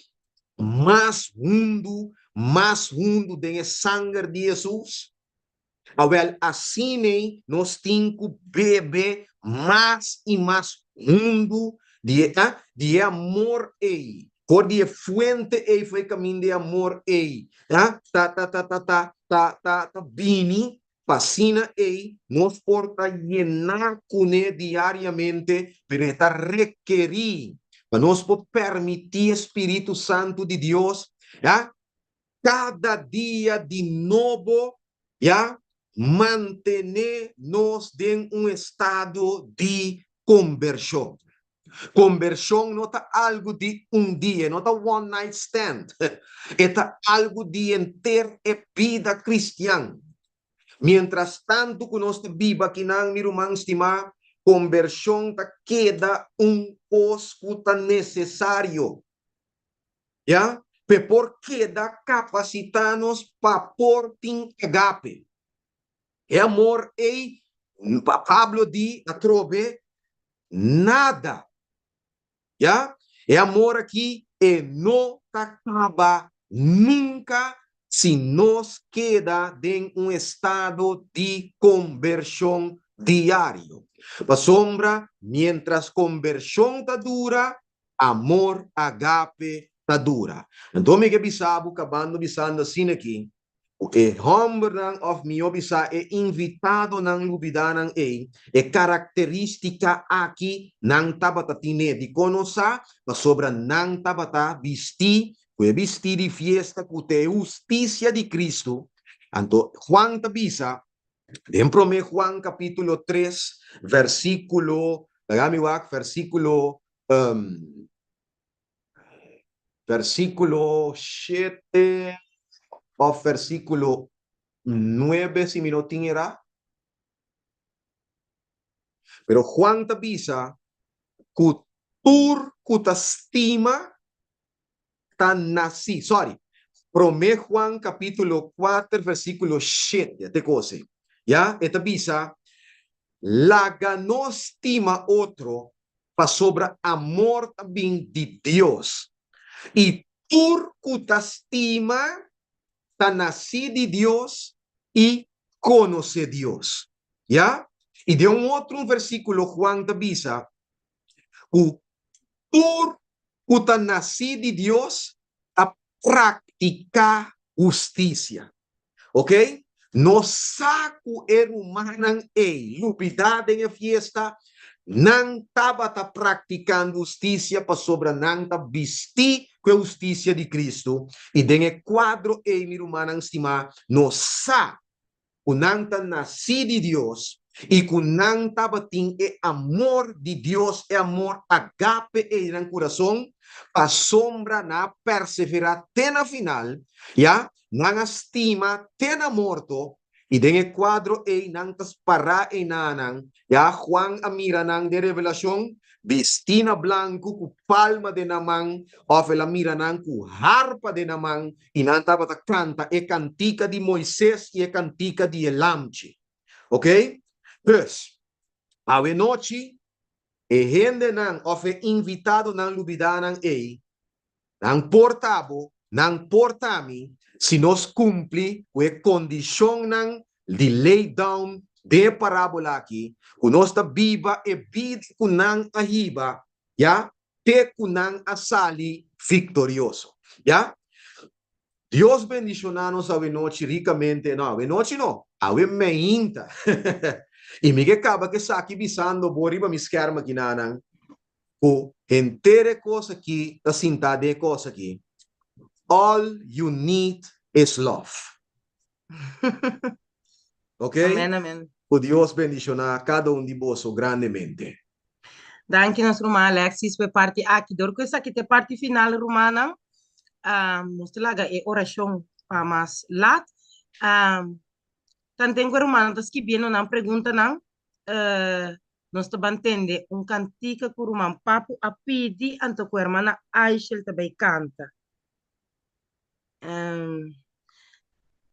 P: mas hundu, mas hundu den e sanger di Hesus? Awel, asin'ei nos tin ku bebe mas i mas hundu di e, di e amor ei, for di e fuente ei, for e kaminda e amor ei, ta, ta, ta, ta, ta, ta, ta, ta bini Pa asina ei nos por ta yená kuné diariamente, pero e ta rekerí pa nos por permití e spiritu santu di Dios, ya, kada dia di nobo, ya, mantené nos den un estado di kombershon. Kombershon no ta algu di un dia, e no ta one night stand. E ta algu di henter e bida kristian. Mientras tantu ku nos ta biba akinan, mi ruman stimá, kombershon ta keda un kos ku ta nesesario, ya, p'e por keda kapasitá nos pa por tin agape. E amor ei, Pablo di atrobe, nada. Ya? E amor aki e no ta kaba nunka si nos keda den un estado di kombershon diario. Pasobra miéntras kombershon ta dura, amor agape ta dura. Anto mi ke bisa bo kabando bisando asina aki, Ku e hòmbernan òf mihó bisá e invitadonan lubidánan ei, e karakterístika aki nan tabata tin'é. Dikon nos sa? Pasobra nan tabata bistí ku e bistí di fiesta ku ta e hustisia di Kristu. Anto Juan ta bisa den Promé Juan kapítulo tres, versíkulo, laga mi wak, versíkulo Versíkulo shete òf versíkulo nuebe si mi no tin erá. Pero Juan ta bisa ku tur ku ta stima ta nasí, sorry, Promé Juan kapítulo kuater versíkulo shete, te kos ei. Ya, e ta bisa, Laga nos stima otro pasobra amor ta bin di Dios, i tur ku ta stima ta nasí di Dios i konosé Dios. Ya? I den un otro un versíkulo Juan ta bisa ku tur ku ta nasí di Dios ta praktiká hustisia. Ok? Nos sa ku e rumannan ei lubidá den e fiesta, nan tabata praktikando hustisia pasobra nan ta bistí ku e hustisia di Kristu, i den e kuadro ei, mi rumannan stimá, nos sa ku nan ta nasí di Dios i ku nan tabatin e amor di Dios, e amor agape ei den nan kurason, pasobra nan a perseverá te na final, ya, nan a stima te na morto, i den e kuadro ei nan ta pará einanan, ya, Juan a mira nan den Revelashon, bistí na blanku ku palma den nan man, òf el a mira nan ku harpa den nan man, I nan tabata kanta e kantika di Moises i e kantika di e Lamchi. Oké? Dus, awenochi, e hendenan òf e invitadonan lubidánan ei, nan por ta bo, nan por ta mi, si nos kumpli ku e kondishonnan di lay down den e parábola aki, ku nos ta biba e bida ku nan a hiba, ya, te ku nan a sali viktorioso. Ya? Dios bendishoná nos awenochi rikamente, no, awenochi no, awe meinta. I mi ke kaba ku esaki bisando bo riba mi skèrm aki nanan, ku henter e kos aki ta sintá den e kos aki, All you need is love. Ok?
B: Amen, amen.
P: Ku Dios bendishoná kada un di boso grandemente.
B: Danki nos ruman Alexis pa e parti aki. Dor ku esaki ta e parti final rumannan, nos ta laga e orashon pa mas lat. Tanten ku e rumannan ta skibiendo nan preguntanan, nos ta ban tende un kantika ku ruman Papu a pidi anto ku hermana Aishel ta bai kanta.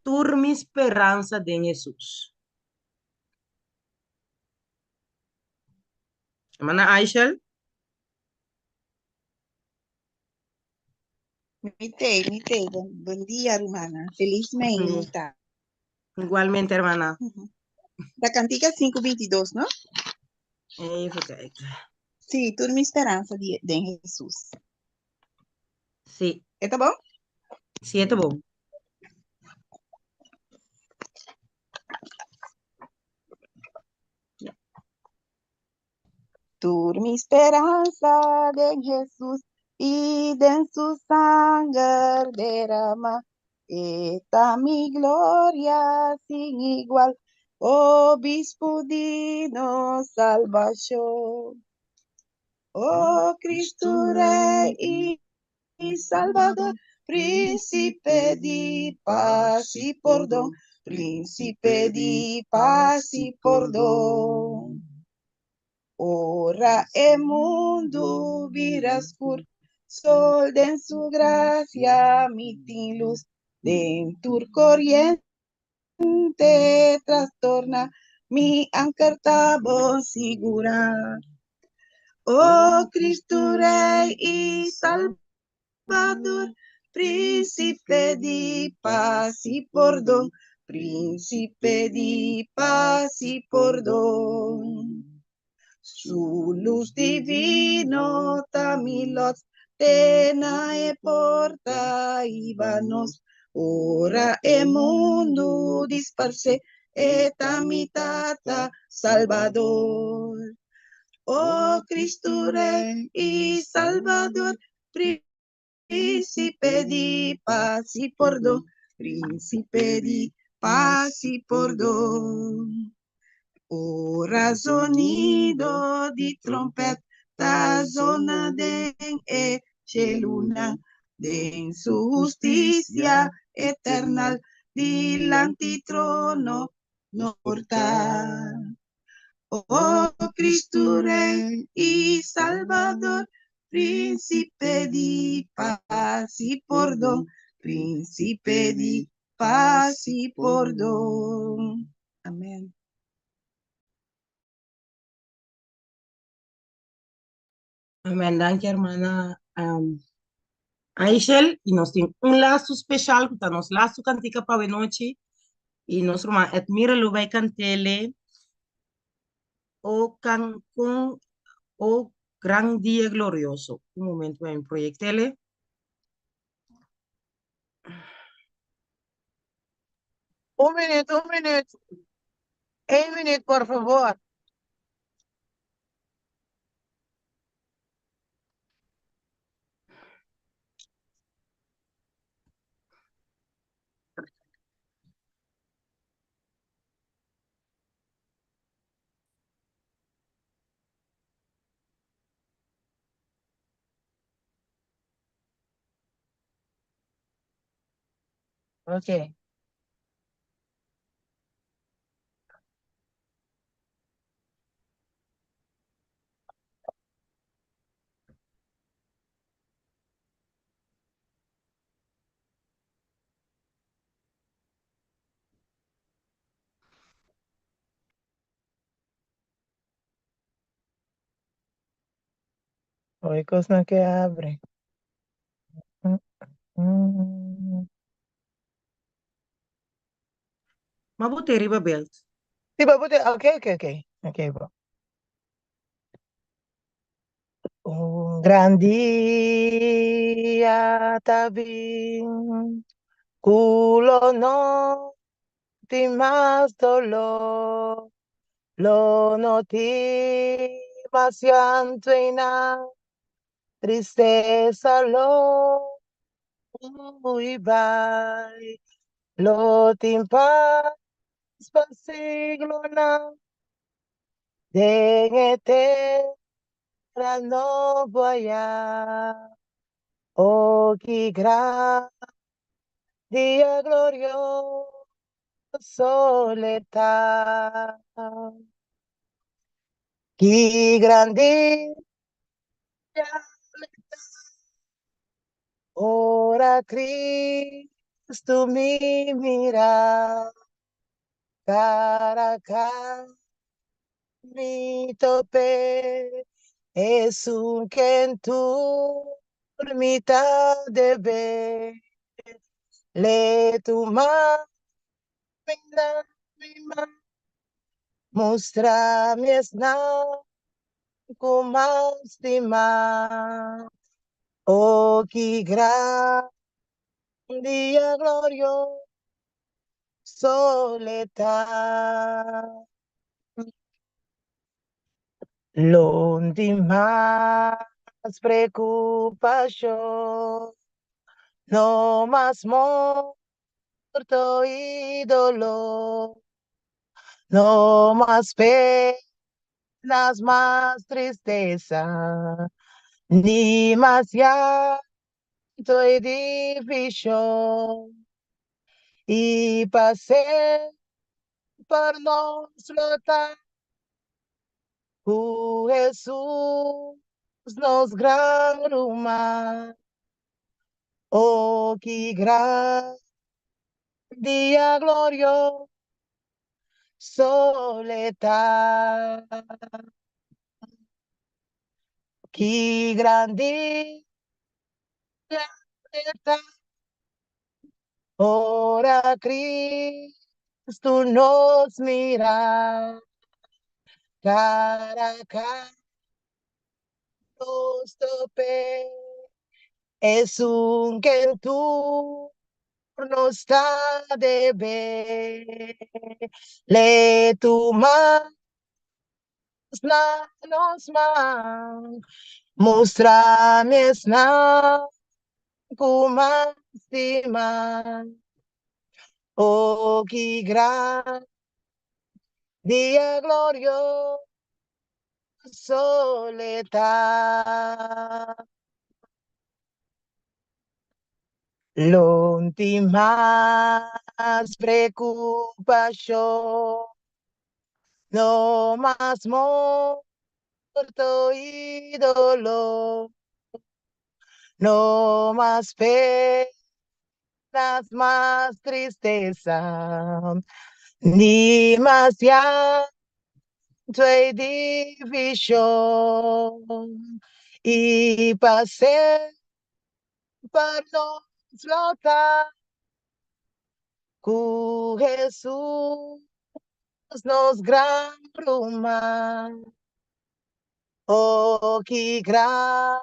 B: Tur mi speransa den Hesus. Hermana Aishel?
A: Mi tei, mi tei. Bon, bon dia, hermana. Feliz meinta.
B: Igualmente, hermana.
A: La cantica 522, no?
B: Even kijken.
A: Sí, tur mi speransa di, den Hesus.
B: Sí.
A: E ta bon?
B: Sí, e ta bon.
A: Tur mi speransa den Hesus i den su sanger derama. E ta mi gloria sin igual, obispo di nos salbashon. Oh Cristo Rey y Salvador, Príncipe di paz y pordon, Príncipe di paz y pordon. Ora e mundu bira skur, sol den su gracia mi tin luz, den tur corriente trastorna, mi anker ta bon sigurá. Oh Cristo Rey y Salvador, Príncipe di paz y pordon, Príncipe di paz y pordon. Su luz divino ta mi lot, te na e porta iba nos. Ora e mundu disparse, e ta mi Tata Salvador. Oh Cristo Rey y Salvador, Príncipe di paz y pordon, Príncipe di paz y pordon. Ora zonido di trompet ta zona den e shelunan, den su husticia eternal dilanti trono no por ta. Oh Cristo Rey y Salvador, Príncipe di paz y pordon, Príncipe di paz y pordon. Amen.
B: Amen. Danki hermana um, Aishel. Y nos tin un lazo special, ku ta nos lazo kantika pa nochi. Y nos ruman Edmira lo bai kantele O kan con o gran dia glorioso. Un momento en proyectele.
C: Un minuut, un minuut. Eén minuut, por favor. Oké. Hoy kosnan ke abre.
B: Ma bo te riba belt.
C: Sí, bo te, oké, oké, oké. Oké, bo. Un gran dia ta bin, ku lo no tin mas doló, lo no tin mas llanto i nan tristesa lo hui bai, lo tin pas pa siglonan den e tera nobo ayá. Oh, ki gran dia glorioso le ta. Ki gran dia le ta. Ora Cristo mi mira, cara a cara mi top'é, esun ken tur mi ta debé. Le tuma mi na mi man, mustra mi esnan ku mas stima. Oh, ki gran dia glorioso le ta. Lo tin mas preokupashon, no mas morto i doló, no mas penas, mas tristesa, ni mas llanto i divishon. I pa semper nos lo ta ku Hesus nos gran ruman. Oh, ki gran dia glorioso le ta. Ki gran dia le ta. Ora Cristo nos mira, cara a cara nos top'é, esun ken tur nos ta debé, le tuma na nos man, mustra mi esnan ku mas stima. Oh, ki gran dia glorioso le ta. Lo tin mas preokupashon, no mas morto i doló, no mas penas, mas tristesa, ni mas llanto i divishon, i pa semper nos lo ta ku Hesus nos gran ruman. Oh, ki gran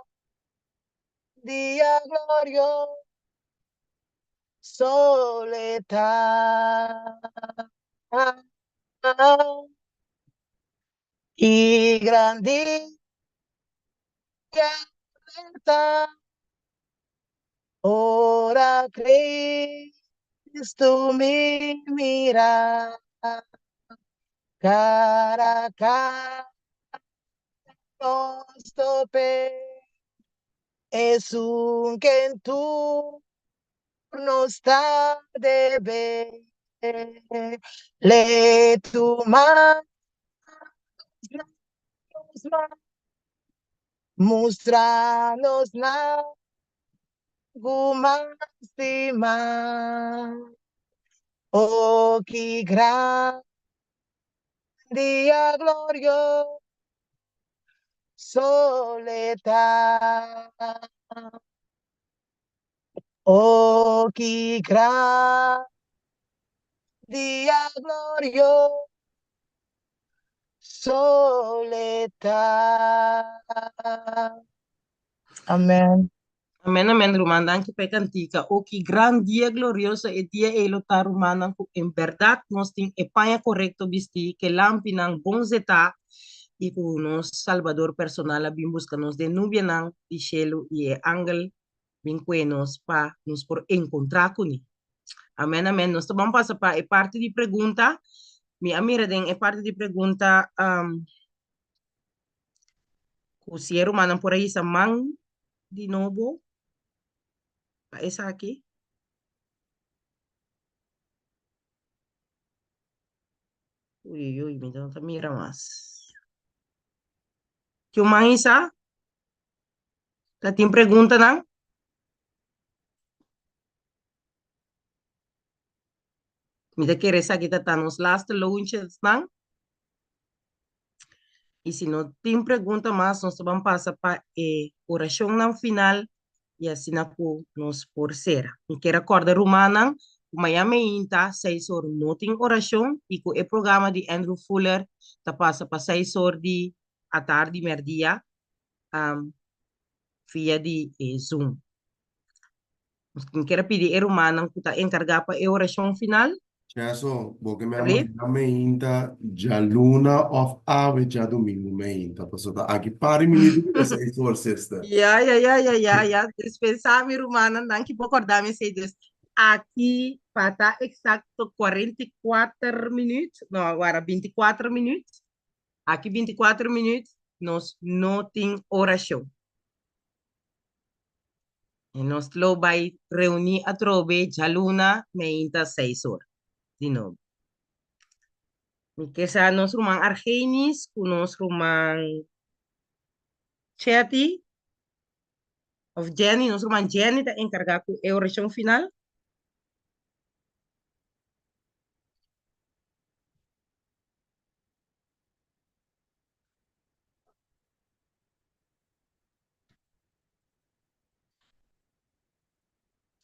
C: dia glorioso. Soleta. Ki gran dia ta ora Cristo mi mira cara a cara nos tope esun ken tur nos ta debe Le tu man mustra nos na mas stima. Oh, ki gran dia glorioso le ta. Oh, ki gran dia glorioso le ta. Amen.
B: Amen, amen, ruman. Danki pa e kantika. O ki gran dia glorioso e dia ei lo ta, rumannan, ku en bèrdat nos tin e paña korekto bistí, ku e lampinan bon zetá i ku nos Salbador personal a bin buska nos den nubianan di shelu i e angel bin kue nos pa nos por enkontrá kuné. Amen, amen. Nos ta ban pasa pa e parti di pregunta. Mi a mira den e parti di pregunta um, ku si e rumannan por a hisa man di nobo pa esaki. Uy, uy, uy, mi no ta mira mas. Ki man hisa? Ta tin preguntanan? Mi ta kere esaki ta ta nos laatste lontjesnan. I si no tin pregunta mas, nos ta ban pasa pa e orashonnan final i asina ku nos por sera. Mi kier a kòrda rumannan ku mañan meinta seis or no tin orashon i ku e programa di Andrew Fuller ta pasa pa seis or di atardi mèrdia via di e Zoom. Mi kier a pidi e rumannan ku ta enkargá pa e orashon final.
K: Cheso, bo ke mi a manda meinta djaluna òf awe djadumingu meinta, pasobra ta aki par di minuto ku ta seis or, sister.
B: Ya, ya, ya, ya, ya, ya. Dispensá mi rumannan, danki por kòrda mi esei. Dus aki pa ta eksakto 44 minüt, no, awara 24 minüt, aki 24 minüt nos no tin orashon. I nos lo bai reuní atrobe djaluna meinta seis or di nobo. Mi ke sa nos ruman Argenis ku nos ruman Chetty of Jenny, nos ruman Jenny ta enkargá ku e orashon final.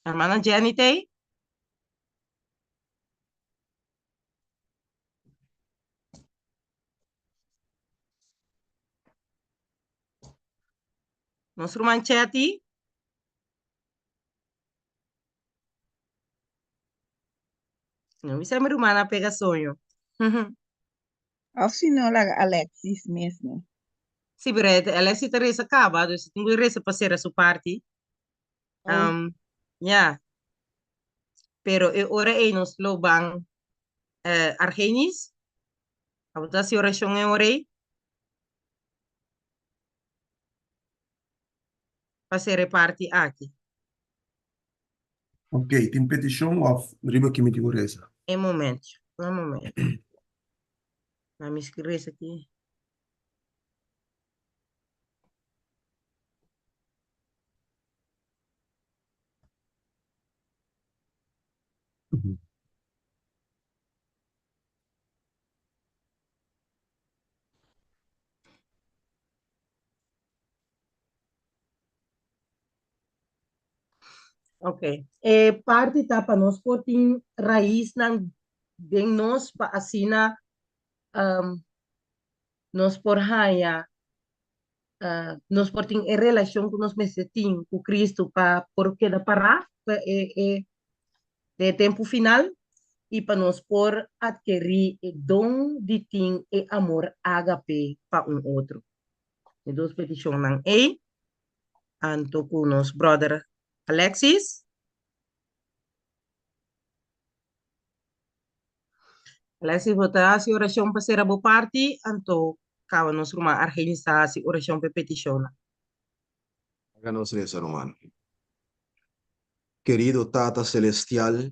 B: Hermana Jenny t'ei? Nos ruman Chetty? No bisa mi ruman a pega soño.
A: Of si no laga Alexis mesmo.
B: Sí, pero Alexis ta reza caba, dus tin cu reza pa cera su parti.
A: Oh.
B: Um, ja. Pero e ora ei nos lo ban eh, Argenis. Abo ta haci oracion e ora ei? Pa cera e parti aki.
K: Ok, tin peticion of riba ki mi tin cu reza?
B: Un momento, un momento. Na mi reza aki. Ok. E parti ta pa nos por tin raisnan den nos pa asina um, nos por haña uh, nos por tin e relashon ku nos mester tin ku Kristu pa por keda pará pa e, e. Den e tempu final i pa nos por atkerí e don di tin e amor ágape pa un otro. E dos petishonnan ei, anto ku nos bròder Alexis. Alexis, bo ta hasi orashon pa sera bo parti, anto kaba nos ruman Argenis ta hasi orashon pa e petishonnan.
P: Laga nos resa, ruman. Kerido Tata Celestial,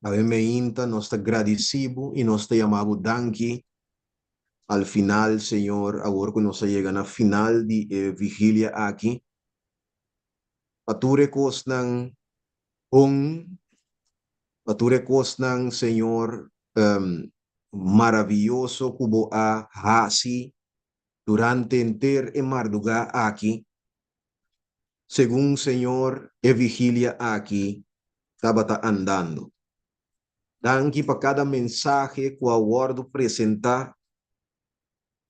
P: awe meinta nos ta gradici Bo y nos ta yama Bo danki. Al final, Señor, awor cu nos a yega na final di e vigilia aki, pa tur e cosnan bon, pa tur e cosnan, Señor, maraviyoso cu Bo a haci durante henter e mardugá aki, segun Señor e vigilia aki tabata andando. Danki pa kada mensahe ku a wòrdu presentá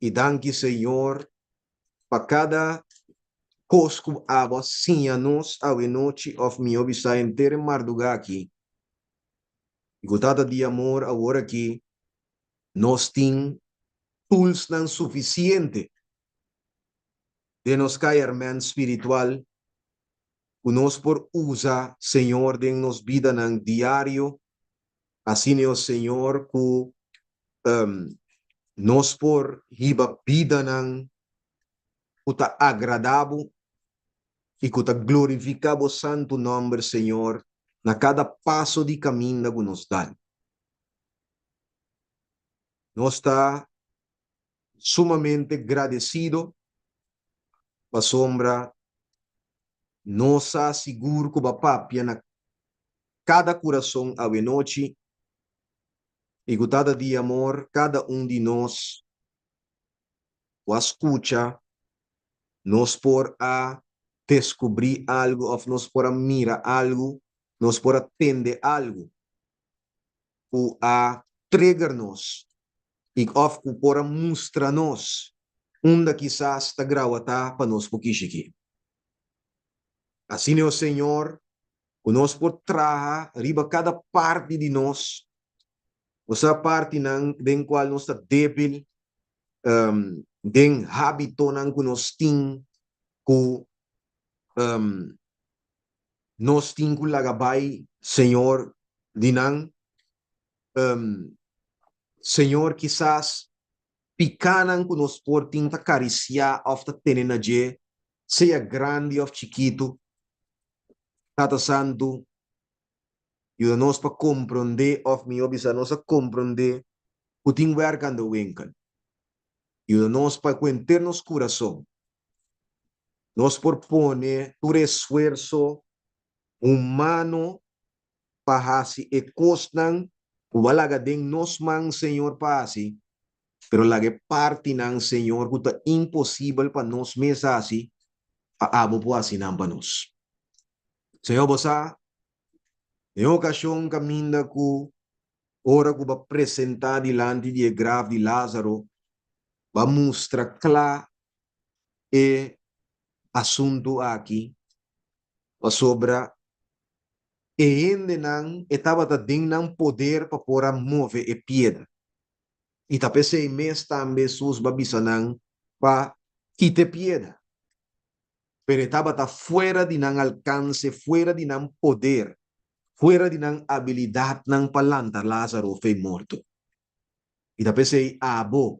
P: i danki Señor pa kada kos ku abo a siña nos awenochi òf mihó bisá henter e mardugá aki. I ku Tata di amor awor aki nos tin toolsnan sufisiente den nos kaerment spiritual ku nos por usa, Señor, den nos bidanan diario, asina, o Señor, ku nos por hiba bidanan ku ta agradá Bo i ku ta glorifiká Bo santu nòmber, Señor, na kada paso di kaminda ku nos dal. Nos ta sumamente gradesido pasobra nos sa sigur ku bo a papia na kada kurason awenochi i ku Tata di amor kada un di nos ku a skucha nos por a deskubrí algu òf nos por a mira algu, nos por a tende algu. ku a trigger nos i òf ku por a mustra nos unda kisas ta grawatá pa nos por kishikí. Asina, o Señor, ku nos por traha riba kada parti di nos, osea partinan den kual nos ta débil, den hábitonan ku nos tin ku Nos tin ku laga bai, Señor, di nan. Señor, kisas pikánan ku nos por tin ta karisiá òf ta tene na dje, sea grandi òf chikitu. Tata Santu, yuda nos pa komprondé, òf mihó bisa, nos a komprondé ku tin wèrk aan de winkel. Yuda nos pa ku henter nos kurason Nos por pone tur esfuerso humano pa hasi e kosnan ku bo a laga den nos man, Señor, pa hasi, pero laga e partinan, Señor, ku ta imposibel pa nos mes hasi, pa abo por hasi nan pa nos. Señor, bo sa, den okashon kaminda ku ora ku bo a presentá dilanti di e graf di Lázaro, bo a mustra kla e asuntu aki, pasobra e hendenan e tabata den nan poder pa por a move e piedra. I ta p'esei mes tambe Hesus ba bisa nan pa kita e piedra. Pero e tabata fuera di nan alkanse, fuera di nan poder, fuera di nan abilidatnan pa lanta Lázaro fei morto. I ta p'esei abo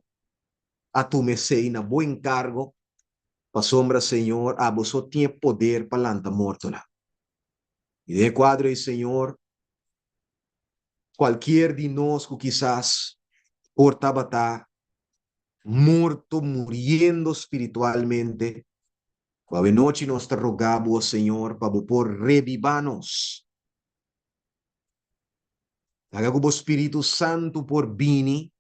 P: a tuma esei na bo enkargo, pasobra, Señor, abo so tin e poder pa lanta mortonan. I den e kuadro ei, Señor, kualkier di nos ku kisas por tabata morto, muriendo spiritualmente, ku awenochi nos ta roga bo, Señor, pa bo por rebibá nos. Laga ku bo Spiritu Santu por bini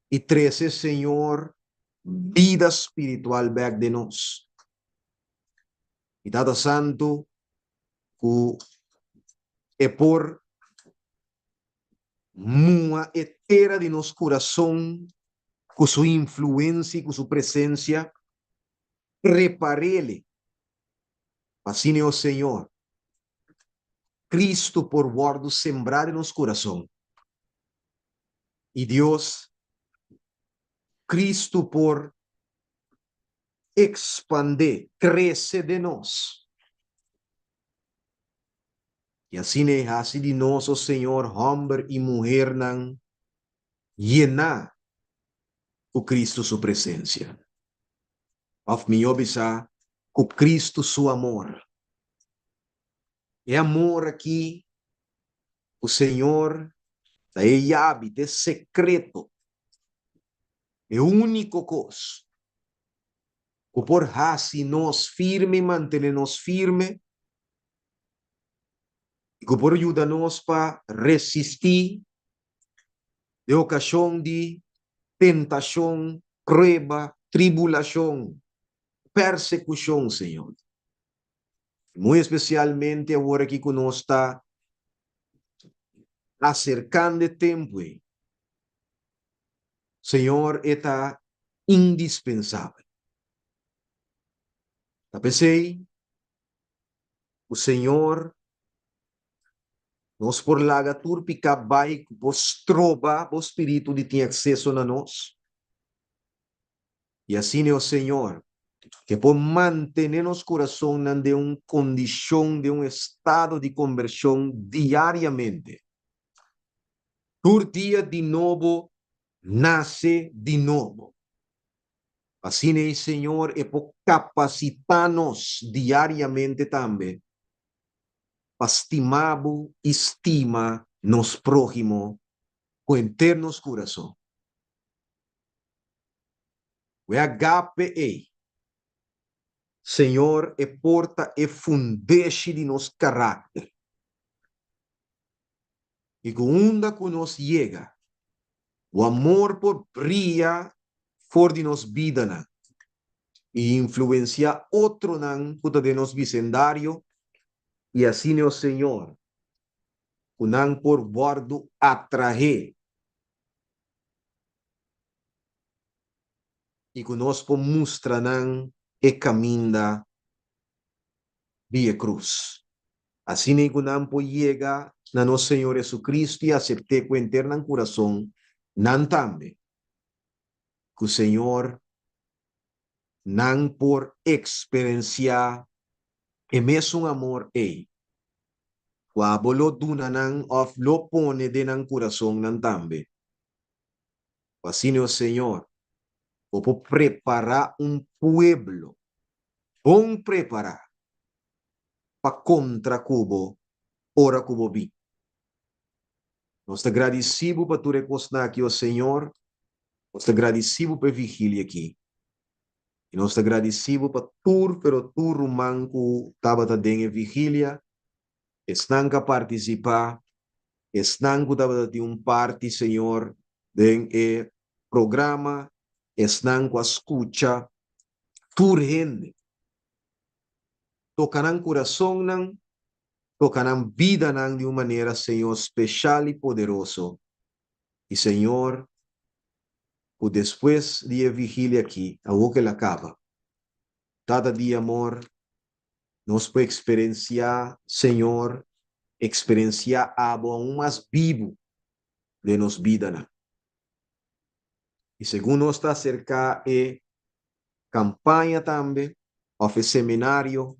P: i trese, Señor, bida spiritual bèk den nos. I Tata Santu, ku e por muha e tera di nos kurason ku su influensia i ku su presensia, prepar'ele. Asina, o Señor. Cristo por wòrdu sembrá den nos kurason i Dios, Cristo por ekspandé, krese den nos. I asina e hasi di nos, o Señor, hòmber i muhernan yená ku Cristo su presensia. Òf mihó bisá, ku Cristo su amor. E amor aki ku Señor ta e yabi, ta e sekreto, e úniko kos ku por hasi nos firme i mantene nos firme i ku por yuda nos pa resistí den okashon di tentashon, prueba, tribulashon, persekushon, Señor. Muy espesialmente awor aki ku nos ta aserkando e tempu ei, Señor, e ta indispensabel. Ta p'esei ku Señor nos por laga tur piká bai ku por stroba bo spiritu di tin akseso na nos. I asina, o Señor, ke por mantené nos kurasonnan den un kondishon, den un estado di kombershon diariamente. Tur dia di nobo nase di nobo. Asina ei, Señor, e por kapasitá nos diariamente tambe pa stima Bo i stima nos próhimo ku henter nos kurason. Ku e agape ei, Señor, e por ta e fundeshi di nos karakter. I ku unda ku nos yega, bo amor por bria for di nos bidanan i influensiá otronan ku ta den nos bisendario, i asina, o Señor, ku nan por wòrdu atraé i ku nos por mustra nan e kaminda di e krus. Asina ku nan por yega na nos Señor Jesucristo i asept'é ku henter nan kurason, nan tambe, ku Señor, nan por eksperensiá e mesun amor ei, ku abo lo duna nan òf lo pone den nan kurasonnan tambe. Ku asina, o Señor, bo por prepará un pueblo bon prepará pa kontra ku bo ora ku bo bin. Nos ta gradisí bo pa tur e kosnan aki, o Señor. Nos ta gradisí bo pa e vigilia aki. I nos ta gradisí bo pa tur, pero tur ruman ku tabata den e vigilia, esnan ku a partisipá, esnan ku tabata tin un parti, Señor, den e programa, esnan ku a skucha, tur hende. Toka nan kurasonnan, toka nan bidanan di un manera, Señor, speshal i poderoso. I Señor, ku despues di e vigilia aki, awor ku el a kaba, Tata di amor, nos por eksperensiá, Señor, eksperensiá Abo aun mas bibu den nos bidanan. I segun nos ta aserká e kampaña tambe, òf e seminario,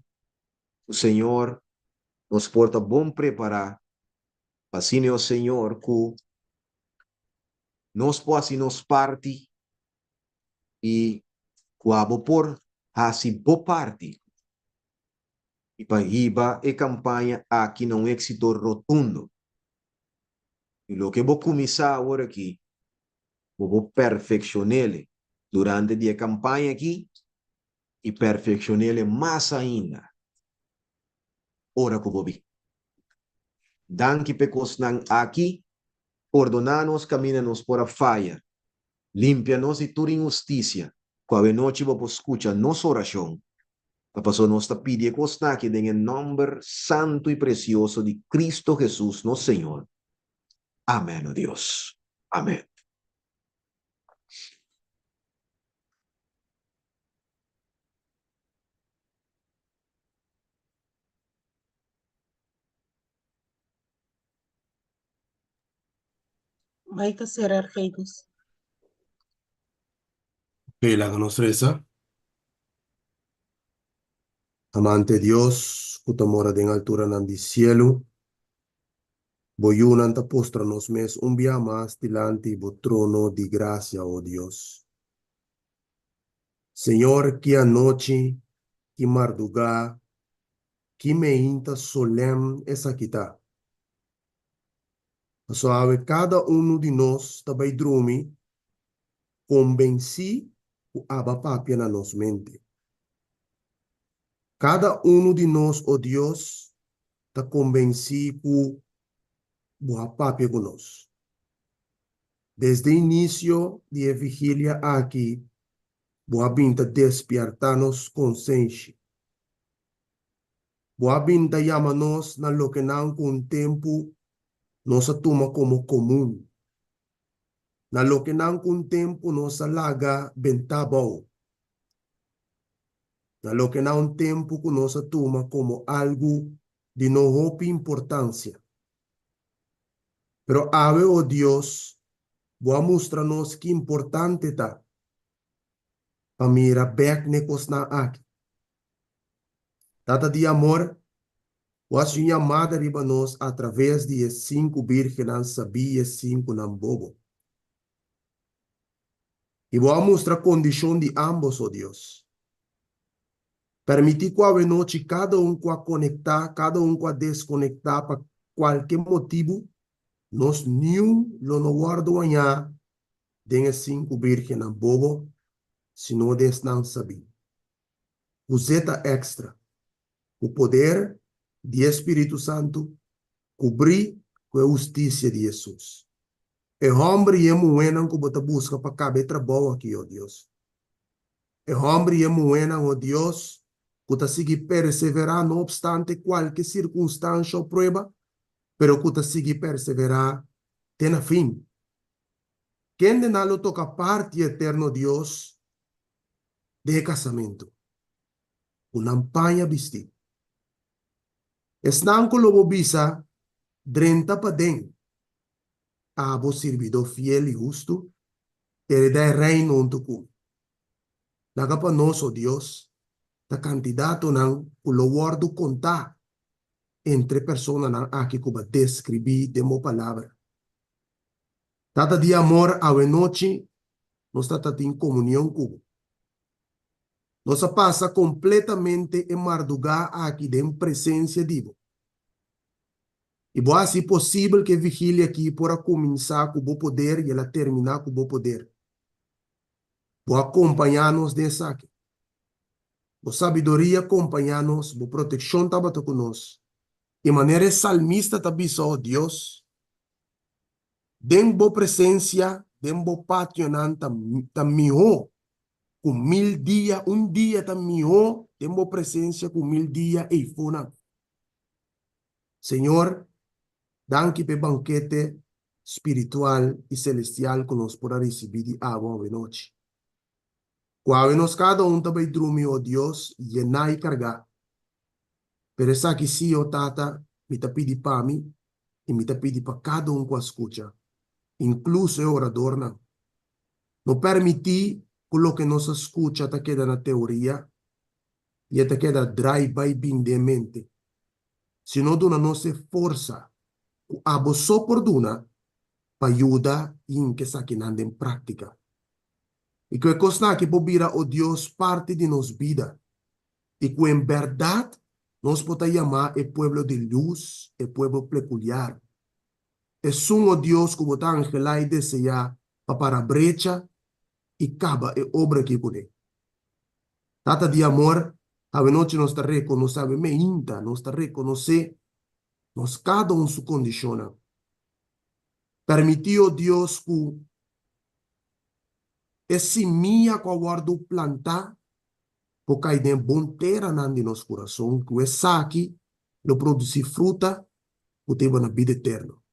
P: ku Señor, nos por ta bon prepará pa asina, o Señor, ku nos por hasi nos parti i ku abo por hasi bo parti i pa hiba e kampaña aki na un éksito rotundo. I loke bo kuminsá awor aki, bo por perfekshon'el durante di e kampaña aki i perfekshon'el mas ainda ora ku bo bin. Danki p'e kosnan aki. Pordoná nos kaminda nos por a faya. Limpia nos di tur inhustisia. Ku awenochi bo por skucha nos orashon. Ta pasobra nos ta pidi e kosnan aki den e nòmber santu i presioso di Kristu Hesus nos Señor. Amèn, o Dios. Amèn.
B: Mai ta sera Argedis.
K: Ok, laga nos resa. Amante Dios, ku ta mora den alturanan di sielu, Bo yunan ta postra nos mes un bia mas dilanti Bo trono di grasia, o Dios. Señor, ki anochi, ki mardugá, ki meinta solèm esaki ta! Pasobra awe kada unu di nos ta bai drumi kombensí ku aba papia na nos mente. Kada unu di nos, o Dios, ta kombensí ku Bo a papia ku nos. Desde inisio di e vigilia aki Bo a bin ta despiartá nos konsenshi. Bo a bin ta yama nos na lokenan ku un tempu nos a tuma komo komun, na lokenan ku un tempu nos a laga bentá abou, na lokenan un tempu ku nos a tuma komo algu di no hopi importansia. Pero awe, o Dios, Bo a mustra nos ki importante ta pa mira bek n'e kosnan aki. Tata di amor, Bo a hasi un yamada riba nos atraves di e sinku bírgennan sabí i e sinkunan bobo. I Bo a mustra kondishon di ámbos, o Dios. Permití ku awenochi kada un ku a konektá, kada un ku a deskonektá pa kualke motibu, nos niun lo no wòrdu hañá den e sinku bírgennan bobo, sino den esnan sabí. Ku zeta èkstra, ku poder di e Spiritu Santu, kubrí ku e hustisia di Hesus. E hòmber i e muhénan ku Bo ta buska pa kaba e trabou akí, o Dios. E hòmber i e muhénan, o Dios, ku ta sigui perseverá no opstante kualke sirkunstansha o prueba, pero ku ta sigui perseverá te na fin. Kendenan lo toka parti, eterno Dios, den e kasamentu, ku nan paña bistí. Esnan ku lo bo bisa, Drenta paden, abo sirbidó fiel i hustu, heredá e reino huntu ku mi. Laga pa nos, o Dios, ta kandidatonan ku lo wòrdu kontá entre personanan aki ku bo a deskribí den bo Palabra. Tata di amor, awenochi nos ta ta tin komunion ku bo. Nos a pasa kompletamente e mardugá aki den presensia di bo. I bo a hasi posibel ku e vigilia akí por a kuminsá ku bo poder i el a terminá ku bo poder. Bo a kompañá nos den esaki. Bo sabiduria a kompañá nos, bo protekshon tabata ku nos. I manera e salmista ta bisa, O Dios, den bo presensia, den bo pationan ta ta mihó ku mil dia, un dia ta mihó den bo presensia ku mil dia eifonan. Señor, danki p'e bankete spiritual i selestial ku nos por a risibí di abo awenochi. Ku awe nos kada un ta bai drumi, o Dios, yená i kargá. Pero esaki sí, o Tata, mi ta pidi pa mi i mi ta pidi pa kada un ku a skucha, inkluso e oradornan. No permití ku loke nos a skucha ta keda na teoria i e ta keda drai bai bin den mente, sino duna nos e forsa ku abo so por duna pa yuda hinka esakinan den práktika. I ku e kosnan aki por bira, o Dios, parti di nos bida, i ku en bèrdat nos por ta yamá e pueblo di lus, e pueblo plekuliar, esun, o Dios, ku bo ta anhelá i deseá pa para brecha i kaba e obra aki kuné. Tata di amor, awenochi nos ta rekonosé, awe meinta nos ta rekonosé nos kada un su kondishonnan. Permití, o Dios, ku e simia ku a wòrdu plantá por kai den e bon teranan di nos kurason, ku esaki lo produsí fruta ku ta hiba na bida eterno.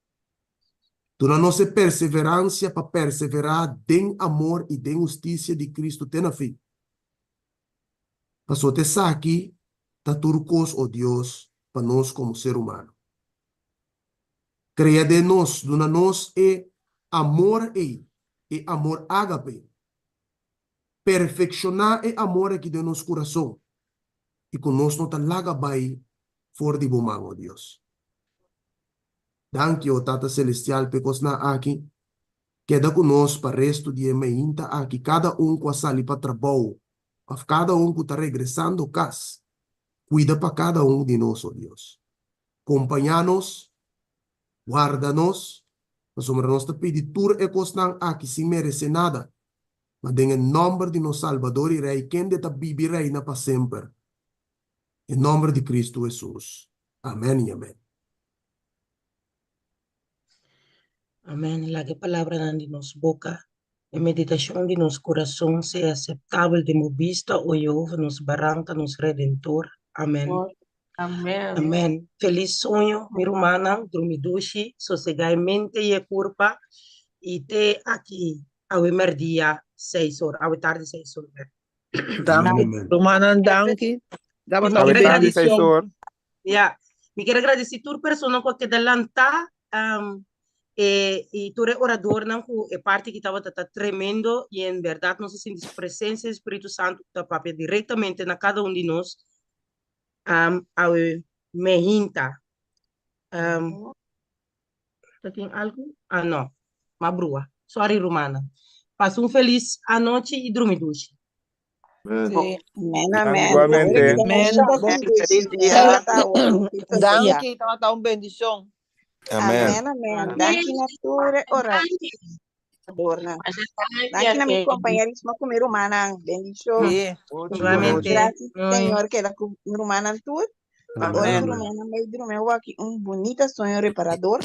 K: Duna nos e perseveransia pa perseverá den amor i den hustisia di Kristu te na fin. Pasobra esaki ta tur kos, o Dios, pa nos komo ser humano. Krea den nos, duna nos e. amor ei, e amor ágape. Perfekshoná e amor aki den nos kurason i ku nos no ta laga bai for di bo man, o Dios. Danki, o Tata Selestial, p'e kosnan aki. Keda ku nos pa restu di e meinta aki, kada un ku a sali pa trabou òf kada un ku ta regresando kas. Kuida pa kada un di nos, o Dios. Kompañá nos, warda nos, pasobra nos ta pidi tur e kosnan aki sin meresé nada, ma den e nòmber di nos Salbador i Rei kende ta biba i reina pa semper, e nòmber di Kristu Hesus. Amèn i amèn.
B: Amèn. Laga e palabranan di nos boka, e meditashon di nos kurason sea aseptabel den bo bista, o Yehova, nos Baranka, nos Redentor. Amèn.
M: Amèn.
B: Amèn. Felis soño, mi rumannan. Drumi dushi, sosegá e mente i e kurpa. I te aki awe mèrdia seis or, awe tardi seis or.
F: Danki, rumannan, danki. Tabata un
E: Awe tardi seis
F: bendishon.
E: or.
B: Ja, mi kier agradeci tur persona cu a keda lanta um, e, y tur e oradornan cu e parti ki tabata ta tremendo y en berdad nos a sinti su presencia di Spiritu Santo cu ta papia directamente na cada un di nos um, awe mehinta. Um, Ta tin algu? Ah, no. Ma brua. Sorry, rumannan. Pasa un felis anochi i drumi dushi.
A: Sí. Amén, amén.
E: Igualmente.
A: Amén.
N: Feliz dia.
F: Danki, tabata un bendishon.
D: Amén.
A: Amén, amén. Danki na tur e oradornan. Danki na mi compañerismo ku mi rumannan. Bendishon.
F: Sí.
B: Igualmente.
A: Gracias,
B: Doei.
A: Señor, keda ku mi rumannan tur. Pa ora
F: Amén.
A: ku rumannan bai drumi awaki un bunita soño reparador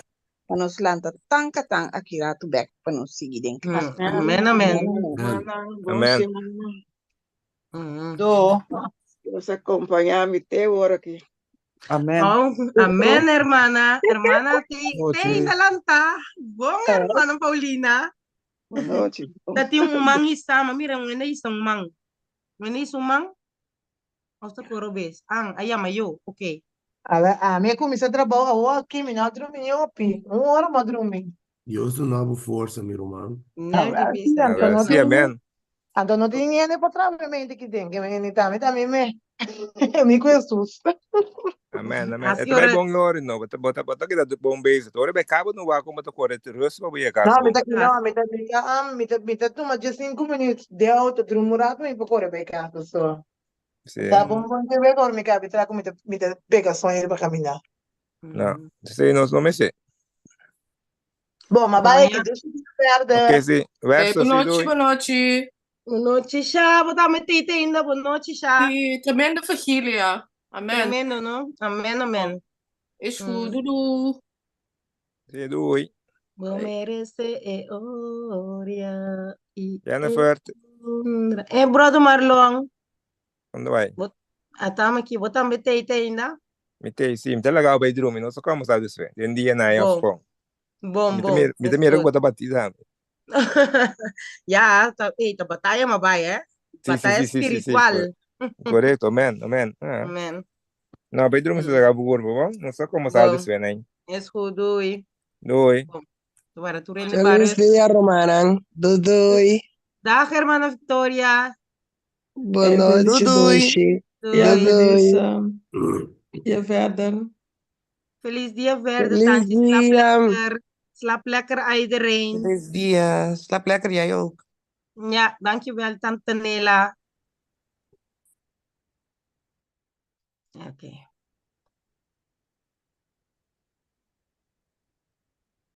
A: pa nos lanta tan katan aki ratu bek pa nos sigui den Cristo.
B: Amén, amén.
A: Amén.
E: Amén.
F: Do.
O: Dios acompaña mi te ora aquí.
F: Amén.
B: Oh, amén, hermana. Hermana, te, te
D: Nochi.
B: lanta. Bon, hermana Paulina.
O: Buenas noches.
B: Ta tin un man hisama. Mira, un hende hisa un man. Un hende hisa un man. Of ta koro bes? An, a yama yo. Ok.
C: Ala, ami a kuminsá trabou awor aki, mi no a drumi ni hopi. Un ora mi a drumi.
K: Dios duna bo forsa, mi ruman.
B: Nel di
C: Awel, sí,
B: bisa.
C: anto no
E: Sí,
C: tin,
E: amén.
C: anto no tin hende pa traha mente aki den, ke mi ta mi ta mi me. Mi ku Hesus.
E: Amén, amén.
B: Así
E: E ta bai
B: ora.
E: bon lori, no. Bo ta, bo ta, bo ta keda bon bezig. Ora bai kaba no wak como ta kore rust pa bo yega
C: No,
E: kas
C: mi
E: bon.
C: ta, no, mi ta, mi ta, am, mi ta, mi ta tuma dje sinku minuut den auto, drumi un rato mi por kore bai kas, so.
E: Sí.
C: Ta bon bon te wek ora mi kabi tra ku mi ta, mi ta pega soño riba kaminda.
E: No, sí, nos no mester.
C: Bon, ma
B: Bon,
C: bai
B: ya.
C: aki, dus verder.
E: Ok, sí.
M: Hey,
E: Verso, sí,
M: bonochi,
E: doei.
M: bonochi.
B: Bonochi, Sha. Bo ta metí te ainda. Bonochi, Sha.
M: Sí, tremendo vigilia. Amen.
B: Tremendo, no? Amen, amen.
M: Is goed. Doei, doei.
E: Sí, doei.
B: Bo merece e oria i e
E: Jennifer,
B: honra. Eh, brother Marlon.
E: unda bai?
B: Bo, atama aki, bo tambe tei te ainda?
E: Mi tei, sí. Mi ta laga bai drumi. No sa como sa despues. Den dia na
B: Bon,
E: of con.
B: bon,
E: Mi ta
B: bon.
E: mira, mi ta
B: Es
E: mira ku
B: goed.
E: bo ta batiza.
B: Ja, ta, ey, ta bataya ma bai, eh?
E: Sí, sí,
B: Bataya
E: sí, sí, sí, sí.
B: spiritual.
E: Correcto, amén, amén. Ah.
B: Amen.
E: No, bai drumi sa laga bo corpo, bon? No sa como sa
B: Bon,
E: despues, nai.
B: es goed, doei.
E: Doei.
B: Bon, para tur hende
G: Feliz
B: barrio.
G: dia, rumannan. Doei doei.
B: Dag, hermana Victoria.
G: Boa
O: Hey,
G: noite,
O: doei.
G: Dushi.
V: Ja,
B: Doei.
V: feliz
G: Doei.
V: dia verder.
B: Feliz dia verder,
G: Feliz
B: tantje. Slaap
G: dia.
B: lekker. Slaap lekker, iedereen.
W: Feliz dia. Slaap lekker, jij ook.
B: Ja, dankjewel, tante Nela. Oké.